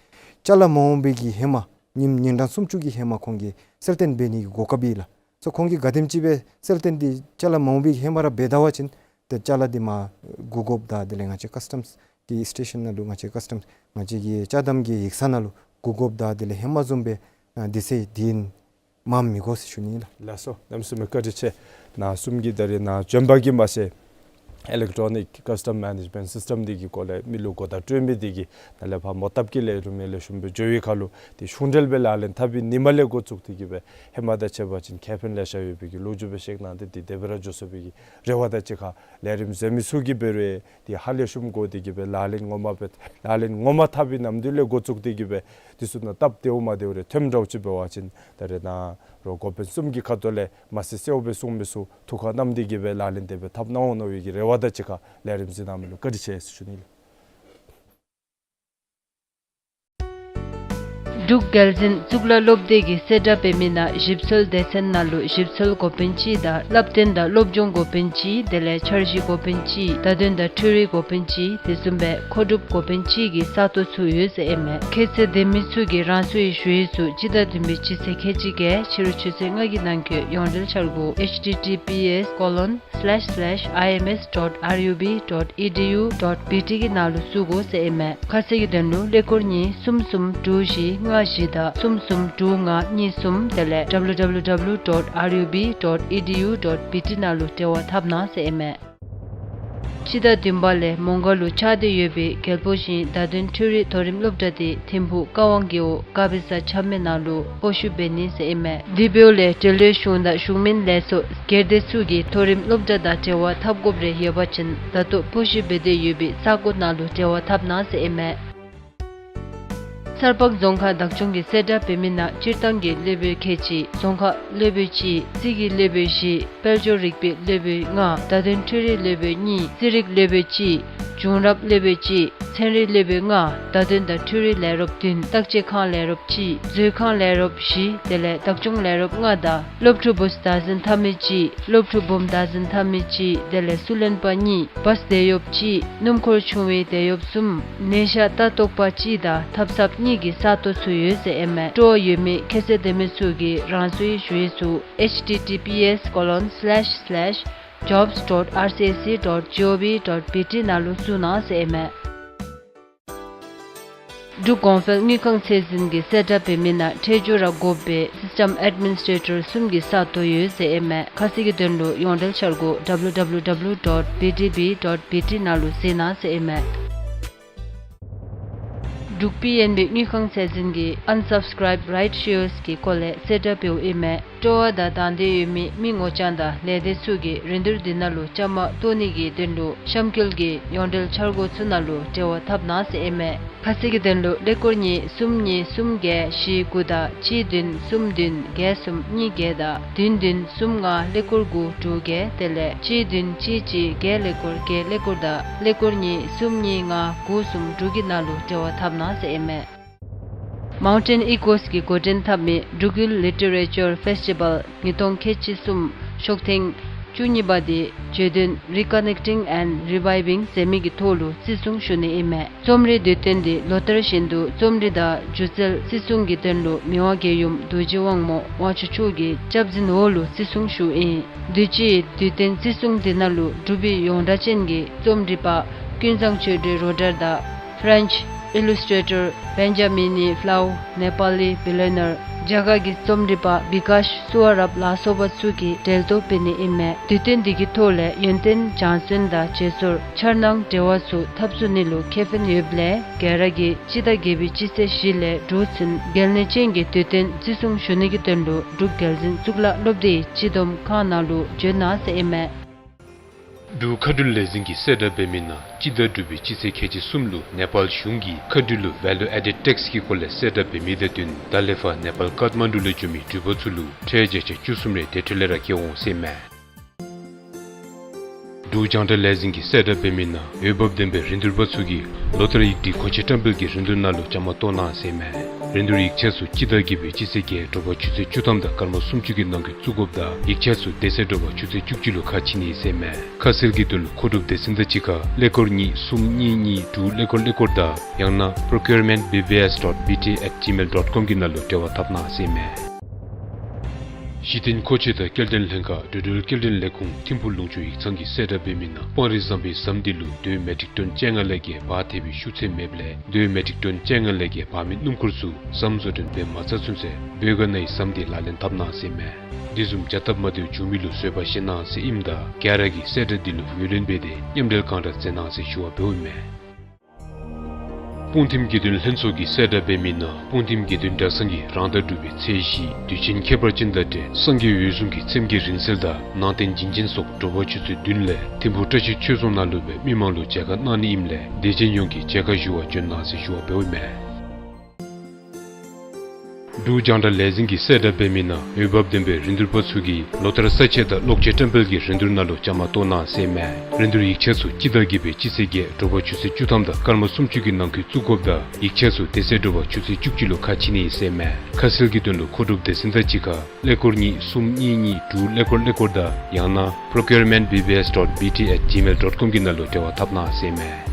ཅ་ལ་མ་འོང་པའི་གི་ཧེ་མ་ཉིནམ་ཉིན་གྲངས་སུམ་ཅུ་གི་ཧེ་མ་ཁོང་གིས་གསལ་སྟོན་འབད་ནི་གི་གོ་སྐབས་ཡོད་ལགས། སོ་ཁོང་གིས་ག་དེམ་ཅིག་སྦེ་གསལ་སྟོན་འདི་ཅ་ལ་མ་འོང་པའི་གི་ཧེ་མ་ར་འབད་ད་པ་ཅིན་ཏེ་ཅ་ལ་འདི་མར་འགོར་དགོཔ་དང་དེ་ལས་ང་བཅས་ཀ་སི་ཊམས་ཀྱི་སི་ཊེ་ཤཱན་ནང་ལུ་ང་བཅས་ཀ་སི་ཊམས་ང་བཅས་ཀྱི་ཅ་དམ་གྱི་ཡིག་ཚང་ནང་ལུ་འགོར་དགོཔ་དང་དེ་ལས་ཧེ་མ་བཟུམ་སྦེ་ཨ་དེ་ཚུ་འདི་མངམ་མི་དགོ་ཟེར་ཞུ་ནི་ལགས། ལགས་སོ། གནམ་མེད་ས་མེད་བཀའ་དྲིན་ཆེ། ནཱ་གསུམ་གྱིས་ད་རེས་ནཱ་བྱོན་པ་གིས་མ་ཚད་ཨི་ལེཀ་ཊོ་ནིཀ་ཀ་སི་ཊམ་མེ་ནེཇ་མེནཊ་སིསི་ཊམ་འདི་གི་སྐོར་ལས་མི་ལུ་གོ་བརྡ་སྤྲོད་མི་འདི་གིས་ནཱ་ལས་ཕར་མོ་བཏབ་ཀྱི་ལས་རིམ་ལེགས་ཤོམ་སྦེ་འགྱོ་བའི་ཁར་ལུ་ཏེ་གཞུང་འབྲེལ་སྦེ་ལག་ལེན་འཐབ་པའི་ཉིནམ་ལས་འགོ་བཙུགས་ཏེ་གིས་སྦེ་ཧེ་མ་དང་ཕྱད་པ་ཅིན་ཁེ་ཕན་ལེ་ཤ་ཡོད་པའི་གི་ལོ་རྒྱུས་སྦེ་བཤད་གནང་སྟེ་ཏེ་དེ་སྦེ་ར་འགྱོ་ཚུགས་པའི་གི་རེ་བ་དང་གཅིག་ཁར་ལས་རིམ་གཟིགས་མི་ཚུ་གིས་འབད་རུང་ཏེ་ཧ་ལས་ཤོམ་སྒོ་འདི་གིས་སྦེ་ལག་ལེན་ངོ་མ་སྦེ་ལག་ལེན་ངོ་མ་འཐབ་པའི་ཉིནམ་འདི་ལས་འགོ་བཙུགས་ཏེ་གིས་སྦེ་འདི་ཚུ་ནང་སྟབས་བདེཝ་མ་བདེཝ་རེ་ཐོནམ་འདྲཝ་ཅིག་འབད་བ་ཅིན་ད་རེས་ནཱ་རོགས་འགོ་དཔོན་གསུམ་གྱི་ཁ་ཐུག་ལས་མ་གསལ་གསལཝ་སྦེ་གསུངས་མི་ཚུ་ཐུགས་ཁར་བསྣམས་ཏེ་གིས་སྦེ་ལག་ལེན་དེ་སྦེ་འཐབ་གནང་འོང་མནོ་བའི་གི་རེ་བ་དང་གཅིག་ཁར་ལས་རིམ་གཟིགས་གནང་མི་ལུ་བཀའ་དྲིན་ཆེ་ཟེར་ཞུ་ནི་ལགས། འབྲུག་རྒྱལ་འཛིན་གཙུག་ལག་སློབ་སྡེ་གིས་གསལ་བསྒྲགས་འབད་མི་ནང་ཞིབ་འཚོལ་སྡེ་ཚན་ནང་ལུ་ཞིབ་འཚོལ་འགོ་དཔོན་ཅིག་དང་བསླབ་སྟོན་དང་སློབ་སྦྱོང་འགོ་དཔོན་ཅིག་དེ་ལས་འཆར་གཞི་འགོ་དཔོན་ཅིག་བརྡ་དོན་དང་འཕྲུལ་རིག་འགོ་དཔོན་ཅིག་དེ་བཟུམ་སྦེ་མཁོ་སྒྲུབ་འགོ་དཔོན་ཅིག་གི་ས་སྟོང་ཚུ་ཡོད་ཟེར་ཨིན་མས། ཁྱད་ཚད་ལྡན་མི་ཚུ་གིས་རང་སོའི་ཞུ་ཡིག་ཚུ་སྤྱི་ཟླ་བདུན་པའི་སྤྱི་ཚེས་ཁལ་གཅིག་བརྒྱད་ཕྱི་རུ་ཆུ་ཚོད་ལྔ་གི་ནང་འཁོད་ཡོངས་འབྲེལ་འཆར་སྒོ་ཨེཆ་ཊི་ཊི་པི་ཨེསི་ཀོ་ལོན་སི་ལེཤ་སི་ལེཤ་ཨའི་ཨེམ་ཨེསི་ཌོཊ་ཨར་ཡུ་བི་ཌོཊ་ཨི་ཌི་ཡུ་ཌོཊ་བི་ཊི་གི་ནང་ལུ་བཙུགས་དགོ་ཟེར་ཨིན་མས། ཁ་གསལ་གྱི་དོན་ལུ་ཀླད་ཀོར་གཉིས་གསུམ་གསུམ་དྲུག་བཞི་ལྔ་བཞི་དང་གསུམ་གསུམ་དྲུག་ལྔ་གཉིས་གསུམ་དེ་ལས་ཌབ་ལུ་ཌབ་ལུ་ཌབ་ལུ་ཌོཊ་ཨར་ཡུ་བི་ཌོཊ་ཨི་ཌི་ཡུ་ཌོཊ་བི་ཊི་ནང་ལུ་འབྲེལ་བ་འཐབ་གནང་ཟེར་ཨིན་མས། སྤྱི་ཟླ་བདུན་པ་ལས་མོང་སྒར་ལུ་ཆགས་ཏེ་ཡོད་པའི་རྒྱལ་པོ་ཞིང་བརྡ་དོན་འཕྲུལ་རིག་མཐོ་རིམ་སློབ་གྲྭ་འདི་ཐིམ་ཕུག་ཀ་ཝང་རྒེད་འོག་དཀར་སྦི་ས་ཆ་མེད་ནང་ལུ་སྤོ་བཤུད་འབད་ནི་ཟེར་ཨིན་མས། དེ་འབདཝ་ལས་འབྲེལ་ཡོད་གཞུང་དང་གཞུང་མིན་ལས་ཚོགས་སྒེར་སྡེ་ཚུ་གིས་མཐོ་རིམ་སློབ་གྲྭ་དང་འབྲེལ་བ་འཐབ་དགོཔ་རེ་ཡོད་པ་ཅིན་ད་ལྟོ་སྤོ་བཤུད་འབད་དེ་ཡོད་པའི་ས་གོ་ནང་ལུ་འབྲེལ་བ་འཐབ་གནང་ཟེར་ཨིན་མས། སར་པག་རྫོང་ཁག་བདག་སྐྱོང་གིས་གསལ་བསྒྲགས་འབད་མི་ནང་སྤྱིར་བཏང་གི་སློབ་དཔོན་ཁལ་གཅིག་རྫོང་ཁ་སློབ་དཔོན་གཅིག་རྩིས་ཀྱི་སློབ་དཔོན་བཞི་དཔལ་འབྱོར་རིག་པའི་སློབ་དཔོན་ལྔ་བརྡ་དོན་འཕྲུལ་རིག་སློབ་དཔོན་གཉིས་རྩིས་རིག་སློབ་དཔོན་གཅིག་ བྱུང་རབས་ལས་བྱེདཔ་གཅིག། ཚན་རིག་ལས་བྱེདཔ་ལྔ། བརྡ་དོན་དང་འཕྲུལ་རིག་ལས་རོགསཔ་བདུན། བརྟག་དཔྱད་ཁང་ལས་རོགསཔ་གཅིག། མཛོད་ཁང་ལས་རོགསཔ་བཞི། དེ་ལས་བདག་སྐྱོང་ལས་རོགསཔ་ལྔ་དང་སློབ་ཕྲུག་བུཚ་བདག་འཛིན་འཐབ་མི་གཅིག། སློབ་ཕྲུག་བུམོ་བདག་འཛིན་འཐབ་མི་གཅིག། དེ་ལས་སུ་ལེན་པ་གཉིས། བཱས་དེད་གཡོགཔ་གཅིག། སྣུམ་འཁོར་ཆུང་བའི་དེད་གཡོགཔ་གསུམ། ནད་ཤ་ལྟ་རྟོག་པ་གཅིག་དང་ཐབ་ཚངཔ་གཉིས་ཀྱི་ས་སྟོང་ཚུ་ཡོད་ཟེར་ཨིན་མས། སྤྲོ་བ་ཡོད་མི་ཁྱད་ཚད་ལྡན་མི་ཚུ་གིས་རང་སོའི་ཞུ་ཡིག་ཚུ་H T T P S colon slash slash jobs dot R C S C dot gov dot B T ནང་ལུ་བཙུགས་གནང་ཟེར་ཨིན་མས། འབྲུག་གོང་འཕེལ་དངུལ་ཁང་ཚད་འཛིན་གྱིས་གསལ་བསྒྲགས་འབད་མི་ནང་ཁྲལ་སྦྱོར་ར་དགོ་པའི་སིསི་ཊམ་ཨེཌ་མི་ནིསི་ཊེ་ཊར་གསུམ་གྱི་ས་སྟོང་ཡོད་ཟེར་ཨིན་མས། ཁ་གསལ་གྱི་དོན་ལུ་ཡོངས་འབྲེལ་འཆར་སྒོ་W W W dot B T B dot B T ནང་ལུ་གཟིགས་གནང་ཟེར་ཨིན་མས། འབྲུག་པི་ཨེན་བི་དངུལ་ཁང་ཚད་འཛིན་གྱིས་Unsubscribed Right Shares གི་སྐོར་ལས་གསལ་བསྒྲགས་འབདཝ་ཨིན་མས། སྤྲོ་བ་དང་དང་འདོད་ཡོད་མི་མི་ངོ་རྐྱང་དང་ལས་སྡེ་ཚུ་གིས་རིན་བསྡུར་འདི་ནང་ལུ་བཅའ་མར་གཏོགས་ནི་གི་དོན་ལུ་གཤམ་འཁོད་ཀྱི་ཡོངས་འབྲེལ་འཆར་སྒོ་ཚུ་ནང་ལུ་འབྲེལ་བ་འཐབ་གནང་ཟེར་ཨིན་མས། ཁ་གསལ་གྱི་དོན་ལུ་ཀླད་ཀོར་གཉིས་གསུམ་གཉིས་གསུམ་བརྒྱད་བཞི་དགུ་དང་གཅིག་བདུན་གསུམ་བདུན་བརྒྱད་གསུམ་གཉིས་བརྒྱད་དང་བདུན་བདུན་གསུམ་ལྔ་ཀླད་ཀོར་དགུ་དྲུག་བརྒྱད། དེ་ལས་གཅིག་བདུན་གཅིག་གཅིག་བརྒྱད་ཀླད་ཀོར་བརྒྱད་ཀླད་ཀོར་དང་ཀླད་ཀོར་གཉིས་གསུམ་གཉིས་ལྔ་དགུ་གསུམ་དྲུག་གི་ནང་ལུ་འབྲེལ་བ་འཐབ་གནང་ཟེར་ཨིན་མས། མའུན་ཊེན་ཨི་ཀོས་ཀྱིས་འགོ་འདྲེན་འཐབ་མི་འབྲུག་ཡུལ་ལི་ཊེ་རེ་ཅར་ཕེསི་ཊི་བཱལ་ཉིས་སྟོང་ཁལ་གཅིག་གསུམ་ཤོག་ཐེངས་བཅུ་གཉིས་པ་འདི་བརྗོད་དོན་Reconnecting and Reviving ཟེར་མི་གི་ཐོག་ལུ་བརྩི་སྲུང་ཞུ་ནི་ཨིན་མས། རྩོམ་རིག་དུས་སྟོན་འདི་ལོ་ལྟར་བཞིན་དུ་རྩོམ་རིག་དང་སྒྱུ་རྩལ་བརྩི་སྲུང་གི་དོན་ལུ་མི་དབང་རྒྱལ་ཡུམ་རྡོ་རྗེ་དབང་མོ་དབང་ཕྱུག་མཆོག་གི་སྐྱབས་འཛིན་འོག་ལུ་བརྩི་སྲུང་ཞུཝ་ཨིན། དུས་ཅི་དུས་སྟོན་བརྩི་སྲུང་འདི་ནང་ལུ་འབྲུག་པའི་ཡོངས་གྲགས་ཅན་གྱི་རྩོམ་རིག་པ་ཀུན་བཟང་ཆོས་སྒྲོན་རོ་ཌར་དང་French illustrator Benjamin Flour, Nepali billionaire, རྒྱ་གར་གྱི་རྩོམ་རིག་པ་བི་ཀཱཤ་སུ་བ་རབ་ལ་སོགས་པ་ཚུ་གིས་གྲལ་གཏོགས་འབད་ནི་ཨིན་མས། དུས་སྟོན་འདི་གི་ཐོག་ལས་ཡོན་ཏན་སྦྱང་བརྩོན་དང་བརྗེ་སོར་འཆར་སྣང་འབྲེལ་བ་ཚུ་འཐབ་ཚུགས་ནི་ལུ་ཁེ་ཕན་ཡོདཔ་ལས་ག་ར་གིས་སྤྱི་ཟླ་བརྒྱད་པའི་སྤྱི་ཚེས་བཞི་ལས་དྲུག་ཚུན་གལ་གནད་ཅན་གྱི་དུས་སྟོན་བརྩི་སྲུང་ཞུ་ནི་གི་དོན་ལུ་འབྲུག་རྒྱལ་འཛིན་གཙུག་ལག་སློབ་སྡེའི་སྤྱི་བསྡོམས་ཁང་ནང་ལུ་འབྱོན་གནང་ཟེར་ཨིན་མས། འབྲུག་མཁའ་འགྲུལ་ལས་འཛིན་གྱིས་གསལ་བསྒྲགས་འབད་མི་ནང་སྤྱི་ཟླ་དྲུག་པའི་སྤྱི་ཚེས་ཁལ་གཅིག་གསུམ་ལུ་ནེ་པཱལ་གཞུང་གིས་མཁའ་འགྲུལ་ལུ་Value Added Tax གི་སྐོར་ལས་གསལ་བསྒྲགས་འབད་མི་དང་བསྟུན་ད་ལས་ཕར་ནེ་པཱལ་ཀཏ་མན་ཌུ་ལུ་འགྱོ་མི་འགྲུལ་པ་ཚུ་ལུ་ཁྲལ་བརྒྱ་ཆ་བཅུ་གསུམ་རེ་དེ་འཕྲོ་ལས་ར་བཀལ་འོང་ཟེར་ཨིན་མས། འབྲུག་རྒྱང་བསྒྲགས་ལས་འཛིན་གྱིས་གསལ་བསྒྲགས་འབད་མི་ནང་འོས་འབབ་ལྡན་པའི་རིན་བསྡུར་པ་ཚུ་གིས་ལོ་ལྟར་ཡིག་སྒྲིག་མཁོ་ཆས་བཀྲམ་སྤེལ་གྱི་རིན་བསྡུར་ནང་ལུ་བཅའ་མར་གཏོགས་གནང་ཟེར་ཨིན་མས། རིན་བསྡུར་ཡིག་ཆ་ཚུ་སྤྱི་ཟླ་བརྒྱད་པའི་སྤྱི་ཚེས་བརྒྱད་དྲོ་པ་ཆུ་ཚོད་བཅུ་ཐམ་དང་སྐར་མ་སུམ་ཅུ་གི་ནང་འཁོད་བཙུགས་དགོཔ་དང་ཡིག་ཆ་ཚུ་དེ་ཚེ་དྲོ་པ་ཆུ་ཚོད་བཅུ་གཅིག་ལུ་ཁ་ཕྱེ་ནི་ཟེར་ཨིན་མས། ཁ་གསལ་གྱི་དོན་ལུ་མཁོ་སྒྲུབ་སྡེ་ཚན་དང་གཅིག་ཁར་ཀླད་ཀོར་གཉིས་གསུམ་གཉིས་གཉིས་དྲུག་ཀླད་ཀོར་ཀླད་ཀོར་དང་ཡང་ན་procurement B B S dot B T at gmail dot com གི་ནང་ལུ་འབྲེལ་བ་འཐབ་གནང་ཟེར་ཨིན་མས། གཞི་རྟེན་མཁོ་ཆས་དང་སྐྱེལ་འདྲེན་ལྷན་ཁག་འགྲོ་འགྲུལ་སྐྱེལ་འདྲེན་ལས་ཁུངས་ཐིམ་ཕུག་ལུང་ཕྱོགས་ཡིག་ཚང་གིས་གསལ་བསྒྲགས་འབད་མི་ནང་སྤང་རི་ཟམ་པའི་ཟམ་འདི་ལུ་དོས་མེ་ཊིག་ཊོན་བཅོ་ལྔ་ལས་བརྒལ་འབག་ཐེབས་པའི་ཤུགས་ཚད་མེདཔ་ལས་དོས་མེ་ཊིག་ཊོན་བཅོ་ལྔ་ལས་བརྒལ་འབག་མི་སྣུམ་འཁོར་ཚུ་ཟམ་བཟོ་སྐྲུན་འབད་མ་ཚར་ཚུན་ཚོད་བོད་ག་ནའི་ཟམ་འདི་ལག་ལེན་འཐབ་གནང་ཟེར་ཨིན་མས། འདི་བཟུམ་བྱ་སྟབས་མ་བདེཝ་བྱུང་མི་ལུ་བཟོད་པ་བཞེས་གནང་ཟེར་ཨིནམ་ད་ག་ར་གིས་གསལ་བསྒྲགས་འདི་ལུ་ངོས་ལེན་འབད་དེ་མཉམ་འབྲེལ་གང་དྲག་མཛད་གནང་ཟེར་ཞུ་བ་འབདཝ་ཨིན་མས། སྤུངས་ཐིམ་དགེ་འདུན་ལྷན་ཚོགས་ཀྱིས་གསལ་བསྒྲགས་འབད་མི་ནང་སྤུངས་ཐིམ་དགེ་འདུན་གྲྭ་ཚང་གིས་རང་ཟླ་དྲུག་པའི་ཚེས་བཞི་དུས་ཆེན་ཁྱད་པར་ཅན་དང་འབྲེལ་སངས་རྒྱས་འོད་སྲུང་གི་ཚེམས་བརྒྱད་རིང་བསྲེལ་དང་ནང་རྟེན་བྱིན་ཅན་སོགས་དྲོ་པ་ཆུ་ཚོད་བདུན་ལས་ཐིམ་ཕུག་བཀྲ་ཤིས་ཆོས་རྫོང་ནང་ལུ་སྦེ་མི་མང་ལུ་མཇལ་ཁ་གནང་ནི་ཨིནམ་ལས་དད་ཅན་ཡོངས་ཀྱིས་མཇལ་ཁ་ཞུ་བར་འབྱོན་གནང་ཟེར་ཞུ་བ་འབདཝ་ཨིན་མས། འབྲུག་རྒྱང་བསྒྲགས་ལས་འཛིན་གྱིས་གསལ་བསྒྲགས་འབད་མི་ནང་འོས་འབབ་ལྡན་པའི་རིན་བསྡུར་པ་ཚུ་གིས་ལོ་ལྟར་ས་ཆས་དང་གློག་ཆས་བཀྲམ་སྤེལ་གྱི་རིན་བསྡུར་ནང་ལུ་བཅའ་མར་གཏོགས་གནང་ཟེར་ཨིན་མས། རིན་བསྡུར་ཡིག་ཆ་ཚུ་སྤྱི་ཟླ་བརྒྱད་པའི་སྤྱི་ཚེས་བརྒྱད་དྲོ་པ་ཆུ་ཚོད་བཅུ་ཐམ་དང་སྐར་མ་སུམ་ཅུ་གི་ནང་འཁོད་བཙུགས་དགོཔ་དང་ཡིག་ཆ་ཚུ་དེ་ཚེ་དྲོ་པ་ཆུ་ཚོད་བཅུ་གཅིག་ལུ་ཁ་ཕྱེ་ནི་ཨིན་ཟེར་ཨིན་མས། ཁ་གསལ་གྱི་དོན་ལུ་མཁོ་སྒྲུབ་སྡེ་ཚན་དང་གཅིག་ཁར་ཀླད་ཀོར་གཉིས་གསུམ་གཉིས་གཉིས་དྲུག་ཀླད་ཀོར་ཀླད་ཀོར་དང་ཡང་ན་procurement B B S dot B T at gmail dot com གི་ནང་ལུ་འབྲེལ་བ་འཐབ་གནང་ཟེར་ཨིན་མས།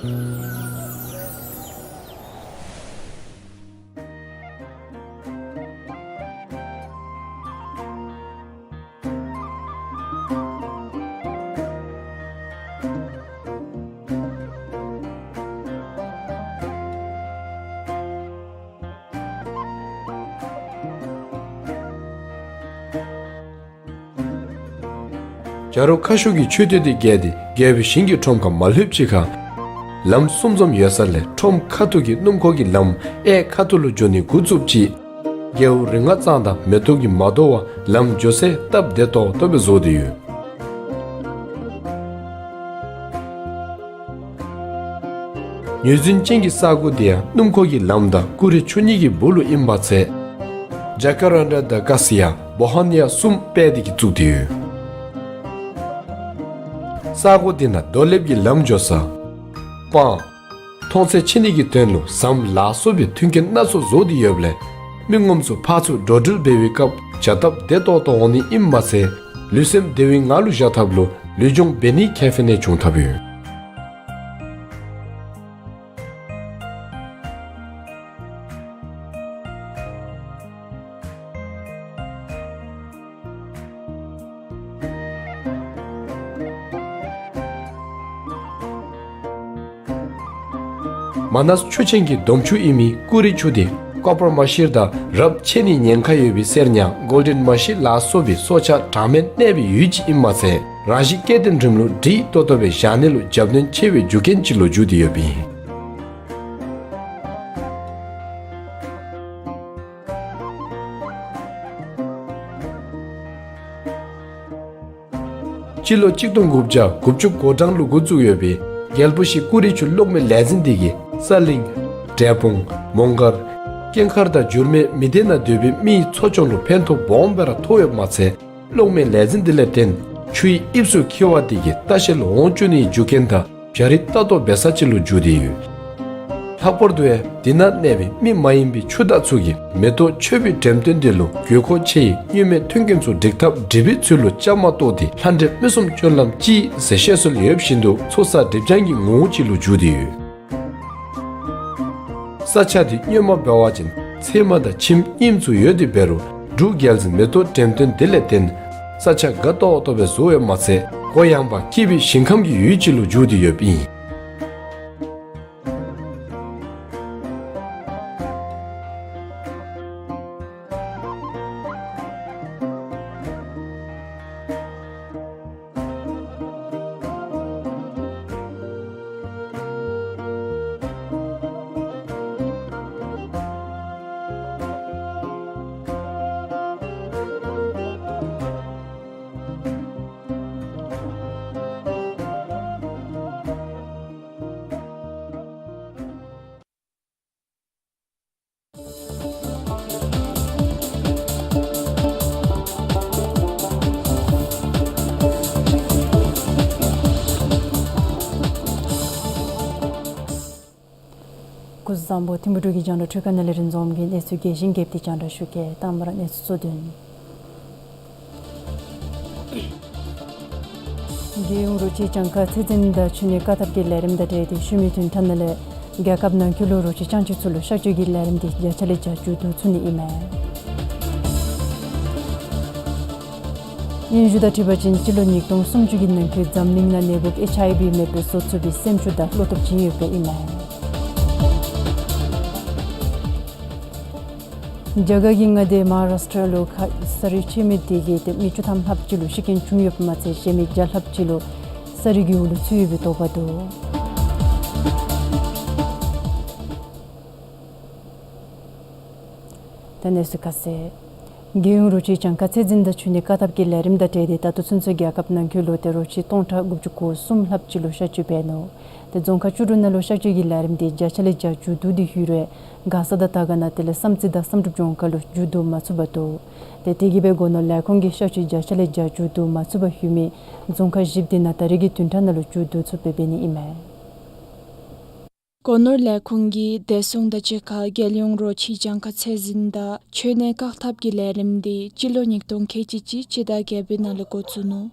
བྱ་རོག་ཁ་ཤོར་གྱི་མཆོད་རྟེན་དེ་བརྒལ་ཏེ་རྒྱལ་པོའི་ཞིང་གི་ཁྲོམ་ཁར་མ་ལྷོདཔ་ཅིག་ཁར། ལམ་གསུམ་ཙམ་ཡོད་ས་ལས་ཁྲོམ་ཁ་ཐུག་གི་སྣུམ་འཁོར་གྱི་ལམ་གཡས་ཁ་ཐུག་ལུ་འགྱོ་ནི་འགོ་བཙུགསཔ་ཅིག། རྒྱལ་པོ་རིག་སྔགས་གཙང་དང་མེ་ཏོག་གིས་མ་དོ་བར་ལམ་འགྱོ་སའི་སྟབས་བདེ་ཏོག་ཏོ་སྦེ་བཟོ་སྟེ་ཡོད། ངོས་འཛིན་ཅན་གྱི་ས་གོ་དེ་ཡང་སྣུམ་འཁོར་གྱི་ལམ་དང་ཀུ་རེ་ཆུ་གཉིས་ཀྱི་སྦུག་ལུ་ཨིན་པ་ཚེ། ཇ་ཀ་རན་ཌ་དང་ཀ་སི་ཡ་བོ་ཧན་ཡ་གསུམ་སྤེལ་ཏེ་གི་བཙུགས་ཏེ་ཡོད། ས་གོ་དེ་ནང་རྡོ་ལེབ་ཀྱི་ལམ་འགྱོ་ས། སྤང་། མཐོང་ཚད་ཕྱེ་ནི་གི་དོན་ལུ་ཟམ་ལ་སོགས་པའི་མཐུན་རྐྱེན་སྣ་ཚོགས་བཟོ་སྟེ་ཡོདཔ་ལས། མི་ངོམ་ཚུ་ཕར་ཚུར་འགྲོ་འགྲུལ་འབད་བའི་སྐབས་བྱ་སྟབས་བདེ་ཏོག་ཏོ་འོང་ནི་ཨིནམ་མ་ཚད། ལུས་སེམས་བདེ་བའི་ངང་ལུ་བཞག་ཐབས་ལུ་ལུས་སྦྱོང་འབད་ནིའི་ཁེ་ཕན་ཡང་བྱུང་ཐབས་ཡོད། མ་ནས་ཆུ་ཆེན་གྱི་སྡོམ་ཆུ་ཨིན་མི་ཀུ་རེ་ཆུ་དེ་ཀོ་པར་མ་ཤིར་དང་རབ་ཆད་ནིའི་ཉེན་ཁ་ཡོད་པའི་གསེར་ཉ་གོལ་ཌེན་མ་ཤིར་ལ་སོགས་པའི་སྲོག་ཆགས་གྲངས་མེད་གནས་པའི་ཡུལ་ཅིག་ཨིནམ་མ་ཚད་རང་བཞིན་སྐྱེ་ལྡན་རིམ་ལུགས་སྒྲིག་ཏོག་ཏོ་སྦེ་བཞག་ནི་ལུ་རྒྱབ་སྣོན་ཆེ་བའི་རྒྱུ་རྐྱེན་ཅིག་ལུ་གྱུར་ཏེ་ཡོདཔ་ཨིན། སྤྱི་ལོ་གཅིག་སྟོང་དགུ་བརྒྱ་དགུ་བཅུ་གོ་གྲངས་ལུ་འགོ་བཙུགས་ཡོད་པའི་རྒྱལ་པོ་གཞི་ཀུ་རེ་ཆུ་གློག་མེ་ལས་འཛིན་དེ་གིས་ས་གླིང་། འབྲས་སྤུངས། མོང་སྒར། སྐྱེངས་མཁར་དང་འགྱུར་མེད་མི་སྡེ་ནང་སྡོད་པའི་མི་ཚོ་ཆུང་ལུ་ཕན་ཐོགས་སྦོམ་སྦེ་ར་ཐོགས་ཡོདཔ་མ་ཚད་གློག་མེ་ལས་འཛིན་དེ་ལས་བརྟེན་ཆུའི་དབྱིབས་སུ་འཁྱིལ་བ་དེ་གིས་ལྟ་བཤལ་ལུ་འོང་བཅུག་ནིའི་རྒྱུ་རྐྱེན་དང་བྱ་རིགས་ལྟ་རྟོག་འབད་ས་ཅིག་ལུ་གྱུར་ཏེ་ཡོད། ལྷག་པར་དུ་ཡང་དེ་ནང་གནས་པའི་མི་མ་ཡིན་པའི་ཆུ་བདག་ཚུ་གིས་མེ་ཏོག་མཆོད་པའི་འགྲེམས་སྟོན་དེ་ལུ་དགོས་མཁོ་ཆེ་བའི་མྱུར་མའི་མཐུན་རྐྱེན་ཚུ་སྒྲིག་ཐབས་སྒྲིག་པའི་ཚུལ་ལུ་བཅའ་མར་གཏོགས་ཏེ་ལྷ་འདྲེ་མི་གསུམ་སྤྱོད་ལམ་གཅིག་ཟེར་བཤད་སྲོལ་ཡོད་བཞིན་དུ་ཚོགས་བསགས་སྒྲིབ་སྦྱང་གི་ངོ་བོ་ཅིག་ལུ་གྱུར་ཏེ་ཡོད། ས་ཆ་དེ་སྨྱོན་མ་འབད་བ་ཅིན་ཚེར་མ་དང་ཁྱིམ་རྙིངམ་ཚུ་ཡོད་དེ་འབད་རུང་འབྲུག་རྒྱལ་འཛིན་མེ་ཏོག་འགྲེམས་སྟོན་དེ་ལས་བརྟེན་ས་ཆ་དགའ་ཏོག་ཏོ་སྦེ་བཟོ་ཡོདཔ་མ་ཚད་གུ་ཡངས་པ་སྐྱིད་པའི་ཞིང་ཁམས་ཀྱི་ཡུལ་ཅིག་ལུ་གྱུར་ཏེ་ཡོདཔ་ཨིན། སྐུ་གཟུགས་བཟང་པོ། ཐིམ་ཕུ་འབྲུག་གི་རྒྱང་བསྒྲགས་འཕྲུལ་ཁང་ནང་ལས་རིན་འཛོམས་ཀྱིས་གནས་ཚུལ་རྒྱས་ཤིང་རྒྱསཔ་དེ་རྒྱང་བསྒྲགས་ཞུ་གེ། དང་པ་ར་གནས་ཚུལ་གཙོ་དོན། རྒྱལ་ཡོངས་རོ་ཁྱི་གྱངས་ཁ་ཚད་འཛིན་དང་ཆོས་གནས་བཀག་ཐབས་ཀྱི་ལས་རིམ་དང་འབྲེལ་ཏེ་ཤུལ་མའི་བདུན་ཕྲག་ནང་ལས་རྒྱལ་ཁབ་ནང་འཁོད་ལུ་རོ་ཁྱི་ཅང་ཅི་ཚུ་ལུ་གཤག་བཅོས་ཀྱི་ལས་རིམ་དེ་བརྒྱ་ཆ་ལས་བརྒྱ་མཇུག་བསྡུ་ཚུགས་ནི་ཨིན་མས། སྙན་ཞུ་དང་འཁྲིལ་བ་ཅིན་སྤྱི་ལོ་ཉིས་སྟོང་སུམ་ཅུ་གི་ནང་འཁོད་འཛམ་གླིང་ནང་གནས་འབུབ་ཨེཆ་ཨའི་བི་མེད་པའི་བཟོ་ཚུགས་པའི་སེམས་ཤུགས་དང་བློ་སྟོབས་བྱིན་ཡོདཔ་ཨིན་མས། རྒྱ་གར་གྱི་མངའ་སྡེ་མ་ཧཱ་རཱས་ཊྲ་ལུ་ཁ་ས་རུད་ཆད་མི་དེ་གིས་ཏེ་མི་བཅུ་ཐམ་ལྷགཔ་ཅིག་ལུ་ཤི་རྐྱེན་བྱུང་ཡོདཔ་མ་ཚད་གཞན་མི་བརྒྱ་ལྷགཔ་ཅིག་ལུ་ས་རུད་ཀྱི་འོག་ལུ་ཚུད་ཡོད་པའི་དོགས་པ་འདུག། ད་གནས་ཚུལ་ཁ་གསལ། རྒྱལ་ཡོངས་རོ་ཁྱི་གྱངས་ཁ་ཚད་འཛིན་དང་ཆོས་གནས་བཀག་ཐབས་ཀྱི་ལས་རིམ་དང་འབྲེལ་ཏེ་ད་ལྟོ་ཚུན་ཚོད་རྒྱལ་ཁབ་ནང་འཁོད་ལུ་ཏེ་རོ་ཁྱི་སྟོང་ཕྲག་དགུ་བཅུ་གོ་གསུམ་ལྷགཔ་ཅིག་ལུ་གཤག་བཅོས་འབད་ནུག། ཏེ་རྫོང་ཁག་བཅུ་དྲུག་ནང་ལུ་གཤག་བཅོས་ཀྱི་ལས་རིམ་དེ་བརྒྱ་ཆ་ལས་བརྒྱ་མཇུག་བསྡུ་སྟེ་ཡོད་རུང་ག་ས་དང་ད་ག་ནང་དེ་ལས་བསམ་རྩེ་དང་བསམ་གྲུབ་རྫོང་ཁག་ལུ་མཇུག་བསྡུ་མ་ཚུགས་པར་འདུག། ཏེ་དེ་གིས་སྦེ་སྒོ་ནོར་ལས་ཁུངས་ཀྱིས་གཤག་བཅོས་བརྒྱ་ཆ་ལས་བརྒྱ་མཇུག་བསྡུ་མ་ཚུགས་པར་ཡོད་མི་རྫོང་ཁག་བཞི་དེ་ནང་ད་རིས་ཀྱི་བདུན་ཕྲག་ནང་ལུ་མཇུག་བསྡུ་ཚུགསཔ་སྦེ་འབད་ནི་ཨིན་མས། སྒོ་ནོར་ལས་ཁུངས་ཀྱིས་བདེ་སྲུང་དང་གཅིག་ཁར་རྒྱལ་ཡོངས་རོ་ཁྱི་གྱངས་ཁ་ཚད་འཛིན་དང་ཆོས་གནས་བཀག་ཐབས་ཀྱི་ལས་རིམ་དེ་སྤྱི་ལོ་ཉིས་སྟོང་ཁལ་གཅིག་གཅིག་སྤྱི་ཟླ་བརྒྱད་པའི་ནང་ལས་འགོ་བཙུགས་ནུག།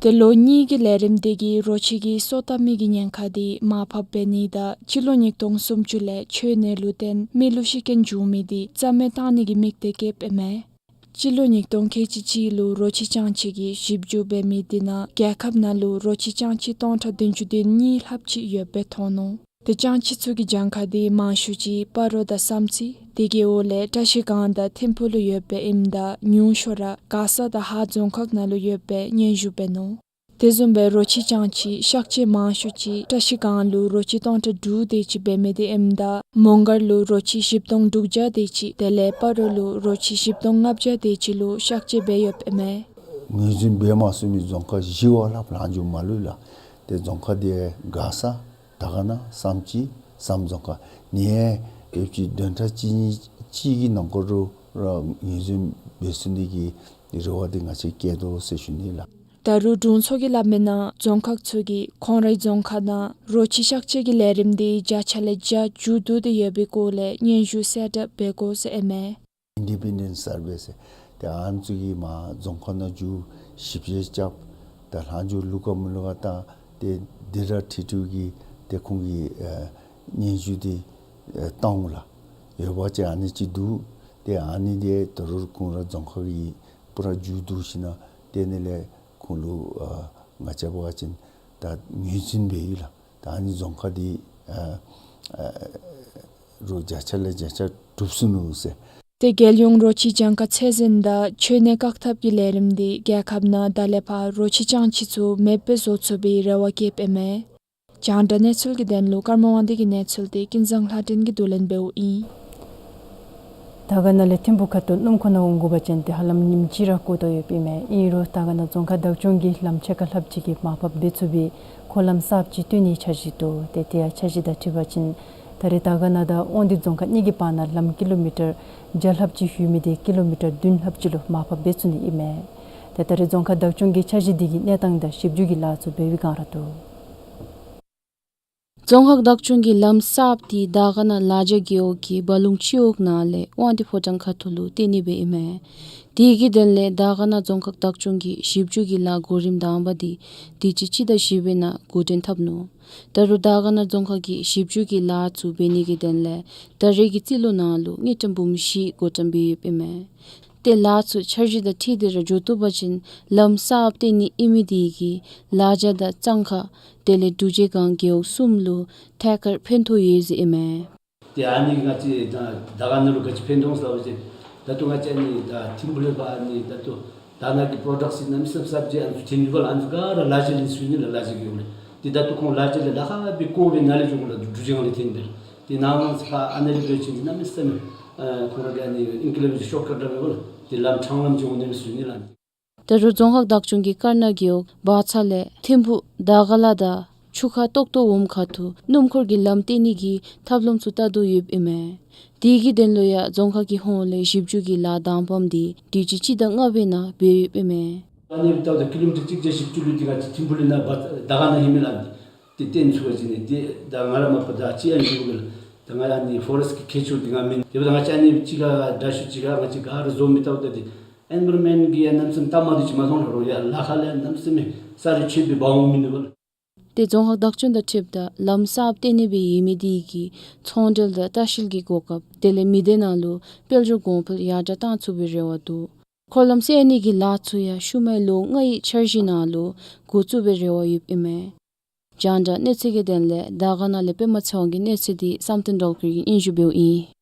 ཏེ་ལོ་གཉིས་ཀྱི་ལས་རིམ་དེ་གིས་རོ་ཁྱི་གི་སོ་བཏབ་མི་གི་ཉེན་ཁ་དེ་མར་ཕབ་འབད་ནི་དང་སྤྱི་ལོ་ཉིས་སྟོང་སུམ་ཅུ་ལས་ཁྱོན་ནས་ལུ་བརྟེན་མི་ལུ་ཤི་རྐྱེན་འབྱུང་མི་དེ་རྩ་མེད་བཏང་ནི་གི་དམིགས་གཏད་བསྐྱེདཔ་ཨིན་མས། སྤྱི་ལོ་ཉིས་སྟོང་ཁལ་གཅིག་གཅིག་ལུ་རོ་ཁྱི་སྤྱང་ཁྱི་གི་ཞིབ་འཇུག་འབད་མི་དེ་ནང་རྒྱལ་ཁབ་ནང་ལུ་རོ་ཁྱི་སྤྱང་ཁྱི་སྟོང་ཕྲག་བདུན་ཅུ་དོན་གཉིས་ལྷགཔ་ཅིག་ཡོདཔ་སྦེ་མཐོང་ནུག། ཏེ་སྤྱང་ཁྱི་ཚུ་གི་གྱངས་ཁ་དེ་མང་ཤོས་ཅིག་སྤ་རོ་དང་བསམ་རྩེ་དེ་གི་འོག་ལས་བཀྲིས་སྒང་དང་ཐིམ་ཕུག་ལུ་ཡོདཔ་ཨིནམ་ད་ཉུང་ཤོས་ར་མགར་ས་དང་ཧཱ་རྫོང་ཁག་ནང་ལུ་ཡོདཔ་སྦེ་སྙན་ཞུ་འབད་ནུག། དེ་བཟུམ་སྦེ་རོ་ཁྱི་སྤྱང་ཁྱི་གཤག་བཅོས་མང་ཤོས་ཅིག་བཀྲིས་སྒང་ལུ་རོ་ཁྱི་སྟོང་ཕྲག་དྲུག་དེ་ཅིག་འབད་མི་དེ་ཨིནམ་ད་མོང་སྒར་ལུ་རོ་ཁྱི་བཞི་སྟོང་དྲུག་བརྒྱ་དེ་ཅིག་དེ་ལས་སྤ་རོ་ལུ་རོ་ཁྱི་བཞི་སྟོང་ལྔ་བརྒྱ་དེ་ཅིག་ལུ་གཤག་བཅོས་འབད་ཡོདཔ་ཨིན་མས། ངོས་འཛིན་འབད་མ་ཚུགས་མི་རྫོང་ཁག་བཞི་བ་ལྷགཔ་ལྷག་འགྱོཝ་མ་ལུས་ལགས། ཏེ་རྫོང་ཁག་དེ་མགར་ས་དར་དཀར་ན་བསམ་རྩེ་བསམ་རྫོང་ཁག་ནི་ཡང་ཡོདཔ་ཅིག་བདུན་ཕྲག་གཅིག་གཉིས་ཅིག་གི་ནང་འཁོད་ལུ་ར་ངོས་འཛིན་འབད་ཚུགས་ནི་གི་རེ་བ་དེ་ང་བཅས་བསྐྱེད་དོ་ཟེར་ཞུ་ནི་ལགས། ད་རུང་དྲུང་འཚོ་གིས་སླབ་མིའི་ནང་རྫོང་ཁག་ཚུ་གིས་ཁོང་རའི་རྫོང་ཁག་ནང་རོ་ཁྱི་གཤག་བཅོས་ཀྱི་ལས་རིམ་དེ་བརྒྱ་ཆ་ལས་བརྒྱ་མཇུག་བསྡུ་སྟེ་ཡོད་པའི་སྐོར་ལས་སྙན་ཞུ་གསལ་བསྒྲགས་འབད་དགོ་ཟེར་ཨིན་མས། ཨིན་ཌི་པེན་ཌེནཊ་སར་ཝེ་ཟེར་ཏེ་ཨ་ནི་ཚུ་གིས་མར་རྫོང་ཁག་ནང་འགྱོ་ཞིབ་དཔྱད་རྐྱབ། ད་ལྷག་འགྱོ་ལུགས་ག་མི་ལུགས་ག་བལྟ་སྟེ་དེ་ར་འཁྲིལ་འཁྲིལཝ་གི་ཏེ་ཁོང་གིས་ཨ་སྙན་ཞུ་དེ་ཨ་བཏང་འོང་ལགས། ཡོད་པ་ཅིན་ཨ་ནི་ཅིག་འདུག། ཏེ་ཨ་ནི་དེ་ད་རུང་ཁོང་ར་རྫོང་ཁག་གིས་པུ་ར་མཇུག་བསྡུ་ཞིནམ་ལས་དེ་ནང་ལས་ཁོང་ལུ་ཨ་ང་བཅས་འབད་བ་ཅིན་ད་ངོས་འཛིན་འབད་ཡི་ལགས། ད་ཨ་ནི་རྫོང་ཁག་དེ་ཨ་ཨ་རོ་བརྒྱ་ཆ་ལས་བརྒྱ་ཆ་གྲུབ་སོ་ནུག་ཟེར། ཏེ་རྒྱལ་ཡོངས་རོ་ཁྱི་གྱངས་ཁ་ཚད་འཛིན་དང་འཆོལ་ནད་བཀག་ཐབས་ཀྱི་ལས་རིམ་དེ་རྒྱལ་ཁབ་ནང་ད་ལས་ཕར་རོ་ཁྱི་སྤྱང་ཁྱི་ཚུ་མེདཔ་བཟོ་ཚུགས་པའི་རེ་བ་བསྐྱེདཔ་ཨིན་མས། རྒྱང་བསྒྲགས་གནས་ཚུལ་གྱི་དོན་ལུ་ཀརྨ་དབང་འདུས་ཀྱི་གནས་ཚུལ་དེ་ཀུན་བཟང་ལྷ་སྒྲོན་གྱིས་བསྡུ་ལེན་འབདཝ་ཨིན། དར་དཀར་ན་ལས་ཐིམ་ཕུག་ཁ་ཐུག་སྣུམ་འཁོར་ནང་འོང་དགོ་པ་ཅིན་ཏེ་ཧ་ལམ་ཉིནམ་གཅིག་ར་འགོར་དོ་ཡོདཔ་ཨིན་མས། ཨིན་རུང་དར་དཀར་ན་རྫོང་ཁག་བདག་སྐྱོང་གིས་ལམ་ཕྱེད་ཀ་ལྷགཔ་ཅིག་གི་མར་ཕབ་འབད་ཚུགས་པའི་འཁོར་ལམ་གསརཔ་ཅིག་བཏོན་ནིའི་འཆར་གཞི་འདུག། ཏེ་དེ་ཡང་འཆར་གཞི་དང་འཁྲིལ་བ་ཅིན་ད་རེས་དར་དཀར་ན་དང་དབང་འདུས་རྫོང་ཁག་གཉིས་ཀྱི་བར་ན་ལམ་ཀི་ལོ་མི་ཊར་བརྒྱ་ལྷགཔ་ཅིག་ཡོད་མི་དེ་ཀི་ལོ་མི་ཊར་བདུན་ལྷགཔ་ཅིག་ལུ་མར་ཕབ་འབད་ཚུགས་ནི་ཨིན་མས། ཏེ་ད་རེས་རྫོང་ཁག་བདག་སྐྱོང་གི་འཆར་གཞི་དེ་གི་གནས་སྟངས་དང་ཞིབ་འཇུག་གི་ལཱ་ཚུ་འབད་བའི་བསྒང་ར་འདུག། རྫོང་ཁག་བདག་སྐྱོང་གིས་ལམ་གསརཔ་དེ་དར་དཀར་ན་ལ་རྒྱ་རྒེད་འོག་གི་སྦ་ལུང་སྤྱི་འོག་ནང་ལས་དབང་འདུས་ཕོ་བྲང་ཁ་ཐུག་ལུ་བཏོན་ནི་སྦེ་ཨིན་མས། དེ་གི་དོན་ལས་དར་དཀར་ན་རྫོང་ཁག་བདག་སྐྱོང་གིས་ཞིབ་འཇུག་གི་ལཱ་འགོ་རིམ་དང་པ་དེ་དུས་ཅི་སྤྱི་ཟླ་བཞི་པའི་ནང་འགོ་འདྲེན་འཐབ་ནུག། ད་རུང་དར་དཀར་ན་རྫོང་ཁག་གིས་ཞིབ་འཇུག་གི་ལཱ་ཚུ་འབད་ནི་གི་དོན་ལས་ད་རེས་ཀྱི་རྩིས་ལོ་ནང་ལུ་དངུལ་ཀྲམ་འབུམ་བཞི་བགོ་བཀྲམ་འབད་ཡོདཔ་ཨིན་མས། ཏེ་ལཱ་ཚུ་འཆར་གཞི་དང་འཁྲིལ་ཏེ་ར་འགྱོ་བཏུབ་པ་ཅིན་ལམ་གསརཔ་བཏོན་ནི་ཨིན་མི་དེ་གིས་ལ་རྒྱ་དང་གཙང་ཁ་དེ་ལས་འབྲུག་རྗེས་སྒང་རྒེད་འོག་གསུམ་ལུ་ཐད་ཀར་ཕན་ཐོགས་ཡོད་ཟེར་ཨིན་མས། ཏེ་ཨ་ནི་ང་བཅས་ད་དར་དཀར་ན་ལུ་ག་ཅི་ཕན་ཐོགས་ཟེར་བ་ཅིན་ད་ལྟོ་ང་བཅས་ཨ་ནི་ད་ཐིམ་ཕུག་ལས་ཕར་ཨ་ནི་ད་ལྟོ་དར་དཀར་ན་གི་པྲོ་ཌཀཊ་ཚུ་གནམ་མེད་ས་མེད་ཟབ་ཅིག་ཨ་ནི་ཚུ་ཐོན་ནི་འདུག་པ་ལགས། ཨ་ནི་ཚུ་ག་ར་ལ་རྒྱ་ལས་ཚུར་ནི་ལགས། ལ་རྒྱ་རྒེད་འོག་ལས། ཏེ་ད་ལྟོ་ཁོང་ལ་རྒྱ་ལས་ལཱ་ཁག་སྦེ་བཀོ་སྦེ་ནཱ་ལས་འགྱོ་དགོ་ལགས། འབྲུག་རྗེས་སྒང་ལས་ཐོན་ཏེ། ཏེ་ནཱ་ཚུ་ཕར་ཨ་ནཱ་ལས་འབད་བ་ཅིན་གནམ་མེད་ས་མེད་ཨ་ཁོང་ར་གི་ཨ་ནི་ཨིང་སྐད་ལས་འབད་བ་ཅིན་ཤོཊ་ཀཊ་སླབ་པས་ལགས། ཏེ་ལམ་ཕྲང་ལམ་ཅིག་འོང་ནི་མས་ཟེར་ཞུ་ནི་ལགས། ད་རུང་རྫོང་ཁག་བདག་སྐྱོང་གིས་དཀར་ན་རྒེད་འོག་བར་ཚ་ལས་ཐིམ་ཕུག་དར་དཀར་ལ་དང་ཆུ་ཁ་ཏོག་ཏོ་འོངམ་ཁ་ཐུག་སྣུམ་འཁོར་གྱི་ལམ་བཏོན་ནི་གི་ཐབས་ལམ་ཚུ་བལྟ་དོ་ཡོདཔ་ཨིན་མས། དེ་གི་དོན་ལུ་ཡང་རྫོང་ཁག་གི་ཧོངས་ལས་ཞིབ་འཇུག་གི་ལཱ་དང་པམ་དེ་དུས་ཅི་སྤྱི་ཟླ་ལྔ་པའི་ནང་འབད་ཡོདཔ་ཨིན་མས། ཨ་ནི་ད་ལྟོ་ཀི་ལོ་མི་ཊར་གཅིག་བརྒྱ་བཞི་བཅུ་ལུ་འདི་ང་བཅས་ཐིམ་ཕུག་ལས་ནཱ་བར་དར་དཀར་ན་ཧེ་མ་ལས་འདི་ཏེ་བཏོན་ཚུགས་པ་ཅིན་ནི་ཏེ་ད་ང་ར་མ་པ་ད་ཅི་ཨ་ནི་ཞུ་གེ་ལགས། ད་ང་ཨ་ནི་ཕོ་རེསཊ་ཀྱི་མཁས་མཆོག་འདི་ང་མེན། དེ་འབདཝ་ད་ང་བཅས་ཨ་ནི་ཅིག་ཁར་དྲག་ཤོས་ཅིག་ཁར་ང་བཅས་ག་ར་བཟོ་མི་བལྟཝ་ད་འདི་ཨེན་ཝའི་རོན་མེནཊ་གི་ཡང་གནམ་མེད་ས་མེད་སྟབས་མ་བདེཝ་ཅིག་མ་མཐོང་རུང་ཡང་ལཱ་ཁག་ལས་གནམ་མེད་ས་མེད་ས་རུད་ཆད་སྦེ་འབག་འོང་མི་ནུག་པ་ལགས། ཏེ་རྫོང་ཁག་བདག་སྐྱོང་དང་འཁྲིལཝ་ད་ལམ་གསརཔ་བཏོན་ནི་སྦེ་ཡོད་མི་དེ་གིས་ཚོང་འབྲེལ་དང་ལྟ་བཤལ་གྱི་གོ་སྐབས་དེ་ལས་མི་སྡེ་ནང་ལུ་དཔལ་འབྱོར་གོང་འཕེལ་ཡར་དྲག་བཏང་ཚུགས་པའི་རེ་བ་འདུག། འཁོར་ལམ་བསལ་ནི་གི་ལཱ་ཚུ་ཡང་ཤུལ་མའི་ལོ་ལྔའི་འཆར་གཞི་ནང་ལུ་འགོ་བཙུགས་པའི་རེ་བ་ཡོདཔ་ཨིན་མས། རྒྱང་བསྒྲགས་གནས་ཚུལ་གྱི་དོན་ལས་དར་དཀར་ན་ལས་པདྨ་ཚེ་དབང་གི་གནས་ཚུལ་དེ་བསམ་གཏན་སྒྲོལ་དཀར་གྱིས་སྙན་ཞུ་འབདཝ་ཨིན།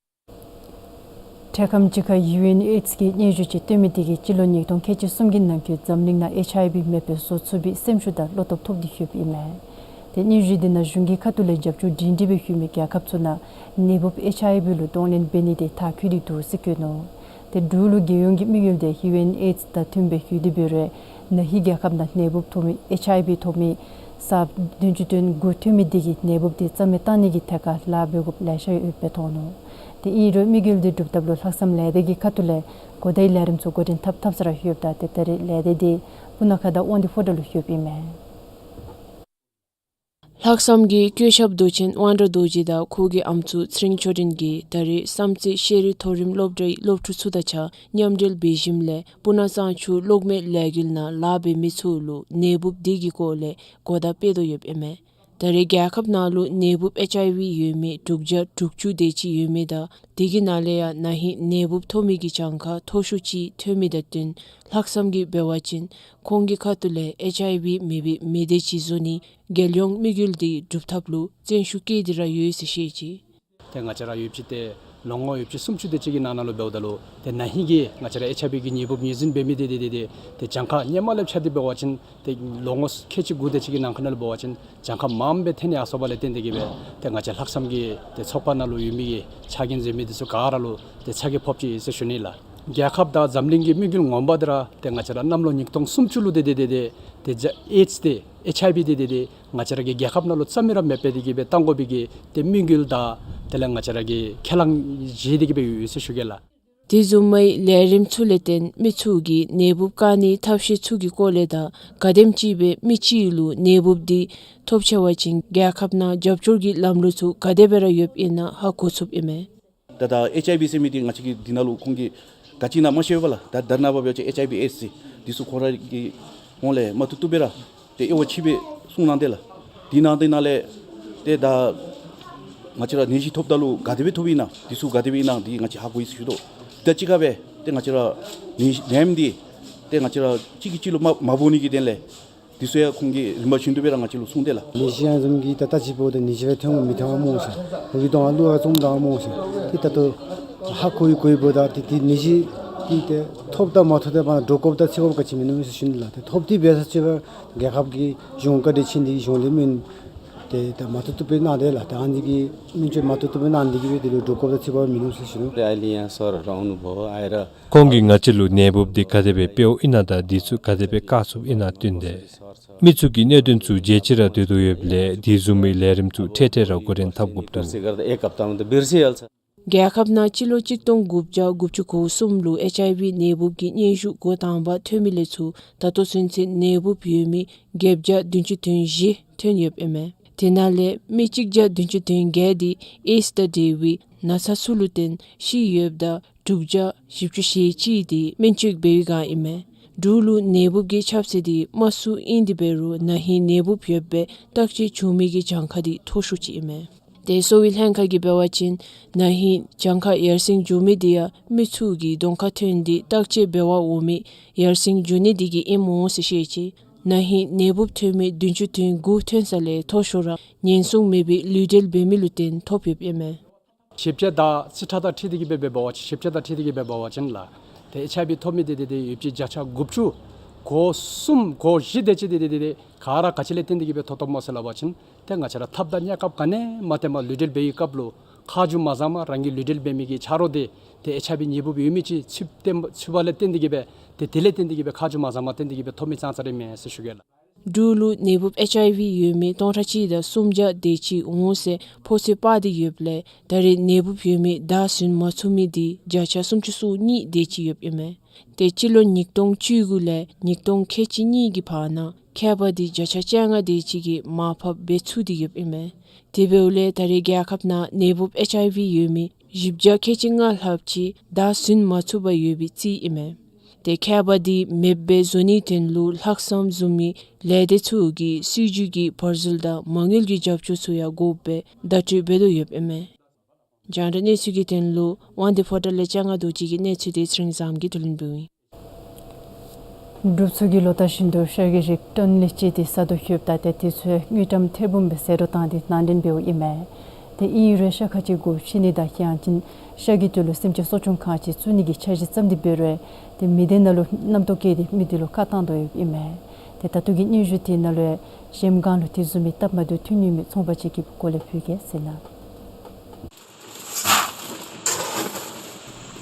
འཕྲལ་ཁམས་ཅིག་ཁར་ཡུ་ཨེན་ཨེཌསི་གིས་སྙན་ཞུ་ཅིག་བཏོན་མི་དེ་གིས་སྤྱི་ལོ་ཉིས་སྟོང་ཁལ་གཅིག་གསུམ་གྱི་ནང་འཁོད་འཛམ་གླིང་ནང་ཨེཆ་ཨའི་བི་མེདཔ་སྦེ་བཟོ་ཚུགས་པའི་སེམས་ཤུགས་དང་བློ་སྟོབས་ཐོབ་སྟེ་ཡོདཔ་ཨིན་མས། ཏེ་སྙན་ཞུ་དེ་ནང་གཞུང་གི་ཁ་ཐུག་ལས་རྒྱབ་སྐྱོར་སྒྲིང་སྒྲིང་སྦེ་ཡོད་མི་རྒྱལ་ཁབ་ཚུ་ནང་ནད་འབུཔ་ཨེཆ་ཨའི་བི་ལུ་གདོང་ལེན་འབད་ནི་དེ་མཐར་འཁྱོལ་ཏེ་འདུག་ཟེར་བཀོད་ནུག། ཏེ་འབྲུག་ལུ་རྒྱལ་ཡོངས་ཀྱི་དམིགས་ཡུལ་དེ་ཡུ་ཨེན་ཨེཌསི་དང་མཐུནམ་སྦེ་ཡོད་དེ་འབད་རུང་ན་ཧིང་རྒྱལ་ཁབ་ནང་ནད་འབུཔ་ཐོབ་མི་ཨེཆ་ཨའི་བི་ཐོབ་མི་ས་བདུན་ཅུ་དོན་དགུ་ཐོན་མི་དེ་གིས་ནད་འབུཔ་དེ་རྩ་མེད་བཏང་ནི་གི་ཐད་ཁར་ལཱ་འབད་དགོཔ་ལེ་ཤ་ཡོདཔ་སྦེ་མཐོང་ནུག། ཏེ་ཨིན་རུང་དམིགས་ཡུལ་དེ་སྒྲུབ་ཐབས་ལུ་ལྷག་བསམ་ལས་སྡེ་གི་ཁ་ཐུག་ལས་གོ་བརྡའི་ལས་རིམ་ཚུ་འགོ་འདྲེན་འཐབ་འཐབ་ས་ར་ཡོདཔ་ད་ཏེ་ད་རེས་ལས་སྡེ་དེ་སྤུ་ན་ཁ་དང་དབང་འདུས་ཕོ་བྲང་ལུ་ཡོདཔ་ཨིན་མས། ལྷག་བསམ་གྱི་སྐུ་ཞབས་མདོ་ཆེན་དབང་གྲགས་རྡོ་རྗེ་དང་ཁོ་གི་ཨམ་སྲུ་ཚེ་རིང་ཆོས་སྒྲོན་གྱིས་ད་རེས་བསམ་རྩེ་ཤེས་རིག་མཐོ་རིམ་སློབ་གྲྭའི་སློབ་ཕྲུག་ཚུ་དང་གཅིག་ཁར་མཉམ་འབྲེལ་འབད་ཞིནམ་ལས་སྤུ་ན་གཙང་ཆུ་གློག་མེ་ལས་འགུལ་ནང་ལཱ་འབད་མི་ཚུ་ལུ་ནད་འབུབ་འདི་གི་སྐོར་ལས་གོ་བརྡ་སྤེལ་དོ་ཡོདཔ་ཨིན་མས། ད་རེས་རྒྱལ་ཁབ་ནང་ལུ་ནད་འབུབ་ཨེཆ་ཨའི་ཝི་ཡོད་མི་དྲུག་བརྒྱ་དྲུག་ཅུ་དེ་ཅིག་ཡོད་མི་དང་དེ་གི་ནང་ལས་ཡང་ན་ཧིང་ནད་འབུབ་ཐོབ་མི་གི་གྱངས་ཁ་མཐོ་ཤོས་ཅིག་ཐོན་མི་དང་བསྟུན་ལྷག་བསམ་གྱིས་འབད་བ་ཅིན་ཁོང་གི་ཁ་ཐུག་ལས་ཨེཆ་ཨའི་ཝི་མེད་པའི་མི་སྡེ་ཅིག་བཟོ་ནི་རྒྱལ་ཡོངས་དམིགས་ཡུལ་འདི་སྒྲུབ་ཐབས་ལུ་བརྩོན་ཤུགས་བསྐྱེད་དེ་ར་ཡོད་ཟེར་བཤད་ཅི། ཏེ་ང་བཅས་ར་ཡོདཔ་ཅིག་ཏེ་ལོ་ངོ་ཡོདཔ་ཅིག་སུམ་ཅུ་དེ་ཅིག་གི་ནང་ན་ལུ་འབདཝ་ད་ལུ་ཏེ་ན་ཧིང་གི་ང་བཅས་ར་ཨེཆ་ཨའི་ཝི་གི་ནད་འབུབ་ངོས་འཛིན་འབད་མི་འདི་འདི་འདི་འདི་ཏེ་གྱངས་ཁ་སྔོན་མ་ལས་ཕྱད་དེ་འབད་བ་ཅིན་ཏེ་ལོ་ངོ་ཁལ་གཅིག་དགུ་དེ་ཅིག་གི་ནང་འཁོད་ནང་ལུ་འབད་བ་ཅིན་གྱངས་ཁ་མངམ་སྦེ་ཐོན་ཡར་སོཔ་ལས་བརྟེན་ཏེ་གིས་སྦེ་ཏེ་ང་བཅས་ལྷག་བསམ་གྱི་ཏེ་ཚོགས་པ་ནང་ལུ་ཡོད་མི་གི་ཕྱག་འགན་བཟོ་མི་འདི་ཚུ་ག་ར་ལུ་ཏེ་ཚ་གྱང་ཕོགཔ་ཅིག་ཨིན་ཟེར་ཞུ་ནི་ལགས། རྒྱལ་ཁབ་དང་འཛམ་གླིང་གི་དམིགས་ཡུལ་ངོ་མ་འདི་ར་ཏེ་ང་བཅས་ར་གནམ་ལོ་ཉིས་སྟོང་སུམ་ཅུ་ལུ་ཏེ་ཏེ་ཏེ་ཏེ་ཏེ་ཨེ་ཌིསི་ཏེ་ཨེཆ་ཨའི་ཝི་ཏེ་ཏེ་ཏེ་ང་བཅས་ར་གི་རྒྱལ་ཁབ་ནང་ལུ་རྩ་མེད་ར་མེདཔ་སྦེ་ཏེ་གིས་སྦེ་བཏང་དགོ་པའི་གི་ཏེ་དམིགས་ཡུལ་དང་དེ་ལས་ང་བཅས་ར་གི་ཁས་བླངས་བཞེས་ཏེ་གིས་སྦེ་ཡོད་ཟེར་ཞུ་གེ་ལགས། དེ་བཟུམ་མའི་ལས་རིམ་ཚུ་ལས་བརྟེན་མི་ཚུ་གིས་ནད་འབུབ་བཀག་ནིའི་ཐབས་ཤེས་ཚུ་གི་སྐོར་ལས་དང་ག་དེམ་ཅིག་སྦེ་མི་གཅིག་ལུ་ནད་འབུབ་འདི་ཐོབ་ཆི་བ་ཅིན་རྒྱལ་ཁབ་ནང་རྒྱབ་སྐྱོར་གྱི་ལམ་ལུགས་ཚུ་ག་དེ་སྦེ་ར་ཡོདཔ་ཨིན་ན་ཧ་གོ་ཚུགསཔ་ཨིན་མས། ད་ད་ཨེཆ་ཨའི་ཝི་ཟེར་མི་འདི་ང་བཅས་ཀྱི་འདི་ནང་ལུ་ཁོང་གིས་ག་ཅི་ཨིན་ན་མ་ཤེས་པས་ལགས། ད་ད་རེས་ནངས་པ་འབད་བ་ཅིན་ཨེཆ་ཨའི་ཝི་ཨེཌསི་ཟེར་འདི་ཚུ་ཁོང་ར་གི་ཧོངས་ལས་མ་བཏུབ་བཏུབ་སྦེ་ར་ཏེ་དབྱེ་བ་ཕྱེ་སྦེ་གསུངས་གནང་དེས་ལགས། འདི་ནང་འདི་ནང་ལས་ཏེ་ད་ང་བཅས་ར་ནད་གཞི་ཐོབ་ད་ལུ་ག་དེ་སྦེ་ཐོབ་ཨིན་ན་འདི་ཚུ་ག་དེ་སྦེ་ཨིན་ན་འདི་ང་བཅས་ཧ་གོ་ཡི་ཟེར་ཞུ་དོ། ད་གཅིག་ཁར་སྦེ་ཏེ་ང་བཅས་ར་ནད་ནད་ཡམས་འདི་ཏེ་ང་བཅས་ར་གཅིག་གིས་གཅིག་ལུ་མ་མ་འབོ་ནི་གི་དོན་ལས་འདི་ཚུ་ཡང་ཁོང་གིས་རིམ་པ་བཞིན་དུ་སྦེ་ར་ང་བཅས་ལུ་གསུངས་དེས་ལགས། ནད་གཞི་ཡང་བཟུམ་གྱི་ད་ལྟ་ཅིག་འབདཝ་ད་ནད་གཞི་སྦེ་ཐོན་མི་ཐོན་སྨོ་ཟེར། འོ་གི་དོན་ལུ་ཡང་བཙུམ་དོ་སྨོ་ཟེར། ཏེ་ད་ལྟོ་ཧ་གོ་ཡི་གོ་ཡི་འབདཝ་ད་ཏེ་ཏེ་ནད་གཞི་འདི་ཏེ་ཐོབ་དང་མ་ཐོབ་ཏེ་མ་འདྲོག་དགོཔ་དང་འཚེར་དགོཔ་ག་ཅི་མིན་ནུག་ཟེར་ཞུ་ནི་ལགས། ཏེ་ཐོབ་སྟེ་འབད་ས་ཅིག་ར་རྒྱལ་ཁབ་ཀྱི་གཞུང་བཀའ་དྲིན་ཆེ་འདི་གཞུང་ལས་སྨན་ཏེ་ད་མ་བཏུབ་བཏུབ་སྦེ་གནང་དེས་ལགས། ད་ཨ་ནི་གི་སྨན་བཅོས་མ་བཏུབ་བཏུབ་སྦེ་གནང་ནི་འདི་གིས་སྦེ་དེ་ལུ་འདྲོག་དགོཔ་དང་འཚེར་དགོཔ་མིན་ནུག་ཟེར་ཞུ་ནི། ཁོང་གིས་ང་བཅས་ལུ་ནད་འབུབ་འདི་ག་དེ་སྦེ་འཕེལཝ་ཨིན་ན་དང་འདི་ཚུ་ག་དེ་སྦེ་བཀག་ཚུགསཔ་ཨིན་ན་བསྟུན་ཏེ་མི་ཚུ་གིས་གནད་དོན་ཚུ་མཇལ་ཅི་ར་སྡོད་དོ་ཡོདཔ་ལས་དེ་བཟུམ་མའི་ལས་རིམ་ཚུ་འཕྲལ་འཕྲལ་ར་འགོ་འདྲེན་འཐབ་དགོཔ་འདུག། རྒྱལ་ཁབ་ནང་སྤྱི་ལོ་གཅིག་སྟོང་དགུ་བརྒྱ་དགུ་བཅུ་གོ་གསུམ་ལུ་ཨེཆ་ཨའི་ཝི་ནད་འབུབ་ཀྱི་སྙན་ཞུ་འགོ་དང་པ་ཐོན་མི་ལས་ཚུར་ད་ལྟོ་ཚུན་ཚོད་ནད་འབུབ་ཡོད་མི་བརྒྱད་བརྒྱ་བདུན་ཅུ་དོན་བཞི་ཐོན་ཡོདཔ་ཨིན་མས། དེ་ནང་ལས་མི་གཅིག་བརྒྱ་བདུན་ཅུ་དོན་བརྒྱད་འདི་ཨེ་ཌིསི་དང་འབྲེལ་བའི་ན་ཚ་ཚུ་ལུ་བརྟེན་ཤི་ཡོདཔ་ད་དྲུག་བརྒྱ་བཞི་བཅུ་ཞེ་གཅིག་འདི་སྨན་བཅོས་འབད་བའི་སྒང་ཨིན་མས། འབྲུག་ལུ་ནད་འབུབ་ཀྱི་ཁྱབ་ཚད་འདི་དམའ་སུ་ཨིན་ཏེ་འབད་རུང་ན་ཧིང་ནད་འབུབ་ཡོདཔ་སྦེ་བརྟག་དཔྱད་བྱུང་མི་གི་གྱངས་ཁ་འདི་མཐོ་ཤོས་ཅིག་ཨིན་མས། ཏེ་གསོ་བའི་ལྷན་ཁག་གིས་འབད་བ་ཅིན་ན་ཧིང་གྱངས་ཁ་ཡར་སེང་འགྱོ་མི་འདི་ཡང་མི་ཚུ་གིས་གདོང་ཁར་ཐོན་ཏེ་བརྟག་དཔྱད་འབད་བར་འོང་མི་ཡར་སེང་འགྱོ་ནི་འདི་གིས་ཨིནམ་འོང་ཟེར་བཤད་ཅི། ན་ཧིང་ནད་འབུབ་ཐོན་མི་བདུན་ཅུ་དོན་དགུ་ཐོན་ས་ལས་མཐོ་ཤོས་ར་ཉེན་སྲུང་མེད་པའི་ལུས་འབྲེལ་འབད་མི་ལུ་བརྟེན་ཐོབ་ཡོདཔ་ཨིན་མས། ཞིབ་དཔྱད་དང་རྩིས་ཁྲ་དང་འཁྲིལ་ཏེ་གིས་སྦེ་འབད་བ་ཅིན་ཞིབ་དཔྱད་དང་འཁྲིལ་ཏེ་གིས་སྦེ་འབད་བ་ཅིན་ལགས། ཏེ་ཨེཆ་ཨའི་ཝི་ཐོབ་མི་འདི་འདི་འདི་ཡོདཔ་ཅིག་བརྒྱ་ཆ་དགུ་བཅུ་གོ་གསུམ་གོ་བཞི་དེ་ཅིག་འདི་འདི་འདི་འདི་ག་ར་ག་ཅི་ལས་བརྟེན་ཏེ་གིས་སྦེ་ཐོབ་ཐོབ་སྨོ་ཟེར་སླབ་པ་ཅིན་ཏེ་ང་བཅས་ར་ཐབས་དང་གནས་སྐབས་ག་ནི་མ་སྟོནམ་ལུས་འབྲེལ་འབད་བའི་སྐབས་ལུ་ཁ་མཆུ་མ་བཟུངམ་རང་གི་ལུས་འབྲེལ་འབད་མི་གི་ཆ་རོགས་འདི་ཏེ་ཨེཆ་ཨའི་ཝི་ནད་འབུབ་ཡོད་མི་ཅིག་ཚུདཔ་བརྟེན་ཚུདཔ་ལས་བརྟེན་ཏེ་གིས་སྦེ་ཏེ་དེ་ལས་བརྟེན་ཏེ་གིས་སྦེ་ཁ་མཆུ་མ་བཟུངམ་བརྟེན་ཏེ་གིས་སྦེ་ཐོབ་མི་ཙང་ཙ་ར་ཨིན་མས་ཟེར་ཞུ་གེ་ལགས། འབྲུག་ལུ་ནད་འབུབ་ཨེཆ་ཨའི་ཝི་ཡོད་མི་སྟོང་ཕྲག་གཅིག་དང་སུམ་བརྒྱ་དེ་ཅིག་འོང་ཟེར་ཕོ་ཚོད་དཔག་སྟེ་ཡོདཔ་ལས་ད་རེས་ནད་འབུབ་ཡོད་མི་བདའ་ཟུན་མ་ཚུགས་མི་འདི་བརྒྱ་ཆ་སུམ་ཅུ་སོ་གཉིས་དེ་ཅིག་ཡོདཔ་ཨིན་མས། ཏེ་སྤྱི་ལོ་ཉིས་སྟོང་བཅུ་དགུ་ལས་ཉིས་སྟོང་ཁལ་གཅིག་གཉིས་ཀྱི་བར་ན་ཁྱད་པར་འདི་བརྒྱ་ཆ་བཅོ་ལྔ་དེ་ཅིག་གིས་མར་ཕབ་འབད་ཚུགས་ཏེ་ཡོདཔ་ཨིན་མས། དེ་འབདཝ་ལས་ད་རེས་རྒྱལ་ཁབ་ནང་ནད་འབུབ་ཨེཆ་ཨའི་ཝི་ཡོད་མི་བཞི་བརྒྱ་ཁལ་གཅིག་ལྔ་ལྷགཔ་ཅིག་བདའ་ཟུན་མ་ཚུགས་པར་ཡོད་པའི་རྩིས་ཨིན་མས། ཏེ་ཁྱད་པར་འདི་མེདཔ་སྦེ་བཟོ་ནིའི་དོན་ལུ་ལྷག་བསམ་བཟུམ་མའི་ལས་སྡེ་ཚུ་གིས་སྲིད་བྱུས་ཀྱི་བར་འཛུལ་དང་མ་དངུལ་གྱི་རྒྱབ་སྐྱོར་ཚུ་ཡང་དགོཔ་སྦེ་བརྡ་སྤྲོད་འབད་དོ་ཡོདཔ་ཨིན་མས། རྒྱང་བསྒྲགས་གནས་ཚུལ་གྱི་དོན་ལུ་དབང་འདུས་ཕོ་བྲང་ལས་ལྕང་སྒང་རྡོ་རྗེ་གི་གནས་ཚུལ་འདི་ཚེ་རིང་བཟངམོ་གིས་བསྡུ་ལེན་འབདཝ་ཨིན། འབྲུག་ཚུ་གིས་ལོ་ལྟར་བཞིན་དུ་ཤ་གི་རིགས་ཊོན་ལས་བཅད་དེ་ཟ་དོ་ཡོདཔ་ད་ཏེ་དེ་ཚུ་དངུལ་ཀྲམ་ཐེར་འབུམ་སྦེ་ཟད་འགྲོ་བཏང་སྟེ་ནང་འདྲེན་འབདཝ་ཨིན་མས། ཏེ་ཨིན་རུང་ཤ་ཁ་ཅིག་སྒོ་ཕྱེ་ནི་དང་ཡང་ཅིན་ཤ་གི་དོན་ལུ་སེམས་ཅན་གསོ་སྐྱོང་ཁང་ཅིག་བཙུགས་ནི་གི་འཆར་གཞི་བརྩམས་ཏེ་འབད་རུང་ཏེ་མི་སྡེ་ནང་ལུ་རྣམ་རྟོག་སྐྱེས་ཏེ་མི་འདི་ལུ་ཁ་བཏང་དོ་ཡོདཔ་ཨིན་མས། ཏེ་ད་ལྟོ་གི་སྙན་ཞུ་དེ་ནང་ལུ་གཞལམ་སྒང་ལུ་དེ་བཟུམ་མའི་སྟབས་མ་བདེཝ་ཐོན་ཡོད་མི་ཚོང་པ་ཅིག་གི་སྐོར་ལས་ཕུལ་གེ་ཟེར་ན།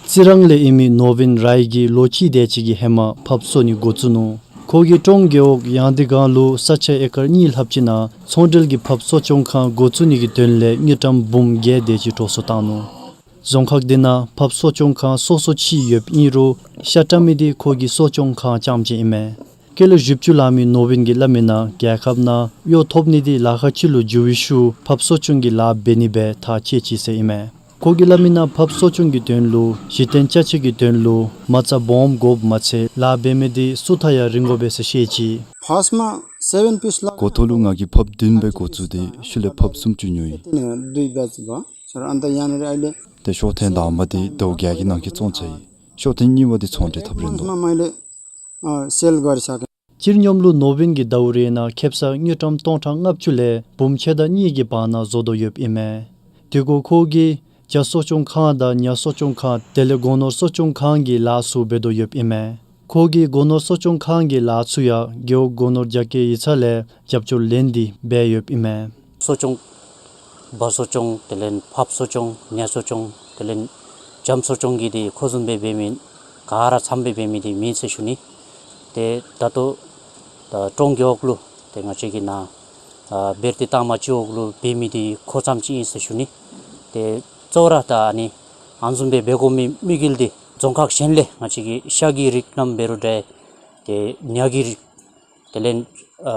རྩི་རང་ལས་ཨིན་མི་ནོར་བུན་རའི་གིས་ལོ་གཅིག་དེ་ཅིག་གི་ཧེ་མ་ཕགཔ་གསོ་ནི་འགོ་བཙུགས་ནུག། ཁོ་གིས་ཀྲོང་རྒེད་འོག་ཡང་ཏི་སྒང་ལུ་ས་ཆ་ཨེ་ཀར་གཉིས་ལྷགཔ་ཅིག་ནང་ཚོང་འབྲེལ་གྱི་ཕགཔ་གསོ་སྐྱོང་ཁང་འགོ་བཙུགས་ནི་གི་དོན་ལས་དངུལ་ཀྲམ་འབུམ་བརྒྱད་དེ་ཅིག་འགྲོ་སོང་བཏང་ནུག། རྫོང་ཁག་འདི་ནང་ཕགཔ་གསོ་སྐྱོང་ཁང་སོ་སོ་ཅིག་ཡོདཔ་ཨིན་རུང་ཤ་བཀྲམ་མི་འདི་ཁོ་གི་གསོ་སྐྱོང་ཁང་རྐྱངམ་ཅིག་ཨིན་མས། སྐྱེས་ལོ་བཞི་བཅུ་ལང་མི་ནོར་བིན་གྱིས་སླབ་མིའི་ནང་རྒྱལ་ཁབ་ནང་གཡོག་ཐོབ་ནི་འདི་ལཱ་ཁག་ཅིག་ལུ་འགྱུར་བའི་ཤུལ་ཕགཔ་གསོ་སྐྱོང་གི་ལཱ་འབད་ནི་སྦེ་ཐག་བཅད་ཅི་ཟེར་ཨིན་མས། ཁོ་གིས་སླབ་མིའི་ནང་ཕགཔ་གསོ་སྐྱོང་གི་དོན་ལུ་གཞི་རྟེན་ཅ་ཆས་ཀྱི་དོན་ལུ་མ་རྩ་སྦོམ་དགོཔ་མ་ཚད་ལཱ་འབད་མི་འདི་སུ་ཐ་ཡང་རིན་དགོ་པས་ཟེར་བཤད་ཅི། First མ་seven piece ལ། འགོ་ཐོག་ལུ་ང་གིས་ཕགཔ་བདུན་སྦེ་འགོ་བཙུགས་ཏེ་ཤུལ་ལས་ཕགཔ་སུམ་ཅུ་ཉོ་ཡི། དེ་ནས་བདུན་པ་ཅིག་འབད་ཚར་ཨ་ནི་ད་ཡང་ན་རེ་ཨ་ལེ། ཏེ་ཤོག་ཐེངས་དང་པ་འདི་ཟླཝ་བརྒྱད་ཀྱི་ནང་འཁོད་བཙོང་ཚར་ཡི། ཤོག་ཐེངས་གཉིས་པ་འདི་ཚོང་འབྲེལ་འཐབ་རན་འདུག། མ་མ་ལེ། ཨ་སེལ་དགོ་རེ་ཟེར། སྤྱིར་སྙོམས་ལུ་ནོར་བིན་གྱི་ཟླཝ་རེ་ནང་ཁེ་གསར་དངུལ་ཀྲམ་སྟོང་ཕྲག་ལྔ་བཅུ་ལས་འབུམ་ཕྱེད་དང་གཉིས་ཀྱི་བར་ན་བཟོ་དོ་ཡོདཔ་ཨིན་མས། དེ་གུ་ཁོ་གིས་བྱ་གསོ་སྐྱོང་ཁང་དང་ཉ་གསོ་སྐྱོང་ཁང་དེ་ལས་སྒོ་ནོར་གསོ་སྐྱོང་ཁང་གི་ལཱ་ཚུ་འབད་དོ་ཡོདཔ་ཨིན་མས། ཁོ་གིས་སྒོ་ནོར་གསོ་སྐྱོང་ཁང་གི་ལཱ་ཚུ་ཡང་རྒེད་འོག་སྒོ་ནོར་རྒྱ་སྐྱེད་ཡིག་ཚང་ལས་རྒྱབ་སྐྱོར་ལེན་ཏེ་འབད་ཡོདཔ་ཨིན་མས། གསོ་སྐྱོང་། བ་གསོ་སྐྱོང་དེ་ལས་ཕགཔ་གསོ་སྐྱོང་ཉ་གསོ་སྐྱོང་དེ་ལས་བྱམོ་གསོ་སྐྱོང་གི་འདི་ཁོ་བཟུམ་སྦེ་འབད་མི་ག་ར་ཚངམ་སྦེ་འབད་མི་འདི་མེད་ཟེར་ཞུ་ནི། ཏེ་ད་ལྟོ་ད་ཀྲོང་རྒེད་འོག་ལུ་ཏེ་ང་བཅས་ཀྱི་ནཱ་ཨ་བེར་ཏི་ཏང་མ་སྤྱི་འོག་ལུ་འབད་མི་འདི་ཁོ་ཙམ་ཅིག་ཨིན་ཟེར་ཞུ་ནི། ཏེ་གཙོ་བོ་ར་ད་ཨ་ནི་ཨ་ནི་བཟུམ་སྦེ་འབད་དགོ་མི་དམིགས་ཡུལ་འདི་རྫོང་ཁག་གཞན་ལས་ང་བཅས་ཀྱི་ཤ་གི་རིགས་རྣམས་འབད་རུང་འདྲ། ཏེ་ཉ་གི་རིགས་དེ་ལས་ཨ་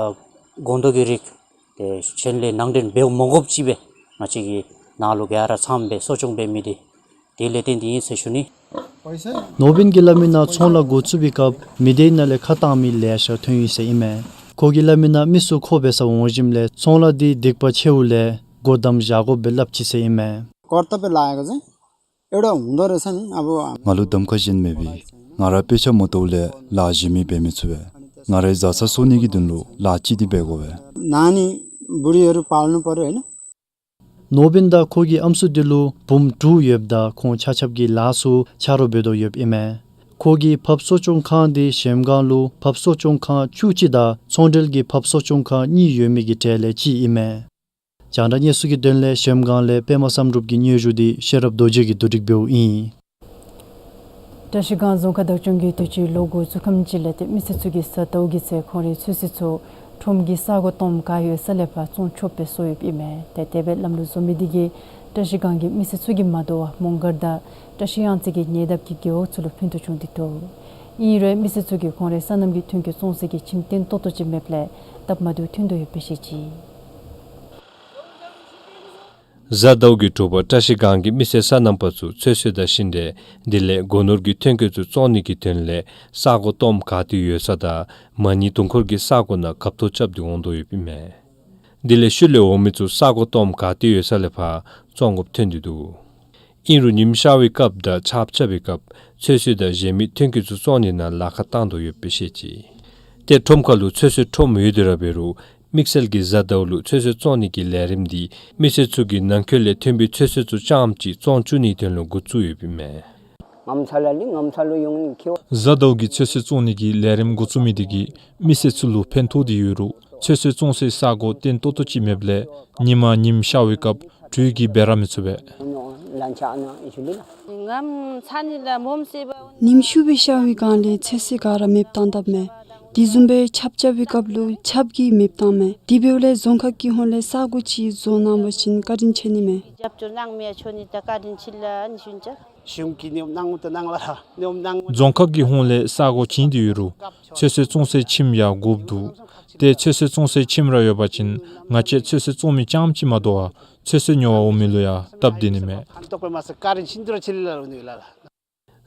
སྒོང་རྡོག་གི་རིགས་ཏེ་གཞན་ལས་ནང་འདྲེན་འབདཝ་མ་དགོཔ་ཅིག་སྦེ་ང་བཅས་ཀྱི་ནཱ་ལུ་ག་ར་ཚངམ་སྦེ་གསོ་སྐྱོང་འབད་མི་འདི་དེ་ལས་བརྟེན་ཏེ་ཨིན་ཟེར་ཞུ་ནི། ནོར་བིན་གྱིས་སླབ་མིའི་ནང་ཚོང་ལཱ་འགོ་བཙུགས་པའི་སྐབས་མི་སྡེའི་ནང་ལས་ཁ་བཏང་མི་ལེ་ཤ་ཐོན་ཡི་ཟེར་ཨིན་མས། ཁོ་གིས་སླབ་མིའི་ནང་མི་ཚུ་ཁོ་འབད་སར་འོང་ཞིནམ་ལས་ཚོང་ལཱ་འདི་སྡིག་པ་ཆེཝ་ལས་སྒོ་བསྡམ་བཞག་དགོཔ་སྦེ་སླབ་ཅི་ཟེར་ཨིན་མས། ཀོར་ཏ་པེ་ལ་ཡ་ག་ཟེ། ཨེ་འདྲ་འོང་དོ་རེ་ས་ནི་ཨ་བོ་ཨ། ང་ལུ་གདམ་ཁ་གཞན་མེད་པས། ང་ར་དཔེ་ཆ་མ་བཏུབ་ལས་ལཱ་གཞན་མི་འབད་མི་ཚུགས་པས། ང་རའི་བཟའ་ཚང་གསོ་ནི་གི་དོན་ལུ་ལཱ་ཅིག་འདི་འབད་དགོ་པས། ན་ནི་བུ་རི་ཡོ་རུ་པཱལ་ནུ་པ་རུ་ཨེ་ན། ནོར་བིན་དང་ཁོ་གི་ཨམ་སྲུ་འདི་ལུ་བུམོ་དྲུག་ཡོདཔ་ད་ཁོང་ཆ་ཁྱབ་ཀྱིས་ལཱ་ཚུ་ཆ་རོགས་འབད་དོ་ཡོདཔ་ཨིན་མས། ཁོ་གིས་ཕགཔ་གསོ་སྐྱོང་ཁང་འདི་གཞལམ་སྒང་ལུ་ཕགཔ་གསོ་སྐྱོང་ཁང་བཅུ་གཅིག་དང་ཚོང་འབྲེལ་གྱི་ཕགཔ་གསོ་སྐྱོང་ཁང་གཉིས་ཡོད་མི་གི་གྲས་ལས་གཅིག་ཨིན་མས། རྒྱང་བསྒྲགས་གནས་ཚུལ་གྱི་དོན་ལས་གཞལམ་སྒང་ལས་པདྨ་བསམ་གྲུབ་ཀྱི་སྙན་ཞུ་འདི་ཤེས་རབ་རྡོ་རྗེ་གིས་བསྡུ་སྒྲིག་འབདཝ་ཨིན། བཀྲ་ཤིས་སྒང་རྫོང་ཁག་བདག་སྐྱོང་གིས་དུས་ཅི་ལོ་འགོ་བཙུགས་ཁམས་ཅིག་ལས་ཏེ་མི་སེར་ཚུ་གིས་གཟའ་ཟླཝ་གི་ཚེ་ཁོང་རའི་ཚོད་བསྲེ་ཚུ་ཁྲོམ་གྱི་ས་གོ་སྟོངམ་ག་ཡོད་ས་ལས་ཕར་བཙོང་ཆོགཔ་སྦེ་བཟོ་ཡོདཔ་ཨིན་མས། ཏེ་དེ་སྦེ་ལམ་ལུགས་བཟོ་མི་འདི་གིས་བཀྲ་ཤིས་སྒང་གི་མི་སེར་ཚུ་གིས་མ་དོ་བར་མོང་སྒར་དང་བཀྲ་ཤིས་གཡང་རྩེ་གི་ཉེ་འདབས་ཀྱི་རྒེད་འོག་ཚུ་ལུ་ཕན་ཐོགས་བྱུང་སྟེ་འདུག། ཨིན་རུང་མི་སེར་ཚུ་གིས་ཁོང་རའི་སོ་ནམ་གྱི་ཐོན་སྐྱེད་བཙོང་སའི་གི་ཁྱིམ་བརྟན་ཏོག་ཏོ་ཅིག་མེདཔ་ལས་སྟབས་མ་བདེཝ་ཐོན་དོ་ཡོདཔ་སྦེ་བཤད་ཅི། གཟའ་ཟླཝ་གི་དྲོ་པ་བཀྲ་ཤིས་སྒང་གི་མི་སེར་སོ་ནམ་པ་ཚུ་ཚོད་བསྲེ་དང་ཤིང་འབྲས་དེ་ལས་སྒོ་ནོར་གྱི་ཐོན་སྐྱེད་ཚུ་བཙོང་ནི་གི་དོན་ལས་ས་གོ་སྟོངམ་ག་ཏེ་ཡོད་ས་དང་མ་ཎི་དུང་འཁོར་གྱི་ས་གོ་ནང་གབ་ཐོབ་རྐྱབ་སྟེ་འོང་དོ་ཡོདཔ་ཨིན་མས། དེ་ལས་ཤུལ་ལས་འོང་མི་ཚུ་ས་གོ་སྟོངམ་ག་ཏེ་ཡོད་ས་ལས་ཕར་བཙོང་དགོཔ་ཐོན་ཏེ་འདུག། ཨིན་རུང་ཉིམ་ཤར་བའི་སྐབས་དང་ཆརཔ་རྐྱབ་པའི་སྐབས་ཚོད་བསྲེ་དང་གཞན་མི་ཐོན་སྐྱེད་ཚུ་བཙོང་ནི་ནང་ལཱ་ཁག་བཏང་དོ་ཡོདཔ་སྦེ་བཤད་ཅི། ཏེ་ཁྲོམ་ཁ་ལུ་ཚོད་བསྲེ་ཁྲོམ་ཡོད་དེ་ར་འབད་རུང་དམིགས་བསལ་གྱི་གཟའ་ཟླཝ་ལུ་ཚོད་བསྲེ་བཙོང་ནི་གི་ལས་རིམ་འདི་མི་སེར་ཚུ་གིས་ནང་འཁོད་ལས་ཐོན་པའི་ཚོད་བསྲེ་ཚུ་རྐྱངམ་ཅིག་བཙོང་བཅུག་ནིའི་དོན་ལུ་འགོ་བཙུགས་ཡོདཔ་ཨིན་མས། ངམ་ཚ་ལ་ལི་ངམ་ཚ་ལུ་ཡོང་ནི་ཁེ། གཟའ་ཟླཝ་གི་ཚོད་བསྲེ་བཙོང་ནི་གི་ལས་རིམ་འགོ་བཙུགས་མི་འདི་གིས་མི་སེར་ཚུ་ལུ་ཕན་ཐོགས་ཏེ་ཡོད་རུང་ཚོད་བསྲེ་བཙོང་སའི་ས་གོ་བརྟན་ཏོག་ཏོ་ཅིག་མེདཔ་ལས་ཉིན་མ་ཉིམ་ཤར་བའི་སྐབས་དྲོད་ཀྱིས་འབད་ར་མི་ཚུགས་པས། ངམ་ཚ་ནི་ལ་མོམ་སེ་བ། ཉིམ་ཤུགས་སྦེ་ཤར་བའི་སྒང་ལས་ཚོད་བསྲེ་ག་ར་མེདཔ་བཏང་དཔ་མས། དེ་བཟུམ་སྦེ་ཆརཔ་རྐྱབ་པའི་སྐབས་ལུ་ཆརཔ་གིས་མེདཔ་བཏངམ་མས། དེ་འབདཝ་ལས་རྫོང་ཁག་གི་ཧོངས་ལས་ས་གོ་ཅིག་བཟོ་གནང་བ་ཅིན་བཀའ་དྲིན་ཆེ་ནི་མས། རྒྱབ་སྐྱོར་གནང་མི་ཡང་ཆོག་ནི་ད་བཀའ་དྲིན་ཆེ་ལགས་ཨ་ནི་ཞུ་ནི་ཅ། གཞུང་གིས་ནི་གནང་ད་གནང་ལགས་ནི་གནང་། རྫོང་ཁག་གི་ཧོངས་ལས་ས་གོ་བྱིན་ཏེ་ཡོད་རུང་ཚོད་བསྲེ་བཙོང་སའི་ཁྱིམ་ཡང་དགོཔ་འདུག། ཏེ་ཚོད་བསྲེ་བཙོང་སའི་ཁྱིམ་ར་ཡོད་པ་ཅིན་ང་བཅས་ཚོད་བསྲེ་བཙོང་མི་རྐྱངམ་ཅིག་མ་དོ་བར་ཚོད་བསྲེ་ཉོ་བར་འོང་མི་ལུ་ཡང་སྟབས་བདེ་ནི་མས།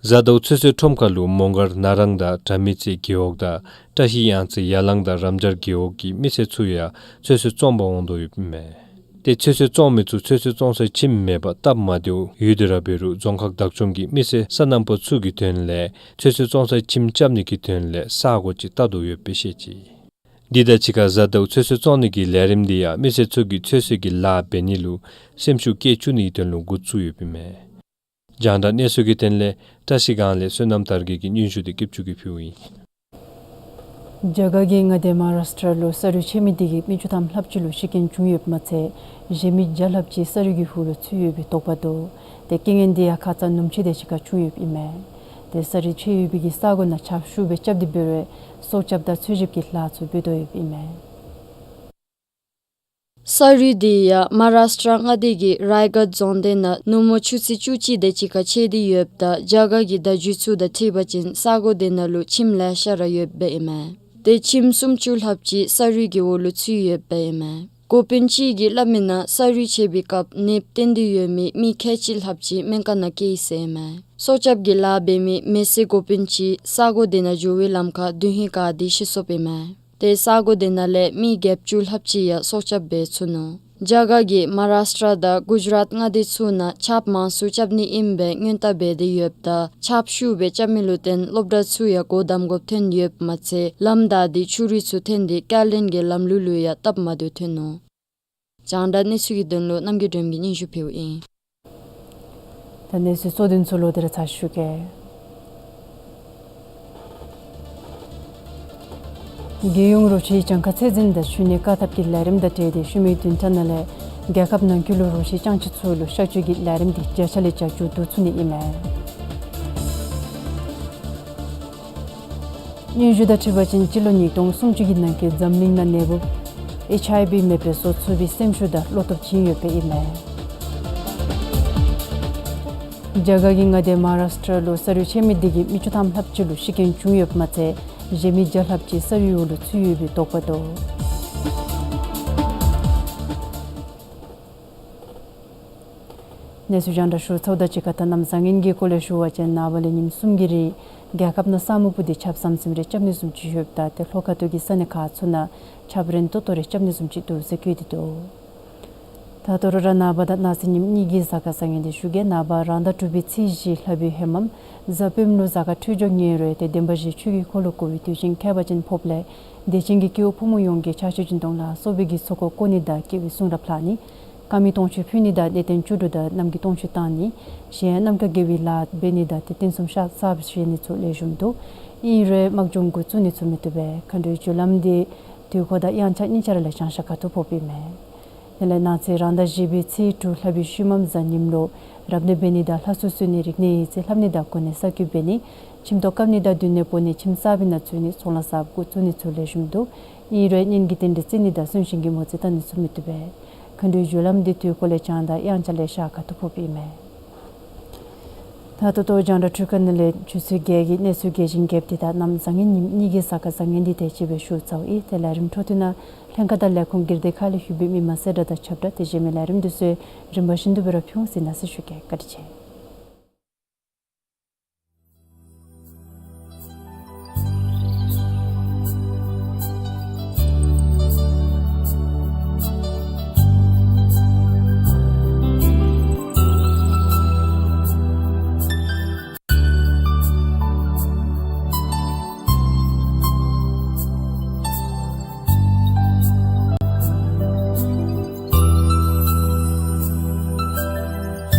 གཟའ་ཟླཝ་ཚོད་བསྲེ་ཁྲོམ་ཁ་ལུ་མོང་སྒར་ན་རང་དང་དྲ་མིག་རྩེ་རྒེད་འོག་དང་བཀྲ་ཤིས་གཡང་རྩེ་ཡར་ལང་དང་རམ་སྦྱར་རྒེད་འོག་གི་མི་སེར་ཚུ་ཡང་ཚོད་བསྲེ་བཙོང་པར་འོང་དོ་ཡོདཔ་ཨིན་མས། ཏེ་ཚོད་བསྲེ་བཙོང་མི་ཚུ་ཚོད་བསྲེ་བཙོང་སའི་ཁྱིམ་མེད་པར་སྟབས་མ་བདེཝ་ཡོད་དེ་ར་འབད་རུང་རྫོང་ཁག་བདག་སྐྱོང་གིས་མི་སེར་སོ་ནམ་པ་ཚུ་གི་དོན་ལས་ཚོད་བསྲེ་བཙོང་སའི་ཁྱིམ་རྐྱབ་ནི་གི་དོན་ལས་ས་གོ་ཅིག་བལྟ་དོ་ཡོདཔ་སྦེ་བཤད་ཅི། འདི་དང་གཅིག་ཁར་གཟའ་ཟླཝ་ཚོད་བསྲེ་བཙོང་ནི་གི་ལས་རིམ་འདི་ཡང་མི་སེར་ཚུ་གིས་ཚོད་བསྲེ་གི་ལཱ་འབད་ནི་ལུ་སེམས་ཤུགས་བསྐྱེད་བཅུག་ནིའི་དོན་ལུ་འགོ་བཙུགས་ཡོདཔ་ཨིན་མས། རྒྱང་བསྒྲགས་གནས་ཚུལ་གྱི་དོན་ལས་བཀྲ་ཤིས་སྒང་ལས་བསོད་ནམས་དར་རྒྱས་ཀྱི་སྙན་ཞུ་འདི་སྐྱིད་ཆུ་གིས་ཕུལཝ་ཨིན། རྒྱ་གར་གྱི་མངའ་སྡེ་མ་ཧཱ་རཱས་ཊྲ་ལུ་ས་རུད་ཆད་མི་འདི་གིས་མི་བཅུ་ཐམ་ལྷགཔ་ཅིག་ལུ་ཤི་རྐྱེན་བྱུང་ཡོདཔ་མ་ཚད་གཞན་མི་བརྒྱ་ལྷགཔ་ཅིག་ས་རུད་ཀྱི་ཧུད་ལུ་ཚུད་ཡོད་པའི་དོགས་པ་འདུག། ཏེ་རྐྱེན་ངན་འདི་ཡང་ཁ་ཙ་ནུབ་ཕྱེད་དེ་ཅིག་ཁར་བྱུང་ཡོདཔ་ཨིན་མས། ཏེ་ས་རུད་ཆད་ཡོད་པའི་གི་ས་གོ་ནང་ཆརཔ་ཤུགས་སྦེ་རྐྱབ་སྟེ་འབད་རུང་སྲོག་སྐྱབས་དང་འཚོལ་ཞིབ་ཀྱི་ལཱ་ཚུ་འབད་དོ་ཡོདཔ་ཨིན་མས། ས་རུད་འདི་ཡང་མ་ཧཱ་རཱས་ཊྲ་མངའ་སྡེ་གི་རཱའི་གཌ་རྫོང་དེ་ནང་ནུབ་མོ་ཆུ་ཚོད་བཅུ་གཅིག་དེ་ཅིག་ཁར་ཆད་དེ་ཡོདཔ་ད་རྒྱ་གར་གྱི་བརྡ་བརྒྱུད་ཚུ་དང་འཁྲིལ་བ་ཅིན་ས་གོ་དེ་ནང་ལུ་ཁྱིམ་ལེ་ཤ་ར་ཡོདཔ་ཨིན་མས། ཏེ་ཁྱིམ་སུམ་ཅུ་ལྷགཔ་ཅིག་ས་རུད་ཀྱི་འོག་ལུ་ཚུད་ཡོདཔ་ཨིན་མས། འགོ་དཔོན་ཅིག་གིས་སླབ་མི་ནང་ས་རུད་ཆད་པའི་སྐབས་ནདཔ་བཏོན་ཏེ་ཡོད་མི་མི་ཁལ་གཅིག་ལྷགཔ་ཅིག་སྨན་ཁང་ནང་བསྐྱལ་ཡི་ཟེར་ཨིན་མས། སྲོག་སྐྱབས་ཀྱི་ལཱ་འབད་མི་མེ་སེར་འགོ་དཔོན་ཅིག་ས་གོ་དེ་ནང་འགྱོ་བའི་ལམ་ཁར་མདུན་ཧིང་བཀག་སྟེ་ཤི་སོཔ་ཨིན་མས། ཏེ་ས་གོ་དེ་ནང་ལས་མི་བརྒྱད་ཅུ་ལྷགཔ་ཅིག་ཡང་སྲོག་སྐྱབས་འབད་ཚུགས་ནུག། རྒྱ་གར་གྱིས་མ་ཧཱ་རཱཤ་ཊ་དང་གུ་ཇུ་རཱཏ་མངའ་སྡེ་ཚུ་ནང་ཆརཔ་མང་སུ་རྐྱབ་ནི་ཨིནམ་སྦེ་སྔོན་བརྡ་འབད་དེ་ཡོདཔ་ད་ཆརཔ་ཤུགས་སྦེ་རྐྱབ་མི་ལུ་བརྟེན་སློབ་གྲྭ་ཚུ་ཡང་སྒོ་བསྡམ་དགོཔ་ཐོན་ཡོདཔ་མ་ཚད་ལམ་བདའ་སྟེ་ཆུ་རུད་ཚུ་འཐོན་ཏེ་བསྐྱར་ལེན་གྱི་ལམ་ལུགས་ལུ་ཡང་སྟབས་མ་བདེཝ་ཐོན་ནུག། རྒྱང་བསྒྲགས་གནས་ཚུལ་གྱི་དོན་ལུ་རྣམ་རྒྱལ་སྒྲོལམ་གྱིས་སྙན་ཞུ་ཕུལཝ་ཨིན། ད་གནས་ཚུལ་གཙོ་དོན་ཚུ་ལོག་སྟེ་ར་ཚར་ཞུ་གེ། རྒྱལ་ཡོངས་རོ་ཁྱི་གྱངས་ཁ་ཚད་འཛིན་དང་ཤུལ་གནས་བཀག་ཐབས་ཀྱི་ལས་རིམ་དང་འབྲེལ་ཏེ་ཤུལ་མའི་བདུན་ཕྲག་ནང་ལས་རྒྱལ་ཁབ་ནང་འཁོད་ལུ་རོ་ཁྱི་སྤྱང་ཁྱི་ཚུ་ལུ་གཤག་བཅོས་ཀྱི་ལས་རིམ་འདི་བརྒྱ་ཆ་ལས་བརྒྱ་མཇུག་བསྡུ་ཚུགས་ནི་ཨིན་མས། སྙན་ཞུ་དང་འཁྲིལ་བ་ཅིན་སྤྱི་ལོ་ཉིས་སྟོང་སུམ་ཅུ་གི་ནང་འཁོད་འཛམ་གླིང་ནང་ནད་འབུཔ་ཨེཆ་ཨའི་བི་མེད་པའི་བཟོ་ཚུགས་པའི་སེམས་ཤུགས་དང་བློ་སྟོབས་བྱིན་ཡོདཔ་ཨིན་མས། རྒྱ་གར་གྱི་མངའ་སྡེ་མ་ཧཱ་རཱཤ་ཊ་ལུ་ས་རུད་ཆད་མི་དེ་གིས་མི་བཅུ་ཐམ་ལྷགཔ་ཅིག་ལུ་ཤི་རྐྱེན་བྱུང་ཡོདཔ་མ་ཚད་གཞན་མི་བརྒྱ་ལྷགཔ་ཅིག་ས་རུད་འོག་ལུ་ཚུད་ཡོད་པའི་དོགས་པ་འདུག། གནས་ཚུལ་རྒྱང་བསྒྲགས་ཞུ་ཚརཝ་དང་གཅིག་ཁར་ད་གནམ་བཟང་ངན་གྱི་སྐོར་ལས་ཞུ་བ་ཅིན་ནངས་པ་ལས་ཉིནམ་གསུམ་གྱི་རིང་རྒྱལ་ཁབ་ནང་ས་སྨུག་སྤུབས་ཏེ་ཆརཔ་ཟམ་ཟིམ་རེ་རྐྱབ་ནི་བཟུམ་ཅིག་ཡོདཔ་ད་ཏེ་ལྷོ་ཁ་ཐུག་གི་ས་གནས་ཁག་ཚུ་ནང་ཆརཔ་རན་ཏོག་ཏོ་རེ་རྐྱབ་ནི་བཟུམ་ཅིག་འདུག་ཟེར་བཀོད་དེ་འདུག། ད་ད་རུང་ར་ནངས་པ་དང་གནངས་ཚེ་ཉིནམ་གཉིས་ཀྱི་གཟའ་སྐར་བཟང་ངན་འདི་ཞུ་གེ། ནངས་པ་རང་ཟླ་དྲུག་པའི་ཚེས་བཞི་ལྷག་པའི་ཧེ་མམ་གཟའ་སྤེནམ་ལུ་གཟའ་སྐར་འཕྲོད་སྦྱོར་ཉེ་རུང་ཏེ་བདེན་པ་བཞིའི་ཆོས་ཀྱི་འཁོར་ལོ་བསྐོར་བའི་དུས་ཆེན་ཁྱད་པར་ཅན་ཕོགཔ་ལས་དད་ཅན་གྱི་སྐྱེ་བོ་ཕོ་མོ་ཡོངས་ཀྱིས་ཕྱག་མཆོད་སྦྱིན་གཏོང་ལ་སོགས་པའི་དགེ་ཚོགས་འཁོར་བསྐོར་ནི་དང་དགེ་བའི་གསུང་རབ་ལྷག་ནི། དཀར་མེ་སྟོང་མཆོད་ཕུལ་ནི་དང་གནས་བརྟན་བཅུ་དྲུག་དང་རྣམ་རྒྱལ་སྟོང་མཆོད་བཏང་ནི། གཞན་ཡང་རྣམ་དཀར་དགེ་བའི་ལཱ་འབད་ནི་དང་ཏེ་རྟེན་གསུམ་གསར་གསརཔ་བཞེངས་ནི་ཚུ་ལེགས་ཤོམ་འདུག། ཨིན་རུང་དམག་སྦྱོང་འགོ་བཙུགས་ནི་ཚུ་མི་བཏུབ་པས། མཁའ་འགྲོའི་རྒྱུ་ལམ་འདི་དུས་འཁོར་དང་དབྱངས་འཆར་གཉིས་ཆ་ར་ལས་བྱང་ཤར་ཁ་ཐུག་ཕོགཔ་ཨིན་མས། དེ་ལས་གནངས་ཚེ་རང་ཟླ་བཞི་པའི་ཚེས་དྲུག་ལྷག་པའི་ཤུལ་མམ་གཟའ་ཉིམ་ལུ་རབ་གནས་འབད་ནི་དང་ལྷ་གསོལ་གསོལ་ནི་རིག་གནས་ཡིག་རྩིས་ལྷབ་ནི་དང་གོ་གནས་གསར་བསྐོ་འབད་ནི། ཁྱིམ་ཐོག་བཀབ་ནི་དང་མདུན་ནས་སྤོ་ནི། ཁྱིམ་གསར་པའི་ནང་འཛུལ་ནི། ཚོང་ལཱ་གསརཔ་འགོ་བཙུགས་ནི་ཚུ་ལེགས་ཤོམ་འདུག། ཨིན་རུང་གཉེན་གྱི་རྟེན་འབྲེལ་བརྩི་ནི་དང་གསོན་གཤིན་གྱི་མོ་རྩིས་བཏང་ནི་ཚུ་མི་བཏུབ་པས། མཁའ་འགྲོའི་རྒྱུ་ལམ་འདི་དུས་འཁོར་ལས་བྱང་དང་དབྱངས་འཆར་ལས་ཤར་ཁ་ཐུག་ཕོགཔ་ཨིན་མས། ད་ད་ལྟོ་རྒྱང་བསྒྲགས་འཕྲུལ་ཁང་ནང་ལས་ཆུ་ཚོད་བརྒྱད་ཀྱི་གནས་ཚུལ་རྒྱས་ཤིང་རྒྱསཔ་འདི་དང་གནམ་བཟང་ངན་ཉིནམ་གཉིས་ཀྱི་གཟའ་སྐར་བཟང་ངན་འདི་དེ་ཅིག་སྦེ་ཞུ་ཚརཝ་ཨིན། ཏེ་ལས་རིམ་འཕྲོ་མཐུད་ནང་ལྷན་ཁག་དང་ལས་ཁུངས་སྒེར་སྡེ་ཁག་ལས་ཞུ་བའི་མི་མང་གསལ་བསྒྲགས་དང་ཁྱབ་བསྒྲགས་དེ་བཞིན་མི་ལས་རིམ་འདི་ཚུ་རིམ་པ་བཞིན་དུ་སྦེ་ར་ཕུལ་འོང་ཟེར་གནང་ཟེར་ཞུ་གེ། བཀའ་དྲིན་ཆེ།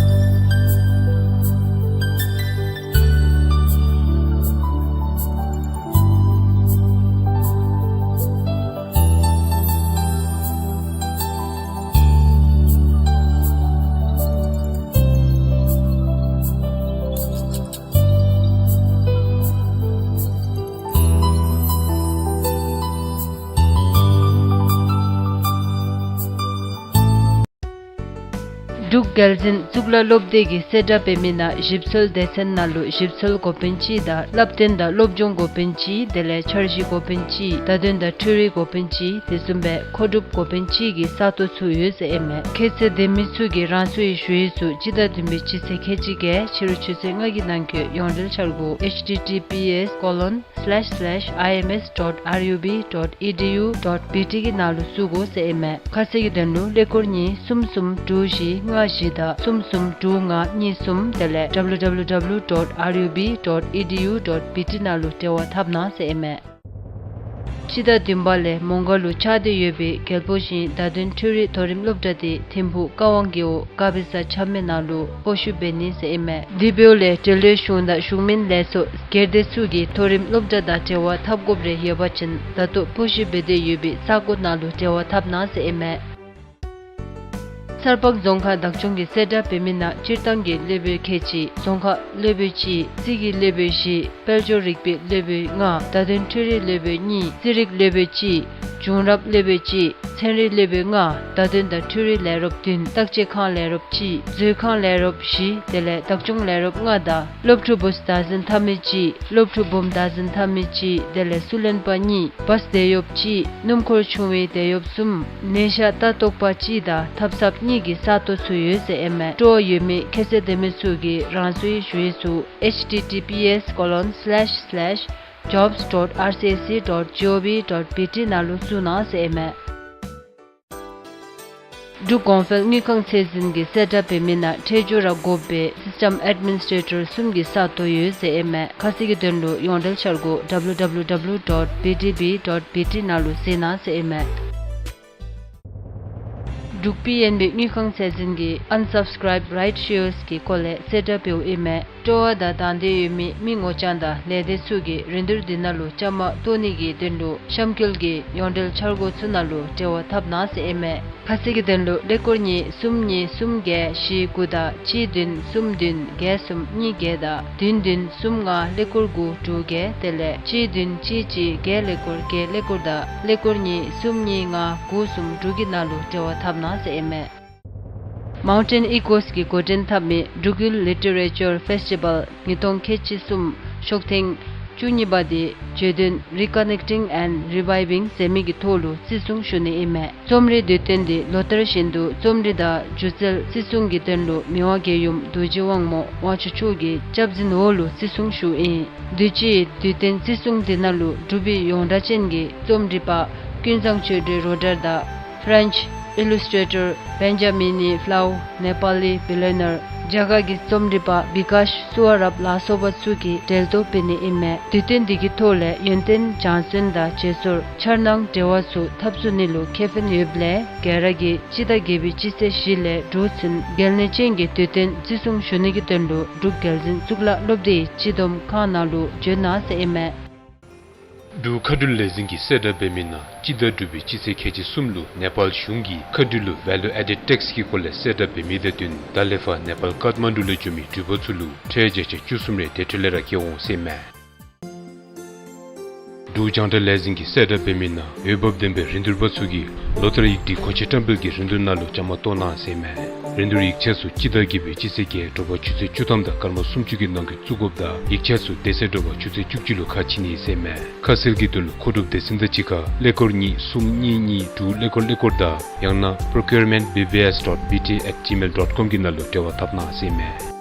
འབྲུག་རྒྱལ་འཛིན་གཙུག་ལག་སློབ་སྡེ་གིས་གསལ་བསྒྲགས་འབད་མི་ནང་ཞིབ་འཚོལ་སྡེ་ཚན་ནང་ལུ་ཞིབ་འཚོལ་འགོ་དཔོན་གཅིག་དང་བསླབ་སྟོན་དང་སློབ་སྦྱོང་འགོ་དཔོན་གཅིག་དེ་ལས་འཆར་གཞི་འགོ་དཔོན་གཅིག་བརྡ་དོན་དང་འཕྲུལ་རིག་འགོ་དཔོན་གཅིག་དེ་བཟུམ་སྦེ་མཁོ་སྒྲུབ་འགོ་དཔོན་གཅིག་གི་ས་སྟོང་ཚུ་ཡོད་ཟེར་ཨིན་མས། ཁྱད་ཚད་ལྡན་མི་ཚུ་གིས་རང་སོའི་ཞུ་ཡིག་ཚུ་སྤྱི་ཟླ་བདུན་པའི་སྤྱི་ཚེས་ཁལ་གཅིག་བརྒྱད་ཕྱི་རུ་ཆུ་ཚོད་ལྔ་གི་ནང་འཁོད་ཡོངས་འབྲེལ་འཆར་སྒོ་H T T P S colon slash slash I M S dot R U B dot E D U dot B T གི་ནང་ལུ་བཙུགས་དགོ་ཟེར་ཨིན་མས། ཁ་གསལ་གྱི་དོན་ལུ་ཀླད་ཀོར་གཉིས་གསུམ་གསུམ་དྲུག་བཞི་ལྔ་བཞི་དང་གསུམ་གསུམ་དྲུག་ལྔ་གཉིས་གསུམ་དེ་ལས་W W W dot R U B dot E D U dot B T ནང་ལུ་འབྲེལ་བ་འཐབ་གནང་ཟེར་ཨིན་མས། སྤྱི་ཟླ་བདུན་པ་ལས་མོང་སྒར་ལུ་ཆགས་ཏེ་ཡོད་པའི་རྒྱལ་པོ་ཞིང་བརྡ་དོན་འཕྲུལ་རིག་མཐོ་རིམ་སློབ་གྲྭ་འདི་ཐིམ་ཕུག་ཀ་ཝང་གི་འོག་དཀར་སྦི་ས་ཆ་མེད་ནང་ལུ་སྤོ་བཤུད་འབད་ནི་ཟེར་ཨིན་མས། དེ་འབདཝ་ལས་འབྲེལ་ཡོད་གཞུང་དང་གཞུང་མིན་ལས་ཚོགས་སྒེར་སྡེ་ཚུ་གིས་མཐོ་རིམ་སློབ་གྲྭ་དང་འབྲེལ་བ་འཐབ་དགོཔ་རེ་ཡོད་པ་ཅིན་ད་ལྟོ་སྤོ་བཤུད་འབད་དེ་ཡོད་པའི་ས་གོ་ནང་ལུ་འབྲེལ་བ་འཐབ་གནང་ཟེར་ཨིན་མས། སར་པང་རྫོང་ཁག་བདག་སྐྱོང་གིས་གསལ་བསྒྲགས་འབད་མི་ནང་སྤྱིར་བཏང་གི་སློབ་དཔོན་ཁལ་གཅིག་རྫོང་ཁག་སློབ་དཔོན་གཅིག་རྩིས་ཀྱི་སློབ་དཔོན་བཞི་དཔལ་འབྱོར་རིག་པའི་སློབ་དཔོན་ལྔ་བརྡ་དོན་འཕྲུལ་རིག་སློབ་དཔོན་གཉིས་རྩིས་རིག་སློབ་དཔོན་གཅིག་བྱུང་རབས་སློབ་དཔོན་གཅིག་ ཚན་རིག་སློབ་དཔོན་ལྔ། བརྡ་དོན་དང་འཕྲུལ་རིག་ལས་རོགསཔ་བདུན། བརྟག་དཔྱད་ཁང་ལས་རོགསཔ་གཅིག། མཛོད་ཁང་ལས་རོགསཔ་བཞི། དེ་ལས་བདག་སྐྱོང་ལས་རོགསཔ་ལྔ་དང་སློབ་ཕྲུག་བུཚ་བདག་འཛིན་འཐབ་མི་གཅིག། སློབ་ཕྲུག་བུམོ་བདག་འཛིན་འཐབ་མི་གཅིག། དེ་ལས་སུ་ལེན་པ་གཉིས། བཱས་དེད་གཡོགཔ་གཅིག། སྣུམ་འཁོར་ཆུང་བའི་དེད་གཡོགཔ་གསུམ། ནད་ཤག་ལྟ་རྟོག་པ་གཅིག་དང་འཐབ་ཚབ་གཉིས་ཀྱི་ས་སྟོང་ཚུ་ཡོད་ཟེར་ཨིན་མས། སྤྲོ་བ་ཡོད་མི་ཁྱད་ཚད་ལྡན་མི་ཚུ་གིས་རང་སོའི་ཞུ་ཡིག་ཚུ་H T T P S colon slash slash jobs dot R C S C dot gov dot B T ནང་ལུ་བཙུགས་གནང་ཟེར་ཨིན་མས། འབྲུག་གོང་འཕེལ་དངུལ་ཁང་ཚད་འཛིན་གྱིས་གསལ་བསྒྲགས་འབད་མི་ནང་འཕྲལ་མགྱོགས་ར་དགོ་པའི་སིསི་ཊེམ་ཨེཌ་མི་ནིས་ཊེ་ཊར་གསུམ་གྱི་ས་སྟོང་ཡོད་ཟེར་ཨིན་མས། ཁ་གསལ་གྱི་དོན་ལུ་ཡོངས་འབྲེལ་འཆར་སྒོ་W W W dot B D B dot B T ནང་ལུ་གཟིགས་གནང་ཟེར་ཨིན་མས། འབྲུག་པི་ཨེན་བི་དངུལ་ཁང་ཚད་འཛིན་གྱིས་Unsubscribed Rights Shares གི་སྐོར་ལས་གསལ་བསྒྲགས་འབདཝ་ཨིན་མས། སྤྲོ་བ་དང་དང་འདོད་ཡོད་མི་མི་ངོ་རྐྱང་དང་ལས་སྡེ་ཚུ་གིས་རིན་བསྡུར་འདི་ནང་ལུ་བཅའ་མར་གཏོགས་ནི་གི་དོན་ལུ་གཤམ་འཁོད་ཀྱི་ཡོངས་འབྲེལ་འཆར་སྒོ་ཚུ་ནང་ལུ་འབྲེལ་བ་འཐབ་གནང་ཟེར་ཨིན་མས། ཁ་གསལ་གྱི་དོན་ལུ་ཀླད་ཀོར་གཉིས་གསུམ་གཉིས་གསུམ་བརྒྱད་བཞི་དགུ་དང་གཅིག་བདུན་གསུམ་བདུན་བརྒྱད་གསུམ་གཉིས་བརྒྱད་དང་བདུན་བདུན་གསུམ་ལྔ་ཀླད་ཀོར་དགུ་དྲུག་བརྒྱད། དེ་ལས་གཅིག་བདུན་གཅིག་གཅིག་བརྒྱད་ཀླད་ཀོར་བརྒྱད་ཀླད་ཀོར་དང་ཀླད་ཀོར་གཉིས་གསུམ་གཉིས་ལྔ་དགུ་གསུམ་དྲུག་གི་ནང་ལུ་འབྲེལ་བ་འཐབ་གནང་ཟེར་ཨིན་མས། མའུན་ཊེན་ཨི་ཀོས་ཀྱིས་འགོ་འདྲེན་འཐབ་མི་འབྲུག་ཡུལ་ལི་ཊི་རེ་ཅར་ཕེསི་ཊི་བཱལ་ཉིས་སྟོང་ཁལ་གཅིག་གསུམ་ཤོག་ཐེངས་བཅུ་གཉིས་པ་འདི་བརྗོད་དོན་Reconnecting and Reviving ཟེར་མི་གི་ཐོག་ལུ་བརྩི་སྲུང་ཞུ་ནི་ཨིན་མས། རྩོམ་རིག་དུས་སྟོན་འདི་ལོ་ལྟར་བཞིན་དུ་རྩོམ་རིག་དང་སྒྱུ་རྩལ་བརྩི་སྲུང་གི་དོན་ལུ་མི་དབང་རྒྱལ་ཡུམ་རྡོ་རྗེ་དབང་མོ་དབང་ཕྱུག་མཆོག་གི་སྐྱབས་འཛིན་འོག་ལུ་བརྩི་སྲུང་ཞུཝ་ཨིན། དུས་ཅི་དུས་སྟོན་བརྩི་སྲུང་འདི་ནང་ལུ་འབྲུག་པའི་ཡོངས་གྲགས་ཅན་གྱི་རྩོམ་སྒྲིག་པ་ཀུན་བཟང་ཆོས་སྒྲོན་རོ་ཌར་དང་French illustrator Benjamin Flau, Nepali billionaire, རྒྱ་གར་གྱི་རྩོམ་སྒྲིག་པ་བི་ཀཱཤ་སུ་ཝ་རབ་ལ་སོགས་པ་ཚུ་གིས་འགྲེལ་བརྡ་འབད་ནི་ཨིན་མས། དུས་སྟོན་འདི་གི་ཐོག་ལས་ཡོན་ཏན་སྦྱང་བརྩོན་དང་བརྗེ་སོར་འཆར་སྣང་འབྲེལ་བ་ཚུ་འཐབ་ཚུགས་ནི་ལུ་ཁེ་ཕན་ཡོདཔ་ལས་ག་ར་གིས་སྤྱི་ཟླ་བརྒྱད་པའི་སྤྱི་ཚེས་བཞི་ལས་དྲུག་ཚུན་གལ་གནད་ཅན་གྱི་དུས་སྟོན་བརྩི་སྲུང་ཞུ་ནི་གི་དོན་ལུ་འབྲུག་རྒྱལ་འཛིན་གཙུག་ལག་སློབ་སྡེའི་སྤྱི་བསྡོམས་ཁང་ནང་ལུ་འབྱོན་གནང་ཟེར་ཨིན་མས། འབྲུག་མཁའ་འགྲུལ་ལས་འཛིན་གྱིས་གསལ་བསྒྲགས་འབད་མི་ནང་སྤྱི་ཟླ་དྲུག་པའི་སྤྱི་ཚེས་ཁལ་གཅིག་གསུམ་ལུ་ནེ་པཱལ་གཞུང་གིས་མཁའ་འགྲུལ་ལུ་Value Added Tax གི་སྐོར་ལས་གསལ་བསྒྲགས་འབད་མི་དང་བསྟུན་ད་ལས་ཕར་ནེ་པཱལ་ཀཏ་མན་ཌུ་ལས་འབྱོན་མི་འགྲུལ་པ་ཚུ་ལུ་ཁྲལ་བརྒྱ་ཆ་བཅུ་གསུམ་རེ་དེ་འཕྲོ་ལས་ར་བཀལ་འོང་ཟེར་ཨིན་མས། འབྲུག་རྒྱང་བསྒྲགས་ལས་འཛིན་གྱིས་གསལ་བསྒྲགས་འབད་མི་ནང་འོས་འབབ་ལྡན་པའི་རིན་བསྡུར་པ་ཚུ་གིས་ལོ་ལྟར་ཡིག་སྒྲིག་མཁོ་ཆས་བཀྲམ་སྤེལ་གྱི་རིན་བསྡུར་ནང་ལུ་བཅའ་མར་གཏོགས་གནང་ཟེར་ཨིན་མས། རིན་བསྡུར་ཡིག་ཆ་ཚུ་སྤྱི་ཟླ་བརྒྱད་པའི་སྤྱི་ཚེས་བརྒྱད་དྲོ་པ་ཆུ་ཚོད་བཅུ་ཐམ་དང་སྐར་མ་སུམ་ཅུ་གི་ནང་འཁོད་བཙུགས་དགོཔ་དང་ཡིག་ཆ་ཚུ་དེ་ཚེ་དྲོ་པ་ཆུ་ཚོད་བཅུ་གཅིག་ལུ་ཁ་ཕྱེ་ནི་ཟེར་ཨིན་མས། ཁ་གསལ་གྱི་དོན་ལུ་མཁོ་སྒྲུབ་སྡེ་ཚན་དང་གཅིག་ཁར་ཀླད་ཀོར་གཉིས་གསུམ་གཉིས་གཉིས་དྲུག་ཀླད་ཀོར་ཀླད་ཀོར་དང་ཡང་ན་procurement B B S dot B T at gmail dot com གི་ནང་ལུ་འབྲེལ་བ་འཐབ་གནང་ཟེར་ཨིན་མས།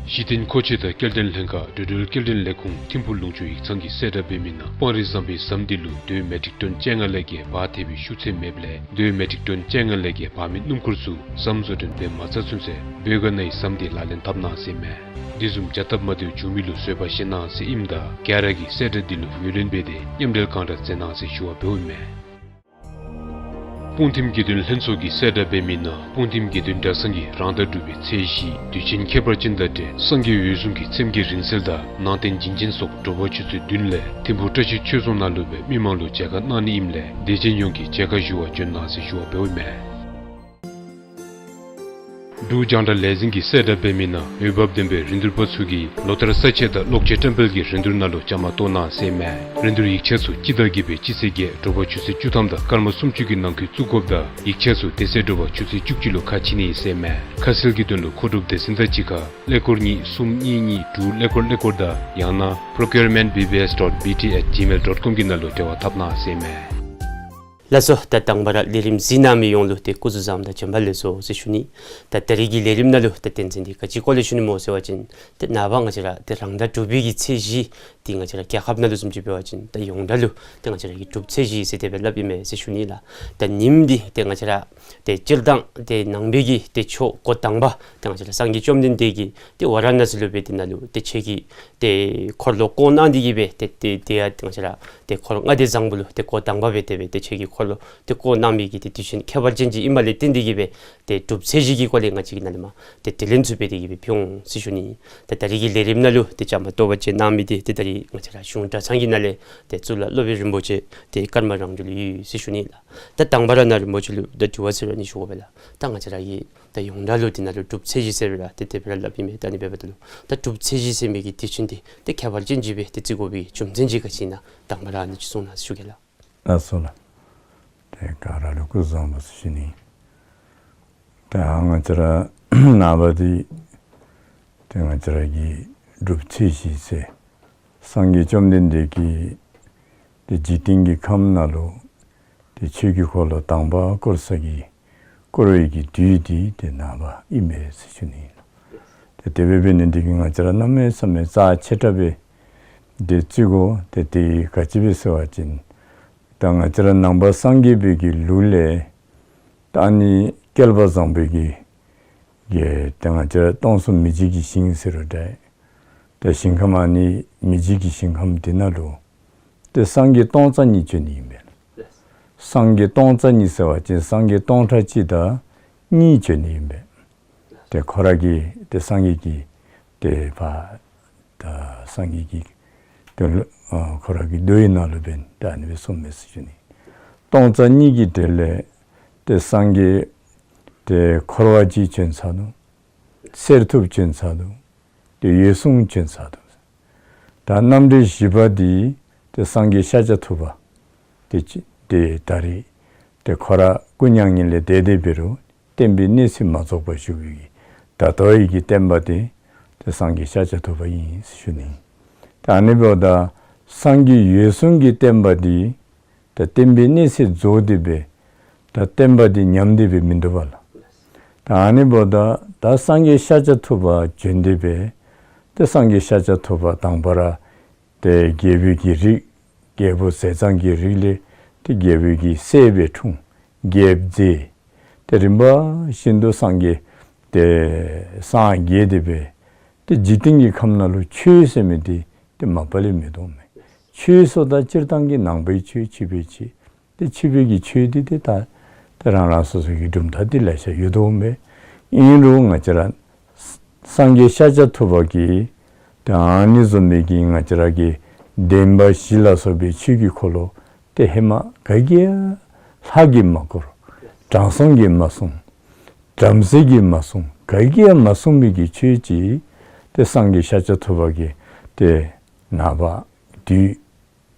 གཞི་རྟེན་མཁོ་ཆས་དང་སྐྱེལ་འདྲེན་ལྷན་ཁག་འགྲོ་འགྲུལ་སྐྱེལ་འདྲེན་ལས་ཁུངས་ཐིམ་ཕུག་ལུང་ཕྱོགས་ཡིག་ཚང་གིས་གསལ་བསྒྲགས་འབད་མི་ནང་སྤང་རི་ཟམ་པའི་ཟམ་འདི་ལུ་རྡོའི་མེ་ཊིག་ཊོན་བཅོ་ལྔ་ལས་བརྒལ་འབག་ཐེབས་པའི་ཤུགས་ཚད་མེདཔ་ལས་རྡོའི་མེ་ཊིག་ཊོན་བཅོ་ལྔ་ལས་བརྒལ་འབག་མི་སྣུམ་འཁོར་ཚུ་ཟམ་བཟོ་སྐྲུན་འབད་མ་ཚར་ཚུན་ཚོད་བོད་ག་ནའི་ཟམ་འདི་ལག་ལེན་འཐབ་གནང་ཟེར་ཨིན་མས། འདི་བཟུམ་བྱ་སྟབས་མ་བདེཝ་བྱུང་མི་ལུ་བཟོད་པ་བཞེས་གནང་ཟེར་ཨིནམ་ད་ག་ར་གིས་གསལ་བསྒྲགས་འདི་ལུ་ངོས་ལེན་འབད་དེ་མཉམ་འབྲེལ་གང་དྲག་མཛད་གནང་ཟེར་ཞུ་བ་འབདཝ་ཨིན་མས། སྤུངས་ཐིམ་དགེ་འདུན་ལྷན་ཚོགས་ཀྱིས་གསལ་བསྒྲགས་འབད་མི་ནང་སྤུངས་ཐིམ་དགེ་འདུན་གྲྭ་ཚང་གིས་རང་ཟླ་དྲུག་པའི་ཚེས་བཞི་དུས་ཆེན་ཁྱད་པར་ཅན་དང་འབྲེལ་སངས་རྒྱས་འོད་སྲུང་གི་ཚེམས་བརྒྱད་རིང་བསྲེལ་དང་ནང་རྟེན་བྱིན་ཅན་སོགས་དྲོ་པ་ཆུ་ཚོད་བདུན་ལས་ཐིམ་ཕུག་བཀྲ་ཤིས་ཆོས་རྫོང་ནང་ལུ་སྦེ་མི་མང་ལུ་མཇལ་ཁ་གནང་ནི་ཨིནམ་ལས་དད་ཅན་ཡོངས་ཀྱིས་མཇལ་ཁ་ཞུ་བར་འབྱོན་གནང་ཟེར་ཞུ་བ་འབདཝ་ཨིན་མས། འབྲུག་རྒྱང་བསྒྲགས་ལས་འཛིན་གྱིས་གསལ་བསྒྲགས་འབད་མི་ནང་འོས་འབབ་ལྡན་པའི་རིན་བསྡུར་པ་ཚུ་གིས་ལོ་ལྟར་ས་ཆས་དང་གློག་ཆས་བཀྲམ་སྤེལ་གྱི་རིན་བསྡུར་ནང་ལུ་བཅའ་མར་གཏོགས་གནང་ཟེར་ཨིན་མས། རིན་བསྡུར་ཡིག་ཆ་ཚུ་སྤྱི་ཟླ་བརྒྱད་པའི་སྤྱི་ཚེས་བརྒྱད་དྲོ་པ་ཆུ་ཚོད་བཅུ་ཐམ་དང་སྐར་མ་སུམ་ཅུ་གི་ནང་འཁོད་བཙུགས་དགོཔ་དང་ཡིག་ཆ་ཚུ་དེ་ཚེ་དྲོ་པ་ཆུ་ཚོད་བཅུ་གཅིག་ལུ་ཁ་ཕྱེ་ནི་ཨིན་ཟེར་ཨིན་མས། ཁ་གསལ་གྱི་དོན་ལུ་མཁོ་སྒྲུབ་སྡེ་ཚན་དང་གཅིག་ཁར་ཀླད་ཀོར་གཉིས་གསུམ་གཉིས་གཉིས་དྲུག་ཀླད་ཀོར་ཀླད་ཀོར་དང་ཡང་ན་procurement B B S dot B T at gmail dot com གི་ནང་ལུ་འབྲེལ་བ་འཐབ་གནང་ཟེར་ཨིན་མས། ལགས་སོ། ད་དང་པ་ར་ལས་རིམ་གཟིགས་གནང་མི་ཡོངས་ལུ་ཏེ་སྐུ་གཟུགས་བཟང་དང་བྱོན་པ་ལེགས་སོ་ཟེར་ཞུ་ནི། ད་ད་རིས་ཀྱི་ལས་རིམ་ནང་ལུ་ད་དོན་ཚན་འདི་ག་ཅི་སྐོར་ལས་ཞུ་ནི་སྨོ་ཟེར་བ་ཅིན་ཏེ་ནངས་པ་ང་བཅས་ར་ཏེ་རང་ཟླ་དྲུག་པའི་གི་ཚེས་བཞི་འདི་ང་བཅས་ར་རྒྱལ་ཁབ་ནང་ལུ་བཟུམ་ཅིག་འབད་བ་ཅིན་ད་ཡོངས་གྲགས་ལུ་ཏེ་ང་བཅས་ར་གི་འབྲུག་ཚེས་བཞི་ཟེར་དེ་སྦེ་སླབ་ཨིན་མས་ཟེར་ཞུ་ནི་ལགས། ད་ཉིནམ་འདི་ཏེ་ང་བཅས་ར་ཏེ་སྤྱིར་བཏང་ཏེ་ནང་པའི་གི་ཏེ་ཆོས་འགོ་དང་པ་ཏེ་ང་བཅས་ར་སངས་རྒྱས་བཅོམ་ལྡན་འདས་ཀྱིས་ཏེ་ཝཱ་ར་ཎཱ་སི་ལུ་སྦེ་ཏེ་ནཱ་ལུ་ཏེ་ཆོས་ཀྱི་ཏེ་འཁོར་ལོ་བསྐོར་གནང་སྟེ་གི་སྦེ་ཏེ་ཏེ་ཏེ་ཡ་ཏེ་ང་བཅས་ར་ཏེ་འཁོར་ལྔ་སྡེ་བཟང་པོ་ལུ་ཏེ་འགོ་དང་པ་སྦེ་ཏེ་སྦེ་ཏེ་ཆོས་ཀྱི་འཁོར་ལོ་ཏེ་བསྐོར་གནང་མི་གི་ཏེ་དུས་ཆེན་ཁྱད་པར་ཅན་ཅིག་ཨིནམ་ལས་བརྟེན་ཏེ་གི་སྦེ་ཏེ་འབྲུག་ཚེས་བཞི་གི་སྐོར་ལས་ང་བཅས་ཀྱིས་ནཱ་ལས་མར་ཏེ་དྲི་ལན་ཚུ་འབད་དེ་གི་སྦེ་ཕུལ་འོང་ཟེར་ཞུ་ནི། ད་ད་རིས་ཀྱི་ལས་རིམ་ནང་ལུ་ཏེ་བཅའ་མར་གཏོགས་པར་བྱོན་གནང་མི་འདི་ཏེ་ད་རིས་ང་བཅས་ར་གཞུང་གྲྭ་ཚང་གི་ནང་ལས་ཏེ་གཙུག་ལག་སློབ་དཔོན་རིན་པོ་ཆེ་ཏེ་ཀརྨ་རང་གྲོལ་ཡོད་ཟེར་ཞུ་ནི་ལགས། ད་དང་པ་ར་ནཱ་རིན་པོ་ཆེ་ལུ་ད་དྲི་བ་ཟེར་རུང་ནི་ཞུ་དགོ་པས་ལགས། ད་ང་བཅས་ར་གི་ད་ཡོངས་གྲགས་ལུ་འདི་ནང་ལུ་འབྲུག་ཚེས་བཞི་ཟེར་སྦེ་ར་ཏེ་དེ་སྦེ་ར་སླབ་ཨིན་མས། ད་ནི་འབདཝ་ད་ལུ་ད་འབྲུག་ཚེས་བཞི་ཟེར་མི་གི་དུས་ཆེན་འདི་ཏེ་ཁྱད་པར་ཅན་ཅིག་སྦེ་ཏེ་བརྩི་དགོ་པའི་རྒྱུ་མཚན་ཅིག་ག་ཅི་ཨིན་ན་དང་པ་ར་ཨ་ནི་ཅིག་གསུང་གནང་ཞུ་གེ་ལགས། ལགས་སོ་ལགས། ཏེ་ག་ར་ལུ་སྐུ་གཟུགས་བཟང་པོ་ཟེར་ཞུ་ནི། ད་ང་བཅས་ར་ནངས་པ་འདི་ཏེ་ང་བཅས་ར་གི་སྒྲུབ་ཚེས་བཞི་ཚེ་སངས་རྒྱས་བཅོམ་ལྡན་འདས་ཀྱིས་ཏེ་འཇིག་རྟེན་གྱི་ཁམས་ནང་ལུ་ཏེ་ཆོས་ཀྱི་འཁོར་ལོ་དང་པ་བསྐོར་ས་གི་བསྐོར་བའི་གི་དུས་འདི་ཏེ་ནངས་པ་ཨིན་པས་ཟེར་ཞུ་ནི་ཨིན། ཏེ་དེ་འབད་ནི་འདི་གིས་ང་བཅས་ར་གནམ་མེད་ས་མེད་རྩ་ཆེ་དྲགས་སྦེ་ཏེ་བརྩི་དགོ། ཏེ་དེ་ག་ཅི་སྦེ་ཟེར་བ་ཅིན་ད་ང་བཅས་ར་ནང་པ་སངས་རྒྱས་པའི་གི་ལུགས་ལས་ད་ཨ་ནི་བསྐལ་པ་བཟང་པོའི་གི་གི་ཏེ་ང་བཅས་ར་སྟོང་གསུམ་མི་འཇིག་གི་ཞིང་ཟེར་རུང་འདྲ། ཏེ་ཞིང་ཁམས་ཨ་ནི་མི་འཇིག་གི་ཞིང་ཁམས་འདི་ནང་ལུ་ཏེ་སངས་རྒྱས་སྟོང་རྩ་གཉིས་བྱོན་ནི་ཨིན་པས། སངས་རྒྱས་སྟོང་རྩ་གཉིས་ཟེར་བ་ཅིན་སངས་རྒྱས་སྟོང་ཕྲག་གཅིག་དང་གཉིས་བྱོན་ནི་ཨིན་པས། ཏེ་ཁོ་ར་གི་ཏེ་སངས་རྒྱས་ཀྱི་ཏེ་ཕར་ད་སངས་རྒྱས་ཀྱི་ཏེ་ཨ་ཁོ་ར་གི་མདོའི་ནང་ལུ་འབདན་ད་ཨ་ནི་སྦེ་གསུངས་མས་ཟེར་ཞུ་ནི། སྟོང་རྩ་གཉིས་ཀྱི་གྲས་ལས་ཏེ་སངས་རྒྱས་ཏེ་འཁོར་བ་འཇིག་བྱོན་ཚར་ནུག། གསེར་ཐུབ་བྱོན་ཚར་ནུག། ཏེ་འོད་སྲུང་བྱོན་ཚར་ནུག། ད་རྣམ་འདྲེན་བཞི་པ་འདི་ཏེ་སངས་རྒྱས་ཤཱཀྱ་ཐུབ་པ་ཏེ་ཅི་ཏེ་ད་རེས་ཏེ་ཁོ་ར་སྐུ་མྱ་ངན་ལས་འདས་ཏེ་འབད་རུང་བསྟན་པའི་གནས་ཚད་མ་རྫོགས་པར་བཞུགས་པའི་གི་ད་ལྟོ་ཡི་གི་བསྟན་པ་འདི་ཏེ་སངས་རྒྱས་ཤཱཀྱ་ཐུབ་པ་ཨིན་ཟེར་ཞུ་ནི། ད་ཨ་ནི་འབདཝ་ད་སངས་རྒྱས་འོད་སྲུང་གི་བསྟན་པ་འདི་ད་བསྟན་པའི་གནས་ཚད་རྫོགས་ཏེ་སྦེ་ད་བསྟན་པ་འདི་ཉམས་ཏེ་སྦེ་མིན་འདུག་པ་ལགས། ད་ཨ་ནི་འབདཝ་ད་ད་སངས་རྒྱས་ཤཱཀྱ་ཐུབ་པ་བྱོན་ཏེ་སྦེ་ད་སངས་རྒྱས་ཤཱཀྱ་ཐུབ་པ་དང་པ་ར་ཏེ་རྒྱལ་པོའི་གི་རིགས་རྒྱལ་པོ་ཟས་གཙང་གི་རིགས་ལས་ཏེ་རྒྱལ་པོའི་གི་སྲས་སྦེ་འཁྲུངས། རྒྱལཔོ་མཛད། ཏེ་རིམ་པ་བཞིན་དུ་སངས་རྒྱས་ཏེ་སངས་རྒྱས་ཏེ་སྦེ་ཏེ་འཇིག་རྟེན་གྱི་ཁམས་ནང་ལུ་ཆོས་ཟེར་མི་འདི་ཏེ་མ་པ་ལས་མེད་དོ་མས། ཆོས་ཟེརཝ་ད་སྤྱིར་བཏང་གི་ནང་པའི་ཆོས་ཕྱི་པའི་ཆོས། ཏེ་ཕྱི་པའི་གི་ཆོས་འདི་ཏེ་ད་ཏེ་རང་རང་སོ་སོ་གི་གྲུབ་མཐའ་འདི་ལེ་ཤ་ཡོད་དོ་མས། ཨིན་རུང་ང་བཅས་ར་སངས་རྒྱས་ཤཱཀྱ་ཐུབ་པ་གིས་ཏེ་ཨ་ནི་བཟུམ་མའི་གི་ང་བཅས་ར་གི་བདེན་པ་བཞི་ལ་སོགས་པའི་ཆོས་ཀྱི་འཁོར་ལོ་ཏེ་ཧེ་མ་ག་གིས་ཡང་ལྷ་གིས་མ་བསྐོར། དྲང་སྲོང་གིས་མ་གསུངས། བྲམ་ཟེ་གིས་མ་གསུངས། ག་གིས་ཡང་མ་གསུངས་མི་གི་ཆོས་ཅིག་ཏེ་སངས་རྒྱས་ཤཱཀྱ་ཐུབ་པ་གིས་ཏེ་ནངས་པ་དུས་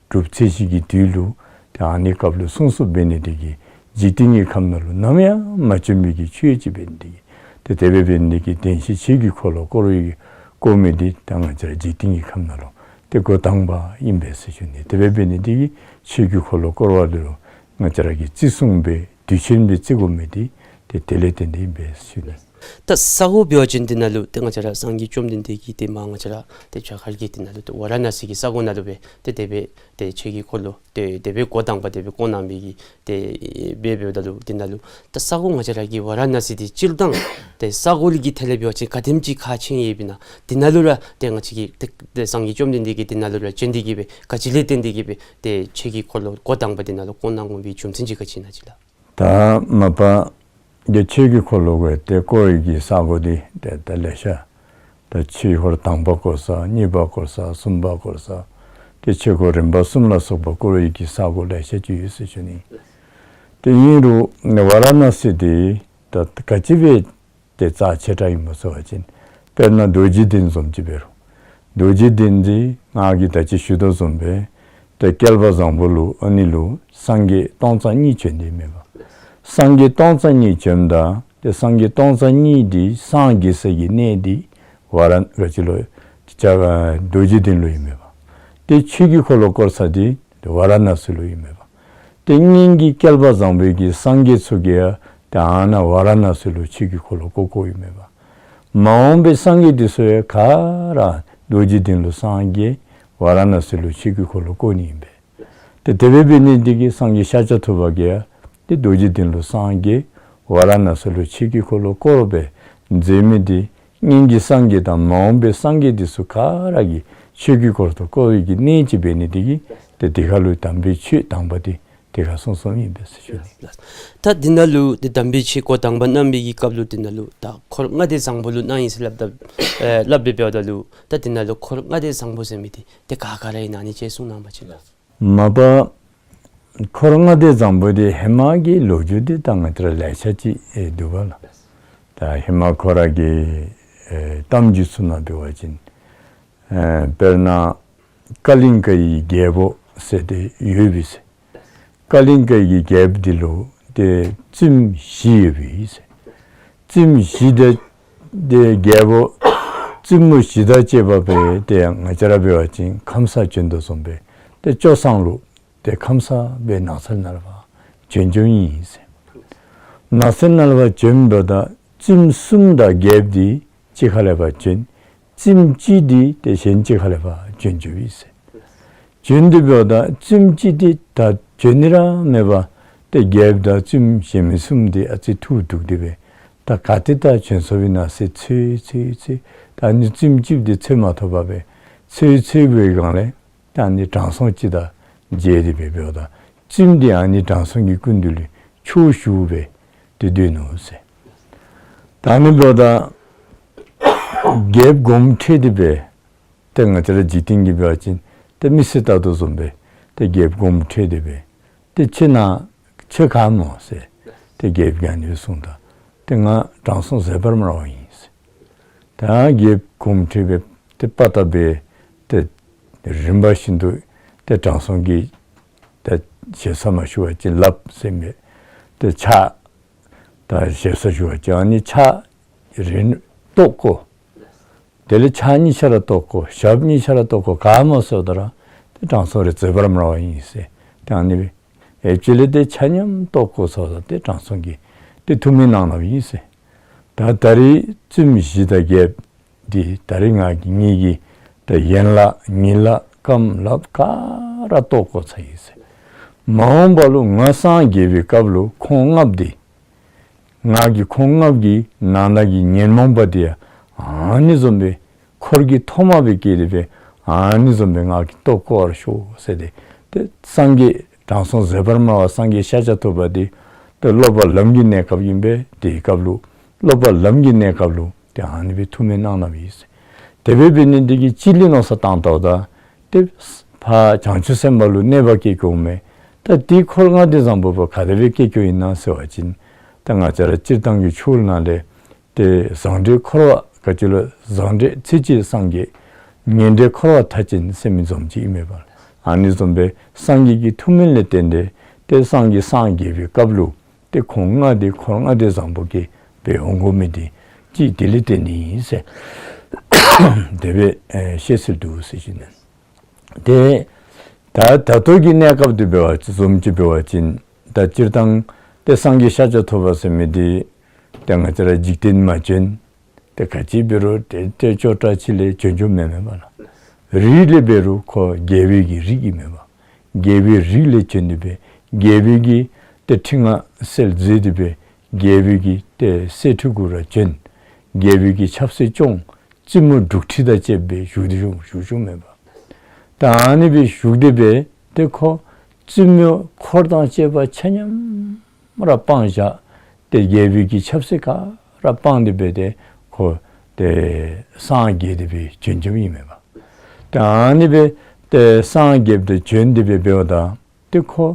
སྒྲུབ་ཚེས་བཞི་གི་དུས་ལུ་ཏེ་ཨ་ནི་སྐབས་ལུ་གསུངས་གསུངསམ་འབད་ནི་འདི་གིས་འཇིག་རྟེན་གྱི་ཁམས་ནང་ལུ་ནམ་ཡང་མ་བྱོན་མི་གི་ཆོས་ཅིག་འབད་ནི་འདི་གིས་ཏེ་དེ་སྦེ་འབད་ནི་འདི་གིས་བདེན་བཞིའི་ཆོས་ཀྱི་འཁོར་ལོ་བསྐོར་བའི་བསྐོར་མི་འདི་ད་ང་བཅས་ར་འཇིག་རྟེན་གྱི་ཁམས་ནང་ལུ་ཏེ་འགོ་དང་པ་ཨིན་པས་ཟེར་ཞུ་ནི། དེ་སྦེ་འབད་ནི་འདི་གིས་ཆོས་ཀྱི་འཁོར་ལོ་བསྐོར་བ་ལུ་ང་བཅས་ར་གིས་བརྩི་སྲུང་འབད་དུས་ཆེན་སྦེ་བརྩི་དགོ་མི་འདི་ཏེ་དེ་ལས་བརྟེན་ཏེ་ཨིན་པས་ཟེར་ཞུ་ནི། ད་ས་གོ་འབད་བ་ཅིན་འདི་ནང་ལུ་ཏེ་ང་བཅས་ར་སངས་རྒྱས་བཅོམ་ལྡན་འདས་ཀྱིས་ཏེ་མར་ང་བཅས་ར་ཏེ་རྒྱ་གར་གྱི་འདི་ནང་ལུ་ཏེ་ཝཱ་ར་ཎ་སི་གི་ས་གོ་ནང་ལུ་སྦེ་ཏེ་དེ་སྦེ་ཏེ་ཆོས་ཀྱི་འཁོར་ལོ་ཏེ་དེ་སྦེ་འགོ་དང་པ་དེ་སྦེ་བསྐོར་གནང་མི་གི་ཏེ་འབད་འབདཝ་ད་ལུ་འདི་ནང་ལུ་ད་ས་གོ་ང་བཅས་ར་གི་ཝཱ་ར་ཎ་སི་འདི་སྤྱིར་བཏང་ཏེ་ས་གོ་ལུ་གི་ཐད་ལས་འབད་བ་ཅིན་ག་དེམ་ཅིག་ཁག་ཆེ་ཡོདཔ་ཨིན་ན། འདི་ནང་ལུ་ར་ཏེ་ང་བཅས་ཀྱི་ཏེ་ཏེ་སངས་རྒྱས་བཅོམ་ལྡན་འདས་ཀྱིས་འདི་ནང་ལུ་ར་བྱོན་ཏེ་གིས་སྦེ་ག་ཅི་ལས་བརྟེན་ཏེ་གིས་སྦེ་ཏེ་ཆོས་ཀྱི་འཁོར་ལོ་འགོ་དང་པ་འདི་ནང་ལུ་བསྐོར་གནང་དགོ་པའི་རྒྱུ་མཚན་ཅིག་ག་ཅི་ཨིན་ན་ཅིག་ལགས། ད་མ་པ་ཏེ་ཆོས་ཀྱི་འཁོར་ལོ་གོ་ཏེ་བསྐོར་བའི་གི་ས་གོ་འདི་ཏེ་ད་ལེ་ཤ་ད་ཆོས་འཁོར་དང་པ་བསྐོར་ས་གཉིས་པ་བསྐོར་ས་གསུམ་པ་བསྐོར་ས་ཏེ་ཆོས་འཁོར་རིམ་པ་གསུམ་ལ་སོགས་པ་བསྐོར་བའི་གི་ས་གོ་ལེ་ཤ་ཅིག་ཡོད་ཟེར་ཞུ་ནི། ཏེ་ཨིན་རུང་ཝཱ་ར་ཎ་སི་འདི་ད་ག་ཅི་སྦེ་ཏེ་རྩ་ཆེ་དྲགས་ཨིན་མོ་ཟེར་བ་ཅིན་དཔེར་ན་རྡོ་རྗེ་གདན་བཟུམ་ཅིག་འབད་རུང་རྡོ་རྗེ་གདན་འདི་ང་གིས་ད་ཅི་ཞུ་དོ་བཟུམ་སྦེ་ཏེ་བསྐལ་པ་བཟང་པོ་ལུ་ཨ་ནི་ལུ་སངས་རྒྱས་སྟོང་རྩ་གཉིས་བྱོན་ཏེ་མེན་པ། སངས་རྒྱས་སྟོང་རྩ་གཉིས་བྱོནམ་ད་ཏེ་སངས་རྒྱས་སྟོང་རྩ་གཉིས་འདི་སངས་རྒྱས་ས་གི་གནས་འདི་ཝཱ་ར་ག་ཅི་ལོ་ཅ་རྡོ་རྗེ་གདན་ལུ་ཨིན་མེན་པ། ཏེ་ཆོས་ཀྱི་འཁོར་ལོ་བསྐོར་ས་འདི་ཝཱ་ར་ཎ་སི་ལུ་ཨིན་མེན་པ། ཏེ་སྔོན་གྱི་བསྐལ་པ་བཟང་པོའི་གི་སངས་རྒྱས་ཚུ་གིས་ཡང་ཏེ་ཨ་ནཱ་ཝཱ་ར་ཎ་སི་ལུ་ཆོས་ཀྱི་འཁོར་ལོ་བསྐོར་བསྐོརཝ་ཨིན་མེན་པ། མ་འོངས་པའི་སངས་རྒྱས་འདི་ཚུ་ཡང་ག་ར་རྡོ་རྗེ་གདན་ལུ་སངས་རྒྱས་ཝཱ་ར་ཎ་སི་ལུ་ཆོས་ཀྱི་འཁོར་ལོ་བསྐོར་ནི་ཨིན་པས། ཏེ་དེ་སྦེ་འབད་ནི་འདི་གིས་སངས་རྒྱས་ཤཱཀྱ་ཐུབ་པ་གིས་ཡང་ཏེ་རྡོ་རྗེ་གདན་ལུ་སངས་རྒྱས་ཝཱ་ར་ཎ་སི་ལུ་ཆོས་ཀྱི་འཁོར་ལོ་བསྐོར་སྦེ་མཛད་མི་འདི་སྔོན་གྱི་སངས་རྒྱས་དང་མ་འོངས་པའི་སངས་རྒྱས་འདི་ཚུ་ག་ར་གིས་ཆོས་ཀྱི་འཁོར་ལོ་བསྐོར་བའི་གི་གནས་ཅིག་འབད་ནི་འདི་གིས་ཏེ་དེ་ཁར་ལུ་དམ་པའི་ཆོས་དང་པ་འདི་དེ་ཁར་གསུངས་གསུངསམ་ཨིན་པས་ཟེར་ཞུ་ནི། ད་འདི་ནང་ལུ་ཏེ་དམ་པའི་ཆོས་འགོ་དང་པ་གནང་བའི་གི་སྐབས་ལུ་འདི་ནང་ལུ་ད་འཁོར་ལྔ་སྡེ་བཟང་པོ་ལུ་གནང་ཡི་ཟེར་སླབ་ད་ཨེ་སླབ་སྦེ་འབདཝ་ད་ལུ་ད་འདི་ནང་ལུ་འཁོར་ལྔ་སྡེ་བཟང་པོ་ཟེར་མི་འདི་ཏེ་ག་ག་ར་ཨིན་ན་ཨ་ནི་ཅིག་གསུང་གནང་བ་ཅིན་ལགས། མ་པ་འཁོར་ལྔ་སྡེ་བཟང་པོ་འདི་ཧེ་མ་གི་ལོ་རྒྱུས་འདི་ད་ང་བཅས་ར་ལེ་ཤ་ཅིག་ཨེ་འདུག་པ་ལགས། ད་ཧེ་མ་ཁོ་ར་གི་ཨེ་གཏམ་རྒྱུད་ཚུ་ནང་འབད་བ་ཅིན་ཨེ་དཔེར་ན་ཀ་ལིང་ཀ་ཡི་རྒྱལ་པོ་ཟེར་ཏེ་ཡོད་པས་ཟེར། ཀ་ལིང་ཀ་གི་རྒྱལཔོ་འདི་ལུ་ཏེ་བཙུནམོ་བཞི་ཡོདཔ་ཨིན་ཟེར། བཙུནམོ་བཞི་དང་ཏེ་རྒྱལཔོ་བཙུནམོ་བཞི་དང་བཅས་པ་སྦེ་ཏེ་ང་བཅས་ར་འབད་བ་ཅིན་ཁམས་སངས་བྱོན་དོ་བཟུམ་སྦེ་ཏེ་སྐྱོ་སངས་ལུ་ཏེ་ཁམས་སངས་སྦེ་ནགས་ཚལ་ནང་ལས་ཕར་བྱོན་བྱོནམ་ཨིན་ཟེར། ནགས་ཚལ་ནང་ལས་ཕར་བྱོནམ་ད་བཙུནམོ་གསུམ་དང་རྒྱལཔོ་འདི་གཅིག་ཁར་ལས་ཕར་བྱོན། བཙུནམོ་གཅིག་འདི་ཏེ་གཞན་གཅིག་ཁར་ལས་ཕར་བྱོན་བྱོནམ་ཨིན་ཟེར། བྱོནམ་ད་འབདཝ་ད་བཙུནམོ་གཅིག་འདི་ད་བྱོན་ནི་ར་མེད་པར་ཏེ་རྒྱལཔོ་དང་བཙུནམོ་གཞན་མི་གསུམ་འདི་ཨ་ཙི་ཐུགས་སྡུག་སྟེ་སྦེ་ད་ག་ཏེ་ད་བྱོན་སོང་བའི་ན་ཟེར་འཚོལ་འཚོལ་འཚོལ། ད་ཨ་ནི་བཙུནམོ་གཅིག་འདི་འཚོལ་མ་ཐོབ་པར་སྦེ་འཚོལ་འཚོལ་བའི་སྒང་ལས་ད་ཨ་ནི་དྲང་སྲོང་ཅིག་དང་མཇལ་ཏེ་སྦེ་འབདཝ་ད་བཙུནམོ་འདི་ཨ་ནི་དྲང་སྲོང་གི་སྐུ་མདུན་ལུ་ཁྱོ་ཞུགས་སྦེ་ཏེ་སྡོད་ནུག་ཟེར། ད་ཨ་ནི་འབདཝ་ད་རྒྱལཔོ་དགོངསམ་ཁྲེལ་ཏེ་སྦེ་ཏེ་ང་བཅས་ར་འཇིག་རྟེན་གྱི་འབད་བ་ཅིན་ཏེ་མི་གསོད་བཏང་དོ་བཟུམ་སྦེ་ཏེ་རྒྱལཔོ་དགོངསམ་ཁྲེལ་ཏེ་སྦེ་ཏེ་ཁྱོད་ནཱ་ཁྱོད་ག་སྨོ་ཟེར། ཏེ་རྒྱལཔོ་གིས་ཨ་ནི་སྦེ་གསུངམ་ད་ཏེ་ང་དྲང་སྲོང་ཟེ་འབར་མ་ར་བ་ཨིན་ཟེར། ད་རྒྱལཔོ་དགོངསམ་ཁྲེལ་སྦེ་ཏེ་དཔའ་རྟགས་སྦེ་ཏེ་རིམ་པ་བཞིན་དུ་ཏེ་དྲང་སྲོང་གི་ཏེ་ཞེ་ས་མ་ཞུ་བ་ཅིན་ལགཔ་ཟེར་མི་ཏེ་ཕྱག་ད་ཞེ་ས་ཞུ་བ་ཅིན་ཨ་ནི་ཕྱག་རེ་བཏོག་བཀོ། དེ་ལས་ཕྱག་གཉིས་ཆ་ར་བཏོག་བཀོ། ཞབས་གཉིས་ཆ་ར་བཏོག་བཀོ། ག་སྨོ་ཟེརཝ་ད་ར་ཏེ་དྲང་སྲོང་ར་ཟེ་འབར་མ་ར་བ་ཨིན་ཟེར། ཏེ་ཨ་ནི་སྦེ་ཨེ་ཅིག་ལས་ཏེ་ཆ་མཉམ་བཏོག་བཀོ་ཟེརཝ་ད་ཏེ་དྲང་སྲོང་གིས་ཏེ་ཐུགས་སྨོན་གནང་གནངམ་ཨིན་ཟེར། ད་ད་རིས་བཙུནམོ་བཞི་དང་རྒྱལཔོ་འདི་ད་རིས་ང་གིས་ངེ་གི་ད་ཡན་ལག་ཉིང་ལག་རྐངམ་ལགཔ་ག་ར་བཏོག་བཀོ་ཚར་ཡི་ཟེར། མ་འོངས་པ་ལུ་ང་སངས་རྒྱས་པའི་སྐབས་ལུ་ཁོང་ལྔཔོ་འདི་ང་གིས་ཁོང་ལྔཔོ་གི་ནང་ན་གི་ཉོན་མོངས་པ་འདི་ཡང་ཨ་ནི་བཟུམ་སྦེ་འཁོར་གྱི་ཐོག་མ་སྦེ་སྐྱེས་ཏེ་སྦེ་ཨ་ནི་བཟུམ་སྦེ་ང་གིས་བཏོག་བཀོ་བར་ཤོག་ཟེར་ཏེ་ཏེ་སངས་རྒྱས་དྲང་སྲོང་ཟེ་འབར་མ་ར་བ་སངས་རྒྱས་ཤཱཀྱ་ཐུབ་པ་འདི་ཏེ་སློབ་པ་ལམ་གྱི་གནས་སྐབས་ཨིན་པས། དེའི་སྐབས་ལུ་སློབ་པ་ལམ་གྱི་གནས་སྐབས་ལུ་ཏེ་ཨ་ནི་སྦེ་ཐུགས་སྨོན་གནང་གནངམ་ཨིན་ཟེར། དེ་སྦེ་འབད་ནི་འདི་གིས་ཅི་ལས་མནོ་བསམ་བཏང་བལྟཝ་ད་ཏེ་ཕར་བྱང་ཆུབ་སེམས་དཔའ་ལུ་གནོད་པ་བཀལ་བཀོཝ་མས། ད་འདི་འཁོར་ལྔ་སྡེ་བཟང་པོ་པོ་ག་དེ་སྦེ་བཀལ་བཀོཝ་ཨིན་ན་ཟེར་བ་ཅིན་ད་ང་བཅས་ར་སྤྱིར་བཏང་གི་ཆོས་ནང་ལས་ཏེ་བཟང་འབྲེལ་འཁོར་བ་ག་ཅི་ལོ་བཟང་འབྲེལ་ཚེ་གཅིག་སངས་རྒྱས། ངན་འབྲེལ་འཁོར་བ་མཐའ་ཅན་ཟེར་མི་བཟུམ་ཅིག་ཨིན་མས་པ། ཨ་ནི་བཟུམ་སྦེ་སངས་རྒྱས་ཀྱི་ཐུགས་སྨོན་ལས་བརྟེན་ཏེ་ཏེ་སངས་རྒྱས་སངས་རྒྱས་པའི་སྐབས་ལུ་ཏེ་ཁོང་ལྔ་འདི་འཁོར་ལྔ་སྡེ་བཟང་པོ་སྐྱེས་སྦེ་འོང་དགོ་མི་འདི་ཅིག་དེ་ལས་བརྟེན་ནི་ཨིན་ཟེར་དེ་སྦེ་ཨེ་བཤད་སྲོལ་འདུག་ཟེར་ཞུ་ནི། ཏེ་ད་ད་ལྟོ་གི་གནས་སྐབས་འདི་འབད་བ་ཅིན་བཟུམ་ཅིག་འབད་བ་ཅིན་ད་སྤྱིར་བཏང་ཏེ་སངས་རྒྱས་ཤཱཀྱ་ཐུབ་པ་ཟེར་མི་འདི་ཏེ་ང་བཅས་ར་འཇིག་རྟེན་མ་བྱོན། ཏེ་ག་ཅི་འབད་རུང་ཏེ་ཏེ་ཅོག་འཐདཔ་ཅིག་ལས་བྱོན་བྱོནམ་མེན་མས་པ་ལགས། རིགས་ལས་འབད་རུང་ཁོ་རྒྱལ་པོའི་གི་རིགས་ཨིན་མས་པ། རྒྱལ་པོའི་རིགས་ལས་བྱོན་ཏེ་སྦེ་རྒྱལ་པོའི་གི་ཏེ་ཁྲི་མངའ་གསོལ་མཛད་དེ་སྦེ་རྒྱལ་པོའི་གི་ཏེ་སྲས་ཕྲུ་གུ་ར་བྱོན། རྒྱལ་པོའི་གི་ཆབ་སྲིད་སྐྱོང་བཙུན་མོ་འབྲུག་ཁྲི་དང་བཅས་སྦེ་བཞུགས་ཏེ་བཞུགས་བཞུགས་བཞུགསཔ་མས་པ། ད་ཨ་ནི་སྦེ་བཞུགས་ཏེ་སྦེ་ཏེ་ཁོ་བཙུན་མོ་འཁོར་དང་བཅས་པ་ཆ་མཉམ་ར་སྤངས་བཞག། ཏེ་རྒྱལ་པོའི་གི་ཆབ་སྲིད་ག་ར་སྤངས་ཏེ་སྦེ་ཏེ་ཁོ་ཏེ་སངས་རྒྱས་ཏེ་སྦེ་བྱོན་བྱོནམ་ཨིན་མས་པ། ད་ཨ་ནི་སྦེ་ཏེ་སངས་རྒྱས་ཏེ་བྱོན་ཏེ་སྦེ་འབདཝ་ད་ཏེ་ཁོ་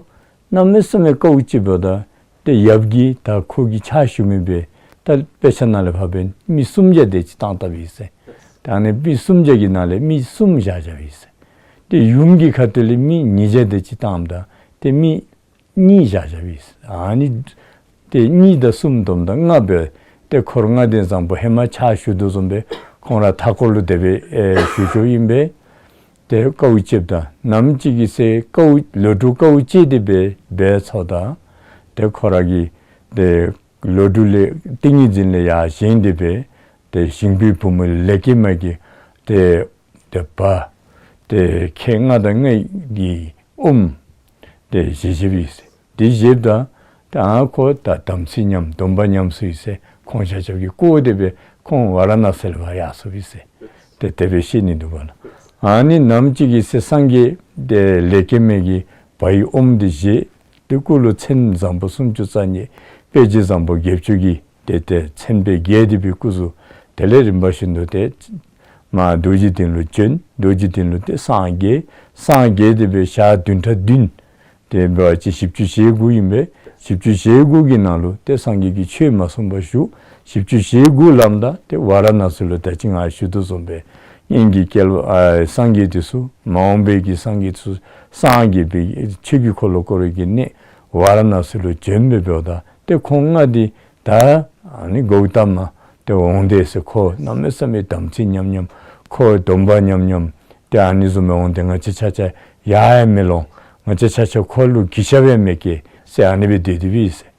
གནམ་མེད་ས་མེད་དཀའཝ་སྤྱད་འབདཝ་ད་ཏེ་ཡབ་ཀྱིས་ད་ཁོ་གི་ཕྱག་ཞུ་མི་སྦེ་ད་དཔེ་ཆ་ནང་ལས་ཕར་སྦེ་མི་སུམ་བརྒྱ་དེ་ཅིག་བཏང་བཏངམ་ཨིན་ཟེར། ད་ཨ་ནི་མི་སུམ་བརྒྱ་གི་ནང་ལས་མི་གསུམ་བཞག་བཞགཔ་ཨིན་ཟེར། ཏེ་ཡུམ་གྱི་ཁ་ཐུག་ལས་མི་ཉིས་བརྒྱ་དེ་ཅིག་བཏངམ་ད་ཏེ་མི་གཉིས་བཞག་བཞགཔ་ཨིན་ཟེར། ཨ་ནི་ཏེ་གཉིས་དང་གསུམ་བསྡོམས་ད་ལྔ་སྦེ་ཏེ་འཁོར་ལྔ་སྡེ་བཟང་པོ་ཧེ་མ་ཕྱག་ཞུ་དོ་བཟུམ་སྦེ་ཁོང་ར་མཐའ་འཁོར་ལུ་དེ་སྦེ་ཨེ་བཞུགས་བཞུགསཔ་ཨིན་པས། ཏེ་དཀའཝ་སྤྱདཔ་ད་ནམ་ཅིག་གི་ཚེ་དཀའཝ་ལོ་དྲུག་དཀའཝ་སྤྱད་དེ་སྦེ་འབད་ཚརཝ་ད་ཏེ་ཁོ་ར་གིས་ཏེ་ལོ་དྲུག་ལས་ཏིང་ངེ་འཛིན་ལས་ཡར་བཞེངས་ཏེ་སྦེ་ཏེ་ཞིང་པའི་བུ་མོ་ལེགས་སྐྱེས་མ་གི་ཏེ་ཏེ་བ་ཏེ་ཁལ་ལྔ་དང་ལྔའི་གི་ཨོམ་ཏེ་བཞེས་བཞེསཔ་ཨིན་ཟེར། དེ་བཞེསཔ་ད་ཏེ་ཨ་ཁོ་ད་དམ་ཚིག་ཉམས་སྡོམ་པ་ཉམས་སོ་ཡི་ཟེར་ཁོང་ཆ་ཁྱབ་ཀྱིས་བཀུར་ཏེ་སྦེ་ཁོང་ཝཱ་ར་ཎཱ་སི་ལས་ཕར་ཡར་སོཔ་ཨིན་ཟེར། ཏེ་དེ་སྦེ་བཤད་ནི་འདུག་པ་ལགས། ཨ་ནི་ནམ་ཅིག་གི་ཚེ་སངས་རྒྱས་ཏེ་ལེགས་སྐྱེས་མ་གིས་བའི་ཨོམ་འདི་བཞེས། ཏེ་སྐུ་ལུ་མཚན་བཟང་པོ་སུམ་ཅུ་རྩ་གཉིས་དཔེ་བྱད་བཟང་པོ་བརྒྱད་ཅུ་གིས་ཏེ་ཏེ་མཚན་དཔེ་རྒྱས་ཏེ་སྦེ་སྐུ་གཟུགས་དེ་ལས་རིམ་པ་བཞིན་དུ་ཏེ་མར་རྡོ་རྗེ་གདན་ལུ་བྱོན། རྡོ་རྗེ་གདན་ལུ་ཏེ་སངས་རྒྱས། སངས་རྒྱས་ཏེ་སྦེ་ཞག་བདུན་ཕྲག་བདུན་ཏེ་འབད་བ་ཅིན་བཞི་བཅུ་ཞེ་དགུ་ཨིན་པས། བཞི་བཅུ་ཞེ་དགུ་གི་ནང་ལུ་ཏེ་སངས་རྒྱས་ཀྱིས་ཆོས་མ་གསུངས་པར་བཞུགས། བཞི་བཅུ་ཞེ་དགུ་ལངམ་ད་ཏེ་ཝཱ་ར་ཎཱ་སི་ལུ་ད་ཅི་ང་ཞུ་དོ་བཟུམ་སྦེ་སྔོན་གྱི་སྐལ་བ་ཨ་སངས་རྒྱས་དེ་ཚུ་མ་འོངས་པའི་གི་སངས་རྒྱས་དེ་ཚུ་སངས་རྒྱས་པའི་ཆོས་ཀྱི་འཁོར་ལོ་བསྐོར་བའི་གི་གནས་ ཝཱ་ར་ཎཱ་སི་ལུ་བྱོན་སྦེ་འབདཝ་ད་ཏེ་ཁོང་ལྔ་འདི་ད་ཨ་ནི་གོའུ་ཏ་མ་ཏེ་འོང་སྟེ་ཟེར། ཁོ་གནམ་མེད་ས་མེད་དམ་ཚིག་ཉམས་ཉམས་ཁོ་སྡོམ་པ་ཉམས་ཉམས་ཏེ་ཨ་ནི་བཟུམ་སྦེ་འོང་སྟེ་ང་བཅས་ཆ་ཁྱབ་ཡར་ཡང་མི་ལོང་། ང་བཅས་ཆ་ཁྱབ་ཁོ་ལུ་གུས་ཞབས་ཡང་མི་བསྐྱེད་ཟེར་ཨ་ནི་སྦེ་སྡོད་དེ་སྦེ་ཟེར།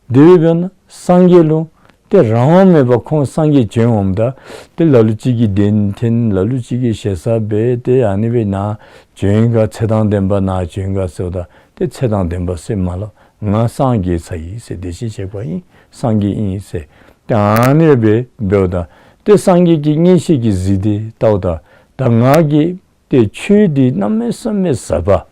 དེ་སྦེ་འབདཝ་ད་སངས་རྒྱས་ལུ་ཏེ་རང་དབང་མེད་པར་ཁོང་སངས་རྒྱས་བྱོན་འོངམ་ད་ཏེ་ལ་ལུ་ཅིག་གིས་གདན་འདྲེན། ལ་ལུ་ཅིག་གིས་ཞེ་ས་འབད་དེ་ཨ་ནི་སྦེ་ནཱ་བྱོན་ག་ཚེ་དང་ལྡན་པ་ནཱ་བྱོན་ག་ཟེརཝ་ད་ཏེ་ཚེ་དང་ལྡན་པ་ཟེར་མ་སླབ། ང་སངས་རྒྱས་ཚར་ཡི་ཟེར། བདེ་ཆེན་གཤེགས་པ་ཨིན། སངས་རྒྱས་ཨིན་ཟེར། ཏེ་ཨ་ནི་སྦེ་འབདཝ་ད་ཏེ་སངས་རྒྱས་ཀྱིས་མངོན་ཤེས་ཀྱིས་གཟིགས་ཏེ་བལྟཝ་ད་ད་ང་གིས་ཏེ་ཆོས་འདི་གནམ་མེད་ས་མེད་ཟབ་པ།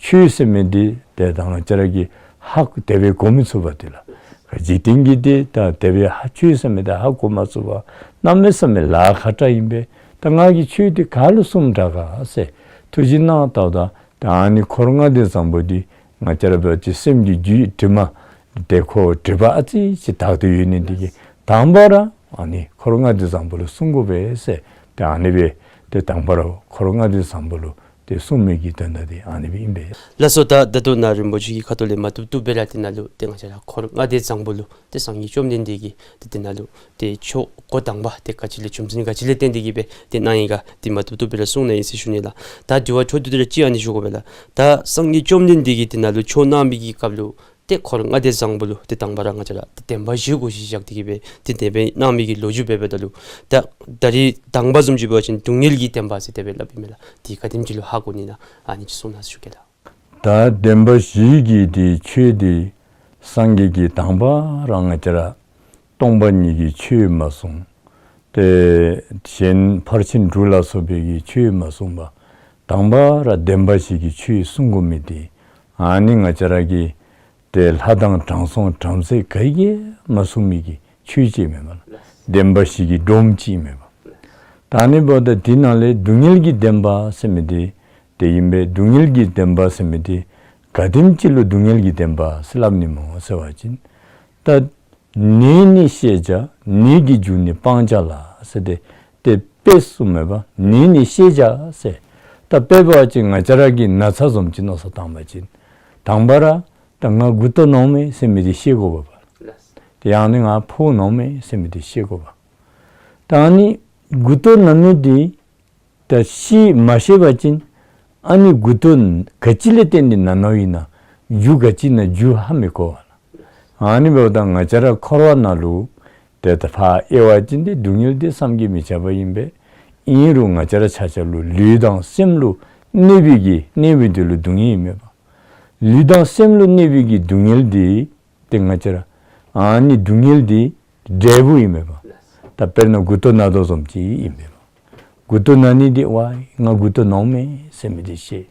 ཆོས་ཟེར་མི་འདི་ཏེ་ད་ང་བཅས་ར་གིས་ཧ་གོ་དེ་སྦེ་གོ་མི་ཚུགས་པ་འདི་ལགས། འཇིག་རྟེན་གྱི་འདི་ད་དེ་སྦེ་ཧ་ཆོས་ཟེར་མི་འདི་ཧ་གོ་མ་ཚུགས་པ་གནམ་མེད་ས་མེད་ལཱ་ཁག་དྲགས་ཨིན་པས། ད་ང་གིས་ཆོས་འདི་ག་ལུ་གསུངམ་དྲག་ག་ཟེར་ཐུགས་བཞེད་གནང་བལྟཝ་ད་ད་ཨ་ནི་འཁོར་ལྔ་སྡེ་བཟང་པོ་འདི་ང་བཅས་ར་འབད་བ་ཅིན་སེམས་ཀྱི་རྒྱུད་དྲི་མ་ཏེ་ཁོ་དྲི་མ་ཨ་ཙི་ཅིག་དག་སྟེ་ཡོད་ནི་འདི་གིས་དང་པ་ར་ཨ་ནི་འཁོར་ལྔ་སྡེ་བཟང་པོ་ལུ་བསྲུང་དགོ་པས་ཟེར། ཏེ་ཨ་ནི་སྦེ་ཏེ་དང་པ་ར་འཁོར་ལྔ་སྡེ་བཟང་པོ་ལུ་ཏེ་བསྲུང་མི་གི་དོན་དག་འདི་ཨ་ནི་སྦེ་ཨིན་པས། ལགས་སོ། ད་ད་ལྟོ་ནཱ་རིན་པོ་ཆེ་གི་ཁ་ཐུག་ལས་མ་བཏུབ་བཏུབ་སྦེ་ར་དེ་ནང་ལུ་ཏེ་ང་བཅས་ར་འཁོར་ལྔ་སྡེ་བཟང་པོ་ལུ་ཏེ་སངས་རྒྱས་བཅོམ་ལྡན་འདས་ཀྱིས་ཏེ་དེ་ནང་ལུ་ཏེ་ཆོས་འགོ་དང་པ་ཏེ་ག་ཅི་ལས་རྒྱུ་མཚན་ག་ཅི་ལས་བརྟེན་ཏེ་གིས་སྦེ་ཏེ་གནང་ཡི་ག་འདི་མ་བཏུབ་བཏུབ་སྦེ་ར་གསུང་གནང་ཡི་ཟེར་ཞུ་ནི་ལགས། ད་དྲི་བ་ཆོས་དུ་དེ་ར་ཅིག་ཨ་ནི་ཞུ་དགོ་པས་ལགས། ད་སངས་རྒྱས་བཅོམ་ལྡན་འདས་ཀྱིས་དེ་ནང་ལུ་ཆོས་གནང་མི་གི་སྐབས་ལུ་ཏེ་འཁོར་ལྔ་སྡེ་བཟང་པོ་ལུ་ཏེ་དང་པ་ར་ང་བཅས་ར་ཏེ་བདེན་པ་བཞི་གུ་གཞི་བཞག་སྟེ་གིས་སྦེ་ཏེ་དེ་སྦེ་གནང་མི་གི་ལོ་རྒྱུས་འབད་འབདཝ་ད་ལུ་ད་ད་རིས་དང་པ་བཟུམ་ཅིག་འབད་བ་ཅིན་སྡུག་བསྔལ་གྱི་བདེན་པ་ཟེར་དེ་སྦེ་སླབ་ཨིན་མས་ལགས། དེ་ག་དེམ་ཅིག་ལུ་ཧ་གོ་ནི་ན་ཨ་ནི་ཅིག་གསུང་གནང་ཟེར་ཞུ་གེ་ལགས། ད་བདེན་པ་བཞི་གི་དེ་ཆོས་དེ་སངས་རྒྱས་ཀྱིས་དང་པ་ར་ང་བཅས་ར་སྟོང་པ་ཉིད་ཀྱི་ཆོས་མ་གསུངས། ཏེ་གཞན་ཕར་ཕྱིན་དྲུག་ལ་སོགས་པའི་གི་ཆོས་མ་གསུངས་པར་དང་པ་ར་བདེན་པ་བཞི་གི་ཆོས་གསུང་དགོ་མི་དེ་ཨ་ནི་ང་བཅས་ར་གི་ཏེ་ལྷ་དང་དྲང་སྲོང་བྲམ་ཟེ་ག་གིས་ཡང་མ་གསུང་མི་གི་ཆོས་ཅིག་མེན་པ་ལགས། བདེན་པ་བཞི་གི་སྒྲོམ་ཅིག་མེན་པ། ད་ཨ་ནི་འབདཝ་ད་དེ་ནང་ལས་སྡུག་བསྔལ་གྱི་བདེན་པ་ཟེར་མི་དེ་དེ་ཨིན་པས། སྡུག་བསྔལ་གྱི་བདེན་པ་ཟེར་མི་དེ་ག་དེམ་ཅིག་ལུ་སྡུག་བསྔལ་གྱི་བདེན་པ་ཟེར་སླབ་ནི་སྨོ་ཟེར་བ་ཅིན་ད་ནད་ནི་ཤེས་བྱ། ནད་ཀྱི་རྒྱུ་ནི་སྤང་བྱ་ལ་ཟེར་ཏེ་ཏེ་དཔེ་གསུངམ་མས་པ། ནད་ནི་ཤེས་བྱ་ཟེར། ད་དཔེ་འབད་བ་ཅིན་ང་བཅས་ར་གི་ན་ཚ་བཟུམ་ཅིག་མནོ་བསམ་བཏང་བ་ཅིན་དང་པ་ར་ད་ང་མགུ་ཏོ་ན་འོང་མས་ཟེར་མི་དེ་ཤེས་དགོ་པས་པ། ཏེ་ཡང་ན་ང་ཕོཝ་ན་འོང་མས་ཟེར་མི་དེ་ཤེས་དགོ་པས། ད་ཨ་ནི་མགུ་ཏོ་ན་མི་དེ་ད་ཤེས་མ་ཤེས་པ་ཅིན་ཨ་ནི་མགུ་ཏོ་ག་ཅི་ལས་བརྟེན་ཏེ་ན་ནཝ་ཨིན་ན་རྒྱུ་ག་ཅི་ན་རྒྱུ་ཧ་མི་གོ་བས་ལགས། ཨ་ནི་འབདཝ་ད་ང་བཅས་ར་འཁོར་བ་ནང་ལུ་ཏེ་ད་ཕར་དབྱེ་བ་ཅིན་ཏེ་སྡུག་བསྔལ་དེ་བསམ་གྱིས་མི་ཁྱབ་པ་ཨིན་པས། ཨིན་རུང་ང་བཅས་ར་ཆ་ཁྱབ་ལུ་ལུས་དང་སེམས་ལུ་གནོད་པའི་གི་གནོད་པའི་དེ་ལུ་སྡུག་བསྔལ་ཨིན་མས་པ། ལུས་དང་སེམས་ལུ་གནོད་པའི་གི་སྡུག་བསྔལ་དེ་ཏེ་ང་བཅས་ར་ཨ་ནི་སྡུག་བསྔལ་དེ་འབྲས་བུ་ཨིན་མས་པ། ད་དཔེར་ན་མགུ་ཏོ་ན་དོ་བཟུམ་ཅིག་ཨིན་མས་པ། མགུ་ཏོ་ན་ནི་དེ་ཝའི་ང་མགུ་ཏོ་ན་འོང་མས་ཟེར་མི་དེ་ཤེས།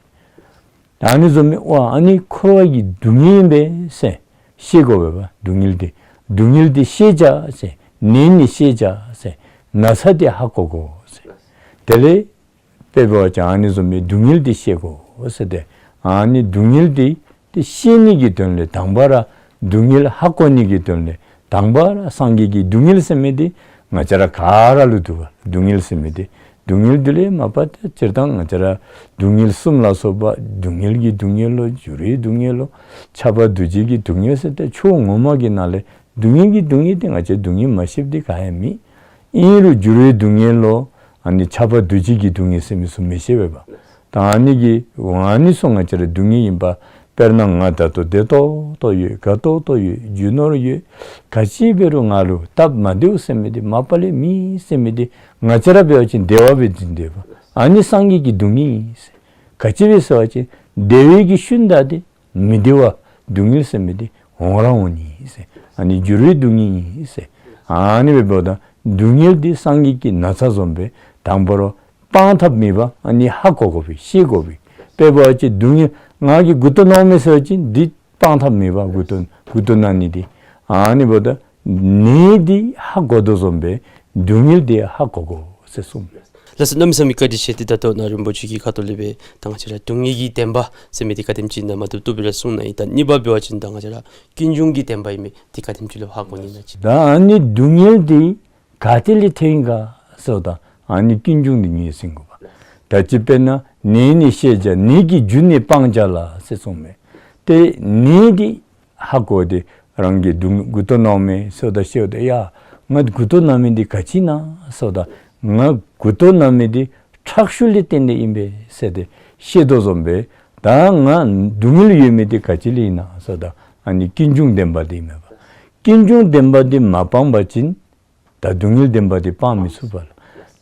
ཨ་ནི་བཟུམ་མའི་ཝའི་ཨ་ནི་འཁོར་བ་གི་སྡུག་བསྔལ་ཨིན་པས་ཟེར་ཤེས་དགོ་པས་པ། སྡུག་བསྔལ་དེ་སྡུག་བསྔལ་དེ་ཤེས་བྱ་ཟེར། ནད་ནི་ཤེས་བྱ་ཟེར། ན་ཚ་དེ་ཧ་གོ་དགོ་ཟེར། དེ་ལས་དཔེ་འབད་བ་ཅིན་ཨ་ནི་བཟུམ་མའི་སྡུག་བསྔལ་དེ་ཤེས་དགོ་ཟེར་ཏེ་ཨ་ནི་སྡུག་བསྔལ་དེ་དེ་ཤེས་ནི་གི་དོན་ལས་དང་པ་ར་སྡུག་བསྔལ་ཧ་གོ་ནི་གི་དོན་ལས་དང་པ་ར་སངས་རྒྱས་ཀྱིས་སྡུག་བསྔལ་ཟེར་མི་དེ་ང་བཅས་ར་ག་ར་ལུ་འདུག་པ། སྡུག་བསྔལ་ཟེར་མི་དེ་སྡུག་བསྔལ་དེ་ལས་མ་པ་ཏེ་སྤྱིར་བཏང་ང་བཅས་ར་སྡུག་བསྔལ་གསུམ་ལ་སོགས་པ་སྡུག་བསྔལ་གྱི་སྡུག་བསྔལ་ལོ། འགྱུར་བའི་སྡུག་བསྔལ་ལོ། ཁྱབ་པ་འདུ་བྱེད་ཀྱི་སྡུག་བསྔལ་ཟེར་ཏེ་ཆོས་ངོ་མ་གི་ནང་ལས་སྡུག་བསྔལ་གྱི་སྡུག་བསྔལ་དེ་ང་བཅས་སྡུག་བསྔལ་མ་ཤེསཔ་དེ་ག་ཡང་མེད། ཨིན་རུང་འགྱུར་བའི་སྡུག་བསྔལ་ལོ། ཨ་ནི་ཁྱབ་པ་འདུ་བྱེད་ཀྱི་སྡུག་བསྔལ་ཟེར་མི་ཚུ་མི་ཤེས་པས་པ། ད་ཨ་ནི་གི་ཨ་ནི་ཚུ་ང་བཅས་ར་སྡུག་བསྔལ་ཨིན་པ། དཔེར་ན་ང་ད་ལྟོ་བདེ་ཏོག་ཏོ་ཡོད། དགའ་ཏོག་ཏོ་ཡོད། རྒྱུ་ནོར་ཡོད། ག་ཅི་འབད་རུང་ང་ལུ་སྟབས་མ་བདེཝ་ཟེར་མི་དེ་མ་པ་ལས་མེད་ཟེར་མི་དེ་ང་བཅས་ར་འབད་བ་ཅིན་བདེ་བ་སྦེ་འཛིན་དེས་པ། ཨ་ནི་སངས་རྒྱས་ཀྱི་སྡུག་བསྔལ་ཨིན་ཟེར། ག་ཅི་སྦེ་ཟེར་བ་ཅིན་བདེ་བའི་གི་ཤུལ་ད་དེ་མི་བདེ་བ་སྡུག་བསྔལ་ཟེར་མི་དེ་འོང་ར་འོང་ནི་ཟེར། ཨ་ནི་འགྱུར་བའི་སྡུག་བསྔལ་ཨིན་ཟེར། ཨ་ནི་སྦེ་འབདཝ་ད་སྡུག་བསྔལ་དེ་སངས་རྒྱས་ཀྱིས་ན་ཚ་བཟུམ་སྦེ་དང་པ་ར་སྤང་ཐབས་མེད་པ་ཨ་ནི་ཧ་གོ་དགོ་པས། ཤེས་དགོ་པས། དཔེ་འབད་བ་ཅིན་སྡུག་བསྔལ་ང་གིས་མགུ་ཏོ་ན་འོང་མས་ཟེར་བ་ཅིན་འདི་སྤང་ཐབས་མེད་པ། མགུ་ཏོ་མགུ་ཏོ་ན་ནི་དེ་ཨ་ནི་འབདཝ་ད་ནད་དེ་ཧ་གོ་དོ་བཟུམ་སྦེ་སྡུག་བསྔལ་དེ་ཧ་གོ་དགོ་ཟེར་གསུངས། ལགས་སོ། གནམ་མེད་ས་མེད་བཀའ་དྲིན་ཆེ། ཏེ་ད་ལྟོ་ནཱ་རིན་པོ་ཆེ་གི་ཁ་ཐུག་ལས་སྦེ་ད་ང་བཅས་ར་སྡུག་བསྔལ་གྱི་བདེན་པ་ཟེར་མི་དེ་ག་དེམ་ཅིག་ཨིན་ན་མ་བཏུབ་བཏུབ་སྦེ་ར་གསུངས་གནང་ཡི། ད་གཉིས་པ་འབད་བ་ཅིན་ད་ང་བཅས་ར་ཀུན་འབྱུང་གི་བདེན་པ་ཨིན་མི་དེ་ག་དེམ་ཅིག་ལུ་ཧ་གོ་ནི་ན་ཅིག། ད་ཨ་ནི་སྡུག་བསྔལ་དེ་ག་ཏེ་ལས་ཐོན་ག་ཟེརཝ་ད་ཨ་ནི་ཀུན་འབྱུང་དེ་ངོས་ཟིན་དགོ་པ། ད་ཅི་དཔེར་ན་ནད་ནི་ཤེས་བྱ། ནད་ཀྱི་རྒྱུ་ནི་སྤང་བྱ་ལ་ཟེར་གསུངས་མས། ཏེ་ནད་དེ་ ཧ་གོ་སྟེ་རང་གིས་སྡུག་མགུ་ཏོ་ན་མི་ཟེརཝ་ད་ཤེསཝ་ད་ཡ་ང་མགུ་ཏོ་ན་མི་འདི་ག་ཅི་ཨིན་ན་ཟེརཝ་ད་ང་མགུ་ཏོ་ན་མི་འདི་ཁྲག་ཤུགས་ལས་བརྟེན་ཏེ་ཨིན་པས་ཟེར་ཏེ་ཤེས་དོ་བཟུམ་སྦེ་ད་ང་སྡུག་བསྔལ་ཡོད་མི་འདི་ག་ཅི་ལས་ཨིན་ན་ཟེརཝ་ད་ཨ་ནི་ཀུན་འབྱུང་བདེན་པ་འདི་ཨིན་མས་པ། ཀུན་འབྱུང་བདེན་པ་འདི་མ་སྤངས་པ་ཅིན་ད་སྡུག་བསྔལ་བདེན་པ་འདི་སྤང་མི་ཚུགས་པས་ལགས།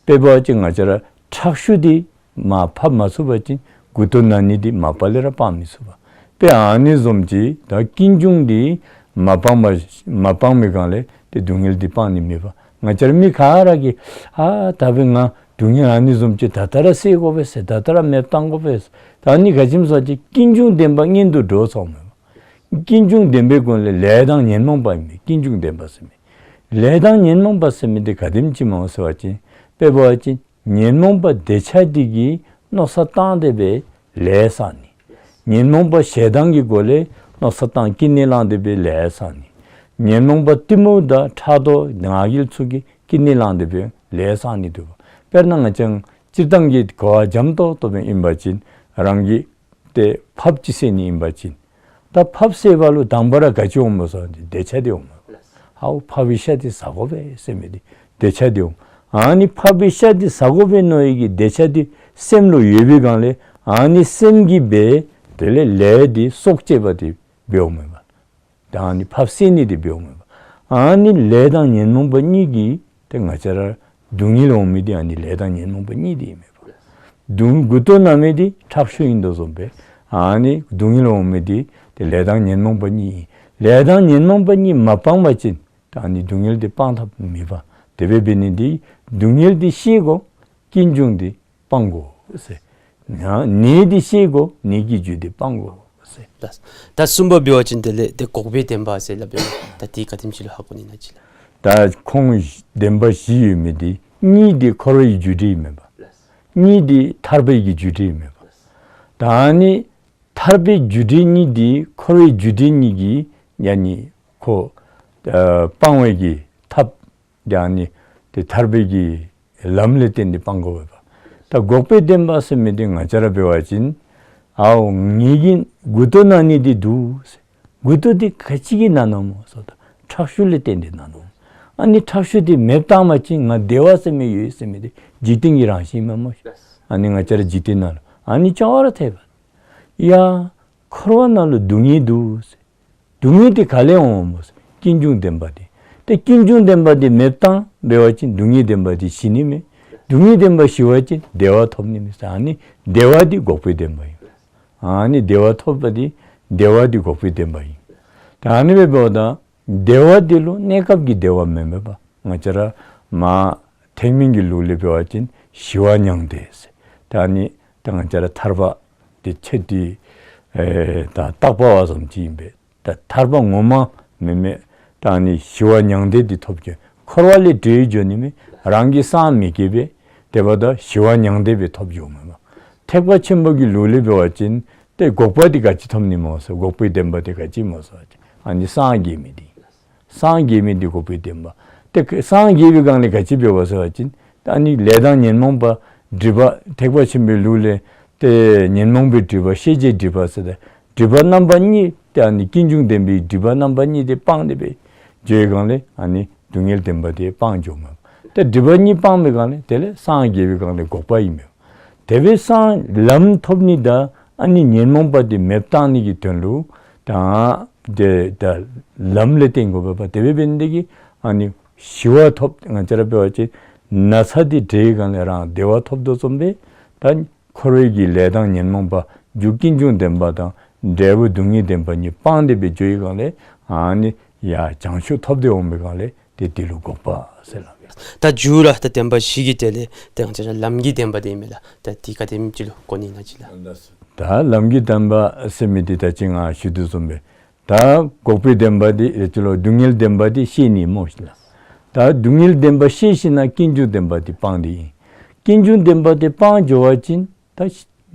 དཔེ་འབད་བ་ཅིན་ང་བཅས་ར་ཁྲག་ཤུགས་འདི་མར་ཕབ་མ་ཚུགས་པ་ཅིན་མགུ་ཏོ་ན་ནི་འདི་མ་པ་ལས་ར་སྤང་མི་ཚུགས་པས། དཔེ་ཨ་ནི་བཟུམ་ཅིག་ད་ཀུན་འབྱུང་འདི་མ་སྤངས་པ་མ་སྤངས་པའི་སྒང་ལས་ཏེ་སྡུག་བསྔལ་འདི་སྤང་ནི་མེད་པས། ང་བཅས་ར་མི་ག་ར་གིས་ཨ་ད་འབདན་ང་སྡུག་བསྔལ་ཨ་ནི་བཟུམ་ཅིག་ད་ལྟོ་ར་སེལ་དགོ་པས་ཟེར་ད་ལྟོ་ར་མེདཔ་བཏང་དགོ་པས་ཟེར་ད་ཨ་ནི་ག་ཅི་སྨོ་ཟེར་བ་ཅིན་ཀུན་འབྱུང་བདེན་པ་གཉེན་དུ་འགྲོ་ཚརཝ་མས། ཀུན་འབྱུང་བདེན་པའི་སྒོ་ལས་ལས་དང་ཉོན་མོངས་པ་ཨིན་མས། ཀུན་འབྱུང་བདེན་པ་ཟེར་མི་ལས་དང་ཉོན་མོངས་པ་ཟེར་མི་འདི་ག་དེམ་ཅིག་སྨོ་ཟེར་བ་ཅིན་དཔེ་འབད་བ་ཅིན་ཉོན་མོངས་པ་འདོད་ཆགས་འདི་གིས་མནོ་བསམ་བཏང་སྟེ་སྦེ་ལས་བསགས་ནི། ཉོན་མོངས་པ་ཞེ་སྡང་གི་སྒོ་ལས་མནོ་བསམ་བཏང་ཀུན་ནས་བསླངས་ཏེ་སྦེ་ལས་བསགས་ནི། ཉོན་མོངས་པ་གཏི་མུག་དང་ཕྲག་དོག་ང་རྒྱལ་ཚུ་གིས་ཀུན་ནས་བསླངས་ཏེ་སྦེ་ལས་བསགས་ནི་འདུག། དཔེར་ན་ང་བཅས་སྤྱིར་བཏང་གི་གོ་བ་འཇམ་ཏོག་ཏོ་སྦེ་ཨིན་པ་ཅིན་རང་གིས་ཏེ་ཕགཔ་ཅིག་བསད་ནི་ཨིན་པ་ཅིན་ད་ཕགཔ་བསད་པ་ལུ་དང་པ་ར་ག་ཅི་འོངམ་སྨོ་ཟེར་བ་ཅིན་འདོད་ཆགས་འདི་འོངམ་མས། ཧའོ་ཕག་པའི་ཤ་འདི་ཟ་དགོ་པས་ཟེར་མི་འདི་འདོད་ཆགས་འདི་འོང་། ཨ་ནི་ཕག་པའི་ཤ་འདི་ཟ་དགོ་པས་མནོ་བའི་གི་འདོད་ཆགས་འདི་སེམས་ལུ་ཡོད་པའི་སྒང་ལས་ཨ་ནི་སེམས་ཀྱིས་སྦེ་དེ་ལས་ལས་འདི་སྲོག་བཅད་པ་འདི་འབདཝ་མས་པ། ད་ཨ་ནི་ཕགཔ་བསད་ནི་འདི་འབདཝ་མས་པ། ཨ་ནི་ལས་དང་ཉོན་མོངས་པ་གཉིས་ཀྱིས་ཏེ་ང་བཅས་ར་སྡུག་བསྔལ་འོང་མི་འདི་ཨ་ནི་ལས་དང་ཉོན་མོངས་པ་གཉིས་འདི་ཨིན་མས་པ། སྡུག་མགུ་ཏོ་ན་མི་འདི་ཁྲག་ཤུགས་ཨིན་དོ་བཟུམ་སྦེ་ཨ་ནི་སྡུག་བསྔལ་འོང་མི་འདི་ཏེ་ལས་དང་ཉོན་མོངས་པ་གཉིས་ཨིན། ལས་དང་ཉོན་མོངས་པ་གཉིས་མ་སྤངས་པ་ཅིན་ད་ཨ་ནི་སྡུག་བསྔལ་འདི་སྤང་ཐབས་མེད་པ། དེ་སྦེ་འབད་ནི་འདི་སྡུག་བསྔལ་འདི་ཤེས་དགོ། ཀུན་འབྱུང་འདི་སྤང་དགོ་ཟེར། ནད་འདི་ཤེས་དགོ། ནད་ཀྱི་རྒྱུ་འདི་སྤང་དགོ་ཟེར། ད་ད་གསུམ་པ་འབད་བ་ཅིན་དེ་ལས་ཏེ་འགོག་པའི་བདེན་པ་ཟེར་སླབ་ཨིན་མས། ད་འདི་ག་དེམ་ཅིག་ལུ་ཧ་གོ་ནི་ན་ཅིག་ལགས། ད་ཁོང་བདེན་པ་བཞི་ཡོད་མི་འདི་གཉིས་འདི་འཁོར་བའི་རྒྱུ་འབྲས་ཨིན་མས་པ། གཉིས་འདི་ཐར་པའི་གི་རྒྱུ་འབྲས་ཨིན་མས་པ། ད་ཨ་ནི་ཐར་པའི་རྒྱུ་འབྲས་གཉིས་འདི་འཁོར་བའི་རྒྱུ་འབྲས་གཉིས་ཀྱི་ཡ་ནི་ཁོ་ཨ་སྤང་བའི་གི་ཐབས་ཡ་ནི་ཏེ་ཐར་པའི་གི་ལམ་ལས་བརྟེན་ཏེ་སྤང་དགོ་པས་པ། ད་འགོག་པའི་བདེན་པ་ཟེར་མི་འདི་ང་བཅས་ར་འབད་བ་ཅིན་ཨའོ་ངེ་གི་མགུ་ཏོ་ན་ནི་འདི་འདུག་ཟེར། མགུ་ཏོ་འདི་ག་ཅི་གིས་ན་ནུག་སྨོ་ཟེརཝ་ད་ཁྲག་ཤུགས་ལས་བརྟེན་ཏེ་ན་ནུག། ཨ་ནི་ཁྲག་ཤུགས་འདི་མེདཔ་བཏང་པ་ཅིན་ང་བདེ་བ་ཟེར་མི་ཡོད་ཟེར་མི་འདི་འཇིག་རྟེན་གྱི་རང་བཞིན་མས་སྨོ་ཤིག། ཨ་ནི་ང་བཅས་ར་འཇིག་རྟེན་ནང་ལུ་ཨ་ནི་ཅོག་ར་འཐདཔ། ཡ་འཁོར་བ་ནང་ལུ་སྡུག་བསྔལ་འདུག་ཟེར། སྡུག་བསྔལ་འདི་ག་ལས་འོངམ་སྨོ་ཟེར། ཀུན་འབྱུང་བདེན་པ་འདི། ཏེ་ཀུན་འབྱུང་བདེན་པ་འདི་མེདཔ་བཏང་འབད་བ་ཅིན་སྡུག་བསྔལ་བདེན་པ་འདི་ཞི་ནི་མས། སྡུག་བསྔལ་བདེན་པ་ཞི་བ་ཅིན་བདེ་བ་ཐོབ་ནི་མས་ཟེར། ཨ་ནི་བདེ་བ་འདི་འགོག་པའི་བདེན་པ་ཨིན། ཨ་ནི་བདེ་བ་ཐོབ་པ་འདི་བདེ་བ་འདི་འགོག་པའི་བདེན་པ་ཨིན། ད་ཨ་ནི་འབདཝ་ད་བདེ་བ་འདི་ལུ་གནས་སྐབས་ཀྱི་བདེ་བ་མེན་མས་པ། ང་བཅས་ར་མ་ཐེག་དམན་གྱི་ལུགས་ལས་འབད་བ་ཅིན་ཞི་བ་མྱང་འདས་ཟེར། ད་ཨ་ནི་ད་ང་བཅས་ར་ཐར་པ་འདི་ཆེད་དུ་ཨེ་ད་བཏགས་པ་བ་ཙམ་ཅིག་ཨིན་པས། ད་ཐར་པ་ངོ་མ་མེན་མས། ད་ཨ་ནི་ཞི་བ་མྱང་འདས་འདི་ཐོབ་ཅི། འཁོར་བ་ལས་གྲོལ་འགྱོ་ནི་མས། རང་གི་སངས་མི་རྒྱས་པས། དེ་འབདཝ་ད་ཞི་བ་མྱང་འདས་སྦེ་ཐོབ་འགྱོཝ་མས་པ། ཐེག་པ་ཆེན་པོ་གི་ལུགས་ལས་འབད་བ་ཅིན་ཏེ་འགོག་པ་འདི་ག་ཅི་ཐོབ་ནི་སྨོ་ཟེར། འགོག་པའི་བདེན་པ་འདི་ག་ཅི་སྨོ་ཟེར་བ་ཅིན་ཨ་ནི་སངས་རྒྱས་མི་འདི། སངས་རྒྱས་མི་འདི་འགོག་པའི་བདེན་པ། ཏེ་སངས་རྒྱས་པའི་སྒང་ལས་ག་ཅི་འབདཝ་ཟེར་བ་ཅིན་ཨ་ནི་ལས་དང་ཉོན་མོངས་པ་སྒྲིབ་པ་ཐེག་པ་ཆེན་པོའི་ལུགས་ལས་ཏེ་ཉོན་མོངས་པའི་སྒྲིབ་པ་ཤེས་བྱའི་སྒྲིབ་པ་ཟེར་ཏེ་སྒྲིབ་པ་རྣམ་པ་གཉིས་ཏེ་ཨ་ནི་ཀུན་འབྱུང་བདེན་པའི་སྒྲིབ་པ་རྣམ་པ་གཉིས་འདི་སྤངས་ཏེ་སྦེ་འགྱོ་བའི་སྒང་ལས་ཨ་ནི་སྡུག་བསྔལ་བདེན་པ་འདི་སྤངས་འགྱོཝ་མས། ཏེ་སྒྲིབ་པ་གཉིས་སྤངས་པའི་སྒང་ལས་དེ་ལས་སངས་རྒྱས་པའི་སྒང་ལས་འགོག་པ་ཨིན་མས། དེ་སྦེ་སངས་ལམ་ཐོབ་ནི་དང་ཨ་ནི་ཉོན་མོངས་པ་འདི་མེདཔ་བཏང་ནི་གི་དོན་ལུ་ད་དེ་ད་ལམ་ལས་བརྟེན་དགོ་པས་པ། དེ་སྦེ་འབད་ནི་དེ་གིས་ཨ་ནི་ཞི་བ་ཐོབ། ང་བཅས་ར་འབད་བ་ཅིན་ན་ཚ་འདི་བྲལ་བའི་སྒང་ལས་རང་བདེ་བ་ཐོབ་དོ་བཟུམ་སྦེ་ད་འཁོར་བའི་གི་ལས་དང་ཉོན་མོངས་པ་རྒྱུ་ཀུན་འབྱུང་བདེན་པ་དང་འབྲས་བུ་སྡུག་བསྔལ་བདེན་པ་གཉིས་སྤངས་ཏེ་སྦེ་འགྱོ་བའི་སྒང་ལས་ཨ་ནི་ཡ་བྱང་ཆུབ་ཐོབ་སྟེ་འོང་བའི་སྒང་ལས་ཏེ་འདི་ལུ་འགོག་པ་ཟེར་སླབ་ཨིན། ད་མཇུག་ར་ད་བདེན་པ་བཞི་གི་གྲས་ལས་ཏེ་ང་བཅས་ར་ལམ་གྱི་བདེན་པ་འདི་ཨིན་མས་ལགས། ད་འདི་ག་དེམ་ཅིག་ལུ་གོ་ནི་ན་ཅིག་ལགས། ད་ལམ་གྱི་བདེན་པ་ཟེར་མི་འདི་ད་ཅི་ང་ཞུ་དོ་བཟུམ་སྦེ་ད་འགོག་པའི་བདེན་པ་འདི་རེ་ཅིག་ལུ་སྡུག་བསྔལ་བདེན་པ་འདི་ཤེས་ནི་སྨོ་ཤིག་ལགས། ད་སྡུག་བསྔལ་བདེན་པ་ཤེས་ཞིནམ་ན་ཀུན་འབྱུང་བདེན་པ་འདི་སྤང་འདི་ཨིན། ཀུན་འབྱུང་བདེན་པ་འདི་སྤང་འགྱོ་བ་ཅིན་ད་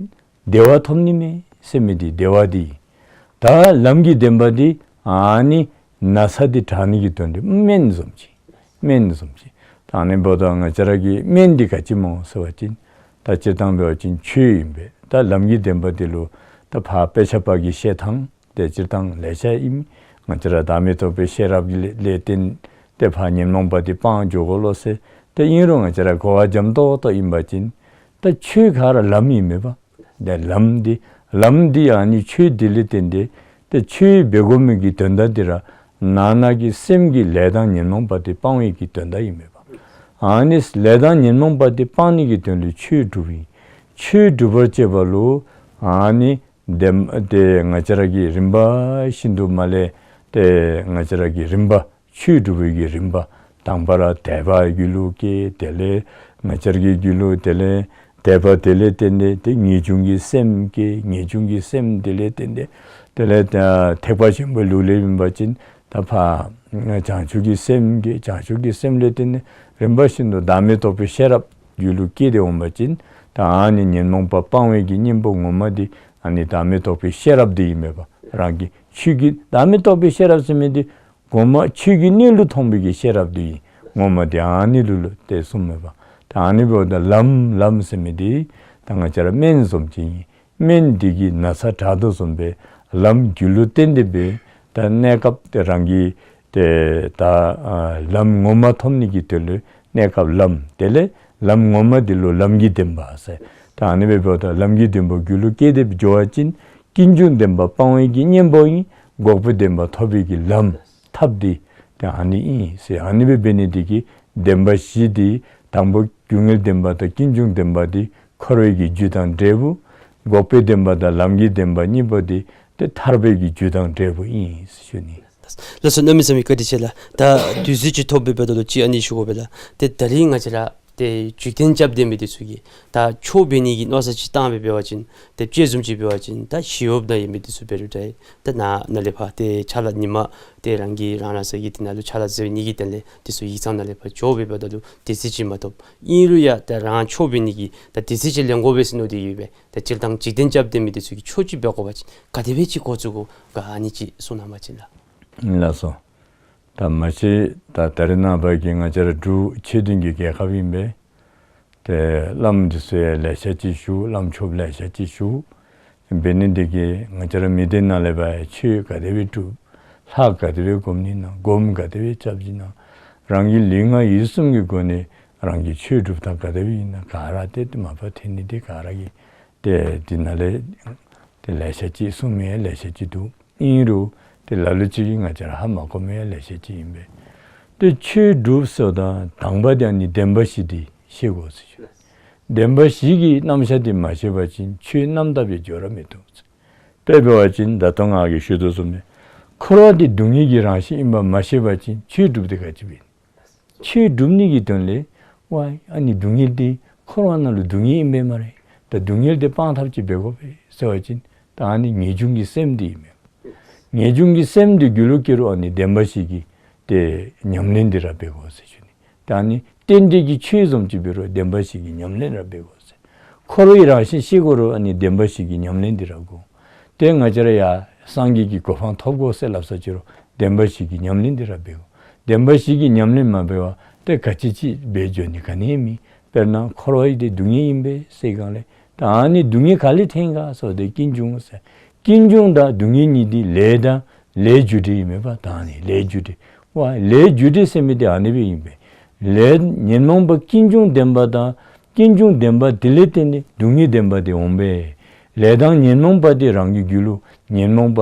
བདེ་བ་ཐོབ་ནི་མས་ཟེར་མི་འདི་བདེ་བ་འདི་ཨིན། ད་ལམ་གྱི་བདེན་པ་འདི་ཨ་ནི་ན་ཚ་འདི་དྲག་ནི་གི་དོན་འདི་སྨན་བཟུམ་ཅིག། སྨན་བཟུམ་ཅིག། ད་ཨ་ནི་འབདཝ་ད་ང་བཅས་ར་གི་སྨན་འདི་ག་ཅི་སྨོ་ཟེར་བ་ཅིན་ད་སྤྱིར་བཏང་འབད་བ་ཅིན་ཆོས་ཨིན་པས། ད་ལམ་གྱི་བདེན་པ་འདི་ལུ་ད་ཕར་དཔེ་ཆ་པ་གིས་བཤད་ཐངས་འདི་སྤྱིར་བཏང་ལེ་ཤ་ཨིན། ང་བཅས་ར་བདག་མེད་རྟོགས་པའི་ཤེས་རབ་ཀྱི་ལས་ལས་བརྟེན་ཏེ་ཕར་ཉོན་མོངས་པ་འདི་སྤང་འགྱོ་དགོ་ལོ་ཟེར། ཏེ་ཨིན་རུང་ང་བཅས་ར་གོ་བ་འཇམ་ཏོག་ཏོ་ཨིན་པ་ཅིན་ད་ཆོས་ག་ར་ལམ་ཨིན་མས་པ། ཏེ་ལམ་འདི་ལམ་འདི་ཨ་ནི་ཆོས་འདི་ལས་བརྟེན་ཏེ་ཏེ་ཆོས་འབད་དགོ་མི་གི་དོན་དག་འདི་ར་ནང་ན་གི་སེམས་ཀྱི་ལས་དང་ཉོན་མོངས་པ་འདི་སྤང་བའི་གི་དོན་དག་ཨིན་མས་པ། ཨ་ནི་ལས་དང་ཉོན་མོངས་པ་འདི་སྤང་ནི་གི་དོན་ལུ་ཆོས་སྒྲུབ་ཨིན། ཆོས་སྒྲུབ་པར་བྱེད་པ་ལུ་ཨ་ནི་དེ་དེ་ང་བཅས་ར་གིས་རིམ་པ་བཞིན་དུ་མ་ལས་ཏེ་ང་བཅས་ར་གིས་རིམ་པ་ཆོས་སྒྲུབ་པའི་གི་རིམ་པ་དང་པ་ར་དད་པ་རྒྱུད་ལུ་སྐྱེ། དེ་ལས་ང་བཅས་ར་གི་རྒྱུད་ལུ་དེ་ལས་དད་པ་དེ་ལས་བརྟེན་ཏེ་ཏེ་ངེས་འབྱུང་གི་སེམས་སྐྱེ། ངེས་འབྱུང་གི་སེམས་དེ་ལས་བརྟེན་ཏེ་དེ་ལས་ད་ཐེག་པ་ཆེན་པོའི་ལུགས་ལས་ཡིན་པ་ཅིན་ད་ཕར་བྱང་ཆུབ་ཀྱི་སེམས་སྐྱེ། བྱང་ཆུབ་ཀྱི་སེམས་ལས་བརྟེན་ཏེ་རིམ་པ་བཞིན་དུ་བདག་མེད་རྟོགས་པའི་ཤེས་རབ་རྒྱུད་ལུ་སྐྱེས་ཏེ་འོང་པ་ཅིན་ད་ཨ་ནི་ཉོན་མོངས་པ་སྤང་བའི་གི་གཉེན་པོ་ངོ་མ་འདི་ཨ་ནི་བདག་མེད་རྟོགས་པའི་ཤེས་རབ་འདི་ཨིན་མས་པ། རང་གི་ཆོས་ཀྱི་བདག་མེད་རྟོགས་པའི་ཤེས་རབ་ཟེར་མི་འདི་གོང་མ་ཆོས་ཀྱི་སྣོད་ལུ་མཐོང་བའི་གི་ཤེས་རབ་འདི་ཨིན། ངོ་མ་འདི་ཨ་ནི་ལུ་ལུ་ཏེ་གསུངས་མས་པ། ད་ཨ་ནི་འབདཝ་ད་ལམ་ལམ་ཟེར་མི་འདི་ད་ང་བཅས་ར་སྨན་བཟུམ་ཅིག་ཨིན། སྨན་འདི་གིས་ན་ཚ་དྲག་དོ་བཟུམ་སྦེ་ལམ་རྒྱུད་ལུ་བརྟེན་ཏེ་སྦེ་ད་གནས་སྐབས་དེ་རང་གི་ཏེ་ད་ཨ་ལམ་ངོ་མ་ཐོབ་ནི་གི་དོན་ལུ་གནས་སྐབས་ལམ། དེ་ལས་ལམ་ངོ་མ་འདི་ལུ་ལམ་གྱི་བདེན་པ་ཟེར། ད་ཨ་ནི་སྦེ་འབདཝ་ད་ལམ་གྱི་བདེན་པ་རྒྱུད་ལུ་སྐྱེས་ཏེ་འགྱོ་བ་ཅིན་ཀུན་འབྱུང་བདེན་པ་སྤང་བའི་གི་གཉེན་པོ་ཨིན། འགོག་པའི་བདེན་པ་ཐོབ་པའི་གི་ལམ་ཐབས་འདི་ཏེ་ཨ་ནི་ཨིན་ཟེར། ཨ་ནི་སྦེ་འབད་ནི་འདི་གིས་བདེན་པ་བཞི་འདི་དང་པོ་རྒྱུ་དངོས་བདེན་པ་དང་ཀུན་འབྱུང་བདེན་པ་འདི་འཁོར་བའི་གི་རྒྱུ་དང་འབྲས་བུ། འགོག་པའི་བདེན་པ་དང་ལམ་གྱི་བདེན་པ་གཉིས་པོ་འདི་ཏེ་ཐར་པའི་གི་རྒྱུ་དང་འབྲས་བུ་ཨིན་ཟེར་ཞུ་ནི། ལགས་སོ། གནམ་མེད་ས་མེད་བཀའ་དྲིན་ཆེ་ལགས། ད་དུས་ཚོད་ཅིག་ཐོབ་པའི་འབདཝ་ད་ལུ་ཅིག་ཨ་ནི་ཞུ་དགོ་པས་ལགས། ཏེ་ད་རིས་ང་བཅས་ར་ཏེ་འཇིག་རྟེན་སྐྱབས་བསྟེན་མི་འདི་ཚུ་གིས་ད་ཆོས་འབད་ནི་གི་མནོ་བསམ་ཅིག་བཏང་སྦེ་འབད་བ་ཅིན་ཏེ་དཔྱེ་བཟུམ་ཅིག་འབད་བ་ཅིན་ད་ཞི་གཡོགཔ་ནང་ཡོད་མི་འདི་ཚུ་འབད་རུང་འདྲ། ད་ནཱ་ནཱ་ལས་ཕར་ཏེ་ཕྱག་ལཱ་ཉིན་མ་ཏེ་རང་གིས་རང་རང་སོའི་གི་དེ་ནང་ལུ་ཕྱག་ལཱ་མཛད་ནི་གི་དོན་ལས་འདི་ཚུ་ཡིག་ཚང་ནང་ལས་ཕར་འགྱོ་སྦེ་འབདཝ་ད་ལུ་དུས་ཚོད་ཅིག་མ་ཐོབ། ཨིན་རུང་ཡང་ད་རང་ཆོས་འབད་ནི་གི་ད་དུས་ཚོད་ཅིག་ལེན་དགོ་པས་ཟེར་མནོ་སྟེ་ཡོད་པས། ད་སྤྱིར་བཏང་འཇིག་རྟེན་སྐྱབས་བསྟེན་མི་འདི་ཚུ་གིས་ཆོས་ཅིག་འབད་དགོ་པ་ཅིན་ག་དེ་སྦེ་ཅིག་འགོ་བཙུགས་དགོ་ག་ཨ་ནི་ཅིག་གསུང་གནང་བ་ཅིན་ལགས། ལགས་སོ། ད་མ་གཞི་ད་ད་རེས་ནངས་པ་གི་ང་བཅས་ར་འབྲུག་ཆོས་ལྡན་གྱི་རྒྱལ་ཁབ་ཨིན་པས། ཏེ་བླམ་འདི་ཚུ་ཡང་ལེ་ཤ་ཅིག་བཞུགས། བླམ་ཆོསཔ་ལེ་ཤ་ཅིག་བཞུགས། འབད་ནི་འདི་གིས་ང་བཅས་ར་མི་སྡེ་ནང་ལས་ཕར་ཆོས་ག་དེ་སྦེ་སྒྲུབ། ལྷ་ག་དེ་སྦེ་སྒོམ་ནི་ན། སྒོམ་ག་དེ་སྦེ་རྐྱབ་ཅི་ན། རང་གི་ལུས་ངག་ཡིད་གསུམ་གྱི་སྒོ་ནས་རང་གི་ཆོས་སྒྲུབ་ཐངས་ག་དེ་སྦེ་ཨིན་ན་ག་ར་ཏེ་མ་པ་ཐོན་ནི་འདི་ག་ར་གིས་ཏེ་འདི་ནང་ལས་ཏེ་ལེ་ཤ་ཅིག་གསུང་མི་ཡང་ལེ་ཤ་ཅིག་འདུག། ཨིན་རུང་ཏེ་ལ་ལུ་ཅིག་གིས་ང་བཅས་ར་ཧ་མ་གོ་མི་ཡང་ལེ་ཤ་ཅིག་ཨིན་པས། ཏེ་ཆོས་སྒྲུབ་ཟེརཝ་ད་དང་པ་འདི་ཨ་ནི་བདེན་པ་བཞི་འདི་ཤེས་དགོ་ཟེར་ཞུ། བདེན་པ་བཞི་གི་རྣམ་གཞག་འདི་མ་ཤེས་པ་ཅིན་ཆོས་རྣམ་དག་སྦེ་འགྱོ་ར་མི་བཏུབ་ཟེར། དཔེ་འབད་བ་ཅིན་ད་ལྟོ་ང་གིས་ཞུ་དོ་བཟུམ་སྦེ་འཁོར་བ་འདི་སྡུག་བསྔལ་གྱི་རང་བཞིན་ཨིན་པ་མ་ཤེས་པ་ཅིན་ཆོས་སྒྲུབ་སྟེ་ག་ཅི་འབད་ནི། ཆོས་སྒྲུབ་ནི་གི་དོན་ལས་ཝའི་ཨ་ནི་སྡུག་བསྔལ་འདི་འཁོར་བ་ནང་ལུ་སྡུག་བསྔལ་ཨིན་པས་སྨ་རེ། ད་སྡུག་བསྔལ་འདི་སྤང་ཐབས་ཅིག་འབད་དགོ་པས་ཟེར་བ་ཅིན་ད་ཨ་ནི་ངེས་འབྱུང་གི་སེམས་འདི་ཨིན་མས། ངེས་འབྱུང་གི་སེམས་འདི་རྒྱུད་ལུ་སྐྱེ་རུང་ཨ་ནི་བདེན་པ་བཞི་གི་ཏེ་ཉམས་ལེན་འདི་ར་འབད་དགོ་ཟེར་ཞུ་ནི། ད་ཨ་ནི་རྟེན་འབྲེལ་གྱི་ཆོས་བཟུམ་ཅིག་འབད་རུང་བདེན་པ་བཞི་གི་ཉམས་ལེན་ར་འབད་དགོ་ཟེར། འཁོར་བའི་རང་བཞིན་ཤེས་དགོ་རུང་ཨ་ནི་བདེན་པ་བཞི་གི་ཉམས་ལེན་འདི་ར་དགོ། ཏེ་ང་བཅས་ར་ཡང་སངས་རྒྱས་ཀྱི་གོ་འཕང་ཐོབ་དགོ་ཟེར་སླབ་ས་ཅི་རུང་བདེན་པ་བཞི་གི་ཉམས་ལེན་འདི་ར་འབད་དགོ། བདེན་པ་བཞི་གི་ཉམས་ལེན་མ་འབད་བར་ཏེ་ག་ཅི་ཅིག་འབད་འགྱོ་ནི་ག་ནི་མེད། དཔེར་ན་འཁོར་བ་འདི་སྡུག་བསྔལ་ཨིན་པས་ཟེར་སྒང་ལས་ད་ཨ་ནི་སྡུག་བསྔལ་ག་ལས་འཐོན་ག་ཟེརཝ་ད་ཀུན་འབྱུང་ཟེར། ཀུན་འབྱུང་དང་སྡུག་བསྔལ་གཉིས་འདི་ལས་དང་ལས་རྒྱུ་འབྲས་ཨིན་མས་པ། ད་ཨ་ནི་ལས་རྒྱུ་འབྲས། ཝའི་ལས་རྒྱུ་འབྲས་ཟེར་མི་འདི་ཨ་ནི་སྦེ་ཨིན་པས། ལས་ཉོན་མོངས་པ་ཀུན་འབྱུང་བདེན་པ་དང་ཀུན་འབྱུང་བདེན་པ་དེ་ལས་བརྟེན་ཏེ་སྡུག་བསྔལ་བདེན་པ་འདི་འོང་པས། ལས་དང་ཉོན་མོངས་པ་འདི་རང་གི་རྒྱུད་ལུ་ཉོན་མོངས་པ་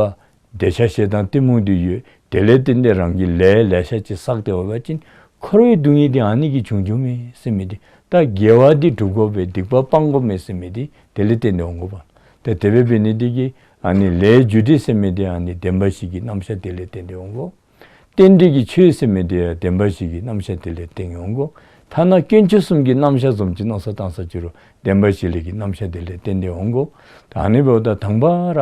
འདོད་ཆགས་ཞེ་སྡང་གཏི་མུག་འདི་ཡོད། དེ་ལས་བརྟེན་ཏེ་རང་གིས་ལས་ལེ་ཤ་ཅིག་བསགས་ཏེ་འོང་པ་ཅིན་འཁོར་བའི་སྡུག་བསྔལ་འདི་ཨ་ནི་གིས་བྱུང་བྱུངམ་མས་ཟེར་མི་འདི། ད་དགེ་བ་འདི་སྒྲུབ་དགོ་པས། སྡིག་པ་སྤང་དགོ་མས་ཟེར་མི་འདི་དེ་ལས་བརྟེན་ཏེ་འོང་དགོ་པས། ཏེ་དེ་སྦེ་འབད་ནི་འདི་གིས་ཨ་ནི་ལས་རྒྱུ་འབྲས་ཟེར་མི་འདི་ཨ་ནི་བདེན་པ་བཞི་གི་རྣམ་གཞག་དེ་ལས་བརྟེན་ཏེ་འོང་དགོ། རྟེན་འབྲེལ་གྱི་ཆོས་ཟེར་མི་འདི་ཡང་བདེན་པ་བཞི་གི་རྣམ་གཞག་དེ་ལས་བརྟེན་འོང་དགོ། ཐ་ན་དཀོན་མཆོག་གསུམ་གྱི་རྣམ་གཞག་བཟུམ་ཅིག་མནོ་བསམ་བཏང་ས་ཅི་རུང་བདེན་པ་བཞི་ལས་ཀྱི་རྣམ་གཞག་དེ་ལས་བརྟེན་ཏེ་འོང་དགོ། ད་ཨ་ནི་འབདཝ་ད་དང་པ་ར་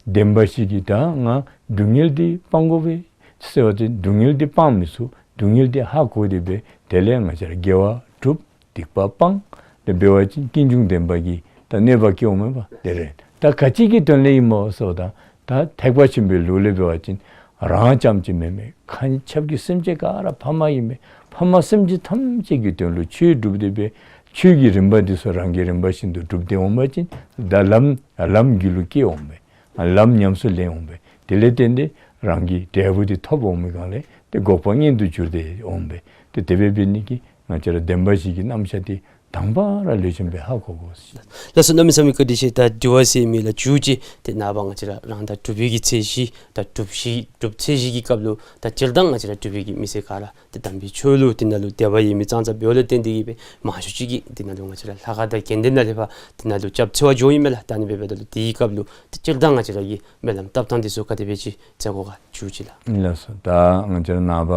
བདེན་པ་བཞི་གིས་ད་ང་སྡུག་བསྔལ་འདི་སྤང་དགོ་པས་ཟེར་བ་ཅིན་སྡུག་བསྔལ་འདི་སྤང་མི་ཚུགས། སྡུག་བསྔལ་འདི་ཧ་གོ་སྟེ་སྦེ་དེ་ལས་ང་བཅས་ར་དགེ་བ་སྒྲུབ། སྡིག་པ་སྤང་། དེ་འབད་བ་ཅིན་ཀུན་འབྱུང་བདེན་པ་གི་ད་གནོད་པ་སྐྱེ་འོང་མས་པ། དེ་རེད། ད་ག་ཅི་གི་དོན་ལས་ཨིན་མོ་ཟེརཝ་ད་ད་ཐེག་པ་ཆེན་པོའི་ལུགས་ལས་འབད་བ་ཅིན་རང་རྐྱངམ་ཅིག་མེན་མས། མཁའ་ཁྱབ་ཀྱི་སེམས་ཅན་ག་ར་ཕ་མ་ཨིན་མས། ཕ་མ་སེམས་ཅན་ཐམས་ཅད་ཀྱི་དོན་ལུ་ཆོས་སྒྲུབ་སྟེ་སྦེ་ཆོས་ཀྱི་རིམ་པ་འདི་ཚུ་རང་གི་རིམ་པ་བཞིན་དུ་སྒྲུབ་སྟེ་འོང་པ་ཅིན་ད་ལམ་ལམ་རྒྱུད་ལུ་སྐྱེ་འོང་པས། ལམ་ཉམས་སུ་ལེན་འོང་པས། དེ་ལས་བརྟེན་ཏེ་ རང་གི་འབྲས་བུ་འདི་ཐོབ་འོང་མི་སྒང་ལས་ཏེ་འགོག་པ་མངོན་དུ་གྱུར་ཏེ་འོང་པས། ཏེ་དེ་སྦེ་འབད་ནི་གིས་ང་བཅས་ར་བདེན་པ་བཞི་གི་རྣམ་གཞག་འདི་དང་པ་ར་ལེགས་ཤོམ་སྦེ་ཧ་གོ་དགོ་ཟེར། ལགས་སོ། གནམ་མེད་ས་མེད་བཀའ་དྲིན་ཆེ། ད་དྲི་བ་ཟེར་མི་ལགས་མཇུག་ཅིག་ཏེ་ནངས་པ་ང་བཅས་ར་རང་ཟླ་དྲུག་པའི་གི་ཚེས་བཞི་ད་སྒྲུབ་བཞི་སྒྲུབ་ཚེས་བཞི་གི་སྐབས་ལུ་ད་སྤྱིར་བཏང་ང་བཅས་ར་འབྲུག་པའི་གི་མི་སེར་ག་ར་ཏེ་དམ་པའི་ཆོས་ལུ་དེ་ནང་ལུ་དད་པ་ཡོད་མི་ཙང་ཙང་འབདཝ་ལས་བརྟེན་ཏེ་གིས་སྦེ་མང་ཤོས་ཅིག་གིས་དེ་ནང་ལུ་ང་བཅས་ར་ལྷ་ཁང་དང་དགོན་སྡེ་ནང་ལས་ཕར་དེ་ནང་ལུ་སྐྱབས་འཚོལ་བར་འགྱོཝ་ཨིན་མས་ལགས། ད་ཨ་ནི་སྦེ་འབདཝ་ད་ལུ་དེའི་སྐབས་ལུ་ཏེ་སྤྱིར་བཏང་ང་བཅས་ར་གི་སྨོན་ལམ་བཏབ་ཐངས་འདི་ཚུ་ག་དེ་སྦེ་ཅིག་མཛད་དགོ་ག་མཇུག་ཅིག་ལགས། ལགས་སོ། ད་ང་བཅས་ར་ནངས་པ་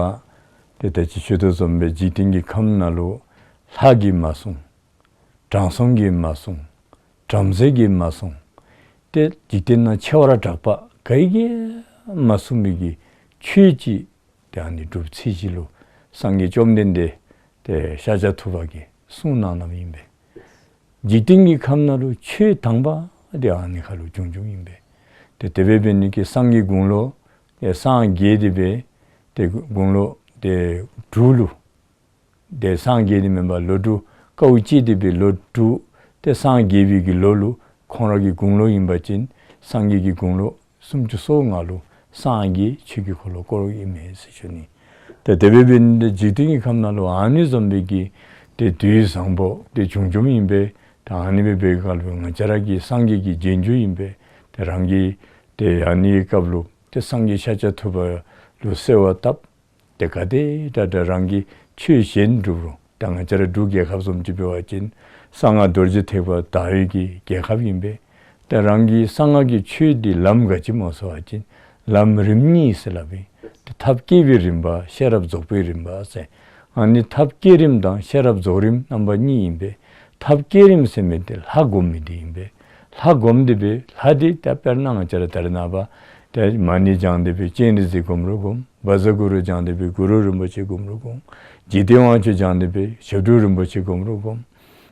ཏེ་ད་ཅི་ཞུ་དོ་བཟུམ་སྦེ་འཇིག་རྟེན་གྱི་ཁམས་ནང་ལུ་ལྷ་གིས་མ་གསུངས། དྲང་སྲོང་གིས་མ་གསུངས། བྲམ་ཟེ་གིས་མ་གསུངས། ཏེ་འཇིག་རྟེན་ནང་ཆེ་བ་ར་གྲགས་པ་ག་གིས་ཡང་མ་གསུངས་མི་གི་ཆོས་ཅིག་ཏེ་ཨ་ནི་སྒྲུབ་ཚེས་བཞི་ལུ་སངས་རྒྱས་བཅོམ་ལྡན་འདས་ཏེ་ཤཱཀྱ་ཐུབ་པ་གིས་གསུངས་གནང་གནངམ་ཨིན་པས། འཇིག་རྟེན་གྱི་ཁམས་ནང་ལུ་ཆོས་དང་པ་འདི་ཨ་ནི་ཁར་ལུ་བྱུང་བྱུངམ་ཨིན་པས། ཏེ་དེ་སྦེ་འབད་ནི་གིས་སངས་རྒྱས་དགུང་ལོ་ཏེ་སངས་རྒྱས་ཏེ་སྦེ་ཏེ་དགུང་ལོ་ཏེ་དྲུག་ལུ་ཏེ་སངས་རྒྱས་ནི་མེན་པར་ལོ་དྲུག་དཀའཝ་སྤྱད་དེ་སྦེ་ལོ་དྲུག་ཏེ་སངས་རྒྱས་པའི་གི་ལོ་ལུ་ཁོང་ར་གི་དགུང་ལོ་ཨིན་པ་ཅིན་སངས་རྒྱས་ཀྱི་དགུང་ལོ་སུམ་ཅུ་སོ་ལྔ་ལུ་སངས་རྒྱས་ཆོས་ཀྱི་འཁོར་ལོ་བསྐོར་ཨིན་མས་ཟེར་ཞུ་ནི། ཏེ་དེ་སྦེ་འབད་ནི་འདི་འཇིག་རྟེན་གྱི་ཁམས་ནང་ལུ་ཨ་ནི་བཟུམ་སྦེ་གི་ཏེ་དུས་བཟང་པོ་ཏེ་བྱུང་བྱུངམ་ཨིན་པས། ཏེ་ཨ་ནི་སྦེ་འབད་བའི་སྐབས་ལུ་ང་བཅས་ར་གི་སངས་རྒྱས་ཀྱི་རྗེས་འཇུག་ཨིན་པས། ཏེ་རང་གིས་ཏེ་ཨ་ནི་སྐབས་ལུ་ཏེ་སངས་རྒྱས་ཤཱཀྱ་ཐུབ་པ་ལུ་གསོལ་བ་བཏབ། ཏེ་ག་དེ་དྲག་དྲག་རང་གིས་ཆོས་གཞན་སྒྲུབ་རུང་ད་ང་བཅས་ར་འབྲུག་རྒྱལ་ཁབ་བཟུམ་ཅིག་འབད་བ་ཅིན་གསང་སྔགས་རྡོ་རྗེ་ཐེག་པ་དར་བའི་གི་རྒྱལ་ཁབ་ཨིན་པས། ཏེ་རང་གིས་གསང་སྔགས་ཀྱི་ཆོས་འདི་ལམ་ག་ཅི་སྨོ་ཟེར་བ་ཅིན་ལམ་རིམ་གཉིས་ཟེར་སླབ་ཨིན། ཏེ་ཐབས་བསྐྱེད་པའི་རིམ་པ་ཤེས་རབ་རྫོགས་པའི་རིམ་པ་ཟེར། ཨ་ནི་ཐབས་བསྐྱེད་རིམ་དང་ཤེས་རབ་རྫོགས་རིམ་རྣམ་པ་གཉིས་ཨིན་པས། ཐབས་བསྐྱེད་རིམ་ཟེར་མི་འདི་ལྷ་སྒོམ་མི་འདི་ཨིན་པས། ལྷ་སྒོམ་སྟེ་སྦེ་ལྷ་འདི་ད་དཔེར་ན་ང་བཅས་ར་ད་རེས་ནངས་པ་ཏེ་མ་ཎི་བགྱང་སྟེ་སྦེ་སྤྱན་རས་གཟིགས་སྒོམ་རུང་སྒོམ། བཛྲ་གུ་རུ་བགྱང་སྟེ་སྦེ་གུ་རུ་རིན་པོ་ཆེ་སྒོམ་རུང་སྒོམ། འཇིག་རྟེན་དབང་ཕྱུག་བགྱང་སྟེ་སྦེ་ཞབས་དྲུང་རིན་པོ་ཆེ་སྒོམ་རུང་སྒོམ།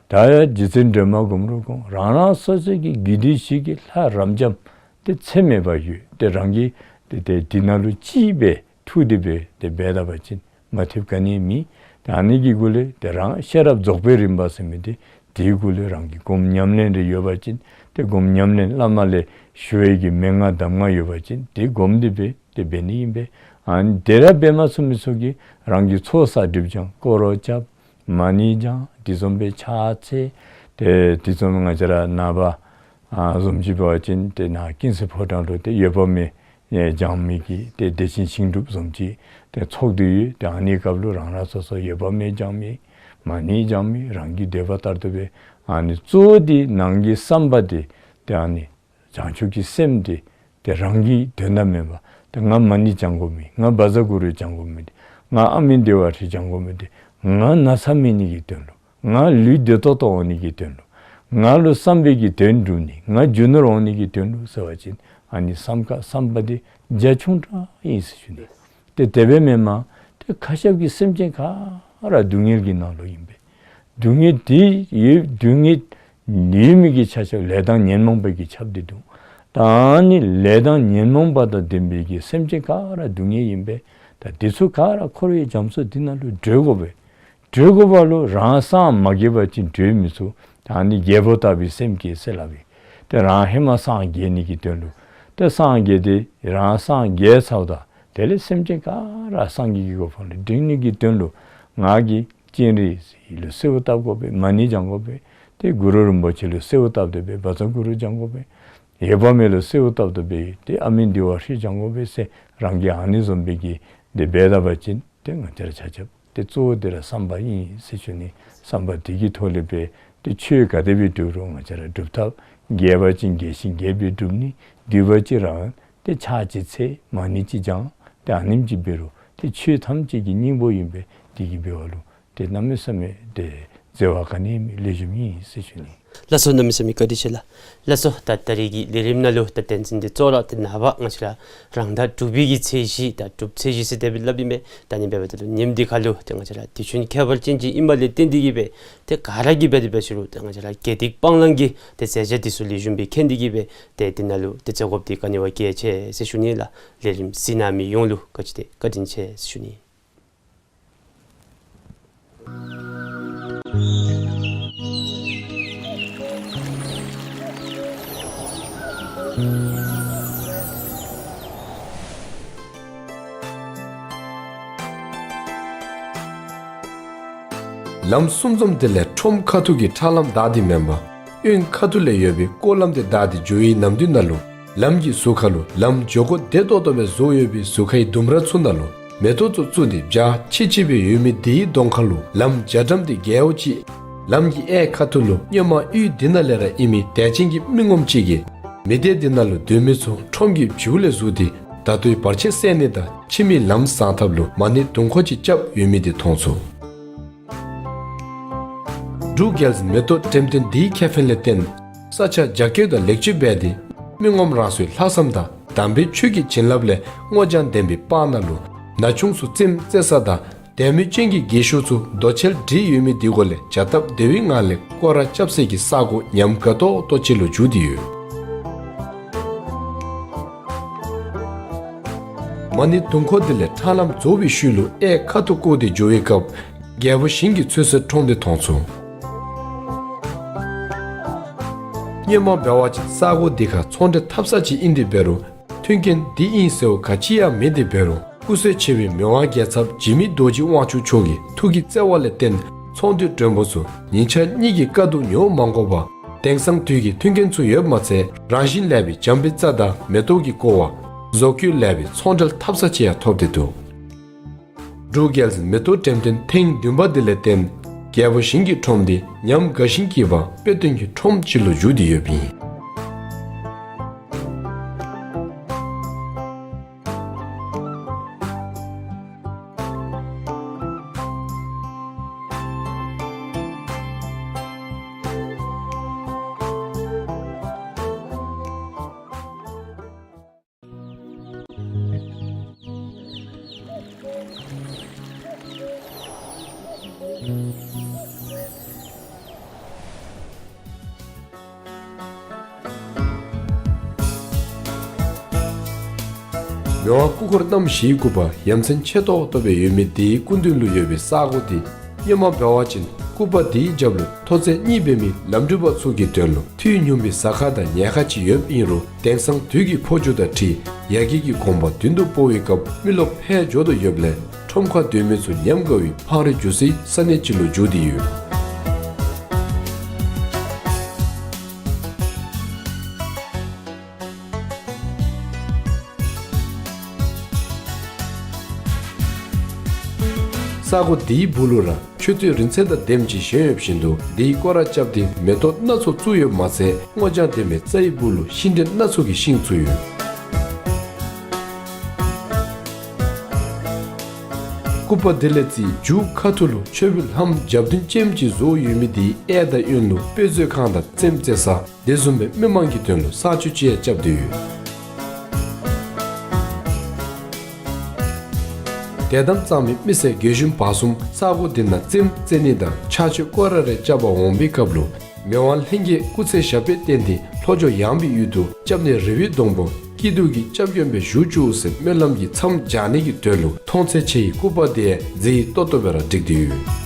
ད་ཡང་རྗེ་བཙུན་སྒྲོལ་མ་སྒོམ་རུང་སྒོམ། རང་རང་སོ་སོ་གི་དགེ་འདུན་ཞིག་གི་ལྷ་རབ་འབྱམས་ཏེ་ཚད་མེད་པ་ཡོད། ཏེ་རང་གིས་ཏེ་ཏེ་འདི་ནང་ལུ་ཅིག་སྦེ་འཐུ་སྟེ་སྦེ་ཏེ་འབད་ད་པ་ཅིན་མ་ཐེབས་ག་ནི་མེད། ཏེ་ཨ་ནི་གི་གུ་ལས་ཏེ་རང་ཤེས་རབ་རྫོགས་པའི་རིམ་པ་ཟེར་མི་འདི་དེའི་གུ་ལས་རང་གི་སྒོམ་ཉམས་ལེན་རེ་ཡོད་པ་ཅིན་ཏེ་སྒོམ་ཉམས་ལེན་བླ་མ་ལས་ཞུ་བའི་གི་མན་ངག་གདམས་ངག་ཡོད་པ་ཅིན་ཏེ་སྒོམ་སྟེ་སྦེ་ཏེ་འབད་ནི་ཨིན་པས། ཨ་ནི་དེ་ར་འབད་མ་ཚུགས་མི་ཚུ་གིས་རང་གི་ཚོགས་བསགས་སྒྲིབ་སྦྱང་སྐོར་ར་རྐྱབ། མ་ཎི་བགྱང་། དེ་བཟུམ་སྦེ་ཕྱག་འཚལ། ཏེ་དེ་བཟུམ་ང་བཅས་ར་ནངས་པ་ཨ་བཟུམ་ཅིག་འབད་བ་ཅིན་ཏེ་ནཱ་ཀུན་གསལ་ཕོ་བྲང་ལུ་ཏེ་འོད་དཔག་མེད་ཨེ་བགྱང་མི་གི་ཏེ་བདེ་ཆེན་ཞིང་སྒྲུབ་བཟུམ་ཅིག་ཏེ་ཚོགས་འདུ་ཡོད། ཏེ་ཨ་ནི་སྐབས་ལུ་རང་རང་སོ་སོ་འོད་དཔག་མེད་བགྱང་མི་མ་ཎི་བགྱང་མི་རང་གི་འདོད་པ་ལྟར་དུ་སྦེ་ཨ་ནི་གཙོ་བོ་འདི་ནང་གི་བསམ་པ་འདི་ཏེ་ཨ་ནི་བྱང་ཆུབ་ཀྱི་སེམས་འདི་ཏེ་རང་གི་དོན་དག་མེན་པར་ཏེ་ང་མ་ཎི་བགྱང་དགོ་མི་ང་བཛྲ་གུ་རུ་བགྱང་དགོ་མི་འདི་ང་ཨ་མི་དྷེ་ཝ་ཧྲཱིཿ་བགྱང་དགོ་མི་འདི་ང་ན་ཚ་མེད་ནི་གི་དོན་ལུ་ང་ལུས་བདེ་ཏོག་ཏོ་འོང་ནི་གི་དོན་ལུ་ང་ལུ་བསམ་པའི་གི་དོན་འགྲུབ་ནི་ང་རྒྱུ་ནོར་འོང་ནི་གི་དོན་ལུ་ཟེར་བ་ཅིན་ཨ་ནི་བསམ་ཁ་བསམ་པ་འདི་རྒྱ་ཆུང་དྲགས་ཨིན་ཟེར་ཞུ་ནི། ཏེ་དེ་སྦེ་མེན་པར་ཏེ་མཁའ་ཁྱབ་ཀྱི་སེམས་ཅན་ག་ར་སྡུག་བསྔལ་གྱི་ནང་ལུ་ཨིན་པས། སྡུག་བསྔལ་དེ་ཡོད་སྡུག་བསྔལ་ཡོད་མི་གི་ཆ་ཁྱབ་ལས་དང་ཉོན་མོངས་པ་གིས་ཁྱབ་སྟེ་འདུག། ད་ཨ་ནི་ལས་དང་ཉོན་མོངས་པ་དང་ལྡན་པའི་གི་སེམས་ཅན་ག་ར་སྡུག་བསྔལ་ཨིན་པས། ད་དེ་ཚུ་ག་ར་འཁོར་བའི་རྒྱ་མཚོ་འདི་ནང་ལུ་སྒྲོལ་དགོ་པས། སྒྲོལ་དགོ་པ་ལུ་རང་སངས་མ་རྒྱས་པ་ཅིན་སྒྲོལ་མི་ཚུགས། ད་ཨ་ནི་རྒྱལ་པོ་ལྟ་བུའི་སེམས་བསྐྱེད་ཟེར་སླབ་ཨིན། ཏེ་རང་ཧེ་མ་སངས་རྒྱས་ནི་གི་དོན་ལུ་ཏེ་སངས་རྒྱས་ཏེ་རང་སངས་རྒྱས་ཚརཝ་ད་དེ་ལས་སེམས་ཅན་ག་ར་སངས་རྒྱས་ཀྱི་གོ་འཕང་ལུ་འདྲེན་ནི་གི་དོན་ལུ་ང་གིས་སྤྱན་རས་གཟིགས་ལུ་གསོལཝ་བཏབ་དགོ་པས། མ་ཎི་བགྱང་དགོ་པས། ཏེ་གུ་རུ་རིན་པོ་ཆེ་ལུ་གསོལཝ་བཏབ་སྟེ་སྦེ་བཛྲ་གུ་རུ་བགྱང་དགོ་པས། འོད་དཔག་མེད་ལུ་གསོལཝ་བཏབ་སྟེ་སྦེ་ཏེ་ཨ་མི་དྷེ་ཝ་ཧྲཱིཿ་བགྱང་དགོ་པས་ཟེར་རང་གིས་ཨ་ནི་བཟུམ་སྦེ་གི་ཏེ་འབད་ད་པ་ཅིན་ཏེ་ང་བཅས་ར་ཆ་ཁྱབ་ཏེ་གཙོ་བོ་འདི་ར་བསམ་པ་ཨིན་ཟེར་ཞུ་ནི། བསམ་པ་འདི་གི་ཐོག་ལས་སྦེ་ཏེ་ཆོས་ག་དེ་སྦེ་སྒྲུབ་རུང་ང་བཅས་ར་སྒྲུབ་ཐབས་རྒྱས་པ་ཅིན་རྒྱས་ཤིང་རྒྱས་པའི་སྒྲུབ་ནི། བསྡུས་པ་ཅིན་རང་ཏེ་ཕྱག་ཅིག་འཚལ་མ་ཎི་ཅིག་བགྱང་ཏེ་ཨ་ནེམ་ཅིག་འབད་རུང་ཏེ་ཆོས་ཐམས་ཅད་ཀྱི་སྙིང་པོ་ཨིན་པས། འདི་གིས་འབདཝ་ལུ་ཏེ་གནམ་མེད་ས་མེད་ཏེ་བརྩེ་བ་ག་ནི་མེད་ལེགས་ཤོམ་ཨིན་ཟེར་ཞུ་ནི། ལགས་སོ། གནམ་མེད་ས་མེད་བཀའ་དྲིན་ཆེ་ལགས། ལགས་སོ། ད་ད་རིས་ཀྱི་ལས་རིམ་ནང་ལུ་ད་དོན་ཚན་འདི་གཙོ་བོ་ར་ཏེ་ནངས་པ་ང་བཅས་ར་རང་ཟླ་དྲུག་པའི་གི་ཚེས་བཞི་ད་སྒྲུབ་ཚེས་བཞི་ཟེར་དེ་སྦེ་སླབ་ཨིན་པས། ད་ཨ་ནི་འབདཝ་ད་ལུ་ཉིནམ་འདི་ཁར་ལུ་ཏེ་ང་བཅས་ར་དུས་ཆེན་ཁྱད་པར་ཅན་ཅིག་ཨིནམ་ལས་བརྟེན་ཏེ་གིས་སྦེ་ཏེ་ག་ར་གིས་འབད་དེ་འབད་ཞུ་རུང་ཏེ་ང་བཅས་ར་དགེ་སྡིག་སྤང་བླང་གི་ཏེ་མཛད་བྱ་འདི་ཚུ་ལེགས་ཤོམ་སྦེ་མཁྱེན་ཏེ་གིས་སྦེ་ཏེ་འདི་ནང་ལུ་ཏེ་མཛད་དགོཔ་འདི་ག་ནི་བ་གལ་ཆེ་ཟེར་ཞུ་ནི་ལགས། ལས་རིམ་གཟིགས་གནང་མི་ཡོངས་ལུ་ག་ཅི་ཏེ་བཀའ་དྲིན་ཆེ་ཟེར་ཞུ་ནི། ལམ་གསུམ་འཛོམས་དེ་ལས་ཁྲོམ་ཁ་ཐུག་གི་ཁྲ་ལམ་བདའ་སྟེ་མེན་པར་གཡོན་ཁ་ཐུག་ལས་ཡོད་པའི་སྐོར་ལམ་དེ་བདའ་སྟེ་འགྱོ་བའི་ནམ་དུས་ནང་ལུ་ལམ་གྱི་ཟུར་ཁ་ལུ་ལམ་འགྱོ་སྒོ་བདེ་ཏོག་ཏོ་སྦེ་བཟོ་ཡོད་པའི་ཟུར་ཁའི་ལྡུམ་ར་ཚུ་ནང་ལུ་མེ་ཏོག་ཚུ་བཙུགས་ཏེ་འཇའ་ཆི་ཆི་སྦེ་ཡོད་མི་དེའི་གདོང་ཁ་ལུ་ལམ་རྒྱ་གྲམ་དེ་རྒྱལ་པོ་ཅིག་ལམ་གྱི་གཡས་ཁ་ཐུག་ལུ་སྔོན་མ་ཡུལ་འདི་ནང་ལས་ར་ཨིན་མི་དད་ཅན་གྱི་མི་ངོམ་ཅིག་གིས་མི་སྡེ་འདི་ནང་ལུ་སྡོད་མི་ཚུ་ཁྲོམ་གྱི་བྱིའུ་ལས་བཟུང་སྟེ་ད་ལྟོའི་བར་ཆད་སེལ་ནི་དང་ཕྱི་མའི་ལམ་བཟང་ཐབས་ལུ་མ་ཎི་དུང་འཁོར་ཅིག་རྐྱབ་ཡོད་མི་དེ་མཐོང་ཚུགས། འབྲུག་རྒྱལ་མཛེས་མེ་ཏོག་འགྲེམས་སྟོན་འདིའི་ཁེ་ཕན་ལས་བརྟེན་ས་ཆ་རྒྱ་སྐྱེད་དང་ལེགས་བཅོས་འབད་དེ་མི་ངོམ་རང་སོའི་ལྷག་བསམ་དང་དམ་པའི་ཆོས་ཀྱི་བྱིན་རླབས་ལས་སྔོ་ལྗང་ལྡན་པའི་སྤང་ནང་ལུ་ན་ཆུང་ཚུ་རྩེདམོ་རྩེ་ས་དང་དད་མོས་ཅན་གྱི་རྒས་ཤོས་ཚུ་རྡོ་གཅལ་སྒྲིག་ཡོད་མི་དེ་གུ་ལས་བྱ་སྟབས་བདེ་བའི་ངང་ལས་སྐོར་ར་རྐྱབ་སའི་གི་ས་གོ་ཉམས་དགའ་ཏོག་ཏོ་ཅིག་ལུ་འགྱུར་ཏེ་ཡོད། མ་ཎི་དུང་འཁོར་དེ་ལས་ཁྲ་ལམ་རྫོགས་པའི་ཤུལ་ལུ་གཡས་ཁ་ཐུག་བསྐོར་ཏེ་འགྱོ་བའི་སྐབས་རྒྱལ་པོ་ཞིང་གི་ཚོད་བསྲེ་ཁྲོམ་དེ་མཐོང་ཚུགས། སྔོན་མ་འབད་བ་ཅིན་ས་གོ་དེ་ཁར་ཚོང་འབྲེལ་འཐབ་ས་ཅིག་ཨིན་ཏེ་འབད་རུང་མཐུན་རྐྱེན་འདི་ཨིན་ཟེར་བ་ག་ཅི་ཡང་མེད་དེ་འབད་རུང་སྐུ་བསོད་ཆེ་བའི་མི་དབང་རྒྱལ་ཚབ་འཇིགས་མེད་རྡོ་རྗེ་དབང་ཕྱུག་མཆོག་གི་ཐུགས་ཀྱི་བརྩེ་བ་ལས་བརྟེན་ཚོང་འདུས་མགྲོན་པོ་ཚུ་ཉིན་ཞག་གཉིས་ཀྱི་དཀའ་སྡུག་མྱོང་མ་དགོ་པར་དེང་སང་དུས་ཀྱི་མཐུན་རྐྱེན་ཚུ་ཡོདཔ་མ་ཚད་རང་བཞིན་ལེགས་པའི་བྱམས་པའི་རྩ་དང་མེ་ཏོག་གི་ཀོ་བ་བཟོ་བཀོད་ལེགས་པའི་ཚོང་འབྲེལ་འཐབ་ས་ཅིག་ཡང་ཐོབ་སྟེ་འདུག། འབྲུག་རྒྱལ་མཛེས་མེ་ཏོག་འགྲེམས་སྟོན་ཐེངས་བདུན་པ་འདི་ལས་བརྟེན་རྒྱལ་པོ་ཞིང་གི་ཁྲོམ་འདི་ཉམས་དགའ་ཞིང་སྐྱིད་པ་དཔེ་སྟོན་གྱི་ཁྲོམ་ཅིག་ལུ་འགྱུར་ཏེ་ཡོདཔ་ཨིན། མི་དབང་སྐུ་འཁོར་རྣམ་བཞིའི་སྐུ་པར་ཡ་མཚན་ཆེ་ཏོག་ཏོ་སྦེ་ཡོད་མི་དེའི་སྐུ་མདུན་ལུ་ཡོད་པའི་ས་གོ་འདི་སྔོན་མ་འབད་བ་ཅིན་སྐུ་པར་དེའི་རྒྱབ་ལུ་མཐོ་ཚད་གཉིས་འབད་མི་ལམ་འགྲུལ་པ་ཚུ་གི་དོན་ལུ་ཐོག་ཉུང་བའི་ཟ་ཁང་དང་ཉལ་ཁང་ཅིག་ཡོདཔ་ཨིན་རུང་དེང་སང་དུས་ཀྱི་འཕོ་འགྱུར་དང་འཁྲིལ་ཡར་རྒྱས་ཀྱི་གོམ་པ་མདུན་དུ་སྤོ་བའི་སྐབས་མི་རློབས་འཕེལ་འགྱོ་དོ་ཡོདཔ་ལས་ཁྲོམ་ཁར་སྡོད་མི་ཚུ་ཉམས་དགའ་བའི་འཕང་རིས་འགྱོ་སའི་ས་གནས་ཅིག་ལུ་འགྱུར་ཏེ་ཡོད། ས་གོ་འདིའི་སྦུག་ལུ་ར་མཆོད་རྟེན་རིང་བསྲེལ་དང་ལྡནམ་ཅིག་བཞེངས་ཡོདཔ་བཞིན་དུ་དེའི་སྐོར་ར་རྐྱབ་སྟེ་མེ་ཏོག་སྣ་ཚོགས་བཙུགས་ཡོདཔ་མ་ཚད་སྔོ་ལྗང་ལྡན་པའི་རྩྭའི་སྦུག་ལུ་ཤིང་འབྲས་སྣ་ཚོགས་ཀྱི་ཤིང་བཙུགས་ཡོད། སྐུ་པར་དེ་ལས་རྩིས་མཇུག་ཁ་ཐུག་ལུ་མཆོད་འབུལ་ལྷམ་རྒྱབ་མདུན་ཅནམ་ཅིག་བཟོ་ཡོད་མི་དེའི་གཡས་དང་གཡོན་ལུ་དཔེ་མཛོད་ཁང་དང་རྩེདམོ་རྩེ་ས་དེ་བཟུམ་སྦེ་མི་མང་གི་དོན་ལུ་ས་ཆུ་ཅིག་ཡང་རྐྱབ་སྟེ་ཡོད། དད་དམ་གཙང་མའི་མི་སེར་རྒས་གཞོན་བར་གསུམ་ས་གོ་འདི་ནང་རྩེདམོ་རྩེ་ནི་དང་ཕྱག་མཆོད་སྐོར་ར་རེ་རྐྱབ་པར་འོང་པའི་སྐབས་ལུ་མི་དབང་ལྷན་རྒྱས་སྐུ་ཚེ་ཞབས་པད་བརྟན་ཏེ་ལྷོ་ཕྱོགས་ཡངས་པའི་ཡུལ་དུ་སྐྱབས་གནས་རི་བོའི་སྡོང་པོ་སྐྱིད་སྡུག་གི་སྐྱབས་མགོན་སྦེ་བཞུགས་བཅུག་ཟེར་སྨོན་ལམ་གྱི་མཚམས་སྦྱར་ནི་གི་དོན་ལུ་མཐོང་ཚད་ཆེ་བའི་སྐུ་པར་དེ་ཡང་མཛེས་ཏོག་ཏོ་སྦེ་ར་བསྒྲིགས་ཏེ་ཡོད།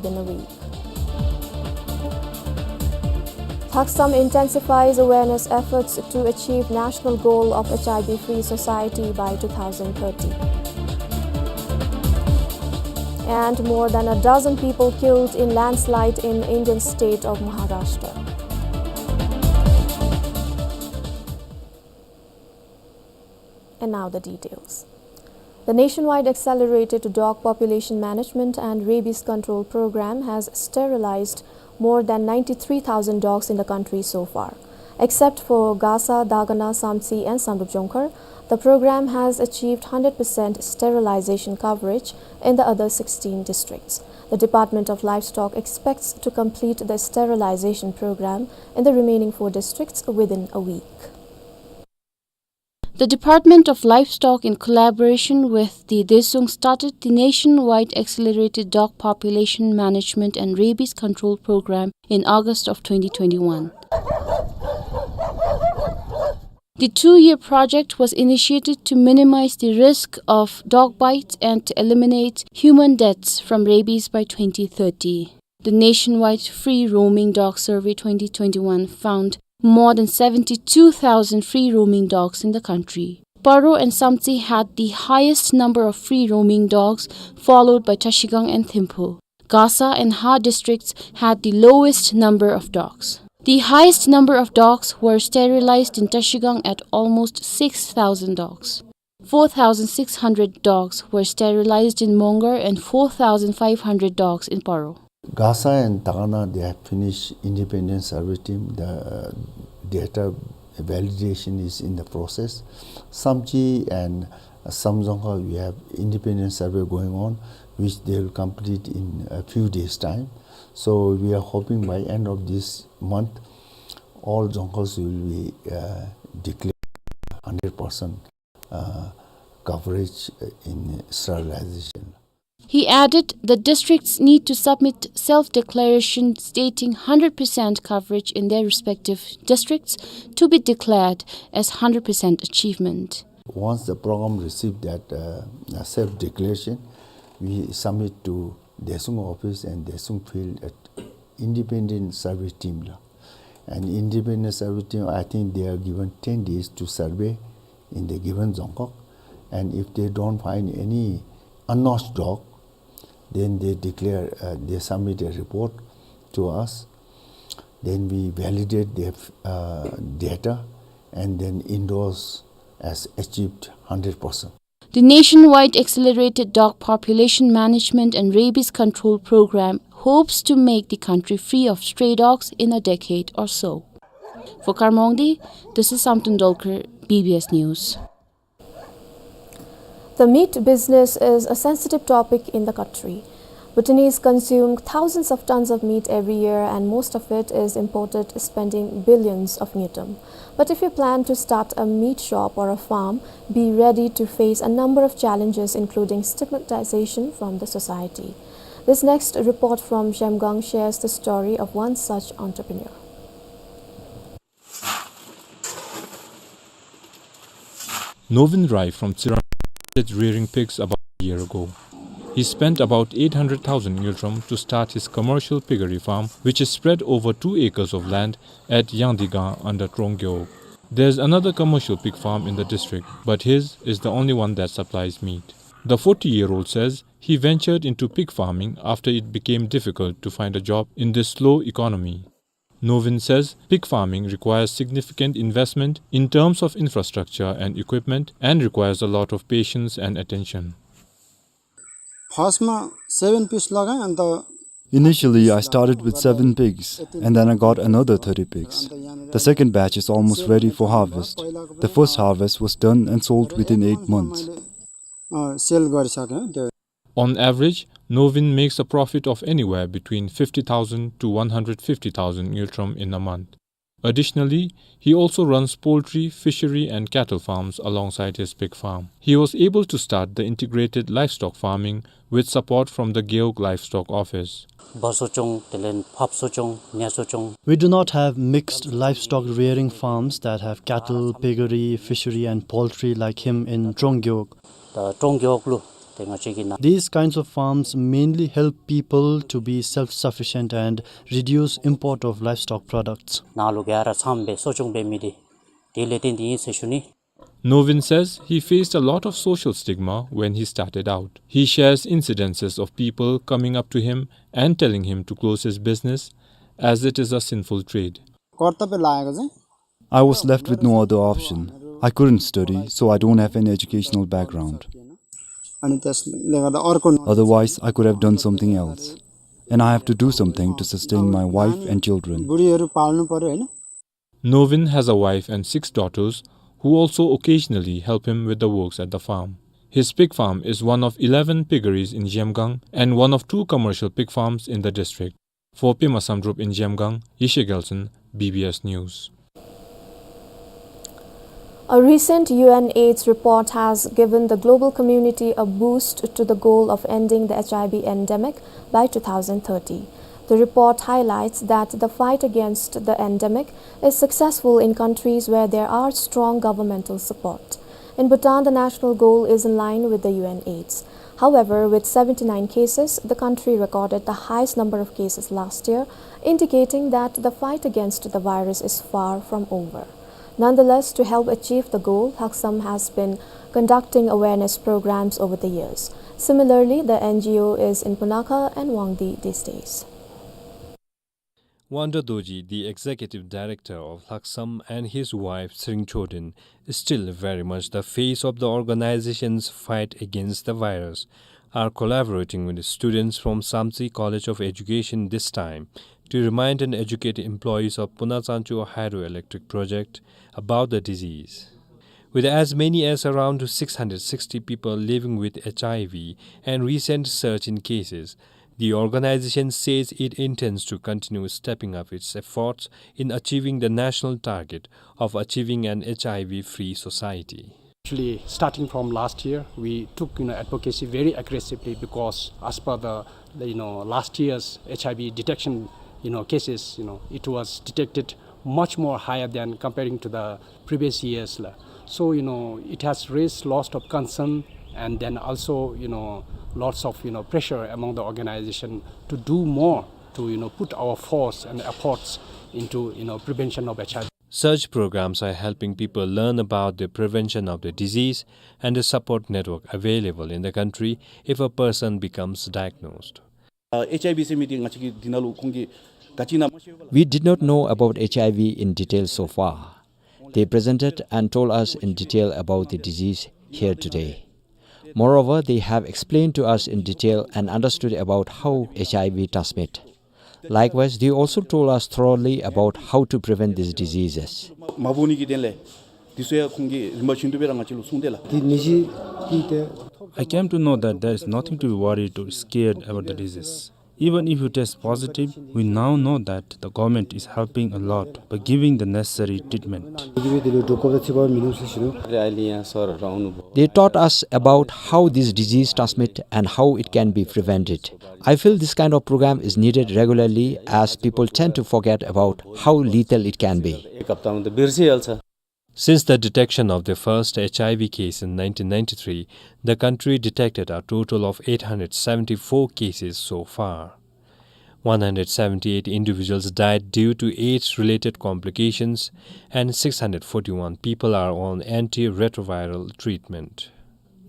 Within a week. Thaksam intensifies awareness efforts to achieve national goal of H I V-free society by two thousand thirty. And more than a dozen people killed in landslide in Indian state of Maharashtra. And now the details. The nationwide accelerated dog population management and rabies control program has sterilized more than ninety-three thousand dogs in the country so far. Except for Gasa, Dagana, Samtse and Samdrup Jongkhar, the program has achieved hundred percent sterilization coverage in the other sixteen districts. The Department of Livestock expects to complete the sterilization program in the remaining four districts within a week. The Department of Livestock, in collaboration with the DESUNG, started the nationwide accelerated dog population management and rabies control program in August of twenty twenty-one. The two-year project was initiated to minimize the risk of dog bites and to eliminate human deaths from rabies by twenty thirty. The nationwide free roaming dog survey twenty twenty-one found more than seventy-two thousand free roaming dogs in the country. Paro and Samtse had the highest number of free roaming dogs, followed by Trashigang and Thimphu. Gasa and Ha districts had the lowest number of dogs. The highest number of dogs were sterilized in Trashigang at almost six thousand dogs. Four thousand six hundred dogs were sterilized in Mongar and four thousand five hundred dogs in Paro. Gasa and Takana, they have finished independent survey team. The, uh, data validation is in the process. Samtse and Samdzongkha, we have independent survey going on, which they will complete in a few days' time. So we are hoping by end of this month, all dzongkhags will be, uh, declared hundred percent, uh, coverage in sterilization. He added the districts need to submit self-declaration stating hundred percent coverage in their respective districts to be declared as hundred percent achievement. Once the program receive that, uh, self-declaration, we submit to Deshung office and Deshung field at independent survey team la. And independent survey team, I think they are given ten days to survey in the given dzongkhag. And if they don't find any unnotched dog, then they declare, uh, they submit a report to us. Then we validate their, uh, data and then endorse as achieved hundred percent. The nationwide accelerated dog population management and rabies control program hopes to make the country free of stray dogs in a decade or so. For Kharmongdi, this is Samten Dolkar, B B S News. The meat business is a sensitive topic in the country. Bhutanese consume thousands of tons of meat every year, and most of it is imported, spending billions of ngultrum. But if you plan to start a meat shop or a farm, be ready to face a number of challenges, including stigmatization from the society. This next report from Zhemgang shares the story of one such entrepreneur. Novin Rai from Tsiran started rearing pigs about a year ago. He spent about eight hundred thousand ngultrum to start his commercial piggery farm, which is spread over two acres of land at Yangdigang under Tronggyog. There's another commercial pig farm in the district, but his is the only one that supplies meat. The forty-year-old says he ventured into pig farming after it became difficult to find a job in this slow economy. Novin says pig farming requires significant investment in terms of infrastructure and equipment and requires a lot of patience and attention. फर्स्टमा सेभेन पिस लगाएँ, अन्त Initially, I started with seven pigs, and then I got another thirty pigs. The second batch is almost ready for harvest. The first harvest was done and sold within eight months. अँ, सेल गरिसकेँ त्यो। On average, Novin makes a profit of anywhere between fifty thousand to one hundred fifty thousand ngultrum in a month. Additionally, he also runs poultry, fishery and cattle farms alongside his pig farm. He was able to start the integrated livestock farming with support from the Gewog Livestock Office. ཕགཔ་གསོ་སྐྱོང་དེ་ལས་ཕགཔ་གསོ་སྐྱོང་ཉ་གསོ་སྐྱོང། We do not have mixed livestock rearing farms that have cattle, piggery, fishery and poultry like him in Tronggyog. ད་ཀྲོང་རྒྱལ་ལུ་དེ་ང་བཅས་ཀྱི་ནང་། These kinds of farms mainly help people to be self-sufficient and reduce import of livestock products. ནང་ལུ་ག་ར་ཚངམ་སྦེ་གསོ་སྐྱོང་འབད་མི་འདི་དེ་ལས་བརྟེན་ཏེ་ཨིན་ཟེར་ཞུ་ནི། Novin says he faced a lot of social stigma when he started out. He shares incidences of people coming up to him and telling him to close his business as it is a sinful trade. कर्तव्य लागेको चाहिँ I was left with no other option. I couldn't study, so I don't have an educational background. अनि त्यसले गर्दा अर्को Otherwise, I could have done something else. And I have to do something to sustain my wife and children. बुढीहरू पाल्नु पर्यो, होइन? Novin has a wife and six daughters who also occasionally help him with the works at the farm. His pig farm is one of eleven piggeries in Zhemgang and one of two commercial pig farms in the district. For Pema Samdrup in Zhemgang, Yeshe Gelson, B B S News. A recent U N AIDS report has given the global community a boost to the goal of ending the H I V endemic by two thousand thirty. The report highlights that the fight against the endemic is successful in countries where there are strong governmental support. In Bhutan, the national goal is in line with the U N aids. However, with seventy-nine cases, the country recorded the highest number of cases last year, indicating that the fight against the virus is far from over. Nonetheless, to help achieve the goal, Lhaksam has been conducting awareness programs over the years. Similarly, the N G O is in Punakha and Wangdi these days. Wangda Dorji, the executive director of Lhaksam, and his wife Tshering Choden, still very much the face of the organization's fight against the virus, are collaborating with the students from Samtse College of Education this time to remind and educate employees of Punachancho hydroelectric project about the disease. With as many as around six hundred sixty people living with H I V and recent surge in cases, the organization says it intends to continue stepping up its efforts in achieving the national target of achieving an H I V-free society. Actually, starting from last year, we took, you know, advocacy very aggressively because as per the, the, you know, last year's H I V detection, you know, cases, you know, it was detected much more higher than comparing to the previous years la. So, you know, it has raised lots of concern and then also, you know, lots of, you know, pressure among the organization to do more to, you know, put our force and efforts into, you know, prevention of H I V. Such programs are helping people learn about the prevention of the disease and the support network available in the country if a person becomes diagnosed. ཨ་ཨེཆ་ཨའི་ཝི་ཟེར་མི་འདི་ང་བཅས་ཀྱིས་འདི་ནང་ལུ་ཁོང་གིས་ག་ཅི་ཨིན་ན་མ་ཤེས་པས་ལགས། We did not know about H I V in detail so far. They presented and told us in detail about the disease here today. Moreover, they have explained to us in detail and understood about how H I V transmit. Likewise, they also told us thoroughly about how to prevent these diseases. མ་འབོ་ནི་གི་དོན་ལས་འདི་ཚུ་ཡང་ཁོང་གིས་རིམ་པ་བཞིན་དུ་སྦེ་ར་ང་བཅས་ལུ་གསུངས་ཏེ་ལགས། འདི་ནད་གཞི་འདི་ཏེ། I came to know that there is nothing to be worried or scared about the disease. Even if you test positive, we now know that the government is helping a lot by giving the necessary treatment. They taught us about how this disease transmit and how it can be prevented. I feel this kind of program is needed regularly as people tend to forget about how lethal it can be. Since the detection of the first H I V case in nineteen ninety-three, the country detected a total of eight hundred seventy-four cases so far. One hundred seventy-eight individuals died due to aids-related complications, and six hundred forty-one people are on antiretroviral treatment.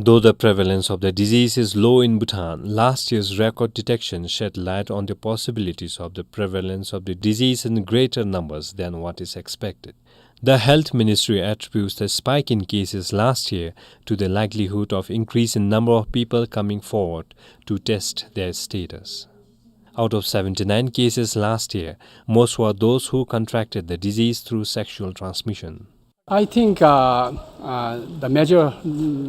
Though the prevalence of the disease is low in Bhutan, last year's record detection shed light on the possibilities of the prevalence of the disease in greater numbers than what is expected. The Health Ministry attributes the spike in cases last year to the likelihood of increase in number of people coming forward to test their status. Out of seventy-nine cases last year, most were those who contracted the disease through sexual transmission. I think, uh, uh, the major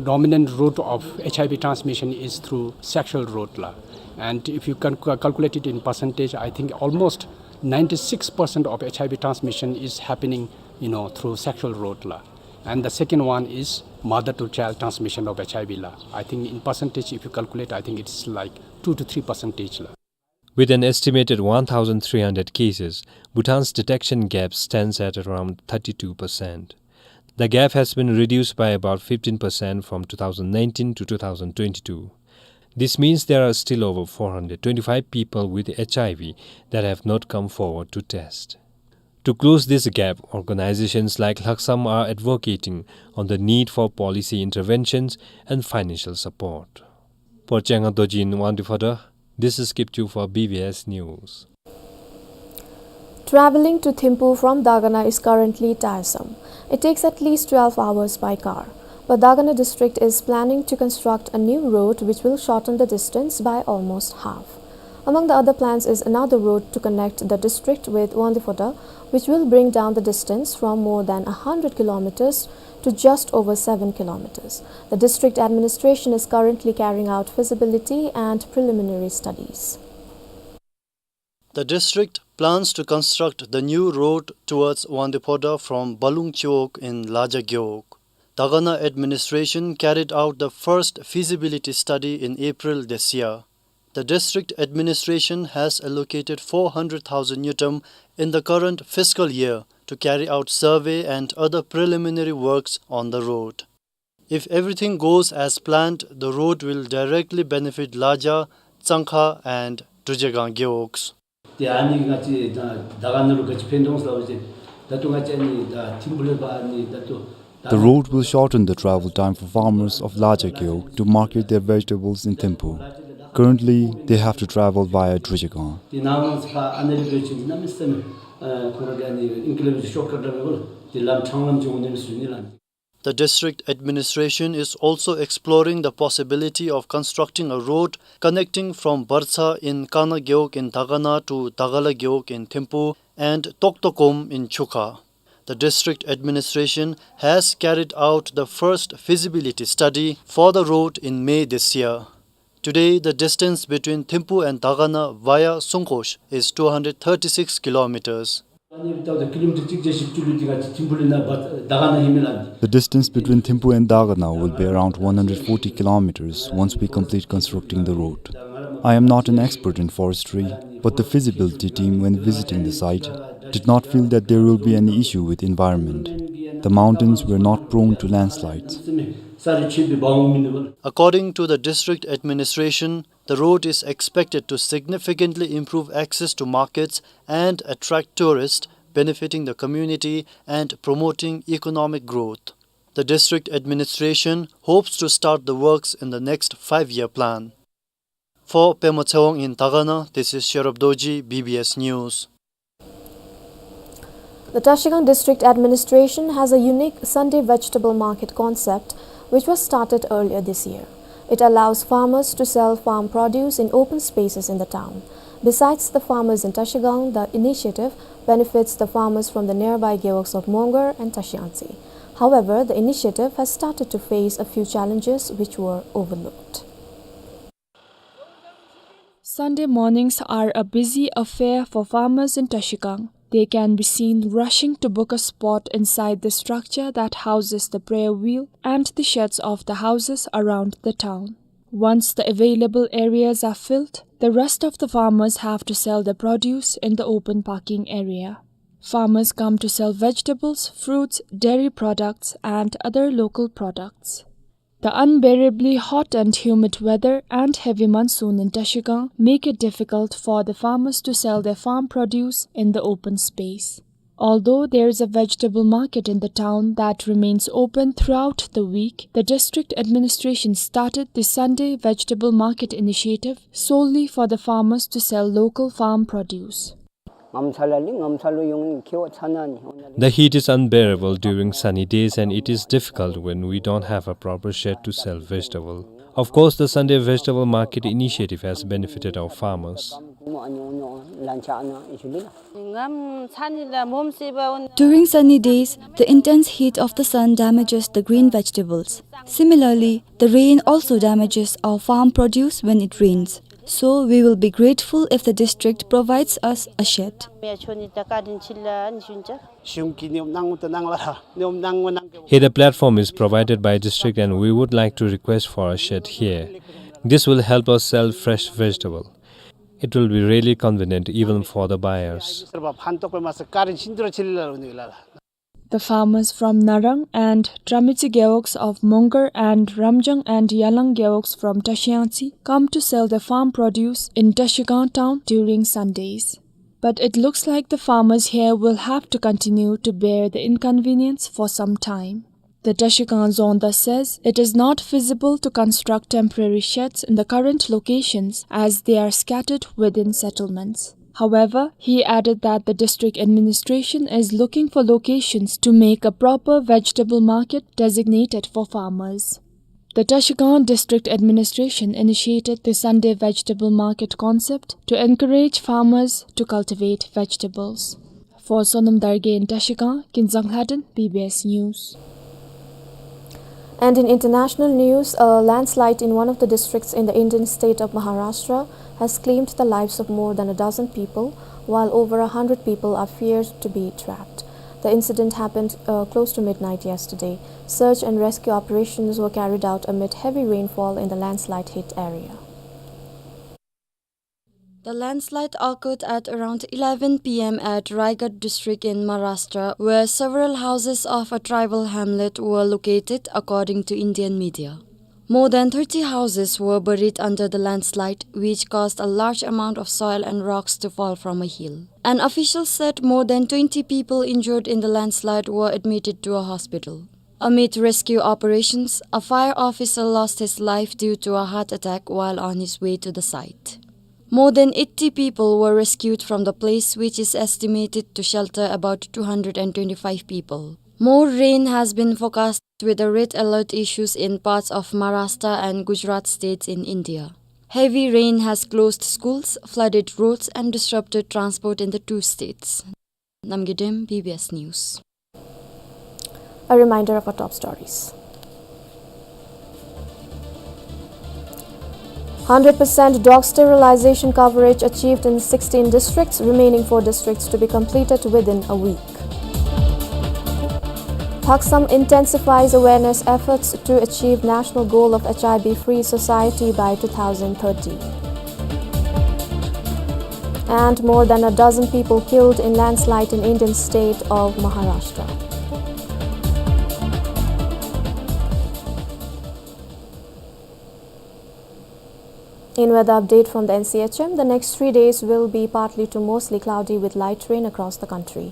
dominant route of H I V transmission is through sexual route la. And if you can ca-, calculate it in percentage, I think almost ninety-six percent of H I V transmission is happening, you know, through sexual route la. And the second one is mother to child transmission of H I V la. I think in percentage, if you calculate, I think it's like two to three percentage la. With an estimated one thousand three hundred cases, Bhutan's detection gap stands at around thirty-two percent. The gap has been reduced by about fifteen percent from two thousand nineteen to two thousand twenty-two. This means there are still over four hundred twenty-five people with H I V that have not come forward to test. To close this gap, organizations like Lhaksam are advocating on the need for policy interventions and financial support. For Changa Dorji in Wangdue Phodrang, this is Kipchoo for B B S News. Traveling to Thimphu from Dagana is currently tiresome. It takes at least twelve hours by car. But Dagana district is planning to construct a new road which will shorten the distance by almost half. Among the other plans is another road to connect the district with Wangdue Phodrang, which will bring down the distance from more than a hundred kilometers to just over seven kilometers. The district administration is currently carrying out feasibility and preliminary studies. The district plans to construct the new road towards Wangdue Phodrang from Balung Chiwog in Laja Gewog. Dagana administration carried out the first feasibility study in April this year. The district administration has allocated four hundred thousand ngultrum in the current fiscal year to carry out survey and other preliminary works on the road. If everything goes as planned, the road will directly benefit Laja, Tsangkha and Drujegang gewogs. ཏེ་ཨ་ནི་ང་བཅས་ད་དར་དཀར་ན་ལུ་ག་ཅི་ཕན་ཐོགས་ཟེར་བ་ཅིན་ད་ལྟོ་ང་བཅས་ཨ་ནི་ད་ཐིམ་ཕུ་ལས་ཕར་ཨ་ནི་ད་ལྟོ། The road will shorten the travel time for farmers of Laja Gewog to market their vegetables in Thimphu. Currently, they have to travel via Drujegang. ཏེ་ནཱ་ལས་ཕར་ཨ་ནི་ལས་འབད་བ་ཅིན་གནམ་མེད་ས་མེད་ཨ་ཁོང་ར་གི་ཨ་ནི་ཨིན་ཀི་ལེབ་ཤོཊ་ཀཊ་ར་མེད་པར་ཏེ་ལམ་ཕྲང་ལམ་ཅིག་འོང་ནི་མས་ཟེར་ཞུ་ནི་ལགས། The district administration is also exploring the possibility of constructing a road connecting from Bartsa in Kana Gewog in Dagana to Dagala Gewog in Thimphu and Toktokom in Chukha. The district administration has carried out the first feasibility study for the road in May this year. Today, the distance between Thimphu and Dagana via Sungkhosh is two hundred thirty-six kilometers. ཨ་ནི་ད་ལྟོ་ཀི་ལོ་མི་ཊར་གཅིག་བརྒྱ་བཞི་བཅུ་ལུ་འདི་ག་ཅི་ཐིམ་ཕུ་ལས་ནཱ་བར་དར་དཀར་ན་ཨིན་མས་ལགས། The distance between Thimphu and Dagana will be around one hundred forty kilometers once we complete constructing the road. I am not an expert in forestry, but the feasibility team, when visiting the site, did not feel that there will be any issue with environment. The mountains were not prone to landslides. According to the district administration, the road is expected to significantly improve access to markets and attract tourists, benefiting the community and promoting economic growth. The district administration hopes to start the works in the next five-year plan. For Pema Tshewang in Dagana, this is Sherab Dorji, B B S News. The Trashigang District Administration has a unique Sunday vegetable market concept which was started earlier this year. It allows farmers to sell farm produce in open spaces in the town. Besides the farmers in Trashigang, the initiative benefits the farmers from the nearby gewogs of Mongar and Trashiyangtse. However, the initiative has started to face a few challenges which were overlooked. Sunday mornings are a busy affair for farmers in Trashigang. They can be seen rushing to book a spot inside the structure that houses the prayer wheel and the sheds of the houses around the town. Once the available areas are filled, the rest of the farmers have to sell their produce in the open parking area. Farmers come to sell vegetables, fruits, dairy products, and other local products. The unbearably hot and humid weather and heavy monsoon in Trashigang make it difficult for the farmers to sell their farm produce in the open space. Although there is a vegetable market in the town that remains open throughout the week, the district administration started the Sunday Vegetable Market initiative solely for the farmers to sell local farm produce. The heat is unbearable during sunny days and it is difficult when we don't have a proper shed to sell vegetable. Of course, the Sunday vegetable market initiative has benefited our farmers. During sunny days, the intense heat of the sun damages the green vegetables. Similarly, the rain also damages our farm produce when it rains. So we will be grateful if the district provides us a shed. Here the platform is provided by district and we would like to request for a shed here. This will help us sell fresh vegetable. It will be really convenient even for the buyers. The farmers from Narang and Tramichi gewogs of Mongar and Ramjang and Yalang gewogs from Trashiyangtse come to sell their farm produce in Trashigang town during Sundays. But it looks like the farmers here will have to continue to bear the inconvenience for some time. The Trashigang Zondar says it is not feasible to construct temporary sheds in the current locations as they are scattered within settlements. However, he added that the district administration is looking for locations to make a proper vegetable market designated for farmers. The Trashigang District Administration initiated the Sunday Vegetable Market concept to encourage farmers to cultivate vegetables. For Sonam Dargay in Trashigang, Kinzang Lhaden, B B S News. And in international news, a landslide in one of the districts in the Indian state of Maharashtra has claimed the lives of more than a dozen people, while over a hundred people are feared to be trapped. The incident happened, uh, close to midnight yesterday. Search and rescue operations were carried out amid heavy rainfall in the landslide hit area. The landslide occurred at around eleven P M at Raigad district in Maharashtra, where several houses of a tribal hamlet were located, according to Indian media. More than thirty houses were buried under the landslide, which caused a large amount of soil and rocks to fall from a hill. An official said more than twenty people injured in the landslide were admitted to a hospital. Amid rescue operations, a fire officer lost his life due to a heart attack while on his way to the site. More than eighty people were rescued from the place, which is estimated to shelter about two hundred and twenty-five people. More rain has been forecast, with a red alert issues in parts of Maharashtra and Gujarat states in India. Heavy rain has closed schools, flooded roads, and disrupted transport in the two states. Namgay Dem, B B S News. A reminder of our top stories. Hundred percent dog sterilization coverage achieved in sixteen districts, remaining four districts to be completed within a week. Thaksam intensifies awareness efforts to achieve national goal of H I V-free society by two thousand thirty. And more than a dozen people killed in landslide in Indian state of Maharashtra. In weather update from the N C H M, the next three days will be partly to mostly cloudy with light rain across the country.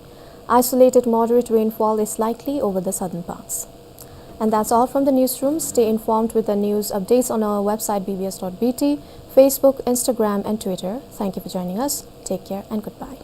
Isolated moderate rainfall is likely over the southern parts. And that's all from the newsroom. Stay informed with the news updates on our website B B S dot B T, Facebook, Instagram, and Twitter. Thank you for joining us. Take care and goodbye.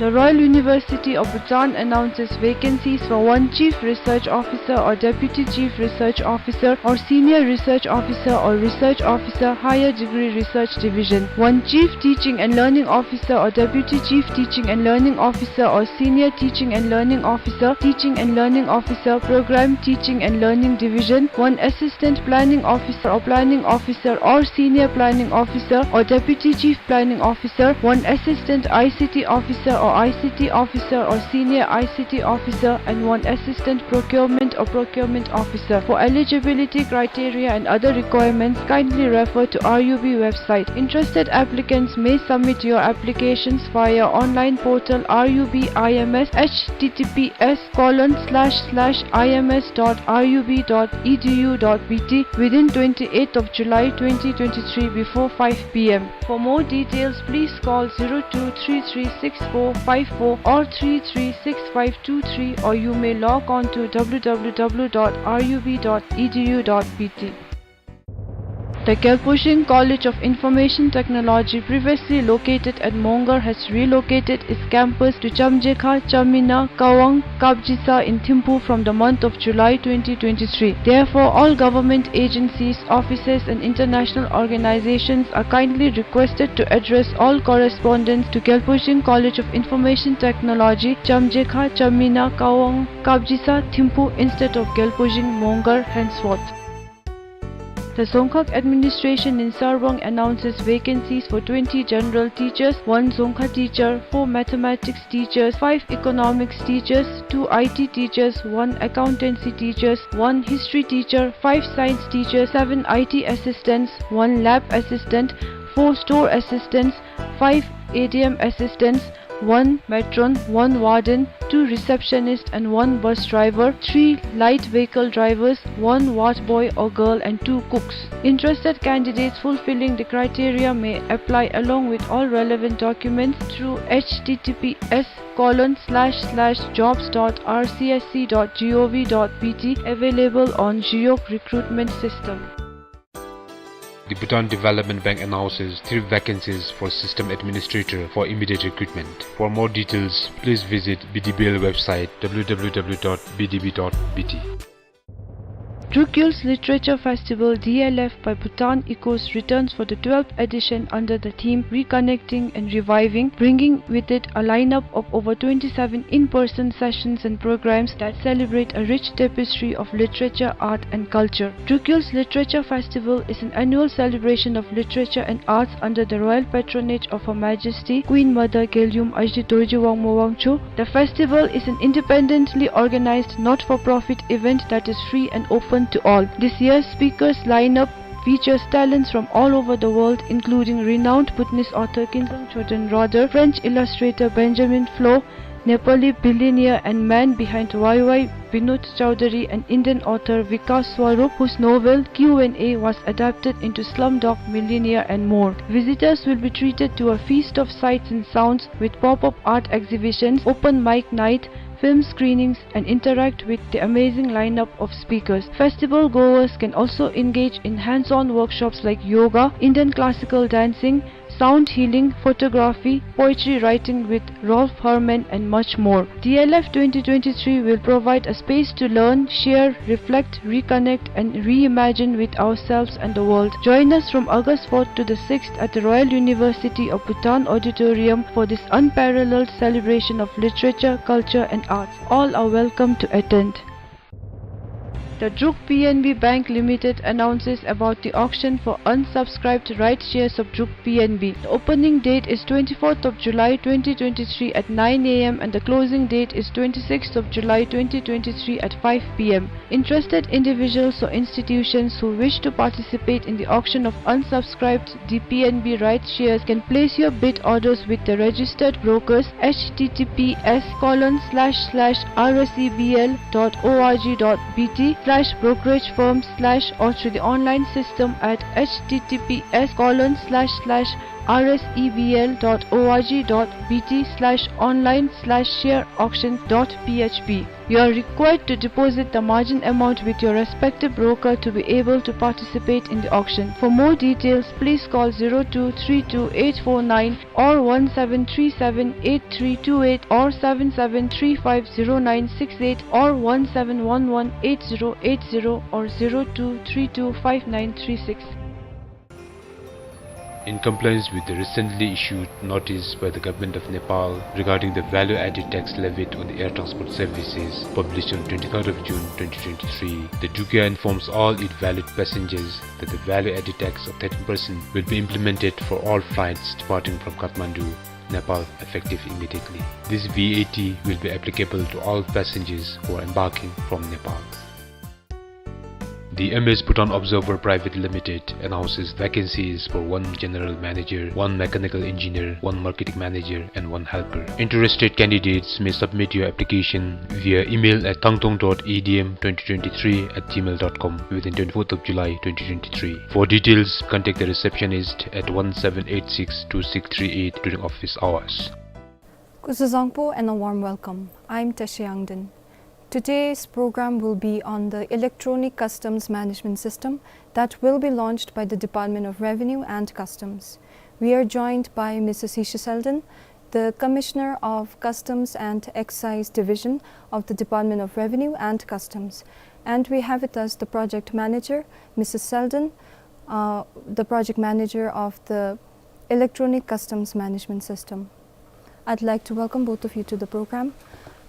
The Royal University of Bhutan announces vacancies for one Chief Research Officer or Deputy Chief Research Officer or Senior Research Officer or Research Officer, Higher Degree Research Division, one Chief Teaching and Learning Officer or Deputy Chief Teaching and Learning Officer or Senior Teaching and Learning Officer, Teaching and Learning Officer, Program Teaching and Learning Division, one Assistant Planning Officer or Planning Officer or Senior Planning Officer or Deputy Chief Planning Officer, one Assistant I C T Officer or I C T Officer or Senior I C T Officer, and one Assistant Procurement or Procurement Officer. For eligibility criteria and other requirements, kindly refer to R U B website. Interested applicants may submit your applications via online portal R U B I M S, H T T P S colon slash slash I M S dot R U B dot E D U dot B T, within twenty-eighth of July twenty twenty-three before five P M. For more details, please call zero two three three six four five four or three three six five two three, or you may log on to W W W dot R U B dot E D U dot B T. The Gelpojing College of Information Technology, previously located at Mongar, has relocated its campus to Chamjekha, Chamina, Kawang, Kapjisa in Thimphu from the month of July twenty twenty-three. Therefore, all government agencies, offices, and international organizations are kindly requested to address all correspondence to Gelpojing College of Information Technology, Chamjekha, Chamina, Kawang, Kapjisa, Thimphu instead of Gelpojing, Mongar henceforth. The Dzongkhag administration in Sarbang announces vacancies for twenty general teachers, one Dzongkha teacher, four mathematics teachers, five economics teachers, two I T teachers, one accountancy teachers, one history teacher, five science teachers, seven I T assistants, one lab assistant, four store assistants, five A D M assistants, one matron, one warden, two receptionists and one bus driver, three light vehicle drivers, one ward boy or girl and two cooks. Interested candidates fulfilling the criteria may apply along with all relevant documents through H T T P S colon slash slash jobs dot R C S C dot G O V dot B T, available on Jiyok recruitment system. The Bhutan Development Bank announces three vacancies for system administrator for immediate recruitment. For more details, please visit B D B L website W W W dot B D B dot B T. Drukyul's Literature Festival, D L F, by Bhutan Echoes returns for the twelfth edition under the theme Reconnecting and Reviving, bringing with it a lineup of over twenty-seven in-person sessions and programs that celebrate a rich tapestry of literature, art, and culture. Drukyul's Literature Festival is an annual celebration of literature and arts under the royal patronage of Her Majesty Queen Mother Gelgyum Ajit Dorji Wangmo Wangchuck. The festival is an independently organized, not-for-profit event that is free and open to all. This year's speakers lineup features talents from all over the world, including renowned Bhutanese author Kinzang Choden Rodar, French illustrator Benjamin Flohr, Nepali billionaire and man behind Wai Wai, Binod Chaudhary, and Indian author Vikas Swarup, whose novel Q and A was adapted into Slumdog Millionaire, and more. Visitors will be treated to a feast of sights and sounds with pop-up art exhibitions, open mic night, film screenings, and interact with the amazing lineup of speakers. Festival goers can also engage in hands-on workshops like yoga, Indian classical dancing, sound healing, photography, poetry writing with Rolf Herrmann, and much more. D L F twenty twenty-three will provide a space to learn, share, reflect, reconnect, and reimagine with ourselves and the world. Join us from August fourth to the sixth at the Royal University of Bhutan Auditorium for this unparalleled celebration of literature, culture, and arts. All are welcome to attend. The Druk P N B Bank Limited announces about the auction for unsubscribed rights shares of Druk P N B. The opening date is twenty-fourth of July twenty twenty-three at nine A M and the closing date is twenty-sixth of July twenty twenty-three at five P M. Interested individuals or institutions who wish to participate in the auction of unsubscribed D P N B rights shares can place your bid orders with the registered brokers, H T T P S colon slash slash R S E B L dot O R G dot B T slash brokerage firm slash, or through the online system at H T T P S colon slash slash R S E B L dot O R G dot B T slash online slash share auction dot P H P. You are required to deposit the margin amount with your respective broker to be able to participate in the auction. For more details, please call zero two three two eight four nine or one seven three seven eight three two eight or seven seven three five zero nine six eight or one seven one one eight zero eight zero or zero two three two five nine three six. In compliance with the recently issued notice by the Government of Nepal regarding the value-added tax levied on the air transport services, published on twenty-third of June twenty twenty-three, the Drukyar informs all its valid passengers that the value-added tax of thirteen percent will be implemented for all flights departing from Kathmandu, Nepal, effective immediately. This V A T will be applicable to all passengers who are embarking from Nepal. The M S Bhutan Observer Private Limited announces vacancies for one general manager, one mechanical engineer, one marketing manager, and one helper. Interested candidates may submit your application via email at thangtong dot E D M twenty twenty-three at gmail dot com within twenty-fourth of July twenty twenty-three. For details, contact the receptionist at one seven eight six two six three eight during office hours. Kuzuzangpo and a warm welcome. I'm Tashi Yangden. Today's program will be on the Electronic Customs Management System that will be launched by the Department of Revenue and Customs. We are joined by Missus Hisha Selden, the Commissioner of Customs and Excise Division of the Department of Revenue and Customs. And we have with us the project manager, Missus Selden, uh, the project manager of the Electronic Customs Management System. I'd like to welcome both of you to the program.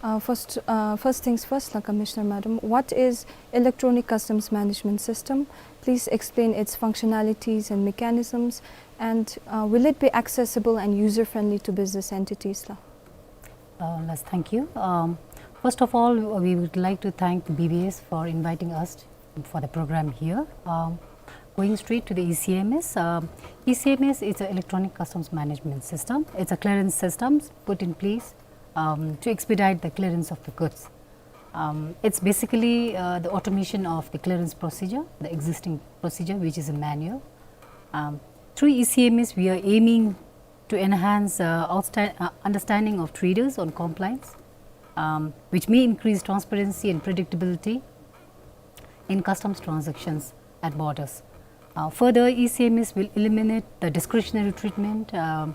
Uh, first, uh, first things first, la Commissioner Madam, what is Electronic Customs Management System? Please explain its functionalities and mechanisms, and, uh, will it be accessible and user-friendly to business entities, la? Uh, yes, thank you. Um, first of all, we would like to thank the B B S for inviting us for the program here. Um, Going straight to the E C M S, um, E C M S is an electronic customs management system. It's a clearance system put in place, um, to expedite the clearance of the goods. Um, it's basically, uh, the automation of the clearance procedure, the existing procedure, which is a manual. Um, through E C M S, we are aiming to enhance, uh, outsta-, uh, understanding of traders on compliance, um, which may increase transparency and predictability in customs transactions at borders. Uh, further, E C M S will eliminate the discretionary treatment, um,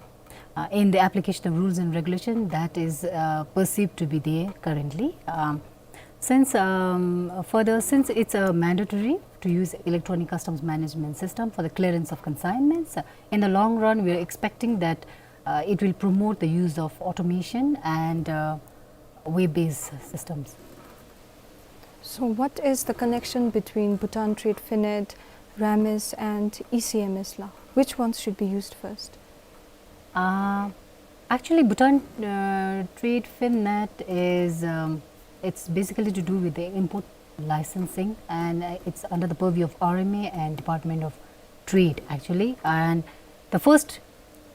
uh, in the application of rules and regulation that is, uh, perceived to be there currently. Um, since, um, further, since it's, uh, mandatory to use electronic customs management system for the clearance of consignments, uh, in the long run, we are expecting that, uh, it will promote the use of automation and, uh, web-based systems. So what is the connection between Bhutan Trade Finet, RAMIS, and E C M S la? Which ones should be used first? Uh, actually, Bhutan, uh, Trade Finet is, um, it's basically to do with the import licensing, and, uh, it's under the purview of R M A and Department of Trade, actually. And the first,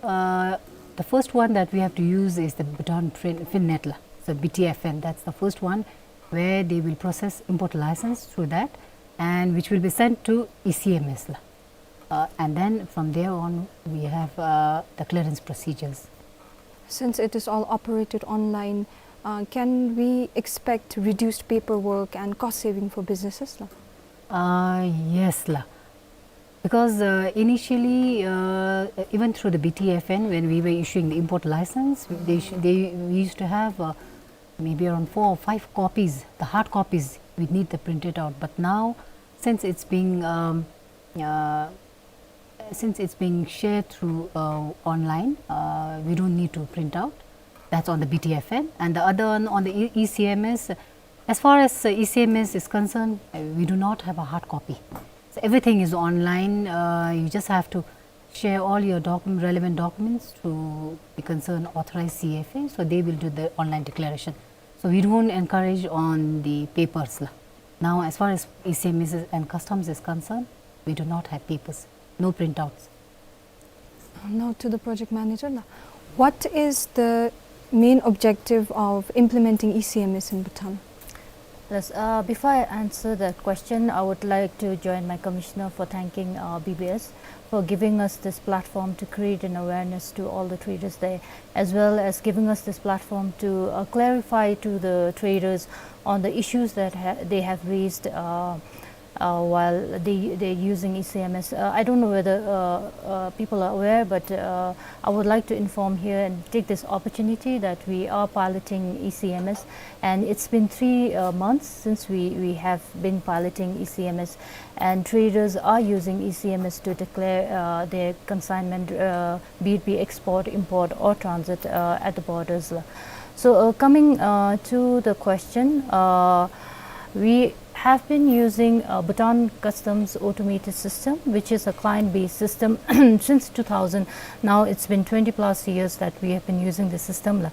uh, the first one that we have to use is the Bhutan Fin-, Finet la. So B T F N, that's the first one where they will process import license through that, and which will be sent to E C M S la. Uh, and then from there on, we have, uh, the clearance procedures. Since it is all operated online, uh, can we expect reduced paperwork and cost saving for businesses la? Uh, yes la. Because, uh, initially, uh, even through the B T F N, when we were issuing the import license, they sh-, they, we used to have, uh, maybe around four or five copies, the hard copies, we need the printed out. But now, since it's being, um, uh, since it's being shared through, uh, online, uh, we don't need to print out. That's on the B T F N. And the other one on the E-, E C M S, as far as, uh, E C M S is concerned, uh, we do not have a hard copy. So everything is online. Uh, you just have to share all your document, relevant documents to the concerned authorized C F A, so they will do the online declaration. So we don't encourage on the papers la. Now, as far as E C M S is, and customs is concerned, we do not have papers, no printouts. Now to the project manager la. What is the main objective of implementing E C M S in Bhutan? Yes, uh, before I answer that question, I would like to join my commissioner for thanking, uh, B B S for giving us this platform to create an awareness to all the traders there, as well as giving us this platform to, uh, clarify to the traders on the issues that ha-, they have raised, uh, uh, while they, they're using E C M S. Uh, I don't know whether, uh, uh, people are aware, but, uh, I would like to inform here and take this opportunity that we are piloting E C M S, and it's been three, uh, months since we, we have been piloting E C M S, and traders are using E C M S to declare, uh, their consignment, uh, be it be export, import, or transit, uh, at the borders. So, uh, coming, uh, to the question, uh, we have been using, uh, Bhutan Customs automated system, which is a client-based system since two thousand. Now it's been twenty plus years that we have been using the system la.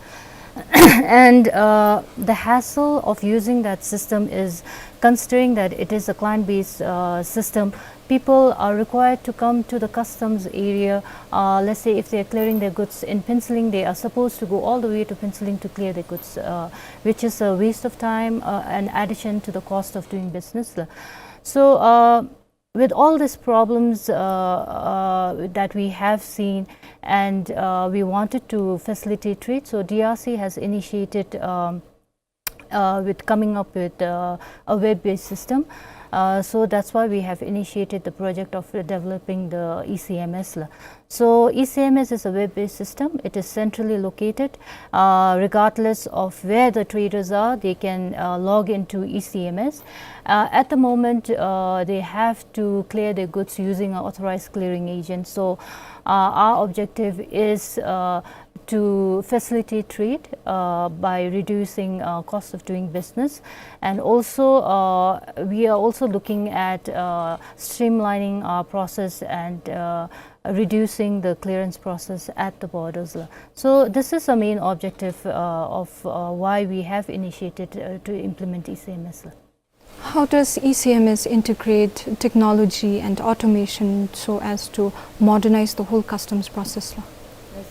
And, uh, the hassle of using that system is, considering that it is a client-based, uh, system, people are required to come to the customs area. Uh, let's say if they are clearing their goods in Phuentsholing, they are supposed to go all the way to Phuentsholing to clear their goods, uh, which is a waste of time, uh, and addition to the cost of doing business. So, uh, with all these problems, uh, uh, that we have seen, and, uh, we wanted to facilitate trade, so D R C has initiated, um, uh, with coming up with, uh, a web-based system. Uh, so that's why we have initiated the project of developing the E C M S la. So E C M S is a web-based system. It is centrally located. Uh, regardless of where the traders are, they can, uh, log into E C M S. Uh, at the moment, uh, they have to clear their goods using an authorized clearing agent. So, uh, our objective is, uh, to facilitate trade, uh, by reducing, uh, cost of doing business, and also, uh, we are also looking at, uh, streamlining our process and, uh, reducing the clearance process at the borders la. So this is the main objective, uh, of, uh, why we have initiated, uh, to implement E C M S la. How does E C M S integrate technology and automation so as to modernize the whole customs process, la? Yes.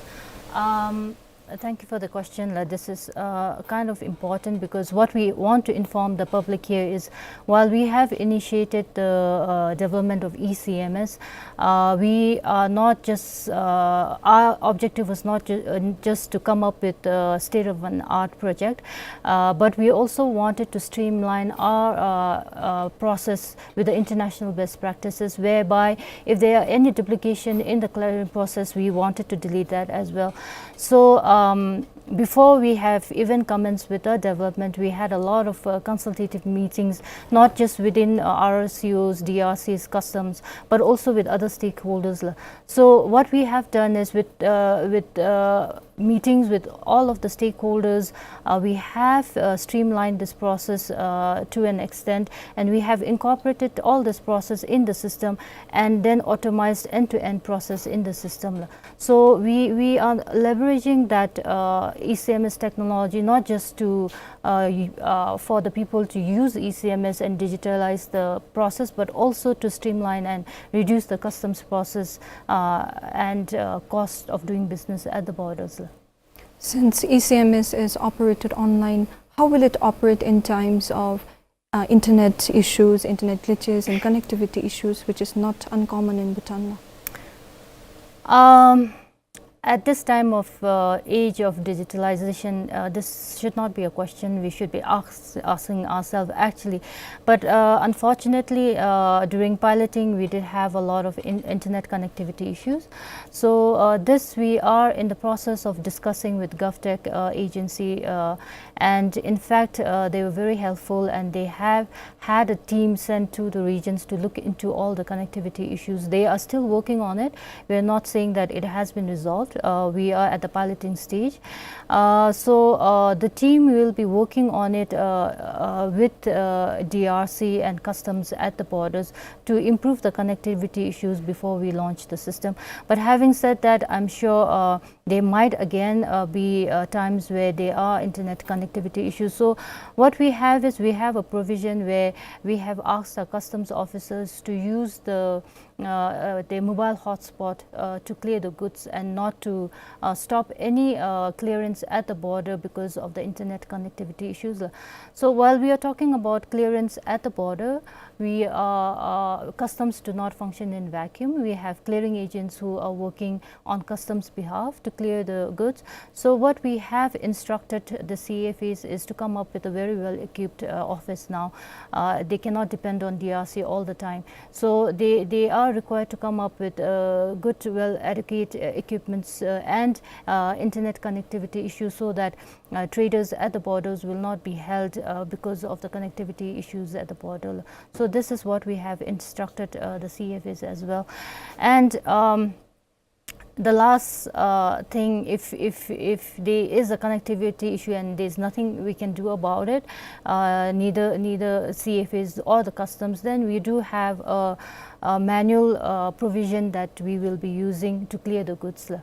Um, thank you for the question, la. This is uh, kind of important because what we want to inform the public here is, while we have initiated the uh, development of E C M S, uh, we are not just, uh, our objective was not ju- uh, just to come up with a state of an art project, uh, but we also wanted to streamline our uh, uh, process with the international best practices, whereby if there are any duplication in the clearing process, we wanted to delete that as well. So um, before we have even commenced with the development, we had a lot of uh, consultative meetings, not just within uh, R C Os, D R Cs, customs, but also with other stakeholders, la. So what we have done is with uh, with uh, meetings with all of the stakeholders, uh, we have uh, streamlined this process uh, to an extent, and we have incorporated all this process in the system and then automized end-to-end process in the system, la. So we, we are leveraging that uh, E C M S technology not just to uh, y- uh, for the people to use E C M S and digitalize the process, but also to streamline and reduce the customs process uh, and uh, cost of doing business at the borders, la. Since E C M S is operated online, how will it operate in times of uh, internet issues, internet glitches, and connectivity issues, which is not uncommon in Bhutan, la? Um, at this time of uh, age of digitalization, uh, this should not be a question we should be ask, asking ourselves, actually. But uh, unfortunately, uh, during piloting, we did have a lot of in- internet connectivity issues. So uh, this we are in the process of discussing with GovTech uh, agency, uh, and in fact, uh, they were very helpful, and they have had a team sent to the regions to look into all the connectivity issues. They are still working on it. We are not saying that it has been resolved. Uh, we are at the piloting stage. Uh, so uh, the team will be working on it uh, uh, with uh, D R C and customs at the borders to improve the connectivity issues before we launch the system. But having said that, I'm sure uh, there might again uh, be uh, times where there are internet connectivity issues. So what we have is we have a provision where we have asked our customs officers to use the uh, uh, the mobile hotspot uh, to clear the goods and not to uh, stop any uh, clearance at the border because of the internet connectivity issues. So while we are talking about clearance at the border, we are, uh, customs do not function in vacuum. We have clearing agents who are working on customs behalf to clear the goods. So what we have instructed the C F As is to come up with a very well equipped uh, office now. Uh, they cannot depend on D R C all the time. So they, they are required to come up with uh, good, well adequate uh, equipments uh, and uh, internet connectivity issues so that uh, traders at the borders will not be held uh, because of the connectivity issues at the border. So this is what we have instructed uh, the C F As as well. And um, the last uh, thing, if, if, if there is a connectivity issue and there's nothing we can do about it, uh, neither, neither C F As or the customs, then we do have a, a manual uh, provision that we will be using to clear the goods, la.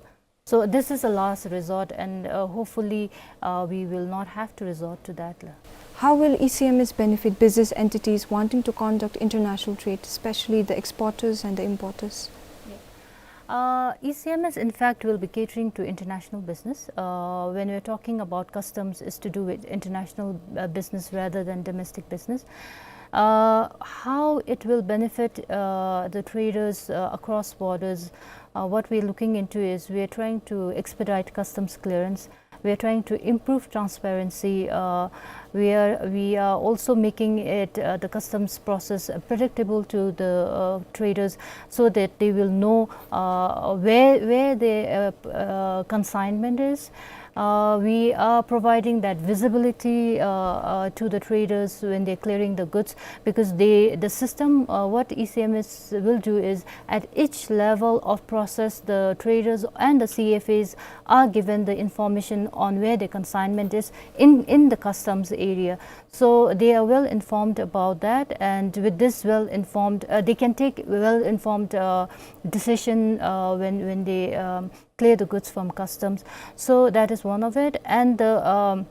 So this is a last resort, and uh, hopefully uh, we will not have to resort to that, la. How will E C M S benefit business entities wanting to conduct international trade, especially the exporters and the importers? Uh, E C M S, in fact, will be catering to international business. Uh, when we're talking about customs, is to do with international uh, business rather than domestic business. Uh, how it will benefit uh, the traders uh, across borders, uh, what we're looking into is we're trying to expedite customs clearance. We are trying to improve transparency. Uh, we are, we are also making it, uh, the customs process uh, predictable to the uh, traders, so that they will know uh, where, where the uh, uh, consignment is. Uh, we are providing that visibility uh, uh, to the traders when they're clearing the goods, because they, the system, uh, what E C M S will do is, at each level of process, the traders and the C F As are given the information on where the consignment is in, in the customs area. So they are well informed about that, and with this well informed, uh, they can take well informed uh, decision uh, when, when they um, clear the goods from customs. So that is one of it. And the um,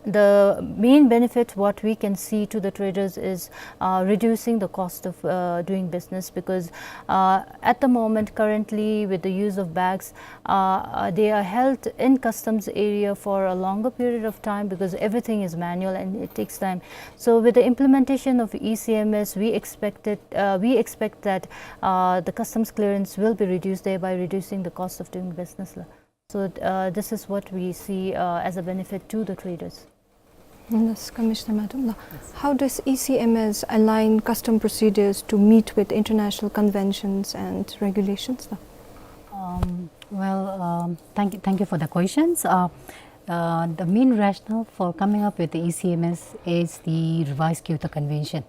The main benefit what we can see to the traders is, uh, reducing the cost of, uh, doing business, because, uh, at the moment, currently, with the use of bags, uh, uh, they are held in customs area for a longer period of time because everything is manual and it takes time. So with the implementation of E C M S, we expected, uh, we expect that, uh, the customs clearance will be reduced, thereby reducing the cost of doing business la. So, uh, this is what we see, uh, as a benefit to the traders. Yes, Commissioner Madam la. Yes. How does E C M S align custom procedures to meet with international conventions and regulations la? Um, well, um, thank you, thank you for the questions. Uh, uh, the main rationale for coming up with the E C M S is the Revised Kyoto Convention.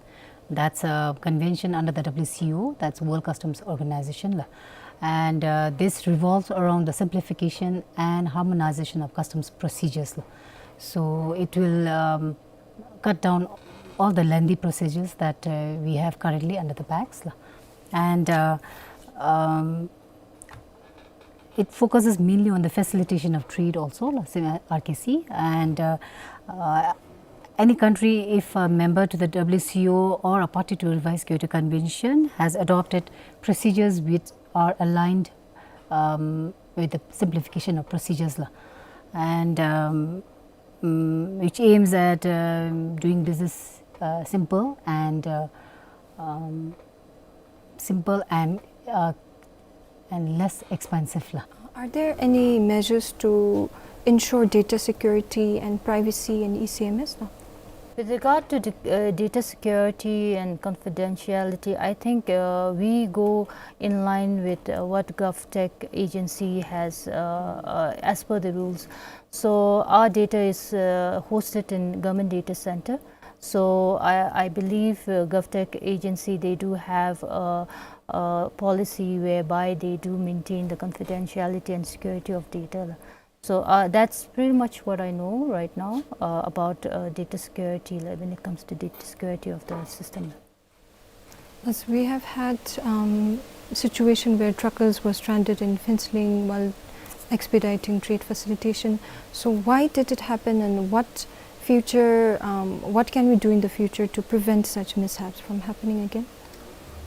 That's a convention under the W C O, that's World Customs Organization la. And, uh, this revolves around the simplification and harmonization of customs procedures la. So it will, um, cut down all the lengthy procedures that, uh, we have currently under the bags la. And, uh, um, it focuses mainly on the facilitation of trade also la, same as R K C. And, uh, uh, any country, if a member to the W C O or a party to Revised Kyoto Convention, has adopted procedures which are aligned, um, with the simplification of procedures la, and, um, mm, which aims at, um, doing business, uh, simple and, uh, um, simple and, uh, and less expensive la. Are there any measures to ensure data security and privacy in E C M S la? With regard to the, uh, data security and confidentiality, I think, uh, we go in line with, uh, what GovTech agency has, uh, uh, as per the rules. So our data is, uh, hosted in government data center. So I, I believe, uh, GovTech agency, they do have a, a policy whereby they do maintain the confidentiality and security of data. So, uh, that's pretty much what I know right now, uh, about, uh, data security, like, when it comes to data security of the system. Yes, we have had, um, situation where truckers were stranded in Phuentsholing while expediting trade facilitation. So why did it happen, and what future, um, what can we do in the future to prevent such mishaps from happening again?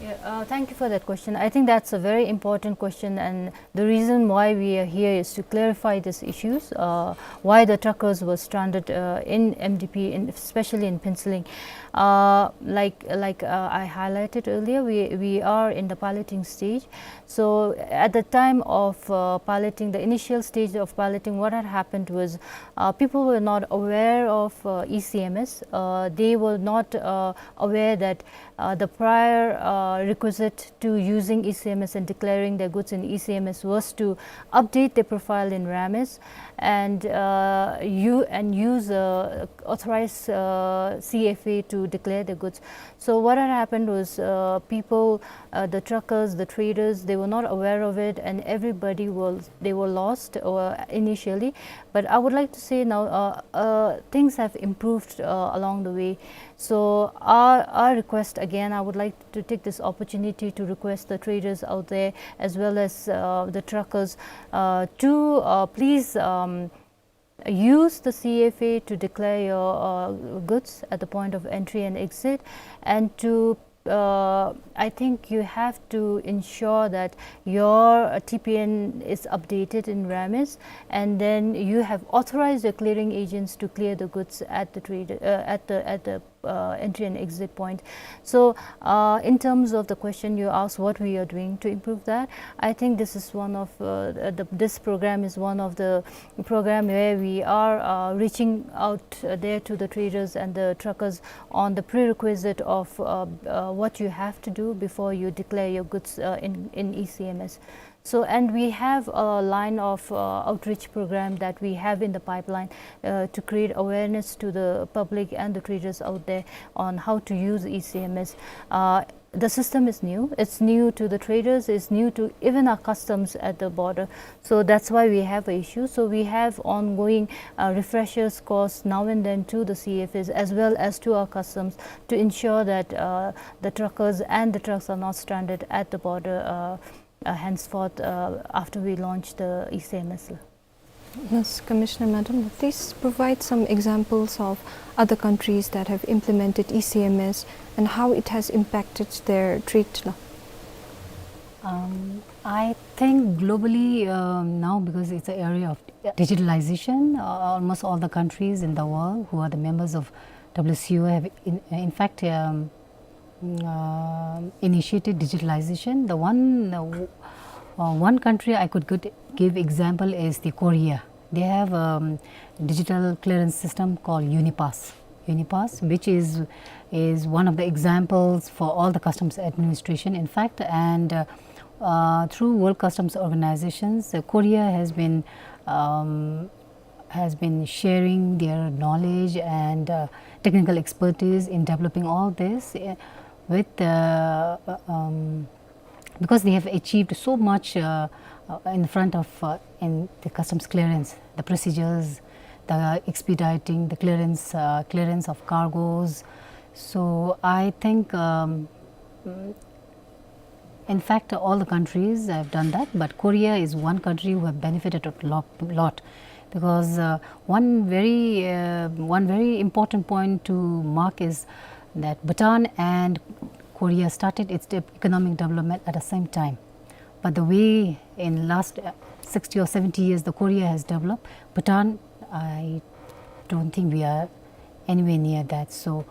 Yeah, uh, thank you for that question. I think that's a very important question, and the reason why we are here is to clarify these issues, uh, why the truckers were stranded, uh, in M D P, in, especially in Phuentsholing. Uh, like, like, uh, I highlighted earlier, we, we are in the piloting stage. So at the time of, uh, piloting, the initial stage of piloting, what had happened was, uh, people were not aware of, uh, E C M S. Uh, they were not, uh, aware that, uh, the prior, uh, requisite to using E C M S and declaring their goods in E C M S was to update their profile in RAMIS and, uh, you, and use, uh, authorized, uh, C F A to declare their goods. So what had happened was, uh, people, uh, the truckers, the traders, they were not aware of it, and everybody was, they were lost, uh, initially. But I would like to say now, uh, uh, things have improved, uh, along the way. So our, our request again, I would like to take this opportunity to request the traders out there as well as, uh, the truckers, uh, to, uh, please, um, use the C F A to declare your, uh, goods at the point of entry and exit, and to, uh, I think you have to ensure that your, uh, T P N is updated in RAMIS, and then you have authorized your clearing agents to clear the goods at the trade, uh, at the, at the, uh, entry and exit point. So, uh, in terms of the question you asked, what we are doing to improve that, I think this is one of, uh, the, this program is one of the program where we are, uh, reaching out, uh, there to the traders and the truckers on the prerequisite of, uh, uh, what you have to do before you declare your goods, uh, in, in E C M S. So, and we have a line of, uh, outreach program that we have in the pipeline, uh, to create awareness to the public and the traders out there on how to use E C M S. Uh, the system is new. It's new to the traders. It's new to even our customs at the border. So that's why we have an issue. So we have ongoing, uh, refreshers course now and then to the C F As as well as to our customs to ensure that, uh, the truckers and the trucks are not stranded at the border, uh, uh, henceforth, uh, after we launch the E C M S. Yes, Commissioner Madam, please provide some examples of other countries that have implemented E C M S and how it has impacted their trade. Um, I think globally, um, now, because it's an area of digitalization, uh, almost all the countries in the world who are the members of W T O have, in, in fact, um, uh, initiated digitalization. The one, uh, w- uh, one country I could good, give example is the Korea. They have a um, digital clearance system called UNIPASS. UNIPASS, which is is one of the examples for all the customs administration, in fact, and uh, uh, through World Customs Organizations, uh, Korea has been um, has been sharing their knowledge and uh, technical expertise in developing all this uh, with uh, um, because they have achieved so much uh, uh, in front of uh, in the customs clearance, the procedures, the expediting, the clearance, uh, clearance of cargoes. So I think, um, mm, in fact, all the countries have done that, but Korea is one country who have benefited a lot, lot because uh, one very uh, one very important point to mark is that Bhutan and Korea started its de- economic development at the same time. But the way in last uh, sixty or seventy years the Korea has developed, Bhutan, I don't think we are anywhere near that. So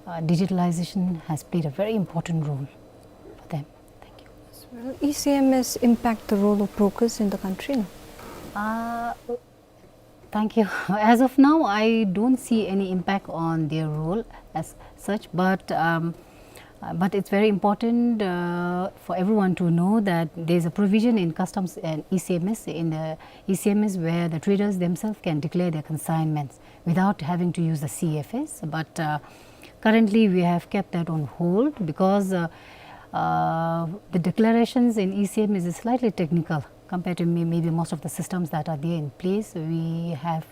uh, digitalization has played a very important role for them. Thank you. Will E C M S impact the role of brokers in the country? No? Uh, Thank you. As of now, I don't see any impact on their role as such, but um, uh, but it's very important uh, for everyone to know that there's a provision in customs and E C M S, in the E C M S, where the traders themselves can declare their consignments without having to use the C F S. But uh, currently, we have kept that on hold because uh, uh, the declarations in E C M S is slightly technical compared to may- maybe most of the systems that are there in place. We have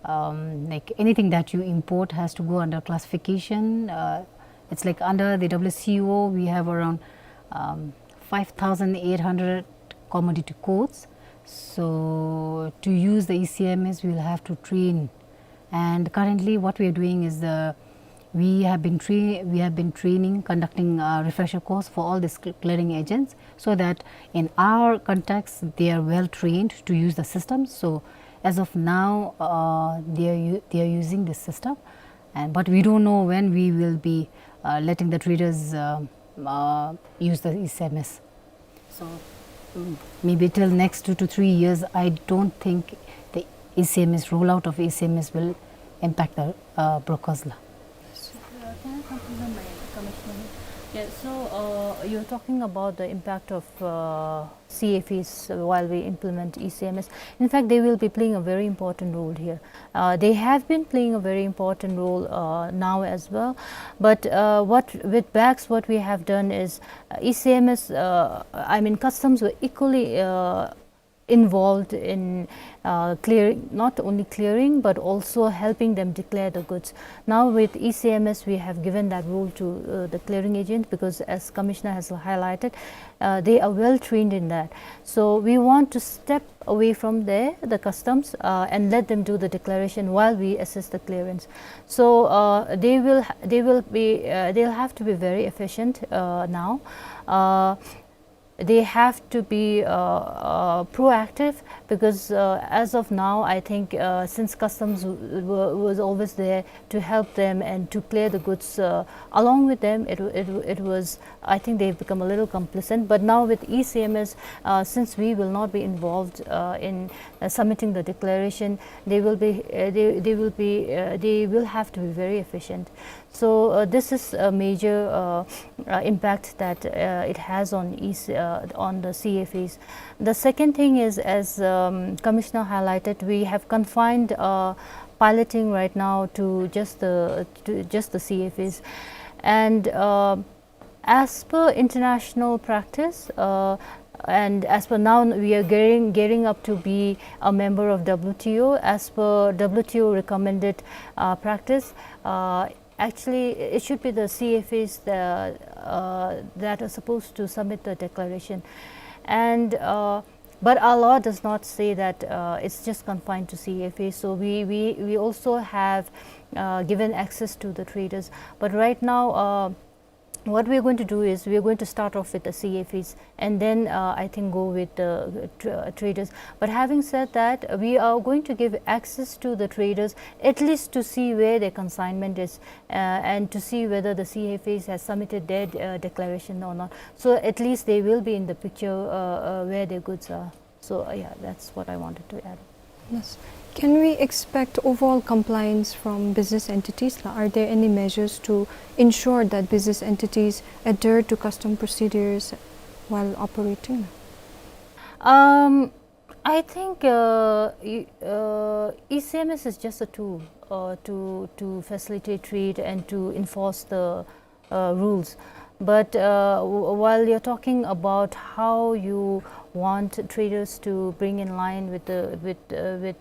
um, like anything that you import has to go under classification. Uh, it's like under the W C O, we have around um, five thousand eight hundred commodity codes. So to use the E C M S, we'll have to train. And currently, what we are doing is the we have been tra- we have been training, conducting a refresher course for all these cl- clearing agents, so that in our context they are well trained to use the system. So as of now, uh, they are u- they are using this system, and but we don't know when we will be uh, letting the traders uh, uh, use the E C M S. So mm, maybe till next two to three years, I don't think the E C M S rollout of E C M S will impact the uh, brokers la. Uh, can I come to the main commissioner? Yeah, so uh, you're talking about the impact of uh, C F Es while we implement E C M S. In fact, they will be playing a very important role here. Uh, they have been playing a very important role uh, now as well. But uh, what with BACS, what we have done is uh, E C M S, uh, I mean, customs were equally uh, involved in uh, clearing, not only clearing but also helping them declare the goods. Now with E C M S, we have given that role to uh, the clearing agent because, as Commissioner has highlighted, uh, they are well trained in that. So we want to step away from there, the customs, uh, and let them do the declaration while we assist the clearance. So uh, they will ha- they will be uh, they'll have to be very efficient uh, now. Uh, they have to be uh, uh, proactive because uh, as of now, I think uh, since customs w- w- was always there to help them and to clear the goods uh, along with them, it, w- it, w- it was, I think they've become a little complacent. But now with E C M S, uh, since we will not be involved uh, in uh, submitting the declaration, they will be uh, they, they will be uh, they will have to be very efficient. So uh, this is a major uh, uh, impact that uh, it has on E C, uh, on the C F Es. The second thing is, as um, Commissioner highlighted, we have confined uh, piloting right now to just the to just the C F Es, and uh, as per international practice. Uh, and as per now, we are gearing, gearing up to be a member of W T O. As per W T O recommended uh, practice, uh, actually, it should be the C F Es that, uh, that are supposed to submit the declaration. And uh, But our law does not say that, uh, it's just confined to C F As. So we, we, we also have, uh, given access to the traders. But right now, uh, what we're going to do is we're going to start off with the C F As and then, uh, I think, go with the tr-, uh, traders. But having said that, we are going to give access to the traders at least to see where their consignment is, uh, and to see whether the C F As has submitted their, uh, declaration or not. So at least they will be in the picture, uh, uh, where their goods are. So, uh, yeah, that's what I wanted to add. Yes. Can we expect overall compliance from business entities? Are there any measures to ensure that business entities adhere to custom procedures while operating? Um, I think, uh, e-, uh, E C M S is just a tool, uh, to, to facilitate trade and to enforce the, uh, rules. But, uh, w-, while you're talking about how you want traders to bring in line with the, with, uh, with,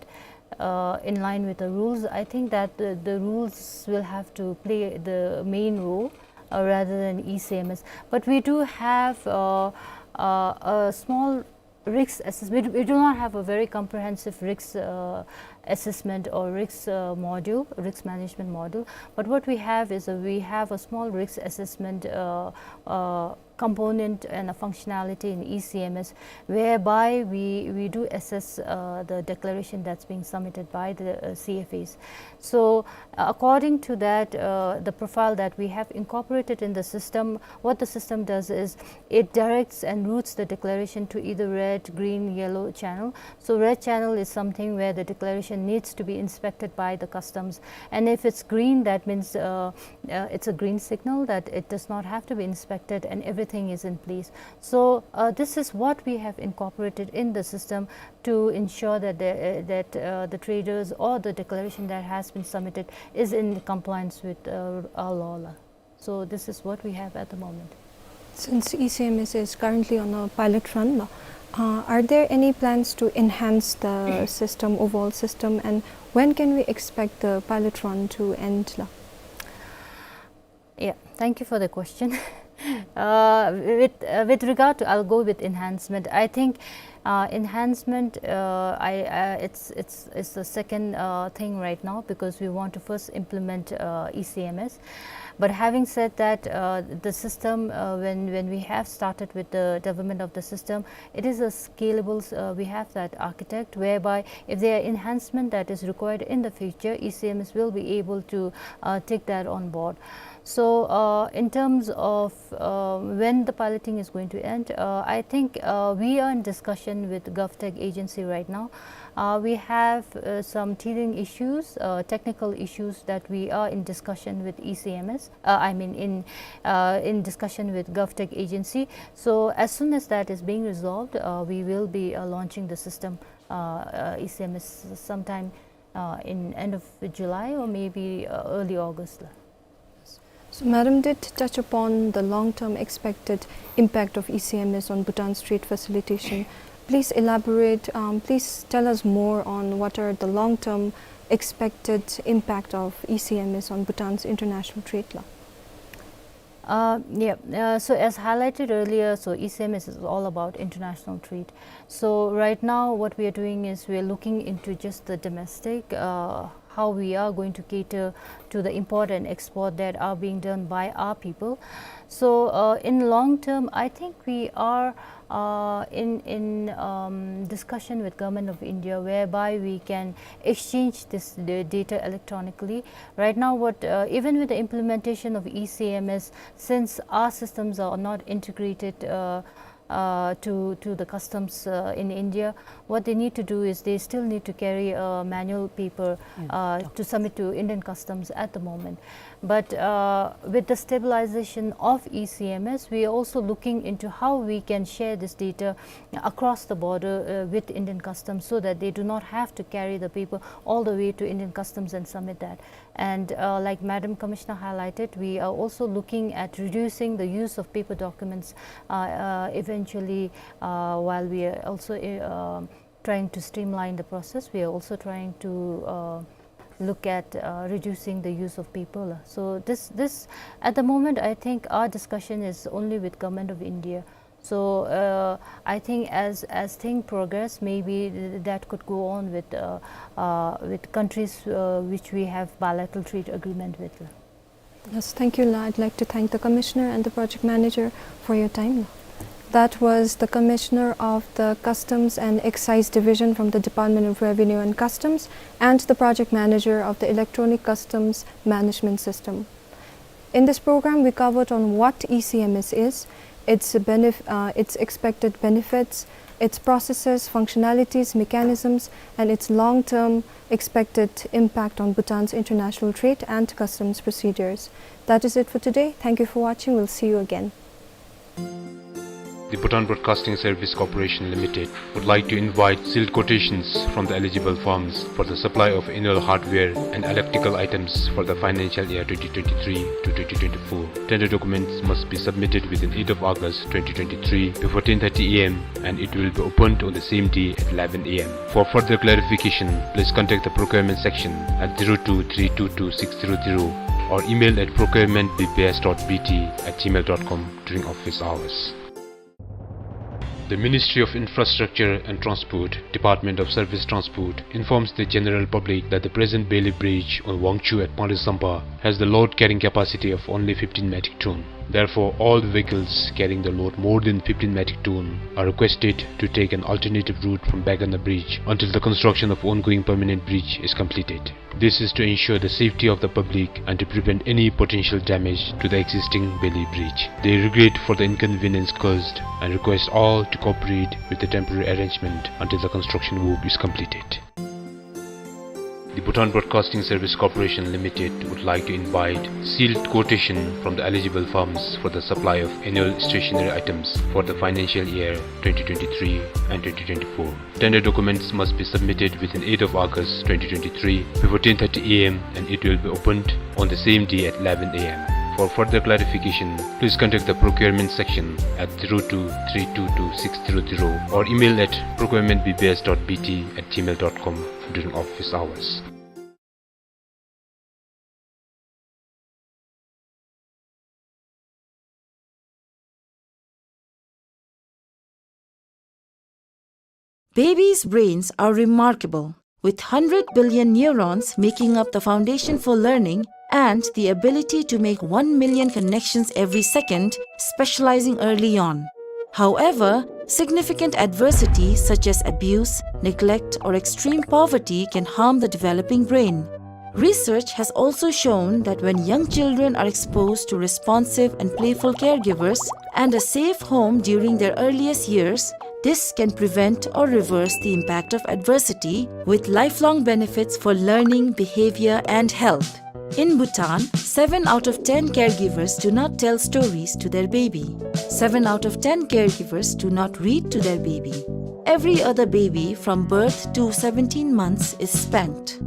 uh, in line with the rules, I think that the, the rules will have to play the main role, uh, rather than E C M S. But we do have, uh, uh, a small risk assess-, we do, we do not have a very comprehensive risk, uh, assessment or risk, uh, module, risk management module. But what we have is a, we have a small risk assessment, uh, uh, component and a functionality in E C M S, whereby we, we do assess, uh, the declaration that's being submitted by the, uh, C F As. So, uh, according to that, uh, the profile that we have incorporated in the system, what the system does is it directs and routes the declaration to either red, green, yellow channel. So red channel is something where the declaration needs to be inspected by the customs. And if it's green, that means, uh, uh, it's a green signal that it does not have to be inspected and everything is in place. So, uh, this is what we have incorporated in the system to ensure that the, uh, that, uh, the traders or the declaration that has been submitted is in compliance with, uh, our law. So this is what we have at the moment. Since E C M S is currently on a pilot run, uh, are there any plans to enhance the system, overall system, and when can we expect the pilot run to end? Yeah, thank you for the question. Uh, with, uh, with regard to, I'll go with enhancement. I think, uh, enhancement, uh, I, uh, it's, it's, it's the second, uh, thing right now because we want to first implement, uh, E C M S. But having said that, uh, the system, uh, when, when we have started with the development of the system, it is a scalable, uh, we have that architect whereby if there are enhancement that is required in the future, E C M S will be able to, uh, take that on board. So, uh, in terms of, uh, when the piloting is going to end, uh, I think, uh, we are in discussion with GovTech agency right now. Uh, we have, uh, some teething issues, uh, technical issues that we are in discussion with E C M S, uh, I mean in, uh, in discussion with GovTech agency. So as soon as that is being resolved, uh, we will be, uh, launching the system, uh, uh, E C M S sometime, uh, in end of July or maybe, uh, early August la. So, Madam did touch upon the long-term expected impact of E C M S on Bhutan's trade facilitation. Please elaborate, um, please tell us more on what are the long-term expected impact of E C M S on Bhutan's international trade la. Uh, yeah, uh, so as highlighted earlier, so E C M S is all about international trade. So right now what we are doing is we are looking into just the domestic, uh, how we are going to cater to the import and export that are being done by our people. So, uh, in long term, I think we are, uh, in, in, um, discussion with Government of India whereby we can exchange this, the data electronically. Right now, what, uh, even with the implementation of E C M S, since our systems are not integrated, uh, uh, to, to the customs, uh, in India, what they need to do is they still need to carry a manual paper, uh, to submit to Indian customs at the moment. But, uh, with the stabilization of E C M S, we are also looking into how we can share this data across the border, uh, with Indian customs so that they do not have to carry the paper all the way to Indian customs and submit that. And, uh, like Madam Commissioner highlighted, we are also looking at reducing the use of paper documents, uh, uh, eventually, uh, while we are also, uh, trying to streamline the process, we are also trying to, uh, look at, uh, reducing the use of paper la. So this, this, at the moment, I think our discussion is only with Government of India. So, uh, I think as, as thing progress, maybe th-, that could go on with, uh, uh, with countries, uh, which we have bilateral trade agreement with. Yes, thank you, La. I'd like to thank the Commissioner and the project manager for your time, La. That was the Commissioner of the Customs and Excise Division from the Department of Revenue and Customs and the project manager of the Electronic Customs Management System. In this program, we covered on what E C M S is, its benef-, uh, its expected benefits, its processes, functionalities, mechanisms, and its long-term expected impact on Bhutan's international trade and customs procedures. That is it for today. Thank you for watching. We'll see you again. The Bhutan Broadcasting Service Corporation Limited would like to invite sealed quotations from the eligible firms for the supply of annual hardware and electrical items for the financial year twenty twenty-three to twenty twenty-four. Tender documents must be submitted within eighth of August twenty twenty-three before ten thirty A M, and it will be opened on the same day at eleven A M. For further clarification, please contact the procurement section at zero two three two two six zero zero or email at procurement B B S dot B T at gmail dot com during office hours. The Ministry of Infrastructure and Transport, Department of Surface Transport, informs the general public that the present Bailey Bridge on Wangchhu at Panglai Sampa has the load carrying capacity of only fifteen metric ton. Therefore, all the vehicles carrying the load more than fifteen metric ton are requested to take an alternative route from Baiganda Bridge until the construction of ongoing permanent bridge is completed. This is to ensure the safety of the public and to prevent any potential damage to the existing Bailey Bridge. They regret for the inconvenience caused and request all to cooperate with the temporary arrangement until the construction work is completed. The Bhutan Broadcasting Service Corporation Limited would like to invite sealed quotation from the eligible firms for the supply of annual stationery items for the financial year twenty twenty-three and twenty twenty-four. Tender documents must be submitted within eighth of August twenty twenty-three before ten thirty A M, and it will be opened on the same day at eleven A M. For further clarification, please contact the procurement section at zero two three two two six zero zero or email at procurement B B S dot B T at gmail dot com during office hours. Babies' brains are remarkable, with hundred billion neurons making up the foundation for learning and the ability to make one million connections every second, specializing early on. However, significant adversity such as abuse, neglect, or extreme poverty can harm the developing brain. Research has also shown that when young children are exposed to responsive and playful caregivers and a safe home during their earliest years, this can prevent or reverse the impact of adversity, with lifelong benefits for learning, behavior, and health. In Bhutan, seven out of ten caregivers do not tell stories to their baby. Seven out of ten caregivers do not read to their baby. Every other baby from birth to seventeen months is spanked.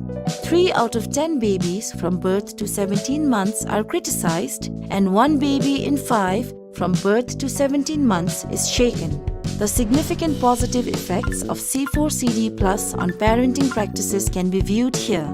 Three out of ten babies from birth to seventeen months are criticized, and one baby in five from birth to seventeen months is shaken. The significant positive effects of C four C D plus on parenting practices can be viewed here.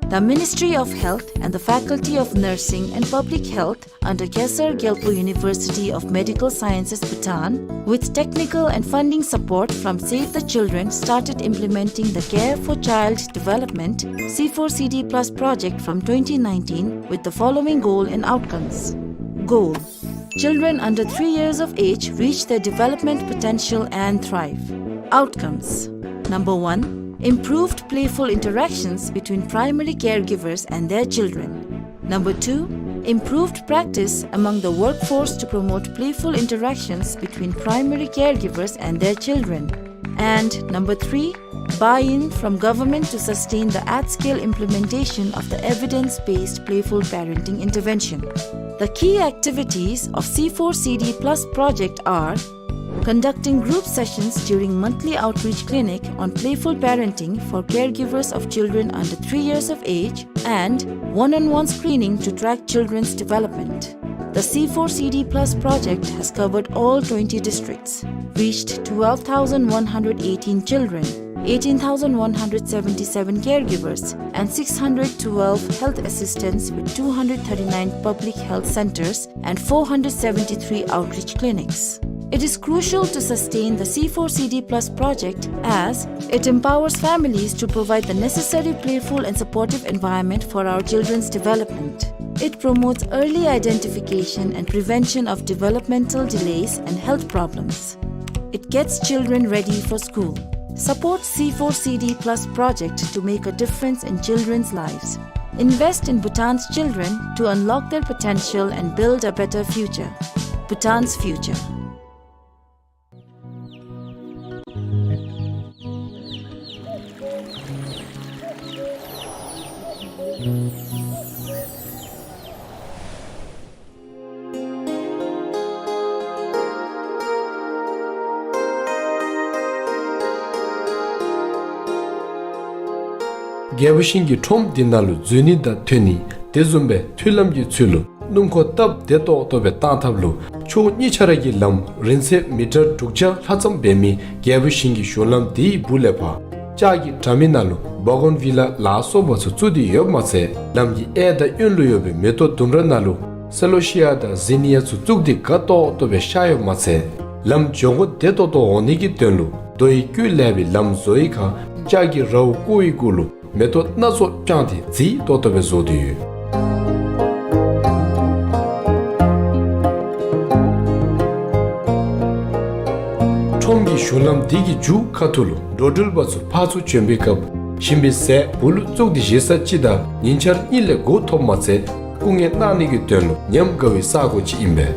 The Ministry of Health and the Faculty of Nursing and Public Health under Khesar Gyalpo University of Medical Sciences, Bhutan, with technical and funding support from Save the Children, started implementing the Care for Child Development C four C D plus project from twenty nineteen with the following goal and outcomes. Goal: children under three years of age reach their development potential and thrive. Outcomes: number one, improved playful interactions between primary caregivers and their children. Number two, improved practice among the workforce to promote playful interactions between primary caregivers and their children. And number three, buy-in from government to sustain the at-scale implementation of the evidence-based playful parenting intervention. The key activities of C four C D plus project are conducting group sessions during monthly outreach clinic on playful parenting for caregivers of children under three years of age, and one-on-one screening to track children's development. The C four C D plus project has covered all twenty districts, reached twelve thousand one hundred eighteen children, eighteen thousand one hundred seventy-seven caregivers, and six hundred twelve health assistants with two hundred thirty-nine public health centers and four hundred seventy-three outreach clinics. It is crucial to sustain the C four C D plus project as it empowers families to provide the necessary playful and supportive environment for our children's development. It promotes early identification and prevention of developmental delays and health problems. It gets children ready for school. Support C four C D plus project to make a difference in children's lives. Invest in Bhutan's children to unlock their potential and build a better future. Bhutan's future. རྒྱལ་པོ་ཞིང་གི་ཁྲོམ་འདི་ནང་ལུ་འཛུལ་ནི་དང་ཐོན་ནི་དེ་བཟུམ་སྦེ་མཐུན་ལམ་གྱི་ཚུལ་ལུ་སྣུམ་འཁོར་སྟབས་བདེ་ཏོག་ཏོ་སྦེ་བཏང་ཐབས་ལུ་ཕྱོགས་གཉིས་ཆ་ར་གི་ལམ་རིང་ཚད་མི་ཊར་དྲུག་བརྒྱ་ལྷག་ཙམ་འབད་མི་རྒྱལ་པོ་ཞིང་གི་གཞུང་ལམ་དེའི་སྦུག་ལས་ཕར་ལྕགས་ཀྱི་དྲ་མིག་ནང་ལུ་བ་གོན་བི་ལ་ལ་སོགས་པ་ཚུ་བཙུགས་ཏེ་ཡོདཔ་མ་ཚད་ལམ་གྱི་གཡས་དང་གཡོན་ལུ་ཡོད་པའི་མེ་ཏོག་ལྡུམ་ར་ནང་ལུ་སེ་ལོ་ཤི་ཡ་དང་ཟི་ནི་ཡ་ཚུ་བཙུགས་ཏེ་དགའ་ཏོག་ཏོ་སྦེ་ཤར་ཡོདཔ་མ་ཚད་ལམ་འགྱོ་སྒོ་བདེ་ཏོག་ཏོ་འོང་ནི་གི་དོན་ལུ་རྡོ་ཡི་བརྒྱུད་ལས་པའི་ལམ་བཟོ་བའི་ཁར་ལྕགས་ཀྱི་རཝ་བརྐོ་བའི་གུ་ལུ་མེ་ཏོག་སྣ་ཚོགས་བཅངས་ཏེ་མཛེས་ཏོག་ཏོ་སྦེ་བཟོ་སྟེ་ཡོད། ཁྲོམ་གྱི་གཞུང་ལམ་འདི་གི་མཇུག་ཁ་ཐུག་ལུ་འགྲོ་འགྲུལ་པ་ཚུ་ཕར་ཚུར་བྱོན་པའི་སྐབས་ཞིམ་པའི་ཟས་སྦུག་ལུ་བཙུགས་ཏེ་བཞེས་ས་ཅིག་དང་ཉིན་ཆར་གཉིད་ལས་འགོ་ཐོབ་མ་ཚད་སྐུ་ངལ་གནང་ནི་གི་དོན་ལུ་ཉམས་དགའ་བའི་ས་གོ་ཅིག་ཨིན་པས།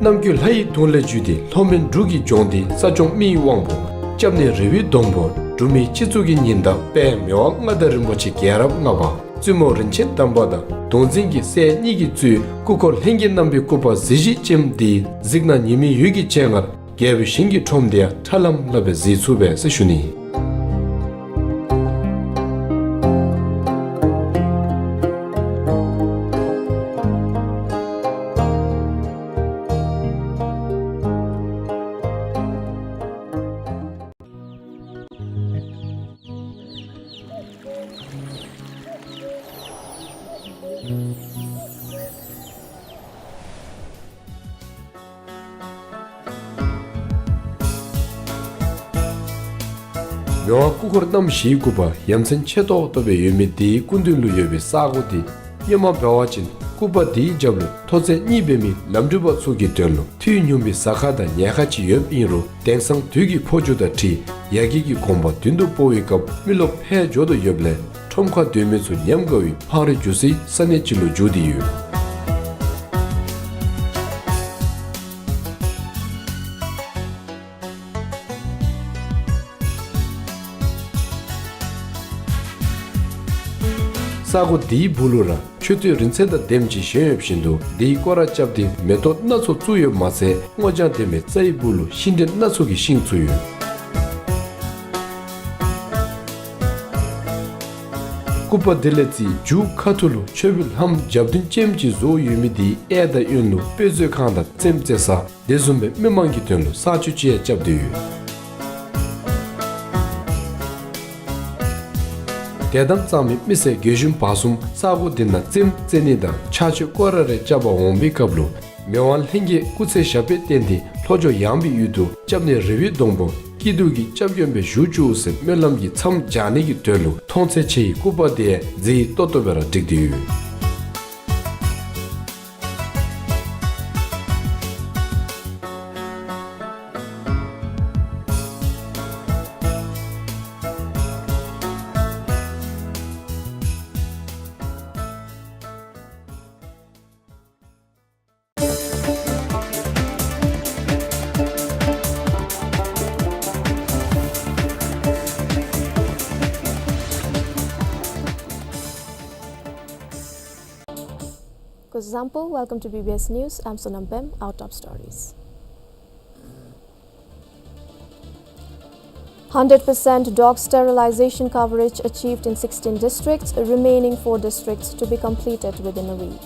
ནམ་རྒྱུན་ལྷ་ཡི་གདུང་ལས་བརྒྱུད་དེ་ལྷོ་མོན་འབྲུག་གི་ལྗོངས་འདི་ས་སྐྱོང་མི་ཡི་དབང་པོ་སྐྱབས་གནས་རི་བོའི་སྡོང་པོ་འབྲུག་མིའི་སྤྱི་གཙུག་གི་ཉི་ཟླ་དཔལ་མི་དབང་མངའ་བདག་རིན་པོ་ཆེ་རྒྱལ་རབས་ལྔ་པ་བཙུན་མོ་རིན་ཆེན་དམ་པ་དང་གདུང་འཛིན་གྱི་སྲས་གཉིས་ཀྱིས་གཙོས་སྐུ་འཁོར་ལྷན་རྒྱས་རྣམ་པའི་སྐུ་པར་གཟི་བརྗིད་ཅན་འདི་གཟིགས་ན་ཉི་མའི་འོད་ཀྱི་སྤྱན་སྔར་རྒྱལ་པོའི་ཞིང་གི་ཁྲོམ་འདི་ཡང་ཁྲ་ལམ་ལམ་སྦེ་གཟིགས་ཚུགས་པས་ཟེར་ཞུ་ནི། མི་དབང་སྐུ་འཁོར་རྣམ་བཞིའི་སྐུ་པར་ཡ་མཚན་ཆེ་ཏོག་ཏོ་སྦེ་ཡོད་མི་དེའི་སྐུ་མདུན་ལུ་ཡོད་པའི་ས་གོ་དེ་སྔོན་མ་འབད་བ་ཅིན་སྐུ་པར་དེའི་རྒྱབ་ལུ་མཐོ་ཚད་གཉིས་འབད་མི་ལམ་འགྲུལ་པ་ཚུ་གི་དོན་ལུ་ཐོག་ཉུང་བའི་ཟ་ཁང་དང་ཉལ་ཁང་ཅིག་ཡོདཔ་ཨིན་རུང་དེང་སང་དུས་ཀྱི་འཕོ་འགྱུར་དང་འཁྲིལ་ཡར་རྒྱས་ཀྱི་གོམ་པ་མདུན་དུ་སྤོ་བའི་སྐབས་མི་རློབས་འཕེལ་འགྱོ་དོ་ཡོདཔ་ལས་ཁྲོམ་ཁར་སྡོད་མི་ཚུ་ཉམས་དགའ་བའི་འཕང་རིས་རྒྱུག་སའི་ས་གནས་ཅིག་ལུ་འགྱུར་ཏེ་ཡོད། ས་གོ་འདིའི་སྦུག་ལུ་ར་མཆོད་རྟེན་རིང་བསྲེལ་དང་ལྡནམ་ཅིག་བཞེངས་ཡོདཔ་བཞིན་དུ་དེའི་སྐོར་ར་རྐྱབ་སྟེ་མེ་ཏོག་སྣ་ཚོགས་བཙུགས་ཡོདཔ་མ་ཚད་སྔོ་ལྗང་ལྡན་མའི་རྩྭ་ཡི་སྦུག་ལུ་ཤིང་འབྲས་སྣ་ཚོགས་ཀྱི་ཤིང་བཙུགས་ཡོད། སྐུ་པར་དེ་ལས་རྩིས་མཇུག་ཁ་ཐུག་ལུ་མཆོད་པའི་ལྷམ་རྒྱབ་མདུན་ཅནམ་ཅིག་བཟོ་ཡོད་མི་དེའི་གཡས་དང་གཡོན་ལུ་དཔེ་མཛོད་ཁང་དང་རྩེདམོ་རྩེ་ས་དེ་བཟུམ་སྦེ་མི་མང་གི་དོན་ལུ་ས་ཆུ་ཅིག་ཡང་རྐྱབ་སྟེ་ཡོད། དད་དམ་གཙང་མའི་མི་སེར་རྒས་གཞོན་བར་གསུམ་ས་གོ་འདི་ནང་རྩེདམོ་རྩེ་ནི་དང་ཕྱག་མཆོད་སྐོར་ར་རེ་རྐྱབ་པར་འོང་པའི་སྐབས་ལུ་མི་དབང་ལྷན་རྒྱས་སྐུ་ཚེ་ཞབས་པད་བརྟན་ཏེ་ལྷོ་ཕྱོགས་ཡངས་པའི་ཡུལ་དུ་སྐྱབས་གནས་རི་བོའི་སྡོང་པོ་སྐྱིད་སྡུག་གི་སྐྱབས་མགོན་སྦེ་བཞུགས་བཅུག་ཟེར་སྨོན་ལམ་གྱི་མཚམས་སྦྱར་ནི་གི་དོན་ལུ་མཐོང་ཚད་ཆེ་བའི་སྐུ་པར་དེ་ཡང་མཛེས་ཏོག་ཏོ་སྦེ་ར་བསྒྲིགས་ཏེ་ཡོད། Kuzuzangpo, welcome to B B S News. I'm Sonam Pem. Our top stories. Hundred percent dog sterilization coverage achieved in sixteen districts, remaining four districts to be completed within a week.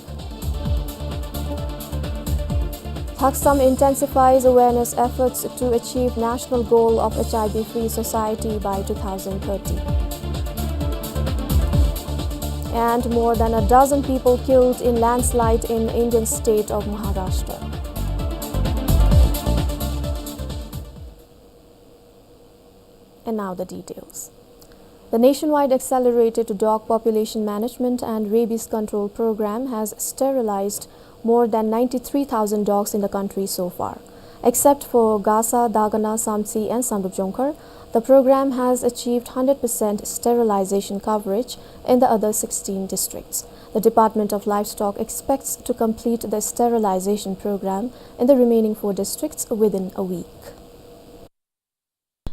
THAKSAM intensifies awareness efforts to achieve national goal of H I V-free society by two thousand thirty. And more than a dozen people killed in landslide in Indian state of Maharashtra. And now the details. The nationwide accelerated dog population management and rabies control program has sterilized more than ninety-three thousand dogs in the country so far. Except for Gasa, Dagana, Samtse, and Samdrup Jongkhar, the program has achieved hundred percent sterilization coverage in the other sixteen districts. The Department of Livestock expects to complete the sterilization program in the remaining four districts within a week.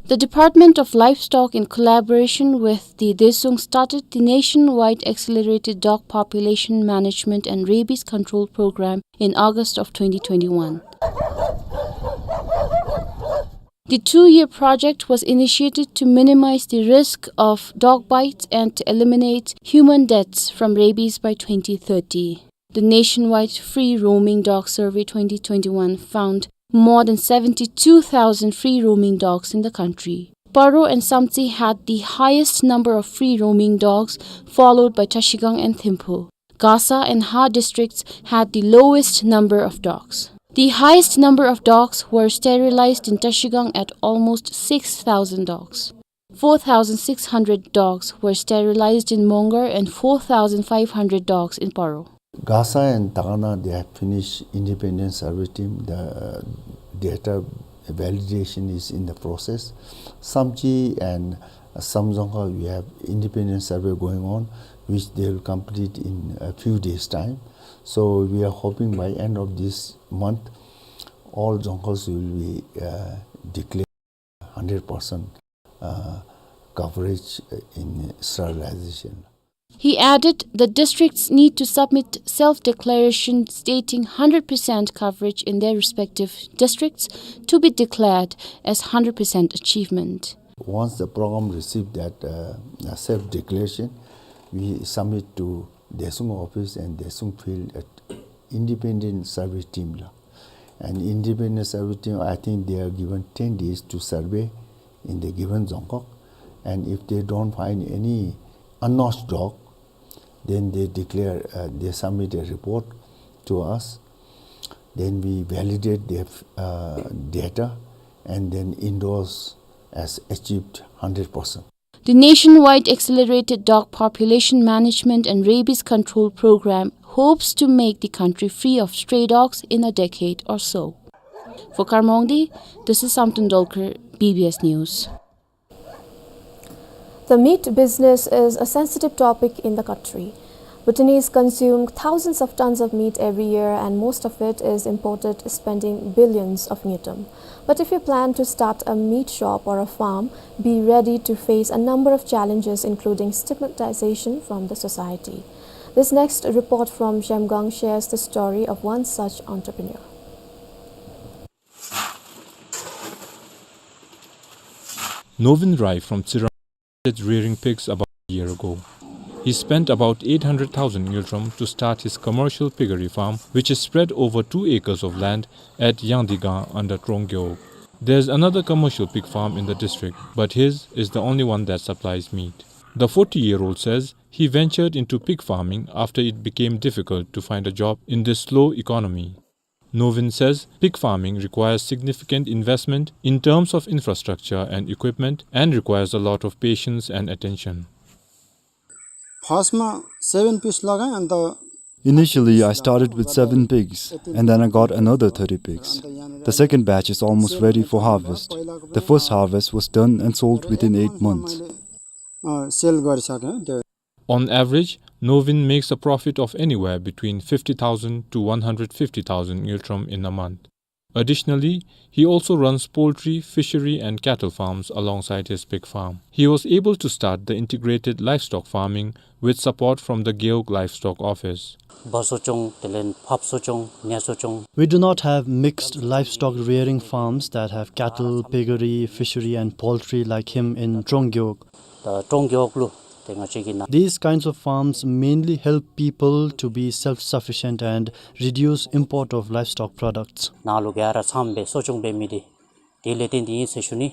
The Department of Livestock, in collaboration with the DESUNG, started the nationwide accelerated dog population management and rabies control program in August of twenty twenty-one. The two-year project was initiated to minimize the risk of dog bites and to eliminate human deaths from rabies by twenty thirty. The nationwide free roaming dog survey twenty twenty-one found more than seventy-two thousand free roaming dogs in the country. Paro and Samtse had the highest number of free roaming dogs, followed by Trashigang and Thimphu. Gasa and Ha districts had the lowest number of dogs. The highest number of dogs were sterilized in Trashigang at almost six thousand dogs. Four thousand six hundred dogs were sterilized in Mongar and four thousand five hundred dogs in Paro. Gasa and Dagana, they have finished independent survey team. The data validation is in the process. Samtse and Samdrup Jongkhar, we have independent survey going on, which they will complete in a few days' time. So we are hoping by end of this month, all Jongkhars will be, uh, declared hundred percent, uh, coverage in sterilization. He added the districts need to submit self-declaration stating hundred percent coverage in their respective districts to be declared as hundred percent achievement. Once the program receive that, uh, self-declaration, we submit to DESUNG office and DESUNG field at independent survey team la. And independent survey team, I think they are given ten days to survey in the given Dzongkhag. And if they don't find any unnotched dog, then they declare, uh, they submit a report to us. Then we validate their, uh, data and then endorse as achieved hundred percent. The nationwide accelerated dog population management and rabies control program hopes to make the country free of stray dogs in a decade or so. For Karmongdi, this is Samten Dolkar, B B S News. The meat business is a sensitive topic in the country. Bhutanese consume thousands of tons of meat every year, and most of it is imported, spending billions of ngultrum. But if you plan to start a meat shop or a farm, be ready to face a number of challenges, including stigmatization from the society. This next report from Zhemgang shares the story of one such entrepreneur. Novin Rai from Tsirang started rearing pigs about a year ago. He spent about eight hundred thousand ngultrum to start his commercial piggery farm, which is spread over two acres of land at Yangdigang under Tronggyog. There's another commercial pig farm in the district, but his is the only one that supplies meat. The forty-year-old says he ventured into pig farming after it became difficult to find a job in this slow economy. Novin says pig farming requires significant investment in terms of infrastructure and equipment and requires a lot of patience and attention. First ma seven pigs lagaye, and the Initially, I started with seven pigs, and then I got another thirty pigs. The second batch is almost ready for harvest. The first harvest was done and sold within eight months. अ, sale गरिसके, त्यो On average, Novin makes a profit of anywhere between fifty thousand to one hundred fifty thousand ngultrum in a month. Additionally, he also runs poultry, fishery and cattle farms alongside his pig farm. He was able to start the integrated livestock farming with support from the Gewog Livestock Office. बसोचोङ, त्यसले फाप्सोचोङ, न्यासोचोङ। We do not have mixed livestock rearing farms that have cattle, piggery, fishery and poultry like him in Tronggyog. ད་ཀྲོང་རྒེད་ལུ་ ཏེ་ང་བཅས་ཀྱི་ནང་། These kinds of farms mainly help people to be self-sufficient and reduce import of livestock products. ནང་ལུ་ག་ར་ཚངམ་སྦེ་གསོ་སྐྱོང་འབད་མི་འདི་དེ་ལས་བརྟེན་ཏེ་ཨིན་ཟེར་ཞུ་ནི།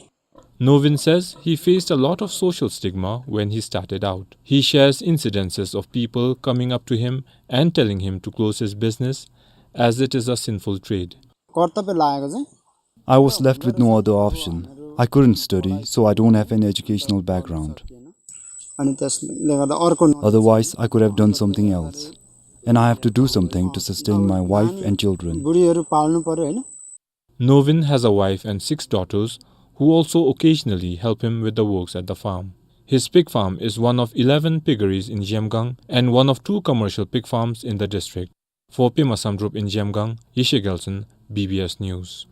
Novin says he faced a lot of social stigma when he started out. He shares incidences of people coming up to him and telling him to close his business, as it is a sinful trade. कर्तव्य लागेको चाहिँ I was left with no other option. I couldn't study, so I don't have an educational background. अनि त्यसले गर्दा अर्को Otherwise, I could have done something else. And I have to do something to sustain my wife and children. बुढीहरू पाल्नु पर्यो, होइन? Novin has a wife and six daughters who also occasionally help him with the works at the farm. His pig farm is one of eleven piggeries in Zhemgang and one of two commercial pig farms in the district. For Pema Samdrup in Zhemgang, Yeshe Gelson, B B S News.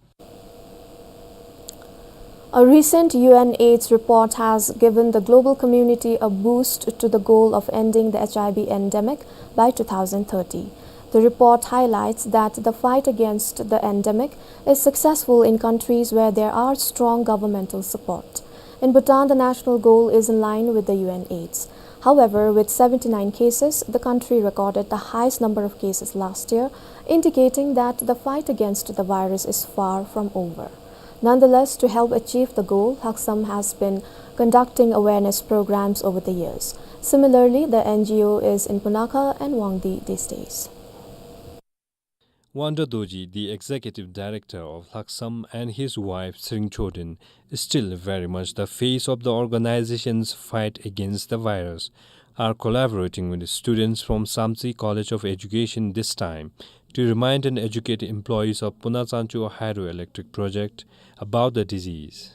A recent U N AIDS report has given the global community a boost to the goal of ending the H I V endemic by two thousand thirty. The report highlights that the fight against the endemic is successful in countries where there are strong governmental support. In Bhutan, the national goal is in line with the U N AIDS. However, with seventy-nine cases, the country recorded the highest number of cases last year, indicating that the fight against the virus is far from over. Nonetheless, to help achieve the goal, Lhaksam has been conducting awareness programs over the years. Similarly, the N G O is in Punakha and Wangdi these days. Wangda Dorji, the executive director of Lhaksam, and his wife Tsering Chodin, still very much the face of the organization's fight against the virus, are collaborating with the students from Samtse College of Education this time to remind and educate employees of Punachanchu hydroelectric project about the disease.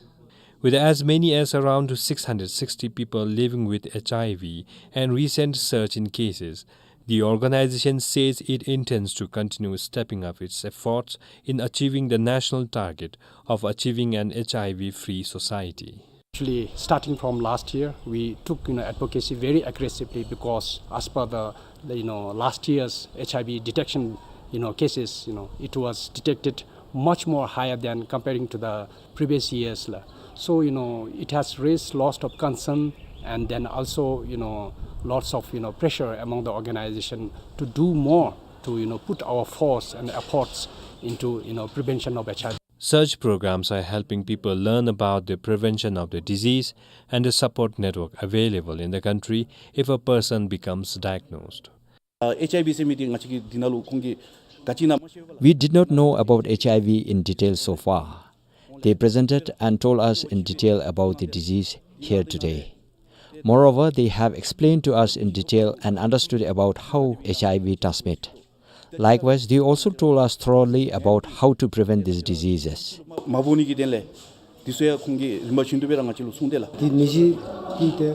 With as many as around six hundred sixty people living with H I V and recent surge in cases, the organization says it intends to continue stepping up its efforts in achieving the national target of achieving an H I V-free society. Actually, starting from last year, we took, you know, advocacy very aggressively because as per the, the, you know, last year's H I V detection, you know, cases, you know, it was detected much more higher than comparing to the previous years la. So, you know, it has raised lots of concern and then also, you know, lots of, you know, pressure among the organization to do more to, you know, put our force and efforts into, you know, prevention of H I V. Such programs are helping people learn about the prevention of the disease and the support network available in the country if a person becomes diagnosed. ཨ་ཨེཆ་ཨའི་ཝི་ཟེར་མི་འདི་ང་བཅས་ཀྱི་འདི་ནང་ལུ་ཁོང་གིས་ག་ཅི་ཨིན་ན་མ་ཤེས་པས་ལགས། We did not know about H I V in detail so far. They presented and told us in detail about the disease here today. Moreover, they have explained to us in detail and understood about how H I V transmit. Likewise, they also told us thoroughly about how to prevent these diseases. མ་འབོ་ནི་གི་དོན་ལས་འདི་ཚུ་ཡང་ཁོང་གིས་རིམ་པ་བཞིན་དུ་སྦེ་ར་ང་བཅས་ལུ་གསུངས་ཏེ་ལགས། འདི་མི་གཞི་འདི་ཏེ།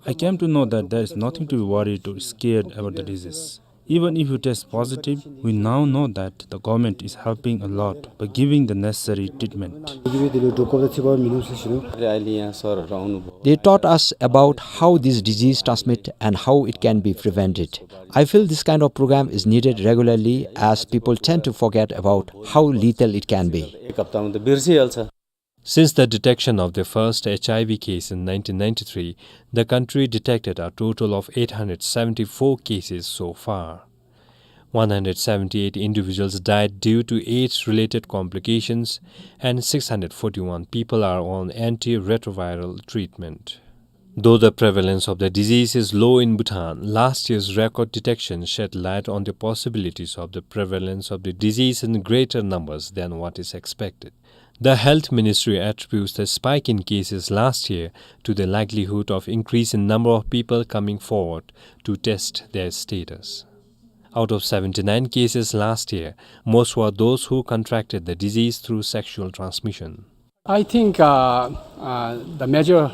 I came to know that there is nothing to be worried or scared about the disease. Even if you test positive, we now know that the government is helping a lot by giving the necessary treatment. འདི་གི་འདི་ལུ་འགྲོ་དགོཔ་དང་འཚེར་བ་མིན་འདུག་ཟེར་ཞུ་ནི། They taught us about how this disease transmit and how it can be prevented. I feel this kind of program is needed regularly as people tend to forget about how lethal it can be. Since the detection of the first H I V case in nineteen ninety-three, the country detected a total of eight hundred seventy-four cases so far. One hundred seventy-eight individuals died due to AIDS-related complications, and six hundred forty-one people are on antiretroviral treatment. Though the prevalence of the disease is low in Bhutan, last year's record detection shed light on the possibilities of the prevalence of the disease in greater numbers than what is expected. The Health Ministry attributes the spike in cases last year to the likelihood of increase in number of people coming forward to test their status. Out of seventy-nine cases last year, most were those who contracted the disease through sexual transmission. I think, uh, uh, the major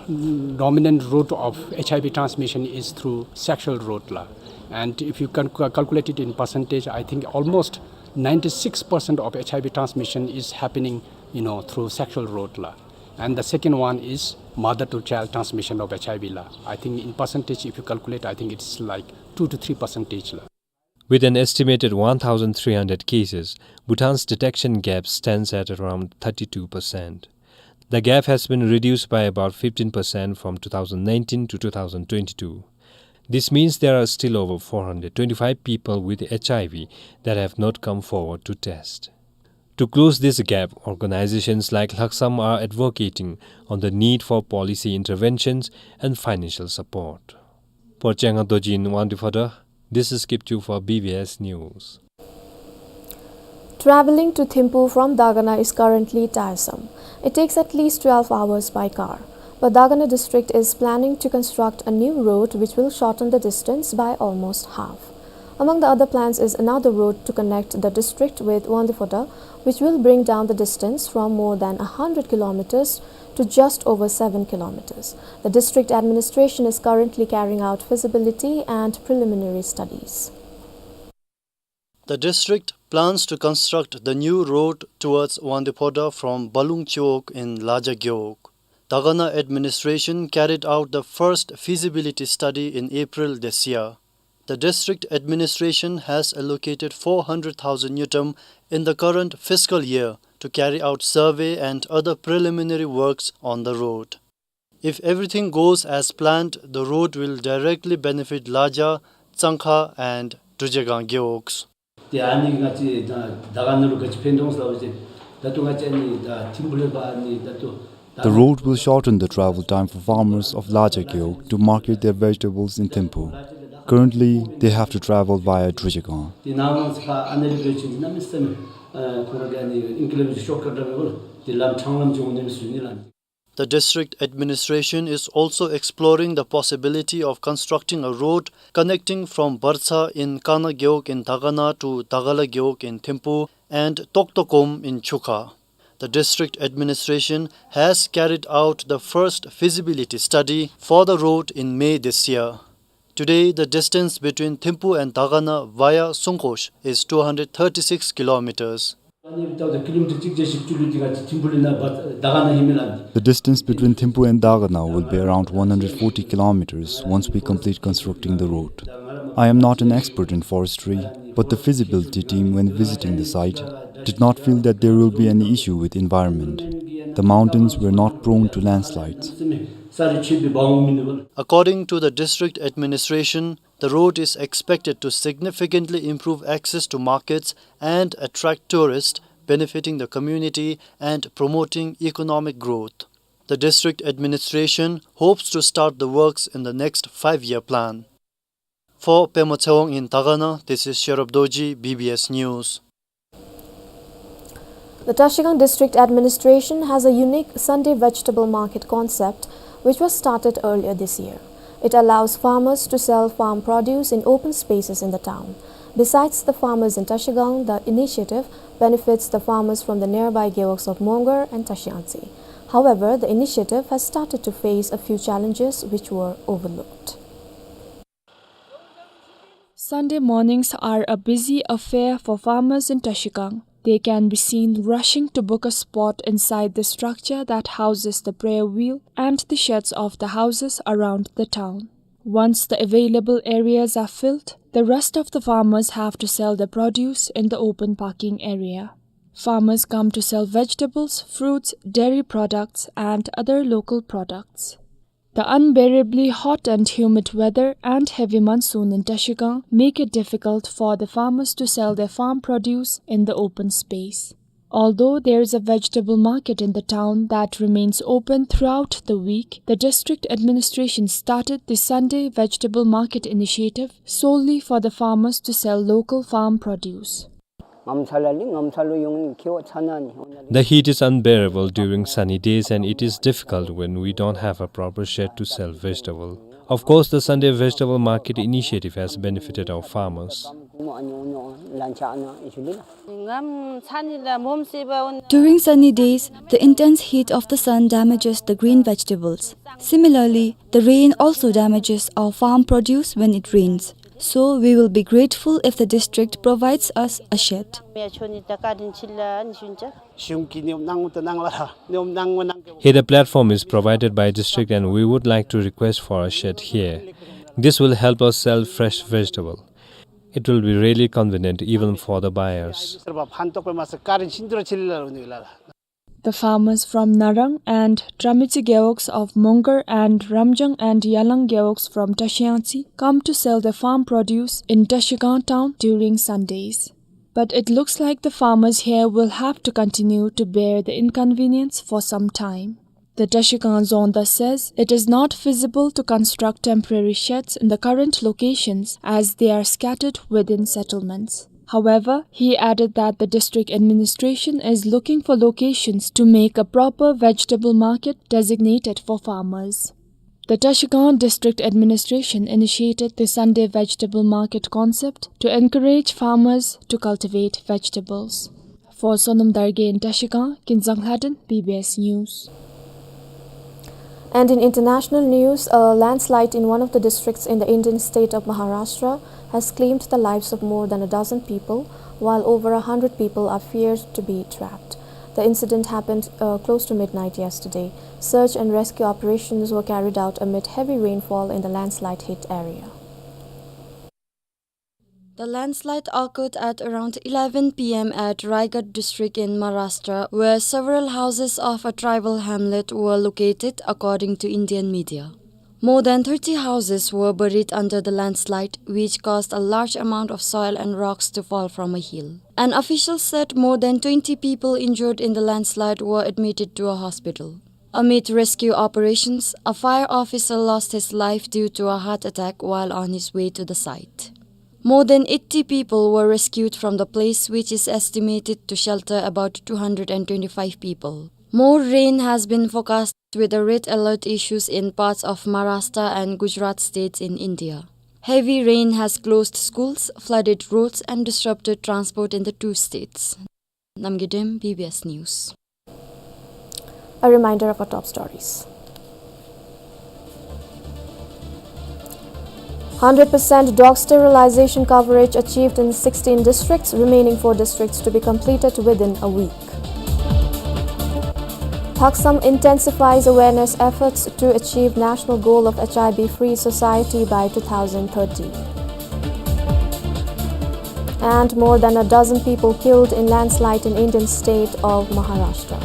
dominant route of H I V transmission is through sexual route la. And if you can ca-, calculate it in percentage, I think almost ninety-six percent of H I V transmission is happening, you know, through sexual route la. And the second one is mother to child transmission of H I V la. I think in percentage, if you calculate, I think it's like two to three percentage la. With an estimated one thousand three hundred cases, Bhutan's detection gap stands at around thirty-two percent. The gap has been reduced by about fifteen percent from two thousand nineteen to two thousand twenty-two. This means there are still over four hundred twenty-five people with H I V that have not come forward to test. To close this gap, organizations like Laksam are advocating on the need for policy interventions and financial support. For Changa Dorji in Wangdue Phodrang, this is Kipchoo for B B S News. Traveling to Thimphu from Dagana is currently tiresome. It takes at least twelve hours by car. But Dagana district is planning to construct a new road which will shorten the distance by almost half. Among the other plans is another road to connect the district with Wangdue Phodrang, which will bring down the distance from more than a hundred kilometers to just over seven kilometers. The district administration is currently carrying out feasibility and preliminary studies. The district plans to construct the new road towards Wangdue Phodrang from Balung Chiwog in Laja Gewog. Dagana administration carried out the first feasibility study in April this year. The district administration has allocated four hundred thousand ngultrum in the current fiscal year to carry out survey and other preliminary works on the road. If everything goes as planned, the road will directly benefit Laja, Tsangkha and Drujegang gewogs. ཏེ་ཨ་ནི་ང་བཅས་ད་ད་ག་ནང་ལུ་ག་ཅི་ཕན་ཐོགས་ཟེར་བ་ཅིན་ད་ལྟོ་ང་བཅས་ཨ་ནི་ད་ཐིམ་ཕུ་ལས་ཕར་ཨ་ནི་ད་ལྟོ་ད། The road will shorten the travel time for farmers of Laja Gewog to market their vegetables in Thimphu. Currently, they have to travel via Drujegang. ཏེ་ནཱ་ང་བཅས་ཕར་ཨ་ནི་ལས་འབད་བ་ཅིན་གནམ་མེད་ས་མེད་ཨ་ཁོ་ར་གི་ཨ་ནི་ཨིང་སྐད་ལས་འབད་བ་ཅིན་ཤོཊ་ཀཊ་འདྲ་མེད་པ་ལགས། ཏེ་ལམ་ཕྲང་ལམ་ཅིག་འོང་ནི་མས་ཟེར་ནི་ལགས། The district administration is also exploring the possibility of constructing a road connecting from Bartsa in Kangna Gewog in Dagana to Dagala Gewog in Thimphu and Toktokom in Chukha. The district administration has carried out the first feasibility study for the road in May this year. Today, the distance between Thimphu and Dagana via Sungkhosh is two hundred thirty-six kilometers. ཨ་ནི་ད་ལྟོ་ཀི་ལོ་མི་ཊར་གཅིག་བརྒྱ་བཞི་བཅུ་ལུ་དེ་ག་ཅི་ཐིམ་ཕུ་ལས་ནཱ་བར་ད་ག་ནང་ཨིན་མས་ལགས། The distance between Thimphu and Dagana will be around one hundred forty kilometers once we complete constructing the road. I am not an expert in forestry, but the feasibility team, when visiting the site, did not feel that there will be any issue with environment. The mountains were not prone to landslides. According to the district administration, the road is expected to significantly improve access to markets and attract tourists, benefiting the community and promoting economic growth. The district administration hopes to start the works in the next five-year plan. For Pema Tshewang in Dagana, this is Sherab Dorji, B B S News. The Trashigang District Administration has a unique Sunday vegetable market concept which was started earlier this year. It allows farmers to sell farm produce in open spaces in the town. Besides the farmers in Trashigang, the initiative benefits the farmers from the nearby gewogs of Mongar and Trashiyangtse. However, the initiative has started to face a few challenges which were overlooked. Sunday mornings are a busy affair for farmers in Trashigang. They can be seen rushing to book a spot inside the structure that houses the prayer wheel and the sheds of the houses around the town. Once the available areas are filled, the rest of the farmers have to sell their produce in the open parking area. Farmers come to sell vegetables, fruits, dairy products, and other local products. The unbearably hot and humid weather and heavy monsoon in Trashigang make it difficult for the farmers to sell their farm produce in the open space. Although there is a vegetable market in the town that remains open throughout the week, the district administration started the Sunday vegetable market initiative solely for the farmers to sell local farm produce. The heat is unbearable during sunny days and it is difficult when we don't have a proper shed to sell vegetable. Of course, the Sunday vegetable market initiative has benefited our farmers. During sunny days, the intense heat of the sun damages the green vegetables. Similarly, the rain also damages our farm produce when it rains. So, we will be grateful if the district provides us a shed. Here the platform is provided by district and we would like to request for a shed here. This will help us sell fresh vegetable. It will be really convenient even for the buyers. The farmers from Narang and Dramiti gewogs of Mongar and Ramjang and Yalang gewogs from Tashiangtsi come to sell their farm produce in Trashigang town during Sundays. But it looks like the farmers here will have to continue to bear the inconvenience for some time. The Trashigang Zondar says it is not feasible to construct temporary sheds in the current locations as they are scattered within settlements. However, he added that the district administration is looking for locations to make a proper vegetable market designated for farmers. The Trashigang District Administration initiated the Sunday Vegetable Market concept to encourage farmers to cultivate vegetables. For Sonam Dargay in Trashigang, Kinzang Lhaden, B B S News. And in international news, a landslide in one of the districts in the Indian state of Maharashtra has claimed the lives of more than a dozen people, while over a hundred people are feared to be trapped. The incident happened, uh, close to midnight yesterday. Search and rescue operations were carried out amid heavy rainfall in the landslide hit area. The landslide occurred at around eleven P M at Raigad district in Maharashtra, where several houses of a tribal hamlet were located, according to Indian media. More than thirty houses were buried under the landslide, which caused a large amount of soil and rocks to fall from a hill. An official said more than twenty people injured in the landslide were admitted to a hospital. Amid rescue operations, a fire officer lost his life due to a heart attack while on his way to the site. More than eighty people were rescued from the place, which is estimated to shelter about two hundred and twenty-five people. More rain has been forecast, with a red alert issues in parts of Maharashtra and Gujarat states in India. Heavy rain has closed schools, flooded roads, and disrupted transport in the two states. Namgay Dem, B B S News. A reminder of our top stories. Hundred percent dog sterilization coverage achieved in sixteen districts, remaining four districts to be completed within a week. Thaksam intensifies awareness efforts to achieve national goal of H I V-free society by two thousand thirty. And more than a dozen people killed in landslide in Indian state of Maharashtra.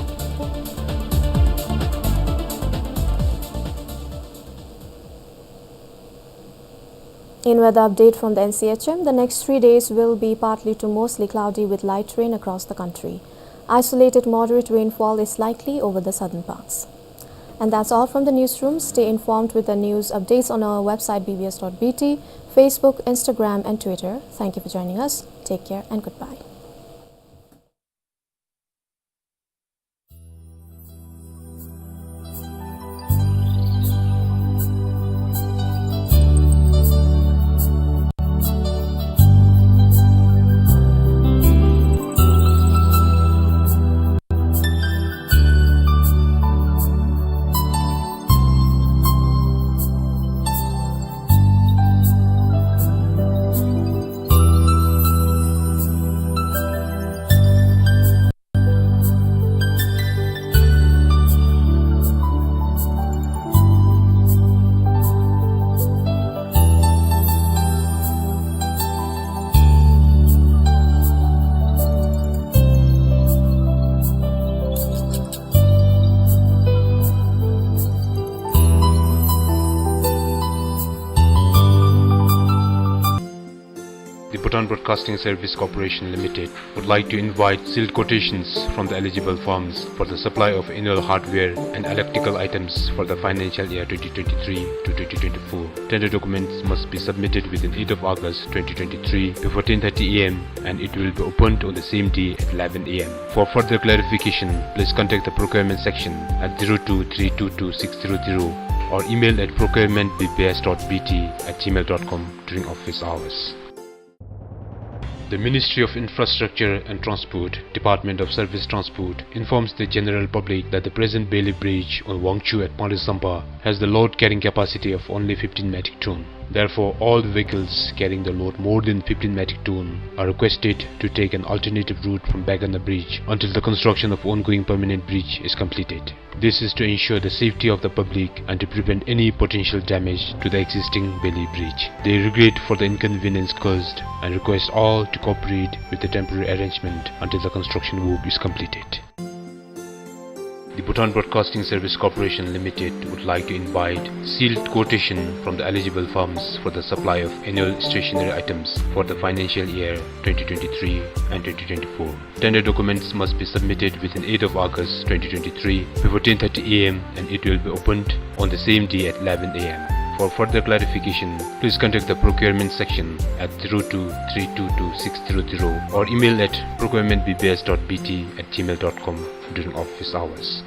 In weather update from the N C H M, the next three days will be partly to mostly cloudy with light rain across the country. Isolated moderate rainfall is likely over the southern parts. And that's all from the newsroom. Stay informed with the news updates on our website B B S dot B T, Facebook, Instagram, and Twitter. Thank you for joining us. Take care and goodbye. The Bhutan Broadcasting Service Corporation Limited would like to invite sealed quotations from the eligible firms for the supply of annual hardware and electrical items for the financial year twenty twenty-three to twenty twenty-four. Tender documents must be submitted within eighth of August twenty twenty-three before ten thirty A M, and it will be opened on the same day at eleven A M. For further clarification, please contact the procurement section at zero two three two two six zero zero or email at procurement B B S dot B T at gmail dot com during office hours. The Ministry of Infrastructure and Transport, Department of Surface Transport, informs the general public that the present Beli Bridge on Wangchhu at Panglisampa has the load carrying capacity of only fifteen metric ton. Therefore, all vehicles carrying the load more than fifteen metric ton are requested to take an alternative route from Baiganda Bridge until the construction of ongoing permanent bridge is completed. This is to ensure the safety of the public and to prevent any potential damage to the existing Beli Bridge. They regret for the inconvenience caused and request all to cooperate with the temporary arrangement until the construction work is completed. The Bhutan Broadcasting Service Corporation Limited would like to invite sealed quotation from the eligible firms for the supply of annual stationery items for the financial year twenty twenty-three and twenty twenty-four. Tender documents must be submitted within eighth of August twenty twenty-three before ten thirty A M and it will be opened on the same day at eleven A M. For further clarification, please contact the procurement section at zero two three two two six zero zero or email at procurement B B S dot B T at gmail dot com during office hours.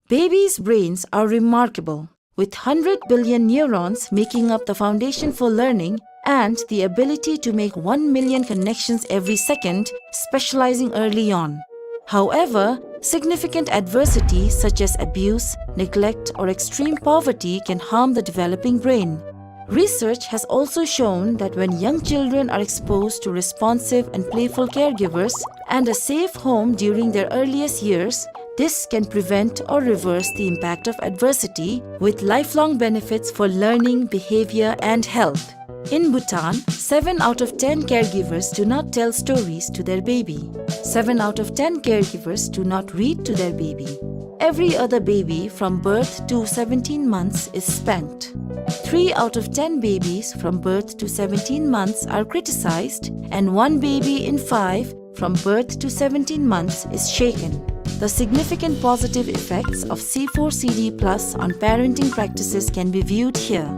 Babies' brains are remarkable, with hundred billion neurons making up the foundation for learning and the ability to make one million connections every second, specializing early on. However, significant adversity such as abuse, neglect, or extreme poverty can harm the developing brain. Research has also shown that when young children are exposed to responsive and playful caregivers and a safe home during their earliest years, this can prevent or reverse the impact of adversity, with lifelong benefits for learning, behavior, and health. In Bhutan, seven out of ten caregivers do not tell stories to their baby. Seven out of ten caregivers do not read to their baby. Every other baby from birth to seventeen months is spanked. Three out of ten babies from birth to seventeen months are criticized, and one baby in five from birth to seventeen months is shaken. The significant positive effects of C four C D plus on parenting practices can be viewed here.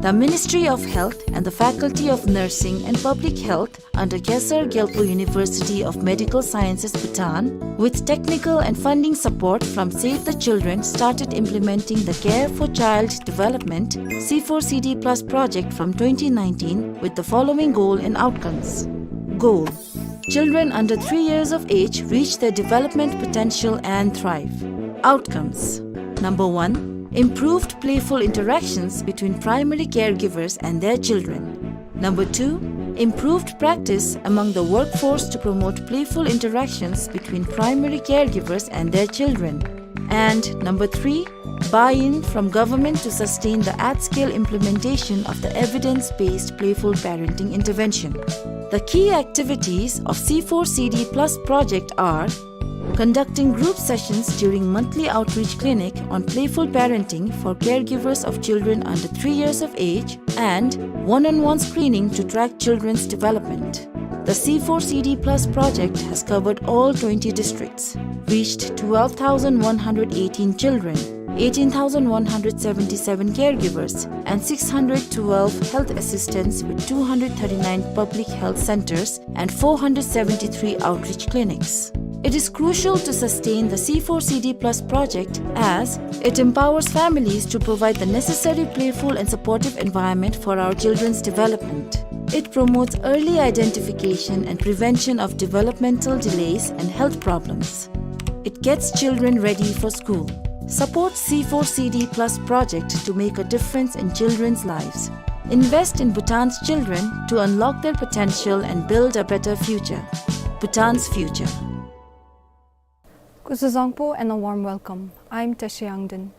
The Ministry of Health and the Faculty of Nursing and Public Health under Khesar Gyalpo University of Medical Sciences, Bhutan, with technical and funding support from Save the Children, started implementing the Care for Child Development C four C D plus project from twenty nineteen with the following goal and outcomes. Goal: children under three years of age reach their development potential and thrive. Outcomes: number one, improved playful interactions between primary caregivers and their children. Number two, improved practice among the workforce to promote playful interactions between primary caregivers and their children. And number three, buy-in from government to sustain the at-scale implementation of the evidence-based playful parenting intervention. The key activities of C four C D plus project are conducting group sessions during monthly outreach clinic on playful parenting for caregivers of children under three years of age and one-on-one screening to track children's development. The C four C D plus project has covered all twenty districts, reached twelve thousand one hundred eighteen children, eighteen thousand one hundred seventy-seven caregivers, and six hundred twelve health assistants with two hundred thirty-nine public health centers and four hundred seventy-three outreach clinics. It is crucial to sustain the C four C D plus project as it empowers families to provide the necessary playful and supportive environment for our children's development. It promotes early identification and prevention of developmental delays and health problems. It gets children ready for school. Support C four C D plus project to make a difference in children's lives. Invest in Bhutan's children to unlock their potential and build a better future. Bhutan's future. Kuzuzangpo and a warm welcome. I'm Tashi Angden.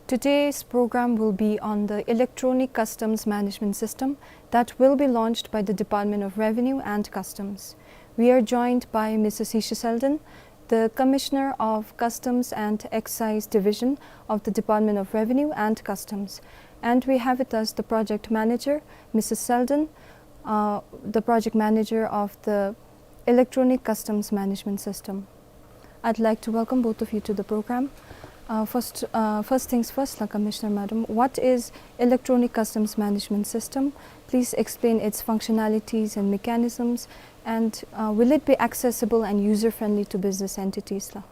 Today's program will be on the electronic customs management system that will be launched by the Department of Revenue and Customs. We are joined by Missus Hisha Selden, the Commissioner of Customs and Excise Division of the Department of Revenue and Customs. And we have with us the project manager, Missus Selden, uh, the project manager of the electronic customs management system. I'd like to welcome both of you to the program. Uh, first, uh, first things first, la Commissioner Madam, what is electronic customs management system? Please explain its functionalities and mechanisms, and, uh, will it be accessible and user-friendly to business entities, la?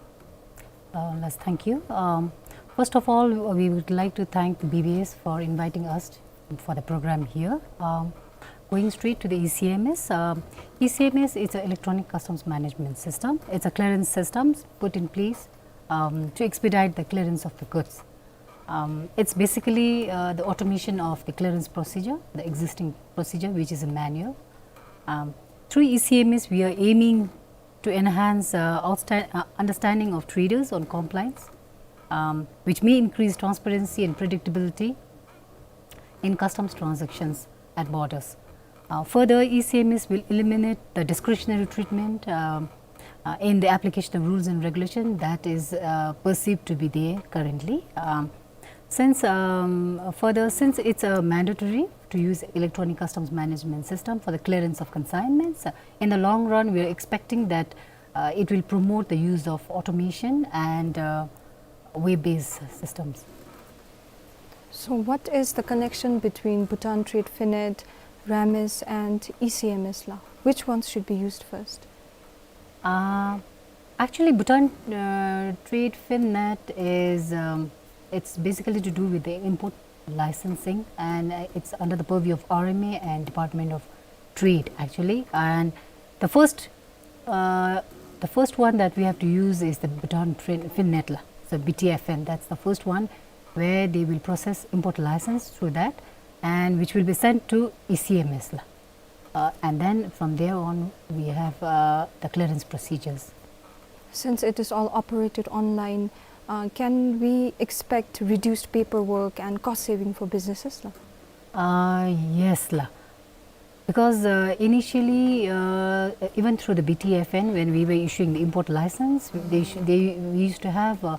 Uh, yes, thank you. Um, first of all, we would like to thank the B B S for inviting us for the program here. Um, going straight to the E C M S, um, E C M S is an electronic customs management system. It's a clearance system put in place, um, to expedite the clearance of the goods. Um, it's basically, uh, the automation of the clearance procedure, the existing procedure, which is a manual. Um, through E C M S, we are aiming to enhance, uh, outsta-, uh, understanding of traders on compliance, um, which may increase transparency and predictability in customs transactions at borders. Uh, further, E C M S will eliminate the discretionary treatment, um, uh, in the application of rules and regulation that is, uh, perceived to be there currently. Um, since, um, further, since it's, uh, mandatory to use electronic customs management system for the clearance of consignments, uh, in the long run, we are expecting that, uh, it will promote the use of automation and, uh, web-based systems. So what is the connection between Bhutan Trade Finet, RAMIS and E C M S la? Which ones should be used first? Uh, actually, Bhutan, uh, Trade Finet is, um, it's basically to do with the import licensing, and, uh, it's under the purview of R M A and Department of Trade, actually. And the first, uh, the first one that we have to use is the Bhutan Fin-, Finet la, so B T F N. That's the first one where they will process import license through that, and which will be sent to E C M S la. Uh, and then from there on, we have, uh, the clearance procedures. Since it is all operated online, uh, can we expect reduced paperwork and cost saving for businesses la? Uh, yes la. Because, uh, initially, uh, even through the B T F N, when we were issuing the import license, they sh-, they, we used to have, uh,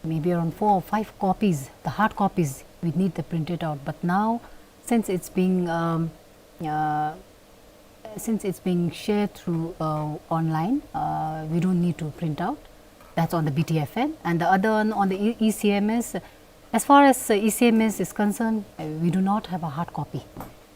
maybe around four or five copies, the hard copies, we need the printed out. But now, since it's being, um, uh, since it's being shared through, uh, online, uh, we don't need to print out. That's on the B T F N. And the other one on the E-, E C M S, as far as, uh, E C M S is concerned, uh, we do not have a hard copy.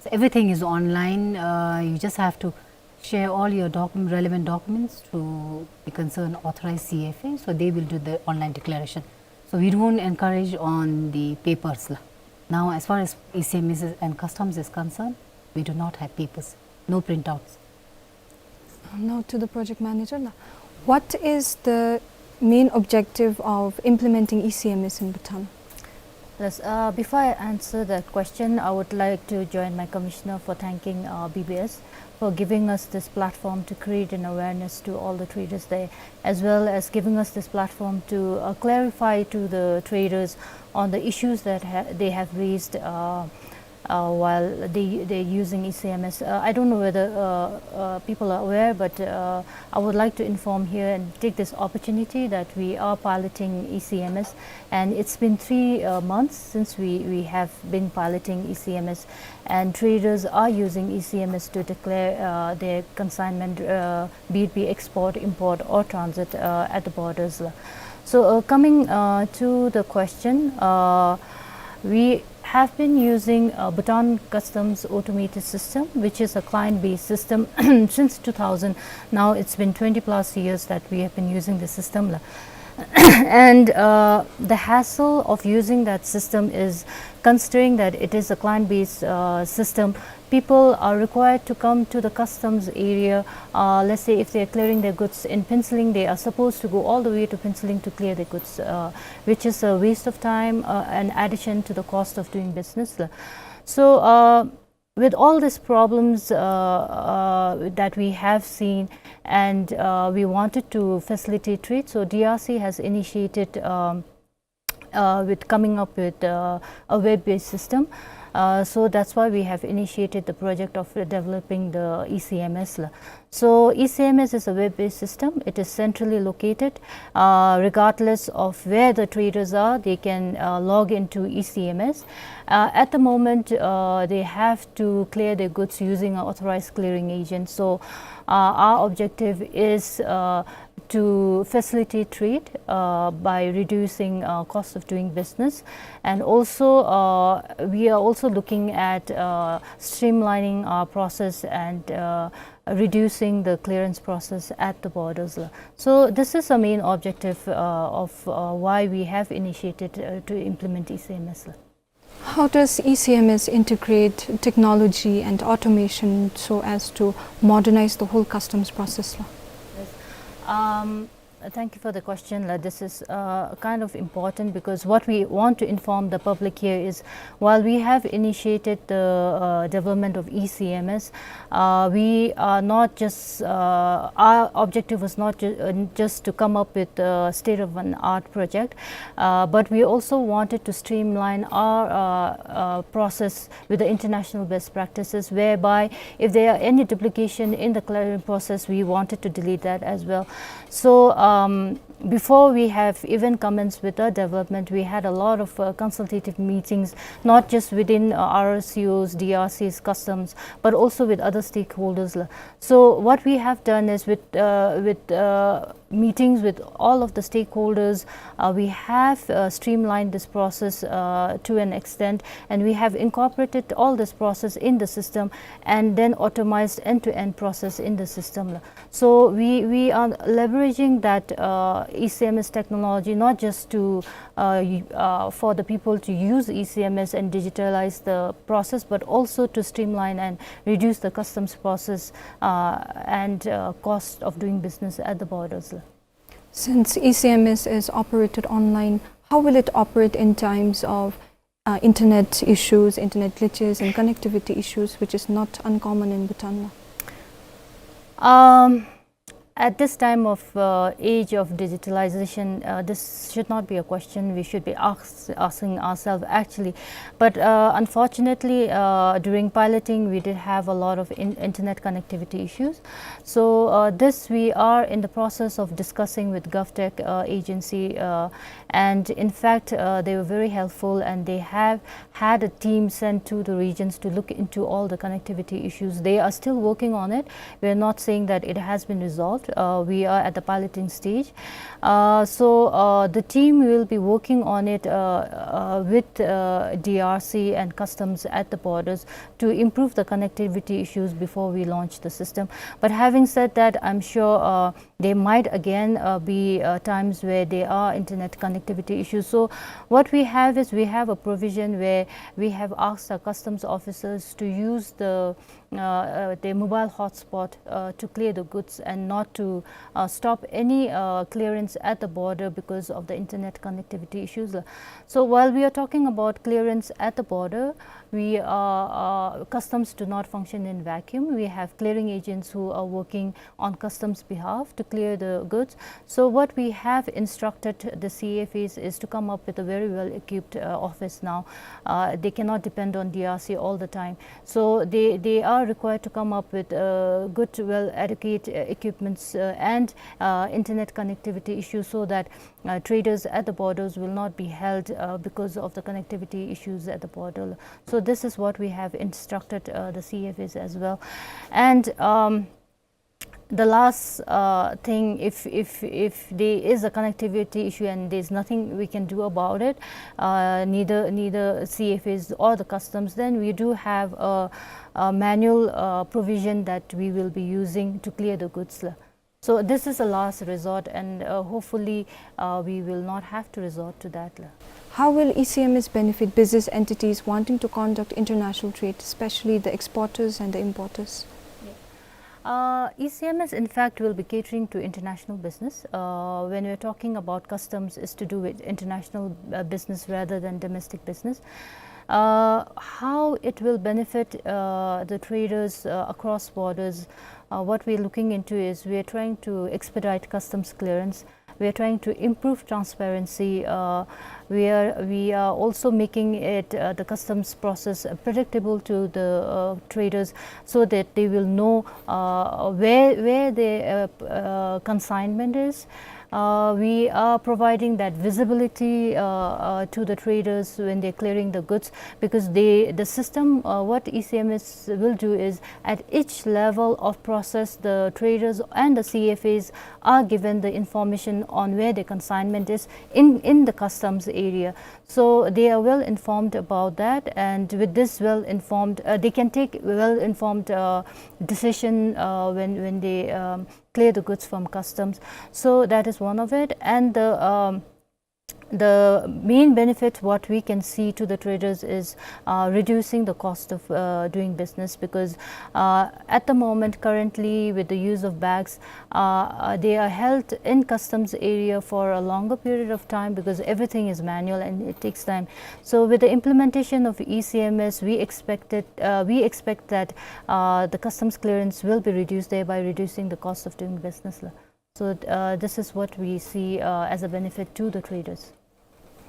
So everything is online. Uh, you just have to share all your document, relevant documents to the concerned authorized C F A, so they will do the online declaration. So we don't encourage on the papers la. Now, as far as E C M S is, and customs is concerned, we do not have papers, no printouts. Now to the project manager la. What is the main objective of implementing E C M S in Bhutan? Yes, uh, before I answer that question, I would like to join my commissioner for thanking, uh, B B S for giving us this platform to create an awareness to all the traders there, as well as giving us this platform to, uh, clarify to the traders on the issues that ha-, they have raised, uh, uh, while they, they're using E C M S. Uh, I don't know whether, uh, uh, people are aware, but, uh, I would like to inform here and take this opportunity that we are piloting E C M S, and it's been three, uh, months since we, we have been piloting E C M S, and traders are using E C M S to declare, uh, their consignment, uh, be it be export, import, or transit, uh, at the borders. So, uh, coming, uh, to the question, uh, we have been using, uh, Bhutan Customs automated system, which is a client-based system since two thousand. Now it's been twenty plus years that we have been using the system la. And, uh, the hassle of using that system is, considering that it is a client-based, uh, system, people are required to come to the customs area. Uh, let's say if they are clearing their goods in Phuentsholing, they are supposed to go all the way to Phuentsholing to clear their goods, uh, which is a waste of time, uh, and addition to the cost of doing business. So, uh, with all these problems, uh, uh, that we have seen, and, uh, we wanted to facilitate trade, so D R C has initiated, um, uh, with coming up with, uh, a web-based system. Uh, so that's why we have initiated the project of developing the E C M S la. So E C M S is a web-based system. It is centrally located. Uh, regardless of where the traders are, they can, uh, log into E C M S. Uh, at the moment, uh, they have to clear their goods using an authorized clearing agent. So, uh, our objective is, uh, to facilitate trade, uh, by reducing, uh, cost of doing business, and also, uh, we are also looking at, uh, streamlining our process and, uh, reducing the clearance process at the borders la. So this is the main objective, uh, of, uh, why we have initiated, uh, to implement E C M S la. How does E C M S integrate technology and automation so as to modernize the whole customs process la? Yes. Um, Uh, Thank you for the question. Uh, This is uh, kind of important because what we want to inform the public here is while we have initiated the uh, development of E C M S, uh, we are not just, uh, our objective was not ju- uh, just to come up with a state of an art project, uh, but we also wanted to streamline our uh, uh, process with the international best practices, whereby if there are any duplication in the clearing process, we wanted to delete that as well. So um, before we have even commenced with the development, we had a lot of uh, consultative meetings, not just within uh, R R C Os, D R Cs, customs, but also with other stakeholders. So what we have done is with uh, with uh, meetings with all of the stakeholders, uh, we have uh, streamlined this process uh, to an extent, and we have incorporated all this process in the system and then automized end-to-end process in the system. So we, we are leveraging that uh, E C M S technology not just to uh, y- uh, for the people to use E C M S and digitalize the process, but also to streamline and reduce the customs process uh, and uh, cost of doing business at the borders. Since E C M S is operated online, how will it operate in times of uh, internet issues, internet glitches, and connectivity issues, which is not uncommon in Bhutan? Um, at this time of uh, age of digitalization, uh, this should not be a question we should be ask, asking ourselves actually. But uh, unfortunately, uh, during piloting, we did have a lot of in- internet connectivity issues. So uh, this we are in the process of discussing with GovTech uh, agency, uh, and in fact, uh, they were very helpful, and they have had a team sent to the regions to look into all the connectivity issues. They are still working on it. We are not saying that it has been resolved. Uh, we are at the piloting stage. Uh, so uh, the team will be working on it uh, uh, with uh, D R C and customs at the borders to improve the connectivity issues before we launch the system. But having said that, I'm sure uh, there might again uh, be uh, times where there are internet connectivity issues. So what we have is we have a provision where we have asked our customs officers to use the uh, uh, the mobile hotspot uh, to clear the goods and not to uh, stop any uh, clearance at the border because of the internet connectivity issues. So while we are talking about clearance at the border, we are, uh, customs do not function in vacuum. We have clearing agents who are working on customs behalf to clear the goods. So what we have instructed the C F As is to come up with a very well equipped uh, office now. Uh, they cannot depend on D R C all the time. So they, they are required to come up with uh, good, well adequate uh, equipments uh, and uh, internet connectivity issues so that uh, traders at the borders will not be held uh, because of the connectivity issues at the border. So this is what we have instructed uh, the C F As as well. And um, the last uh, thing, if, if, if there is a connectivity issue and there's nothing we can do about it, uh, neither, neither C F As or the customs, then we do have a, a manual uh, provision that we will be using to clear the goods. So this is a last resort, and uh, hopefully uh, we will not have to resort to that. How will E C M S benefit business entities wanting to conduct international trade, especially the exporters and the importers? Uh, E C M S, in fact, will be catering to international business. Uh, when we're talking about customs, is to do with international uh, business rather than domestic business. Uh, how it will benefit uh, the traders uh, across borders, uh, what we're looking into is we're trying to expedite customs clearance. We are trying to improve transparency. Uh, we are we are also making it uh, the customs process uh, predictable to the uh, traders, so that they will know uh, where where the uh, uh, consignment is. Uh, we are providing that visibility uh, uh, to the traders when they're clearing the goods, because they, the system, uh, what E C M S will do is at each level of process, the traders and the C F As are given the information on where the consignment is in, in the customs area. So they are well informed about that, and with this well informed, uh, they can take well informed uh, decision uh, when, when they um, clear the goods from customs. So that is one of it. And the um, the main benefit what we can see to the traders is, uh, reducing the cost of, uh, doing business, because, uh, at the moment, currently, with the use of bags, uh, uh, they are held in customs area for a longer period of time because everything is manual and it takes time. So with the implementation of E C M S, we expected, uh, we expect that, uh, the customs clearance will be reduced, thereby reducing the cost of doing business la. So, uh, this is what we see, uh, as a benefit to the traders.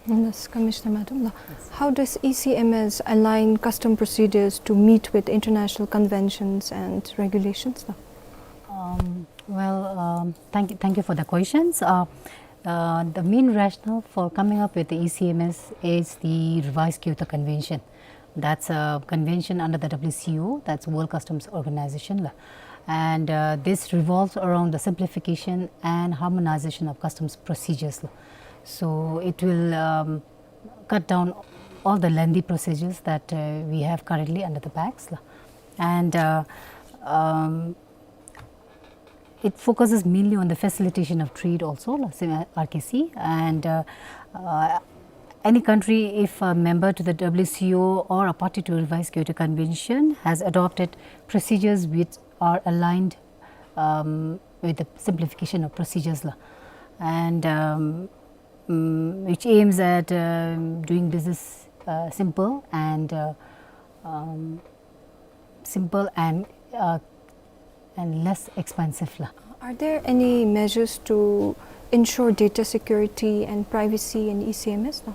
Yes, Commissioner Madam la. Yes. How does E C M S align custom procedures to meet with international conventions and regulations la? Um, well, um, thank you, thank you for the questions. Uh, uh, the main rationale for coming up with the E C M S is the Revised Kyoto Convention. That's a convention under the W C O, that's World Customs Organization la. And, uh, this revolves around the simplification and harmonization of customs procedures la. So it will, um, cut down all the lengthy procedures that, uh, we have currently under the bags la. And, uh, um, it focuses mainly on the facilitation of trade also la, same R K C. And, uh, uh, any country, if a member to the W C O or a party to Revised Kyoto Convention, has adopted procedures which are aligned, um, with the simplification of procedures la, and, um, mm, which aims at, um, doing business, uh, simple and, uh, um, simple and, uh, and less expensive la. Are there any measures to ensure data security and privacy in E C M S la?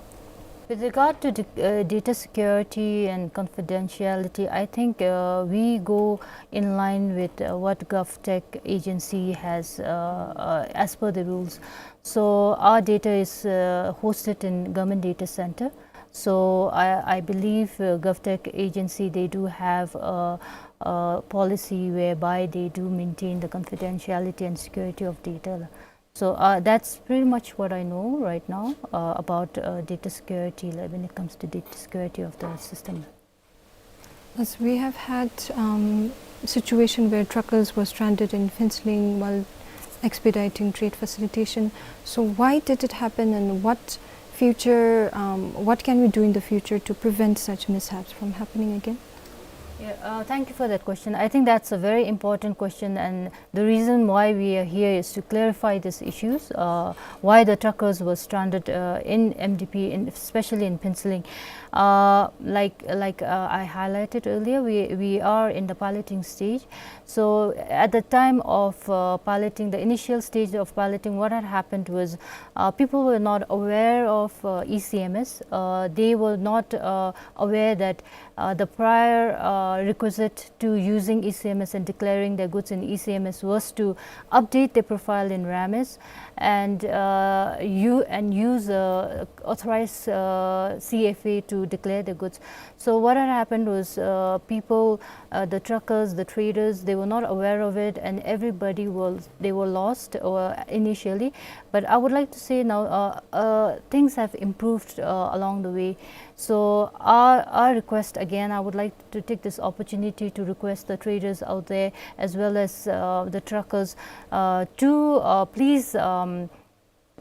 With regard to the, uh, data security and confidentiality, I think, uh, we go in line with, uh, what GovTech agency has, uh, uh, as per the rules. So our data is, uh, hosted in government data center. So I, I believe, uh, GovTech agency, they do have a, a policy whereby they do maintain the confidentiality and security of data. So, uh, that's pretty much what I know right now, uh, about, uh, data security, like, when it comes to data security of the system. Yes, we have had, um, situation where truckers were stranded in Phuentsholing while expediting trade facilitation. So why did it happen, and what future, um, what can we do in the future to prevent such mishaps from happening again? Yeah, uh, thank you for that question. I think that's a very important question, and the reason why we are here is to clarify these issues, uh, why the truckers were stranded, uh, in M D P, in, especially in Phuentsholing. Uh, like, like, uh, I highlighted earlier, we, we are in the piloting stage. So at the time of, uh, piloting, the initial stage of piloting, what had happened was, uh, people were not aware of, uh, E C M S. Uh, they were not, uh, aware that, uh, the prior, uh, requisite to using E C M S and declaring their goods in E C M S was to update their profile in RAMIS and, uh, you, and use, uh, authorized, uh, C F A to declare their goods. So what had happened was, uh, people, uh, the truckers, the traders, they were not aware of it, and everybody was, they were lost, uh, initially. But I would like to say now, uh, uh, things have improved, uh, along the way. So our, our request again, I would like to take this opportunity to request the traders out there as well as, uh, the truckers, uh, to, uh, please, um,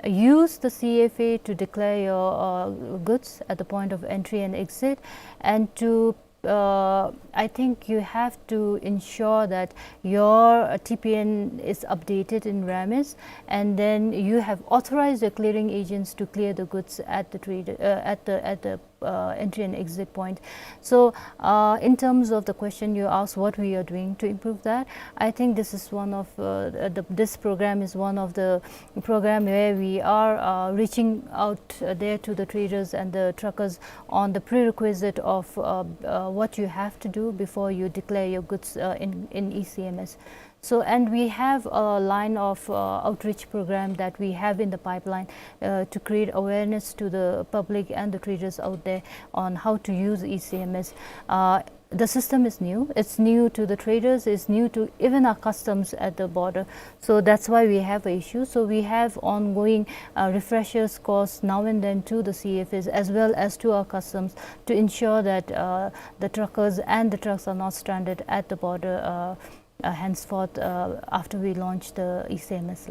use the C F A to declare your, uh, goods at the point of entry and exit, and to, uh, I think you have to ensure that your, uh, T P N is updated in RAMIS, and then you have authorized your clearing agents to clear the goods at the trade, uh, at the, at the, uh, entry and exit point. So, uh, in terms of the question you asked, what we are doing to improve that, I think this is one of, uh, the, this program is one of the program where we are, uh, reaching out, uh, there to the traders and the truckers on the prerequisite of, uh, uh, what you have to do before you declare your goods, uh, in, in E C M S. So, and we have a line of, uh, outreach program that we have in the pipeline, uh, to create awareness to the public and the traders out there on how to use E C M S. Uh, the system is new. It's new to the traders. It's new to even our customs at the border. So that's why we have an issue. So we have ongoing, uh, refreshers course now and then to the C F As as well as to our customs to ensure that, uh, the truckers and the trucks are not stranded at the border, uh, uh, henceforth, uh, after we launch the E C M S.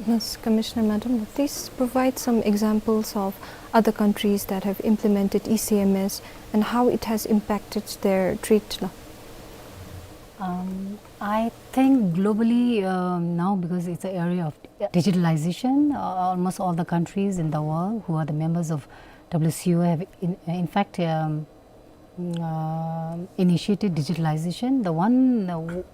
Miss Commissioner, Madam, please provide some examples of other countries that have implemented E C M S and how it has impacted their trade law. Um, I think globally, um, now, because it's an area of digitalization, uh, almost all the countries in the world who are the members of W C O have, in, in fact, um, uh, initiated digitalization. The one, uh, w-,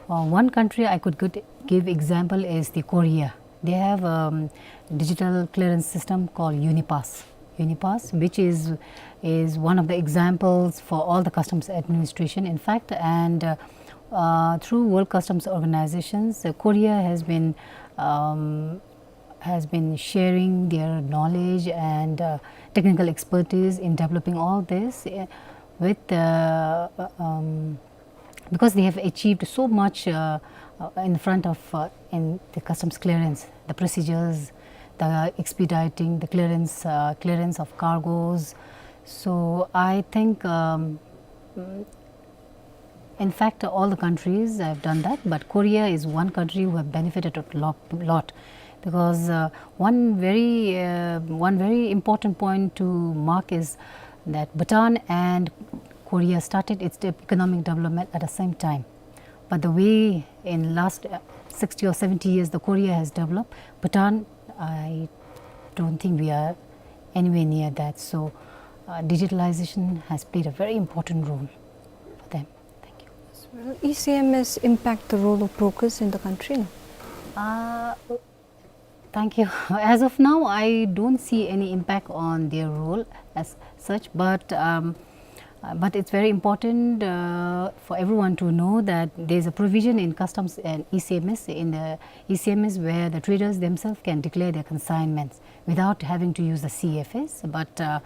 uh, one country I could good, give example is the Korea. They have, um, digital clearance system called UniPass. UniPass, which is, is one of the examples for all the customs administration, in fact, and, uh, uh, through World Customs Organizations, uh, Korea has been, um, has been sharing their knowledge and, uh, technical expertise in developing all this, uh, with, uh, um, because they have achieved so much, uh, uh, in front of, uh, in the customs clearance, the procedures, the expediting, the clearance, uh, clearance of cargoes. So I think, um, mm, in fact, all the countries have done that, but Korea is one country who have benefited a lot, lot, because, uh, one very, uh, one very important point to mark is that Bhutan and Korea started its de-, economic development at the same time. But the way in last, uh, sixty or seventy years the Korea has developed, Bhutan, I don't think we are anywhere near that. So, uh, digitalization has played a very important role for them. Thank you. Well, E C M S impact the role of brokers in the country, no? Uh, thank you. As of now, I don't see any impact on their role as such, but, um, uh, but it's very important, uh, for everyone to know that there's a provision in customs and E C M S, in the E C M S, where the traders themselves can declare their consignments without having to use the C F S. But, uh,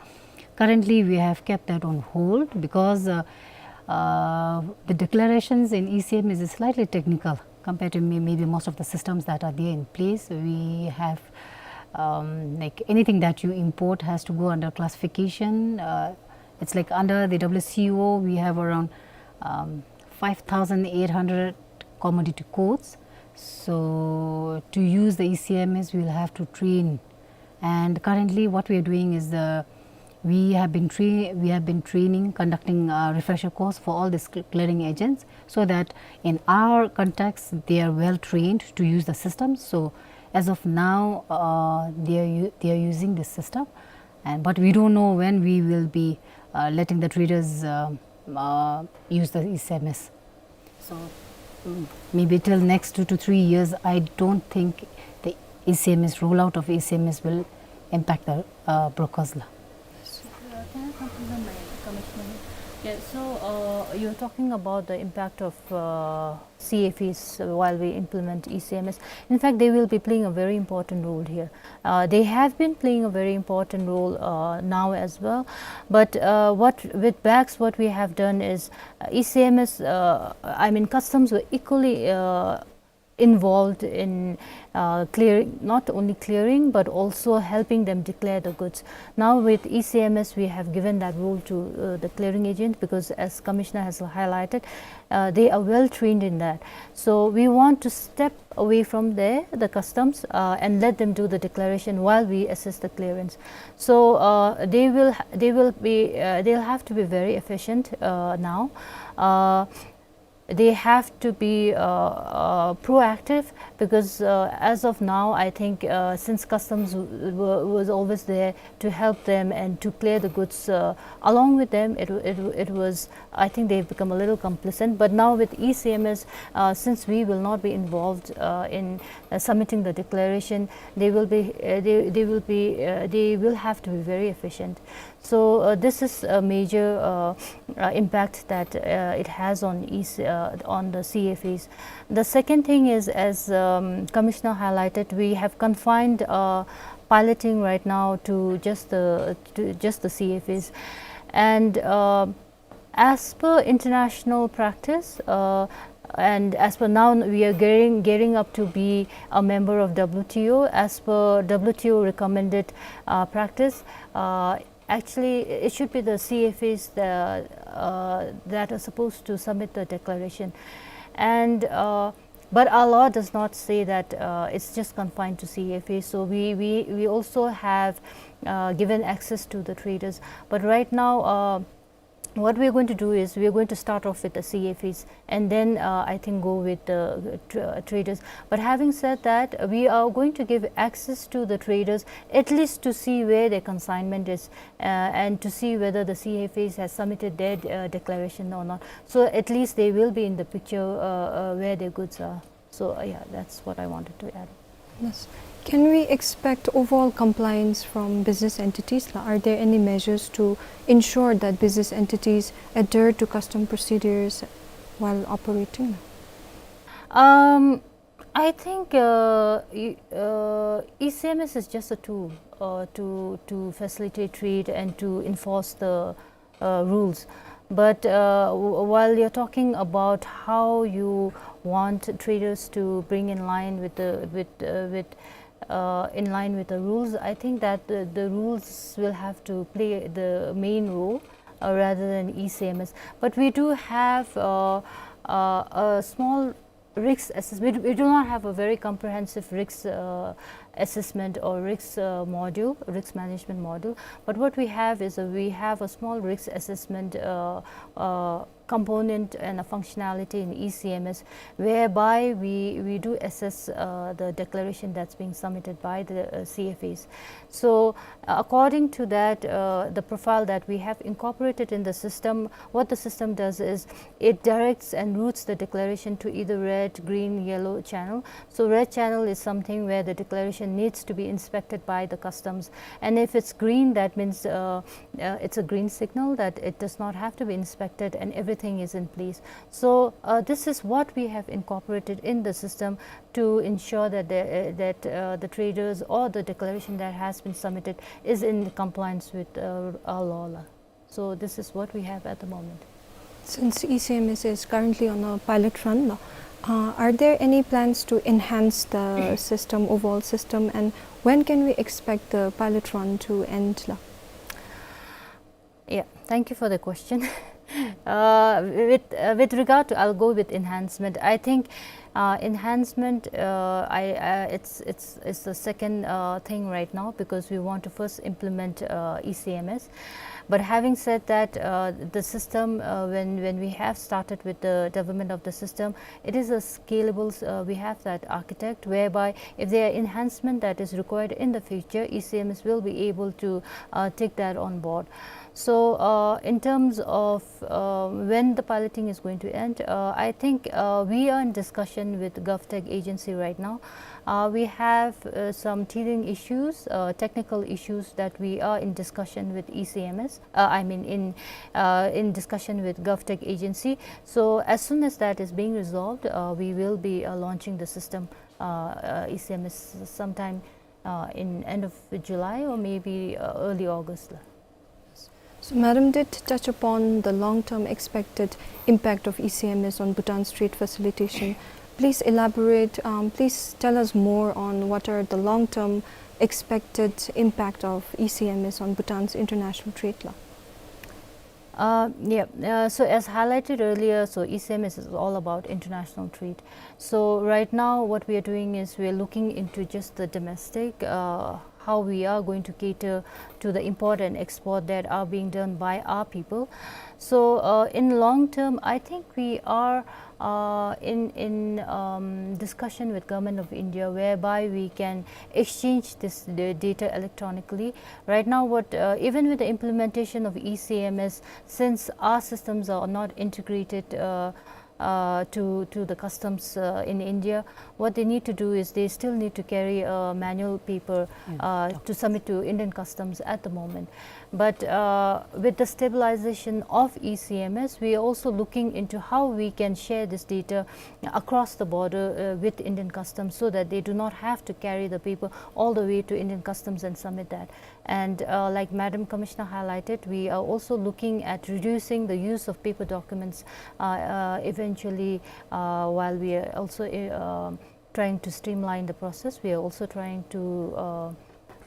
currently, we have kept that on hold because, uh, uh, the declarations in E C M S is slightly technical compared to may-, maybe most of the systems that are there in place. We have, um, like, anything that you import has to go under classification. Uh, it's like under the W C O, we have around, um, five thousand eight hundred commodity codes. So to use the E C M S, we'll have to train. And currently, what we are doing is the, we have been tra-, we have been training, conducting a refresher course for all the cl-, clearing agents, so that in our context, they are well trained to use the system. So as of now, uh, they are u-, they are using this system, and, but we don't know when we will be, uh, letting the traders, uh, uh, use the E C M S. So, mm, maybe till next two to three years, I don't think the E C M S, rollout of E C M S will impact the, uh, brokers law. Uh, can I come to the main, Commissioner? Yeah, so, uh, you're talking about the impact of, uh, C F Es while we implement E C M S. In fact, they will be playing a very important role here. Uh, they have been playing a very important role, uh, now as well. But, uh, what, with BACS, what we have done is, uh, E C M S, uh, I mean, customs were equally, uh, involved in, uh, clearing, not only clearing, but also helping them declare the goods. Now with E C M S, we have given that role to, uh, the clearing agent because, as Commissioner has highlighted, uh, they are well trained in that. So we want to step away from there, the customs, uh, and let them do the declaration while we assist the clearance. So, uh, they will ha-, they will be, uh, they'll have to be very efficient, uh, now. Uh, they have to be, uh, uh, proactive because, uh, as of now, I think, uh, since customs w-, w-, was always there to help them and to clear the goods, uh, along with them, it, w-, it, w-, it was, I think they've become a little complacent. But now with E C M S, uh, since we will not be involved, uh, in, uh, submitting the declaration, they will be, uh, they, they will be, uh, they will have to be very efficient. So, uh, this is a major, uh, uh, impact that, uh, it has on E C, uh, on the C F Es. The second thing is, as, um, Commissioner highlighted, we have confined, uh, piloting right now to just the, to just the C F Es. And, uh, as per international practice, uh, and as per now we are gearing, gearing up to be a member of W T O, as per W T O recommended, uh, practice, uh, actually, it should be the C F Es the, uh, that are supposed to submit the declaration. And, uh, But our law does not say that, uh, it's just confined to C F As. So we, we, we also have, uh, given access to the traders. But right now, uh, what we're going to do is we're going to start off with the C F As and then, uh, I think, go with the tr-, uh, traders. But having said that, we are going to give access to the traders at least to see where their consignment is, uh, and to see whether the C F As has submitted their, uh, declaration or not. So at least they will be in the picture, uh, uh, where their goods are. So, uh, yeah, that's what I wanted to add. Yes. Can we expect overall compliance from business entities la? Are there any measures to ensure that business entities adhere to custom procedures while operating? Um, I think, uh, e-, uh, E C M S is just a tool, uh, to, to facilitate trade and to enforce the, uh, rules. But, uh, w-, while you're talking about how you want traders to bring in line with the, with, uh, with, uh, in line with the rules, I think that the, the rules will have to play the main role, uh, rather than E C M S. But we do have, uh, uh, a small risk assess-, we do, we do not have a very comprehensive risk, uh, assessment or risk, uh, module, risk management module. But what we have is a, we have a small risk assessment, uh, uh, component and a functionality in E C M S, whereby we, we do assess, uh, the declaration that's being submitted by the, uh, C F As. So, uh, according to that, uh, the profile that we have incorporated in the system, what the system does is it directs and routes the declaration to either red, green, yellow channel. So red channel is something where the declaration needs to be inspected by the customs. And if it's green, that means, uh, uh, it's a green signal that it does not have to be inspected and everything is in place. So, uh, this is what we have incorporated in the system to ensure that the, uh, that, uh, the traders or the declaration that has been submitted is in compliance with, uh, our law la. So this is what we have at the moment. Since E C M S is currently on a pilot run la, uh, are there any plans to enhance the system, overall system, and when can we expect the pilot run to end la? Yeah, thank you for the question. Uh, with, uh, with regard to, I'll go with enhancement. I think, uh, enhancement, uh, I, uh, it's, it's, it's the second, uh, thing right now because we want to first implement, uh, E C M S. But having said that, uh, the system, uh, when, when we have started with the development of the system, it is a scalable, uh, we have that architect whereby if there are enhancement that is required in the future, E C M S will be able to, uh, take that on board. So, uh, in terms of, uh, when the piloting is going to end, uh, I think, uh, we are in discussion with GovTech agency right now. Uh, we have, uh, some teething issues, uh, technical issues that we are in discussion with E C M S, uh, I mean in, uh, in discussion with GovTech agency. So as soon as that is being resolved, uh, we will be, uh, launching the system, uh, uh, E C M S sometime, uh, in end of July or maybe, uh, early August la. So, Madam did touch upon the long-term expected impact of E C M S on Bhutan's trade facilitation. Please elaborate, um, please tell us more on what are the long-term expected impact of E C M S on Bhutan's international trade la. Uh, yeah, uh, so as highlighted earlier, so E C M S is all about international trade. So right now what we are doing is we are looking into just the domestic, uh, how we are going to cater to the import and export that are being done by our people. So, uh, in long term, I think we are, uh, in, in, um, discussion with Government of India whereby we can exchange this, the data electronically. Right now, what, uh, even with the implementation of E C M S, since our systems are not integrated, uh, uh, to, to the customs, uh, in India, what they need to do is they still need to carry a manual paper, uh, to submit to Indian customs at the moment. But, uh, with the stabilization of E C M S, we are also looking into how we can share this data across the border, uh, with Indian customs so that they do not have to carry the paper all the way to Indian customs and submit that. And, uh, like Madam Commissioner highlighted, we are also looking at reducing the use of paper documents, uh, uh, eventually, uh, while we are also, uh, trying to streamline the process, we are also trying to, uh,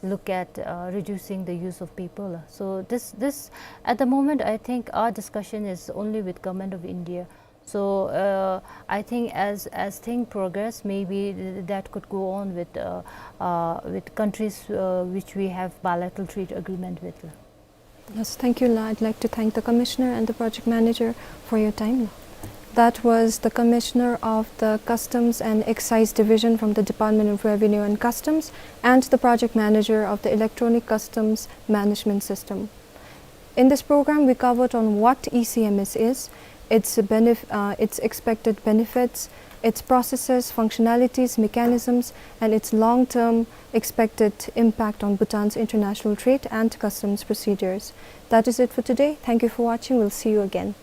look at, uh, reducing the use of paper la. So this, this, at the moment, I think our discussion is only with Government of India. So, uh, I think as, as things progress, maybe th-, that could go on with, uh, uh, with countries, uh, which we have bilateral trade agreement with. Yes, thank you, La. I'd like to thank the Commissioner and the project manager for your time, La. That was the Commissioner of the Customs and Excise Division from the Department of Revenue and Customs and the project manager of the Electronic Customs Management System. In this program, we covered on what E C M S is, its benef-, uh, its expected benefits, its processes, functionalities, mechanisms, and its long-term expected impact on Bhutan's international trade and customs procedures. That is it for today. Thank you for watching. We'll see you again.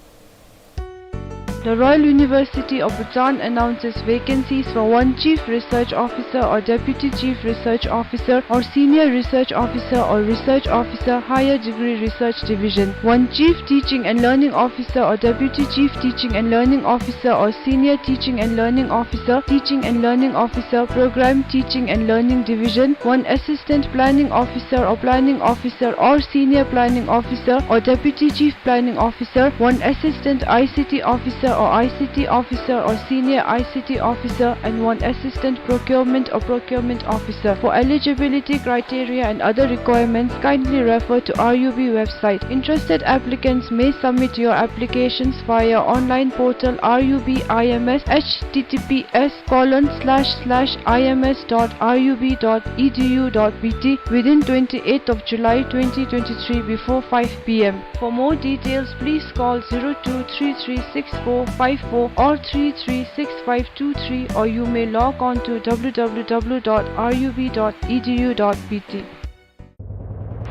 The Royal University of Bhutan announces vacancies for one Chief Research Officer or Deputy Chief Research Officer or Senior Research Officer or Research Officer, Higher Degree Research Division, one Chief Teaching and Learning Officer or Deputy Chief Teaching and Learning Officer or Senior Teaching and Learning Officer, Teaching and Learning Officer, Program Teaching and Learning Division, one Assistant Planning Officer or Planning Officer or Senior Planning Officer or Deputy Chief Planning Officer, one Assistant I C T Officer or I C T Officer or Senior I C T Officer, and one Assistant Procurement or Procurement Officer. For eligibility criteria and other requirements, kindly refer to R U B website. Interested applicants may submit your applications via online portal R U B I M S, H T T P S colon slash slash I M S dot R U B dot E D U dot B T, within twenty-eighth of July twenty twenty-three before five P M. For more details, please call zero two three three six four five four or three three six five two three, or you may log on to W W W dot R U B dot E D U dot B T.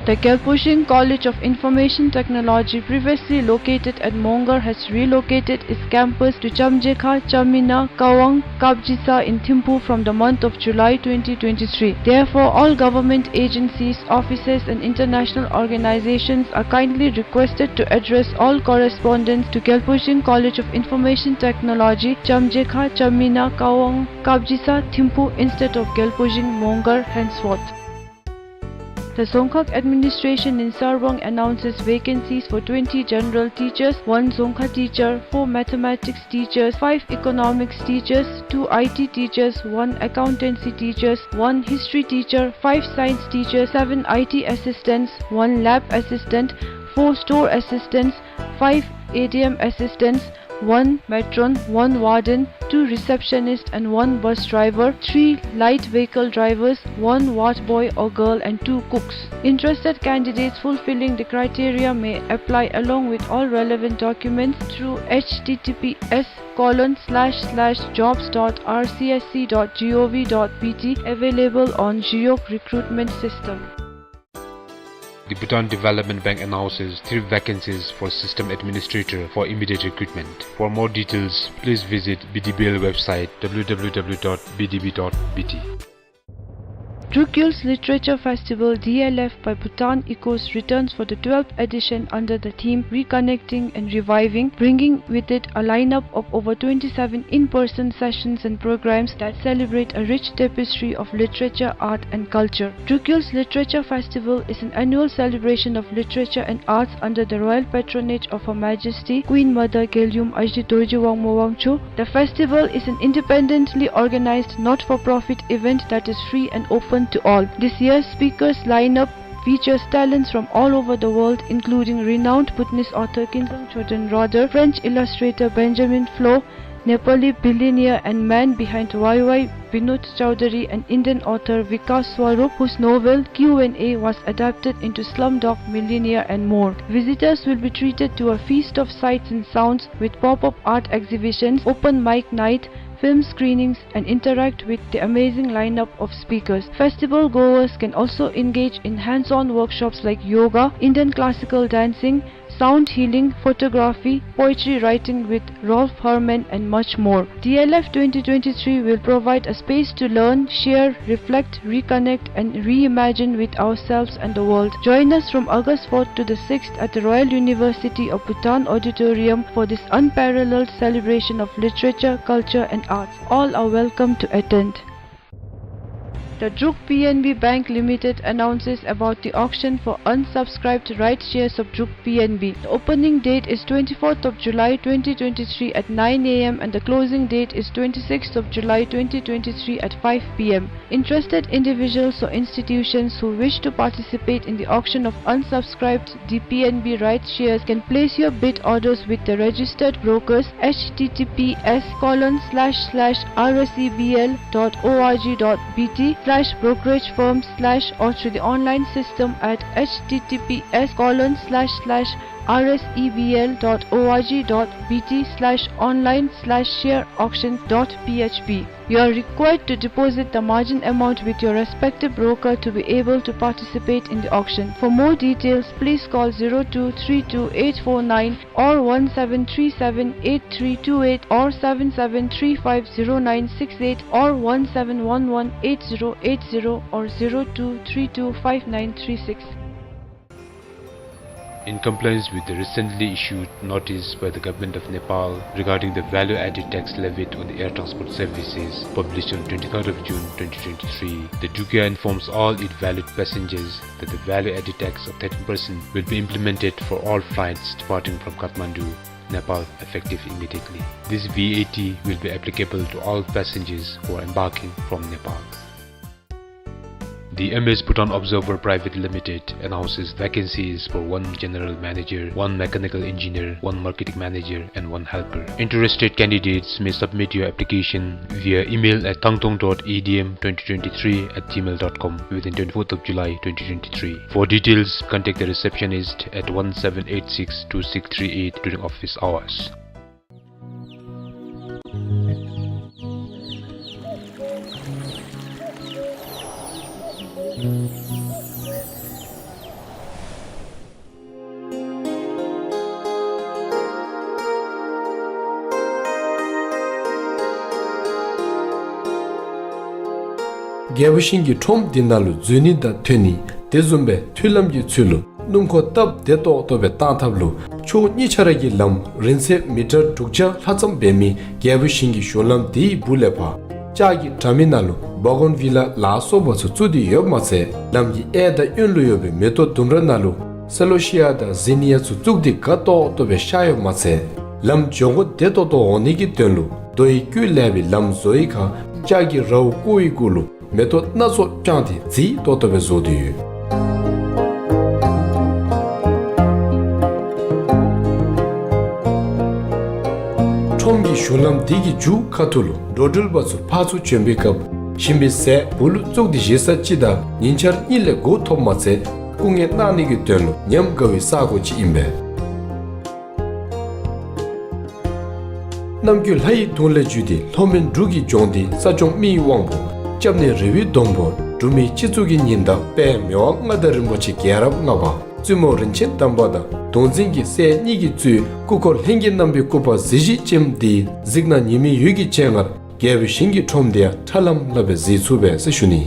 The Gelpojing College of Information Technology, previously located at Mongar, has relocated its campus to Chamjekha, Chamina, Kawang, Kapjisa in Thimphu from the month of July twenty twenty-three. Therefore, all government agencies, offices, and international organizations are kindly requested to address all correspondence to Gelpojing College of Information Technology, Chamjekha, Chamina, Kawang, Kapjisa, Thimphu, instead of Gelpojing, Mongar henceforth. The Dzongkhag administration in Sarwang announces vacancies for twenty general teachers, one Dzongkha teacher, four mathematics teachers, five economics teachers, two I T teachers, one accountancy teachers, one history teacher, five science teachers, seven I T assistants, one lab assistant, four store assistants, five A D M assistants, one matron, one warden, two receptionists and one bus driver, three light vehicle drivers, one ward boy or girl and two cooks. Interested candidates fulfilling the criteria may apply along with all relevant documents through H T T P S colon slash slash jobs dot R C S C dot G O V dot B T, available on Jiyok recruitment system. The Bhutan Development Bank announces three vacancies for system administrator for immediate recruitment. For more details, please visit B D B L website W W W dot B D B dot B T. Druk Yul's Literature Festival, D L F, by Bhutan Echoes returns for the twelfth edition under the theme Reconnecting and Reviving, bringing with it a lineup of over twenty-seven in-person sessions and programs that celebrate a rich tapestry of literature, art, and culture. Druk Yul's Literature Festival is an annual celebration of literature and arts under the royal patronage of Her Majesty Queen Mother Gelgyum Ajit Dorji Wangmo Wangchuck. The festival is an independently organized, not-for-profit event that is free and open to all. This year's speakers lineup features talents from all over the world, including renowned Bhutanese author Kinzang Choden Roder, French illustrator Benjamin Floh, Nepali billionaire and man behind Y Y Binod Chaudhary, and Indian author Vikas Swarup, whose novel Q and A was adapted into Slumdog Millionaire, and more. Visitors will be treated to a feast of sights and sounds with pop-up art exhibitions, open mic night, film screenings, and interact with the amazing lineup of speakers. Festival goers can also engage in hands-on workshops like yoga, Indian classical dancing, sound healing, photography, poetry writing with Rolf Herrmann, and much more. D L F twenty twenty-three will provide a space to learn, share, reflect, reconnect, and reimagine with ourselves and the world. Join us from August fourth to the sixth at the Royal University of Bhutan Auditorium for this unparalleled celebration of literature, culture, and arts. All are welcome to attend. The Druk P N B Bank Limited announces about the auction for unsubscribed rights shares of Druk P N B. The opening date is twenty-fourth of July twenty twenty-three at nine A M and the closing date is twenty-sixth of July twenty twenty-three at five P M. Interested individuals or institutions who wish to participate in the auction of unsubscribed D P N B rights shares can place your bid orders with the registered brokers, H T T P S colon slash slash R S E B L dot O R G dot B T slash brokerage firm slash or through the online system at H T T P S colon slash slash R S E B L dot O R G dot B T slash online slash share auction dot P H P. You are required to deposit the margin amount with your respective broker to be able to participate in the auction. For more details, please call zero two three two eight four nine or one seven three seven eight three two eight or seven seven three five zero nine six eight or one seven one one eight zero eight zero or zero two three two five nine three six. In compliance with the recently issued notice by the Government of Nepal regarding the value added tax levied on the air transport services, published on twenty-third of June twenty twenty-three, the Drukia informs all its valued passengers that the value added tax of thirteen percent will be implemented for all flights departing from Kathmandu, Nepal, effective immediately. This V A T will be applicable to all passengers who are embarking from Nepal. The M S Bhutan Observer Private Limited announces vacancies for one general manager, one mechanical engineer, one marketing manager, and one helper. Interested candidates may submit your application via email at tangtung dot A D M twenty twenty-three at gmail dot com within twenty-fourth of July twenty twenty-three. For details, contact the receptionist at one seven eight six two six three eight during office hours. རྒྱལ་པོ་ཞིང་གི་ཁྲོམ་འདི་ནང་ལུ་འཛུལ་ནི་དང་ཐོན་ནི་དེ་བཟུམ་སྦེ་མཐུན་ལམ་གྱི་ཚུལ་ལུ་སྣུམ་འཁོར་སྟབས་བདེ་ཏོག་ཏོ་སྦེ་བཏང་ཐབས་ལུ་ཕྱོགས་གཉིས་ཆ་ར་གི་ལམ་རིང་ཚད་མི་ཊར་དྲུག་བརྒྱ་ལྷག་ཙམ་འབད་མི་རྒྱལ་པོ་ཞིང་གི་གཞུང་ལམ་འདི་གི་སྦུག་ལས་ཕར་ལྕགས་ཀྱི་དྲ་མིག་ནང་ལུ་བ་གོན་བི་ལ་ལ་སོགས་པ་ཚུ་བཙུགས་ཏེ་ཡོདཔ་མ་ཚད་ལམ་གྱི་གཡས་དང་གཡོན་ལུ་ཡོད་པའི་མེ་ཏོག་ལྡུམ་ར་ནང་ལུ་སེ་ལོ་ཤི་ཡ་དང་ཟི་ནི་ཡ་ཚུ་བཙུགས་ཏེ་དགའ་ཏོག་ཏོ་སྦེ་ཤར་ཡོདཔ་མ་ཚད་ལམ་འགྱོ་སྒོ་བདེ་ཏོག་ཏོ་འོང་ནི་གི་དོན་ལུ་རྡོ་ཡི་བརྒྱུད་ལས་པའི་ལམ་བཟོ་ཡི་ཁར་ལྕགས་ཀྱི་རཝ་བརྐོ་བའི་གུ་ལུ་མེ་ཏོག་སྣ་ཚོགས་བཅངས་ཏེ་མཛེས་ཏོག་ཏོ་སྦེ་བཟོ་སྟེ་ཡོད། ཁྲོམ་གྱི་གཞུང་ལམ་འདི་གི་མཇུག་ཁ་ཐུག་ལུ་འགྲོ་འགྲུལ་པ་ཚུ་ཕར་ཚུར་བྱོན་པའི་སྐབས་ཞིམ་པའི་ཟས་སྦུག་ལུ་བཙུགས་ཏེ་བཞེས་ས་ཅིག་དང་ཉིན་ཆར་གཉིད་ལས་གོ་ཐོབ་མ་ཚད་སྐུ་ངལ་གནང་ནི་གི་དོན་ལུ་ཉམས་དགའ་བའི་ས་གོ་ཅིག་ཨིན་པས། ནམ་རྒྱུན་ལྷ་ཡི་གདུང་ལས་བརྒྱུད་དེ་ལྷོ་མོན་འབྲུག་གི་ལྗོངས་འདི་ས་སྐྱོང་མི་ཡི་དབང་པོ་སྐྱབས་གནས་རི་བོའི་སྡོང་པོ་འབྲུག་མི་སྤྱི་གཙུག་གི་ཉི་ཟླ་དཔལ་མི་དབང་མངའ་བདག་རིན་པོ་ཆེ་རྒྱལ་རབས་ལྔ་པ་བཙུན་མོ་རིན་ཆེན་དམ་པ་དང་གདུང་འཛིན་གྱི་སྲས་གཉིས་ཀྱིས་གཙོས་སྐུ་འཁོར་ལྷན་རྒྱས་རྣམ་པའི་སྐུ་པར་གཟི་བརྗིད་ཅན་འདི་གཟིགས་ན་ཉི་མའི་འོད་ཀྱི་སྤྱན་སྔར་རྒྱལ་པོའི་ཞིང་གི་ཁྲོམ་འདི་ཡང་ཁྲ་ལམ་ལམ་སྦེ་གཟིགས་ཚུགས་པས་ཟེར་ཞུ་ནི།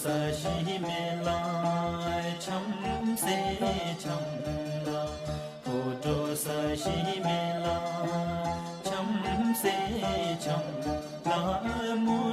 ས་གཞི་མེ་ལ་ཆམ་སེ་ཆམ་ལ། འོ་འགྲོ་ས་གཞི་མེ་ལ་ཆམ་སེ་ཆམ་ལ། མུ་